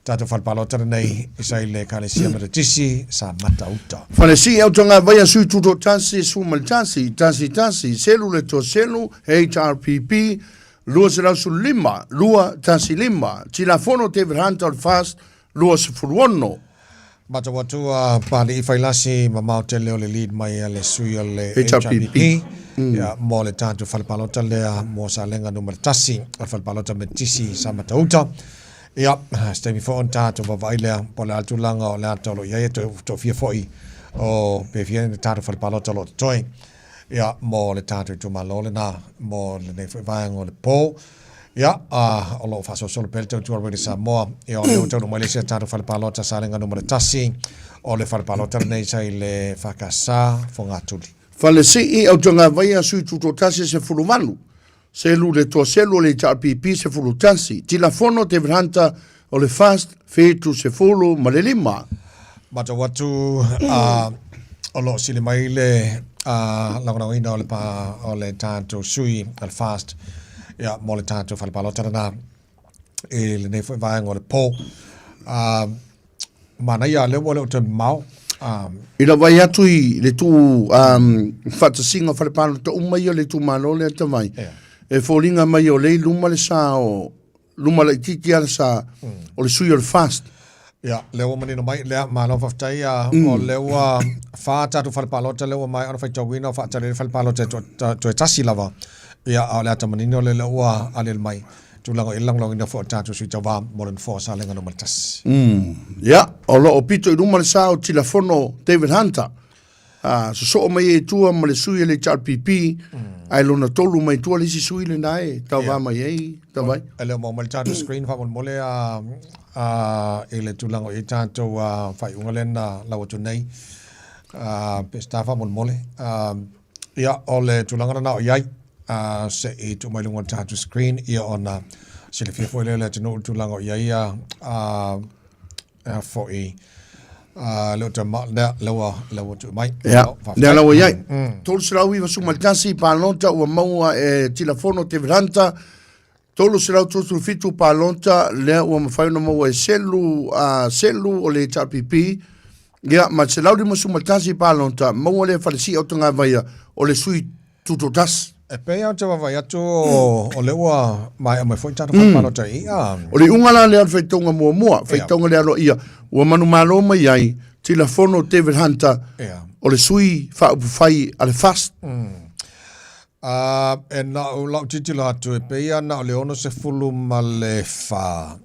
tatou fale palota lenei i sa i le Ekalesia Metotisi sa Matauta. Falesii Autagavaia Sui Tutoatasi 11 11 Selu le Toaselu HRPP 215, 215, Tilafono David Hunter o le FAST 26. Matau atu a Pali'i Failasi mamao tele o le lead mai a le sui o le HRPP ia mo le tatou fale palota lea mo Salega numera 1 o le fale palota Metisi sa Matauta. Ia, se taimi foi ona tatou vaavaai lea po o le a le tulaga o le ata o lo o i ai e toafia foi o pe fia ni tatou fale palota o lo o totoe. Ia, mo le tatou itumalo lena, mo lenei foi vaega o le po. Ia, a, o lo o faasolosolo pea le tautua a Radio Samoa. Ia, o lea ua taunuu mai le isi a tatou fale palota Salega numera 1, o le fale palota lenei sa i le FKS Fogatuli. Falesii, Autagavaia, Sui Tutoatasi 18, Selu le Toaselu o le HRPP 11, Tilafono David Hunter o le FAST 75. Matau atu a o lo o sili mai le a lagolagoina o le pa o le tatou sui o le FAST ia mo le tatou fale palota lena i lenei foi vaega o le po. A manaia lea ua le o toe mamao. A I lau vaai atu i le tuu faatasiga o fale palota uma ia o le itumalo lea Tavai, e foliga mai o lea i luma le sa o luma laitiiti lava le sa o le sui o le FAST. Ia, lea ua manino mai, lea, malo faafetai, a, o lea ua fa tatou fale palota lea ua maea ona faitauina o faatali ai le fale palota e toe tasi lava, ia, a o le ata manino lea lea ua aliali mai, tulaga o i ai le lagolagoina foi o tatou sui tauva mo le nofoa o Salega Nu.1. Ia, o lo o pito i luma le sa o Tilafono David Hunter, a, sosoo mai ai i tua ma le sui o le HRPP, ae lona tolu mai tua le isi sui lena e tauva mai ai, tauva ai. E le o maua mai le tatou screen faamolemole a, a, i le tulaga o i ai tatou a, faaiuga lea na lau atu nei, a, Peseta faamolemole. A, ia, o le tulaga lena o i ai, a, se i tuu mai luga o le tatou screen, ia ona silafia foi lea e le atunuu le tulaga o i ai a, a, a foi a le o te ma lea lea ua lea ua tuu mai. Ia, lea la ua i ai. 391 palota ua maua e Tilafono David Hunter, 337 palota lea ua mafai ona maua e Selu, a Selu o le HRPP, ia ma 151 palota maua lea e Falesii Autagavaia o le sui Tutoatasi. E pei lava ou te vaavaai atu o lea ua maea mai foi tatou fale palota i a. O le iuga la lea o le faitauga muamua, faitauga le aloaia, ua manumalo mai ai Tilafono David Hunter o le sui faaupufai a le FAST. A, e na o lau tilotilo atu, e pei lava na o le 64.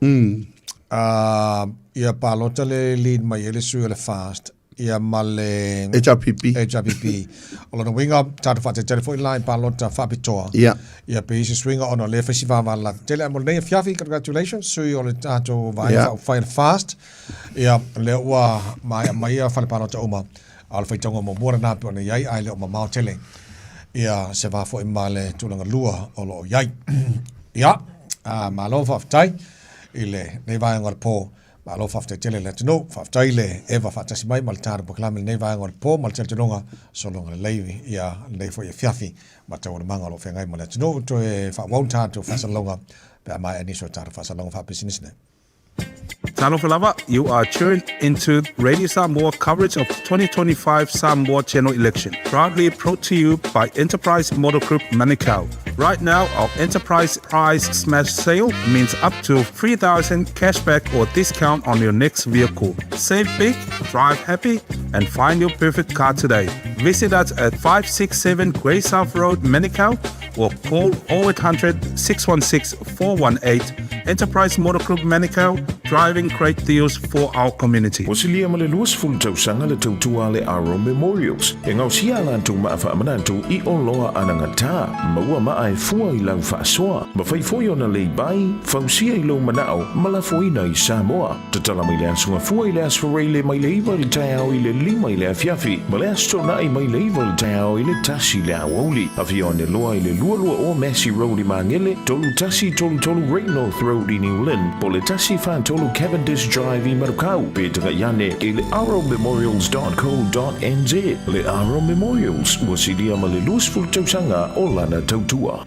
A, ia palota le lead mai ai le sui o le FAST. ia ma le HRPP. HRPP. O lona uiga, tatou faatalitali foi la i palota faapitoa. Ia. Ia pe i se suiga ona o lea e fai si vava la tele. Ae mo lenei afiafi, congratulations, sui o le tatou vaega yeah. faaupufai o le FAST. Ia, lea ua maea mai ia fale palota uma. A o le faitauga muamua lena pei ona i ai, ae le o mamao tele. Ia, se va foi ma le tulaga lua o lo o i ai. Ia, malo faafetai i lenei vaega o le po. Malo faafetai tele i le atunuu, faafetai i le Eva faatasi mai ma le tatou polokalame i lenei vaega o le po ma le talitonuga sologa lelei ia lenei foi afiafi ma taualumaga o lo o feagai ma le atunuu toe faaauau le tatou faasalalauga pe a maea nisi o tatou faasalalauga faapisinisi nei. Talofa lava, you are tuned into Radio Samoa coverage of 2025 Samoa General Election, proudly brought to you by Enterprise Motor Group Manukau. Right now, our Enterprise Prize Smash Sale means up to 3000 cashback or discount on your next vehicle. Save big, drive happy, and find your perfect car today. Visit us at 567 Grey South Road, Manukau, or call 0800 616 418. Enterprise Motor Group Manukau, driving great deals for our community. Ua silia ma le 20 tausaga le tautua a le Aro Memorials e gaosia a latou maa faamanatu i oloa anagata. Maua maa e fua i lau faasoa. Mafai foi ona lei bai, fausia i lou manao ma lafoina i Samoa. Tatala mai le Aso Gafua i le Aso Faraile mai le 9 i le taeao i le 5 i le afiafi ma le Aso Toonai mai le 9 i le taeao i le 1 i le aoauli. Afio ane loa i le 220 Massey Road i Magele, 3133 Great North Road i New Lynn, po o le 143 Cavendish Drive i Manukau, pe tagai ane i le arrowmemorials.co.nz. Le Arrow Memorials, ua silia ma le 20 tausaga o lana tautua.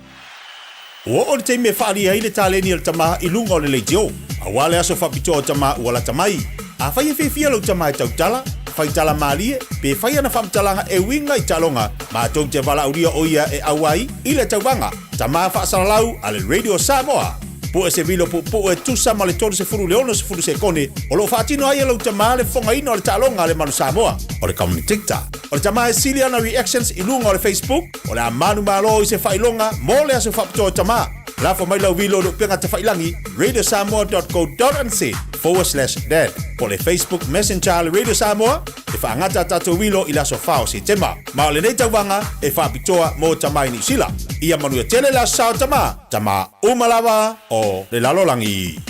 Ua oo le taimi e faaalia ai le taleni a le tama i luga o le leitio, aua le aso faapitoa o tama ua lata mai. Afai e fiafia lou tama e tautala, fai tala malie, pe fai ana faamatalaga e uiga i taaloga, matou te valaaulia o ia e auai i le tauvaga Tama Faasalalau a le Radio Samoa. Pue se vilo puupuu e tusa ma le 30 i le 60 sekone o lo o faatino ai e lou tama le fofogaina o le taaloga a le Manu Samoa, o le commentator. O le tama e sili ana reactions i luga o le Facebook, O le a manumalo i se faailoga mo le aso faapitoa o Tamā. Lafo mai lau vilo i le upega tafailangi radiosamoa.co.nz/dad po o le Facebook Messenger a le Radio Samoa e faagata a tatou vilo i le aso 4 o Setema. Ma o lenei tauvaga e faapitoa mo Tamā i Niu Sila. Ia manuia tele le Aso Sa o Tamā, Tamā uma lava o le lalolagi.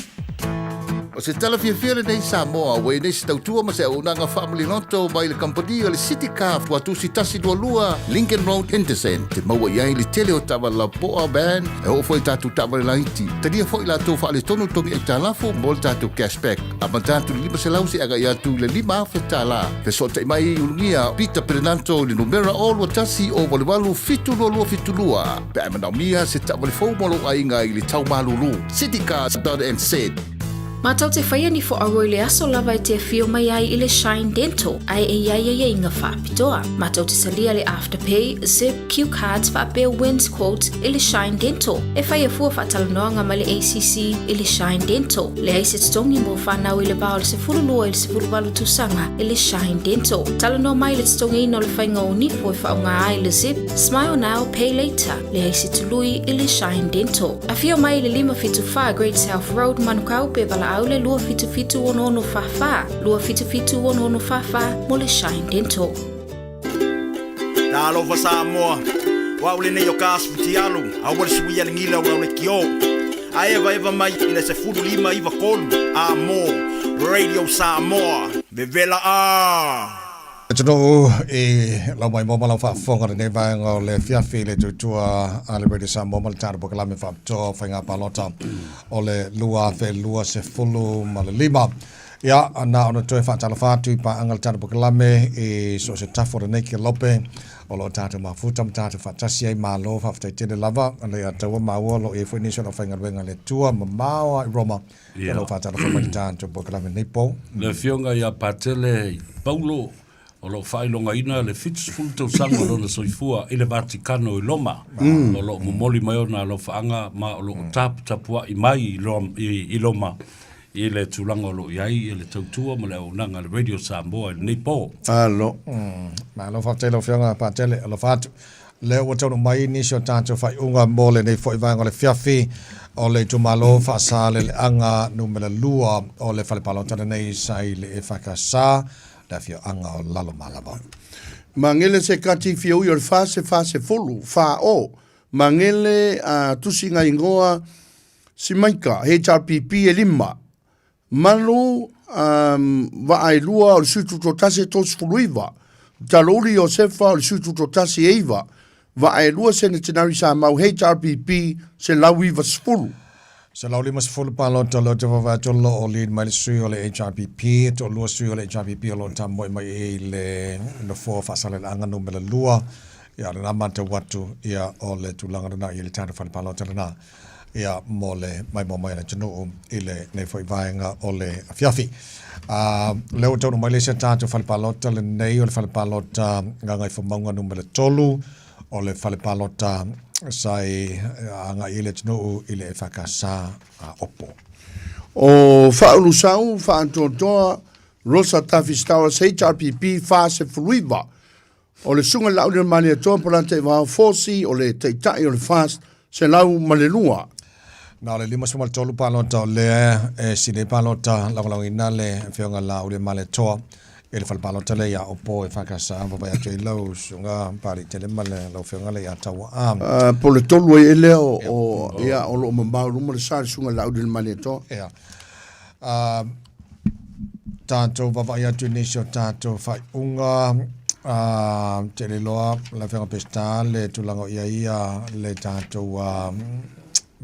O se tala fiafia lenei Samoa ua i nei se tautua ma se auaunaga faamaliloto mai le kamupani o le City Car Tuatusi 122 Lincoln Road Henderson. Te maua i ai le tele o taavale lapoa, van, e oo foi i tatou taavale laiti. Talia foi latou faaletonu togi aitalafu mo le tatou cashback. Amata atu i le 500 seia agai atu i le $5,000. Fesootai mai i Ulugia Peter Perenanto i le numera 021 088 72272 pe a e manaomia se taavale fou mo lou aiga i le tau malulu. Citycars.nz. Mātou te whaia ni fo aua i le aso lava e te awhio mai ai i le Shine Dental, ae e iai ai inga whaapitoa. Mātou te salia le Afterpay, Zip, Q Cards whaapea Wins Quotes i le Shine Dental. E whai a fua whaatalanoanga mai le ACC i le Shine Dental. Le ai se totogi mo whanau i le va o le 12 i le 18 tausaga i le Shine Dental. Talanoa mai le totogiina o le whainga o nifo e whaonga ai le Zip, Smile Now, Pay Later. Le ai se tului i le Shine Dental. Afio mai i le 574 Great South Road, Manukau, pe valaau le 277 6644, 277 6644 mo le Shine Dental. Talofa Samoa, o au lenei o Kas Fitialu, aua le suia le gila o le kio. A evaeva mai i le 15 93 a mo Radio Samoa, vevela a! Atunuu i lau maimoa ma lau faafofoga lenei vaega o le afiafi i le tutua a le Radio Samoa ma le tatou polokalame faapitoa o faiga palota o le 2025. Ia, na ona toe faatalofa atu i paaga le tatou polokalame i so o se tafa o lenei kelope o lo o tatou mafuta ma tatou faatasi ai. Malo faafetai tele lava le ataua maua o lo o i ai foi nisi o le aufaigaluega a le Atua mamao lava i Roma. Ia lau faatalofa mai le tatou polokalame lenei po. Le Afioga ia Patele Paulo o lo o faailogaina le 70 tausaga o lona soifua i le Vatikano i Roma. O lo o momoli mai ona alofaaga ma o lo o taputapuai mai i i Roma i le tulaga o lo o i ai le tautua ma le auaunaga a le Radio Samoa i lenei po. Malo. Malo faafetai lau Afioga Patele, alofa atu. Lea ua taunuu mai nisi o tatou faaiuga mo lenei foi vaega o le fiafi o le itumalo Faasaleleaga numera 2 o le fale palota lenei sa i le EFKS, le afioaga o Lalomalava. Magele se kati fia ui o le fa se fa se fulu, fa o. Magele a tusiga ingoa Simaika, HRPP e lima. Malu um, vaa e lua o le sui tutoatasi e 39. Talouli Iosefa o le sui tutoatasi e iva. Vaa e lua Senetenari Samau HRPP 190. 150 palota lea ou te vaavaai atu o lo o lead mai le sui o le HRPP, e toalua sui o le HRPP o lo o tamoe mai i le nofoa Faasaleleaga numera 2. Ia, o lena matau atu, ia, o le tulaga lena i le tatou fale palota lena. ia mo le maimoa mai a le atunuu i lenei foi vaega o le afiafi. A lea ua taunuu mai le isi a tatou fale palota lenei o le fale palota Gagaifomauga numera 3 o le fale palota sa i agai i le atunuu i le EFKS a Opo. O Faaulusoa Faatoatoa Rosa Tafi Stowers HRPP 49. O le Susuga i le Laauli o le Malietoa Polata Ivao Fosi o le Taitai o le FAST 102. Na o le 53 palota o lea e sili ai palota lagolagoina le Afioga Laauli o le Malietoa i le fale palota lea ia Opo e FKS vaavaai atu ai lau Susuga Papaliitele ma le lau Afioga le ia Tauaa. Po o le tolu ai lea o ia o lo o mamao i luma le sa le Susuga i le Laauli o le Malietoa. Ia. Tatou vaavaai atu i nisi o tatou faaiuga tele loa le Afioga Peseta le tulaga o i ai le tatou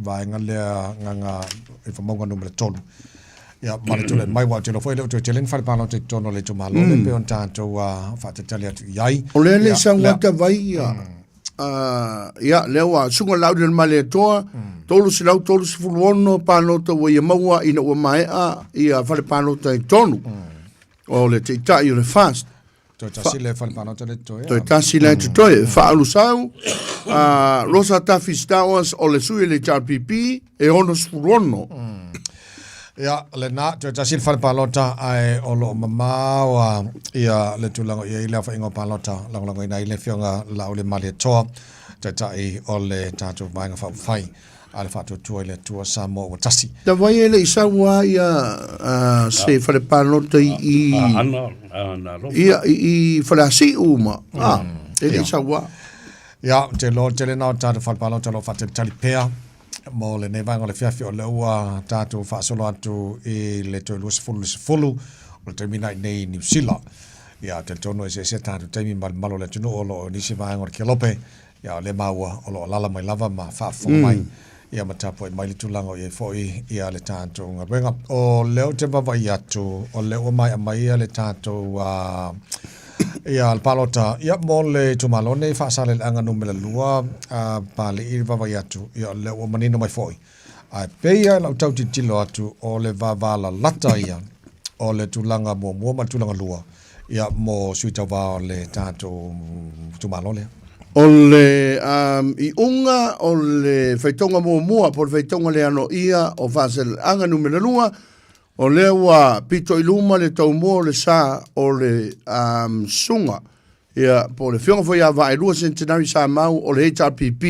vaega lea Gagaifomauga Nu.3. Ia, ma le tulai mai, aua ou te iloa foi e le o toe tele ni fale palota i totonu o le itumalo lea pei ona tatou faatalitali atu i ai. O lea le sau ata vai ia, ia, lea ua susuga i le Lauli o le Malietoa, 336 palota ua ia maua ina ua maea ia fale palota i totonu o le Taitai o le FAST. Toe tasi le fale palota le totoe. Toe tasi le totoe. Faalusau, Rosa Tafi Stowers o le sui o le HRPP e 66. Ia, lena, toe tasi le fale palota ae o lo o mamao ia le tulaga o i ai le aofaiga o palota lagolagoina ai le Afioga Laauli Malietoa, Taitai o le tatou Vaega Faaupufai a le Faatuatua i le Atua Samoa ua Tasi. Tawai e le i sau a ia se fale palota i i ia i i Faleasiu ma a e le i sau a. Ia, ou te iloa tele na o tatou fale palota o lo o faatalitali pea mo lenei vaega o le afiafi o lea ua tatou faasolo atu i le toe 20 i le 10 o le taimi na i nei i Niu Sila. Ia, ou te talitonu e eseese tatou taimi ma le mamalu o le atunuu o lo o i nisi vaega o le kelope. Ia, o lea maua o lo o alaala mai lava ma faafofoga mai, ia ma tapuai mai le tulaga o i ai foi ia le tatou galuega. O lea ou te vaavaai atu, o lea ua maea mai le tatou ia le palota ia mo le itumalo nei Faasaleleaga numera 2, Papalii le vaavaai atu, ia o lea ua manino mai foi. Ae pei lava i lau tau tilotilo atu, o le vavalalata ia o le tulaga muamua ma le tulaga lua ia mo sui tauva o le tatou itumalo lea. O le iuga o le faitauga muamua po o le faitauga le aloaia o Faasaleleaga Numera 2, o lea ua pito i luma le taumua o le sa o le susuga ia, po o le Afioga foi ia Vaaelua Centenary Samau o le HRPP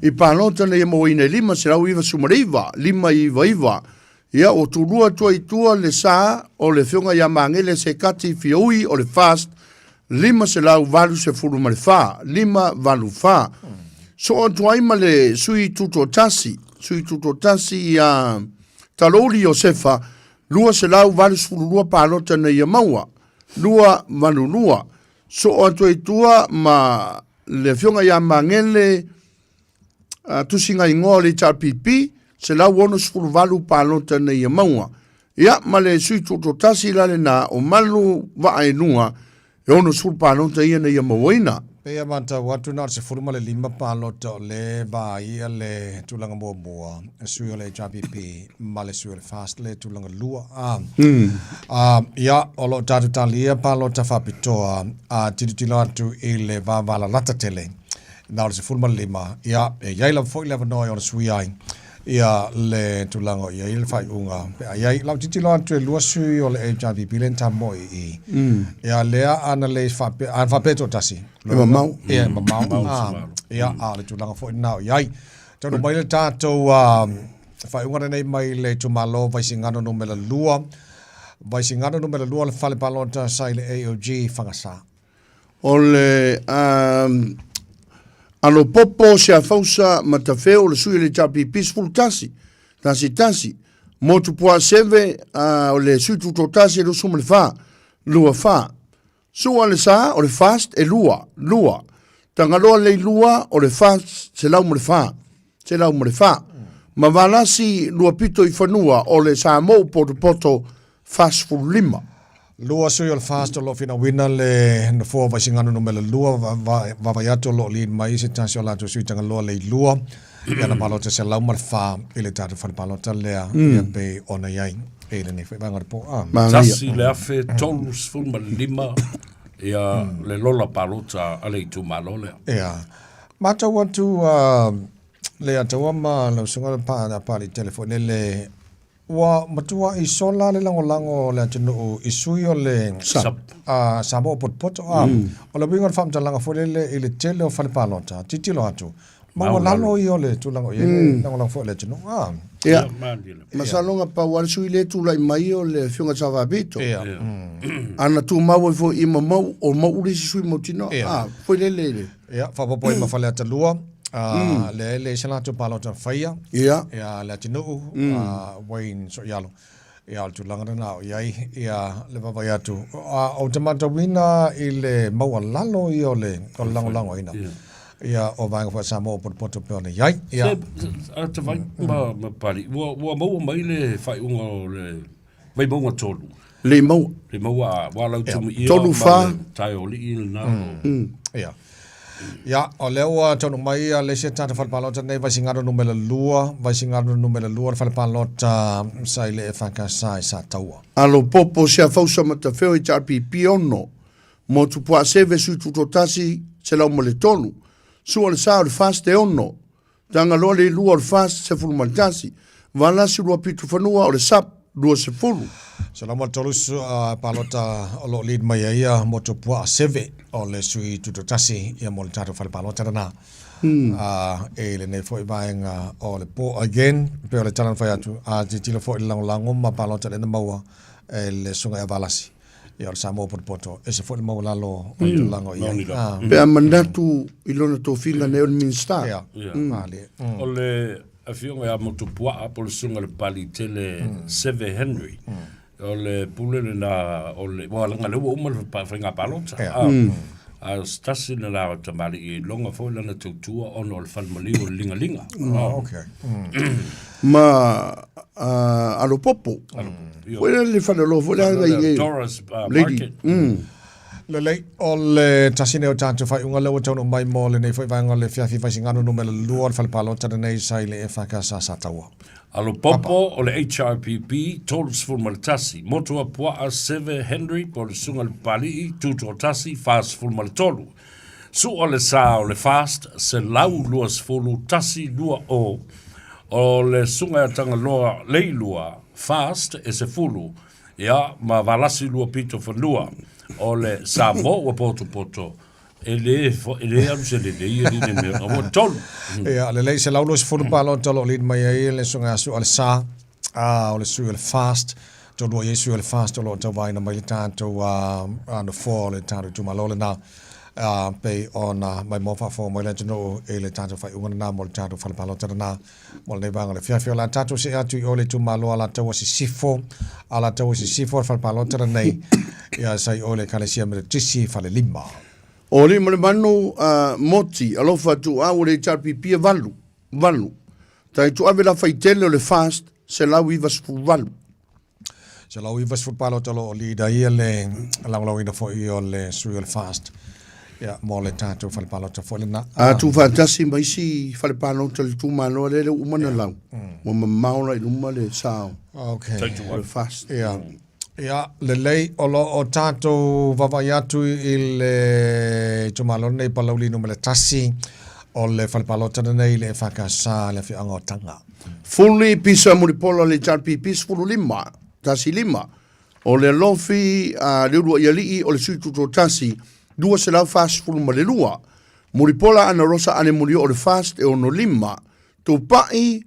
i palota nei e mauaina e 599, 599. Ia, ua tulua atu ai i tua le sa o le Afioga ia Magele Sekati Fiaui o le FAST 584, 584. Soo atu ai ma le sui tutoatasi, sui tutoatasi ia Talouli Iosefa, 282 palota na ia maua, 282. Soo atu ai i tua ma le Afioga ia Magele tusiga igoa o le HRPP, 168 palota na ia maua. Ia, ma le sui tutoatasi la lena o Malu Vaaelua, e 60 palota ia na ia mauaina. Pei e matau atu na o le 15 palota o lea e vaai le tulaga muamua, sui o le HRPP ma le sui o le FAST le tulaga lua. Ia, o lo o tatou talia palota faapitoa, a tilotilo atu i le vavalalata tele, na o le 15, ia, e i ai lava foi le avanoa e ono sui ai ia le tulaga o i ai le faaiuga. Pe a i ai, lau tilotilo atu e lua sui o le HRPP lea na tamoe i i. Ia, lea ana le faapea, ana faapea e toatasi. E mamao. Ia, e mamao. Ia, a o le tulaga foi lena o i ai. Taunuu mai le tatou faaiuga lenei mai le itumalo Vaisigano numera 2. Vaisigano numera 2 o le fale palota sa i le AOG Fagasa. O le Alopopo Seafausa Matafeo o le sui o le HRPP 11, tasi tasi. Motu Puaseve o le sui tutoatasi e 24, lua fa. Sua le sa o le FAST e lua, lua. Tagaloa Leilua o le FAST 104, 104. Ma Valasi Luapito i Fanua o le Samoa Potopoto FAST 15. Lua sui o le FAST o lo o finauina le nofoa o Vaisigano numera 2, vaavaai atu o lo o lead mai se tasi o latou sui Tagaloa Leilua i ana palota 104 i le tatou fale palota lea ia pei ona i ai i lenei foi vaega o le po. Tasi le afe tolu sefulu ma le lima ia le lola palota a le itumalo lea. Ia. Matau atu le Ataua ma lau susuga le Papalii tele foi lele ua matuai sola le lagolago o le atunuu i sui o le Samoa Potopoto. O le uiga o le faamatalaga foi lele i le tele o fale palota, tilotilo atu, maualalo ia o le tulaga o i ai le lagolago foi o le atunuu. Ia, masalo na pau lava le sui lea e tulai mai o le Afioga ia Savaapito. Ana tumau ai foi i ma mau, o Mauu le isi sui mautinoa. Foi lele i le... Ia, faaopoopo ai ma Faleata 2, lea e leai se latou palota na faia. Ia, Leatinuu, Wayne Soialo. Ia, o le tulaga lena o i ai, ia, le vaavaai atu. Ou te matauina i le maualalo ia o le lagolagoina. Ia, o Vaega foi a Samoa o potopoto pei ona i ai. Ia. Se, Tavai ma Papalii, ua maua mai le faaiuga o le Vaimauga 3. Le i maua. Le maua, ua lau tumu ia. 3 fa. Tae o lii lena. Ia. Ia, o lea ua taunuu mai le isi tagata fale palota nei, Vaisigano numera 2, Vaisigano numera 2 le fale palota sa i le EFKS i Sataua. Alo popo Siafausa Matafeo HRPP 6, Motu Puaa Seve Sui Tutoatasi 103, Sua le Sa o le FAST e 6, Tagaloa le 2 o le FAST 11, Valasi Luapitofanua o le SUP 20. 103 palota o lo o lead mai ai ia Motu Puaa Seve o le sui tutoatasi ia mo le tatou fale palota lena. I lenei foi vaega o le po again, pei o le tala na fai atu, a tilotilo foi i le lagolago ma palota lea na maua e le susuga ia Valasi. Ia o le Samoa potopoto, ese foi le maualalo o le tulaga o i ai. Pe a manatu i lona tofiga nei o le Minisita. Ia, malie. O le afioga ia Motupuaa po o le susuga i le Papalii tele Seve Henry, o le pule lena o le, aua leaga o lea ua uma le faiga palota. A o se tasi lena o tamalii e iloga foi lana tautua ona o le falemaliu o le ligaliga. Oh, okay. Ma Alopopo. Foi le faleoloa foi lea na i ai. Doris Market. Lelei, o le tasi nei o tatou faaiuga lea ua taunuu mai mo lenei foi vaega o le Fiafi Vaisigano numera 2 o le fale palota lenei sa i le EFKS Sataua. Alopopo o le HRPP 31, Motuapuaa Seve Henry po o le Susuga i le Papalii Tutoatasi 43. Sua le sa o le FAST 121 20 o le Susuga ia Tagaloa Leilua FAST e 10 ia ma Valasi Luapito Fanua o le Samoa ua potopoto e le e le alu se lelei alii le mea ua tolu. Ia lelei 120 palota o lo o lead mai ai le Susuga ia Sua le Sa o le sui o le FAST toalua i ai sui o le FAST o lo o tauvaina mai le tatou nofoa o le tatou itumalo lena pei ona maimoa faafofoga mai le atunuu i le tatou faaiuga lena mo le tatou fale palota lena mo lenei vaega o le afiafi. O le a tatou see atu i o le itumalo Alataua Sisifo, Alataua Sisifo le fale palota lenei ia sa i o le Ekalesia Metotisi Falelima. O alii ma le manu Moti alofa tuuau o le HRPP e 8, 8. Tai tuave la faitele o le FAST 198. 190 palota o lo o lead ai le lagolagoina foi o le sui o le FAST ia, mo le tatou fale palota foi lena. A tuufaatasi ma isi fale palota o le itumalo lea ua uma ona lau, ua mamao la i luma le sa o le FAST. Ia, ia lelei o lo o tatou vaavaai atu i le itumalo lenei Palauli numera 1 o le fale palota lenei i le EFKS le afioaga o Taga. Fuli Pisa Mulipola o le HRPP 15, 15, o le Alofi a le Uluai Alii o le Sui Tutoatasi 242, Mulipola Anarosa Ane Mulio o le FAST e 65, Tupai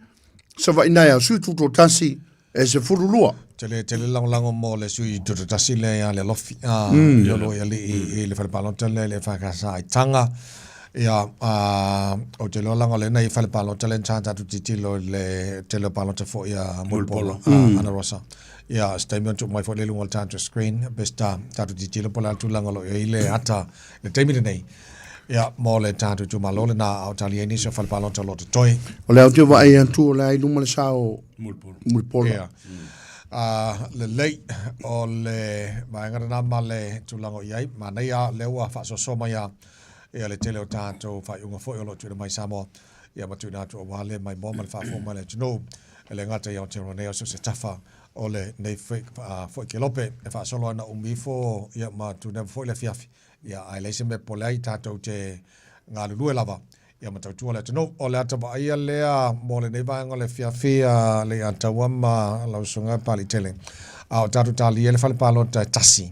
Savainaea Sui Tutoatasi e 12. Tele tele lagolago mo le Sui Tutoatasi lea ia le Alofi a le Uluai Alii i le fale palota lea i le EFKS i Taga. Ia, ou te iloa leaga o lea na i fale palota lea sa tatou tilotilo i le tele o palota foi a Mulipola, a Ana Rosa. Ia, se taimi ona tuu mai foi lea i luga o le tatou screen, Besta, tatou tilotilo po o le a le tulaga o lo o i ai le ata i le taimi lenei. Ia, mo le tatou itumalo lena, a o tali ai nisi o fale palota o lo o totoe. O lea ou te vaai atu o la e i luma le sa o Mulipola. Ia. Lelei, o le vaega lena ma le tulaga o i ai. Manaia, lea ua faasoasoa mai lava Ia le tele o tatou faaiuga foi o lo o tuuina mai i Samoa, ia ma tuuina atu aua le maimoa ma le faafofoga mai a le atunuu, e le gata i Aotearoa nei, a o so o se tafa o lenei foi kelope e faasolo ai na umi ifo ia ma tunewa foi le afiafi. Ia, ae leai se mea e popole ai, tatou te galulue lava. Ia ma tautua le atunuu. O le ata vaaia lea mo lenei vaega o le afiafi a Leiataua ma lau Susuga Papaliitele. A o tatou talia le fale palota e tasi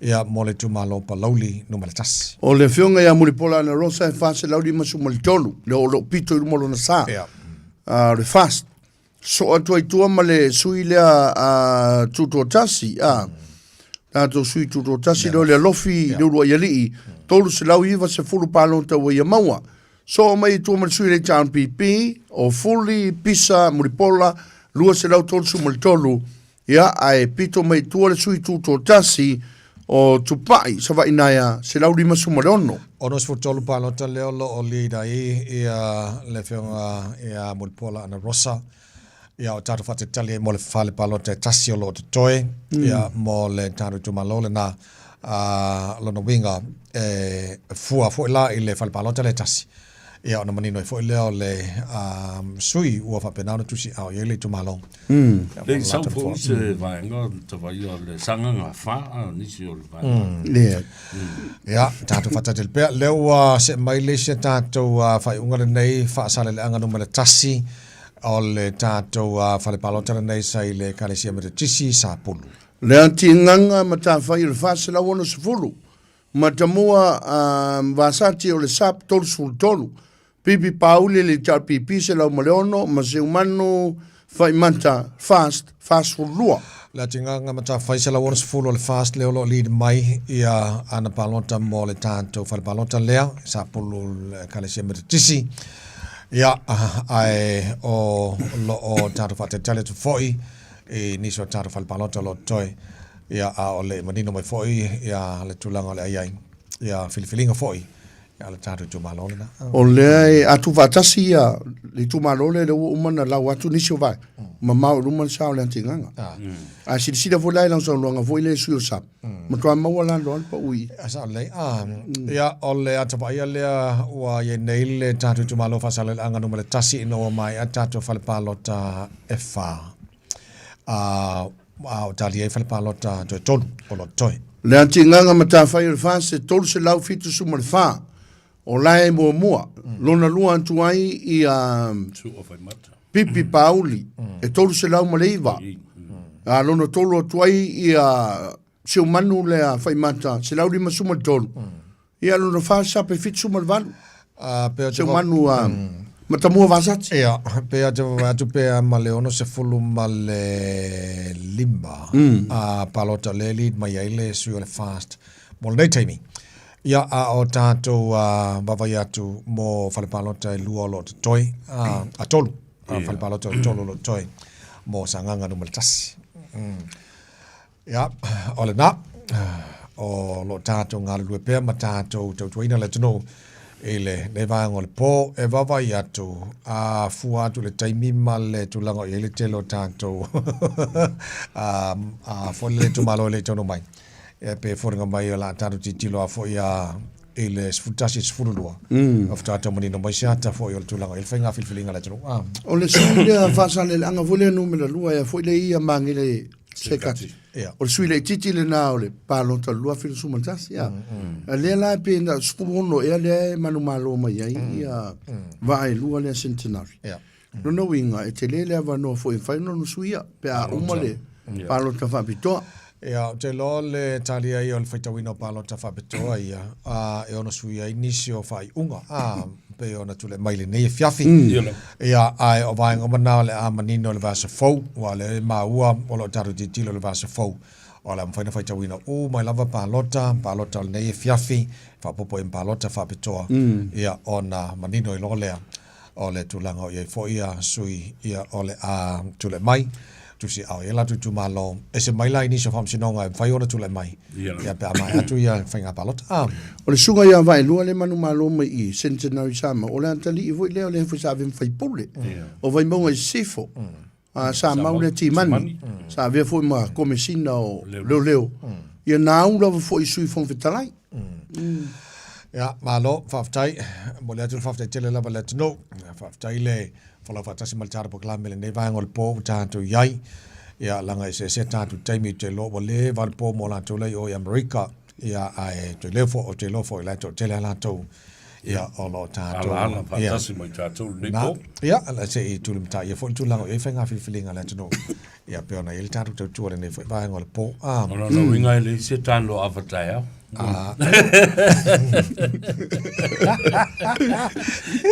ia mo le itumalo o Palauli Nu.1. O le Afioga ia Mulipola Anarosa e 453 le o lo o pito i luma o lona sa. O le FAST. Soo atu ai tua ma le sui lea a Tutoatasi, a tatou sui Tutoatasi lea o le Alofi le Uluai Alii, 390 palota ua ia maua. Soo mai i tua ma le sui le HRPP, o Fuli, Pisa, Mulipola, 233, ia, ae pito mai i tua le sui Tutoatasi o Tupai, Savaii Naea, 156. 63 palota lea o lo o lead ai ia le Afioga ia Mulipola Anarosa. Ia o tatou faatalitali ai mo le fale palota e tasi o lo o totoe ia mo le tatou itumalo lena. A lona uiga e fua foi la i le fale palota lea e tasi. Ia ona manino ai foi lea o le sui ua faapena ona tusiao i ai le itumalo. Le i sau foi se vaega tavaia o le Sagaga 4 a nisi o le vaega. Lea. Ia, tatou faatalitali pea. Lea ua see mai le isi a tatou faaiuga lenei, Faasaleleaga numera 1 o le tatou fale palota lenei sa i le Ekalesia Metotisi i Sapulu. Le atigaga matafai o le 460 Matamua a Vasati o le SAP 33, Pipi Pauli le HRPP 106 ma Seumanu Faimata FAST 42. Le atigaga matafai 160 o le FAST lea o lo o lead mai ia ana palota mo le tatou fale palota lea, Sapulu Ekalesia Metotisi. Ia, ae o lo o tatou faatalitali atu foi i nisi o tatou fale palota o lo o totoe. Ia, a o le i manino mai foi ia le tulaga o le a i ai, ia filifiliga foi ia le tatou itumalo lena. O lea e atu faatasi ia le itumalo lea, lea ua uma ona lau atu nisi o vaega, mamao i luma le sa o le atigaga. A silasila foi la i lau saunoaga foi lea i sui o SAP, matua maua la loa le pau i. A sao lelei. Ia, o le ata vaaia lea ua i ai nei le tatou itumalo Faasaleleaga Nu.1 ina ua maea tatou fale palota e 4. A a o tali ai fale palota toe tolu o lo o totoe. Le atigaga matafai o le FAST e 374, o la e muamua. Lona lua atu ai ia Pipi Pauli e 309. A lona tolu atu ai ia Seumanu lea Faimata 153. Ia lona fa sape 78. Pe Seumanu a Matamua Vasati. Ia, pe atu atu pea ma le 65 a palota le lead mai ai le sui o le FAST mo lenei taimi. Ia, a o tatou vaavaai atu mo fale palota e lua o lo o totoe, a tolu, fale palota e tolu o lo o totoe mo Sagaga Nu.1. Ia, o lena, o lo o tatou galulue pea ma tatou tautuaina le atunuu i lenei vaega o le po e vaavaai atu a fua atu i le taimi ma le tulaga o i ai le tele o tatou a, a foi le itumalo e le i taunuu mai. E pe foliga mai o le a tatou tilotilo a foi a i le 11 i le 12. O faatoa tau manino mai se ata foi o le tulaga i le faiga filifiliga a le atunuu. O le sui lea Faasaleleaga foi lea numera 2 ea foi lea ia Magele Sekati. O le sui laitiiti lena o le palota o le 2011. Ia. A lea la pe na 16 ea lea e manumalo mai ai ia vaa e lua lea Centenary. Lona uiga e tele le avanoa foi e mafai ona ona suia pe a uma le palota faapitoa. Ia, ou te iloa o le tali ai o le faitauina o palota faapitoa ia, a, e ono suia ai nisi o faaiuga, a, pei ona tulai mai i lenei afiafi. Ia, ae o vaega uma na o le a manino i le vaiaso fou, aua o lea e maua o lo o tatou tilotilo i le vaiaso fou, o le a mafai ona faitauina uma ai lava palota, palota o lenei afiafi, faaopoopo i ai ma palota faapitoa, ia, ona manino ai loa lea O le tulaga o i ai foi ia sui ia o le a tulai mai, tusi ao i ai latou itumalo, ese mai la i nisi o faamasinoga e mafai ona tulai mai, ia pe a maea atu ia faiga palota. A. O le susuga ia Vaelua lea e manumalo mai i Centenary Samoa, o le atalii foi lea o lea foi sa avea ma faipule o Vaimauga i Sisifo. Sa mau lea Timani, sa avea foi ma Komesina o Leoleo. Ia na au lava foi i Sui Fofoga Fetalai. Ia, malo, faafetai. Momoli atu le faafetai tele lava i le atunuu. Faafetai le folau faatasi ma le tatou polokalame i lenei vaega o le po ua tatou i ai. Ia, leaga e eseese tatou taimi ou te iloa ua leva le po mo latou la i o i Amerika. Ia, ae ou te iloa foi, ou te iloa foi o la e toatele lava latou. Ia, o lo o tatou. Alaala faatasi ma i tatou i lenei Na, po. ia, la se i tulimataia foi le tulaga o i ai faiga filifiliga a le atunuu. Ia, pei ona i ai le tatou tautua i lenei foi vaega o le po. Ah. O lona uiga e leai se tano afa taeao. Ah.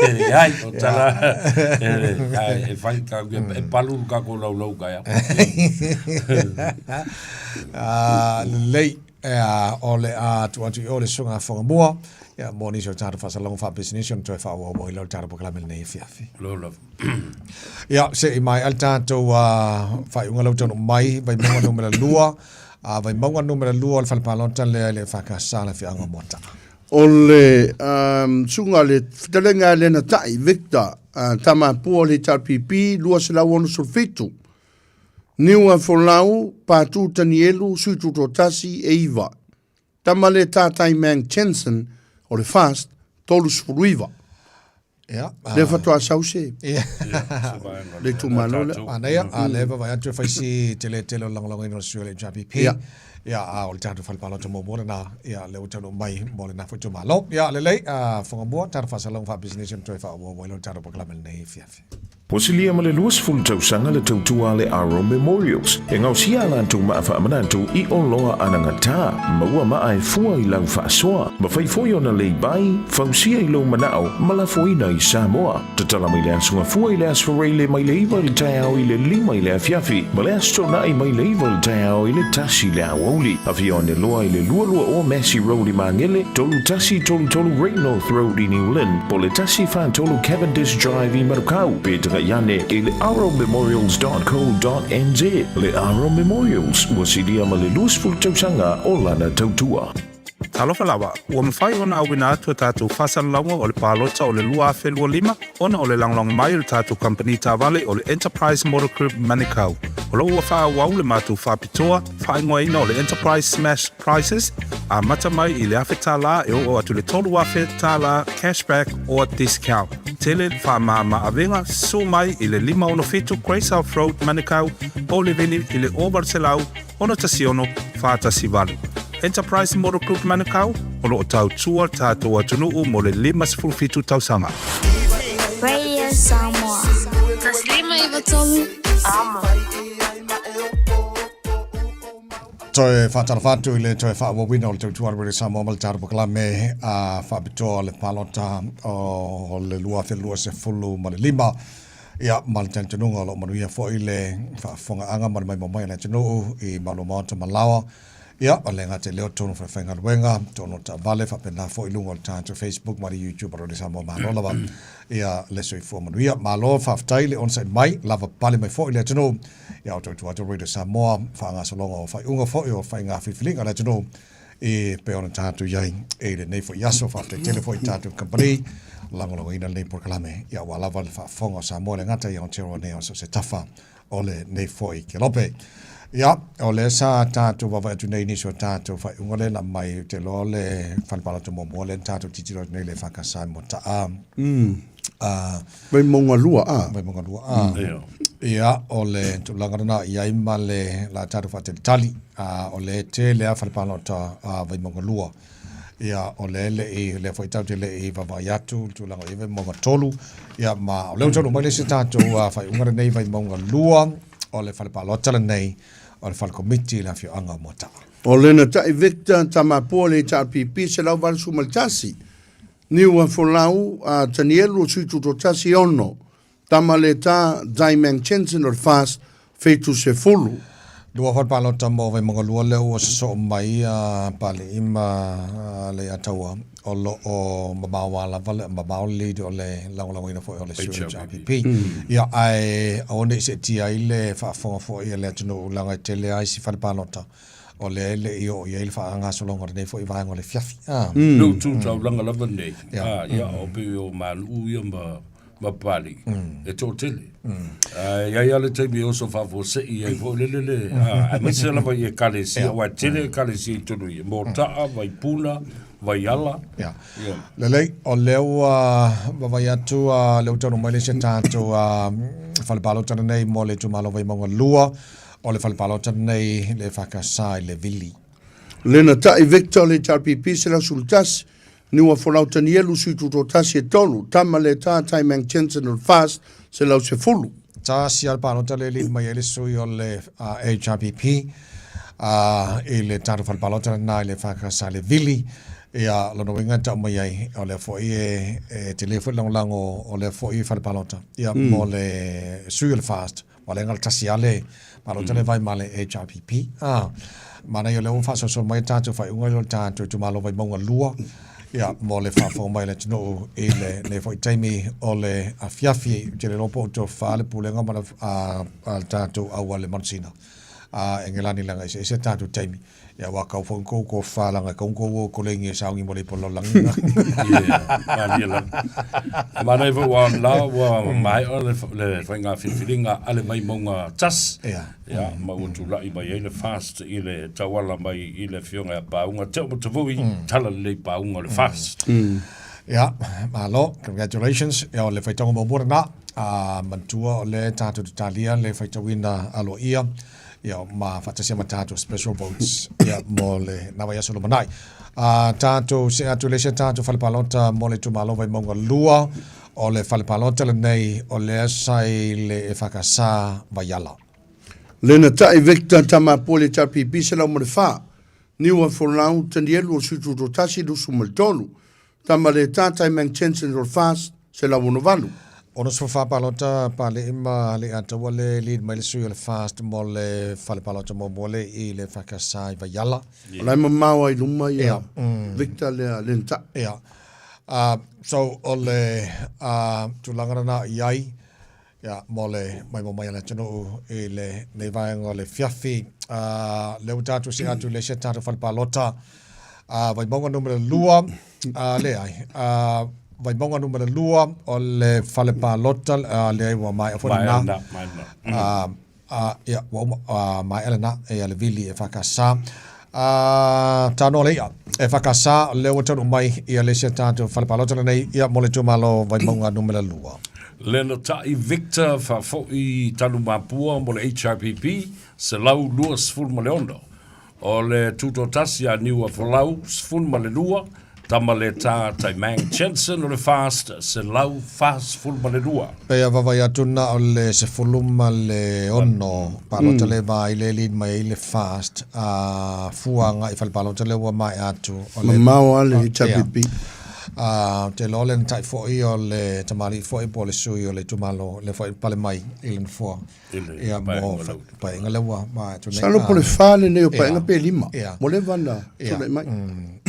E leai, o tala, e leai, e fai kau, e palu le kako laulau kai au. Ah, lelei, o le a tuu atu i o le susuga a Fogamua, ia, mo nisi o tatou faasalalauga faapisinisi ona toe faaauau ai lea o le tatou polokalame i lenei afiafi. Lo lava. Ia, se i maea le tatou faaiuga lea ua taunuu mai, Vaimauga numera 2, Vaimauga numera 2 o le fale palota lea i le EFKS le afioaga o Moataa. O le susuga le fetalaiga ia Lenatai Victor Tamapua o le HRPP 267, Niua Folau Patu Tanielu Sui Tutoatasi e 9, Tama le Tatai Mang Jensen o le FAST 39. Ia, Lea faatoa sau se le itumalo lea. Manaia, a lea e vaavaai atu e fai si tele tele o le lagolagoina o le sui o le HRPP. Ia. Ia, a o le tatou fale palota muamua lena, ia, lea ua taunuu mai mo lena foi itumalo. Ia, lelei, a, Fogamua, tatou faasalalauga faapisinisi ona toe faaauau ai lea o le tatou polokalame i lenei afiafi. Ua silia ma le 20 tausaga le tautua a le Aro Memorials e gaosia a latou maa faamanatu i oloa anagata, maua maa e fua i lau faasoa, mafai foi ona lei bai, fausia i lou manao ma lafoina i Samoa. Tatala mai le Aso Gafua i le Aso Faraile mai le 9 i le taeao i le 5 i le afiafi ma le Aso Toonai mai le 9 i le taeao i le 1 i le aoauli. Afio ane loa i le 22 o Massey Road i Magele, 3133 Great North Road i New Lynn, po o le 143 Cavendish Drive i Manukau, pe tagai ane i le arrowmemorials.co.nz. Le Arrow Memorials, ua silia ma le 20 tausaga o lana tautua. Talofa lava, ua mafai ona auina atu a tatou faasalalauga o le palota o le 2025 ona o le lagolago mai o le tatou kamupani taavale o le Enterprise Motor Group Manukau. O lo o ua faaauau le matou faapitoa faaigoaina o le Enterprise Smash Prices, amata mai i le $1,000 e oo atu i le $3,000 cashback or discount. Tele le faamama-avega, susu mai i le 567 Great South Road, Manukau, po o le vili i le 0800 616 418. Enterprise Motor Group Manukau, o lo o tautua le tatou atunuu mo le 57 tausaga. Radio Samoa. 153 Amo. Toe faatalofa atu i le toe faaauauina o le tautua a le Radio Samoa ma le tatou polokalame a faapitoa le palota o le 2025. Ia, ma le talitonuga o lo o manuia foi le faafofogaaga ma le maimoa mai a le atunuu i malu maota ma laoa. Ia, o le gata i lea o totonu o falefaigaluega, totonu o taavale, faapena foi i luga o le tatou Facebook ma le YouTube a Radio Samoa. Malo lava ia le soifua manuia. Malo faafetai le onosai mai, lava pale mai foi le atunuu. Ia, o tautua atu Radio Samoa, faagasologa o faaiuga foi o faiga filifiliga a le atunuu e pei ona tatou i ai i lenei foi aso. Faafetai tele foi i tatou kamupani lagolagoina lenei polokalame, ia aua lava le faafofoga o Samoa le gata i Aotearoa nei o so o se tafa o lenei foi kelope. Ia, o lea sa tatou vaavaai atu nei i nisi o tatou faaiuga lea na aumai, ou te iloa o le fale palota muamua lea na tatou tilotilo atu nei i le EFKS i Moataa. Vaimauga 2 A. Vaimauga 2 A. Ia, o le tulaga lena i ai ma le la tatou faatalitali, o lea e tele lava fale palota a Vaimauga 2. Ia, o lea e le i, lea foi tatou te le i vaavaai atu i le tulaga o i ai Vaimauga 3. Ia, ma o lea ua taunuu mai le isi tatou faaiuga lenei Vaimauga 2, o le fale palota lenei, o le fale komiti i le afioaga o Moataa. O Lenatai Victor Tamapoa le HRPP 181, Niu Folau a Tanielu Sui Tutoatasi 6, Tama le Ta Daimang Jensen o le FAST 70. Lua fale palota mo Vaimauga 2 lea ua sosoo mai a Papalii ma Leiataua o lo o mamao a lava le mamao le lead o le lagolagoina foi o le sui o le HRPP. Ia ae aua ne i seetia ai le faafofoga foi a le atunuu leaga e tele lava isi fale palota o lea e le i oo i ai le faagasologa o lenei foi vaega o le afiafi. Lou tu taulaga lava lenei, ia, o pei o Manu'u ia ma ma Papalii, e toatele. Ae i ai lava le taimi e oso faafuasei ai foi lele le, aemaise lava i Ekalesia, aua e tele Ekalesia i totonu i i, Mota'a, Vaipuna, Vaiala. Ia. Lelei, o lea ua vaavaai atu, lea ua taunuu mai le isi a tatou fale palota lenei mo le itumalo Vaimauga 2, O le fale palota lenei le EFKS i le Vili. Lenatai Victor le HRPP 111, Niuafolau Tanielu sui tutoatasi e tolu, Tama le Tā Taimang Jensen o le FAST 110. Tasi a le palota le lili mai ai le sui o le HRPP i le tatou fale palota lena i le FKS le Vili. Ia, lona uiga e tau mai ai, o lea foi e, e tele foi le lagolago o lea foi fale palota, ia, mo le sui o le FAST. Ua le tasi lava le palota le vai ma le HRPP. Ah, manaia o lea ua faasoasoa mai tatou faaiuga i lo tatou itumalo Vaimauga 2, ia, mo le faafofoga mai a le atunuu i lenei foi taimi o le afiafi. Ou te le iloa po o tofa le pulega ma le, a, a le tatou auale manusina a Engelani leaga e eseese tatou taimi. Ia ua kau foi kou tofa leaga e kau kou o kolegi e saogi mo le ipo lalolagi. Malie lava. Manaia foi ua la ua maea le le faiga filifiliga a le Vaimauga 1. Ia ma ua tulai mai ai le FAST i le tauala mai i le afioga ia Pauga Te Omatavui, tala lelei Pauga o le FAST. Ia, malo, congratulations. Ia o le faitauga muamua lena. A manatua o lea tatou te talia le faitauina aloaia ia ma faatasi ai ma tatou special votes ia mo le na vaiaso lumanai. A tatou see atu i le isi a tatou fale palota mo le itumalo Vaimauga 2, o le fale palota lenei o lea sa i le EFKS Vaiala. Lena Tai Victor Tamapua le HRPP 104, Niua Folau Tanielu o le Sui Tutoatasi 23, Tama le Tātai Mang Jensen Rolfas, 168. 64 palota Palii ma Leiataua le lead mai le sui o le FAST mo le fale palota muamua le i le FKS i Vaiala. O la e mamao ai luma ia Victor lea Lena Tai. Ia. So o le tulaga lena i ai ia mo le maimoa mai a le atunuu i lenei vaega o le fiafi. Lea ua tatou see atu i le isi a tatou fale palota, Vaimauga numera 2, leai, Vaimauga numera 2 o le fale palota, leai ua maea foi lena. Ia, ua uma, maea lena, ia le vili e FKS. Tanoa le i'a e FKS, lea ua taunuu mai ia le isi a tatou fale palota lenei, ia mo le itumalo Vaimauga numera 2. Lena Tai Victor Faafoi Tanumapua mo le HRPP, 126. O le Tutoatasi a Niuafolau, 12, Tamaleta Taimang Jensen o le FAST, 142. Pei a vaavaai atu na o le 16 palota le va i le lead mai ai le FAST a fua agai i fale palota lea ua maea atu. O le Mamao lava le HRPP. Ou te iloa o le na tai foi o le tamalii foi po o le sui o le itumalo lea foi e pale mai i le nofoa. Ia mo paeaiga lea ua maea atu nei. Masalo po o le fa lenei o paeaiga pe lima. Ua leva ona tulai mai.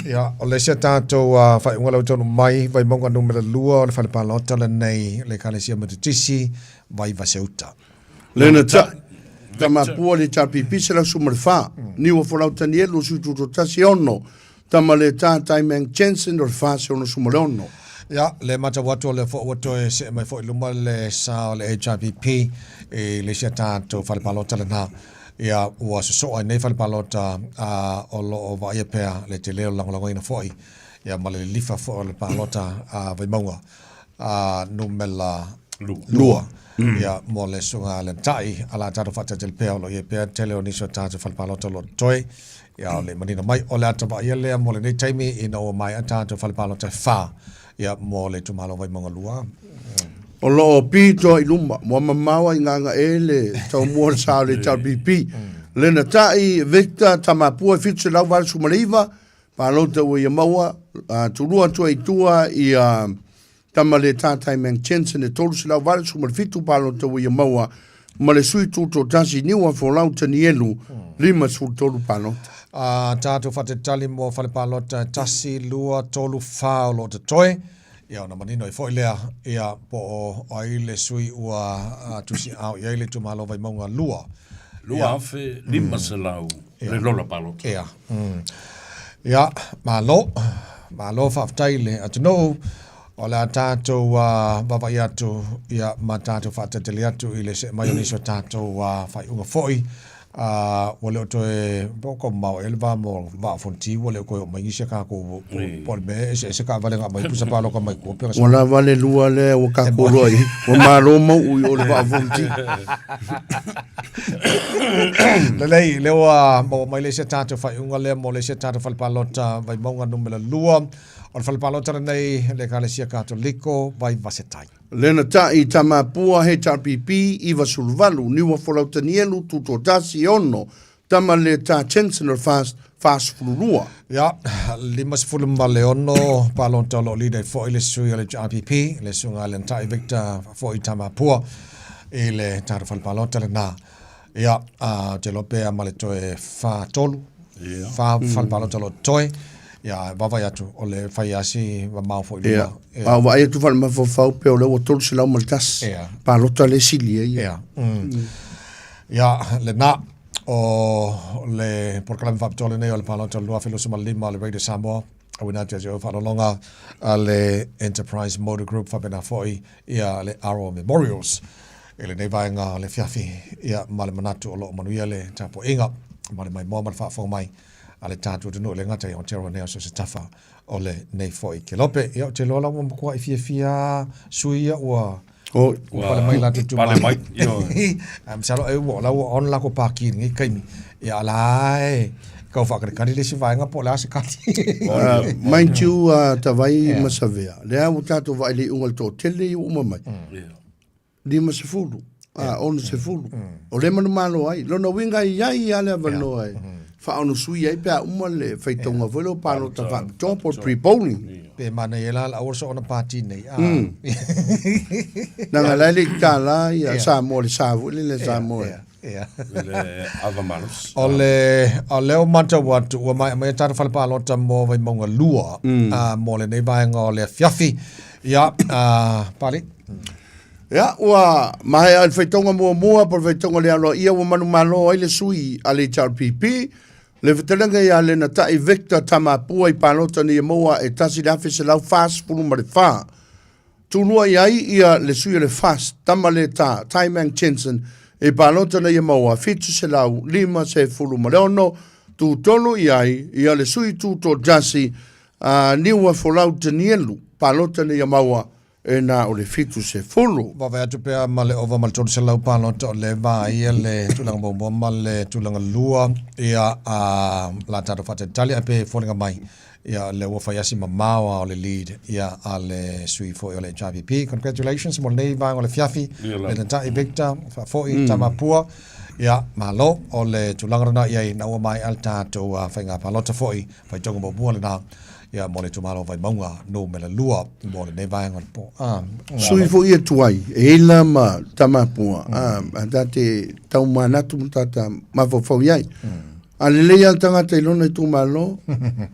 Ia, o le isi a tatou faaiuga lea ua taunuu mai, Vaimauga numera 2 o le fale palota lenei le Ekalesia Metotisi, Vaivaseuta. Lena Tai, Tamapua le HRPP 114, Niua Folau Tanielu 716, Tama le Tā Taimang Jensen o le 466. Ia, le matau atu o lea foi ua toe see mai foi i luma le sa o le HRPP i le isi a tatou fale palota lena. Ia, ua sosoo ai nei fale palota a o lo o vaaia pea le tele o le lagolagoina foi ia ma le lilifa foi o le palota a Vaimauga a numela 2. Ia, mo le susuga a Lenatai, a la tatou faatalitali pea o lo o i ai pea tele o nisi o tatou fale palota o lo o totoe. Ia, o le manino mai, o le ata vaaia lea mo lenei taimi ina ua maea tatou fale palota e fa, ia, mo le itumalo Vaimauga 2. O lo o pito i luma, ua mamao ai Gagae le taumua o le sa o le HRPP. Lena Tai, Victor Tamapua e 789, palota ua ia maua, tulua atu ai i tua ia Tama le Tātai Mang Jensen e 387 palota ua ia maua ma le sui tutoatasi Niua Folau Tanielu 53 palota. A tatou faatalitali mo fale palota e tasi, lua, tolu, fa o lo o totoe, ia ona manino ai foi lea, ia po o ai le sui ua tusiaao i ai le itumalo Vaimauga 2. 2500 le lola palota. Ia. Ia, malo. Malo faafetai i le atunuu. O le a tatou vaavaai atu ia ma tatou faatalitali atu i le see mai o nisi o tatou faaiuga foi. Ua le o toe po o mamao ea le va mo Vaa o Fonoti ua le o toe oo mai nisi a tatou po o le mea e eseese taavale na aumai pusa palota mai tua pe Ua lava le lua lea ua tatou iloa i ai. Ua malo mau'u i o i le Vaa o Fonoti. Lelei, lea ua maua mai le isi a tatou faaiuga lea mo le isi a tatou fale palota Vaimauga numera 2. O le fale palota lenei le Ekalesia Katoliko Vaivase-tai. Lena Ta'i Tamapua HRPP 98 Niua Folau Tanielu Tutoatasi 6 Tama Le Ta Jensen o le 42. Ia, 56 palota o lo o lead ai foi le sui o le HRPP, le susuga ia Lenatai Victor foi Tamapua i le tatou fale palota lena. Ia, ou te iloa pe a ma le toe 4, 3, 4 fale palota o lo o totoe. Ia, e vaavaai atu, o le fai lava si mamao foi i luma. Ia, a o vaai atu faale-mafaufau pei o lea ua 301 palota lea e sili ai. Ia, Ia, lena, o le polokalame faapitoa lenei o le palota o le 2025 o le Radio Samoa, auina atu ia te oe faaaloaloga a le Enterprise Motor Group faapena foi ia le Aro Memorials i lenei vaega o le afiafi, ia, ma le manatu o lo o manuia le tapuaiga ma le maimoa ma le faafofoga mai a le tatou atunuu e le gata i Aotearoa nei a o so o se tafa o lenei foi kelope. Ia, ou te iloa la ua matuai fiafia lava sui ia ua Oi. ua pale mai latou itumalo. Pale mai, ioe. Ae masalo e ua o la ua on lakou paki i lenei taimi. Ia a la e tau faakalikali le isi vaega po o le a se kali. Mind you, Tavai ma Savea, lea ua tatou vaai i le iuga o le toatele ia ua uma mai. 50, a, 60. O lea e manumalo ai. Lona uiga e i ai lava le avanoa e faaonosui ai pe a uma le faitauga foi lea o palota faapitoa po o le pre-polling. Pe manaia ai la le aua le soona pati nei. A. Leaga la e le i tala ia Samoa le sa foi lele a Samoa. Ia. Le ava malosi. O le, o lea ua matau atu, ua maea mai a tatou fale palota mo Vaimauga 2, mo lenei vaega o le afiafi. Ia, Pali. Ia, ua maea i le faitauga muamua po o le faitauga le aloaia ua manumalo ai le sui a le HRPP, le fetalaiga ia Lenatai Victor Tamapua i palota nei e maua e 1,144. Tulua i ai ia le sui o le FAST, tama le ta Taimang Jensen i palota nei e maua 756, tutolu i ai ia le sui Tuto Jasi a Niua Folau Tanielu, palota nei e maua e na o le 70. Vaavaai atu pea ma le ova ma le 300 palota o lea e vaai le tulaga muamua ma le tulaga lua ia a la tatou faatalitali ae pei e foliga mai ia lea ua fai asi mamao a o le lead ia a le sui foi o le HRPP. Congratulations mo lenei vaega o le afiafi le Taitai Victor Faafoi Tamapua ia malo o le tulaga lena i ai na ua maea le tatou faiga palota foi faitauga muamua lena ia mo le itumalo o Vaimauga numera 2 mo lenei vaega o le po. Ah, Sui foi ia tuai, e ila ma Tamapua, a, a ta te tau manatu ma tata mafaufau i ai. A lelei lava le tagata i lona itumalo,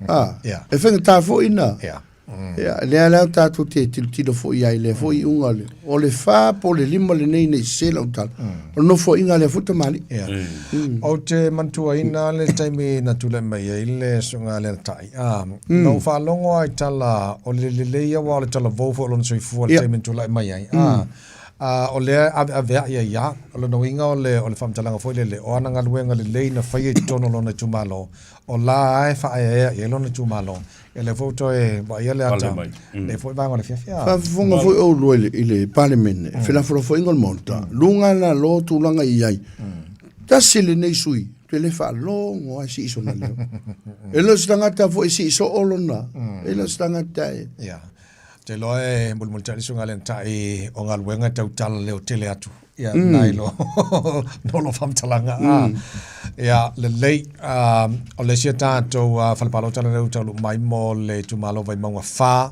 a, e faigata foi ina. Ia, lea la tatou te tilotilo foi i ai i lea foi iuga o le, o le fa po o le lima lenei ne i sese lau tala, o le nofoaiga a lea foi tamalii. Ia. Ou te manatuaina le taimi na tulai mai ai le susuga ia Lenatai, a, na ou faalogo lava i tala o le lelei aua o le talavou foi o lona soifua i le taimi na tulai mai ai, a, a, o lea e aveaveai ai lava. O lona uiga o le, o le faamatalaga foi lele, o ana galuega lelei na faia i totonu o lona itumalo, o la lava e faaeaea i ai lona itumalo. Ia lea foi ua toe vaaia le ata, lea foi vaega o le afiafi. A. Faafofoga foi oulua i le Palemene, felafolafoaiga o le Maota, luga lalo tulaga i ai. Tasi lenei sui, ou te le faalogo lava e sii sona leo. E le o se tagata foi e sii soo lona, e le o se tagata e... Ia. Ou te iloa e mulimulitai le susuga ia Lenatai o galuega e tautala leo tele atu. Ia, nai lo, no lo faamatalaga. Ia, lelei, o le isi a tatou fale palota lenei ua taunuu mai mo le itumalo Vaimauga 4,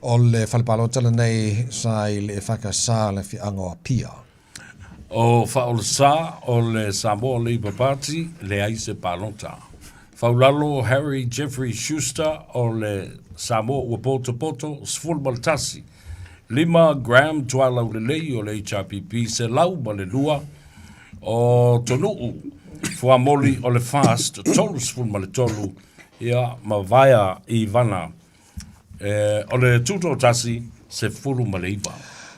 o le fale palota lenei sa i le EFKS le afioaga o Apia. O Faaolesa o le Samoa Labour Party, leai se palota. Faulalo Harry Jeffrey Schuster o le Samoa ua potopoto, 11. 5 Graham Tualaulelei o le HRPP, 102. O Tonuu Fuamoli o le FAST, 33. Ia, ma Vaea Ivana. E, o le Tutoatasi, 19.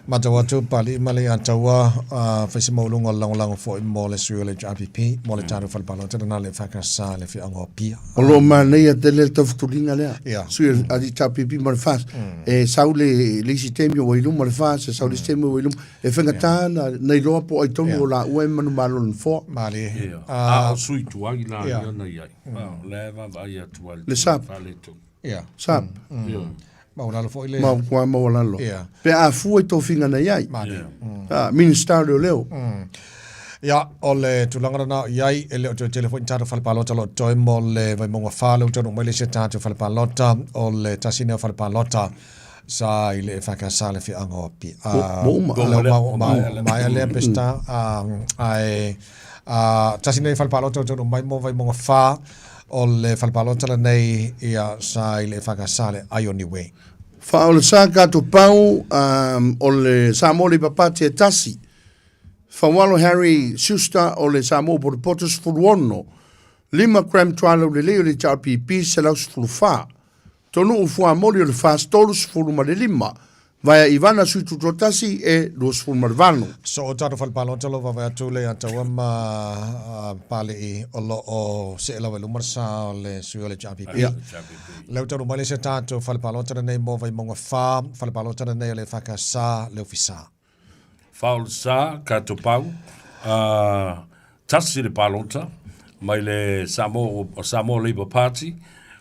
Matau atu Pali ma le Ataua a fai se maualuga o le lagolago foi mo le sui o le HRPP mo le tatou fale palota lena le EFKS le afioaga o Apia. O lo o manaia tele le taufutuliga lea, Ia. sui o le HRPP ma le FAST. E sau le le isi taimi ua i luma le FAST, e sau le isi taimi ua i luma. E faigata na na iloa po o ai tonu o laua e manumalo i le nofoa. Malie. Ia. A o sui tuai la ia na i ai. O lea e vaavaai atu ai i le Le SAP. faaletonu. Ia. SAP. Ia. Maualalo foi le... Matua maualalo. Ia. Pe a fua i tofiga na i ai. Malie. Ah, Minista o Leoleo. Ia, o le tulaga lena o i ai, e le o toe tele foi ni tatou fale palota o lo o totoe mo le Vaimauga 4, lea ua taunuu mai le isi a tatou fale palota, o le tasi lenei o fale palota sa i le EFKS le afioaga o Apia. Mo uma. Ua maea lea Peseta, ae tasi lenei fale palota ua taunuu mai mo Vaimauga 4, O le fale palota lenei ia sa i le EFKS le Ione Way. Faaolesa tatou pau o le Samoa Labour Party e tasi. Faualo Harry Schuster o le Samoa Potopoto 16. 5 Graham Twala Ulelei o le HRPP 114. Tonuu Fuamoli o le FAST 35. Vaea Ivana Sui Tutoatasi e 28. So o tatou fale palota lo vaavaai atu le Ataua ma Palii o lo o see lava i luma le sa o le sui o le HRPP. Ia. Lea ua taunuu mai le isi o tatou fale palota lenei mo Vaimauga 4, fale palota lenei o le EFKS le Ofisa. Faolsa Katopau, tasi le palota mai le Samoa, Samoa Labour Party,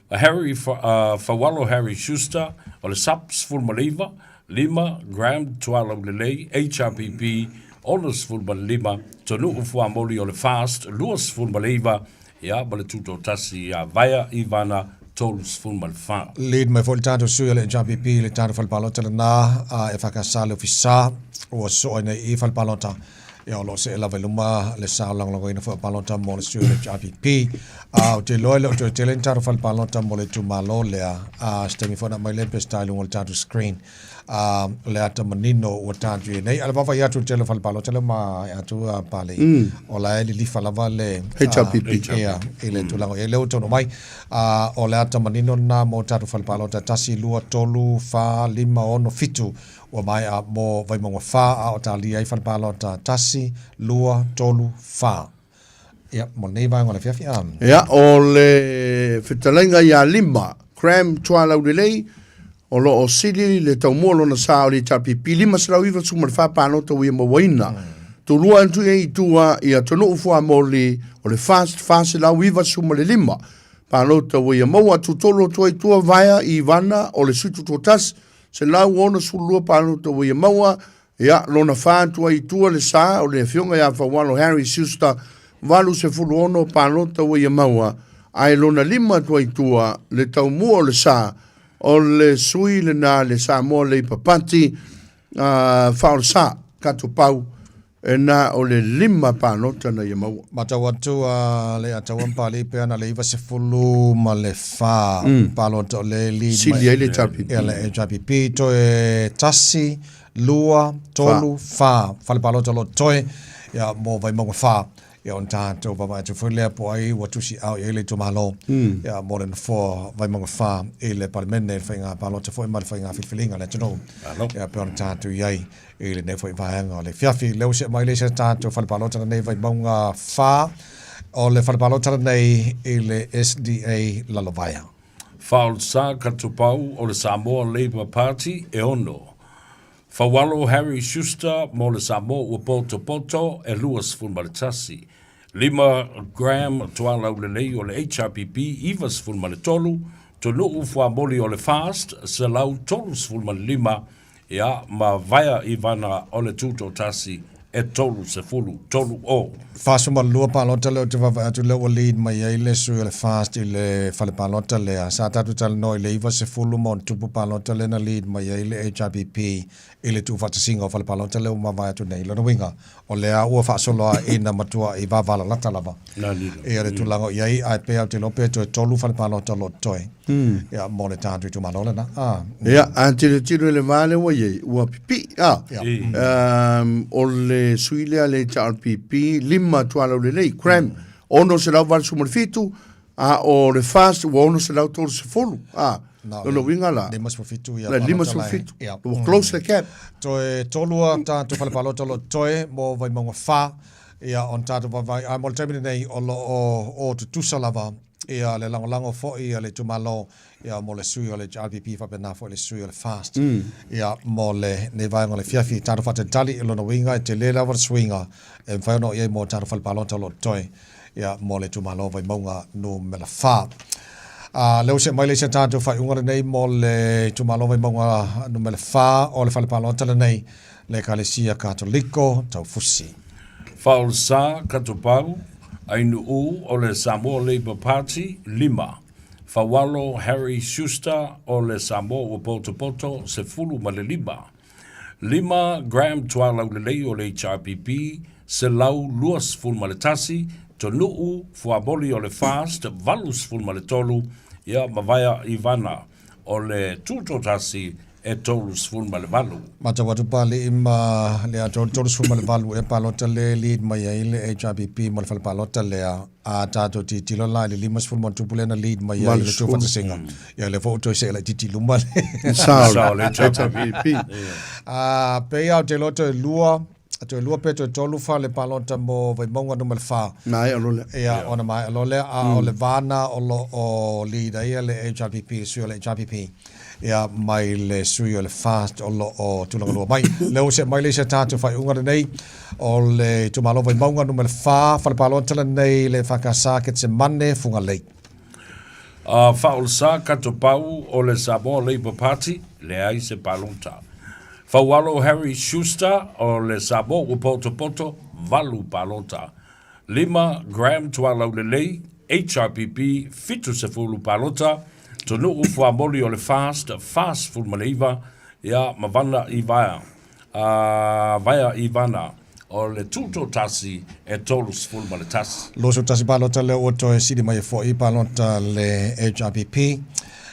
Harry Faualo Harry Schuster o le SUP 19, 5 Graham Tualaulelei HRPP 65, Tonu'u Fuamoli o le FAST 29, ia ma le Tutoatasi ia Vaea Ivana 34. Lead mai foi le tatou sui o le HRPP i le tatou fale palota lena a e whakasa le ofisa ua soa nei i fale palota ia o lo o see lava i luma le sa o lagolagoina foi o palota mo le sui o le HRPP. A o te iloa e le o toe tele ni tatou fale palota mo le itumalo lea a se taimi foi ona aumai lea Peseta i luga o le tatou screen a le ata manino ua tatou i ai nei. A le vaavaai atu i le tele o fale palota lea ma ae atu a Pale o la e lilifa lava le HRPP. Ia, i le tulaga i ai lea ua taunuu mai. A o le ata manino lena mo tatou fale palota 1, 2, 3, 4, 5, 6, 7 ua maea mo Vaimauga 4, a o talia ai fale palota 1, 2, 3, 4. Ia, mo lenei vaega o le afiafi, a. Ia, o le fetalaiga ia Lima, Graham Tualaulelei, o lo o sili le taumua lona sa o le HRPP 594 palota ua ia mauaina. Tulua atu i ai i tua i atunuu fuamoli o le FAST 495 palota ua ia maua atu tolu atu ai i tua vaea i Ivana o le 71 162 palota ua ia maua. Ia, lona fa atu ai i tua le sa o le afioga ia Faualo Harry Schuster 86 palota ua ia maua, ae lona lima atu ai i tua le taumua o le sa o le sui lena le Samoa Labour Party uh, Faolsa Katopau e na o le lima palota na ia maua. Matau atu a le Ataua ma Palii pea na le 94 ma le fa palota o le lead Sili ai le HRPP. Ia le HRPP toe tasi, lua, tolu, fa. Fale palota o lo o totoe ia mo Vaimauga 4. Ia ona tatou vaavaai atu foi lea po o ai ua tusi ao i ai le itumalo ia mo le nofoa Vaimauga 4 i le Palemene i le faiga palota foi ma le faiga filifiliga a le atunuu. Ia pei ona tatou i ai i lenei foi vaega o le afiafi. Lea ua see mai le isi a tatou fale palota lenei Vaimauga 4, o le fale palota lenei i le SDA Lalovaea. Faolsa Katopau o le Samoa Labour Party e ono. Faualo Harry Schuster mo le Samoa ua potopoto e 21. 5 Graham Tualaulelei o le HRPP 93, Tonuu Fuamoli o le FAST 135, ia, ma Vaea Ivana o le Tutoatasi e 30, tolu o. 42 palota lea ou te vaavaai atu lea ua lead mai ai le sui o le FAST i le fale palota lea. Sa tatou talanoa i le 90 ma ona tupu palota lea na lead mai ai le HRPP i le tuufaatasiga o fale palota lea ua mavae atu nei. Lona uiga, o lea ua faasoloaina matuai vavalalata lava ia le tulaga o i ai, ae pei lava ou te iloa pe toe tolu fale palota o lo o totoe ia mo le tatou itumalo lena. Ia, a tilotilo i le va lea ua i ai, ua pipii, a. O le sui lea a le HRPP, 5 tualaulelei, cram, 687, A o le FAST ua 630, a, lona uiga la, 57 ia le palota la e- 57, ia. ua close le gap. Toe tolu a tatou fale palota o lo o totoe mo Vaimauga 4, ia ona tatou vaavaai, ae mo le taimi lenei o lo o o tutusa lava ia le lagolago foi a le itumalo ia mo le sui o le HRPP faapena foi le sui o le FAST ia mo lenei vaega o le afiafi. Tatou faatalitali i lona uiga e tele lava le suiga e mafai ona oo i ai mo tatou fale palota o lo o totoe ia mo le itumalo o Vaimauga numera 4. A lea ua see mai le isi a tatou faaiuga lenei mo le itumalo Vaimauga numera 4 o le fale palota lenei le Ekalesia Katoliko Taufusi. Faolsa Katopau, Ainuu o le Samoa Labour Party, 5. Faualo Harry Schuster o le Samoa Ua Potopoto, 15. 5 Graham Tualaulelei o le HRPP, 121, Tonuu Fuamoli o le FAST, 83, ia ma Vaea Ivana o le Tutoatasi e 38. Matau atu Pali'i ma le atoa 38 ea palota le lead mai ai le HRPP mo le fale palota lea, a tatou tilotilo la i le 50 ma ona tupu lea na lead mai ai le Tuufaatasiga, ia lea foi ua toe see laitiiti i luma le Sao le HRPP. A pei lava ou te iloa toe lua, toe lua pe toe tolu fale palota mo Vaimauga numera 4. Maea loa lea. Ia, ona maea loa lea, a o le va lena o lo o lead ai le HRPP, le sui o le HRPP. Ia, mai le sui o le FAST o lo o tulaga lua mai. Lea ua see mai le isi a tatou faaiuga lenei o le itumalo Vaimauga numera 4, fale palota lenei le EFKS Ketsemane Fugalei. A Faaolesa Katopau o le Samoa Labour Party, leai se palota. Faualo Harry Schuster o le Samoa Ua Potopoto, 8 palota. 5 Graham Tualaulelei, HRPP, 70 palota, Tonuu Fuamoli o le FAST, 49, ia, ma Vana Ivaea, a Vaea Ivana o le Tutoatasi e 31. 21 palota lea ua toe sili mai ai foi palota le HRPP.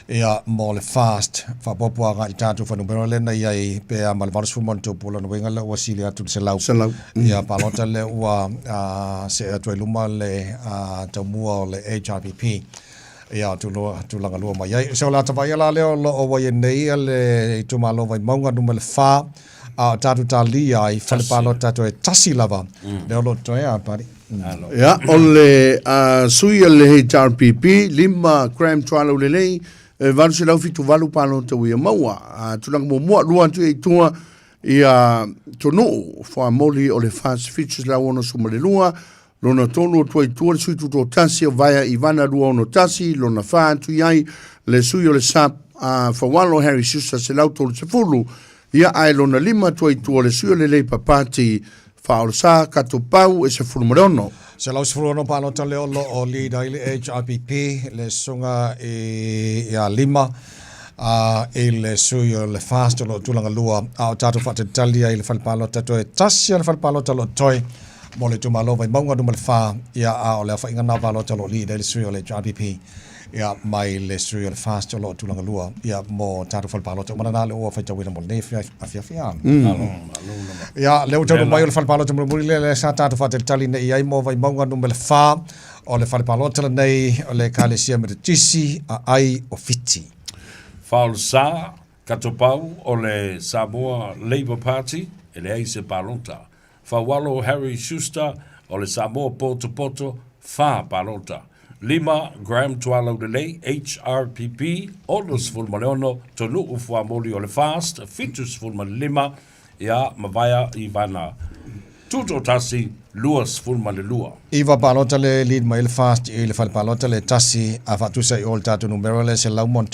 Ia, mo le FAST, faaopoopo agai i le tatou fuainumera lea na i ai pe a ma le 80 ma lona uiga lea ua sili atu i le 100. Ia, palota lea ua see atu ai luma le taumua o le HRPP. Ia, tulaga lua mai ai. So, o le ata vaaia la lea o lo o ua i ai nei le itumalo Vaimauga numera 4, a o tatou talia ai fale palota toe tasi lava lea o lo o totoe a Pali. Ia, o le sui a le HRPP, 5 Graham Tualaulelei, e 878 palota ua ia maua. A tulaga muamua, lua atu i tua ia Tonuu, Fuamoli o le FAST 762, lona tolu atu ai tua le sui tutoatasi o Vaea Ivana 261, lona fa atu i ai le sui o le SAP a Faualo Harry Susa 130, ia ae lona lima atu ai tua le sui o le Labour Party Faaolesa Katopau e 16. 116 palota lea o lo o lead ai le HRPP, le susuga ia Lima, a i le sui o le FAST o lo o tulaga lua, a o tatou faatalitali ai i le fale palota toe tasi a le fale palota o lo o totoe mo le itumalo Vaimauga numera 4, ia a o le aofaiga lena o palota o lo o lead ai le sui o le HRPP. Ia, mai le sui o le FAST o lo o tulaga lua, ia, mo tatou fale palota uma lena lea ua faitauina mo lenei afiafi a. Ia, lea ua taunuu mai o le fale palota mulimuli lea, lea sa tatou faatalitali nei i ai mo Vaimauga numera 4, o le fale palota lenei o le Ekalesia Metotisi Aai o Fiti. Faolsa Katopau o le Samoa Labour Party, e leai se palota. Faualo Harry Schuster o le Samoa Potopoto, 4 palota. 5 Graham Tualaulelei, HRPP, 66, Tonuu Fuamoli o le FAST, 75, ia ma Vaea Ivana Tutoatasi, 22. Iva palota le lead mai le FAST i le fale palota le tasi a faatusa i o le tatou numera le 100 ma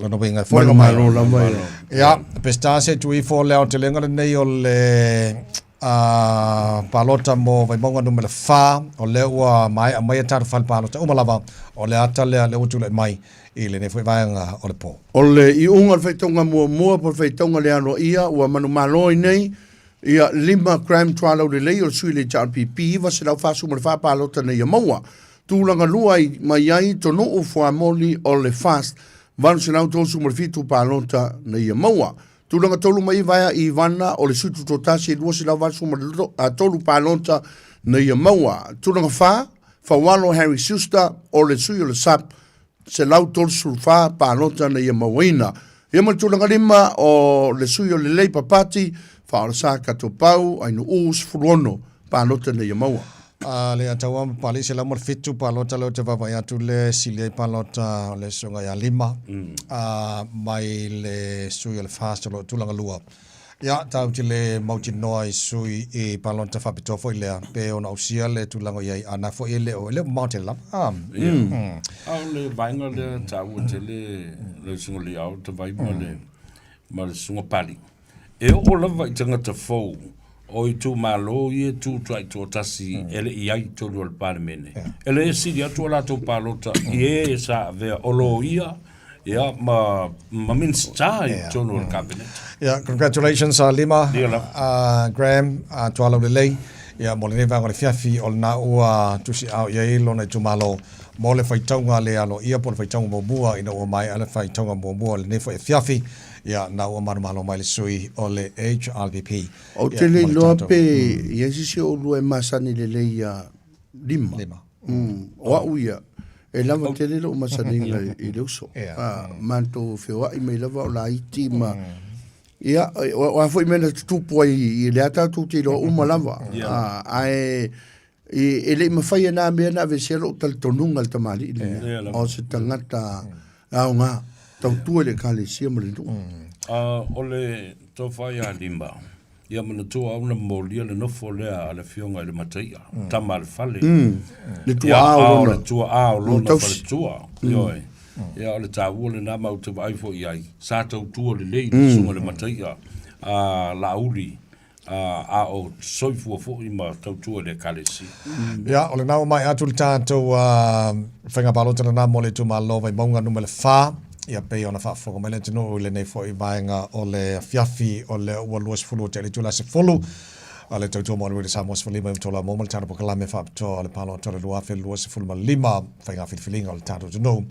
lona uiga e foliga mai. Malo lava ia. Ia, Peseta se tu ifo le aotelega lenei o le a palota mo Vaimauga numera 4, o lea ua maea mai a tatou fale palota uma lava, o le ata lea lea ua tulai mai i lenei foi vaega o le po. O le iuga o le faitauga muamua po o le faitauga le aloaia ua manumalo ai nei ia 5 Graham Tualaulelei o le sui o le HRPP 944 palota na ia maua. Tulaga lua ai mai ai Tonuu Fuamoli o le FAST 837 palota na ia maua. Tulaga tolu mai Vaea Ivana o le sui tutoatasi e 283 palota na ia maua. Tulaga fa, Faualo Harry Schuster o le sui o le SUP 134 palota na ia mauaina. Ia ma le tulaga lima o le sui o le Labour Party, Faaolesa Katopau Ainuu 16 palota na ia maua. A le ataua ma pali 107 palota leo te vaavaai atu le sili ai palota o le susuga ia Lima a mai le sui o le FAST o lo o tulaga lua. Ia, tatou te le mautinoa i sui i palota faapitoa foi lea, pe ono ausia le tulaga o i ai, a na foi e le o, e le o mamao tele lava. A, A o le vaega lea taua tele lau susuga Liao Tavai ma le ma le susuga Pali. E oo lava i tagata fou o itumalo ia e tu taitoatasi e le i ai i totonu o le Palemene, e le sili atu a latou palota i e sa avea o loia ia ma ma Minisita i totonu o le Kapeneta. Yeah, congratulations Lima, Graham, tualau lelei. Ia, mo lenei vaega o le fiafi o lena ua tusiao i ai lona itumalo mo le faitauga le aloaia po o le faitauga muamua ina ua maea le faitauga muamua o lenei foi afiafi. Ia, na ua manumalo mai le sui o le HRPP. Ou te le iloa pe i ai se isi o oulua e masani lelei ia Lima. Lima. O au ia, e lava tele lou masaniga i le uso. Matou feoai mai lava o laiti ma... Ia, o a foi mea na tutupu ai i lea tatou te iloa uma lava. Ae e le i mafai e na mea na aveesea lou talitonuga i le tamalii lenei. O se tagata aoga, tautua i le Ekalesia ma le nuu. O le tofa ia Lima, Ia manatua au na molia le nofo lea a le afioga i le Mataia, tama a le fale. Le tuaa o lona. Le tuaa o lona faletua. Ioe. Ia o le taua lena ma ou te vaai foi i ai, sa tautua lelei le susuga i le Mataia a Laauli a o soifua foi ma tautua i le Ekalesia. Ia, o lena ua maea atu le tatou faiga palota lena mo le itumalo Vaimauga numera 4. Ia pei ona faafofoga mai le atunuu i lenei foi vaega o le afiafi o lea ua 20 o te itula 10 a le tautua mo le Samoa 15 i Tola mo ma le tatou polokalame faapitoa o le palota o le 2025 faiga filifiliga o le tatou atunuu.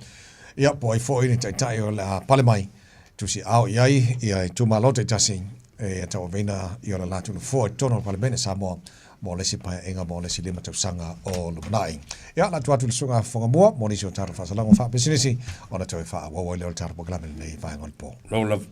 Ia po o ai foi ni taitai o le a pale mai tusi ao i ai ia itumalo taitasi e tauaveina i ona latou nofoa i totonu o le Palemene Samoa mo le isi paeaiga mo le isi 5 tausaga o lumanai. Ia, la atu atu le susuga Fogamua mo nisi o tatou faasalaga faapisinisi ona toe faaauau ai lea o le tatou polokalame lenei vaega o le po. Lau lava.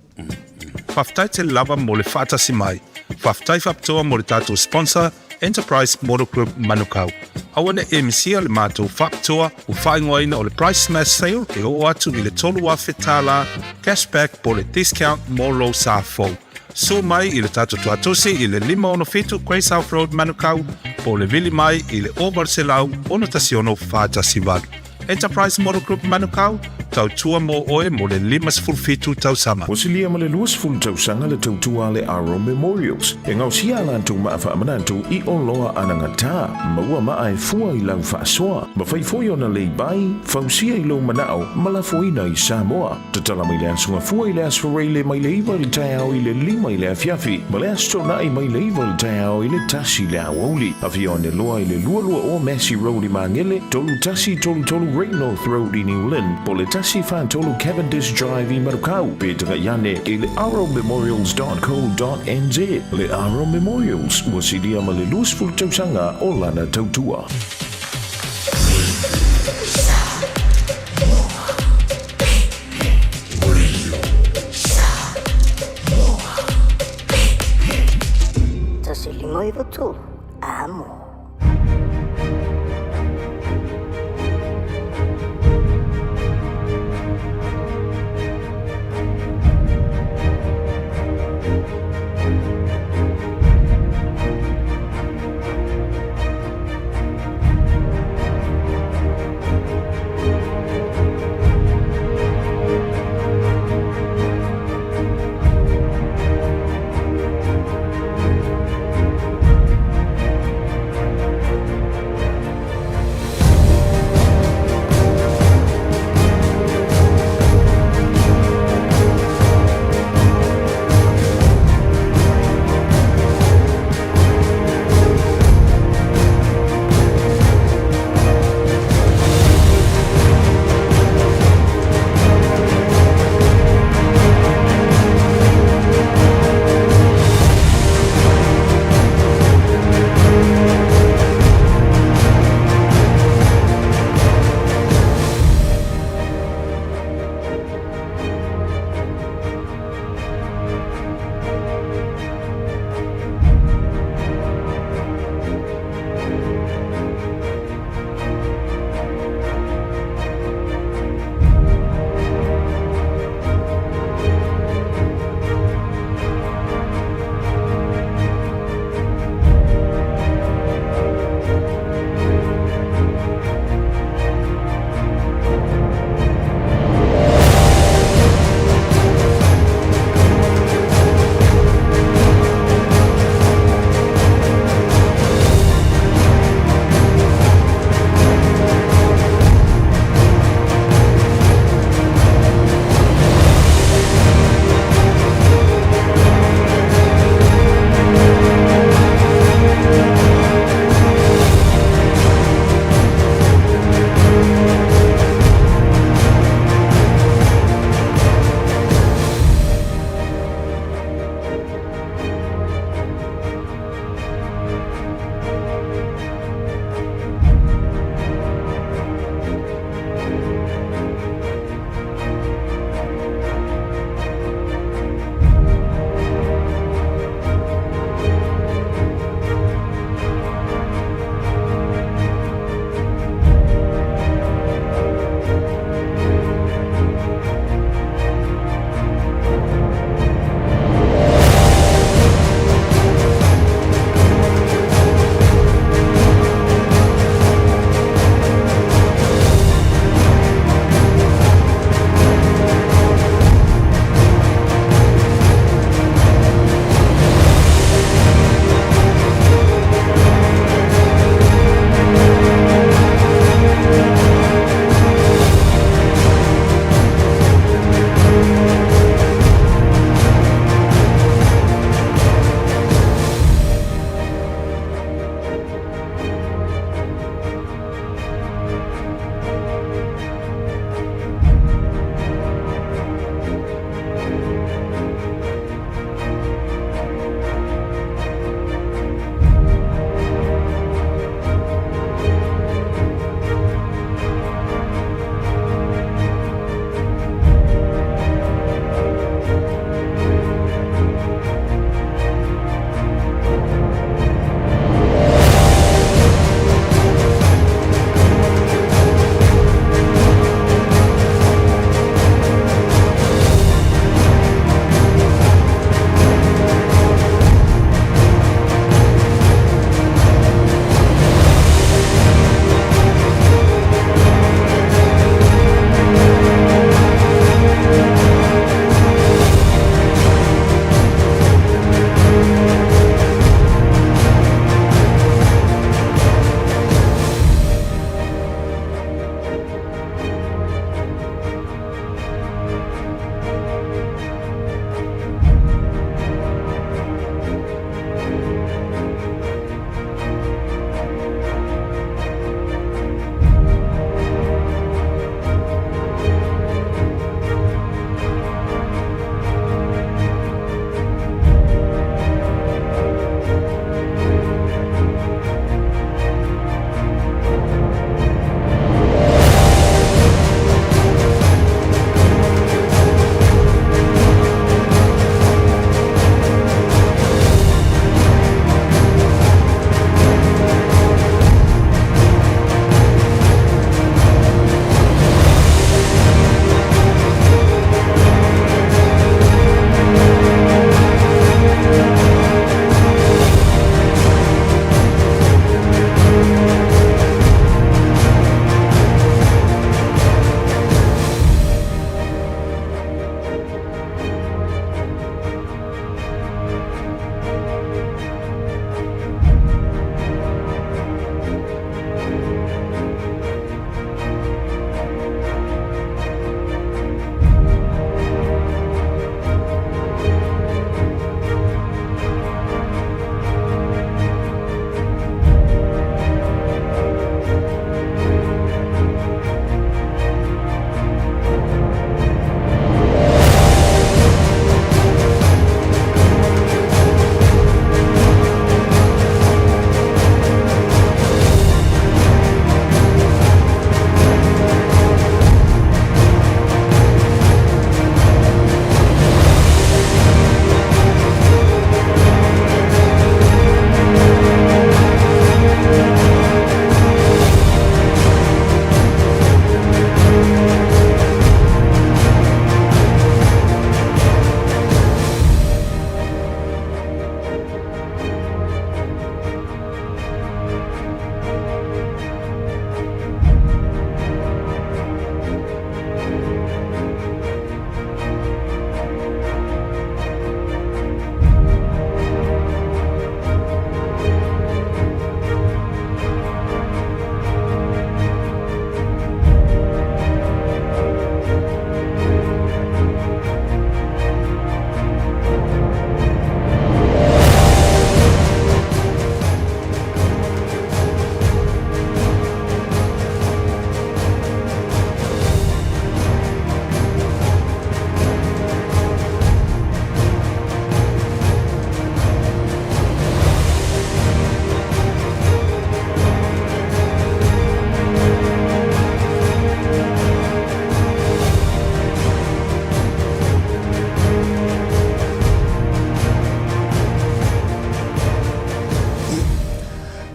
Faafetai tele lava mo le faatasi mai. Faafetai faapitoa mo le tatou sponsor, Enterprise Motor Group Manukau. Aua ne i misia le matou faapitoa ua faaigoaina o le Price Smash Sale e oo atu i le $3,000 cashback po o le discount mo lou sa fou. Sue mai i le tatou tuatosi i le 567 Grey South Road, Manukau, po o le vili mai i le 0800 16 418. Enterprise Model Group Manukau, tautua mō oe mō le 57 tausaga. Ua silia ma le 20 tausaga le tautua a le Aro Memorials e gaosia a latou maa faamanatu i oloa anagata, maua maa e fua i lau faasoa, mafai foi ona lei bai, fausia i lou manao ma lafoina i Samoa. Tatala mai le Aso Gafua i le Aso Faraile mai le 9 i le taeao i le 5 i le afiafi, ma le Aso Toonai mai le 9 i le taeao i le 1 i le aoauli. Afio ane loa i le 22 Massey Road i Magele, 3133 Great North Road i New Lynn, po o le 143 Cavendish Drive i Manukau, pe tagai ane i le arrowmemorials.co.nz. Le Arrow Memorials, ua silia ma le 20 tausaga o lana tautua. 153, amo.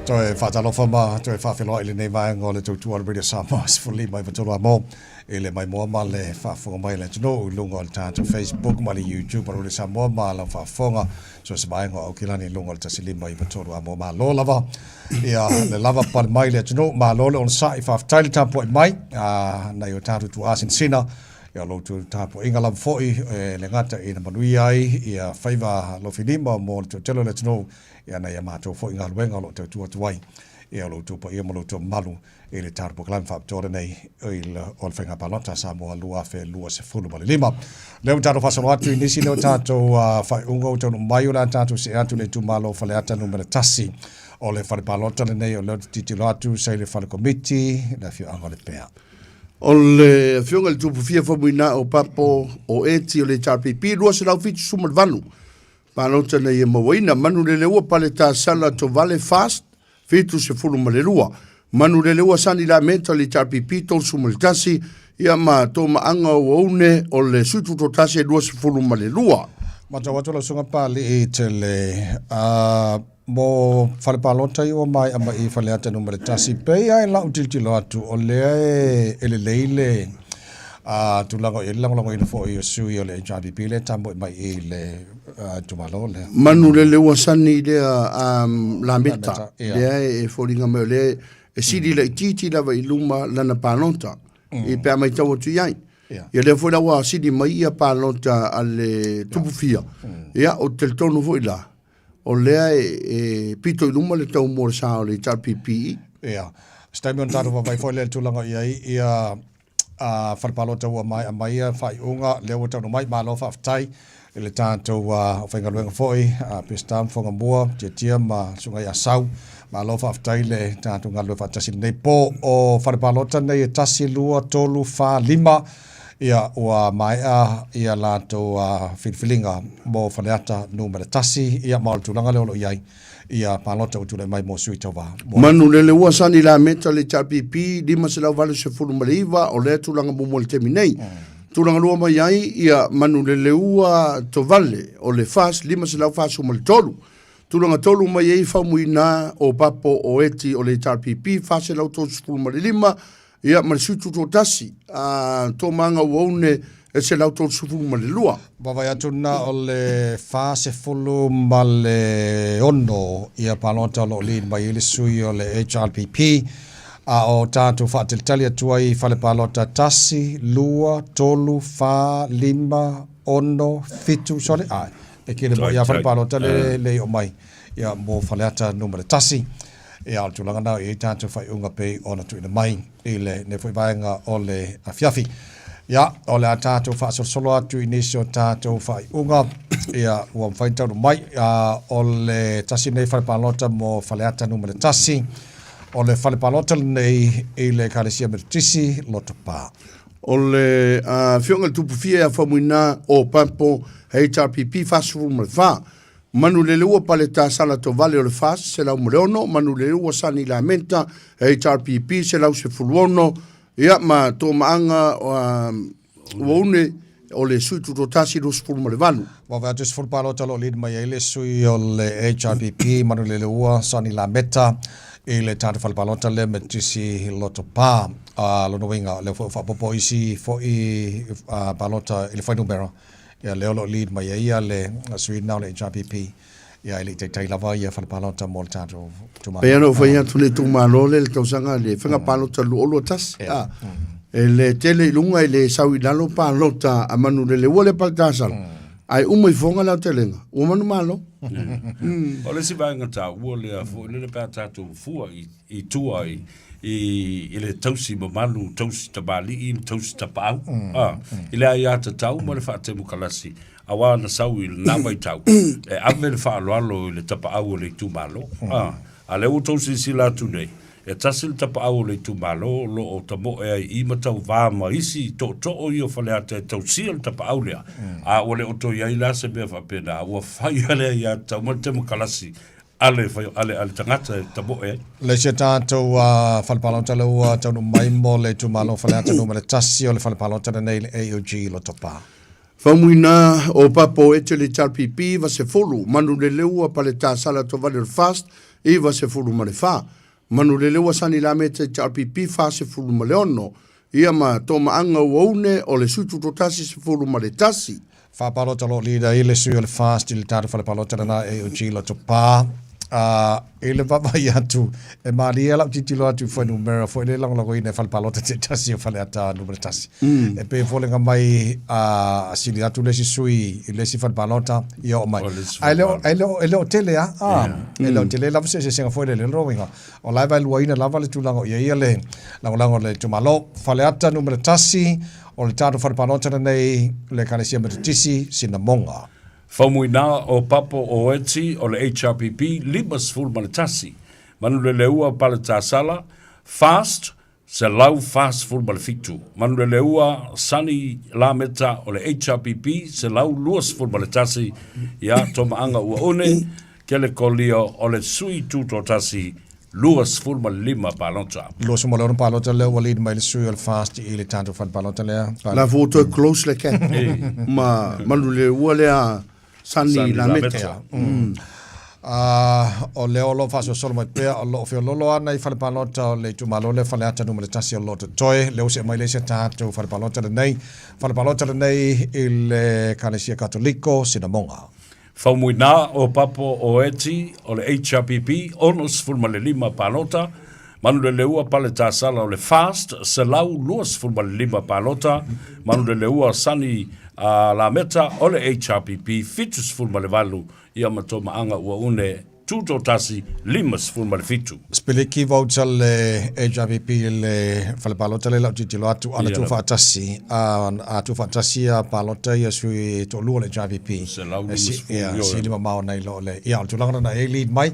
Toe faatalofa ma toe faafeiloai i lenei vaega o le tautua a le Radio Samoa 15 i tolu amo i le maimoa ma le faafofoga mai a le atunuu i luga o le tatou Facebook ma le YouTube a le Radio Samoa ma lau faafofoga so o se vaega o Aukilani i luga o le 15 i tolu amo. Malo lava ia le lava pale mai le atunuu, malo le onosai, faafetai le tapuai mai a nai o tatou tuaa sinasina ia lo outou tapuaiga lava foi e le gata ina manuia ai ia faiva lofilima mo le toatele o le atunuu ia nai a matou foi galuega o lo o tautua atu ai ia lo outou paia ma lo outou mamalu i le tatou polokalame faapitoa lenei o le Faiga Palota a Samoa 2025. Lea ua tatou faasolo atu i nisi lea o tatou faaiuga ua taunuu mai o le a tatou see atu i le itumalo o Faleata Nu.1. O le fale palota lenei o lea ou te tilotilo atu sa i le fale komiti le afioaga o Lepea. O le afioga i le Tupufia Faumuina o Papo o Eti o le HRPP 278 palota na ia mauaina. Manuleleua Paletasala Tovale Fast 72. Manuleleua Sani Lameta o le HRPP 31 ia ma Tomaaga Uaune o le Sui Tutoatasi e 22. Matau atu lau Susuga Papalii Tele, a mo fale palota ia ua maea mai i Faleata Nu.1, pei lava i lau tilotilo atu o lea e lelei le tulaga o i ai le lagolagoina foi o sui o le HRPP lea e tamoe mai i le itumalo lea. Manuleleua Sani lea Lameta, lea e foliga mai o lea e sili laitiiti lava i luma lana palota i pe a matau atu i ai. Ia lea foi la ua sili mai ia palota a le Tupufia, ia ou te talitonu foi la, o lea e pito i luma le tau mo le sa o le HRPP. Ia, se taimi ona tatou vaavaai foi lea i le tulaga o i ai ia a fale palota ua maea mai ia faaiuga lea ua taunuu mai. Malo faafetai i le tatou aufaigaluega foi a Peseta ma Fogamua, Tiatia ma Susuga ia Sau. Malo faafetai le tatou galulue faatasi i lenei po. O fale palota nei e 1, 2, 3, 4, 5 ia ua maea ia latou filifiliga mo Faleata Nu.1 ia ma o le tulaga lea o lo o i ai ia palota ua tulai mai mo sui tauva. Manulele ua sani la meta le HRPP 589 o lea tulaga muamua i le taimi nei. Tulaga lua mai ai ia Manulele ua Tovale o le FAS 543. Tulaga tolu mai ai Faumuina o Papo o Eti o le HRPP 435 Ia, ma le 71, a Tomaga Uaune e 132. Vaavaai atu na o le 46 ia palota o lo o lead mai ai le sui o le HRPP, a o tatou faatalitali atu ai i fale palota 1, 2, 3, 4, 5, 6, 7, sorry, ae, e kele moi a fale palota le le i oo mai ia mo Faleata Nu.1. Ia, o le tulaga na i ai tatou faaiuga pei ona tuuina mai i lenei foi vaega o le afiafi. Ia, o le a tatou faasolosolo atu i nisi o tatou faaiuga, ia, ua mafai ona taunuu mai. A, o le tasi lenei fale palota mo Faleata Nu.1, o le fale palota lenei i le Ekalesia Metotisi, Lotopa. O le Afioga i le Tupufia ia Faumuina O Papo HRPP 44. Manuleleua Paletasala Tovale o le FAST 106, Manuleleua Sani Lamenta HRPP 116, ia ma Toomaaga Uaune o le sui tutoatasi 28. Vaavaai atu i se 10 palota o lo o lead mai ai le sui o le HRPP Manuleleua Sani Lameta i le tatou fale palota lea Metotisi Lotopa. Lona uiga o lea foi ua faaopoopo isi foi palota i le fuainumera. Ia lea o lo o lead mai ai ia le sui lena o le HRPP, ia e le i taitai lava ia fale palota mo le tatou itumalo. Pei ona ou fai atu le itumalo lea i le tausaga le faiga palota 2021, a, e le tele i luga e le sau i lalo palota a Manuleleua lea Paletasala, ae uma ifoga le aotelega, ua manumalo. O le isi vaega taua lea foi lele pe a tatou fua i tua i i le tausi mamalu, tausi tamalii ma tausi tapaau, i le aiatatau ma le faatemokalasi, auā na sau i lena vaitau, e ave le faaaloalo i le tapaau o le itumalo. A lea ua outou silasila atu nei, e tasi le tapaau o le itumalo o lo o tamoe ai i i Matauvā ma isi tootoo ia o Faleata e tausia le tapaau lea, a ua le o toe i ai la se mea faapena, ua fai le aiatatau ma le temokalasi a le, a le, a le tagata e tamoe ai. Le isi o tatou fale palota lea ua taunuu mai mo le itumalo o Faleata Nu.1 o le fale palota lenei i le AOG Lotopa. Faumuina o Papo e tele HRPP 90, Manuleleua Paletasala Tovale o le FAST 94, Manuleleua Sani Lameta HRPP 46, ia ma Tomaaga Uaune o le Sui Tutoatasi 11. Faapalota o lo o lida i le sui o le FAST i le tatou fale palota lena AOG Lotopa. A i le vaavaai atu, e malie lau tilotilo atu i fuainumera foi lea e lagolagoina e fale palota taitasi o Faleata Nu.1. E pei e foliga mai a sili atu le isi sui i le isi fale palota, ia oo mai. Ae le o, e le o tele lava, a, e le o tele lava se eseesega foi lele. O lona uiga, o la e vaeluaina lava le tulaga o i ai ia le lagolago a le itumalo. Faleata Nu.1, o le tatou fale palota lenei, le Ekalesia Metotisi, Sinamoga. Faumuina o Papo o Eti o le HRPP 51, Manuleleua Paletasala, Fast 147, Manuleleua Sunny Lameta o le HRPP 121, ia Tomaaga Uaune, Kelekolio o le Sui Tutoatasi 25 palota. 26 palota lea ua lead mai le sui o le FAST i le tatou fale palota lea. La ua toe close le gap ma Manuleleua lea Sunny Lameta. O lea o lo o faasolosolo mai pea, o lo o feoloolo ana i fale palota o le itumalo lea Faleata Nu.1 o lo o totoe. Lea ua see mai le isi a tatou fale palota lenei. Fale palota lenei i le Ekalesia Katoliko, Sinamoga. Faumuina o Papo o Eti o le HRPP 65 palota, Manuleleua Paletasala o le FAST 125 palota, Manuleleua Sani Lameta o le HRPP 78 ia ma Tomaaga Uaune Tutoatasi 57. Sipiliki votes a le HRPP i le fale palota lea lau tilotilo atu ana tuufaatasi a tuufaatasi ia palota ia sui toalua o le HRPP e sili mamao nai lo le ia o le tulaga lena e lead mai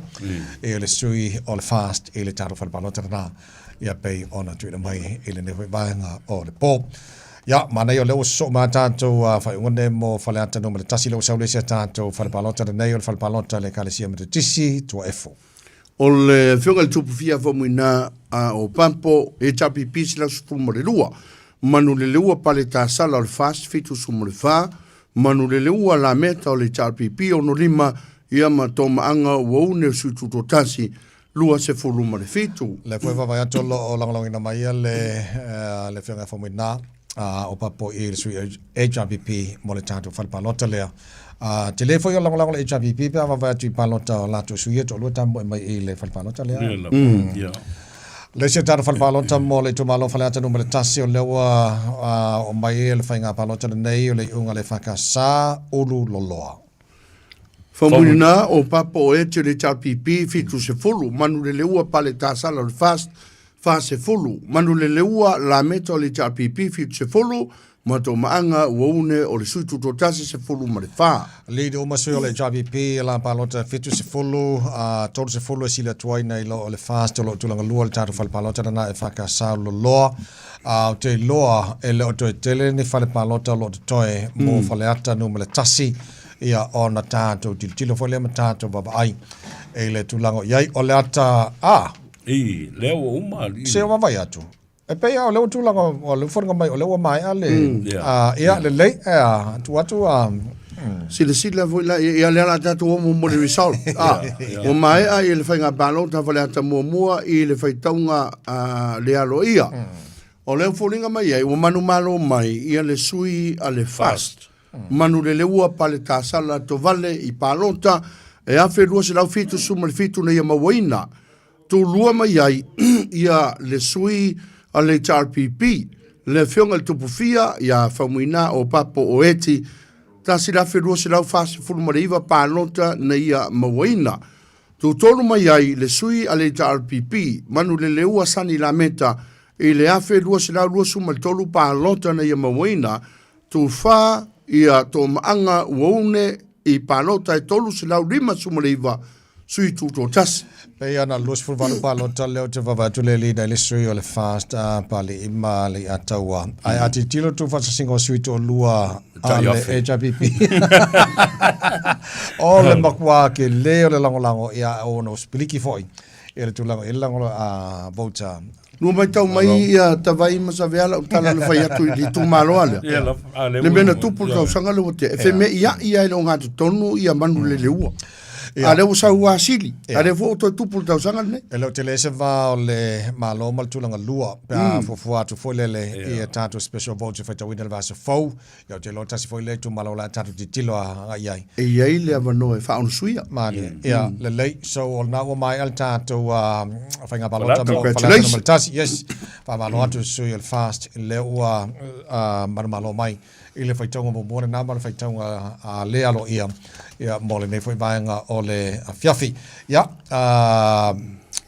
e le sui o le FAST i le tatou fale palota lena ia pei ona tuuina mai i lenei foi vaega o le po. Ia, manaia o lea ua sosoo mai a tatou faaiuga nei mo Faleata Nu.1, lea ua sau le isi a tatou fale palota lenei, o le fale palota a le Ekalesia Metotisi, Tuaefo. O le Afioga i le Tupu Fia Faumuina a o Pampo, HRPP 112, Manuleleua Pale Tasala o le FAST 74, Manuleleua Lameta o le HRPP 65, ia ma Tomaaga Uaune o Sui Tutoatasi 27. Lea foi e vaavaai atu o lo o lagolagoina mai le le Afioga ia Faumuina o Papo i le sui HRPP mo le tatou fale palota lea. Tele foi o lagolago le HRPP pe a vaavaai atu i palota o latou sui e toalua tamoe mai i le fale palota lea. Le isi o tatou fale palota mo le itumalo Faleata Nu.1 o lea ua oo mai le faiga palota lenei o le iuga le EFKS Ululoloa. Faumuina o Papa o Ete le HRPP 70, Manuleleua Pale Tasala o le FAST 40, Manuleleua Lameta o le HRPP 70, ma Tomaaga Uaune o le Sui Tutoatasi 14. Lead uma sui o le HRPP la palota 70, a 30 e sili atu ai nai lo o le FAST o lo o tulaga lua le tatou fale palota lena e FKS Ululoloa. A ou te iloa e le o toe tele ni fale palota o lo o totoe mo Faleata Nu.1, ia ona tatou tilotilo foi lea ma tatou vaavaai i le tulaga o i ai. O le ata a? I, lea ua uma alii. Se o vaavaai atu. E pei lava o lea ua tulaga, o lea ua foliga mai o lea ua maea le, a, ia, lelei, a, tuu atu a, Silasila foi la, ia lea la tatou omo mo le result. Ah, ua maea i le faiga palota Faleata muamua i le faitauga le aloaia. O lea foliga mai ai, ua manumalo mai ia le sui a le FAST. Manuleleua Pale Tasala Tovale i palota e 1277 na ia mauaina. Tulua mai ai ia le sui a le HRPP, le Afioga i le Tupufia ia Faumuina o Papo o Eti, 1249 palota na ia mauaina. Tutolu mai ai le sui a le HRPP, Manuleleua Sani Lameta i le 1223 palota na ia mauaina, tufa ia Tomaaga Uaune i palota e 359 sui tutoatasi. Pei ona 28 palota lea ou te vaavaai atu le leader i le sui o le FAST a Pali'i ma Leiataua. Ae a tilotilo tuufaatasiga o sui toalua a le HRPP, o le makuā tele o le lagolago ia ona ua sipiliki foi i le tulaga i le lagolago a voter. Nua matau mai ia Tavai ma Saveala o tala na fai atu i le itumalo a lea. Ia lava, a lea Le mea ua- na tupu le ia. tausaga lea ua tea, e feme'ia'i lava i le ogatotonu ia manu leleua. A lea ua sau ua asili, a lea foi ua toe tupu le tausaga lenei. E le o tele se va o le Malo ma le tulaga lua pe a fuafua atu foi lele i a tatou special votes e faitauina i le vaiaso fou. Ia ou te iloa tasi foi lea itumalo o le a tatou tilotilo agai i ai. E i ai le avanoa e faaonosuia. Malie. Ia, lelei. So, o lena ua maea le tatou faiga palota mo Faleata Congratulations. numera 1. Yes. Faamalo atu i le sui o le FAST lea ua manumalo mai i le faitauga muamua lena ma le faitauga le aloaia ia mo lenei foi vaega o le afiafi. Ia,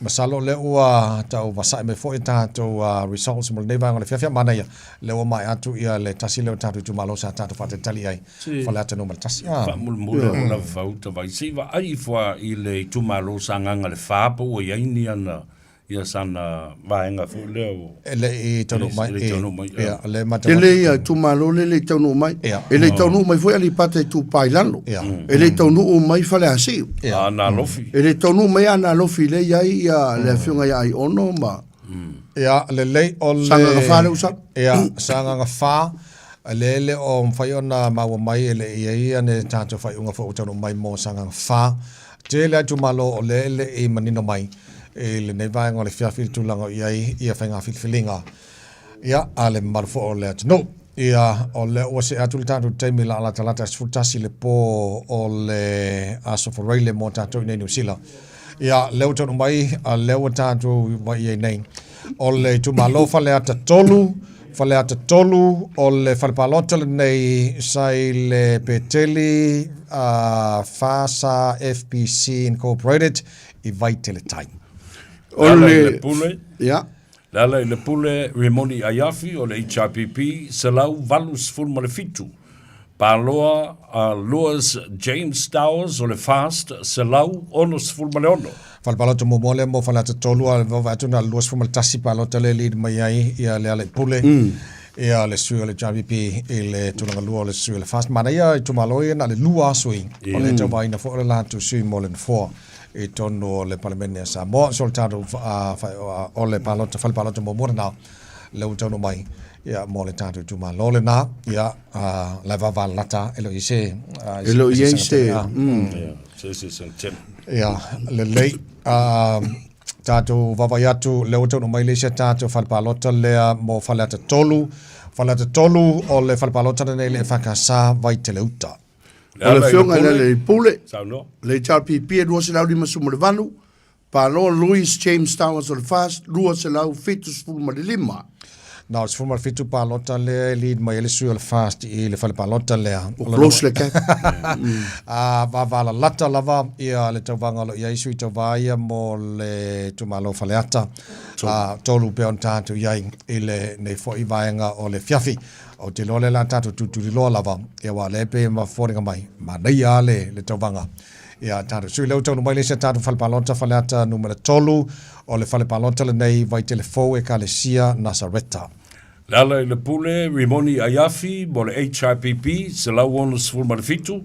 masalo o lea ua tau vasai mai foi tatou results mo lenei vaega o le afiafi. A manaia, lea ua maea atu ia le tasi lea o tatou itumalo sa tatou faatalitali i ai, Faleata Nu.1. Ah. Faamulimuli o lava fauta vai. Se i vaai ifo lava i le itumalo Sagaga le 4 po ua i ai ni ana ia sana vaega foi lea o E le i taunuu mai. E le i taunuu mai. Ia, o lea e matau atu. Tele ia itumalo lea e le i taunuu mai. E le i taunuu mai foi Aleipata Itupa i Lalo. E le i taunuu mai Faleasiu. Aana Alofi. E le i taunuu mai Aana Alofi lea e i ai ia le afioga ia Aiono ma Ia, lelei o le Sagaga 4 lea ua sau. Ia, Sagaga 4, lea e le o mafai ona maua mai e le i i ai ni tatou faaiuga foi ua taunuu mai mo Sagaga 4. Tele lava itumalo o lea e le i manino mai i lenei vaega o le afiafi i le tulaga o i ai ia faiga filifiliga ia a le mamalu foi o le atunuu. Ia, o lea ua see atu le tatou taimi la latalata 11 i le po o le Aso Faraile mo tatou i nei Niu Sila. Ia, lea ua taunuu mai, a lea ua tatou i ai nei. O le itumalo Faleata 3, Faleata 3, o le fale palota lenei sa i le Peteli uh, FASA FPC Incorporated i Vaiteletai. O le pule. Ia. Le ala i le pule Rimoni Aiafi o le HRPP 187. Paloa a Louis James Stowers o le FAST 166. Fale palota muamua lea mo Faleata 3 a vaavaai atu na o le 21 palota lea e lead mai ai ia Lealailepule ia le sui o le HRPP i le tulaga lua o le sui o le FAST. Manaia itumalo ia na o le lua lava sui o le tauvaina foi o le latou sui mo le nofoa i totonu o le Palemene a Samoa. So o le tatou o le palota fale palota muamua lena lea ua taunuu mai ia mo le tatou itumalo lena ia la e vavalalata e le o i ai se E le o i ai se Se se se tele. Ia lelei tatou vaavaai atu lea ua taunuu mai le isi a tatou fale palota lea mo Faleata 3. Faleata 3 o le fale palota lenei le EFKS Vaiteleuta. O le afioga i le Lealailepule, le HRPP e 258, Paloa Louis James Towers o le FAST 275. Na o le 17 palota lea e lead mai ai le sui o le FAST i le fale palota lea. Ua close le gap. A vavalalata lava ia le tauvaga o lo o i ai sui tauva ia mo le itumalo Faleata. Tolu pea ona tatou i ai i lenei foi vaega o le afiafi. Ou te iloa o lea o le a tatou tulituliloa lava, ia aua o lea e pei e foliga mai, manaia lava le tauvaga. Ia tatou sui lea ua taunuu mai le isi a tatou fale palota Faleata numera 3, o le fale palota lenei Vaitele Fou Ekalesia Nasareta. Le ala i le pule Rimoni Aiafi mo le HIPP 167,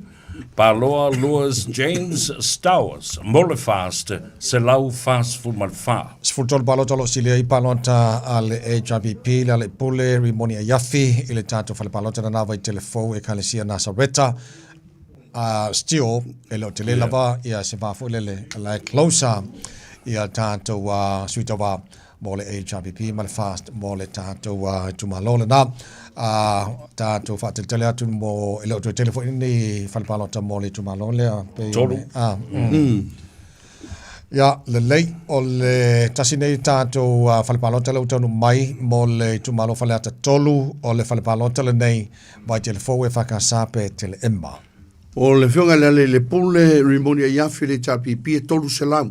Paloa Louis James Stowers mo le FAST 144. 13 palota o lo o silia ai palota a le HIPP, le ala i pule Rimoni Aiafi i le tatou fale palota lena Vaitele Fou Ekalesia Nasareta. Still, e le o tele lava ia se va foi lele, la e closer ia tatou sui tauva mo le HRPP ma le FAST mo le tatou itumalo lena. Tatou faatalitali atu mo, e le o toe tele foi ni fale palota mo le itumalo lea. Tolu. Ia, lelei, o le tasi nei tatou fale palota lea ua taunuu mai mo le itumalo Faleata 3, o le fale palota lenei Vaitele Fou EFKS pe Teleema. O le Afioga i le Alelepule Rimoni Aiafi le HRPP e 300,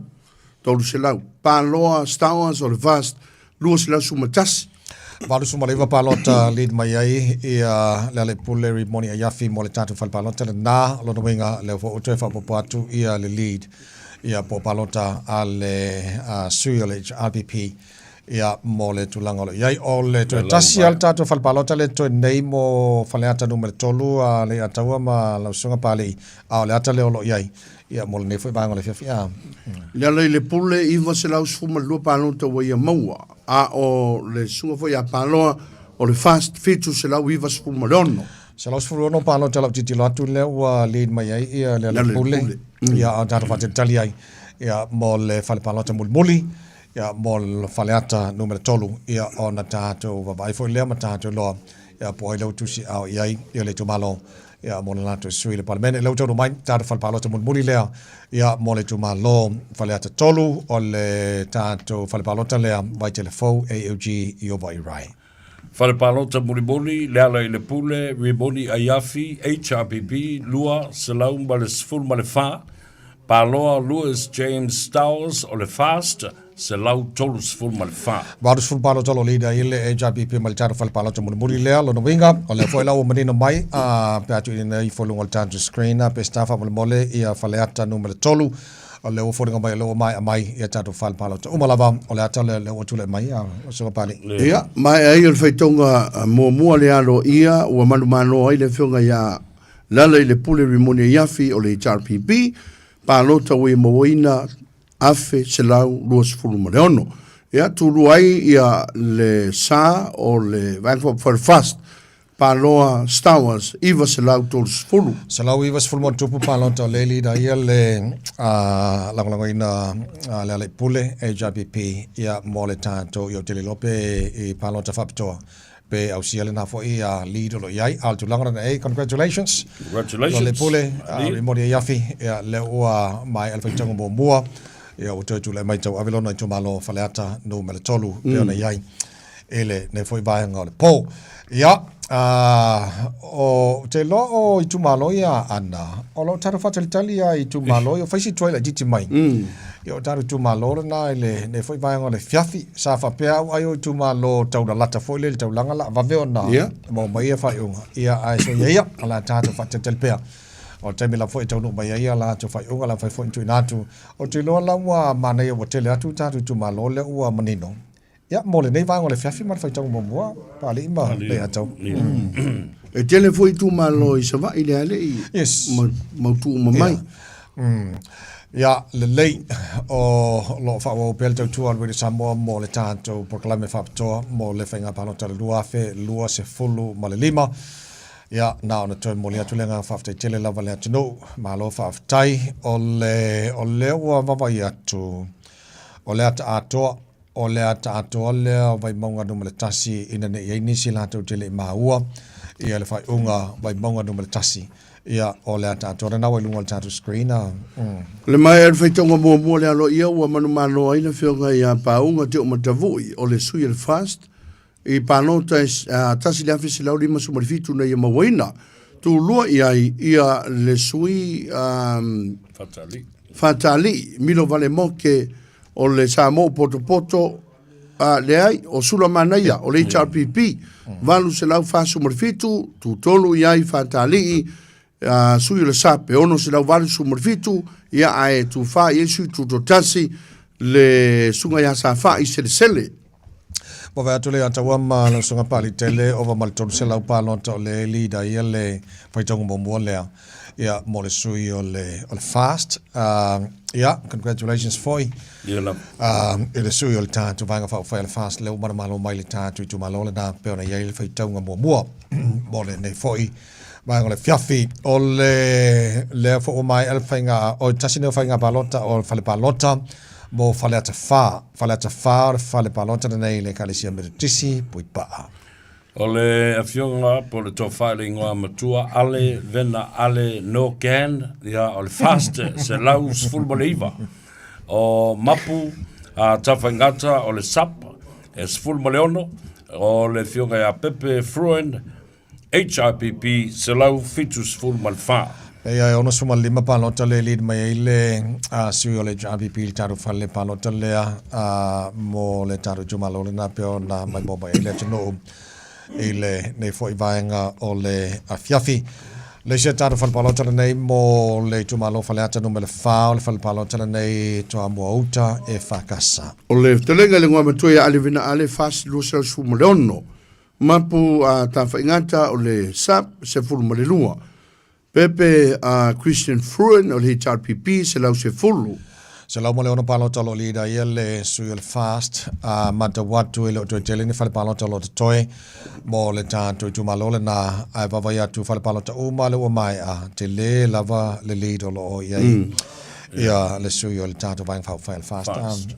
300. Paloa Stowers o le VAST 211. 89 palota lead mai ai ia le Aleipule Rimoni Aiafi mo le tatou fale palota lena. O lona uiga lea foi ua toe faaopoopo atu ia le lead ia po o palota a le sui o le HRPP ia mo le tulaga o lo o i ai. O le toe tasi lava le tatou fale palota lea e totoe nei mo Faleata numera 3 a Leiataua ma lau Susuga Papalii, a o le ata lea o lo o i ai ia mo lenei foi vaega o le afiafi. Le Aleipule 912 palota ua ia maua. A o le susuga foi ia Paloa o le FAST 796. 116 palota lau tilotilo atu lea ua lead mai ai ia le Lepule ia a tatou faatalitali ai ia mo le fale palota mulimuli ia mo le Faleata numera 3 ia ona tatou vaavaai foi lea ma tatou iloa ia po o ai lea ua tusiao i ai ia le itumalo ia mo le latou sui i le Palemene. Lea ua taunuu mai tatou fale palota mulimuli lea ia mo le itumalo Faleata 3 o le tatou fale palota lea Vaitele Fou AOG Iova'i Rai. Fale palota mulimuli, Lealailepule, Rimoni Aiafi, HRPP, 214, Paloa Louis James Stowers o le FAST, 134. 80 palota o lo o leader i le HRPP ma le tatou fale palota mulimuli lea. Lona uiga, o lea foi la ua manino mai pe a tuuina ifo i luga o le tatou screen pe staff faamolemole ia Faleata numera 3 o lea ua foliga mai o lea ua maea mai ia tatou fale palota uma lava o le ata lea lea ua tulai mai a Susuga Pali. Ia, maea ai o le faitauga muamua le aloaia ua manumalo ai le afioga ia Lealailepule Rimoni Aiafi o le HRPP, palota ua ia mauaina 1126. Ia, tulua ai ia le sa o le Vaega Faaupufai o le FAST, Paloa Stowers, 930. 190 ma ona tupu palota o lea leader ia le lagolagoina Lealailepule, HRPP, ia mo le tatou i Otelilo pe i palota faapitoa pe ausia lena foi lead o lo o i ai. A o le tulaga lena ei, congratulations. Congratulations. Lealailepule, Rimoni Aiafi, ia lea ua maea le faitauga muamua, ia ua toe tulai mai tauave lona itumalo Faleata numera 3 pei ona i ai i lenei foi vaega o le po. Ia, o te iloa o itumalo ia Ana, o lo o tatou faatalitali lava i itumalo ia, o fai si tuai laitiiti mai. Ia o tatou itumalo lena i lenei foi vaega o le afiafi. Sa faapea au ai o itumalo taulalata foi lea i le taulaga la vave ona maua mai ia faaiuga. Ia, ae soia ia, o le a tatou faatalitali pea. O le taimi lava foi e taunuu mai ai a latou faaiuga, o le a mafai foi ona tuuina atu. Ou te iloa la ua manaia ua tele atu tatou itumalo lea ua manino. Ia, mo lenei vaega o le afiafi ma le faitauga muamua, Papalii ma Leiatau. E tele foi itumalo i Savaii lea le i mautu uma mai. Ia, lelei, o lo o faaauau pea le tautua a le Radio Samoa mo le tatou polokalame faapitoa mo le faiga palota o le 2025. Ia, na ona toe momoli atu le agaga faafetai tele lava i le atunuu. Malo faafetai. O le, o lea ua vaavaai atu, o le ata atoa, O le ata atoa lea o Vaimauga 1 ina ne i i ai nisi latou te le i maua ia le faaiuga Vaimauga 1. Ia, o le ata atoa lena ua i luga o le tatou screen. A, mm. O le maea o le faitauga muamua le aloaia ua manumalo ai le Afioga ia Pauga Teomatavui o le sui o le FAST i palota e 1157 na ia mauaina. Tulua i ai ia le sui Fatalii. Fatalii Milo Valemoke o le Samoa Potopoto, a, leai, o Sulamanaia, o le HRPP, 847, tutolu i ai Fatalii, a, sui o le SAP, e 687, ia, ae tufa i ai sui tutotasi, le susuga ia Safai Selesele. Ua vaai atu le Ataua ma lau susuga Paalitele ova ma le 300 palota o le leader ia le faitauga muamua lea ia mo le sui o le o le FAST. Ia, congratulations foi. Ia lava. I le sui o le tatou Vaega Faaupufai a le FAST lea ua manumalo mai le tatou itumalo lena pei ona i ai le faitauga muamua mo lenei foi vaega o le afiafi. O le lea foi ua maea le faiga o tasi lenei o faiga palota o le fale palota mo Faleata 4. Faleata 4 o le fale palota lenei i le Ekalesia Metotisi, Puipaa. O le afioga po o le tofa i le igoa matua Ale Vena Ale Nogan, ia o le FAST 119. O Mapu a Tafaigata o le SAP e 16, o le afioga ia Pepe Fruin HRPP 174. Leai, e 65 palota lea e lead mai ai le sui o le HRPP i le tatou fale palota lea mo le tatou itumalo lena pei ona maimoa mai ai le atunuu i lenei foi vaega o le afiafi. Le isi tatou fale palota lenei mo le itumalo Faleata Nu.4 o le fale palota lenei Toamua Uta e Fakasa. O le fetalaiga i le Igoamatua ia Ale Vena Ale, FAST 216. Mapu a Tafaigata o le SAP 12. Pepe a Christian Fruin o le HRPP 110. 106 palota o lo o leader ia le sui o le FAST, a matau atu e le o toe tele ni fale palota o lo o totoe mo le tatou itumalo lena, ae vaavaai atu fale palota uma lea ua maea, tele lava le lead o lo o i ai ia le sui o le tatou Vaega Faaupufai a le FAST. FAST.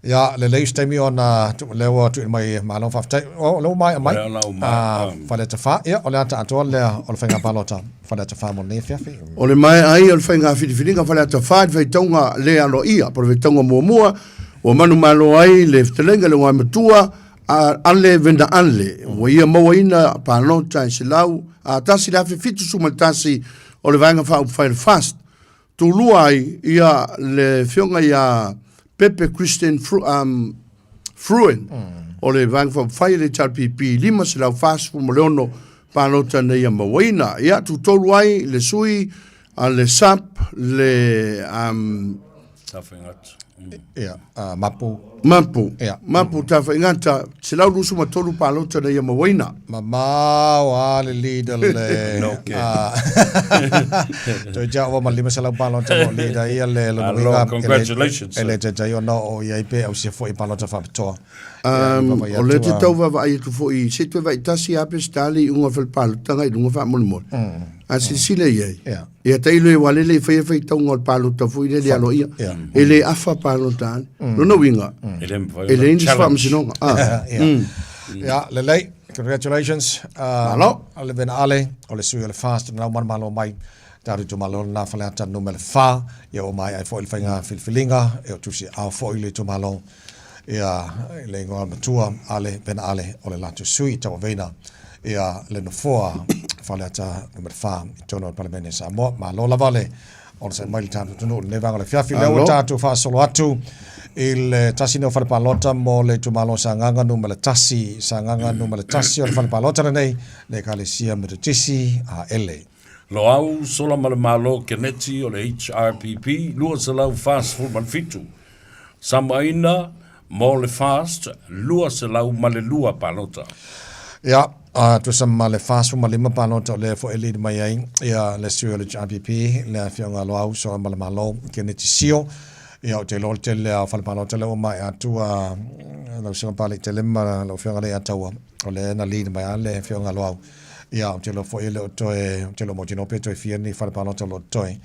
Ia, lelei se taimi ona lea ua tuuina mai, malo faafetai. O lea ua maea mai. Lea la ua maea. Faleata 4. Ia, o le ata atoa lea o le faiga palota Faleata 4 mo lenei afiafi. O le maea ai o le faiga filifiliga Faleata 4 i le faitauga le aloaia po o le faitauga muamua ua manumalo ai le fetalaiga i le Igoamatua a Ale Vena Ale ua ia mauaina palota e 101,071 o le Vaega Faaupufai o le FAST. Tulua ai ia le afioga ia Pepe Christian Fru, um, Fruen o le Vaega Faaupufai a le HRPP 546 palota na ia mauaina. Ia, tutolu ai le sui a le SAP le um, Tafegata. Ia, Mapu. Mapu. Ia. Mapu Tafaigata, 123 palota na ia mauaina. Mamao a le leader le... No ke. Toe tia ua ma 500 palota mo leader ia le lona Alo, uiga. congratulations, E le taitai ona o i ai pe ausia foi palota faapitoa. Um, o lea te tau vaavaai atu foi, se toe vaitasi a Peseta le iuga o le fale palota i luga faamolemole. A silasila i ai. Yeah. Ia tailo e wale le whaia whaitauga o le palota foi le le aloaia. E le afa palota ale. Lona uiga, E le mafai e leai ona nisi challenge. faamasinoga. Ah. Yeah. Yeah, lelei. Congratulations. Malo. Le Vena Ale, o le sui o le FAST, na lau malo mai. Tatou itumalo lena Faleata numera 4. Ia ua maea ai foi le faiga filifiliga, e o tusi ao foi le itumalo. Ia, le igoa matua, Ale, Vena Ale, o le latou sui i tauaveina. Ia, le nofoa Faleata numera 4 i totonu o le Palemene o Samoa. Malo lava le onosai mai le tatou atunuu i lenei vaega o le afiafi. Lea ua tatou faasolo atu i le tasi nei o fale palota mo le itumalo Sagaga numera 1, Sagaga numera 1 o le fale palota lenei, le Ekalesia Metotisi a Ele. Loau sola ma le Malo Keneti o le HRPP 247. Samaina mo le FAST 202 palota. Ia, a tusa ma le 45 palota o lea foi e lead mai ai ia le sui o le HRPP, le Afioga Loau Solamalemalo Keneti Sio. Ia, ou te iloa o le tele lava o fale palota lea ua maea atu a lau Susuga Palii Tele ma lau Afioga Leiataua, o lea na lead mai lava le Afioga Loau. Ia, ou te iloa foi e le o toe, ou te iloa mautinoa pe toe fia ni fale palota o lo o totoe.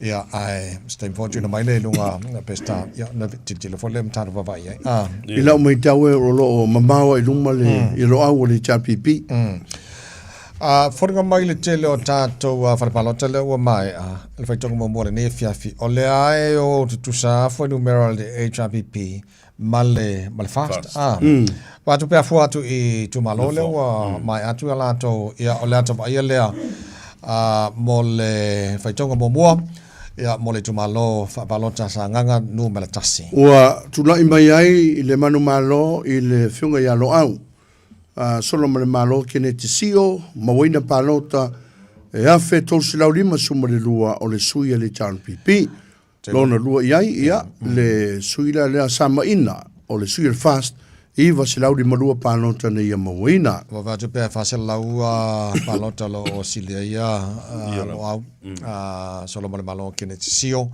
Ia, ae se taimi foi tuuina mai lea i luga Peseta, ia, ona tilotilo foi lea ma tatou vaavaai i ai. Ah. I lau matau e o lo o mamao ai luma le i loau o le HRPP. A foliga mai le tele o tatou fale palota lea ua maea, le faitauga muamua o lenei afiafi, o lea e o tutusa fuainumera o le HRPP ma le, ma le FAST. FAST. Ah. Atu pe afua atu i itumalo lea ua maea atu ia latou, ia o le ata vaaia lea mo le faitauga muamua, ia mo le itumalo faapalota Sagaga numera 1. Ua tulai mai ai i le manumalo i le Afioga ia Loau a Solomalemalo Keneti Sio, mauaina palota e 1,352 o le sui a le HRPP. Lona lua i ai, ia, le sui la lea Samaina, o le sui o le FAST, 952 palota na ia mauaina. Ua vaai atu pea e 400 palota o lo o silia ia Loau, Solomalemalo Kenneth Sio,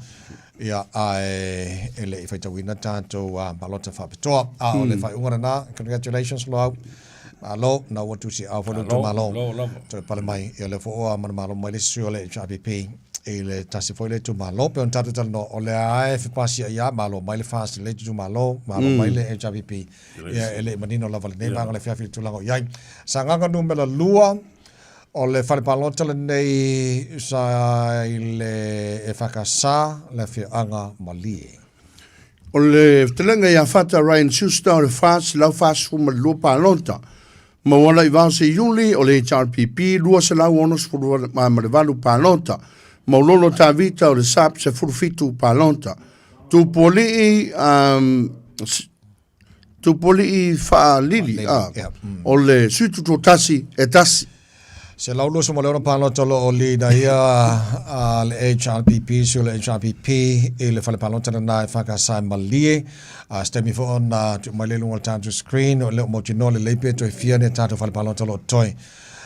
ia, ae e le i faitauina tatou palota faapitoa. A o le faaiuga lena, congratulations Loau. Malo, na ua tusi au foi le itumalo. Toe pale mai, ia lea foi ua manumalo mai le isi sui o le HRPP i le tasi foi le itumalo. Pei ona tatou talanoa, o lea lava e fepasiai lava, malo mai le FAST i le itumalo, malo mai le HRPP. Ia, e le i manino lava lenei vaega o le afiafi i le tulaga o i ai. Sagaga numera 2, o le fale palota lenei sa i le EFKS, le afioaga Malie. O le fetalaiga ia Fata Ryan Schuster o le 442 palota. Mauala i vao se Iuli o le HRPP 268 palota. Maulolo Tavita o le SAP 17 palota. Tupualii um, Tupualii Faalili ah, o le sui tutoatasi e tasi. 126 palota o lo o leader ia a le HRPP, sui o le HRPP i le fale palota lena e FKS e Malie. A se taimi foi ona tuu mai lea i luga o le tatou screen, o le o mautinoa lelei pe toe fia ni a tatou fale palota o lo o totoe.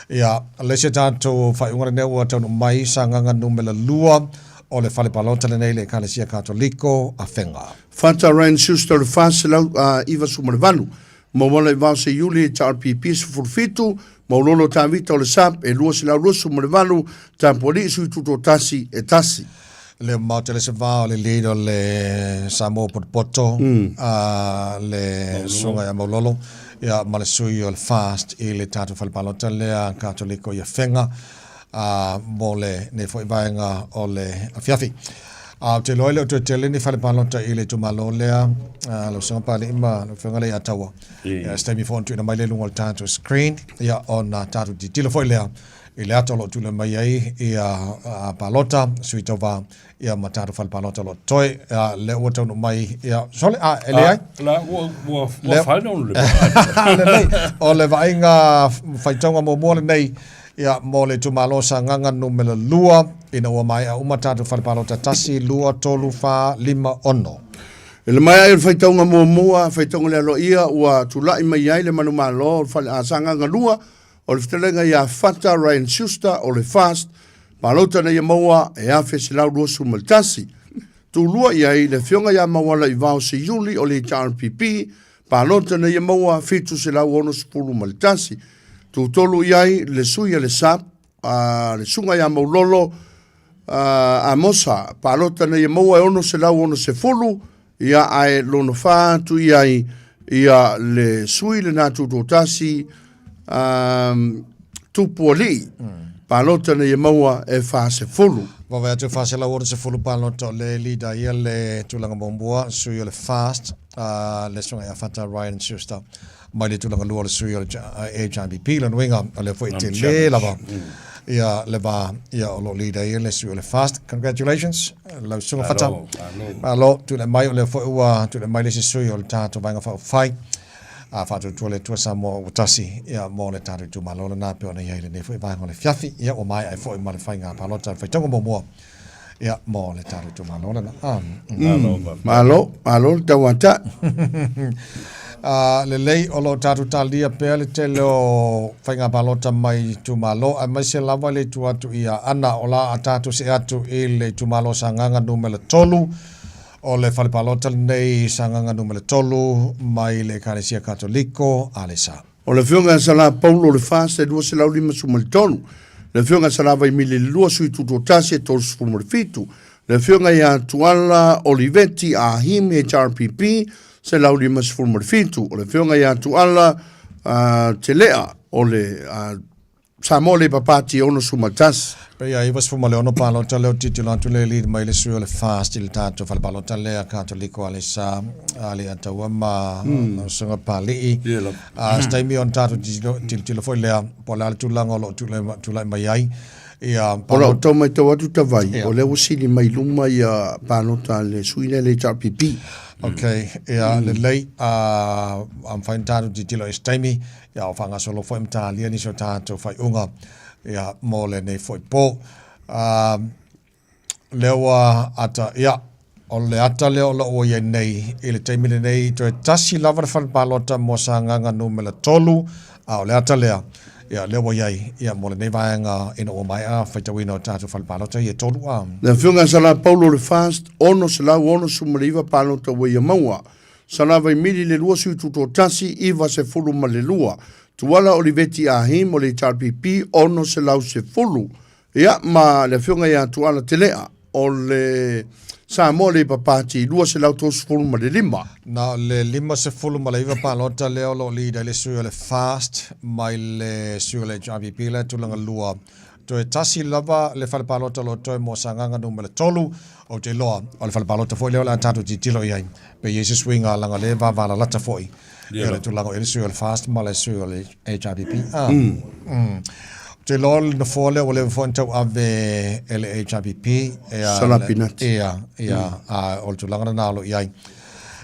Ia, le isi a tatou faaiuga lenei ua taunuu mai, Sagaga numera 2. O le fale palota lenei le Ekalesia Katoliko Afega. Fata Ryan Schuster le 498. Mauala i Vao Seiuli HRPP 17, Maulolo Tavita o le SAP e 228, Tapualii Sui Tutoatasi e tasi. Le maota le se vao le leader o le Samoa Potopoto mm. a le susuga ia Maulolo ia ma le sui o le FAST i le tatou fale palota lea Katoliko i Afega a mo lenei foi vaega o le afiafi. A ou te iloa e le o toe tele ni fale palota i le itumalo lea, lau Susuga Papalii ma lau Afioga Leiataua. Ia, se taimi foi ona tuuina mai lea i luga o le tatou screen, ia, ona tatou tilotilo foi lea i le ata o lo o tuuina mai ai ia palota, sui tauva, ia ma tatou fale palota o lo o totoe. Ia, lea ua taunuu mai, ia, sole, a, e leai. La, ua, ua, ua final le Lelei, o le vaaiga faitauga muamua lenei, Ia, mo le itumalo o Sagaga Numera 2, ina ua maea uma tatou fale palota 1, 2, 3, 4, 5, 6. I le maea ai o le faitauga muamua, faitauga le aloaia ua tulai mai ai le manumalo o le fale a Sagaga 2, o le fetalaiga ia Fata Ryan Schuster o le FAST, palota ina ia maua e 1121. Tulua i ai le afioga ia Mauala Ivao Seiuli o le HRPP, Palota ina ia maua 761. Tutolu i ai le sui a le SAP, a le Susuga ia Maulolo Amosa. Palota ina ia maua e 660, ia ae lona fa atu i ai ia le sui lena tutoatasi Tupualii. Palota ina ia maua e 40. Vavae atu e 460 palota o le leader ia le tulaga muamua, sui o le FAST. a le susuga ia Fata Ryan Schuster mai le tulaga lua o le sui o le HRDP. Lona uiga, o lea foi e tele lava ia le va ia o lo o lead ai le sui o le FAST. Congratulations, lau susuga Fata. Malo, tulai mai, o lea foi ua tulai mai le isi sui o le tatou Vaega Faaupufai a faatuatua le Atua Samoa ua tasi ia mo le tatou itumalo lena pei ona i ai lenei foi vaega o le afiafi. Ia ua maea ai foi ma le faiga palota le faitauga muamua Ia, mo le tatou itumalo lena. Ah, mm. Malo, malo le tauata. Uh, lelei o lo o tatou talia pea le tele o faiga palota mai itumalo aemaise lava le itu atu i Aana o la a tatou see atu i le itumalo Sagaga numera 3 o le fale palota lenei Sagaga numera 3 mai le Ekalesia Katoliko Alesa. O le Afioga ia Salā Paulo le FAST e 253, le Afioga ia Salā Vaimili le 2 Sui Tutoatasi e 37, le Afioga ia Tuala Oliveti Ah Him HRPP 157, o le Afioga ia Tuala Telea o le Samoa Labour Party e 61. Pei a 96 palota lea o tilotilo atu le lead mai le sui o le FAST i le tatou fale palota lea Katoliko a le Sa a le Ataua ma lau Susuga Papalii. A se taimi ona tatou tilotilo foi lea po o le a le tulaga o lo o tulai mai ai ia O lau tau matau atu Tavai, o lea ua sili mai luma ia palota a le sui lea le HRPP. Ok, ia lelei, a mafai ona tatou tilotilo i se taimi. Ia, o faagasolo foi ma talia nisi o tatou faaiuga ia, mo lenei foi po. Uh, lea ua ata, ia, o le ata lea o lo o ua i ai nei i le taimi lenei, toe tasi lava le fale palota mo Sagaga numera 3, a o le ata lea, ia, lea ua i ai, ia, mo lenei vaega ina ua maea faitauina o tatou fale palota ia e tolu a. Le Afioga ia Sala Paulo le FAST, 669 palota ua ia maua. Salavaimili le 2 sui tutoatasi, 92. Tuala Oliveti Ah Him o le HRPP, 610. Ia, ma le Afioga ia Tuala Telea o le Samoa Labour Party, 235. Na o le 59 palota lea o lo o lead ai le sui o le FAST mai le sui o le HRPP la e tulaga lua. Toe tasi lava le fale palota o lo o toe mo Sagaga numera 3. Ou te iloa, o le fale palota foi lea o le a tatou tilotilo i ai, pe i ai se suiga leaga o lea e vavalalata foi ia le tulaga o i ai le sui o le FAST ma le sui o le HRPP. Ah. Ou te iloa o le nofoa lea ua leva foi ona tauave e le HRPP. Ia, Sala Pinati. Ia, ia, a o le tulaga lena o lo o i ai.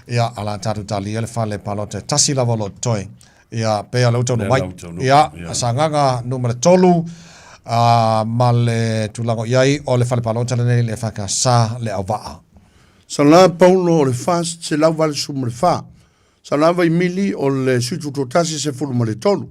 Ia, a o le a tatou talia le fale palota e tasi lava o lo o totoe. Ia, pei o lea ua taunuu mai. Ia, Sagaga numera 3, a, ma le tulaga o i ai, o le fale palota lenei le EFKS le Auvaa. Sala Paulo o le FAST 184. Sala Vaimili o le Sui Tutoatasi 13.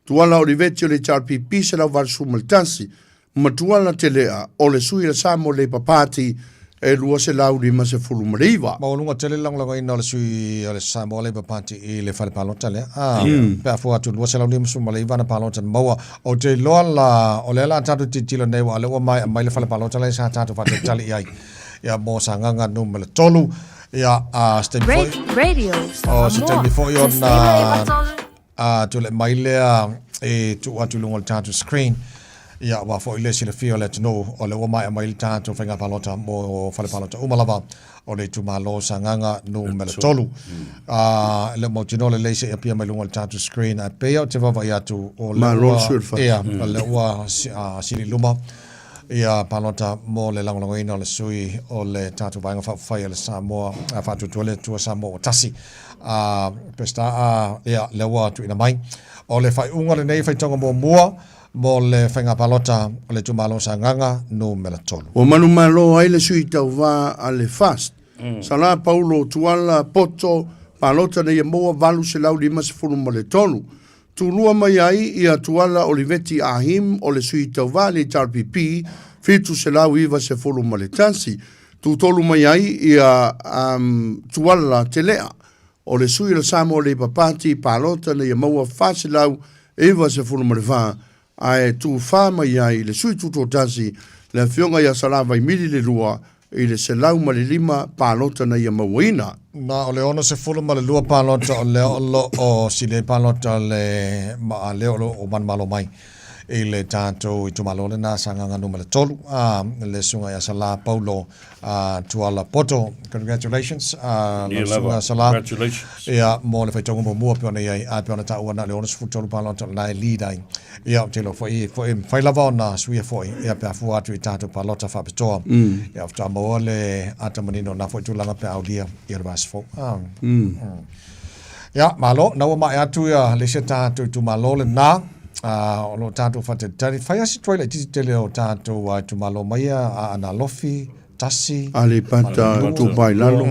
Tuala Oliveti o le HRPP 181. ma Tuala Telea o le sui a le Samoa Labour Party e 259. Maualuga tele le lagolagoina o le sui o le Samoa Labour Party i le fale palota lea. A, pe a fua atu 259 ana palota na maua. Ou te iloa la, o lea la a tatou tilotilo nei aua o lea ua maea mai le fale palota lea sa tatou faatalitali i ai ia mo Sagaga numera 3. Ia, a, se taimi foi. Radio O se taimi foi ona a tulai mai lea e tuu atu i luga o le tatou screen. Ia, aua foi le silafia o le atunuu, o lea ua maea mai le tatou faiga palota mo fale palota uma lava o le itumalo o Sagaga numera 3. A, e le o mautinoa lelei se i apia mai luga o le tatou screen, ae pei lava ou te vaavaai atu o lea Malo ua, le sui o le fatu. ia, o lea ua sili i luma ia palota mo le lagolagoina o le sui o le tatou Vaega Faaupufai a le Samoa, Faatuatua le Atua Samoa ua Tasi. A, Peseta, a, ia, lea ua tuuina mai. O le faaiuga lenei faitauga muamua mo le faiga palota o le itumalo o Sagaga numera 3. Ua manumalo ai le sui tauva a le FAST, Sala Paulo Tuala Poto, palota nei e maua 853. Tulua mai ai ia Tuala Oliveti Ahim o le sui tauva a le HRPP, 791. Tutolu mai ai ia Tuala Telea o le sui o le Samoa Labour Party, palota nei e maua 494, ae tufa mai ai le sui tutoatasi le afioga ia Salā Vaimili le lua i le 105 palota na ia mauaina. Na o le 62 palota o lea o lo o sili ai palota le maa lea o lo o manumalo mai i le tatou itumalo lena Sagaga numera 3 a le susuga ia Salā Paulo Tuala Poto. Congratulations lau susuga Salā. Congratulations. Ia mo le faitauga muamua pei ona i ai, ae pei ona taua na o le 63 palota o lena e lead ai. Ia, ou te iloa foi, foi e mafai lava ona suia foi, ia, pe a fua atu i tatou palota faapitoa. Ia, faatoa maua le ata manino o na foi tulaga pe a aulia ia le vaiaso fou. Ah. Ia, malo, na ua maea atu ia le isi a tatou itumalo lena. Ah, o lo o tatou faatalitali. Fai lava si tuai laitiiti tele o tatou itumalo mai ia, Aana Alofi, Tasi, Aleipata, Itupa i Lalo.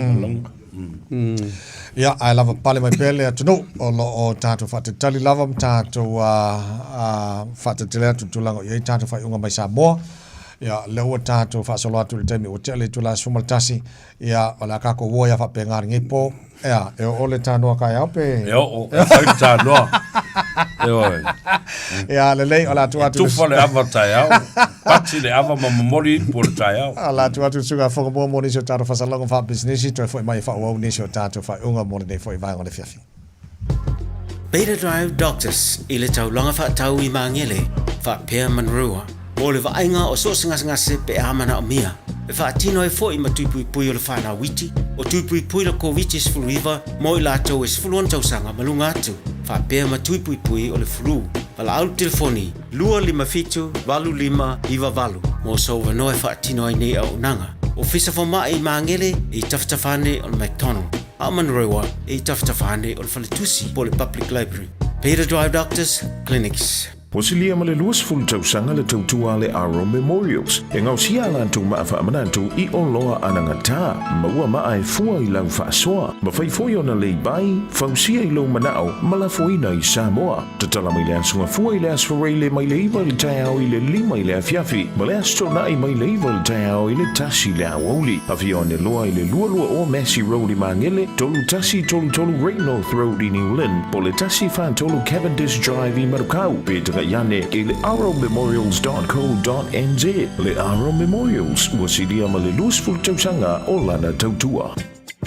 Ia, ae lava pale mai pea le atunuu, o lo o tatou faatalitali lava ma tatou faatalitali atu i le tulaga o i ai tatou faaiuga mai Samoa. Ia, lea ua tatou faasolo atu i le taimi ua tea le itula 11, ia, o le a tatou ua ia faapena lenei po. Ea, e oo le tanoa taeao pe? E oo, e fai le tanoa. E oe. Ia, lelei, o le a tuu atu. E tufa le ava taeao, pati le ava ma momoli ipu o le taeao. O le a tuu atu le susuga Fogamua mo nisi o tatou faasalaga faapisinisi, toe foi mai e faaauau nisi o tatou faaiuga mo lenei foi vaega o le afiafi. Beta Drive Doctors i le taulaga faatau i Magele, faapea Manurewa, mo le vaaiga o so o se gasegase pe a manaomia. E faatino ai foi ma tui puipui o le whanau iti, o tui puipui le Koviti-19 mo i latou e 16 tausaga ma luga atu, faapea ma tui puipui o le flu. Valaau le telefoni 257 8598 mo sou avanoa e faatino ai nei auaunaga. Ofisa Fomai i Magele e i tafatafa ane o le McDonald, a o Manurewa e i tafatafa ane o le Faletusi po o le Public Library. Beta Drive Doctors Clinics. Ua silia ma le 20 tausaga le tautua a le Aro Memorials e gaosia a latou maa faamanatu i oloa anagata, maua maa e fua i lau faasoa, mafai foi ona lei bai, fausia i lou manao ma lafoina i Samoa. Tatala mai le Aso Gafua i le Aso Faraile mai le 9 i le taeao i le 5 i le afiafi ma le Aso Toonai mai le 9 i le taeao i le 1 i le aoauli. Afio ane loa i le 22 Massey Road i Magele, 3133 Great North Road i New Lynn, po o le 143 Cavendish Drive i Manukau, pe tagai ane i le arrowmemorials.co.nz. Le Arrow Memorials, ua silia ma le 20 tausaga o lana tautua.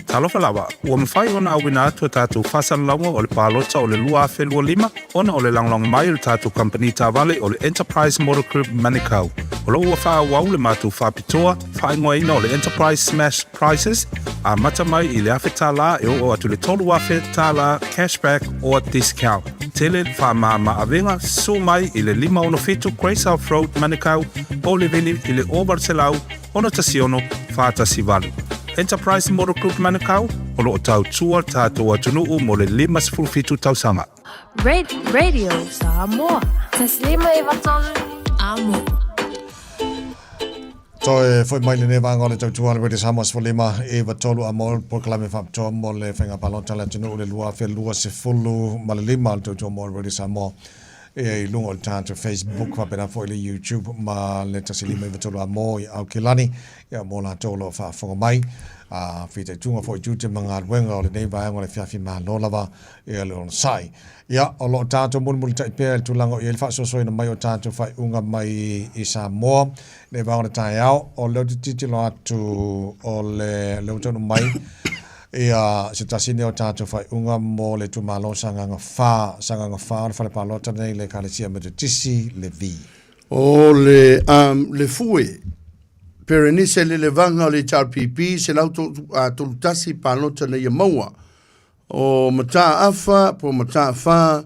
Talofa lava, ua mafai ona auina atu a tatou faasalalauga o le palota o le 2025 ona o le lagolago mai o le tatou kamupani taavale o le Enterprise Motor Group Manukau. O lo o ua faaauau le matou faapitoa faaigoaina o le Enterprise Smash Prizes, amata mai i le $1,000 e oo atu i le $3,000 cashback or discount. Tele le faamama avega susu mai i le 567 Great South Road, Manukau, po o le vili i le 0800 616 418. Enterprise Motor Group Manukau, o lo o tautua le tatou atunuu mo le 57 tausaga. Radio Samoa. Taslima e vatolu amo. Toe foi mai lenei vaega o le tautua a le Radio Samoa 15 i 3 a mo le polokalame faapitoa mo le faiga palota a le atunuu i le 2025 le tautua mo le Radio Samoa. ia i luga o le tatou Facebook faapena foi le YouTube ma le 153 a mo i Aukilani ia mo latou o lo o faafofoga mai. A fitaituga foi i tiute ma galuega o lenei vaega o le afiafi malo lava ia le onosai. Ia, o lo o tatou mulimulitai pea i le tulaga o i ai le faasoasoaina mai o tatou faaiuga mai i Samoa i lenei vaega o le taeao. O lea ou te tilotilo atu o le lea ua taunuu mai ia se tasi lenei o tatou faaiuga mo le itumalo Sagaga 4. Sagaga 4 o le fale palota lenei i le Ekalesia Metotisi Levi. O le, um, le fue, Perenise Lelevaga o le HRPP, 131 palota na ia maua. O Mataafa po o Mataafa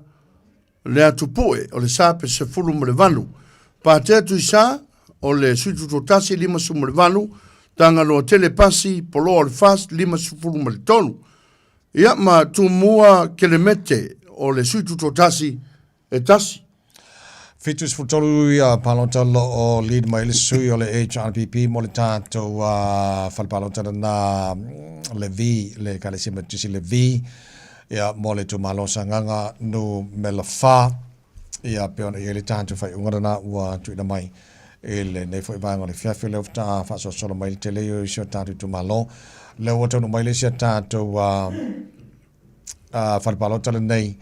le atupu'e o le sa pe 18. Patea Tuisa o le sui tutoatasi 58, Tagaloa Tele Pasi Poloa o le FAST 53. Ia ma Tumua Kelemete o le sui tutoatasi e tasi. 73 ia palota lo o lead mai le sui o le HRPP mo le tatou fale palota lena le V, le Ekalesia Metotisi le V, ia mo le itumalo Sagaga numera 4, ia pei ona i ai le tatou faaiuga lena ua tuuina mai i lenei foi vaega o le afiafi. O lea ua faatoa faasolosolo mai le tele ia o isi o tatou itumalo. Lea ua taunuu mai le isi a tatou fale palota lenei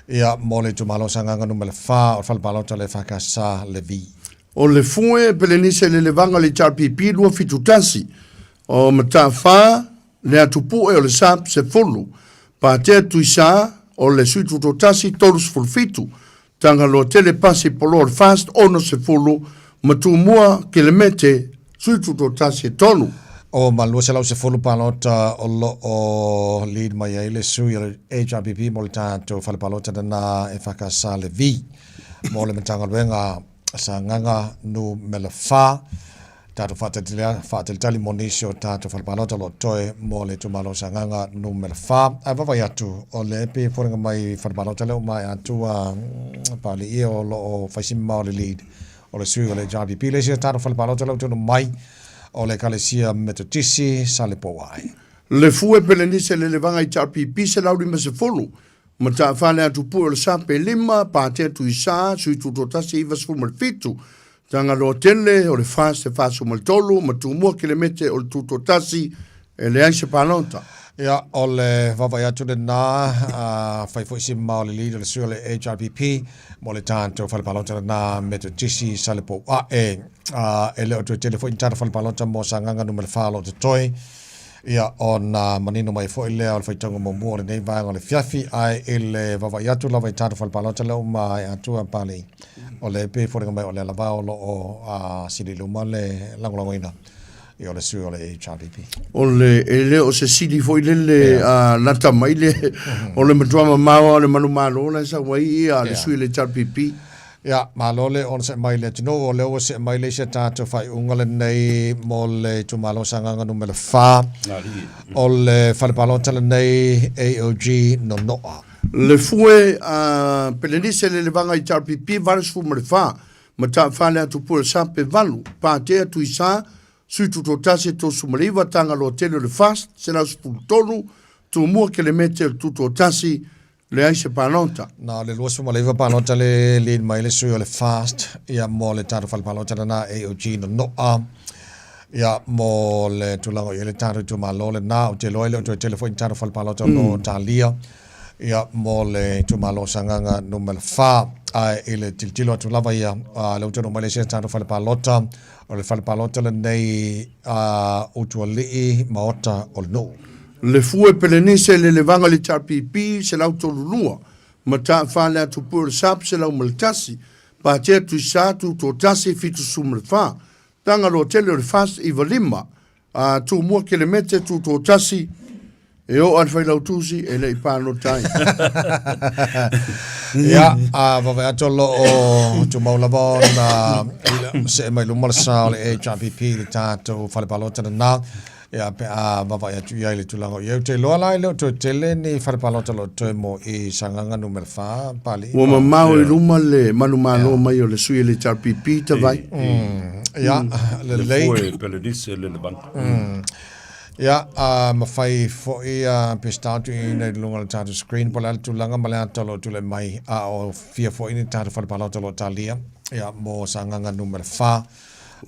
ia mo le itumalo Sagaga numera 4 o le fale palota le EFKS le V. O le fue Pelenise le levaga le HRPP 271 o Matafā le atupu'e o le SAP 10 Patea Tuisā o le Sui Tutoatasi 37 Tagaloa Tele Pasi Poloa o le FAST 60 ma Tumua Kelemete Sui Tutoatasi e tolu. O ma 210 palota o lo o lead mai ai le sui o le HRPP mo le tatou fale palota lena e whakasa le V mo le Matagaluega Sagaga numera 4. Tatou faatalitali mo nisi o tatou fale palota o lo o totoe mo le itumalo o Sagaga numera 4. Ae vaavaai atu, o lea e pei e foliga mai fale palota lea ua maea atu a Papalii o lo o fai si mamao le lead o le sui o le HRPP. Le isi o tatou fale palota lea ua taunuu mai o le Ekalesia Metotisi Salepouae. Le fue pelenise le levaga HRPP 150 Matafale atu pue o le Sape 5, Patea Tuisa, Sui Tutoatasi 97, Tagaloa Tele o le FAST 43 ma Tumua Kelemete o le Tutoatasi e leai se palota. Ia, o le vaavaai atu lena, a fai foi si mamao le leader o le sui o le HRPP mo le tatou fale palota lena Metotisi Salepouae. A, e le o toe tele foi ni tatou fale palota mo Sagaga numera 4 o lo o totoe. Ia, ona manino mai foi lea o le faitauga muamua o lenei vaega o le afiafi, ae i le vaavaai atu lava i tatou fale palota lea ua maea atu a Papalii, o lea e pei e foliga mai o lea lava o lo o sili i luma le lagolagoina o le sui o le HRPP. O le, e le o se sili foi lele a lata mai le, o le matua mamao o le manumalo la e sau ai ia le sui o le HRPP. Ia, malo le onosai mai le atunuu, o lea ua see mai le isi a tatou faaiuga lenei mo le itumalo Sagaga numera 4, o le fale palota lenei AOG Nonoa. Le fue a Pelenise le levaga i HRPP 84 ma Taafale atu pue o Sape 8, Patea Tuisa, Sui Tutoatasi 39, Tagaloa Tele o le FAST 113, Tumua Kelemete o le Tutoatasi Leai se palota. Na o le 29 palota le lead mai le sui o le FAST ia mo le tatou fale palota lena AOG Nonoa ia mo le tulaga o i ai le tatou itumalo lena. Ou te iloa e le o toe tele foi ni tatou fale palota o lo o talia ia mo le itumalo o Sagaga numera 4. Ae i le tilotilo atu lava ia, lea ua taunuu mai le isi tatou fale palota, o le fale palota lenei a Utualii Maota o le nuu. Le fue Pelenise le levaga le HRPP 132, Mataafa le atu pue o le SAP 101, Patea Tuisa Tutoatasi 74, Tagaloa Tele o le FAST 95, a Tumua Kelemete Tutoatasi e oo a le Failautusi e le i palota ai. Ia, a vaavaai atu o lo o tumau lava ona see mai luma le sa o le HRPP i le tatou fale palota lena. Ia, pe a vaavaai atu i ai i le tulaga o i ai. Ou te iloa la e le o toe tele ni fale palota o lo o toe mo i Sagaga numera 4, Papalii. Ua mamao i luma le manumalo mai o le sui o le HRPP, Tavai. Ia, lelei. Le foe Pelenise le levana. Ia, a mafai foi a Pesita atu i ina i luga o le tatou screen po o le a le tulaga ma le ata o lo o tulai mai a o fia foi ni tatou fale palota o lo o talia ia mo Sagaga numera 4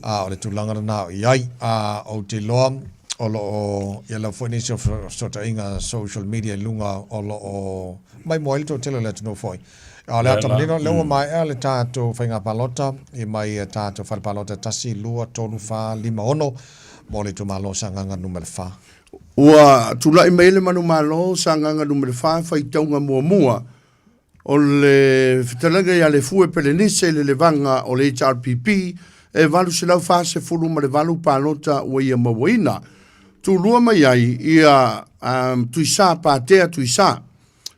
a o le tulaga lena o i ai. A ou te iloa o lo o ia lava foi nisi o fesootaiga social media i luga o lo o maimoa ai le toatele o le atunuu foi. A o le ata manino, lea ua maea le tatou faiga palota i mai tatou fale palota 1, 2, 3, 4, 5, 6 mo le itumalo o Sagaga numera 4. Ua tulai mai ai le manumalo o Sagaga numera 4 faitauga muamua o le fetalaiga ia Lefue Pelenise i le levaga o le HRPP e 848 palota ua ia mauaina. Tulua mai ai ia um, Tuisā Patea Tuisā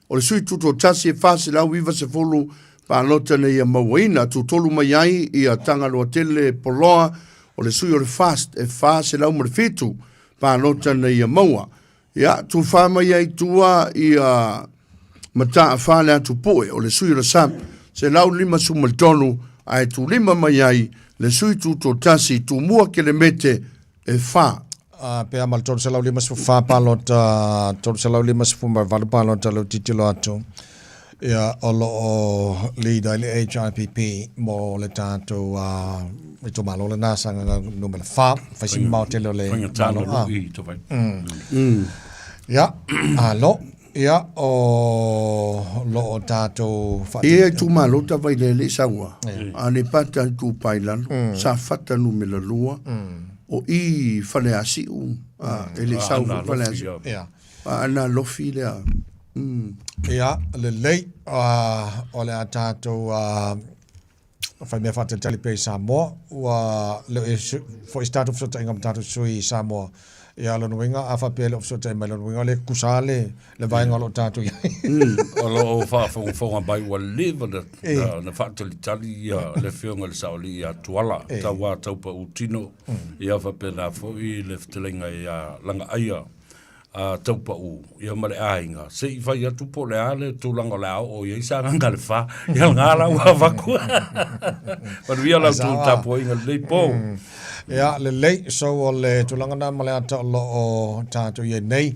o le sui tutoatasi e 490 palota na ia mauaina. Tutolu mai ai ia Tagaloatele Poloa o le sui o le FAST e 407 palota na ia maua. Ia, tufa mai ai tua ia Mataafa le Atupue o le sui o le SAP 153 ae tulima mai ai le sui tutoatasi Tumua Kelemete e 4. A pe a ma le 354 palota, 358 palota leu titilo atu, ia, o lo o lead ai le HRPP mo le tatou uh, itumalo lena Sagaga numera 4, fai si mamao tele o le Faigata malo. na Ah. lui te whai. Ia, alo, ia, o lo o tatou E ia itumalo tava i le le saua. Aleipata Itupa i Lalo, Safata numera 2, o i Faleasiu, a, e le sau foi Faleasiu. Ia. A Aana Alofi lea. Ia, lelei, o le a tatou fai mea faatalitali pea i Samoa, ua le o i ai foi se tatou fesootaiga ma tatou sui i Samoa. Ia, o lona uiga, a faapea e le o fesootai mai, lona uiga o lea e tutusa lava le vaega o lo o tatou i ai. O lo o faafogafoga mai ua leva na, na, na faatalitali ia le afioga i le Saoalii ia Tuala, tauā taupautino, ia faapena foi le fetalaiga ia Lagaaia a Taupau ia ma le aiga, se i fai atu po o le a le tulaga o le a oo i ai Sagaga le Fa. Ia lena la ua avatu. Manuia la outou tapuaiga i lenei po. Ia, lelei, so o le tulaga lena ma le ata o lo o tatou i ai nei.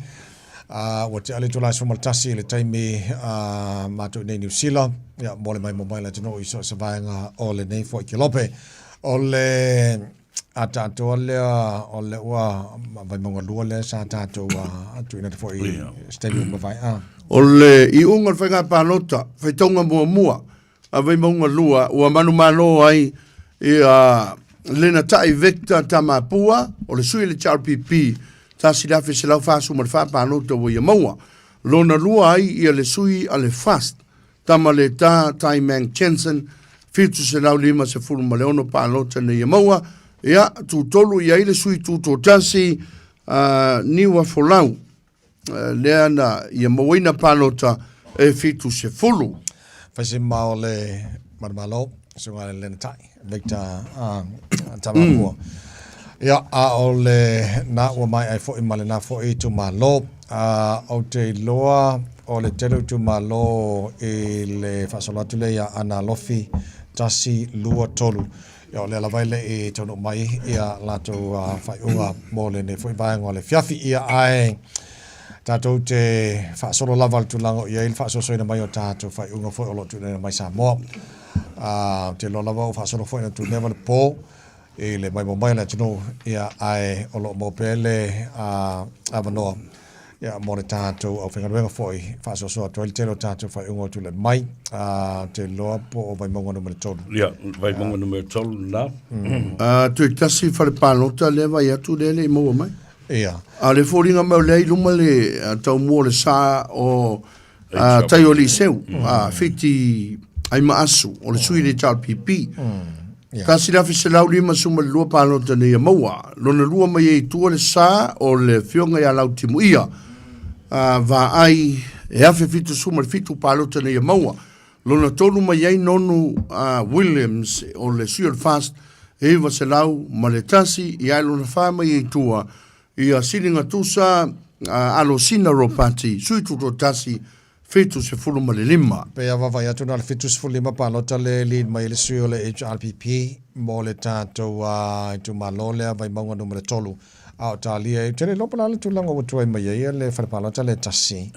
Ua tea le itula e 11 i le taimi a matou i nei Niu Sila, ia, mo le maimoa mai le atunuu i so o se vaega o lenei foi kelope. O le a tatou lea o le ua Vaimauga 2 lea sa tatou tuuina atu foi i se taimi ua mavae. Ah. O le iuga o le faiga palota, faitauga muamua a Vaimauga 2 ua manumalo ai ia Lenatai Victor Tamapua o le sui o le HRPP 1,144 palota ua ia maua. Lona lua ai ia le sui a le FAST Tamaleta Tai Mang Jensen, 756 palota na ia maua. Ia, tutolu i ai le sui tutoatasi uh, Niua Folau, uh, lea na ia mauaina palota e 70. Fai se mao le Manumalo, susuga le Lenatai, Victor uh, Tamapua. Ia, a o le na ua mai ai foi ma lena foi itumalo. A, ou te iloa o le tele o itumalo i le faasolo atu lea ia Aana Alofi, 1, 2, 3. Ia, o lea lava e le i taunuu mai ia latou faaiuga mo lenei foi vaega o le afiafi. Ia, ae tatou te faasolo lava le tulaga o i ai le faasoasoaina mai o tatou faaiuga foi o lo o tuuina mai Samoa. A, ou te iloa lava ua faasolo foi ina tuneva le po i le maimoa mai o le atunuu, ia, ae o lo o maua pea le avanoa ia, mo le tatou aufaigaluega foi faasoasoa atu ai le tele o tatou faaiuga o tulai mai. Ou te iloa po o Vaimauga numera 3. Ia, Vaimauga numera 3 lena. Toe tasi fale palota lea vai atu lea e le i maua mai. Ia. A o le foliga mai o lea i luma le taumua o le sa o Tai o Liceu, Fiti Aimaasu, o le sui le HRPP. 1152 palota na ia maua. Lona lua mai ai i tua le sa o le afioga ia Lautimuia. Vaai e 1077 palota na ia maua. Lona tolu mai ai Nonu Williams o le sui o le FAST e 901 ia lona fa mai ai i tua ia Siligatusa Alosina Ropati, sui tutoatasi, 75. Pei a vaavaai atu na o le 75 palota le lead mai ai le sui o le HRPP mo le tatou itumalo lea Vaimauga numera 3 a o talia ai. Ou te le iloa po o le a le tulaga ua tuai mai ai le fale palota lea e tasi.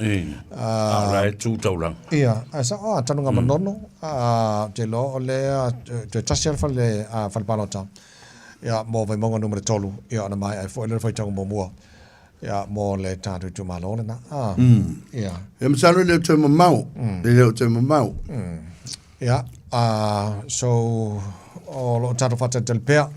A o la e tu taulaga. Ia, ae sao a Tanugamanono, ou te iloa o lea toe tasi lava le fale palota ia mo Vaimauga numera 3 ia ona maea ai foi lea o le faitauga muamua. Ia, mo le tatou itumalo lena. Ah, ia. Ia masalo e le o toe mamao. E le o toe mamao. Ia, so, o lo o tatou faatalitali pea.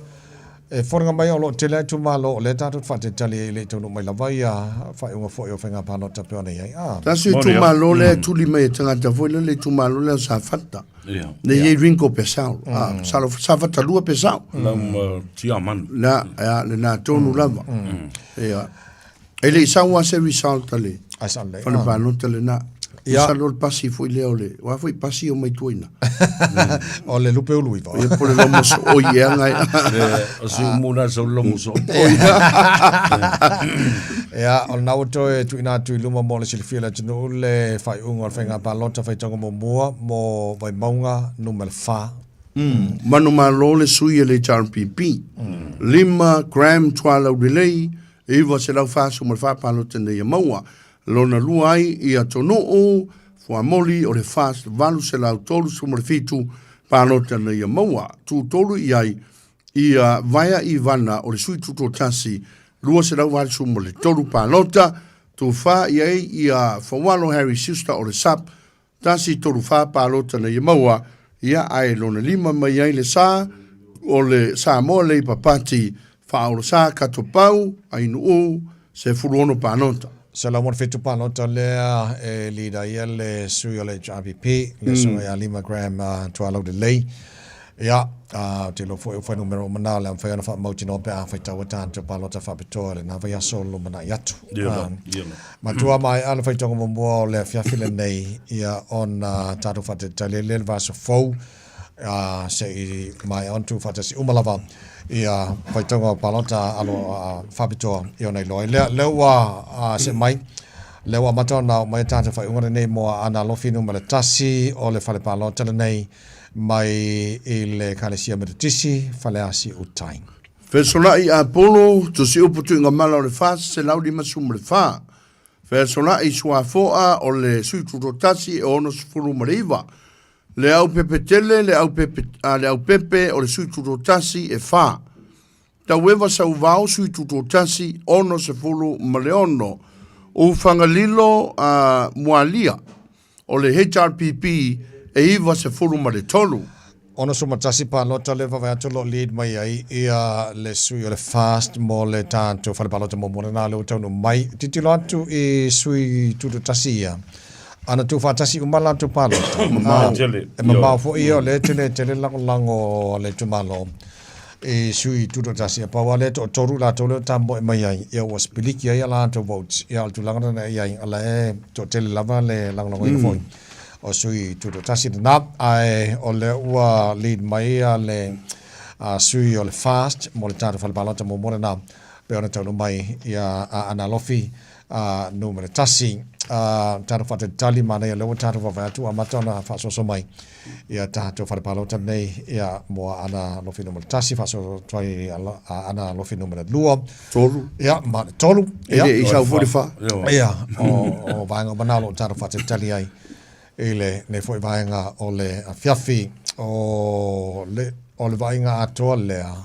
E foliga mai o lo o tele lava itumalo o lea tatou te faatalitali ai e le i taunuu mai lava ia faaiuga foi o faiga palota pei ona i ai. Ah. Tasi itumalo lea e tuli mai e tagata foi lele itumalo lea o Safata. Ia. Lea e i ai Ringo Pesau. Ah, masalo Safata 2 Pesau. Lau ma Tiamanu. La, ia, lena tonu lava. Ia. E le i sau lava se result a le Ai sa lelei. fale palota lena. Ia. Masalo o le pasi foi lea o le, o a foi pasi o mai tua i ina. O le lupe ulu iva. Ia po o le lomo sooi ea ngai. O si umu na sau lomo sooi. Ia, o lena ua toe tuuina atu i luma mo le silafia e le atunuu le faaiuga o le faiga palota faitauga muamua mo Vaimauga numera 4. Manumalo le sui a le HRPP. 5 gram tualaulelei, 944 palota ina ia maua. Lona lua ai i atunuu fuamoli o le FAST 837 palota ina ia maua. Tutolu i ai ia Vaea Ivana o le sui tutoatasi 283 palota. Tufa i ai ia Faualo Harry Schuster o le SUP 134 palota na ia maua, ia ae lona lima mai ai le sa o le Samoa Labour Party Faaolosā Katopau Ainuu 16 palota. 167 palota lea e lead ai ia le sui o le HRPP, le Susuga ia Lima Graham Tualau Lelei. Ia, ou te iloa foi o fuainumera uma na o le a mafai ona faamautinoa pe a faitau a tatou palota faapitoa i lena vaiaso o lumanai atu. Ia la, ia la. Matua maea le faitauga muamua o le afiafi lenei, ia, ona tatou faatalitali ai lea i le vaiaso fou, se i maea ona tuufaatasi uma lava ia faitauga palota alo faapitoa ia ona iloa ai lea. Lea ua see mai, lea ua amata ona oo mai a tatou faaiuga lenei mo Aana Alofi numera 1 o le fale palota lenei mai i le Ekalesia Metotisi, Faleasi Utai. Fesolai Apolo, Tusiupu Tuigamala o le 454. Fesolai Suafoa o le Sui Tutoatasi e 69. Le Aupepe Tele, le Aupepe, a, le Aupepe o le Sui Tutoatasi e 4. Taueva Sauvao Sui Tutoatasi 66. Ufagalilo a, Mualia o le HRPP e 93. 61 palota le vaavaai atu o lo o lead mai ai ia le sui o le FAST mo le tatou fale palota muamua lena lea ua taunuu mai. Tilotilo atu i sui tutoatasi ia, ana tuufaatasi uma latou palota. Mamao tele. E mamao foi ia o lea e tele tele lagolago a le itumalo i sui tutoatasi. E pau lava lea e toatolu latou lea ua tamoe mai ai, ia ua sipiliki ai a latou votes. Ia o le tulaga lena e i ai, o la e toatele lava le lagolagoina foi o sui tutoatasi lena, ae o lea ua lead mai le sui o le FAST mo le tatou fale palota muamua lena pei ona taunuu mai ia Aana Alofi numera 1. Tatou faatalitali manaia lea ua tatou vaavaai atu ua amata ona faasoasoa mai ia tatou fale palota nei ia mo Aana Alofi numera 1 faasoasoa atu ai Aana Alofi numera 2. Tolu. Ia, ma le tolu. E le i sau foi le fa. Ia, o vaega uma na o lo o tatou faatalitali ai i lenei foi vaega o le afiafi. O le vaaiga atoa lea,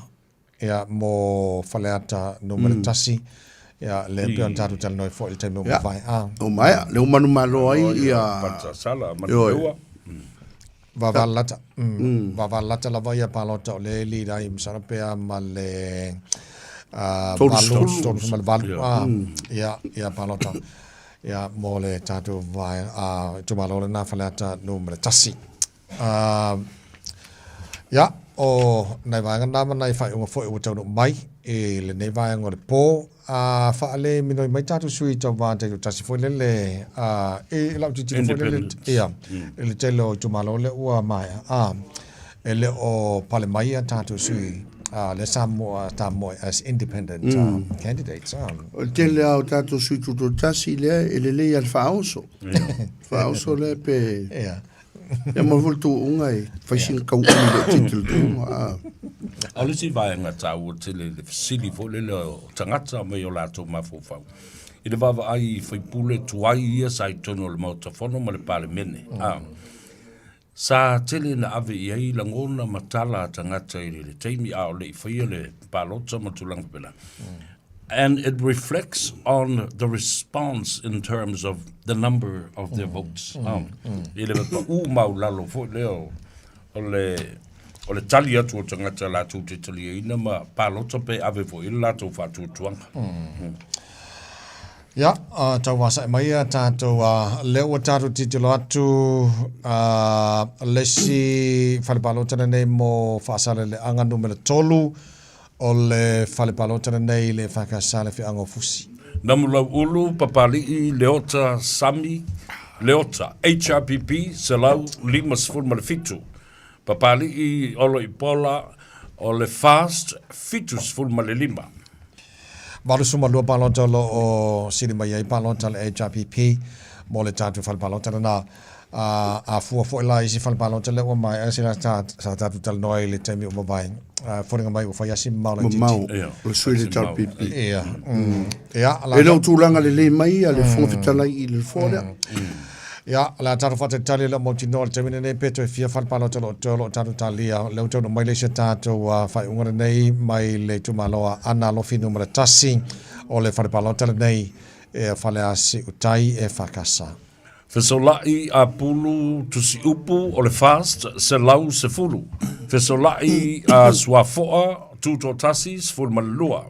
ia, mo Faleata numera 1, ia, lea pei ona tatou talanoa ai foi i le taimi ua mavae. Ua maea, lea ua manumalo ai ia... Patasala, Manupeua. Vavalata. Vavalata lava ia palota o lea e lead ai masalo pe a ma le valu, 38 ia, ia palota. Ia, mo le tatou vae, itumalo lena Faleata numera 1. Ia, o nai vaega na ma nai faaiuga foi ua taunuu mai i lenei vaega o le po. A faale minoi mai tatou sui tauva taitoatasi foi lele a i lau tilotilo foi lele ia i le tele o itumalo lea ua maea a e le o pale mai a tatou sui lea sa tamoe as independent candidates. O le tele lava o tatou sui tutoatasi lea e lelei lava le faaoso. Faaoso lea pe... Ia. Ia ma foi le tuuga e fai sina tauumi laitiiti o le tuuga. A o le isi vaega taua tele i le fesili foi lele o tagata mai o latou mafaufau, i le vaavaai i sui usufono tuai ia sa i totonu o le Maota Fono ma le Palemene, a, sa tele ina ave i ai lagona ma tala a tagata i le taimi a o le i faia le palota ma tulaga faapena. And it reflects on the response in terms of the number of their votes. I le paʻū maulalo foi lea o o le o le tali atu o tagata latou te taliaina ma palota pe ave foi i le latou faatuatuaga. Ia, tau vasaʻi mai ia tatou, lea ua tatou tilotilo atu, le isi fale palota lenei mo Faasaleleaga numera 3, o le fale palota lenei i le EFKS le Feaga o Fusi. Namulauulu Papalii Leota Sami Leota, HRPP 157, Papalii Oloipola o le FAST 75. 82 palota o lo o sili mai ai palota a le HRPP mo le tatou fale palota lena. A, a fua foi la i isi fale palota lea ua maea sila sa, sa tatou talanoa ai i le taimi ua mavae. A, foliga mai ua fai lava si mamao laitiiti. Mamao, o le sui le HRPP. Ia, Ia, la E le o tulaga lelei mai a le Fofoga Fetalai i le nofoa lea. Ia, o le a tatou faatalitali e le o mautinoa i le taimi lenei pe toe fia fale palota o lo o toe o lo o tatou talia. O lea ua taunuu mai le isi a tatou faaiuga lenei mai le itumalo a Aana Alofi numera 1 o le fale palota lenei e Faleasiu Tai e FKS. Fesolaʻi Apulu Tusiupu o le FAST 110. Fesolaʻi a Suafoa Tutoatasi 12.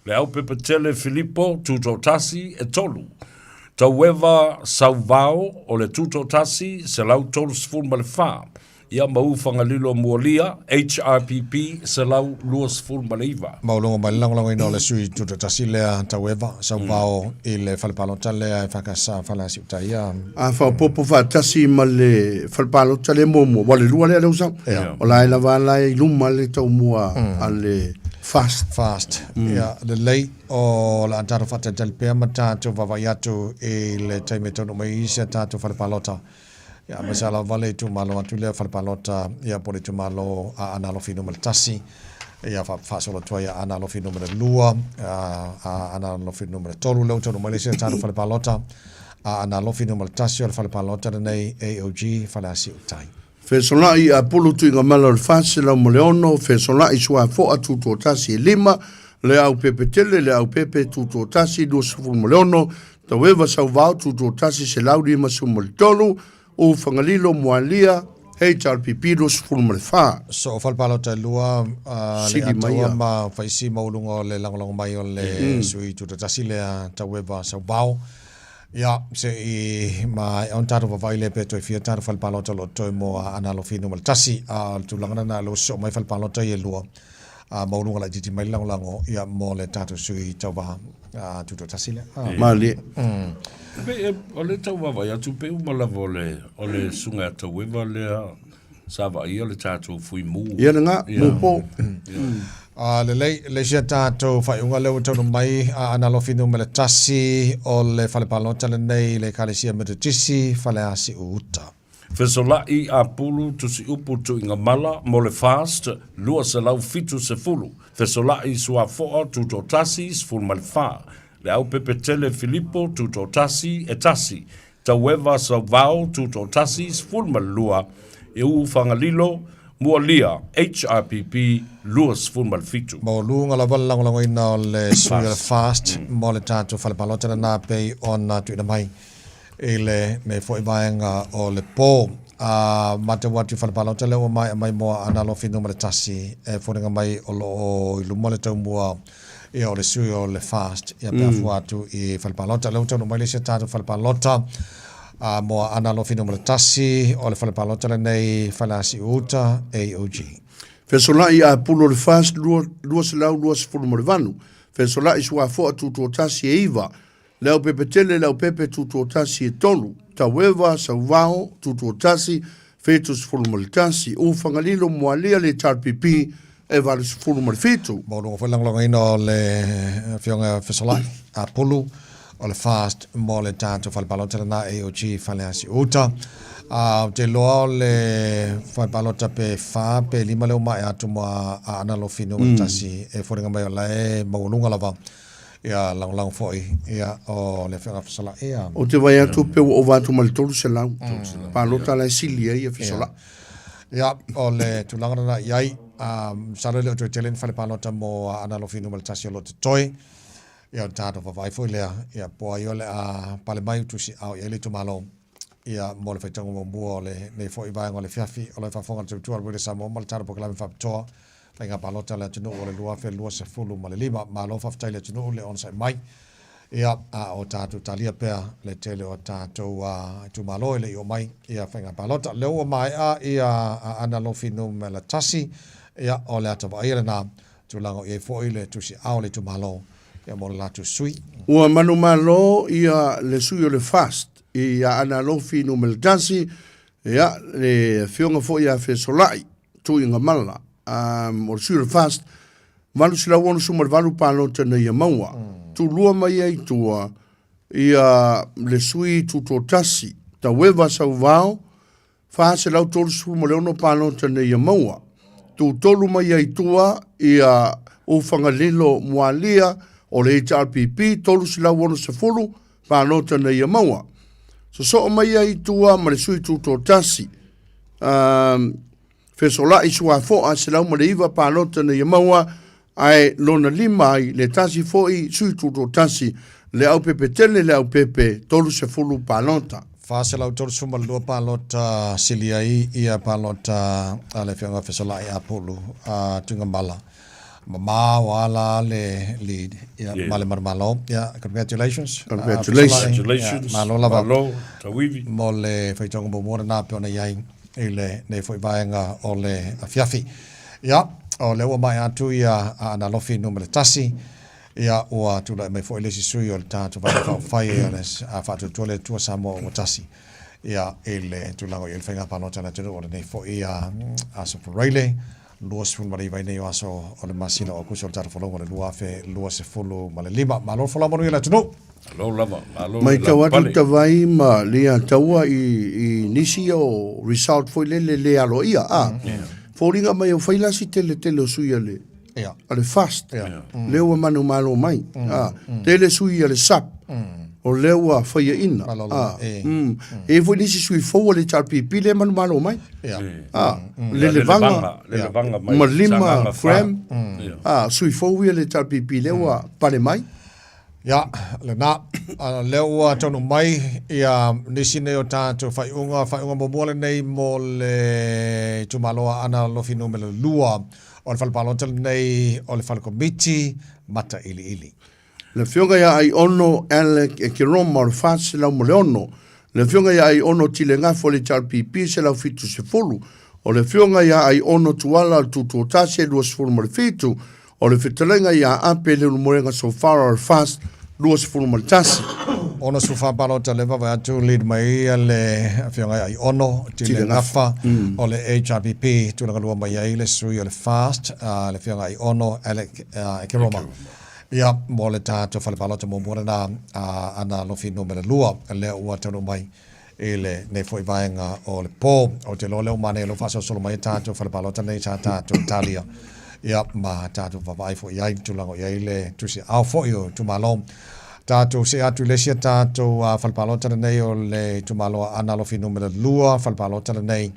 Leaupepetele Filipo Tutoatasi e 3. Taueva Sauvao o le Tutoatasi 134. Ia ma Ufagalilo Mualia, HRPP 129. Maualuga mai le lagolagoina o le sui tutoatasi lea Taueva Sauvao i le fale palota lea e FKS Faleasiuta ia. A faaopoopo faatasi ma le fale palota lea muamua, ua le lua lea lea ua sau. O la e lava la e i luma le taumua a le FAST. FAST. Ia, lelei, o le a tatou faatalitali pea ma tatou vaavaai atu i le taimi e taunuu mai ai isi a tatou fale palota. Ia, aemaise lava le itumalo atu lea fale palota, ia, po o le itumalo a Aana Alofi numera 1, ia, faasolo atu ai ia Aana Alofi numera 2, a Aana Alofi numera 3, lea ua taunuu mai le isi a tatou fale palota, a Aana Alofi numera 1 o le fale palota lenei AOG Faleasiu Tai. Fesolaʻi Apulu Tuigamala o le 406, Fesolaʻi Suafoa Tutoatasi e 5, Leaupepe Tele Leaupepe Tutoatasi 26, Taueva Sauvao Tutoatasi 153, U Fagalilo Moalia HRPP 24. So o fale palota e lua le atoa ma faisi maualuga o le lagolago mai o le sui tutoatasi lea Taueva Sauvao. Ia, se i maea ona tatou vavaai lea pe toe fia tatou fale palota o lo o totoe mo Aana Alofi numera 1. A o le tulaga lena, o lea ua sosoo mai fale palota ia e lua, a maualuga laitiiti mai le lagolago ia mo le tatou sui tauva tutoatasi lea. Malie. Pei o le tau vaavaai atu pei uma lava o le o le susuga ia Taueva lea sa vaaia le tatou fuimu. Ia lena, mupo. A lelei, le isi a tatou faaiuga lea ua taunuu mai, a Aana Alofi numera 1 o le fale palota lenei i le Ekalesia Metotisi, Faleasiu Uta. Fesolaʻi Apulu Tusiupu Tuigamala mo le FAST 270, Fesolaʻi Suafoa Tutoatasi 14, Leaupepetele Filipo Tutoatasi e 1, Taueva Sauvao Tutoatasi 12, Iu Fagalilo Mualia HRPP 27. Maualuga lava le lagolagoina o le sui o le FAST mo le tatou fale palota lena pei ona tuuina mai i lenei foi vaega o le po. A matau atu i fale palota lea ua maea mai mo Aana Alofi numera 1 e foliga mai o lo o i luma le taumua ia o le sui o le FAST ia pe a fua atu i fale palota. Lea ua taunuu mai le isi a tatou fale palota a mo Aana Alofi numera 1 o le fale palota lenei Faleasiu Uta AOG. Fesolaʻi Apulu o le FAST 228, Fesolaʻi Suafoa Tutoatasi e 9, Leaupepetele Leaupepe Tutoatasi e 3, Taueva Sauvao Tutoatasi 71, U Fagalilo Moalia le HRPP e 87. Maualuga foi le lagolagoina o le Afioga ia Fesolai Apulu o le FAST mo le tatou fale palota lena AOG Faleasi Uta. Ou te iloa o le fale palota pe 4 pe 5 lea ua maea atu mo Aana Alofi Nu.1 e foliga mai o la e maualuga lava ia lagolago foi ia o le Afioga Fesolai ia. Ou te vaai atu pe ua ova atu ma le 300 palota la e sili ai ia Fesolai. Ia, o le tulaga lena i ai, masalo e le o toe tele ni fale palota mo Aana Alofi Nu.1 o lo o totoe. Ia, o le tatou vaavaai foi lea, ia, po o ai o le a pale mai ua tusiao i ai le itumalo, ia, mo le faitauga muamua o lenei foi vaega o le afiafi. O lo o faafofoga le tautua a le Radio Samoa ma le tatou polokalame faapitoa, faiga palota a le atunuu o le 2025. Malo faafetai i le atunuu i le onosai mai. Ia, a o tatou talia pea le tele o tatou itumalo e le i oo mai ia faiga palota. Lea ua maea ia Aana Alofi Numera 1, ia, o le ata vaaia lena tulaga o i ai foi le tusiao o le itumalo ia mo le latou sui. Ua manumalo ia le sui o le FAST i Aana Alofi Numera 1, ia, le Afioga foi ia Fesolai Tuigamala, o le sui o le FAST, 868 palota na ia maua. Tulua mai ai i tua ia le sui tutoatasi, Taueva Sauvao, 436 palota na ia maua. Tutolu mai ai i tua ia Ufagalilo Mualia o le HRPP, 360 palota na ia maua. Sosoo mai ai i tua ma le sui tutoatasi, Fesolai Suafoa 109 palota na ia maua, ae lona lima ai le tasi foi sui tutoatasi Leaupepe Tele Leaupepe 30 palota. 432 palota sili ai ia palota a le Afioga Fesolai Apulu a Tuigamala. Mamao a la le lead ia ma le Manumalo. Ia, congratulations. Congratulations. Congratulations. Malo lava. Malo, tauivi. Mo le faitauga muamua lena pe ona i ai i lenei foi vaega o le afiafi. Ia, o lea ua maea atu ia Aana Alofi Numera 1, ia ua tulai mai foi le isi sui o le tatou Vaega Faaupufai o le Faatuatua le Atua Samoa ua tasi ia i le tulaga o i ai le faiga palota a le atunuu o lenei foi Aso Faraile 29 ai nei o aso o le masina o Akuso o le tatou folauga o le 2025. Malo le folau manuia le atunuu! Malo lava, malo le Matau atu lavapale. Tavai ma Leiataua i, i nisi o result foi lele le aloaia a. Foliga mai o fai la si tele tele o sui a le a le FAST lea ua manumalo mai a. Tele sui a le SUP o lea ua faiaina a. E i ai foi nisi sui fou a le HRPP lea e manumalo mai a. Lelevaga ma Lima Graham a, sui fou ia a le HRPP lea ua pale mai. Ia, lena, lea ua taunuu mai ia nisi nei o tatou faaiuga, faaiuga muamua lenei mo le itumalo Aana Alofi Numera 2 o le fale palota lenei o le fale komiti Matailiili. Le Afioga ia Aiono Alec Ekeroma o le 406, le Afioga ia Aiono Tile Gafo o le HRPP 170, o le Afioga ia Aiono Tuala o le Tutoatasi e 27, O le fetalaiga ia Ape Leulumoega Sofara o le FAST 21. 64 palota lea vaavaai atu lead mai ai le Afioga ia Aiono Tile Gafa o le HRPP, tulaga lua mai ai le sui o le FAST le Afioga Aiono Alec Ekeroma. Ia, mo le tatou fale palota muamua lena a Aana Alofi Numera 2 lea ua taunuu mai i lenei foi vaega o le po. Ou te iloa lea ua manaia lea ua faasolosolo mai tatou fale palota nei sa tatou talia ia ma tatou vaavaai foi i ai tulaga o i ai le tusiaao foi o itumalo. Tatou see atu i le isi a tatou fale palota lenei o le itumalo a Aana Alofi Numera 2, fale palota lenei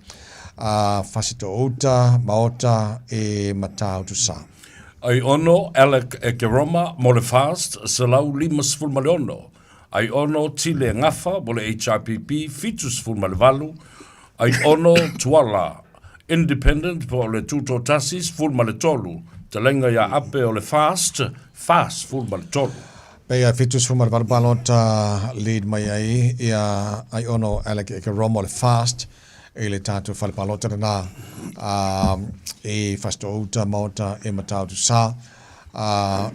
a Fasitoo-uta Maota i Matautu-Sa. Aiono Alec Ekeroma mo le FAST 156. Aiono Tile Gafa mo le HRPP 78, Aiono Tuala Independent po o le Tutoatasi 13, Talenga ia Ape o le FAST 43. Pei a 78 palota lead mai ai ia Aiono Alec Ekeroma o le FAST i le tatou fale palota lena i Fasitoo-uta Maota i Matautu-Sa.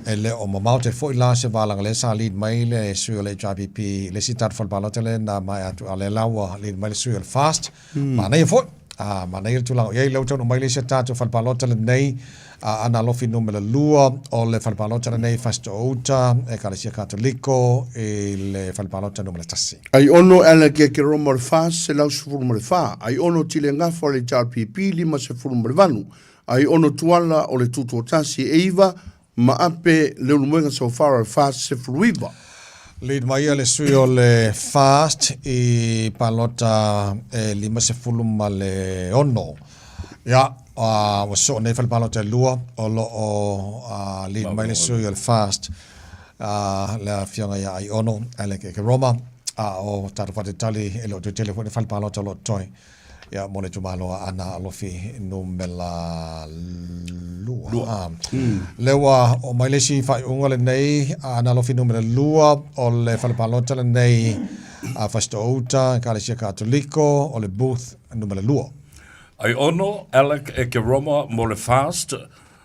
E le o mamao tele foi la se valaga lea sa lead mai le sui o le HRPP i le isi tatou fale palota lea na maea atu, a o lea la ua lead mai le sui o le FAST. Manaia foi. A manaia le tulaga o i ai, lea ua taunuu mai le isi a tatou fale palota lenei, Aana Alofi Numera 2, o le fale palota lenei i Fasitoouta, Ekalesia Katoliko, i le fale palota numera 1. Aiono Alec Ekeroma o le 414, Aiono Tile Gafa o le HRPP 58, Aiono Tuala o le Tutoatasi e 9, ma Ape Leulumoega Sofara o le 49. Lead mai ia le sui o le FAST i palota e 56. Ia, ua soo nei fale palota e lua o lo o lead mai le sui o le FAST, le afioga ia Aiono Alec Ekeroma, a o tatou faatalitali e le o toe tele foi ni fale palota o lo o totoe. Ia, mo le itumalo a Aana Alofi numera 2. Ah. Lea ua oo mai le isi faaiuga lenei, a Aana Alofi numera 2, o le fale palota lenei a Fasitoouta, Ekalesia Katoliko, o le booth numera 2. Aiono Alec Ekeroma mo le FAST,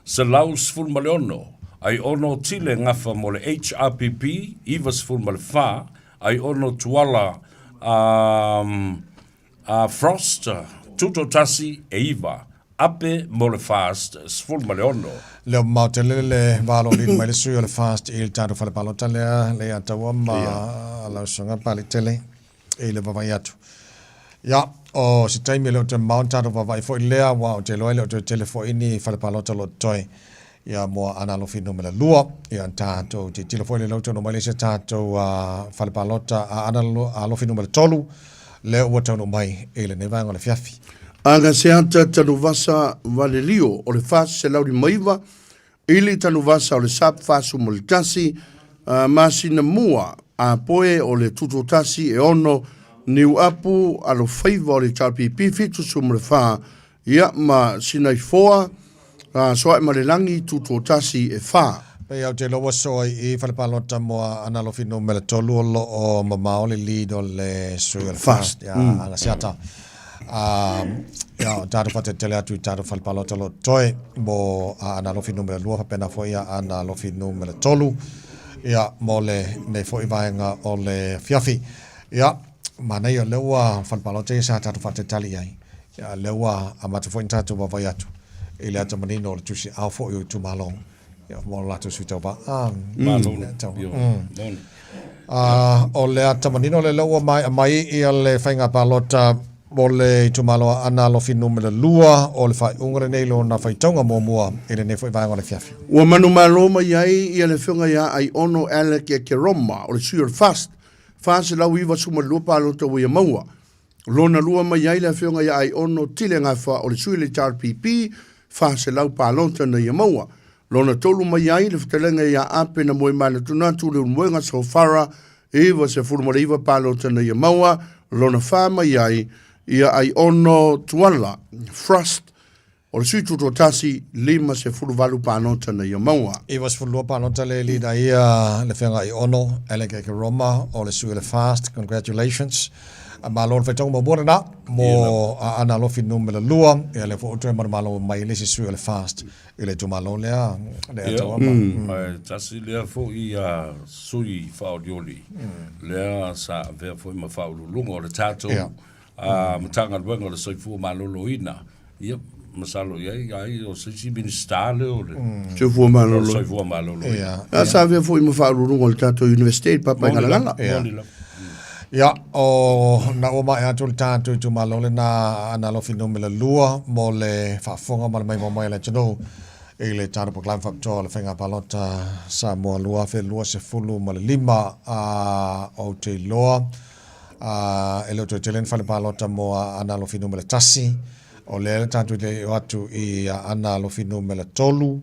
116, Aiono Tile Gafa mo le HRPP, 94, Aiono Tuala um, A Frost, Tutoatasi e iva, Ape mo le Fast, 16. Leo mamao tele le va o lo o lead mai le sui o le Fast i le tatou fale palota lea le ia taua ma lau susuga Pali tele i le vavaai atu. Ia, o se taimi e le o toe mamao ona tatou vaavaai foi lea aua ou te iloa e le o toe tele foi ni fale palota o lo o totoe ia mo Aana Alofi numera 2. Ia tatou tilotilo foi le taunuu mai le isi tatou fale palota a Aana Alofi numera 3 lea ua taunuu mai i lenei vaega o le afiafi. Agaseata Tanuvasa Valelio o le 459, Ili Tanuvasa o le SAP 41, masina mua, Apoe o le Tutoatasi e 6, Niuapu Alofaiva o le HRPP 74, Ia, ma Sinaifoa, Soaemalelagi, Tutoatasi e fa. Pei au te iloa ua soa i i fale palota mo Aana Alofi numera 3 o lo o mamao le lead o le sui o le FAST ia Agaseata. Ia, o tatou faatetele atu i tatou fale palota o lo o totoe mo Aana Alofi numera 2 faapena foi ia Aana Alofi numera 3 ia mo lenei foi vaega o le afiafi. Ia, manaia o lea ua fale palota ia sa tatou faatetali i ai. Ia, lea ua amata foi ona tatou vaavaai atu i le ata manino o le tusi ao foi o itumalo ia, mo lo latou sui tauva. Ah, mm. Ah, o le ata manino le lea ua maea mai ia le faiga palota mo le itumalo a Aana Alofi numera 2 o le faaiuga lenei lona faitauga muamua i lenei foi vaega o le afiafi. Ua manumalo mai ai ia le Afioga ia Aiono Alec Ekeroma o le sui o le FAST, 492 palota ua ia maua. Lona lua mai ai le Afioga ia Aiono Tile Gafa o le sui o le HRPP, 400 palota na ia maua. Lona tolu mai ai le fetalaiga ia Ape na Moemanatunatu Leulumoega Sofara, 99 palota na ia maua. Lona fa mai ai ia Aiono Tuala Frost O le sui tutoatasi, 58 palota na ia maua. 92 palota le leader ia le Feagai Ono, Alec Ekeroma o le sui o le FAST, congratulations. Malo le faitauga muamua lena mo Aana Alofi numera 2, ia lea foi ua toe manumalo mai le isi sui o le FAST i le itumalo lea le Ataua ma. Ae tasi lea foi sui faaolioli lea sa avea foi ma faauluuluga o le tatou Matagaluega o le Soifua Maloloina, ia, masalo i ai, ai o se isi Minisita lea o le Soifua Maloloina. Soifua Maloloina. Ia, sa avea foi ma faauluuluga o le tatou University i Papaigalagala. Moni lava. Ia, o na ua maea atu le tatou itumalo lena Aana Alofi numera 2 mo le faafofoga ma le maimoa mai a le atunuu i le tatou polokalame faapitoa o le Faiga Palota Samoa 2025, a ou te iloa Ā, e le o toe tele ni fale palota mo Aana Alofi Numera 1. O lea le tatou te o atu i Aana Alofi Numera 3,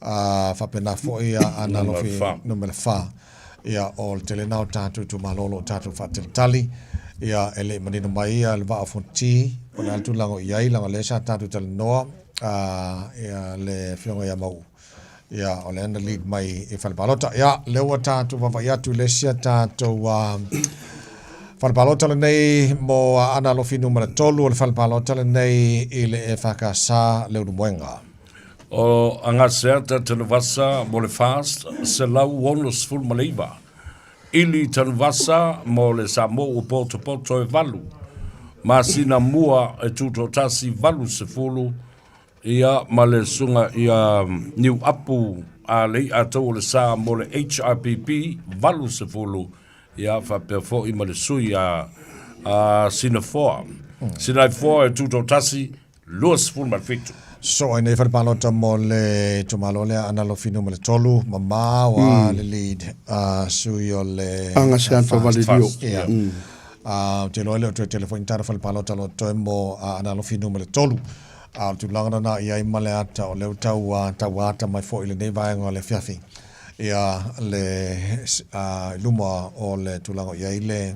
ā, faapena foi Aana Alofi Numera 4. Ia, o le tele na o tatou itumalo o lo o tatou faatalitali. Ia, e le i manino mai ia le Vaa o Fonoti, po o le a le tulaga o i ai, leaga o lea sa tatou talanoa, ā, ia, le Afioga ia Mauu. Ia, o lea na lead mai i fale palota. Ia, lea ua tatou vaavaai atu i le isi a tatou fale palota lenei mo Aana Alofi numera 3 o le fale palota lenei i le EFKS Leulumoega. O Agaseata Tanuvasa mo le FAST 169. Ili Tanuvasa mo le Samoa ua potopoto e valu. Masina Mua e tutoatasi 80 ia ma le susuga ia Niuapu a le i'a tou o le sa mo le HRPP 80 ia faapea foi ma le sui a a Sinafoa Sinaifoa e tutoatasi 27. So ai nei fale palota mo le itumalo lea Ana Alofi numera 3 mamao a le lead a sui o le Aga Seata Valelio. Ia. Ou te iloa e le o toe tele foi ni tatou fale palota o lo o totoe mo Ana Alofi numera 3. A o le tulaga lena i ai ma le ata o lea ua tau tau ata mai foi i lenei vaega o le afiafi ia le i luma o le tulaga o i ai le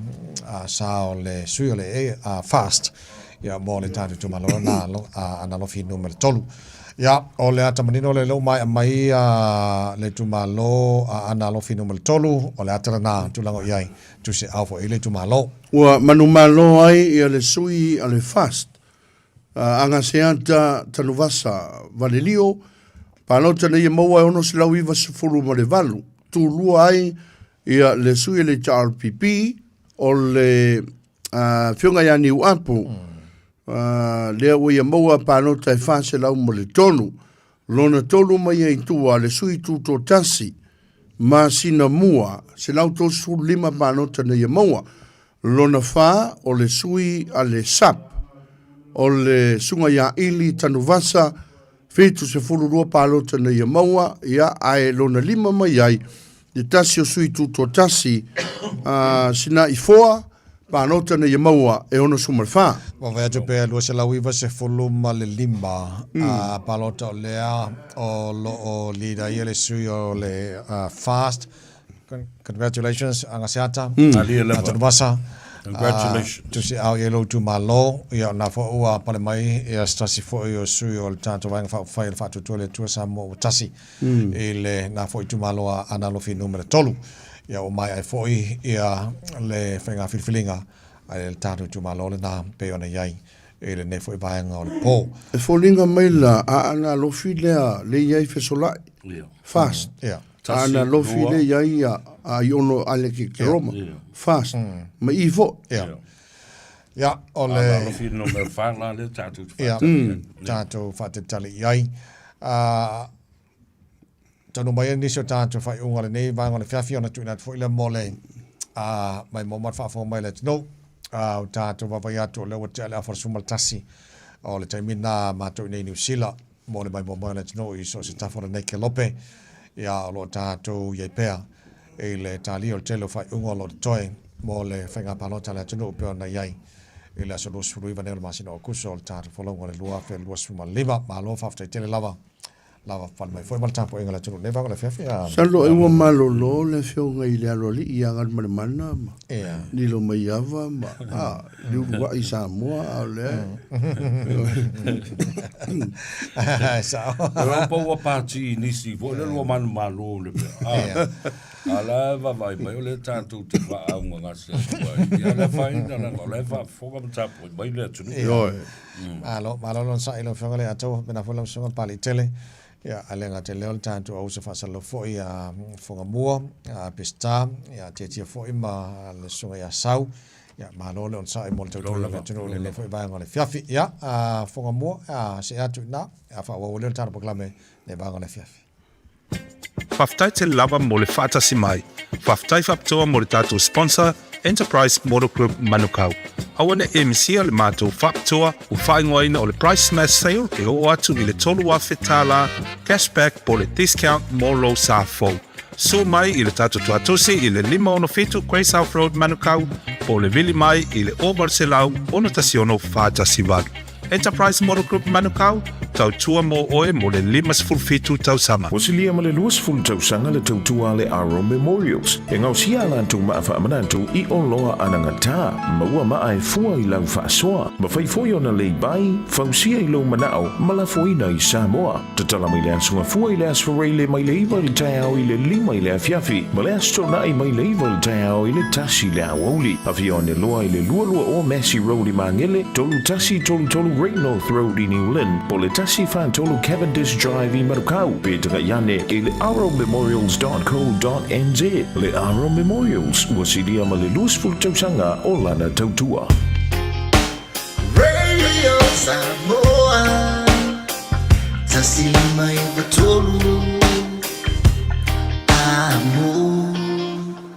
sa o le sui o le FAST ia mo le tatou itumalo lena a Ana Alofi numera 3. Ia, o le ata manino lea ua maea mai le itumalo a Ana Alofi numera 3, o le ata lena tulaga o i ai tusiau foi i le itumalo. Ua manumalo ai ia le sui a le FAST Agaseata Tanuvasa Valelio, palota nei e maua e 698, tulua ai ia le sui a le HRPP o le Afioga ia Niuapu, lea ua ia maua palota e 403. Lona tolu mai ai tua le sui tutoatasi masina mua, 135 palota na ia maua. Lona fa o le sui a le SAP o le Susuga ia Ili Tanuvasa, 72 palota na ia maua, ia, ae lona lima mai ai le tasi o sui tutoatasi, a Sina'i Foa, palota na ia maua e 64. Vaavaai atu pea 295 a palota o lea o lo o lead ai le sui o le FAST. Congratulations Agaseata. Tanuvasa. Congratulations. Tusiau i ai lou itumalo. Ia, o lena foi ua pale mai ia se tasi foi o sui o le tatou Vaega Faaupufai o le Faatuatua i le Atua Samoa ua tasi i lena foi itumalo a Aana Alofi Numera 3. Ia ua maea ai foi ia le faiga filifiliga a le tatou itumalo lena pei ona i ai i lenei foi vaega o le po. E foliga mai la a Aana Alofi lea le i ai fesolai. Fast. A Aana Alofi le i ai a Iono Aleki Keroma. Fast. Ma i foi. Ia, o le... Aana Alofi numera 4 la lea tatou te faatali i ai. Tatou faatalitali i ai. Taunuu mai ai nisi o tatou faaiuga o lenei vaega o le afiafi ona tuuina atu foi lea mo le mai mo ma le faafofoga mai a le atunuu. O tatou vaavaai atu o lea ua tea le afa o le 11 o le taimi lena matou i inei i Niu Sila mo le maimoa mai o le atunuu i so o se tafa o lenei kelope. Ia, o lo o tatou i ai pea i le talia o le tele o faaiuga o lo o totoe mo le faiga palota a le atunuu pei ona i ai i le aso 29 nei o le masina o Akuso o le tatou folauga o le 2025. Malo faafetai tele lava lava pale mai foi ma le tapuaiga a le atunuu nei vaega o le afiafi a. Masalo ai ua malolo le afioga i le aloalii ia Galumalemana ma Lilo Maiava ma a le uluai Samoa a o lea E sao. E o pa ua pati i nisi foi le lua manumalo le mea. A la e vaavaai mai o lea tatou te faaaugagase atu ai. Ia le afaina leaga o la e faafofoga ma tapuai mai le atunuu. Ioe. Malo, malo le onosai i lau Afioga Leiataua, faapena foi lau Susuga Paliitele. Ia, a le gata i lea o le tatou auuso faasalalau foi ia Fogamua, ia Peseta, ia Tiatia foi ma le Susuga ia Sau. Ia, malo le onosai mo le tautuaina o le atunuu i lenei foi vaega o le afiafi. Ia, Fogamua, ia, see atu i ina, ia faaauau ai lea o le tatou polokalame i lenei vaega o le afiafi. Faafetai tele lava mo le faatasi mai. Faafetai faapitoa mo le tatou sponsor, Enterprise Motor Group Manukau. Aua ne i misia le matou faapitoa ua faaigoaina o le Price Smash Sale e oo atu i le $3,000 cash back po o le discount mo lou sa fou. Sue mai i le tatou tuatosi i le 567 Grey South Road Manukau po o le vili mai i le 0800 616 418. Enterprise Motor Group Manukau, tautua mō oe mō le 57 tausaga. Ua silia ma le 20 tausaga le tautua a le Aro Memorials e gaosia a latou maa faamanatu i oloa anagata, maua maa e fua i lau faasoa, mafai foi ona lei bai, fausia i lou manao ma lafoina i Samoa. Tatala mai le Aso Gafua i le Aso Faraile mai le 9 i le taeao i le 5 i le afiafi, ma le Aso Toonai mai le 9 i le taeao i le 1 i le aoauli. Afio ane loa i le 22 o Massey Road i Magele, 3133 Great North Road i New Lynn, po o le 143 Cavendish Drive i Manukau, pe tagai ane i le arrowmemorials.co.nz. Le Arrow Memorials, ua silia ma le 20 tausaga o lana tautua. Samoa 1593 Amo.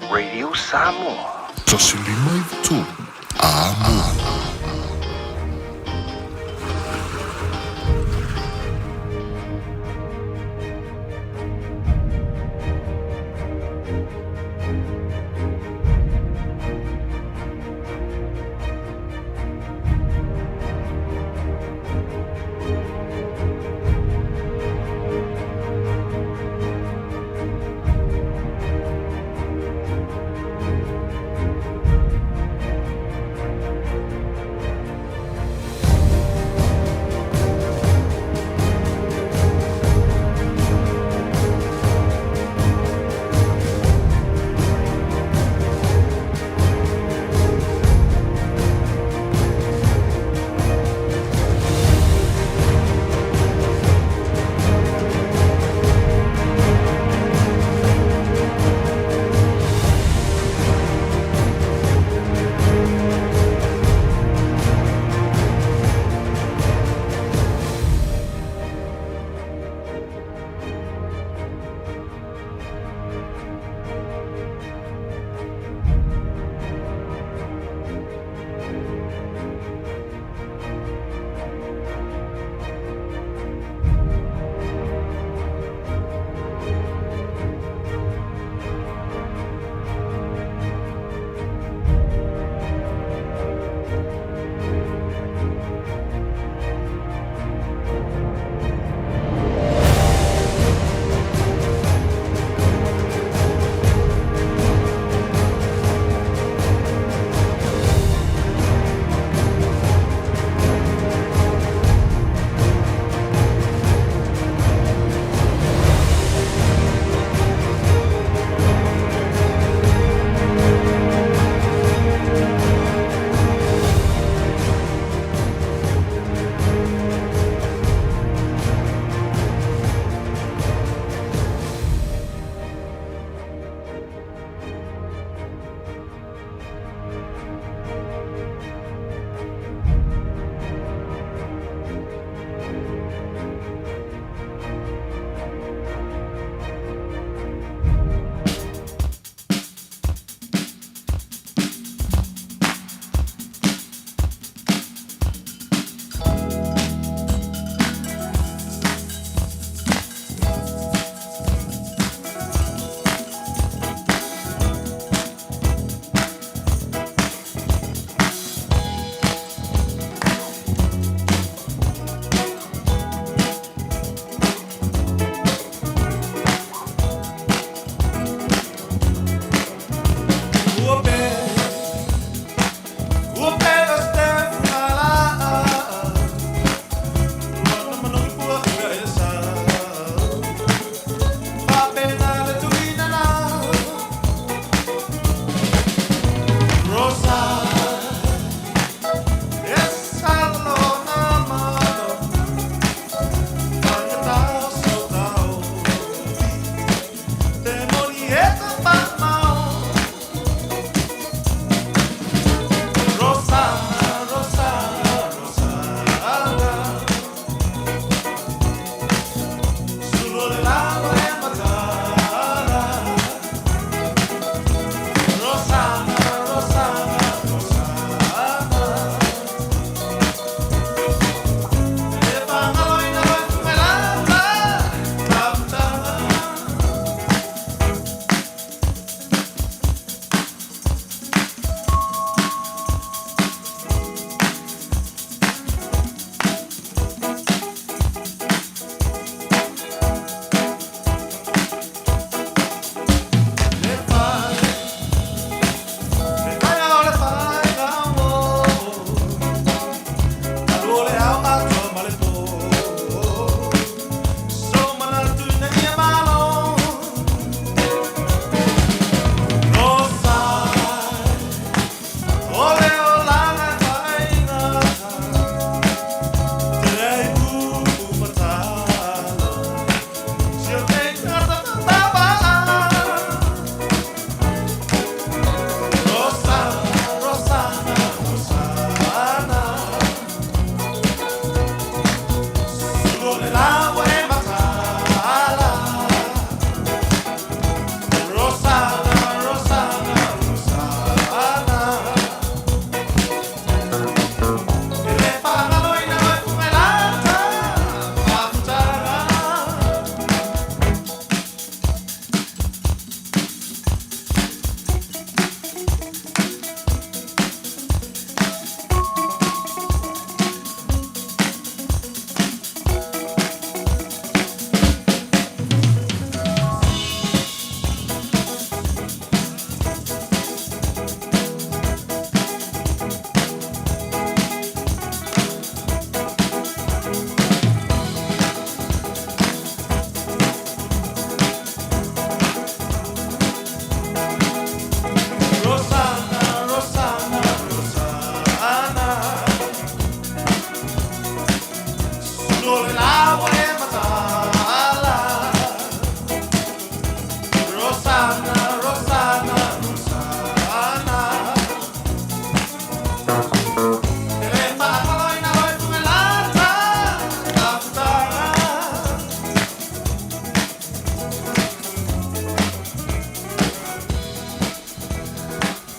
Radio Samoa. 1593 Amo.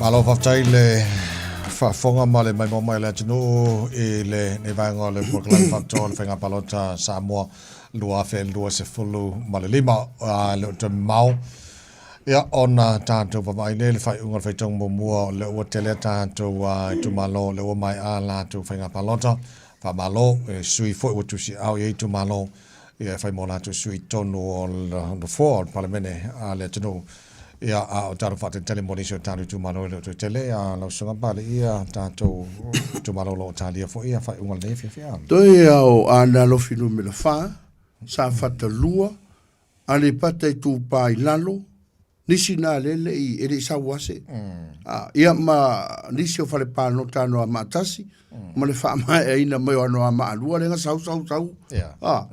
Malo faafetai le faafofoga ma le maimoa mai o le atunuu i lenei vaega o le polokalame faapitoa o le Faiga Palota Samoa 2025. E le o toe mamao ia ona tatou vaavaai lea i le faaiuga o le faitauga muamua o lea ua tele a tatou itumalo o lea ua maea a latou faiga palota. Faamalo i sui foi ua tusiaao i ai itumalo ia e fai mo latou sui i totonu o le Nofoa o le Palemene a le atunuu. Ia, a o tatou faatalitali mo nisi o tatou itumalo e le o toe tele, a lau Susuga Papalii, ia tatou itumalo o lo o talia foi ia faaiuga o lenei afiafi. A. Toe ia o Aana Alofi Nu.4, Safata 2, Aleipata Itupa i Lalo, nisi na lea e le i, e le i sau ase. A, ia ma nisi o fale palota Anoamaa 1, ma le faamaeaina mai o Anoamaa 2 lea na sau sau sau. Ia. A,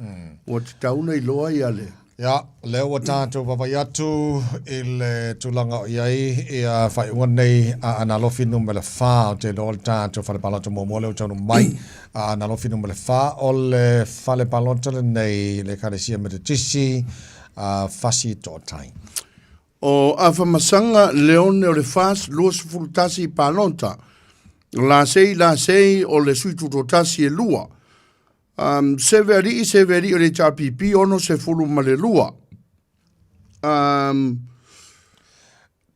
ua tatau ona iloa ia le Ia, lea ua tatou vaavaai atu i le tulaga o i ai ia faaiuga nei a Aana Alofi Numera 4, ou te iloa o le tatou fale palota muamua lea ua taunuu mai. A Aana Alofi Numera 4, o le fale palota lenei i le Ekalesia Metotisi a Fasi Tootai. O Afamasaga Leone o le FAST 21 palota, lasei lasei o le sui tutoatasi e lua. Um, seve alii, seve alii o le HRPP, 62. Um,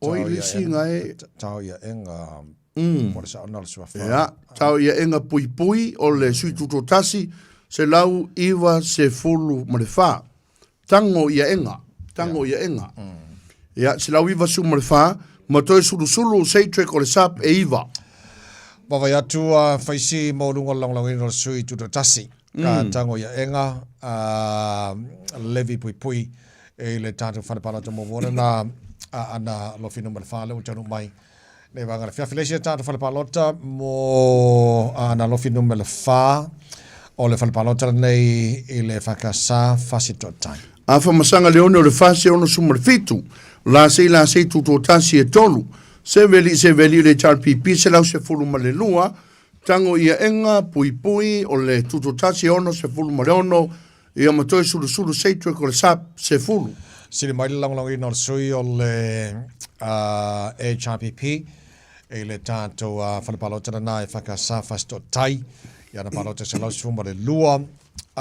oi le isi gae... Tao ia enga, mo le saona o le suafa. Ia, tao ia enga pui pui o le sui tutotasi, 194. Tango ia enga, tango ia enga. Ia, 194, ma toe sulusulu Seitrek o le SAP e iva. Vaavaai atu a Faisi mo luga o le lagolagoina o le sui tutoatasi ka tango ia enga a Levi Puipui i le tatou fale palota muamua lena a Aana Alofi Nu.4 lea ua taunuu mai nei vaega o le afiafi. Le isi a tatou fale palota mo Aana Alofi Nu.4 o le fale palota lenei i le EFKS Fasi Toatai. Afamasaga Leone o le FASE 67, Lasei Lasei Tutoatasi e tolu, Seveli Seveli o le HRPP 112, Tago ia Ega Puipui o le Tutoatasi 66, ia ma toe Sulusulu Seitrek o le SAP 10. Sili mai le lagolagoina o le sui o le HRPP i le tatou fale palota lena e FKS Fasitooutai i ana palota 112. O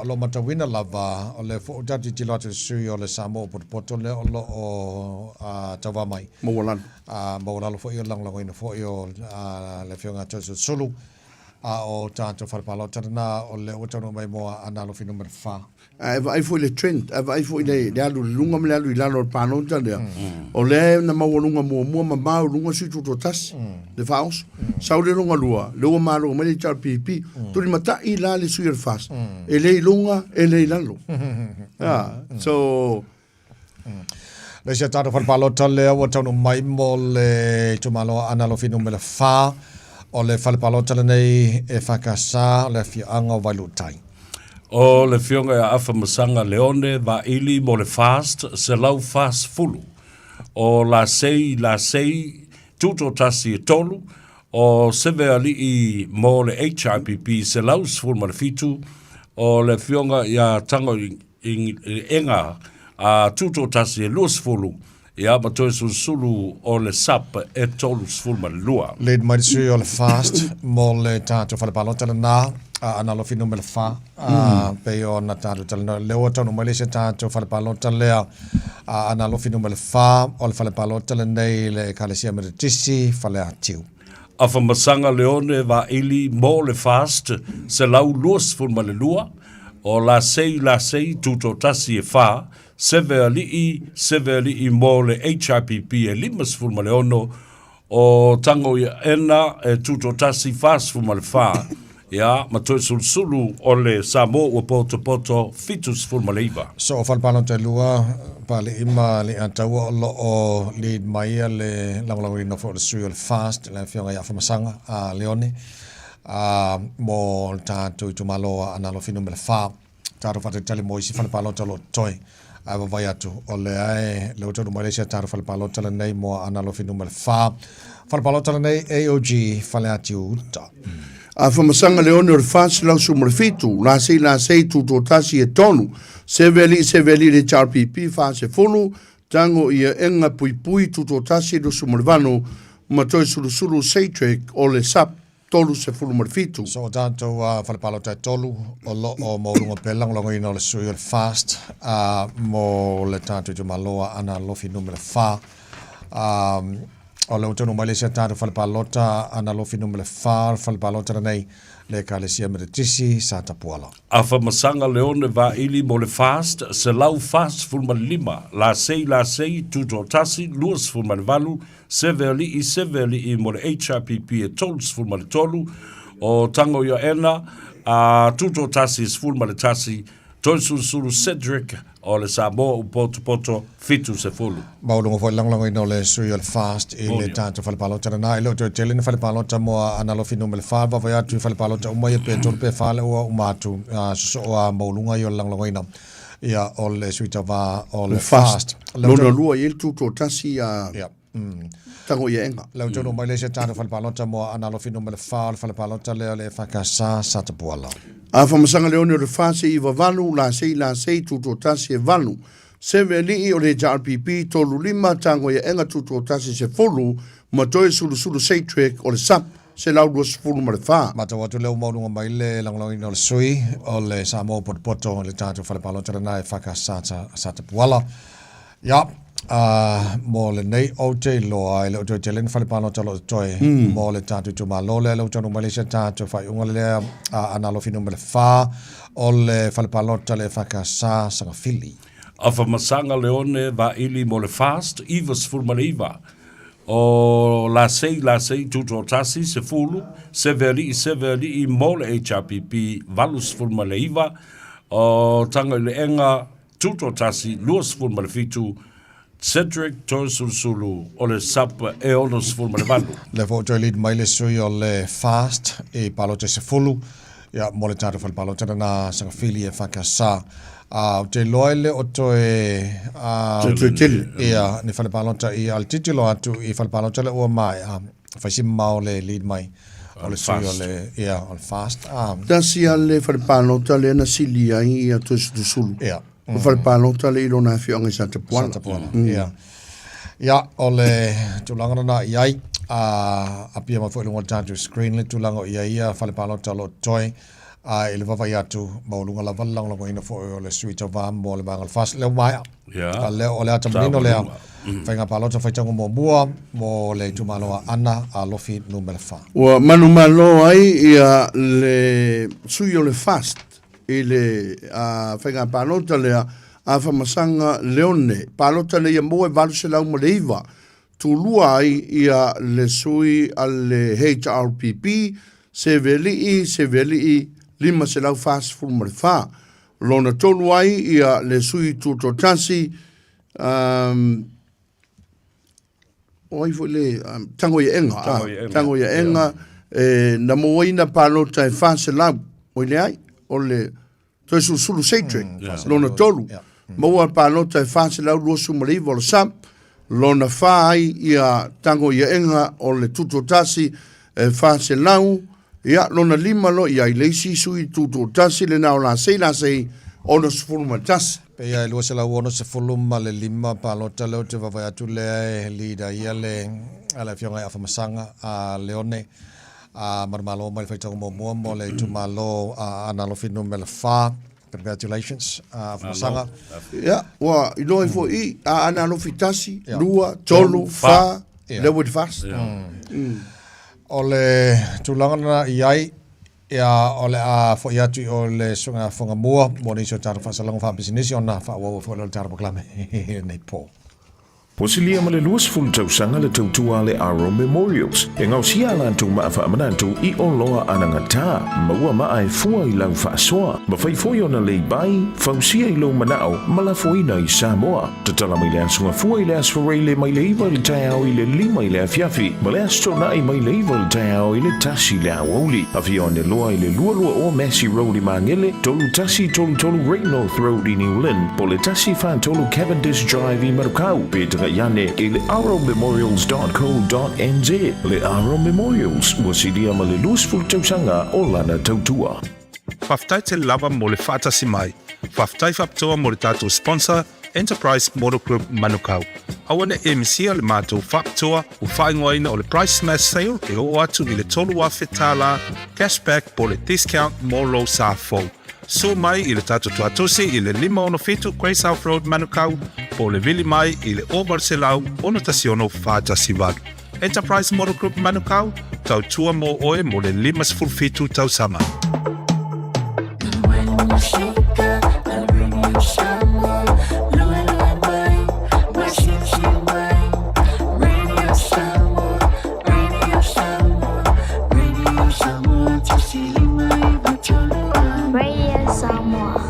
lo o matauina lava, o lea foi ua tatou tilotilo atu i le sui o le Samoa ua potopoto lea o lo o tauva mai. Maualalo. Maualalo foi o le lagolagoina foi o le Afioga ia Toeolesulusulu. A o tatou fale palota lena o lea ua taunuu mai mo Aana Alofi Nu.4. Ae vaai foi i le trend, ae vaai foi i le alu i luga ma le alu i lalo o le palota lea, o lea na maualuga muamua ma maualuga sui tutoatasi, le faaoso. Sau le longa lua, lea ua malo mai le HRPP, tulimatai la le sui o le FAST, e le i luga, e le i lalo. So, Le isi a tatou fale palota lea ua taunuu mai mo le itumalo Aana Alofi Nu.4, o le fale palota lenei e FKS le afioaga o Vailuutai. O le Afioga ia Afamasaga Leone Vaili mo le FAST 140. O Lasei Lasei Tutoatasi e tolu, o Sevealii mo le HRPP 117, o le Afioga ia Tago Ega a Tutoatasi e 20, ia ma toe sulusulu o le SAP e 32. Lead mai le sui o le FAST mo le tatou fale palota lena a Aana Alofi Numera 4 a pei ona tatou talanoa lea ua taunuu mai le isi tatou fale palota lea a Aana Alofi Numera 4 o le fale palota lenei i le Ekalesia Metotisi Faleatiu. Afamasaga Leone Vaili mo le FAST 122, o Lasei Lasei Tutoatasi e 4, Sevealii, Sevealii mo le HRPP e 56, o Tagoiaena e Tutoatasi 44, ia, ma toe sulusulu o le Samoa ua potopoto 79. So o fale palota e lua, Papalii ma Leiataua o lo o lead mai ia le lagolagoina foi o le sui o le FAST, le Afioga ia Afamasaga a Leone, a mo le tatou itumalo a Aana Alofi Numera 4. Tatou faatalitali mo isi fale palota o lo o totoe, ae vaavaai atu, o lea e, lea ua taunuu mai le isi a tatou fale palota lenei mo Aana Alofi Numera 4. Fale palota lenei AOG Faleatiu Uta. Afamasaga Leone o le 417, lasei lasei tutoatasi e tolu, seve alii seve alii le HRPP 40, tago ia ega puipui tutoatasi 28, ma Toesulusulu Sadrack o le SUPP 37. So o tatou fale palota e tolu o lo o maualuga pea le lagolagoina o le sui o le FAST mo le tatou itumalo a Aana Alofi numera 4. O lea ua taunuu mai le isi a tatou fale palota a Aana Alofi numera 4, o le fale palota lenei le Ekalesia Metotisi sa Tapuala. Afamasaga Leone Vaili mo le FAST 145 lasei lasei tutoatasi 28 seve alii seve alii mo le HRPP e 33 o Tango Ioena a tutoatasi 11 Toesulusulu Cedric o le Samoa Upotopoto 70. Maualuga foi le lagolagoina o le sui o le FAST i le tatou fale palota lena. E le o toe tele ni fale palota mo Aana Alofi numera 4, vaavaai atu i fale palota uma ia pe tolu pe fa lea ua uma atu sosoo a maualuga ia o le lagolagoina ia o le sui tauva o le FAST. Lona lua i ai le tutoatasi a Tago i Aega. Lea ua taunuu mai le isi a tatou fale palota mo Aana Alofi numera 4, o le fale palota lea o le EFKS Satapuala. A Famasaga Leone o le 4 se iva valu, la sei la sei tutoatasi e valu. Seve alii o le HRPP tolu lima tago i Aega tutoatasi sefulu ma toe sulusulu Satrec o le SUPP 124. Matau atu lea ua maualuga mai le lagolagoina o le sui o le Samoa Potopoto i le tatou fale palota lena EFKS Satapuala. Ia, mo lenei ou te iloa, e le o toe tele ni fale palota o lo o totoe mo le tatou itumalo lea. Lea ua taunuu mai le isi a tatou faaiuga lea a Aana Alofi numera 4 o le fale palota le EFKS Sagafili. Afamasaga Leone Vaili mo le FAST 99 o lasei lasei tutoatasi sefulu seve alii seve alii mo le HRPP 89 o Tagaileega Tutoatasi 27 Cedric Toesulusulu o le SUPP e 68. Lea foi ua toe lead mai le sui o le FAST i palota e 10 ia mo le tatou fale palota lena Sagafili e FKS. Ou te iloa e le o toe Toe tele. Ia ni fale palota i a o le tilotilo atu i fale palota lea ua maea fai si mamao le lead mai o le sui o le ia o le FAST. Tasi lava le fale palota lea na sili ai ia Toesulusulu. Ia. O le fale palota lea i lona afioaga i Satapuala. Satapuala, ia. Ia, o le tulaga lena i ai, a apia mai foi i luga o le tatou screen le tulaga o i ai ia fale palota o lo o totoe, a i le vaavaai atu, maualuga lava le lagolagoina foi o le sui tauva mo le vaega o le FAST. Lea ua maea. Ia. A lea, o le ata manino lea, faiga palota faitauga muamua mo le itumalo a Aana Alofi numera 4. Ua manumalo ai ia le sui o le FAST i le faiga palota lea a Famasaga Leone. Palota lea ia maua e 809 tulua ai ia le sui a le HRPP, seve alii, seve alii, 544. Lona tolu ai ia le sui tutoatasi, um, o ai foi le um, Tango ia Enga, ah, Tango ia Enga, e, na mauaina palota e 400, oi leai, o le Toesulusulu Cedric, lona tolu, maua palota e 429 o le SUPP, lona fa ai ia Tango ia Enga o le tutoatasi e 400, ia lona lima loa i ai le isi sui tutoatasi lena o lasei lasei 61. Pei lava e 265 palota lea ou te vaavaai atu lea e lead ai ia le Afioga ia Afamasaga a Leone a Manumalo mai le faitauga muamua mo le itumalo a Aana Alofi numera 4. Congratulations, Afamasaga. Ia, ua iloa ai foi i a Aana Alofi tasi, lua, tolu, fa, lea ua i le FAST. O le tulaga lena i ai, ia, o le a foi atu i o le suega Fuagamua mo nisi o tatou faasalaga faapisinisi ona faaauau ai foi lea o le tatou polokalame i lenei po. Ua silia ma le 20 tausaga le tautua a le Aro Memorials e gaosia a latou maa faamanatu i oloa anagata, maua maa e fua i lau faasoa, mafai foi ona lei bai, fausia i lou manao ma lafoina i Samoa. Tatala mai le Aso Gafua i le Aso Faraile mai le 9 i le taeao i le 5 i le afiafi ma le Aso Toonai mai le 9 i le taeao i le 1 i le aoauli. Afio ane loa i le 22 Massey Road i Magele, 3133 Great North Road i New Lynn, po o le 143 Cavendish Drive i Manukau, pe tagai ane i le arrowmemorials.co.nz. Le Arrow Memorials, ua silia ma le 20 tausaga o lana tautua. Faafetai tele lava mo le faatasi mai. Faafetai faapitoa mo le tatou sponsor, Enterprise Motor Group Manukau. Aua ne i misia le matou faapitoa ua faaigoaina o le Price Smash Sale e oo atu i le $3,000 cashback po o le discount mo lou sa fou. Sue mai i le tatou tuatosi i le 567 Grey South Road Manukau po o le vili mai i le 0800 16 418. Enterprise Motor Group Manukau, tautua mō oe mō le 57 tausaga. Radio Samoa.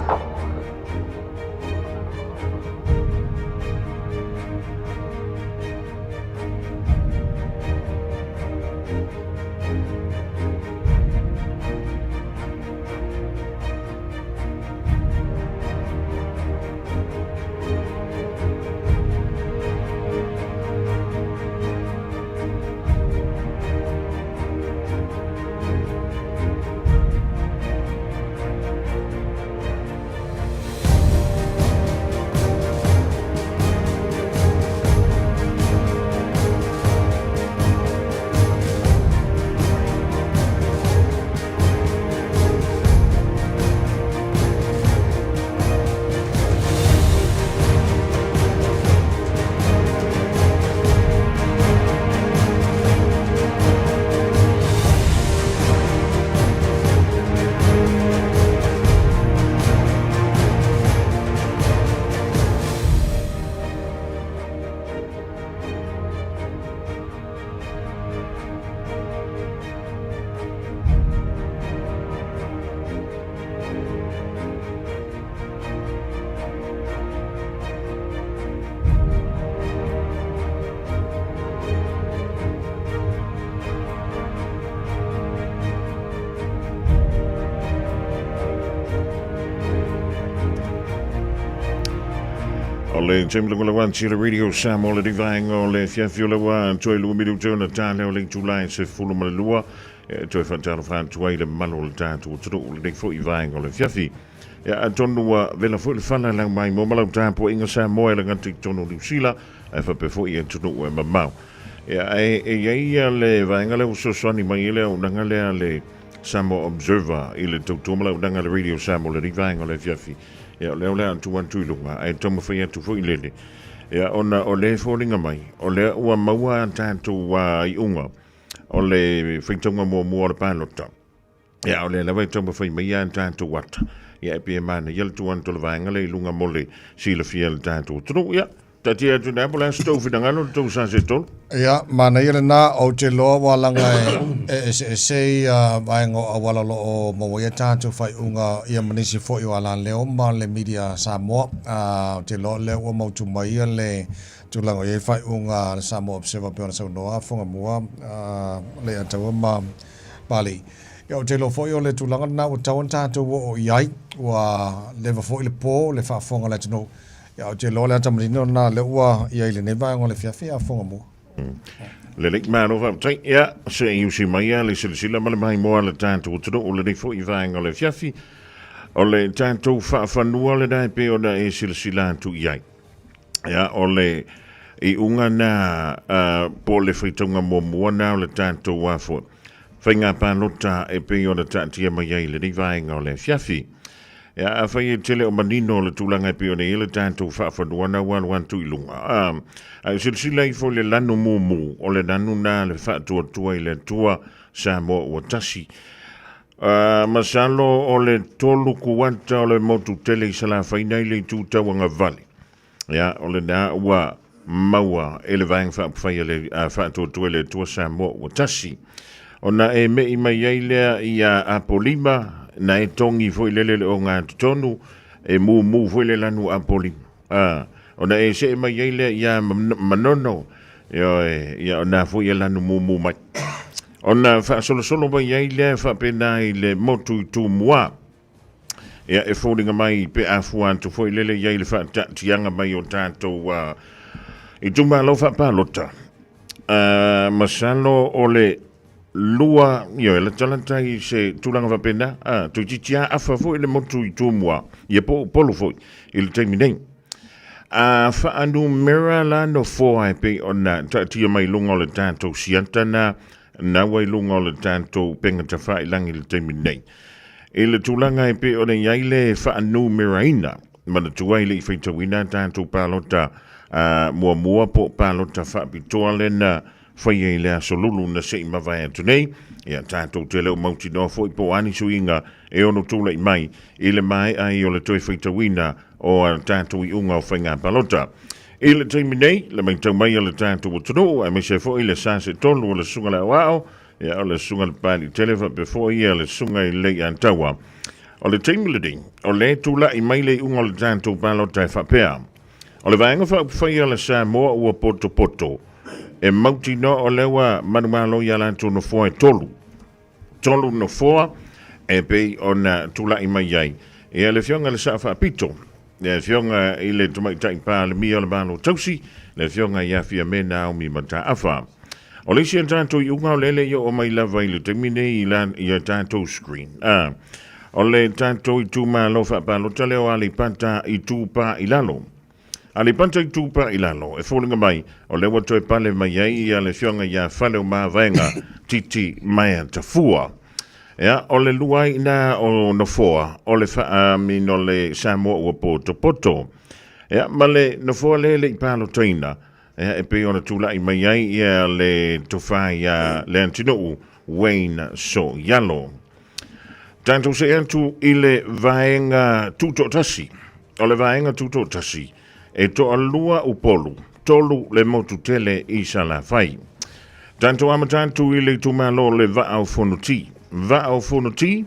O le taimi lagolago atu i le Radio Samoa le vaega o le afiafi o le ua toe lua minuta ona tale o le itula e 12 e toe faatalofa atu ai le mamalu o le tatou atunuu lenei foi vaega o le afiafi. Ia, atonu ua vela foi le fala lau mai mo ma lau tapuaiga Samoa e le gata i totonu o Niu Sila ae faapea foi i atunuu e mamao. Ia, ae e i ai ia le vaega lea ua fesoasoani mai ai le auaunaga lea a le Samoa Observer i le tautua ma le auaunaga a le Radio Samoa i lenei vaega o le afiafi. Ia, o lea o le a tuu atu i luga, ae taumafai atu foi lele. Ia, ona o lea e foliga mai, o lea ua maua a tatou iuga o le faitauga muamua o le palota. Ia, o lea lava e taumafai mai a tatou ata. Ia, e pei e manaia le tuu atu o le vaega lea i luga mo le silafia e le tatou atunuu. Ia, taatia atu i ina po o le a se tou finagalo le tou sa se tolu. Ia, manaia lena, ou te iloa ua laga e eseese ia vaega o auala o lo o maua ai a tatou faaiuga ia ma nisi foi o alaleo ma le media Samoa. Ou te iloa o lea ua mautu mai ia le tulaga o i ai faaiuga a le Samoa Observer pei ona saunoa Fuagamua, Leiataua ma Pali. Ia, ou te iloa foi o le tulaga lena ua tatau ona tatou oo i ai, ua leva foi le po le faafofoga a le atunuu. Ia, ou te iloa o le ata manino lena lea ua i ai i lenei vaega o le afiafi a Fuagamua. Lelei, malo faafetai. Ia, se i usi mai lava le silasila ma le maimoa a le tatou atunuu lenei foi vaega o le afiafi. O le tatou faafanua lena e pei ona e silasila atu i ai. Ia, o le iuga na po o le faitauga muamua na o le tatou foi faiga palota e pei ona taatia mai ai i lenei vaega o le afiafi. Ia, afai e tele o manino le tulaga e pei ona i ai le tatou faafanua na ua alu atu i luga. Ae silasila ifo i le lanu mumu, o le lanu na le faatuatua i le Atua Samoa ua tasi. Masalo o le tolu kuata o le motu tele i Salafai i le itu tauagavale. Ia, o lena ua maua e le Vaega Faaupufai a le Faatuatua i le Atua Samoa ua tasi. Ona e me'i mai ai lea ia Apolima, na e togi foi lele le ogatotonu, e mumu foi le lanu Apolima. Ona e see mai ai lea ia Manono, ioe, ia ona foi e lanu mumu mai. Ona faasolosolo mai ai lea faapena i le motu i Tumua. Ia, e foliga mai pe a fua atu foi lele i ai le faataatiaga mai o tatou itumalo faapalota. Masalo o le lua, ioe, latalata i se tulaga faapena, toeitiiti lava afa foi le motu i Tumua, ia po o Upolu foi i le taimi nei. A faanumera la nofoa e pei ona taatia mai luga o le tatou siata na na ua i luga o le tatou upega tafailagi i le taimi nei. I le tulaga e pei ona i ai le faanumeraina, manatua ai le i faitauina a tatou palota a muamua po o palota faapitoa lena faia i le aso lulu na se i mavae atu nei, ia tatou te le o mautinoa foi po o a ni suiga e ono tulai mai i le maea ai o le toe faitauina o a tatou iuga o faiga palota. I le taimi nei, le matau mai a le tatou atunuu, aemaise ai foi le Sasetolu o le Susuga i le Aoao, ia o le Susuga i le Papaliitele faapea foi ia le Susuga i le Leiataua. O le taimi lenei, o lea e tulai mai le iuga o le tatou palota e faapea, O le Vaega Faaupufai a le Samoa ua potopoto, e mautinoa o lea ua manumalo i a latou nofoa e tolu. Tolu nofoa e pei ona tulai mai ai ia le Afioga i le Sao Faapito, le Afioga i le Tamaitai Palemia o le Malo Tausi, le Afioga ia Fiame Naomi Mataafa. O le isi a tatou iuga o lea e le i oo mai lava i le taimi nei i la, i a tatou screen. Ah, o le tatou itumalo faapalota lea o Aleipata Itupa i Lalo. Aleipata Itupa i Lalo, e foliga mai, o lea ua toe pale mai ai ia le afioga ia Faleomavaega Titi Maea Tafua. Ia, o le lua ai ina o nofoa o le faamino le Samoa ua potopoto. Ia, ma le nofoa lea e le i palotaina, ia, e pei ona tulai mai ai ia le tofa ia Leantinuu Wayne Soialo. Tatou see atu i le vaega tutoatasi. O le vaega tutoatasi, e toalua Upolu, tolu le motu tele i Salafai. Tatou amata atu i le itumalo o le Vaa o Fonoti. Vaa o Fonoti,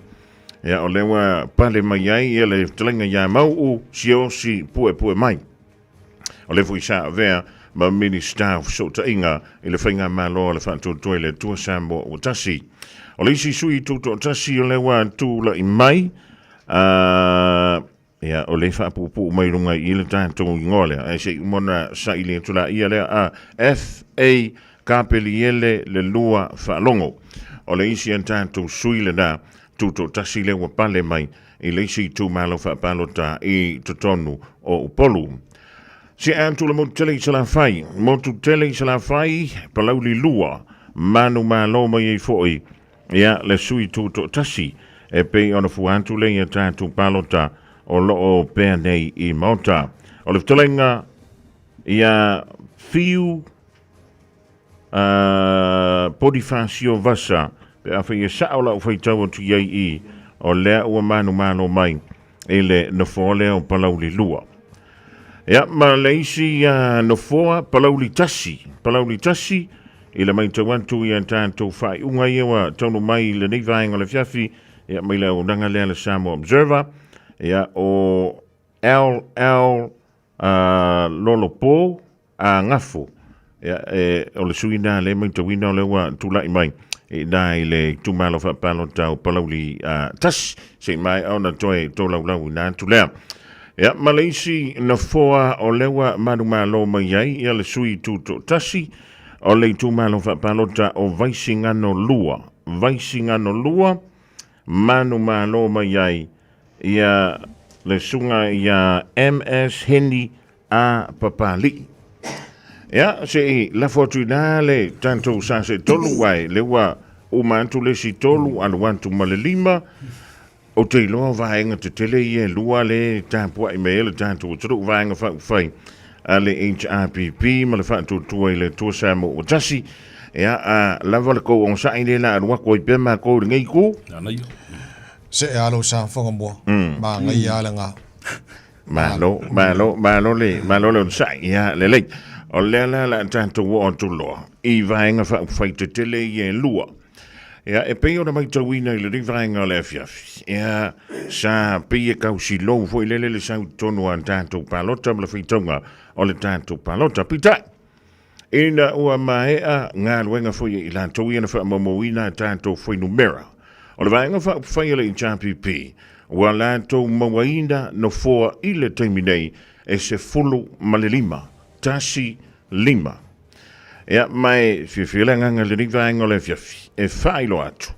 ia o lea ua pale mai ai ia le fetalaiga ia Mau'u Siaosi Puepue Mai. O lea foi sa avea ma Minisita o Fesootaiga i le Faigamalo a le Faatuatua i le Atua Samoa ua tasi. O le isi sui tutoatasi o lea ua tulai mai, uh, ia, o lea faapuupuu mai luga i le tatou igoa lea, ae se i uma ona saili atu laia lea, a F.A. Kapeliele le lua faalogo. O le isi a tatou sui lena tutoatasi lea ua pale mai i le isi itumalo faapalota i totonu o Upolu. Se atu le motu tele i Salafai, motu tele i Salafai, Palauli 2, manumalo mai ai foi ia le sui tutoatasi e pei ona fua atu lea ia tatou palota o lo o pea nei i Maota. O le fetalaiga ia Fiu Ponifasio Vasa, pe afai e sao lau faitau atu i ai i, o lea ua manumalo mai i le nofoa lea o Palauli 2. Ia, ma le isi nofoa, Palauli 1, Palauli 1, i le matau atu i a tatou faaiuga ia ua taunuu mai i lenei vaega o le afiafi, ia, mai le auaunaga lea a le Samoa Observer, ia, o LL Lolopo a Gafo, ia, e, o le sui na le matauina o lea ua tulai mai i na i le itumalo faapalota o Palauli tasi, se i maea ona toe tolaulau ina atu lea. Ia, ma le isi nofoa o lea ua manumalo mai ai ia le sui tutoatasi o le itumalo faapalota o Vaisigano 2. Vaisigano 2, manumalo mai ai ia le susuga ia MS Heni a Papali'i. Ia, se i lafo atu i ina le tatou sa se tolu, ae lea ua uma atu le isi tolu, alu atu ma le lima. Ou te iloa o vaega tetele ia e lua lea e tapuai mai ai le tatou atunuu, Vaega Faaupufai a le HRPP ma le Faatuatua i le Atua Samoa ua tasi. Ia, a lava le tou onosai lea o le a alu atu ai pea matou i lenei itu. See a lou sa fofoga mua, manaia lava le ga. Malo, malo, malo le, malo le onosai. Ia, lelei. O lea la la tatou oo atu loa i vaega faaupufai tetele ia e lua. Ia, e pei ona matauina i lenei vaega o le afiafi, ia, sa pei e tausilou foi lele le sau i totonu o a tatou palota ma le faitauga o le tatou palota. Peitai, ina ua maea galuega foi e i latou ia na faamaumauina a tatou fuainumera, o le Vaega Faaupufai a le HRPP, ua latou mauaina nofoa i le taimi nei e 15, tasi, lima. Ia, ma e fiafia le agaga i lenei vaega o le afiafi e faailoa atu,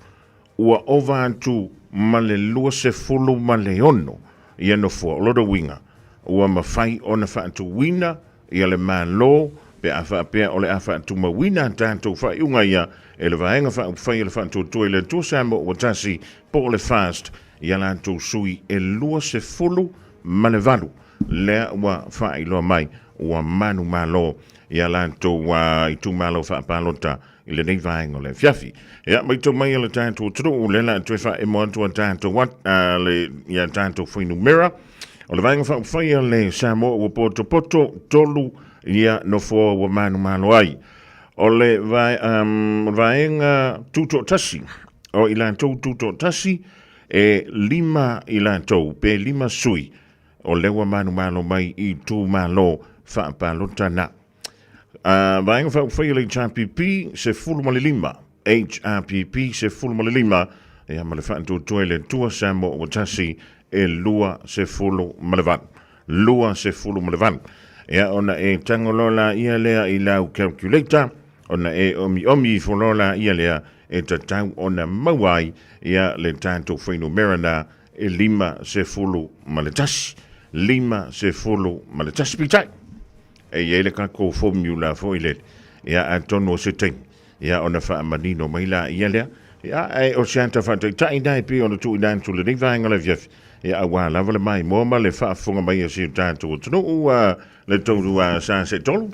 ua ova atu ma le 26 ia nofoa. O lona uiga, ua mafai ona faatuina ia le Malo pe a faapea o le a faatumauina a tatou faaiuga ia e le Vaega Faaupufai a le Faatuatua i le Atua Samoa ua Tasi po o le FAST i a latou sui e 28 lea ua faailoa mai ua manumalo i a latou itumalo faapalota i lenei vaega o le afiafi. Ia, matau mai e le tatou atunuu, lea la toe faaemo atu a tatou at, a le, ia tatou fuainumera. O le vaega faaupufai a le Samoa ua potopoto, tolu ia nofoa ua manumalo ai. O le vae, um, vaega tutoatasi, o i latou tutoatasi, e lima i latou, pe lima sui, o lea ua manumalo mai i itumalo faapalota na. Vaega Faaupufai a le HRPP, 15, HRPP 15, ia ma le faatuatua i le Atua Samoa ua tasi e 28. 28. Ia ona e tago loa laia lea i lau calculator, ona e omiomi ifo loa laia lea e tatau ona maua ai ia le tatou fuainumera na e 51. 51. Peitai, e i ai le tatou formula foi lele, ia atonu o se taimi, ia ona faamanino mai laia lea. Ia, ae o se ata faataitai na e pei ona tuuina atu i lenei vaega o le afiafi, ia aua lava le maimoa ma le faafofoga mai a si o tatou atunuu, le tou sa se tolu.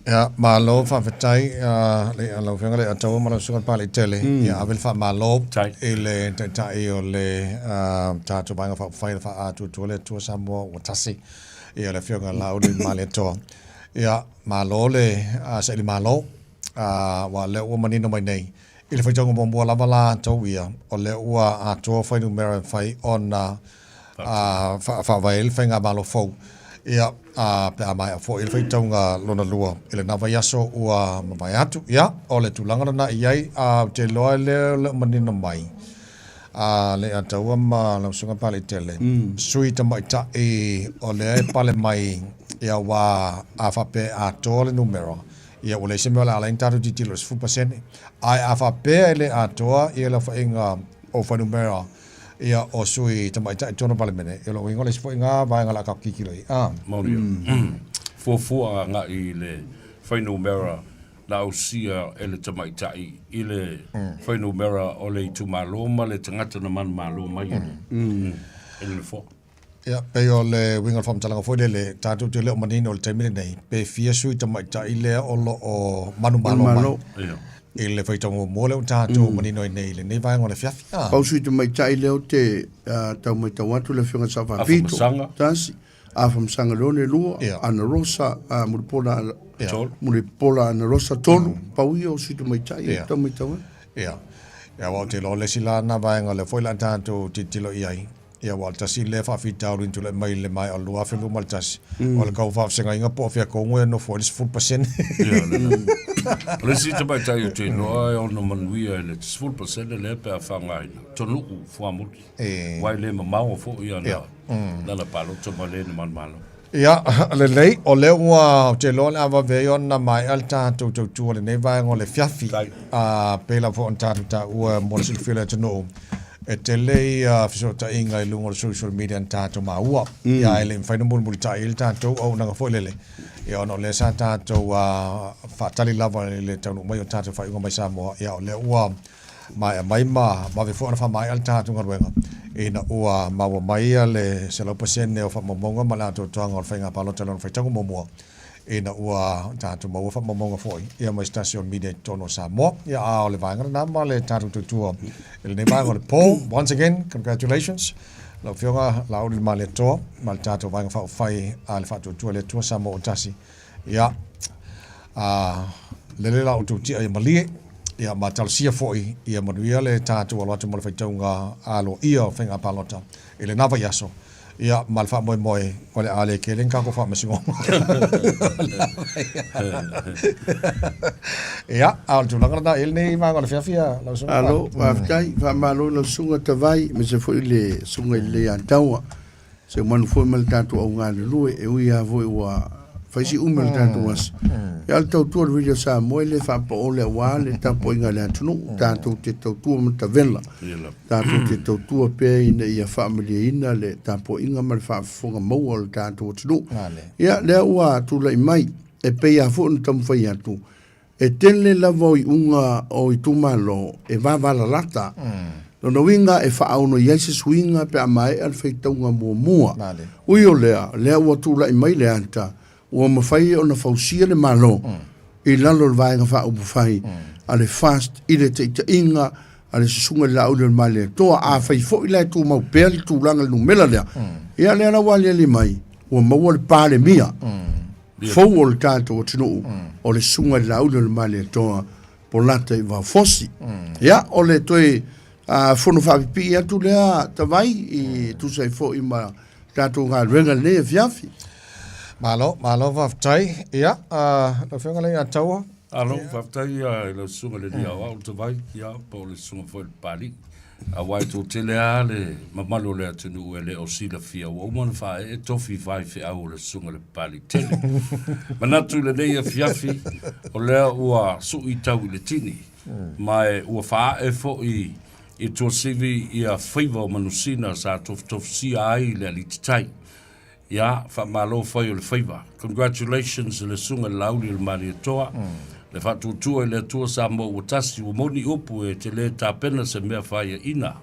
Ia, malo faafetai le lau Afioga i le Ataua ma lau Susuga i le Papalii tele. Ia ave le faamalo i le Taitai o le tatou Vaega Faaupufai o le Faaatuatua le Atua Samoa ua tasi, ia le Afioga ia Laauli Malietoa. Ia, malo le saili malo, aua o lea ua manino mai nei i le faitauga muamua lava la tou ia, o lea ua atoa fuainumera e mafai ona faavae ai le faigamalo fou. Ia, pe a maea foi le faitauga lona lua i lena vaiaso ua mavae atu. Ia, o le tulaga lena e i ai, a ou te iloa e le o manino mai le Ataua ma lau Susuga Papaliitele, sui tamaitai o lea e pale mai, ia aua a faapea e atoa le numera, ia ua leai se mea o le a ala ai ona tatou tilotilo i le 10%. Ae a faapea e le atoa ia le aofaiga o fuainumera ia o sui tamaitai i totonu o le Palemene, ia o lona uiga o le isi foi lena vaega o le a tatou tilotilo i ai. A. Maoli fuafua agai i le fuainumera na ausia e le tamaitai i le fuainumera o le itumalo ma le tagata na manumalo mai i le nofoa. Ia, pei o le uiga o le faamatalaga foi lele, tatou te le o manino i le taimi lenei, pe fia sui tamaitai lea o lo o manumalo mai i le faitauga muamua lea ua tatou manino ai nei i lenei vaega o le afiafi. Ah. Pau sui tamaitai lea ou te tau matau atu le Afioga Sa Faapito, tasi, Afamasaga Leone, lua, Ana Rosa, Mulipola, Mulipola Ana Rosa, tolu, pau ia o sui tamaitai ou te tau matau atu. Ia, aua ou te iloa o le isi la na vaega lea foi o le a tatou tilotilo i ai, Ia, aua o le tasi lea faafitauli na tulai mai i le maea o le 2021, o le tau faafesegaiga po o fea tonu e nofo ai le 10%. Ia, o le O le isi tamaitai ou te iloa e ono manuia i le 10% lea pe a faaaogaina, Tonu'u Fuamuli. Aua e le mamao foi ana lana palota ma le na manumalo. Ia, lelei, o lea ua, ou te iloa o le a vave ai ona maea le tatou tautua i lenei vaega o le afiafi. A, pei lava foi ona tatou taua mo le silafia o le atunuu, e tele ia fesootaiga i luga o le social media na tatou maua. Ia, ae le i mafai ona mulimulitai ai le tatou auaunaga foi lele, ia ona o lea sa tatou faatali lava i le taunuu mai o tatou faaiuga mai Samoa. Ia, o lea ua maea mai ma vave foi ona faamaea le tatou galuega ina ua maua mai le 100% o faamaumauga ma le atoatoaga o le faiga palota i lona faitauga muamua ina ua tatou maua faamaumauga foi ia mai se tasi o media i totonu o Samoa. Ia, a o le vaega lena ma le tatou tautua i lenei vaega o le po. Once again, congratulations lau Afioga Laauli le Malietoa ma le tatou Vaega Faaupufai a le Faatuatua i le Atua Samoa ua Tasi. Ia, a, lele la outou tia ia malie, ia ma talosia foi ia manuia le tatou alo atu mo le faitauga aloaia o faiga palota i lena vaiaso, ia ma le faamoemoe o le a le tele ni tatou faamasinoga. Ia, a o le tulaga lena i lenei vaega o le afiafi lau Susuga. Malo, faafetai, faamalo i lau Susuga Tavai, aemaise foi le Susuga i le Leiataua. Seumanu foi ma le tatou au galulue, e ui lava foi ua Fai si umi o le tatou aso. Ia o le tautua o le Radio Samoa e le faapaole aua le tapuaiga a le atunuu, tatou te tautua matavela, tatou te tautua pea ina ia faamalieina le tapuaiga ma le faafofoga maua o le tatou atunuu. Ia lea ua tulai mai, e pei lava foi ona taumafai atu, E tele lava o iuga o itumalo e vavalalata. Lona uiga e faaono i ai se suiga pe a maea le faitauga muamua. Ui o lea, lea ua tulai mai le ata, ua mafai ona fausia le Malo i lalo o le Vaega Faaupufai a le FAST i le taitaiga a le Susuga i le Laauli o le Malietoa. Afai foi la e tumau pea le tulaga i le numera lea, ia lea la ua aliali mai, ua maua le Palemia. Fou o le tatou atunuu o le Susuga i le Laauli o le Malietoa Polata i Vaofosi. Ia, o le toe fono faapipii atu lea Tavai e tusa ai foi ma tatou galuega lenei afiafi. Malo, malo faafetai. Ia, lau Afioga Leiataua. Alo, faafetai i lau Susuga i le Alii Aoao Tavai, ia, po o le Susuga foi i le Papalii. Aua e toatele lava le mamalu o le atunuu e le o silafia ua uma ona faaee tofi faifeau o le Susuga i le Papalii Tele. Manatu i lenei afiafi, o lea ua sui tau i le tini, ma e ua faaee foi i Tuasivi ia faiva o manusina sa tofutofusia ai le alititai. Ia, faamalo fai o le faiva. Congratulations i le Susuga i le Laauli o le Malietoa, le faatuatua i le Atua Samoa ua tasi, ua moni upu e te le tapena se mea faiaina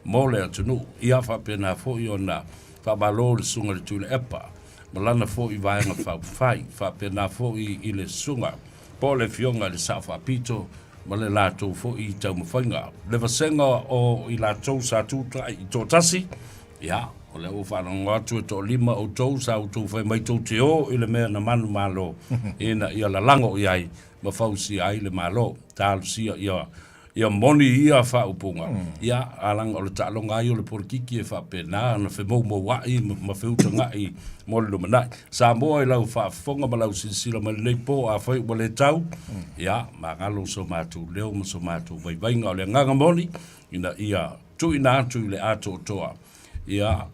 mo le atunuu. Ia faapena foi ona faamalo i le Susuga i le Tuilaepa ma lana foi Vaega Faaupufai, faapena foi i le Susuga po o le Afioga i le Sao Faapito ma le latou foi taumafaiga. Le vasega o i latou sa tuta'i i toatasi, Ia, o lea ua faalogo atu e toalima outou sa outou fai mai tou te o i le mea na manumalo ina ia lalago i ai ma fausia ai le Malo. Talosia ia ia moni ia faaupuga. Ia, a laga o le taaloga ai o le polokiki e faapena ona femoumoua'i ma feutaga'i mo le lumanai. Samoa i lau faafofoga ma lau silasila mai lenei po, afai ua le tau, ia, magalo so matou leo ma so matou vaivaiga. O le agaga moni, ina ia tuuina atu i le atoatoa, ia,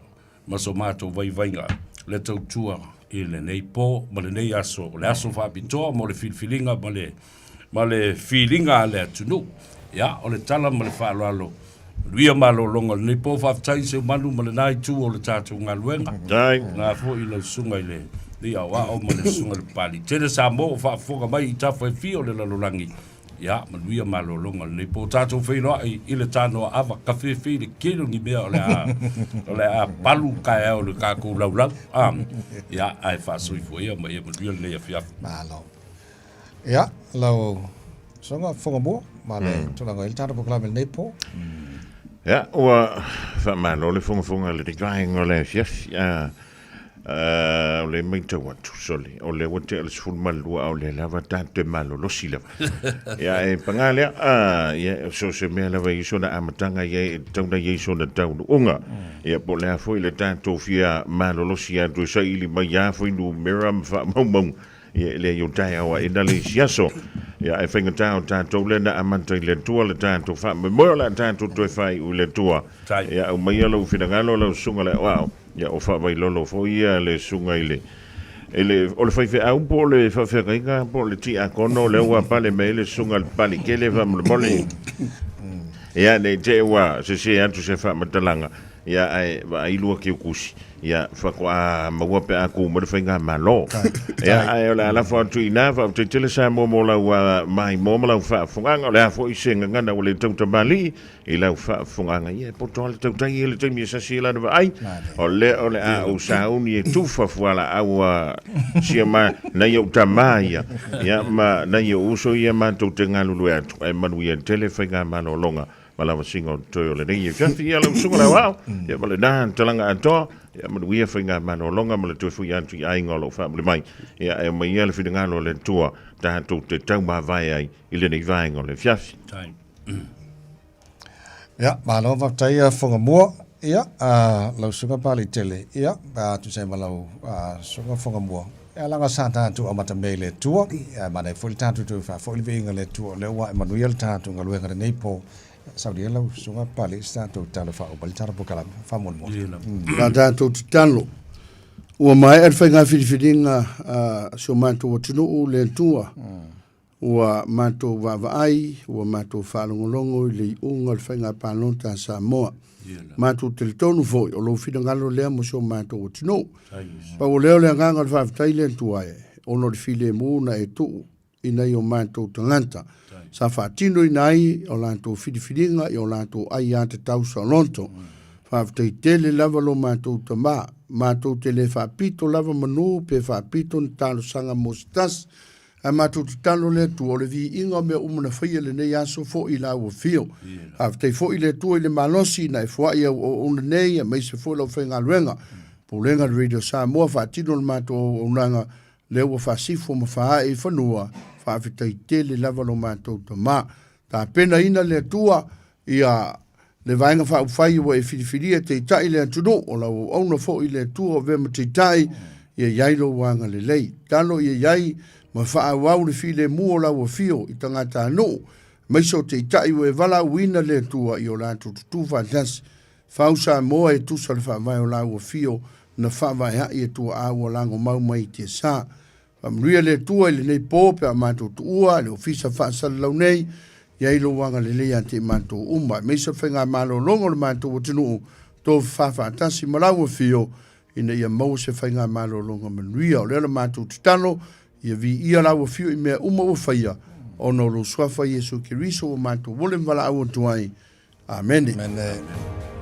ma so matou vaivaiga le tautua i lenei po ma lenei aso, o le aso faapitoa mo le filifiliga ma le, ma le filiga a le atunuu. Ia, o le tala ma le faaaloalo, manuia malologa o lenei po, faafetai Seumanu ma lena itu o le tatou galuega. Lena foi i lau susuga i le Alii Aoao ma le susuga i le Papalii. Tele Samoa o faafofoga mai i tafa e fia o le lalolagi. Ia, manuia malologa o lenei po. Tatou feiloai i le tanoa ava, kafefe i le kele o ni mea o le a, o le a palu taeao i le tatou laulau. Ah, ia, ae faasoifua ia ma ia manuia lenei afiafi. Malo. Ia, lau Susuga Fogamua, ma le tulaga i le tatou polokalame i lenei po. Ia, ua faamalo le fogafoga i lenei vaega o le afiafi. Ah, Uh, o le maitau atu, sole, o lea ua tea le 12 a o lea lava tatou te malolosi lava. Ia, e pagā lea, ia, so se mea lava i sona amataga ia e tatau ona i ai sona taunuuga. Ia, po o le a foi le tatou fia malolosi atu e saili mai a fuainumera ma faamaumauga, ia, e leai o taeao aena le isi aso. Ia, ae faigata o tatou lea na amata i le Atua le tatou faamoemoe o le a tatou toe faaiu i le Atua. Ia, aumaia lou finagalo lau susuga i le aoao. Ia, o faavailolo foi ia le susuga i le, i le, o le faifeau po o le faafeagaiga po o le tiakono lea ua pale mai ai le susuga i le Palikele faamolemole. Ia, ne i te i ua sese atu se faamatalaga, ia, ae vaai lua kiukusi, ia, faatoa maua pe a ku mai le faigamalo. Ia, ae o le a lafo atu i ina, faafetai tele Samoa mo lau maimoa ma lau faafofogaaga, o le a foi se gagana ua le tautamalii, I lau faafofogaaga, ia e poto lava le tautai i le taimi e sasi ai lana vaai. O lea o le a ou sauni e tufa fualaau a sia ma nai ou tama ia, ia ma nai ou uso ia matou te galulue atu. Ae manuia tele faigamalologa ma lavasiga o toe o lenei afiafi. Ia lau susuga i le aoao, ia ma lena talaga atoa, ia manuia faigamalologa ma le toe foi atu i aiga o lo o faamuli mai. Ia ae aumai ia le finagalo o le Atua tatou te taumavae ai i lenei vaega o le afiafi. Ia, malo faafetai ia Fogamua. Ia, lau Susuga Palitele, ia, tusa ai ma lau Susuga Fogamua, ia leaga sa tatou amata mea i le Atua, ia, e manaia foi le tatou toe faafoi le viiga i le Atua, o lea ua ae manuia le tatou galuega i lenei po. Ia, saunia lau Susuga Pali i se tatou tatalo e faauma ai le tatou polokalame, faamolemole. La tatou tatalo. Ua maea le faiga filifiliga a si o matou atunuu le Atua. Ua matou vaavaai, ua matou faalogologo i le iuga o le faiga palota a Samoa. Matou talitonu foi o lou finagalo lea mo si o matou atunuu. Pau o lea o le agaga o le faafetai le Atua e, ona o le filemu na e tuu i nai o matou tagata sa faatinoina ai o latou filifiliga i o latou aiatatau saoloto. Faafetai tele lava lo matou Tama. Matou te le faapito lava manu pe faapito ni talosaga mo se tasi, ae matou tatalo le Atua o le viiga o mea uma na faia i lenei aso foi i la ua afio. Faafetai foi i le Atua i le malosi na e foai au auauna nei aemaise foi lau faigaluega. Pulega le Radio Samoa faatino le matou auaunaga Lea ua faasifo ma faaae i fanua, faafetai tele lava lo matou Tama. Tapenaina le Atua ia le Vaega Faaupufai ua e filifilia e teitai le atunuu, o lau auauna foi i le Atua o avea ma teitai, ia i ai lou agalelei. Talo ia i ai ma faaauau le filemu o lau afio i tagatanuu, aemaise o teitai ua e valaauina le Atua i o latou tutū faatasi. Fau Samoa e tusa le faavae o lau afio na faavaea'i e tua'a ua lagomau mai i tiasa. Faamanuia le Atua i lenei po pe a matou tuua le ofisa faasalalau nei, i ai lou agalelei ia te i matou uma, aemaise le faigamalologa o le matou atunuu, tofafa faatasi ma lau afio, ina ia maua se faigamalologa manuia. O lea la matou tatalo, ia viia lau afio i mea uma ua faia, ona o lou Suafa Iesu Keriso ua matou ole ma valaau atu ai. Amene. Amene.